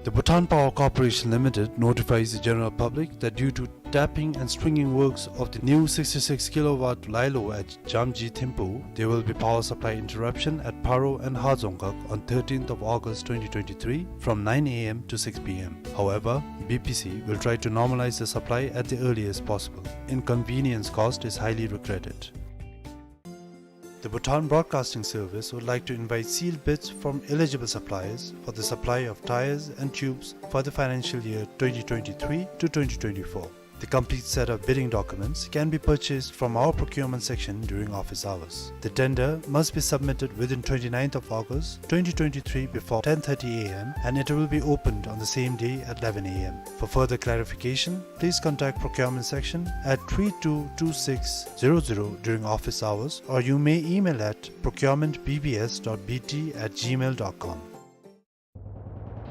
The Bhutan Power Corporation Limited notifies the general public that due to tapping and stringing works of the new sixty-six kilowatt lilo at Jamji Thimphu, there will be power supply interruption at Paro and Hadzongkhag on thirteenth of August twenty twenty-three from nine A M to six P M. However, B P C will try to normalize the supply at the earliest possible. Inconvenience caused is highly regretted. The Bhutan Broadcasting Service would like to invite sealed bids from eligible suppliers for the supply of tyres and tubes for the financial year twenty twenty-three to twenty twenty-four. The complete set of bidding documents can be purchased from our procurement section during office hours. The tender must be submitted within twenty-ninth of August twenty twenty-three before ten thirty A M and it will be opened on the same day at eleven A M. For further clarification, please contact procurement section at three two two six zero zero during office hours, or you may email at procurement B B S dot B T at gmail dot com.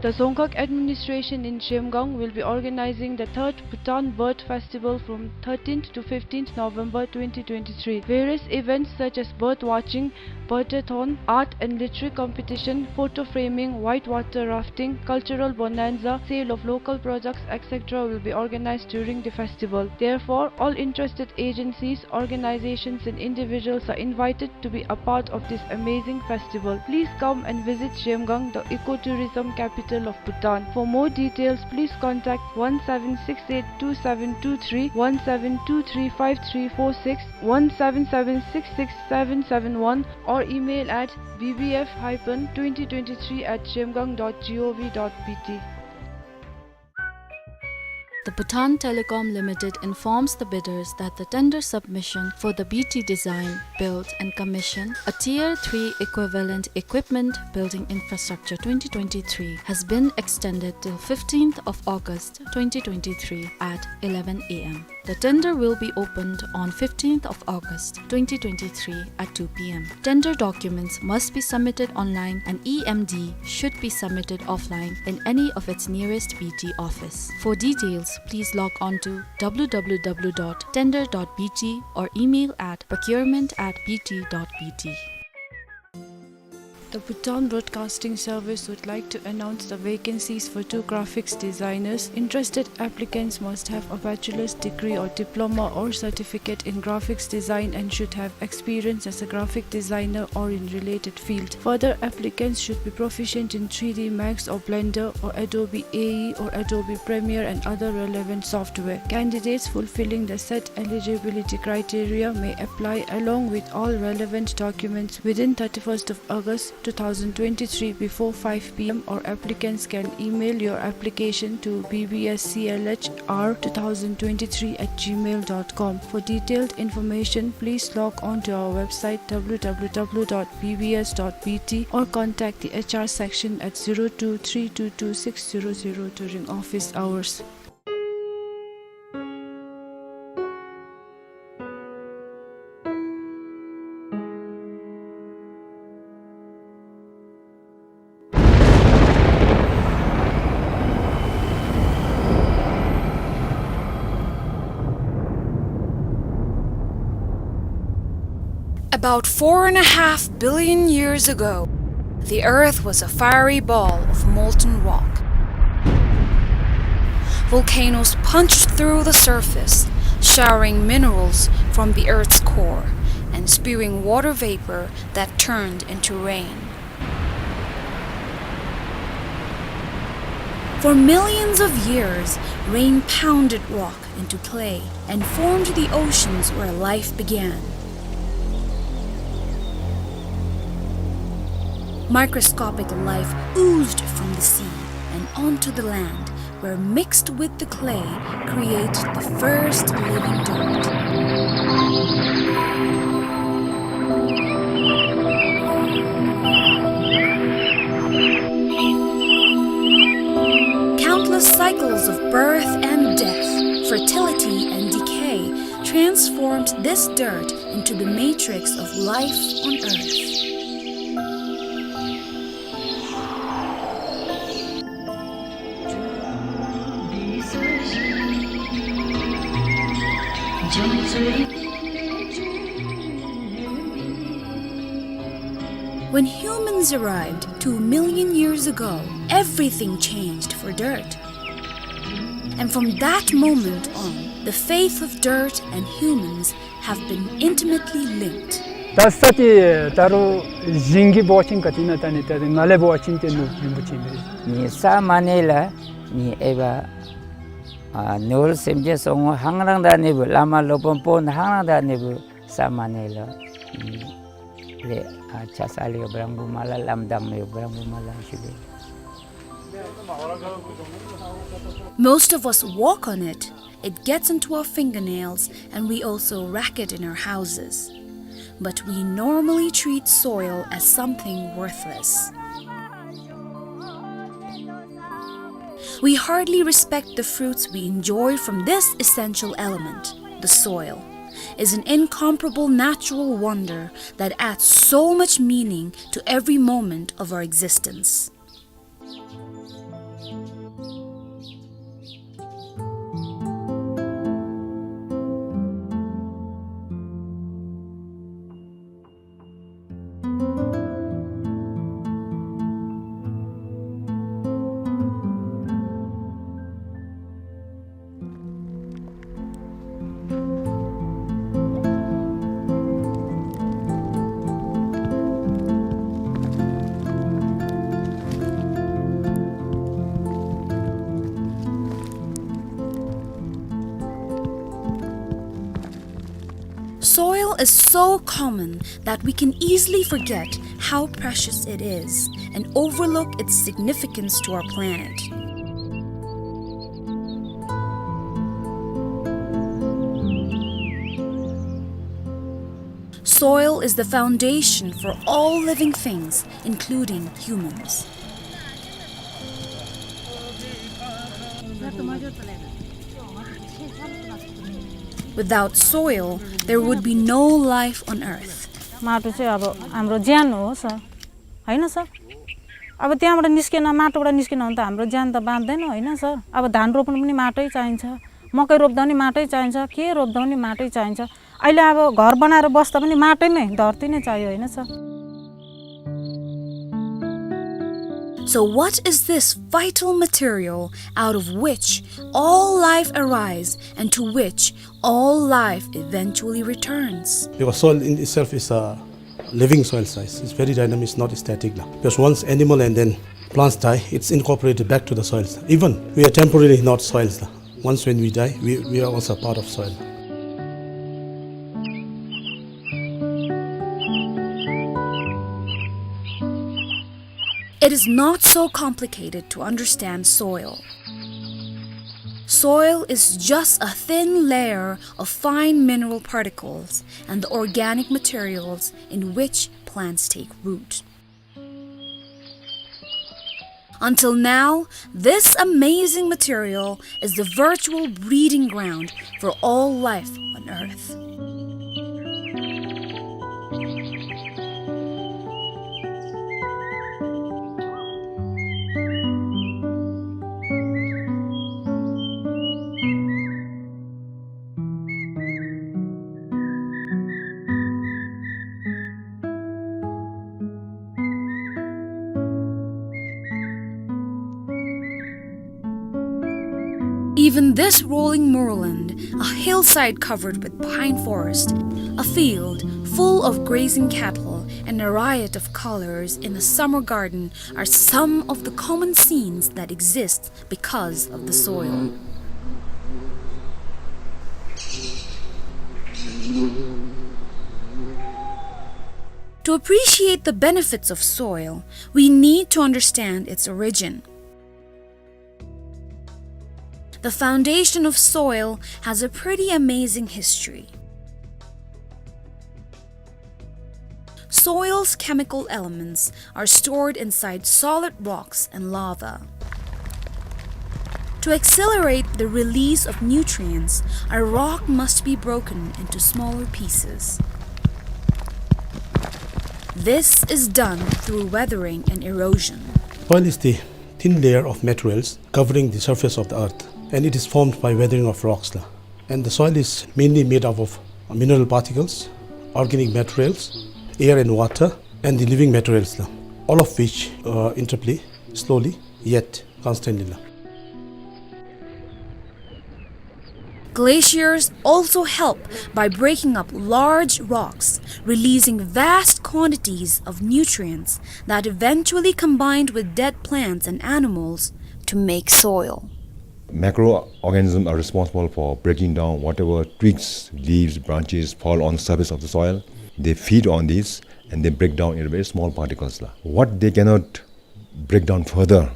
The Dzongkhag administration in Zhemgang will be organizing the third Bhutan Bird Festival from thirteenth to fifteenth November twenty twenty-three. Various events such as bird watching, birdathon, art and literary competition, photo framing, whitewater rafting, cultural bonanza, sale of local products, et cetera will be organized during the festival. Therefore, all interested agencies, organizations and individuals are invited to be a part of this amazing festival. Please come and visit Zhemgang, the ecotourism capital of Bhutan. For more details, please contact one seven six eight two seven two three, one seven two three five three four six, one seven seven six six seven seven one, or email at B B F hyphen twenty twenty-three at zhemgang dot gov dot B T. The Bhutan Telecom Limited informs the bidders that the tender submission for the B T design, build and commission a Tier three equivalent equipment building infrastructure twenty twenty-three has been extended till fifteenth of August twenty twenty-three at eleven A M. The tender will be opened on fifteenth of August twenty twenty-three at two P M. Tender documents must be submitted online and E M D should be submitted offline in any of its nearest B T office. For details, please log on to W W W dot tender dot B T or email at procurement at B T dot B T. The Bhutan Broadcasting Service would like to announce the vacancies for two graphics designers. Interested applicants must have a bachelor's degree or diploma or certificate in graphics design and should have experience as a graphic designer or in related field. Further, applicants should be proficient in three D Max or Blender or Adobe A E or Adobe Premiere and other relevant software. Candidates fulfilling the set eligibility criteria may apply along with all relevant documents within thirty-first of August two thousand twenty-three before five P M, or applicants can email your application to B B S C L H R two thousand twenty-three at gmail dot com. For detailed information, please log on to our website W W W dot B B S dot B T or contact the H R section at zero two three two two six zero zero during office hours. About four and a half billion years ago, the Earth was a fiery ball of molten rock. Volcanoes punched through the surface, showering minerals from the Earth's core and spewing water vapor that turned into rain. For millions of years, rain pounded rock into clay and formed the oceans where life began. Microscopic life oozed from the sea and onto the land, where mixed with the clay create the first living dirt. Countless cycles of birth and death, fertility and decay transformed this dirt into the matrix of life on earth. When humans arrived two million years ago, everything changed for dirt. And from that moment on, the faith of dirt and humans have been intimately linked. ད་ས་འདི་ད་རུང་ཞིང་གི་འབོ་ཆེན་ག་ཅི་ཨིན་ན། ད་ནི་ད་ནི་ང་ལས་འབོ་ཆེན་ཏེ་ནོར་རིན་པོ་ཆེ་མས། ནི་ས་མ་ནེ་ལ་ནི་ཨེ་བ་ཨ་ནོར་སེམས་ཅན་སོང་ཧང་རང་ད་ནི་བུ་བླ་མ་སློབ་དཔོན་པོ་ཧང་རང་ད་ནི་བུ་ས་མ་ནེ་ལ་ནི། ལས་ཨ་ཆ་ས་ལས་ཡོད་པ་ར་མགུ་མ་ལ་ལམ་དམ་ཡོད་པ་ར་མགུ་མ་ལ་ཤུལ་ལས། Most of us walk on it. It gets into our fingernails and we also rack it in our houses. But we normally treat soil as something worthless. We hardly respect the fruits we enjoy from this essential element. The soil is an incomparable natural wonder that adds so much meaning to every moment of our existence. Soil is so common that we can easily forget how precious it is and overlook its significance to our planet. Soil is the foundation for all living things, including humans. Without soil, there would be no life on earth. माटो चाहिँ अब हाम्रो ज्यान हो सर, होइन सर? अब त्यहाँबाट निस्केन, माटोबाट निस्केन भने त हाम्रो ज्यान त बाँच्दैन, होइन सर? अब धान रोप्नु पनि माटै चाहिन्छ, मकै रोप्दा पनि माटै चाहिन्छ, के रोप्दा पनि माटै चाहिन्छ। अहिले अब घर बनाएर बस्दा पनि माटै नै, धरती नै चाहियो, होइन sir? So what is this vital material out of which all life arise and to which all life eventually returns? Because soil in itself is a living soil size. It's very dynamic, it's not static lah. Because once animal and then plants die, it's incorporated back to the soils. Even we are temporarily not soils lah. Once when we die, we, we are also part of soil. It is not so complicated to understand soil. Soil is just a thin layer of fine mineral particles and the organic materials in which plants take root. Until now, this amazing material is the virtual breeding ground for all life on earth. Even this rolling moorland, a hillside covered with pine forest, a field full of grazing cattle, and a riot of colors in a summer garden are some of the common scenes that exist because of the soil. To appreciate the benefits of soil, we need to understand its origin. The foundation of soil has a pretty amazing history. Soil's chemical elements are stored inside solid rocks and lava. To accelerate the release of nutrients, a rock must be broken into smaller pieces. This is done through weathering and erosion. Soil is the thin layer of materials covering the surface of the earth, and it is formed by weathering of rocks lah. And the soil is mainly made up of mineral particles, organic materials, air and water, and the living materials lah, all of which, uh, interplay slowly yet constantly lah. Glaciers also help by breaking up large rocks, releasing vast quantities of nutrients that eventually combined with dead plants and animals to make soil. Macroorganisms are responsible for breaking down whatever twigs, leaves, branches fall on the surface of the soil. They feed on these and they break down into very small particles la. What they cannot break down further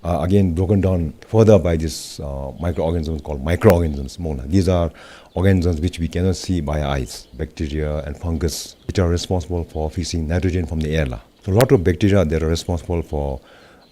are again broken down further by these, uh, microorganisms called microorganisms, mo la. These are organisms which we cannot see by our eyes, bacteria and fungus, which are responsible for fixing nitrogen from the air la. So a lot of bacteria that are responsible for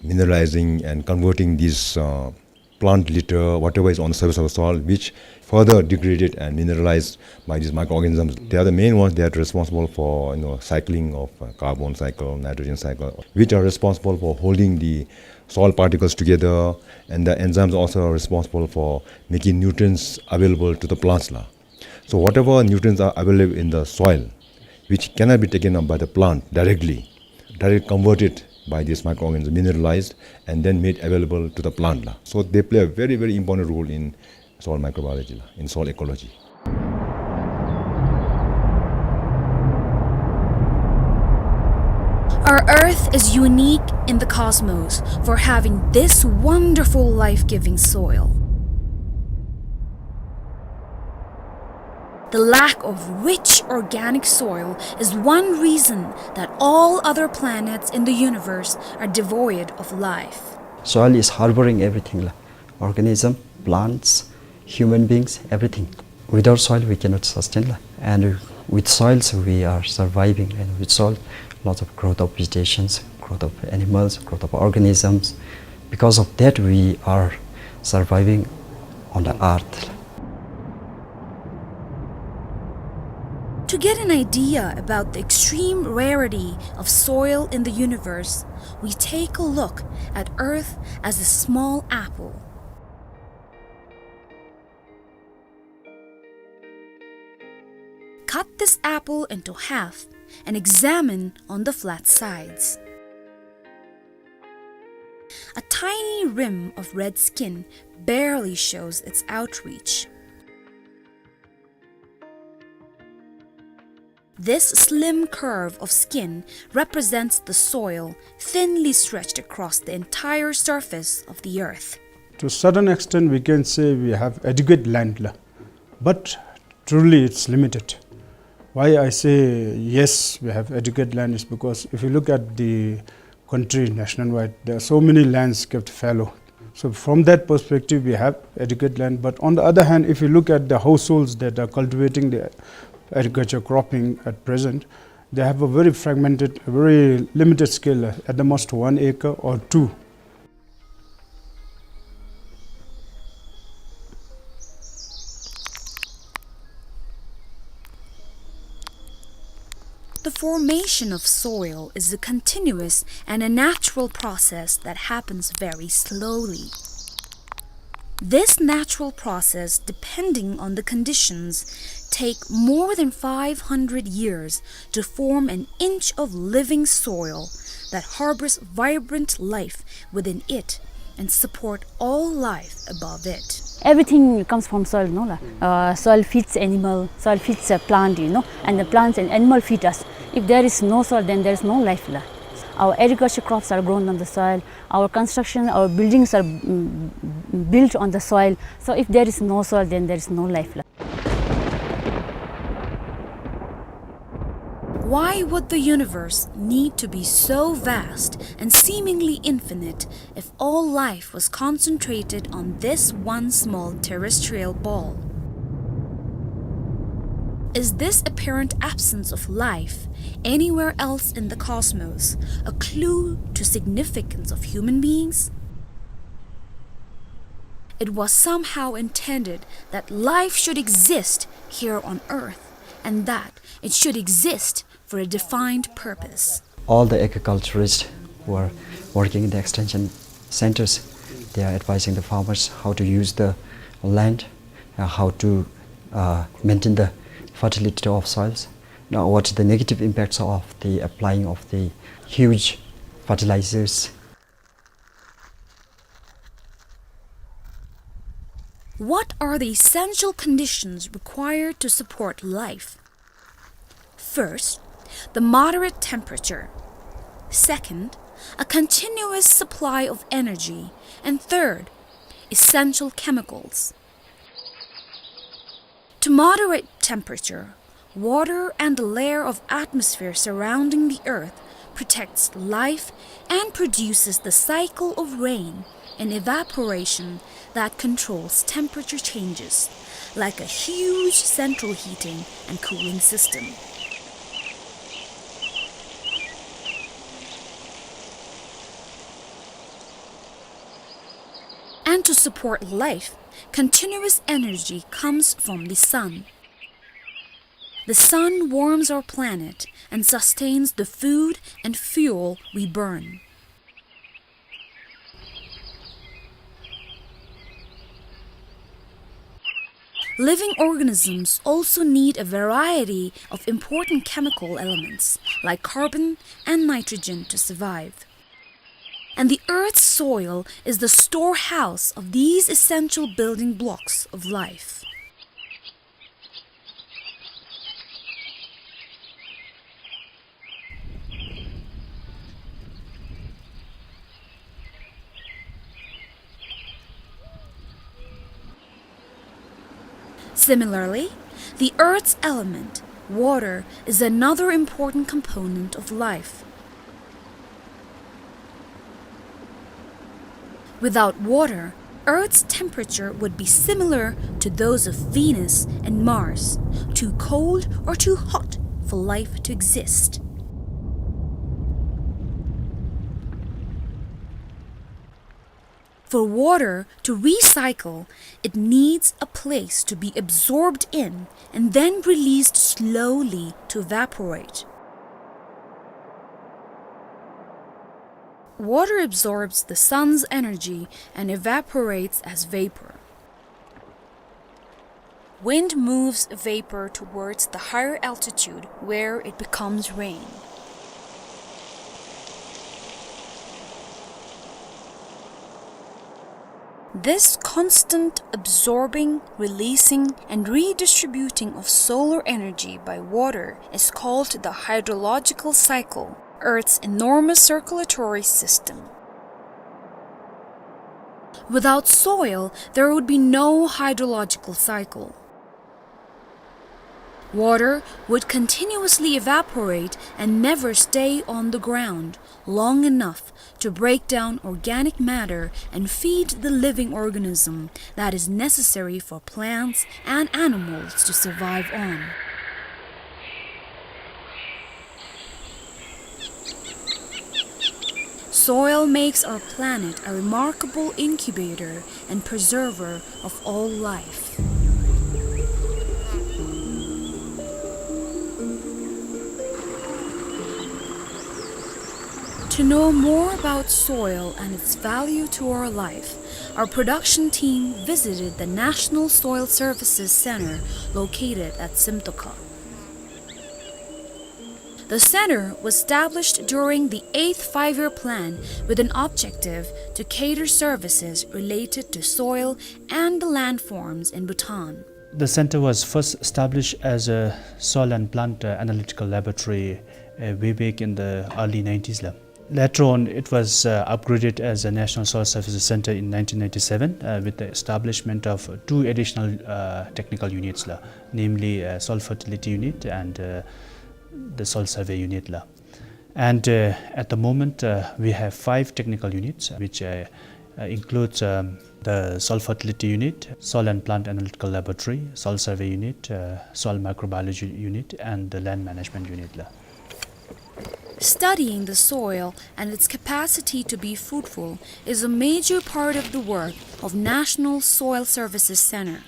mineralizing and converting these, uh, plant litter, whatever is on the surface of the soil, which further degraded and mineralized by these microorganisms. They are the main ones that are responsible for, you know, cycling of, uh, carbon cycle, nitrogen cycle, which are responsible for holding the soil particles together, and the enzymes also are responsible for making nutrients available to the plants la. So whatever nutrients are available in the soil, which cannot be taken up by the plant directly, directly converted by these microorganisms, mineralized, and then made available to the plant la. So they play a very, very important role in soil microbiology la, in soil ecology. Our Earth is unique in the cosmos for having this wonderful life-giving soil. The lack of rich organic soil is one reason that all other planets in the universe are devoid of life. Soil is harboring everything la. Organism, plants, human beings, everything. Without soil, we cannot sustain la. And with soils, we are surviving. And with soil, lots of growth of vegetations, growth of animals, growth of organisms. Because of that, we are surviving on the earth. To get an idea about the extreme rarity of soil in the universe, we take a look at Earth as a small apple. Cut this apple into half and examine on the flat sides. A tiny rim of red skin barely shows its outreach. This slim curve of skin represents the soil thinly stretched across the entire surface of the earth. To a certain extent, we can say we have adequate land la, but truly it's limited. Why I say yes, we have adequate land is because if you look at the country nationwide, there are so many lands kept fallow. So from that perspective, we have adequate land. But on the other hand, if you look at the households that are cultivating the agriculture cropping at present, they have a very fragmented, very limited scale, at the most one acre or two. The formation of soil is a continuous and a natural process that happens very slowly. This natural process, depending on the conditions, take more than five hundred years to form an inch of living soil that harbors vibrant life within it and support all life above it. Everything comes from soil, no la? Uh, soil feeds animal, soil feeds a plant, you know, and the plants and animal feed us. If there is no soil, then there is no life la. Our agriculture crops are grown on the soil. Our construction, our buildings are, mm, built on the soil. So if there is no soil, then there is no life la. Why would the universe need to be so vast and seemingly infinite if all life was concentrated on this one small terrestrial ball? Is this apparent absence of life anywhere else in the cosmos a clue to significance of human beings? It was somehow intended that life should exist here on Earth, and that it should exist for a defined purpose. All the agriculturists who are working in the extension centers, they are advising the farmers how to use the land, uh, how to, uh, maintain the fertility of soils. Now, what the negative impacts of the applying of the huge fertilizers? What are the essential conditions required to support life? First, the moderate temperature. Second, a continuous supply of energy. And third, essential chemicals. To moderate temperature, Water and the layer of atmosphere surrounding the earth protects life and produces the cycle of rain and evaporation that controls temperature changes, like a huge central heating and cooling system. And to support life, continuous energy comes from the sun. The sun warms our planet and sustains the food and fuel we burn. Living organisms also need a variety of important chemical elements like carbon and nitrogen to survive. And the Earth's soil is the storehouse of these essential building blocks of life. Similarly, the Earth's element, water, is another important component of life. Without water, Earth's temperature would be similar to those of Venus and Mars, too cold or too hot for life to exist. For water to recycle, it needs a place to be absorbed in and then released slowly to evaporate. Water absorbs the sun's energy and evaporates as vapor. Wind moves vapor towards the higher altitude where it becomes rain. This constant absorbing, releasing, and redistributing of solar energy by water is called the hydrological cycle, Earth's enormous circulatory system. Without soil, there would be no hydrological cycle. Water would continuously evaporate and never stay on the ground long enough to break down organic matter and feed the living organism that is necessary for plants and animals to survive on. Soil makes our planet a remarkable incubator and preserver of all life. To know more about soil and its value to our life, our production team visited the National Soil Services Center located at Simtoka. The center was established during the eighth Five-Year Plan with an objective to cater services related to soil and the landforms in Bhutan. The center was first established as a soil and plant, uh, analytical laboratory, uh, way back in the early nineties la. Later on, it was, uh, upgraded as a National Soil Services Center in nineteen ninety-seven, uh, with the establishment of two additional, uh, technical units la, namely, uh, soil fertility unit and, uh, the soil survey unit la. And, uh, at the moment, uh, we have five technical units, which, uh, uh, includes, um, the soil fertility unit, soil and plant analytical laboratory, soil survey unit, uh, soil microbiology unit, and the land management unit la. Studying the soil and its capacity to be fruitful is a major part of the work of National Soil Services Center.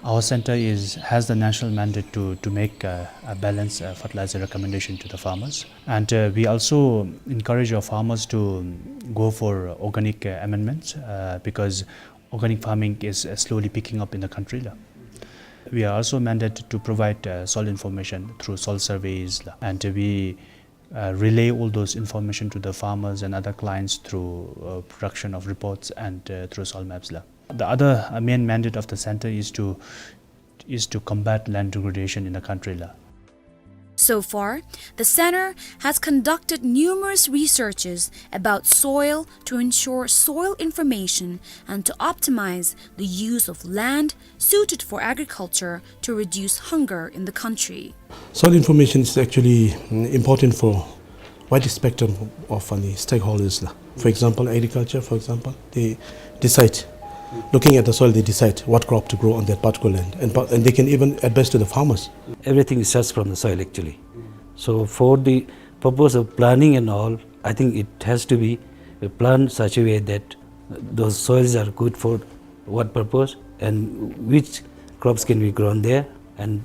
Our center is, has the national mandate to, to make, uh, a balanced, uh, fertilizer recommendation to the farmers. And, uh, we also encourage our farmers to go for organic, uh, amendments, uh, because organic farming is, uh, slowly picking up in the country la. We are also mandated to provide, uh, soil information through soil surveys la. And we, uh, relay all those information to the farmers and other clients through, uh, production of reports and, uh, through soil maps la. The other, uh, main mandate of the center is to, is to combat land degradation in the country la. So far, the center has conducted numerous researches about soil to ensure soil information and to optimize the use of land suited for agriculture to reduce hunger in the country. Soil information is actually, mm, important for wide spectrum of, uh, stakeholders la. For example, agriculture, for example, they decide, looking at the soil, they decide what crop to grow on that particular land, and, pa- and they can even advise to the farmers. Everything starts from the soil, actually. So for the purpose of planning and all, I think it has to be, uh, planned such a way that those soils are good for what purpose and which crops can be grown there, and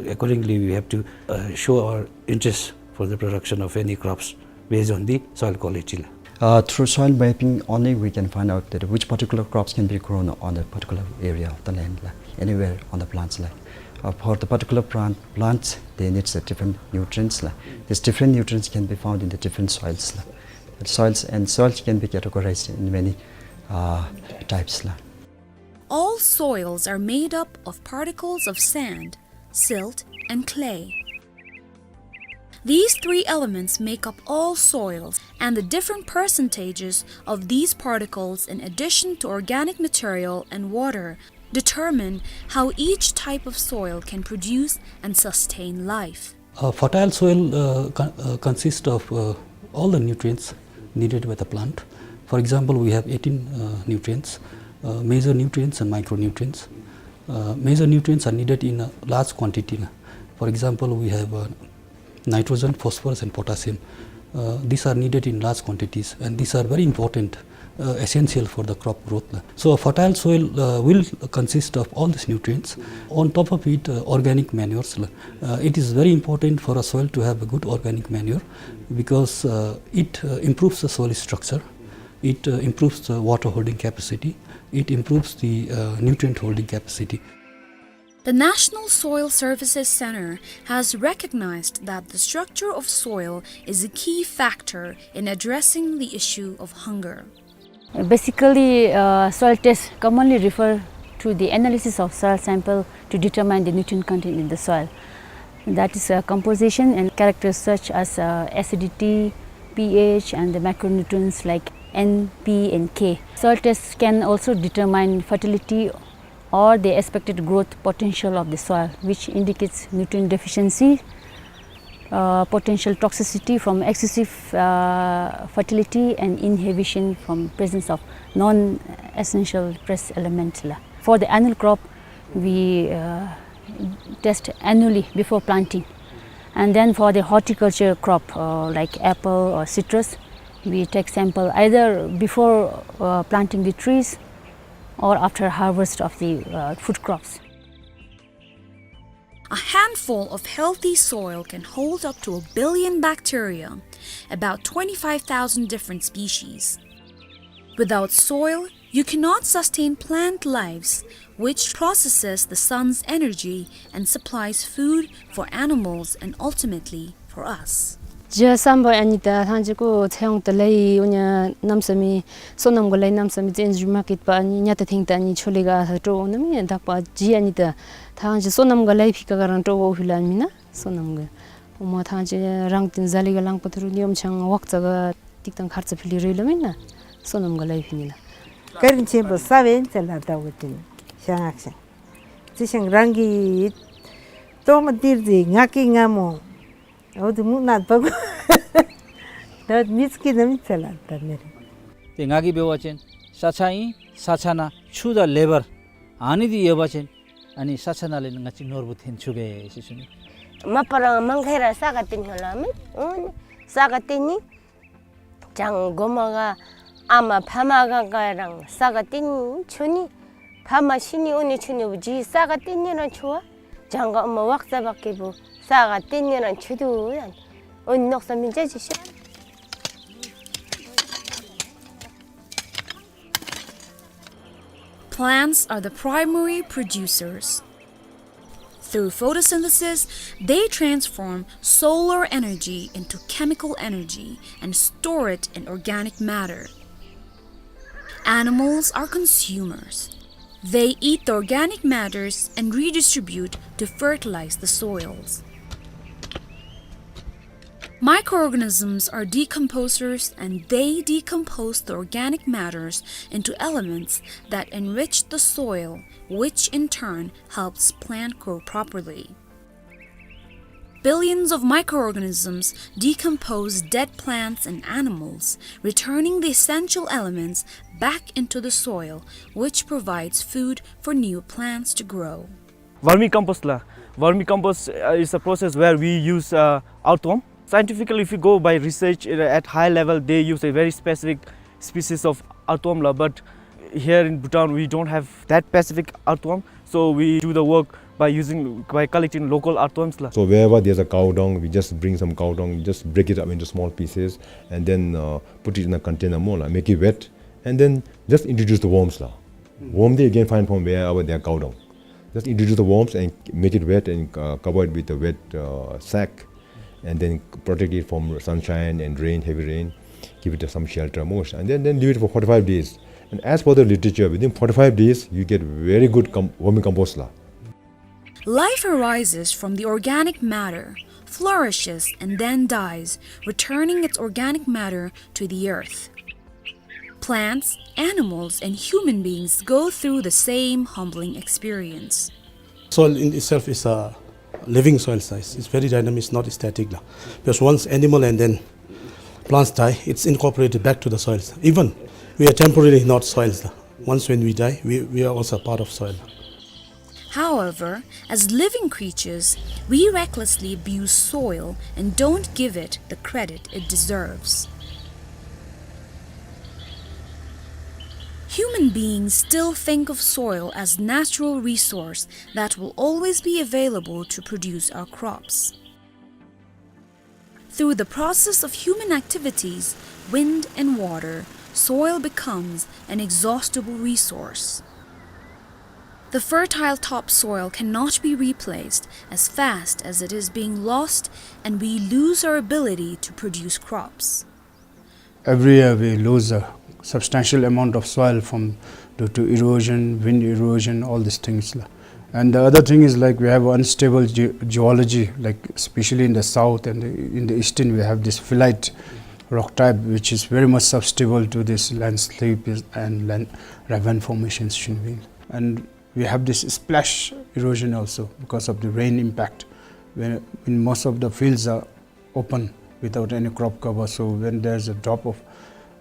accordingly we have to, uh, show our interest for the production of any crops based on the soil quality la. Uh, through soil mapping only we can find out that which particular crops can be grown on a particular area of the land, like anywhere on the plants. Like, uh, for the particular plant, plants, they need the different nutrients la. These different nutrients can be found in the different soils la. Soils and soils can be categorized in many, uh, types la. All soils are made up of particles of sand, silt, and clay. These three elements make up all soils, and the different percentages of these particles, in addition to organic material and water, determine how each type of soil can produce and sustain life. A fertile soil, uh, con- uh, consists of, uh, all the nutrients needed by the plant. For example, we have eighteen, uh, nutrients, uh, major nutrients and micronutrients. Uh, major nutrients are needed in a large quantity. For example, we have, uh, nitrogen, phosphorus, and potassium. Uh, these are needed in large quantities, and these are very important, uh, essential for the crop growth la. So a fertile soil, uh, will consist of all these nutrients. On top of it, uh, organic manures la. Uh, it is very important for a soil to have a good organic manure because, uh, it, uh, improves the soil structure, it, uh, improves the water holding capacity, it improves the, uh, nutrient holding capacity. The National Soil Services Center has recognized that the structure of soil is a key factor in addressing the issue of hunger. Basically, uh, soil tests commonly refer to the analysis of soil sample to determine the nutrient content in the soil. That is, uh, composition and characters such as, uh, acidity, pH, and the macronutrients like N, P, and K. Soil tests can also determine fertility or the expected growth potential of the soil, which indicates nutrient deficiency, uh, potential toxicity from excessive, uh, fertility, and inhibition from presence of non-essential trace element la. For the annual crop, we, uh, test annually before planting. And then for the horticulture crop, uh, like apple or citrus, we take sample either before, uh, planting the trees or after harvest of the, uh, food crops. A handful of healthy soil can hold up to a billion bacteria, about twenty-five thousand different species. Without soil, you cannot sustain plant lives, which processes the sun's energy and supplies food for animals and ultimately for us. རྒྱུ་བསམ་པ་ཨ་ནི་ད་ཐང་ཅིག་གོ་ཚེ་ཡོང་ད་ལས་ཡོ་ཉ་གནམ་ས་མེད་སོ་ནམ་གི་ལས་གནམ་ས་མེད་བཙན་འཛུལ་མ་བཀལ་བར་ཨ་ནི་ཉ་ད་ཐེངས་ད་ཨ་ནི་ཆོ་ལེ་ག་ཧ་སྤྲོ་འོང་ནི་མེད། དག་པ་ཇི་ཨ་ནི་ད་ཐང་ཅིག་སོ་ནམ་གི་ལས་ཕི་ཀ་ག་རང་སྤྲོ་འོང་ཕི་ལ་མེད་ན་སོ་ནམ་གི་འོ་མ་ཐང་ཅིག་རང་དེ་ཟ་ལེ་ག་ལང་པ་ཐུ་རུ་ནི་ཡོམ་ཆང་ཝག་ཙ་ག་ཏིག་ཏང་ཁར་ཙ་ཕི་ལི་རེ་ལ་མེད་ན་སོ་ནམ་གི་ལས་ཕི་ནི་ལ། བཀའ་དྲིན་ཆེན་པོ་ས་བོན་ཚེ་ལ་ད་འོ་ཏིན་ཤ་ངག་ཤ། ཙི་ཤང་རང་གི་ཏོ་མ་ཏིར་ཙི་ང་ཀི་ང་མོ། འོ་དུ་མུ་ནད་པ་གོ། ད་མི་ཚུ་གི་ནམ་ཚེ་ལ་ད་མེ་རེ། ཏེ་ང་གི་འབད་བ་ཅིན་ས་ཆ་ཨིན། ས་ཆ་ནང་ཆུ་དང་ལེབ་བར་ཨ་ནི་འདི་ཡོད་པ་ཅིན་ཨ་ནི་ས་ཆ་ནང་ལས་ང་བཅས་ནོར་བུ་ཐོན་ཚུགས་པས་ཟེར་ཞུ་ནི། མ་པ་རང་མང་ཁེ་ར་ས་ག་ཏེ་ནི་ལ་མེ། འོ་ནི་ས་ག་ཏེ་ནི། ཅང་གོ་མ་ག་ཨ་མ་ཕ་མ་ག་ག་རང་ས་ག་ཏེ་ནི་ཆུ་ནི། ཕ་མ་ཤི་ནི་འོ་ནི་ཆུ་ནི་བུ་ཇི་ས་ག་ཏེ་ནི་རང་ཆུ་བ། ཅང་ག་ཨ་མ་ཝག་ཙ་བག་གི་བུ་ས་ག་ཏེ་ནི་རང་ཆུ་དུ་ཡང་འོ་ནི་ནོག་ས་མི་ཅ་ཅི་ཤ། Plants are the primary producers. Through photosynthesis, they transform solar energy into chemical energy and store it in organic matter. Animals are consumers. They eat the organic matters and redistribute to fertilize the soils. Microorganisms are decomposers, and they decompose the organic matters into elements that enrich the soil, which in turn helps plant grow properly. Billions of microorganisms decompose dead plants and animals, returning the essential elements back into the soil, which provides food for new plants to grow. Vermicompost la. Vermicompost, uh, is a process where we use, uh, earthworm. Scientifically, if you go by research, uh, at high level, they use a very specific species of earthworm la. But here in Bhutan, we don't have that specific earthworm. So we do the work by using, by collecting local earthworms la. So wherever there's a cow dung, we just bring some cow dung, just break it up into small pieces, and then, uh, put it in a container mo la, make it wet, and then just introduce the worms la. Worm they again find from wherever they are cow dung. Just introduce the worms and make it wet and, uh, cover it with a wet, uh, sack, and then protect it from sunshine and rain, heavy rain. Give it some shelter, moist, and then, then leave it for forty-five days. And as per the literature, within forty-five days, you get very good com-, vermicompost la. Life arises from the organic matter, flourishes, and then dies, returning its organic matter to the earth. Plants, animals, and human beings go through the same humbling experience. Soil in itself is a living soil size. It's very dynamic, it's not static la. Because once animal and then plants die, it's incorporated back to the soils. Even we are temporarily not soils la. Once when we die, we, we are also a part of soil. However, as living creatures, we recklessly abuse soil and don't give it the credit it deserves. Human beings still think of soil as natural resource that will always be available to produce our crops. Through the process of human activities, wind and water, soil becomes an exhaustible resource. The fertile topsoil cannot be replaced as fast as it is being lost, and we lose our ability to produce crops. Every year we lose a substantial amount of soil from, due to erosion, wind erosion, all these things la. And the other thing is, like, we have unstable ge-, geology, like, especially in the south and the, in the eastern, we have this phyllite rock type, which is very much susceptible to this landslip and land, ravine formations, you know. And we have this splash erosion also because of the rain impact. When, when most of the fields are open without any crop cover. So when there's a drop of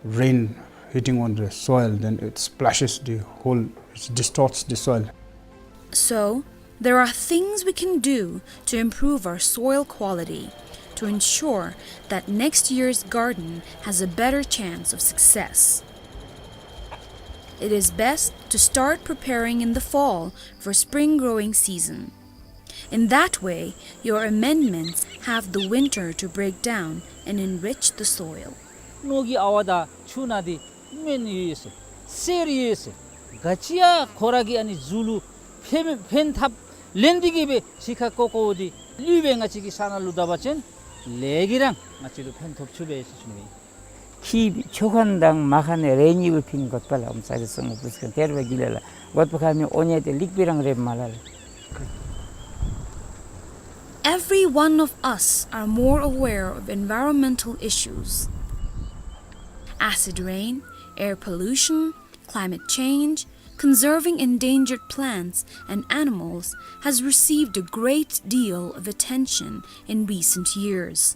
rain hitting on the soil, then it splashes the whole, it distorts the soil. So, there are things we can do to improve our soil quality, to ensure that next year's garden has a better chance of success. It is best to start preparing in the fall for spring growing season. In that way, your amendments have the winter to break down and enrich the soil. ནོར་གྱི་ཨ་ཝ་དང་ཆུ་ནང་འདི་སྨན་ཡོད་ཟེར། གསེར་ཡོད་ཟེར། ག་ཅི་ཡང་ཁོ་ར་གི་ཨ་ནི་གཟུགས་ལུ་ཕན་ཕན་ཐབས་ལེན་འདི་གིས་སྦེ་ཕྱི་ཁ་ཀོ་ཀོ་འདི་བླུགས་སྦེ་ང་བཅས་ཀྱི་ས་ནང་ལུ་བཏབ་པ་ཅིན་ལས་ཀྱིས་ར་ང་བཅས་ལུ་ཕན་ཐོགས་ཚུགས་པས་ཟེར་ཞུ་ནི། ཁྱི་མཆོད་མཁན་དང་མ་མཁན་རེ་གཉིས་པོ་ཕན་དགོཔ་ལ་ཨོམ་ས་རི་སོང་ངོ་པུས་ཀ་ཐེར་བ་གི་ལས་ལ་དགོཔ་ཁ་མི་འོ་ཉེ་ཏེ་ལིག་པི་རང་རེ་མ་ལ་ལ། Every one of us are more aware of environmental issues. Acid rain, air pollution, climate change, conserving endangered plants and animals has received a great deal of attention in recent years.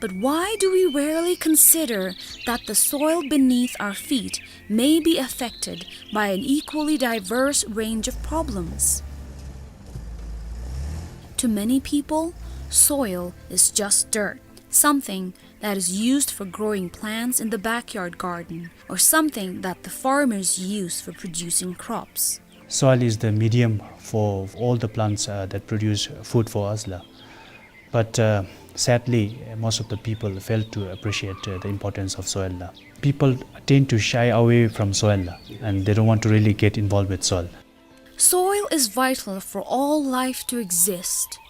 But why do we rarely consider that the soil beneath our feet may be affected by an equally diverse range of problems? To many people, soil is just dirt, something that is used for growing plants in the backyard garden, or something that the farmers use for producing crops. Soil is the medium for all the plants, uh, that produce food for us la. But, uh, sadly, most of the people fail to appreciate, uh, the importance of soil la. People tend to shy away from soil la, and they don't want to really get involved with soil. Soil is vital for all life to exist.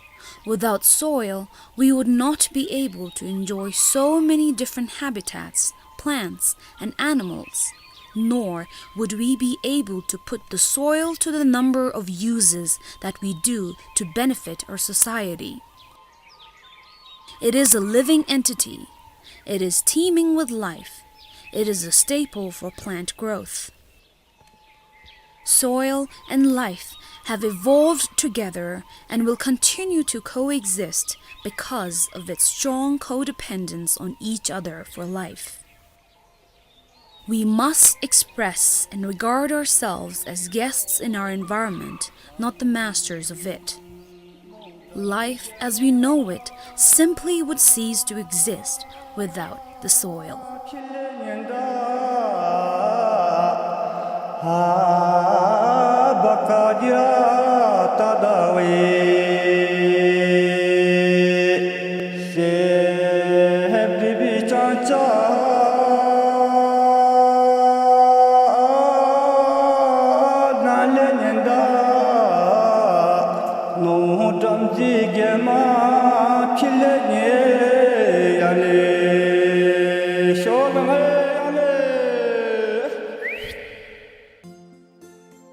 Without soil, we would not be able to enjoy so many different habitats, plants, and animals, nor would we be able to put the soil to the number of uses that we do to benefit our society. It is a living entity. It is teeming with life. It is a staple for plant growth. Soil and life have evolved together and will continue to coexist because of its strong codependence on each other for life. We must express and regard ourselves as guests in our environment, not the masters of it. Life as we know it simply would cease to exist without the soil.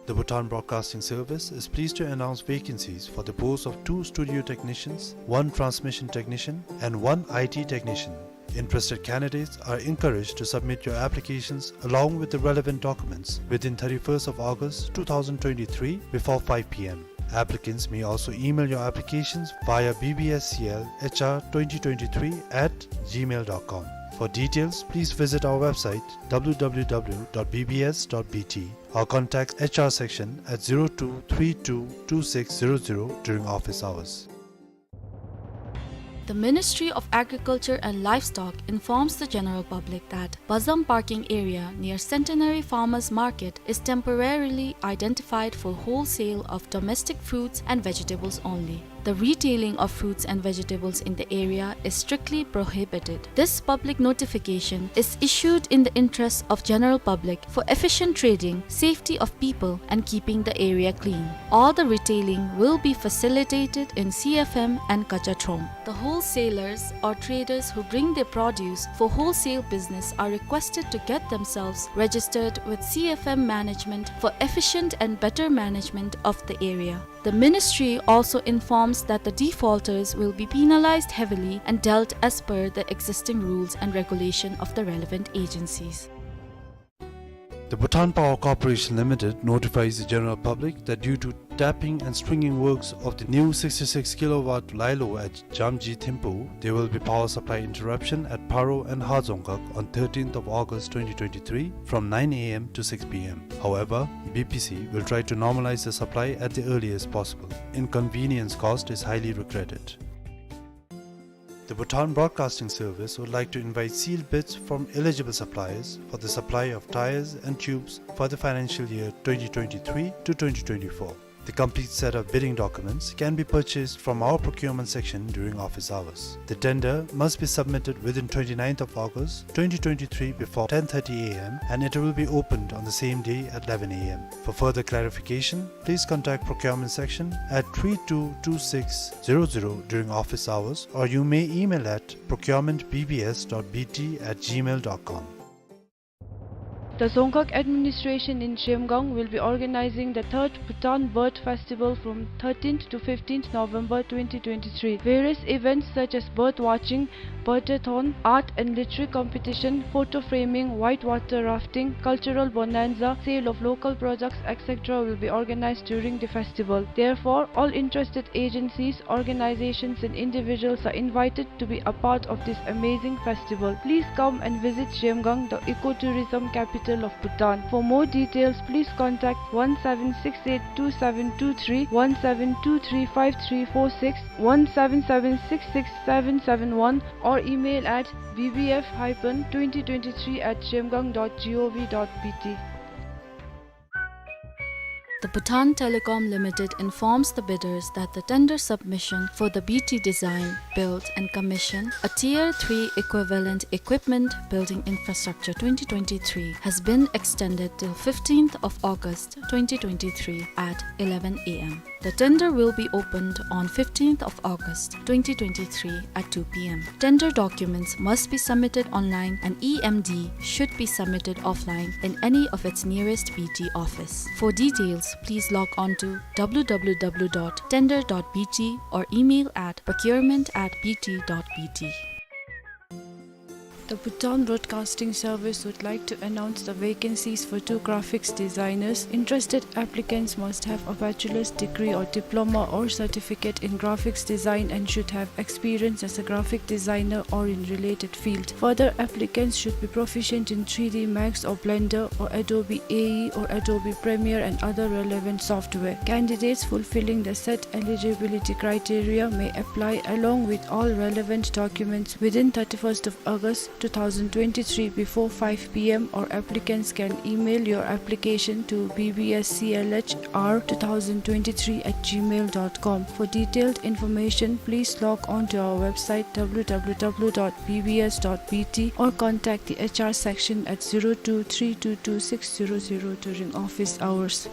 The Bhutan Broadcasting Service is pleased to announce vacancies for the post of two studio technicians, one transmission technician, and one I T technician. Interested candidates are encouraged to submit your applications along with the relevant documents within thirty-first of August two thousand twenty-three before five P M. Applicants may also email your applications via B B S C L H R twenty twenty-three at gmail dot com. For details, please visit our website, W W W dot B B S dot B T, or contact H R section at zero two three two two six zero zero during office hours. The Ministry of Agriculture and Livestock informs the general public that Bazam parking area near Centenary Farmers Market is temporarily identified for wholesale of domestic fruits and vegetables only. The retailing of fruits and vegetables in the area is strictly prohibited. This public notification is issued in the interests of general public for efficient trading, safety of people, and keeping the area clean. All the retailing will be facilitated in C F M and Kachathrong. The wholesalers or traders who bring their produce for wholesale business are requested to get themselves registered with C F M management for efficient and better management of the area. The ministry also informs that the defaulters will be penalized heavily and dealt as per the existing rules and regulation of the relevant agencies. The Bhutan Power Corporation Limited notifies the general public that due to tapping and stringing works of the new sixty-six kilowatt lilo at Jamji Thimphu, there will be power supply interruption at Paro and Hajongkhak on thirteenth of August twenty twenty-three from nine A M to six P M. However, B P C will try to normalize the supply at the earliest possible. Inconvenience caused is highly regretted. The Bhutan Broadcasting Service would like to invite sealed bids from eligible suppliers for the supply of tyres and tubes for the financial year twenty twenty-three to twenty twenty-four. The complete set of bidding documents can be purchased from our procurement section during office hours. The tender must be submitted within twenty-ninth of August twenty twenty-three before ten thirty A M and it will be opened on the same day at eleven A M. For further clarification, please contact procurement section at three two two six zero zero during office hours, or you may email at procurement B B S dot B T at gmail dot com. The Dzongkhag administration in Zhemgang will be organizing the third Bhutan Bird Festival from thirteenth to fifteenth November twenty twenty-three. Various events such as bird watching, birdathon, art and literary competition, photo framing, whitewater rafting, cultural bonanza, sale of local products, et cetera will be organized during the festival. Therefore, all interested agencies, organizations and individuals are invited to be a part of this amazing festival. Please come and visit Zhemgang, the ecotourism capital of Bhutan. For more details, please contact one seven six eight two seven two three, one seven two three five three four six, one seven seven six six seven seven one, or email at B B F hyphen twenty twenty-three at zhemgang dot gov dot B T. The Bhutan Telecom Limited informs the bidders that the tender submission for the B T Design, Build and Commission a Tier three Equivalent Equipment Building Infrastructure twenty twenty-three has been extended till fifteenth of August twenty twenty-three at eleven A M. The tender will be opened on fifteenth of August twenty twenty-three at two p m. Tender documents must be submitted online and E M D should be submitted offline in any of its nearest B T office. For details, please log on to w w w dot tender dot b t or email at procurement at b t dot b t. The Bhutan Broadcasting Service would like to announce the vacancies for two graphics designers. Interested applicants must have a bachelor's degree or diploma or certificate in graphics design and should have experience as a graphic designer or in related field. Further, applicants should be proficient in three D Max or Blender or Adobe A E or Adobe Premiere and other relevant software. Candidates fulfilling the set eligibility criteria may apply along with all relevant documents within thirty-first of August two thousand twenty-three before five p m, or applicants can email your application to b b s c l h r two thousand twenty-three at gmail dot com. For detailed information, please log on to our website w w w dot b b s dot b t or contact the H R section at zero two three two two six zero zero during office hours.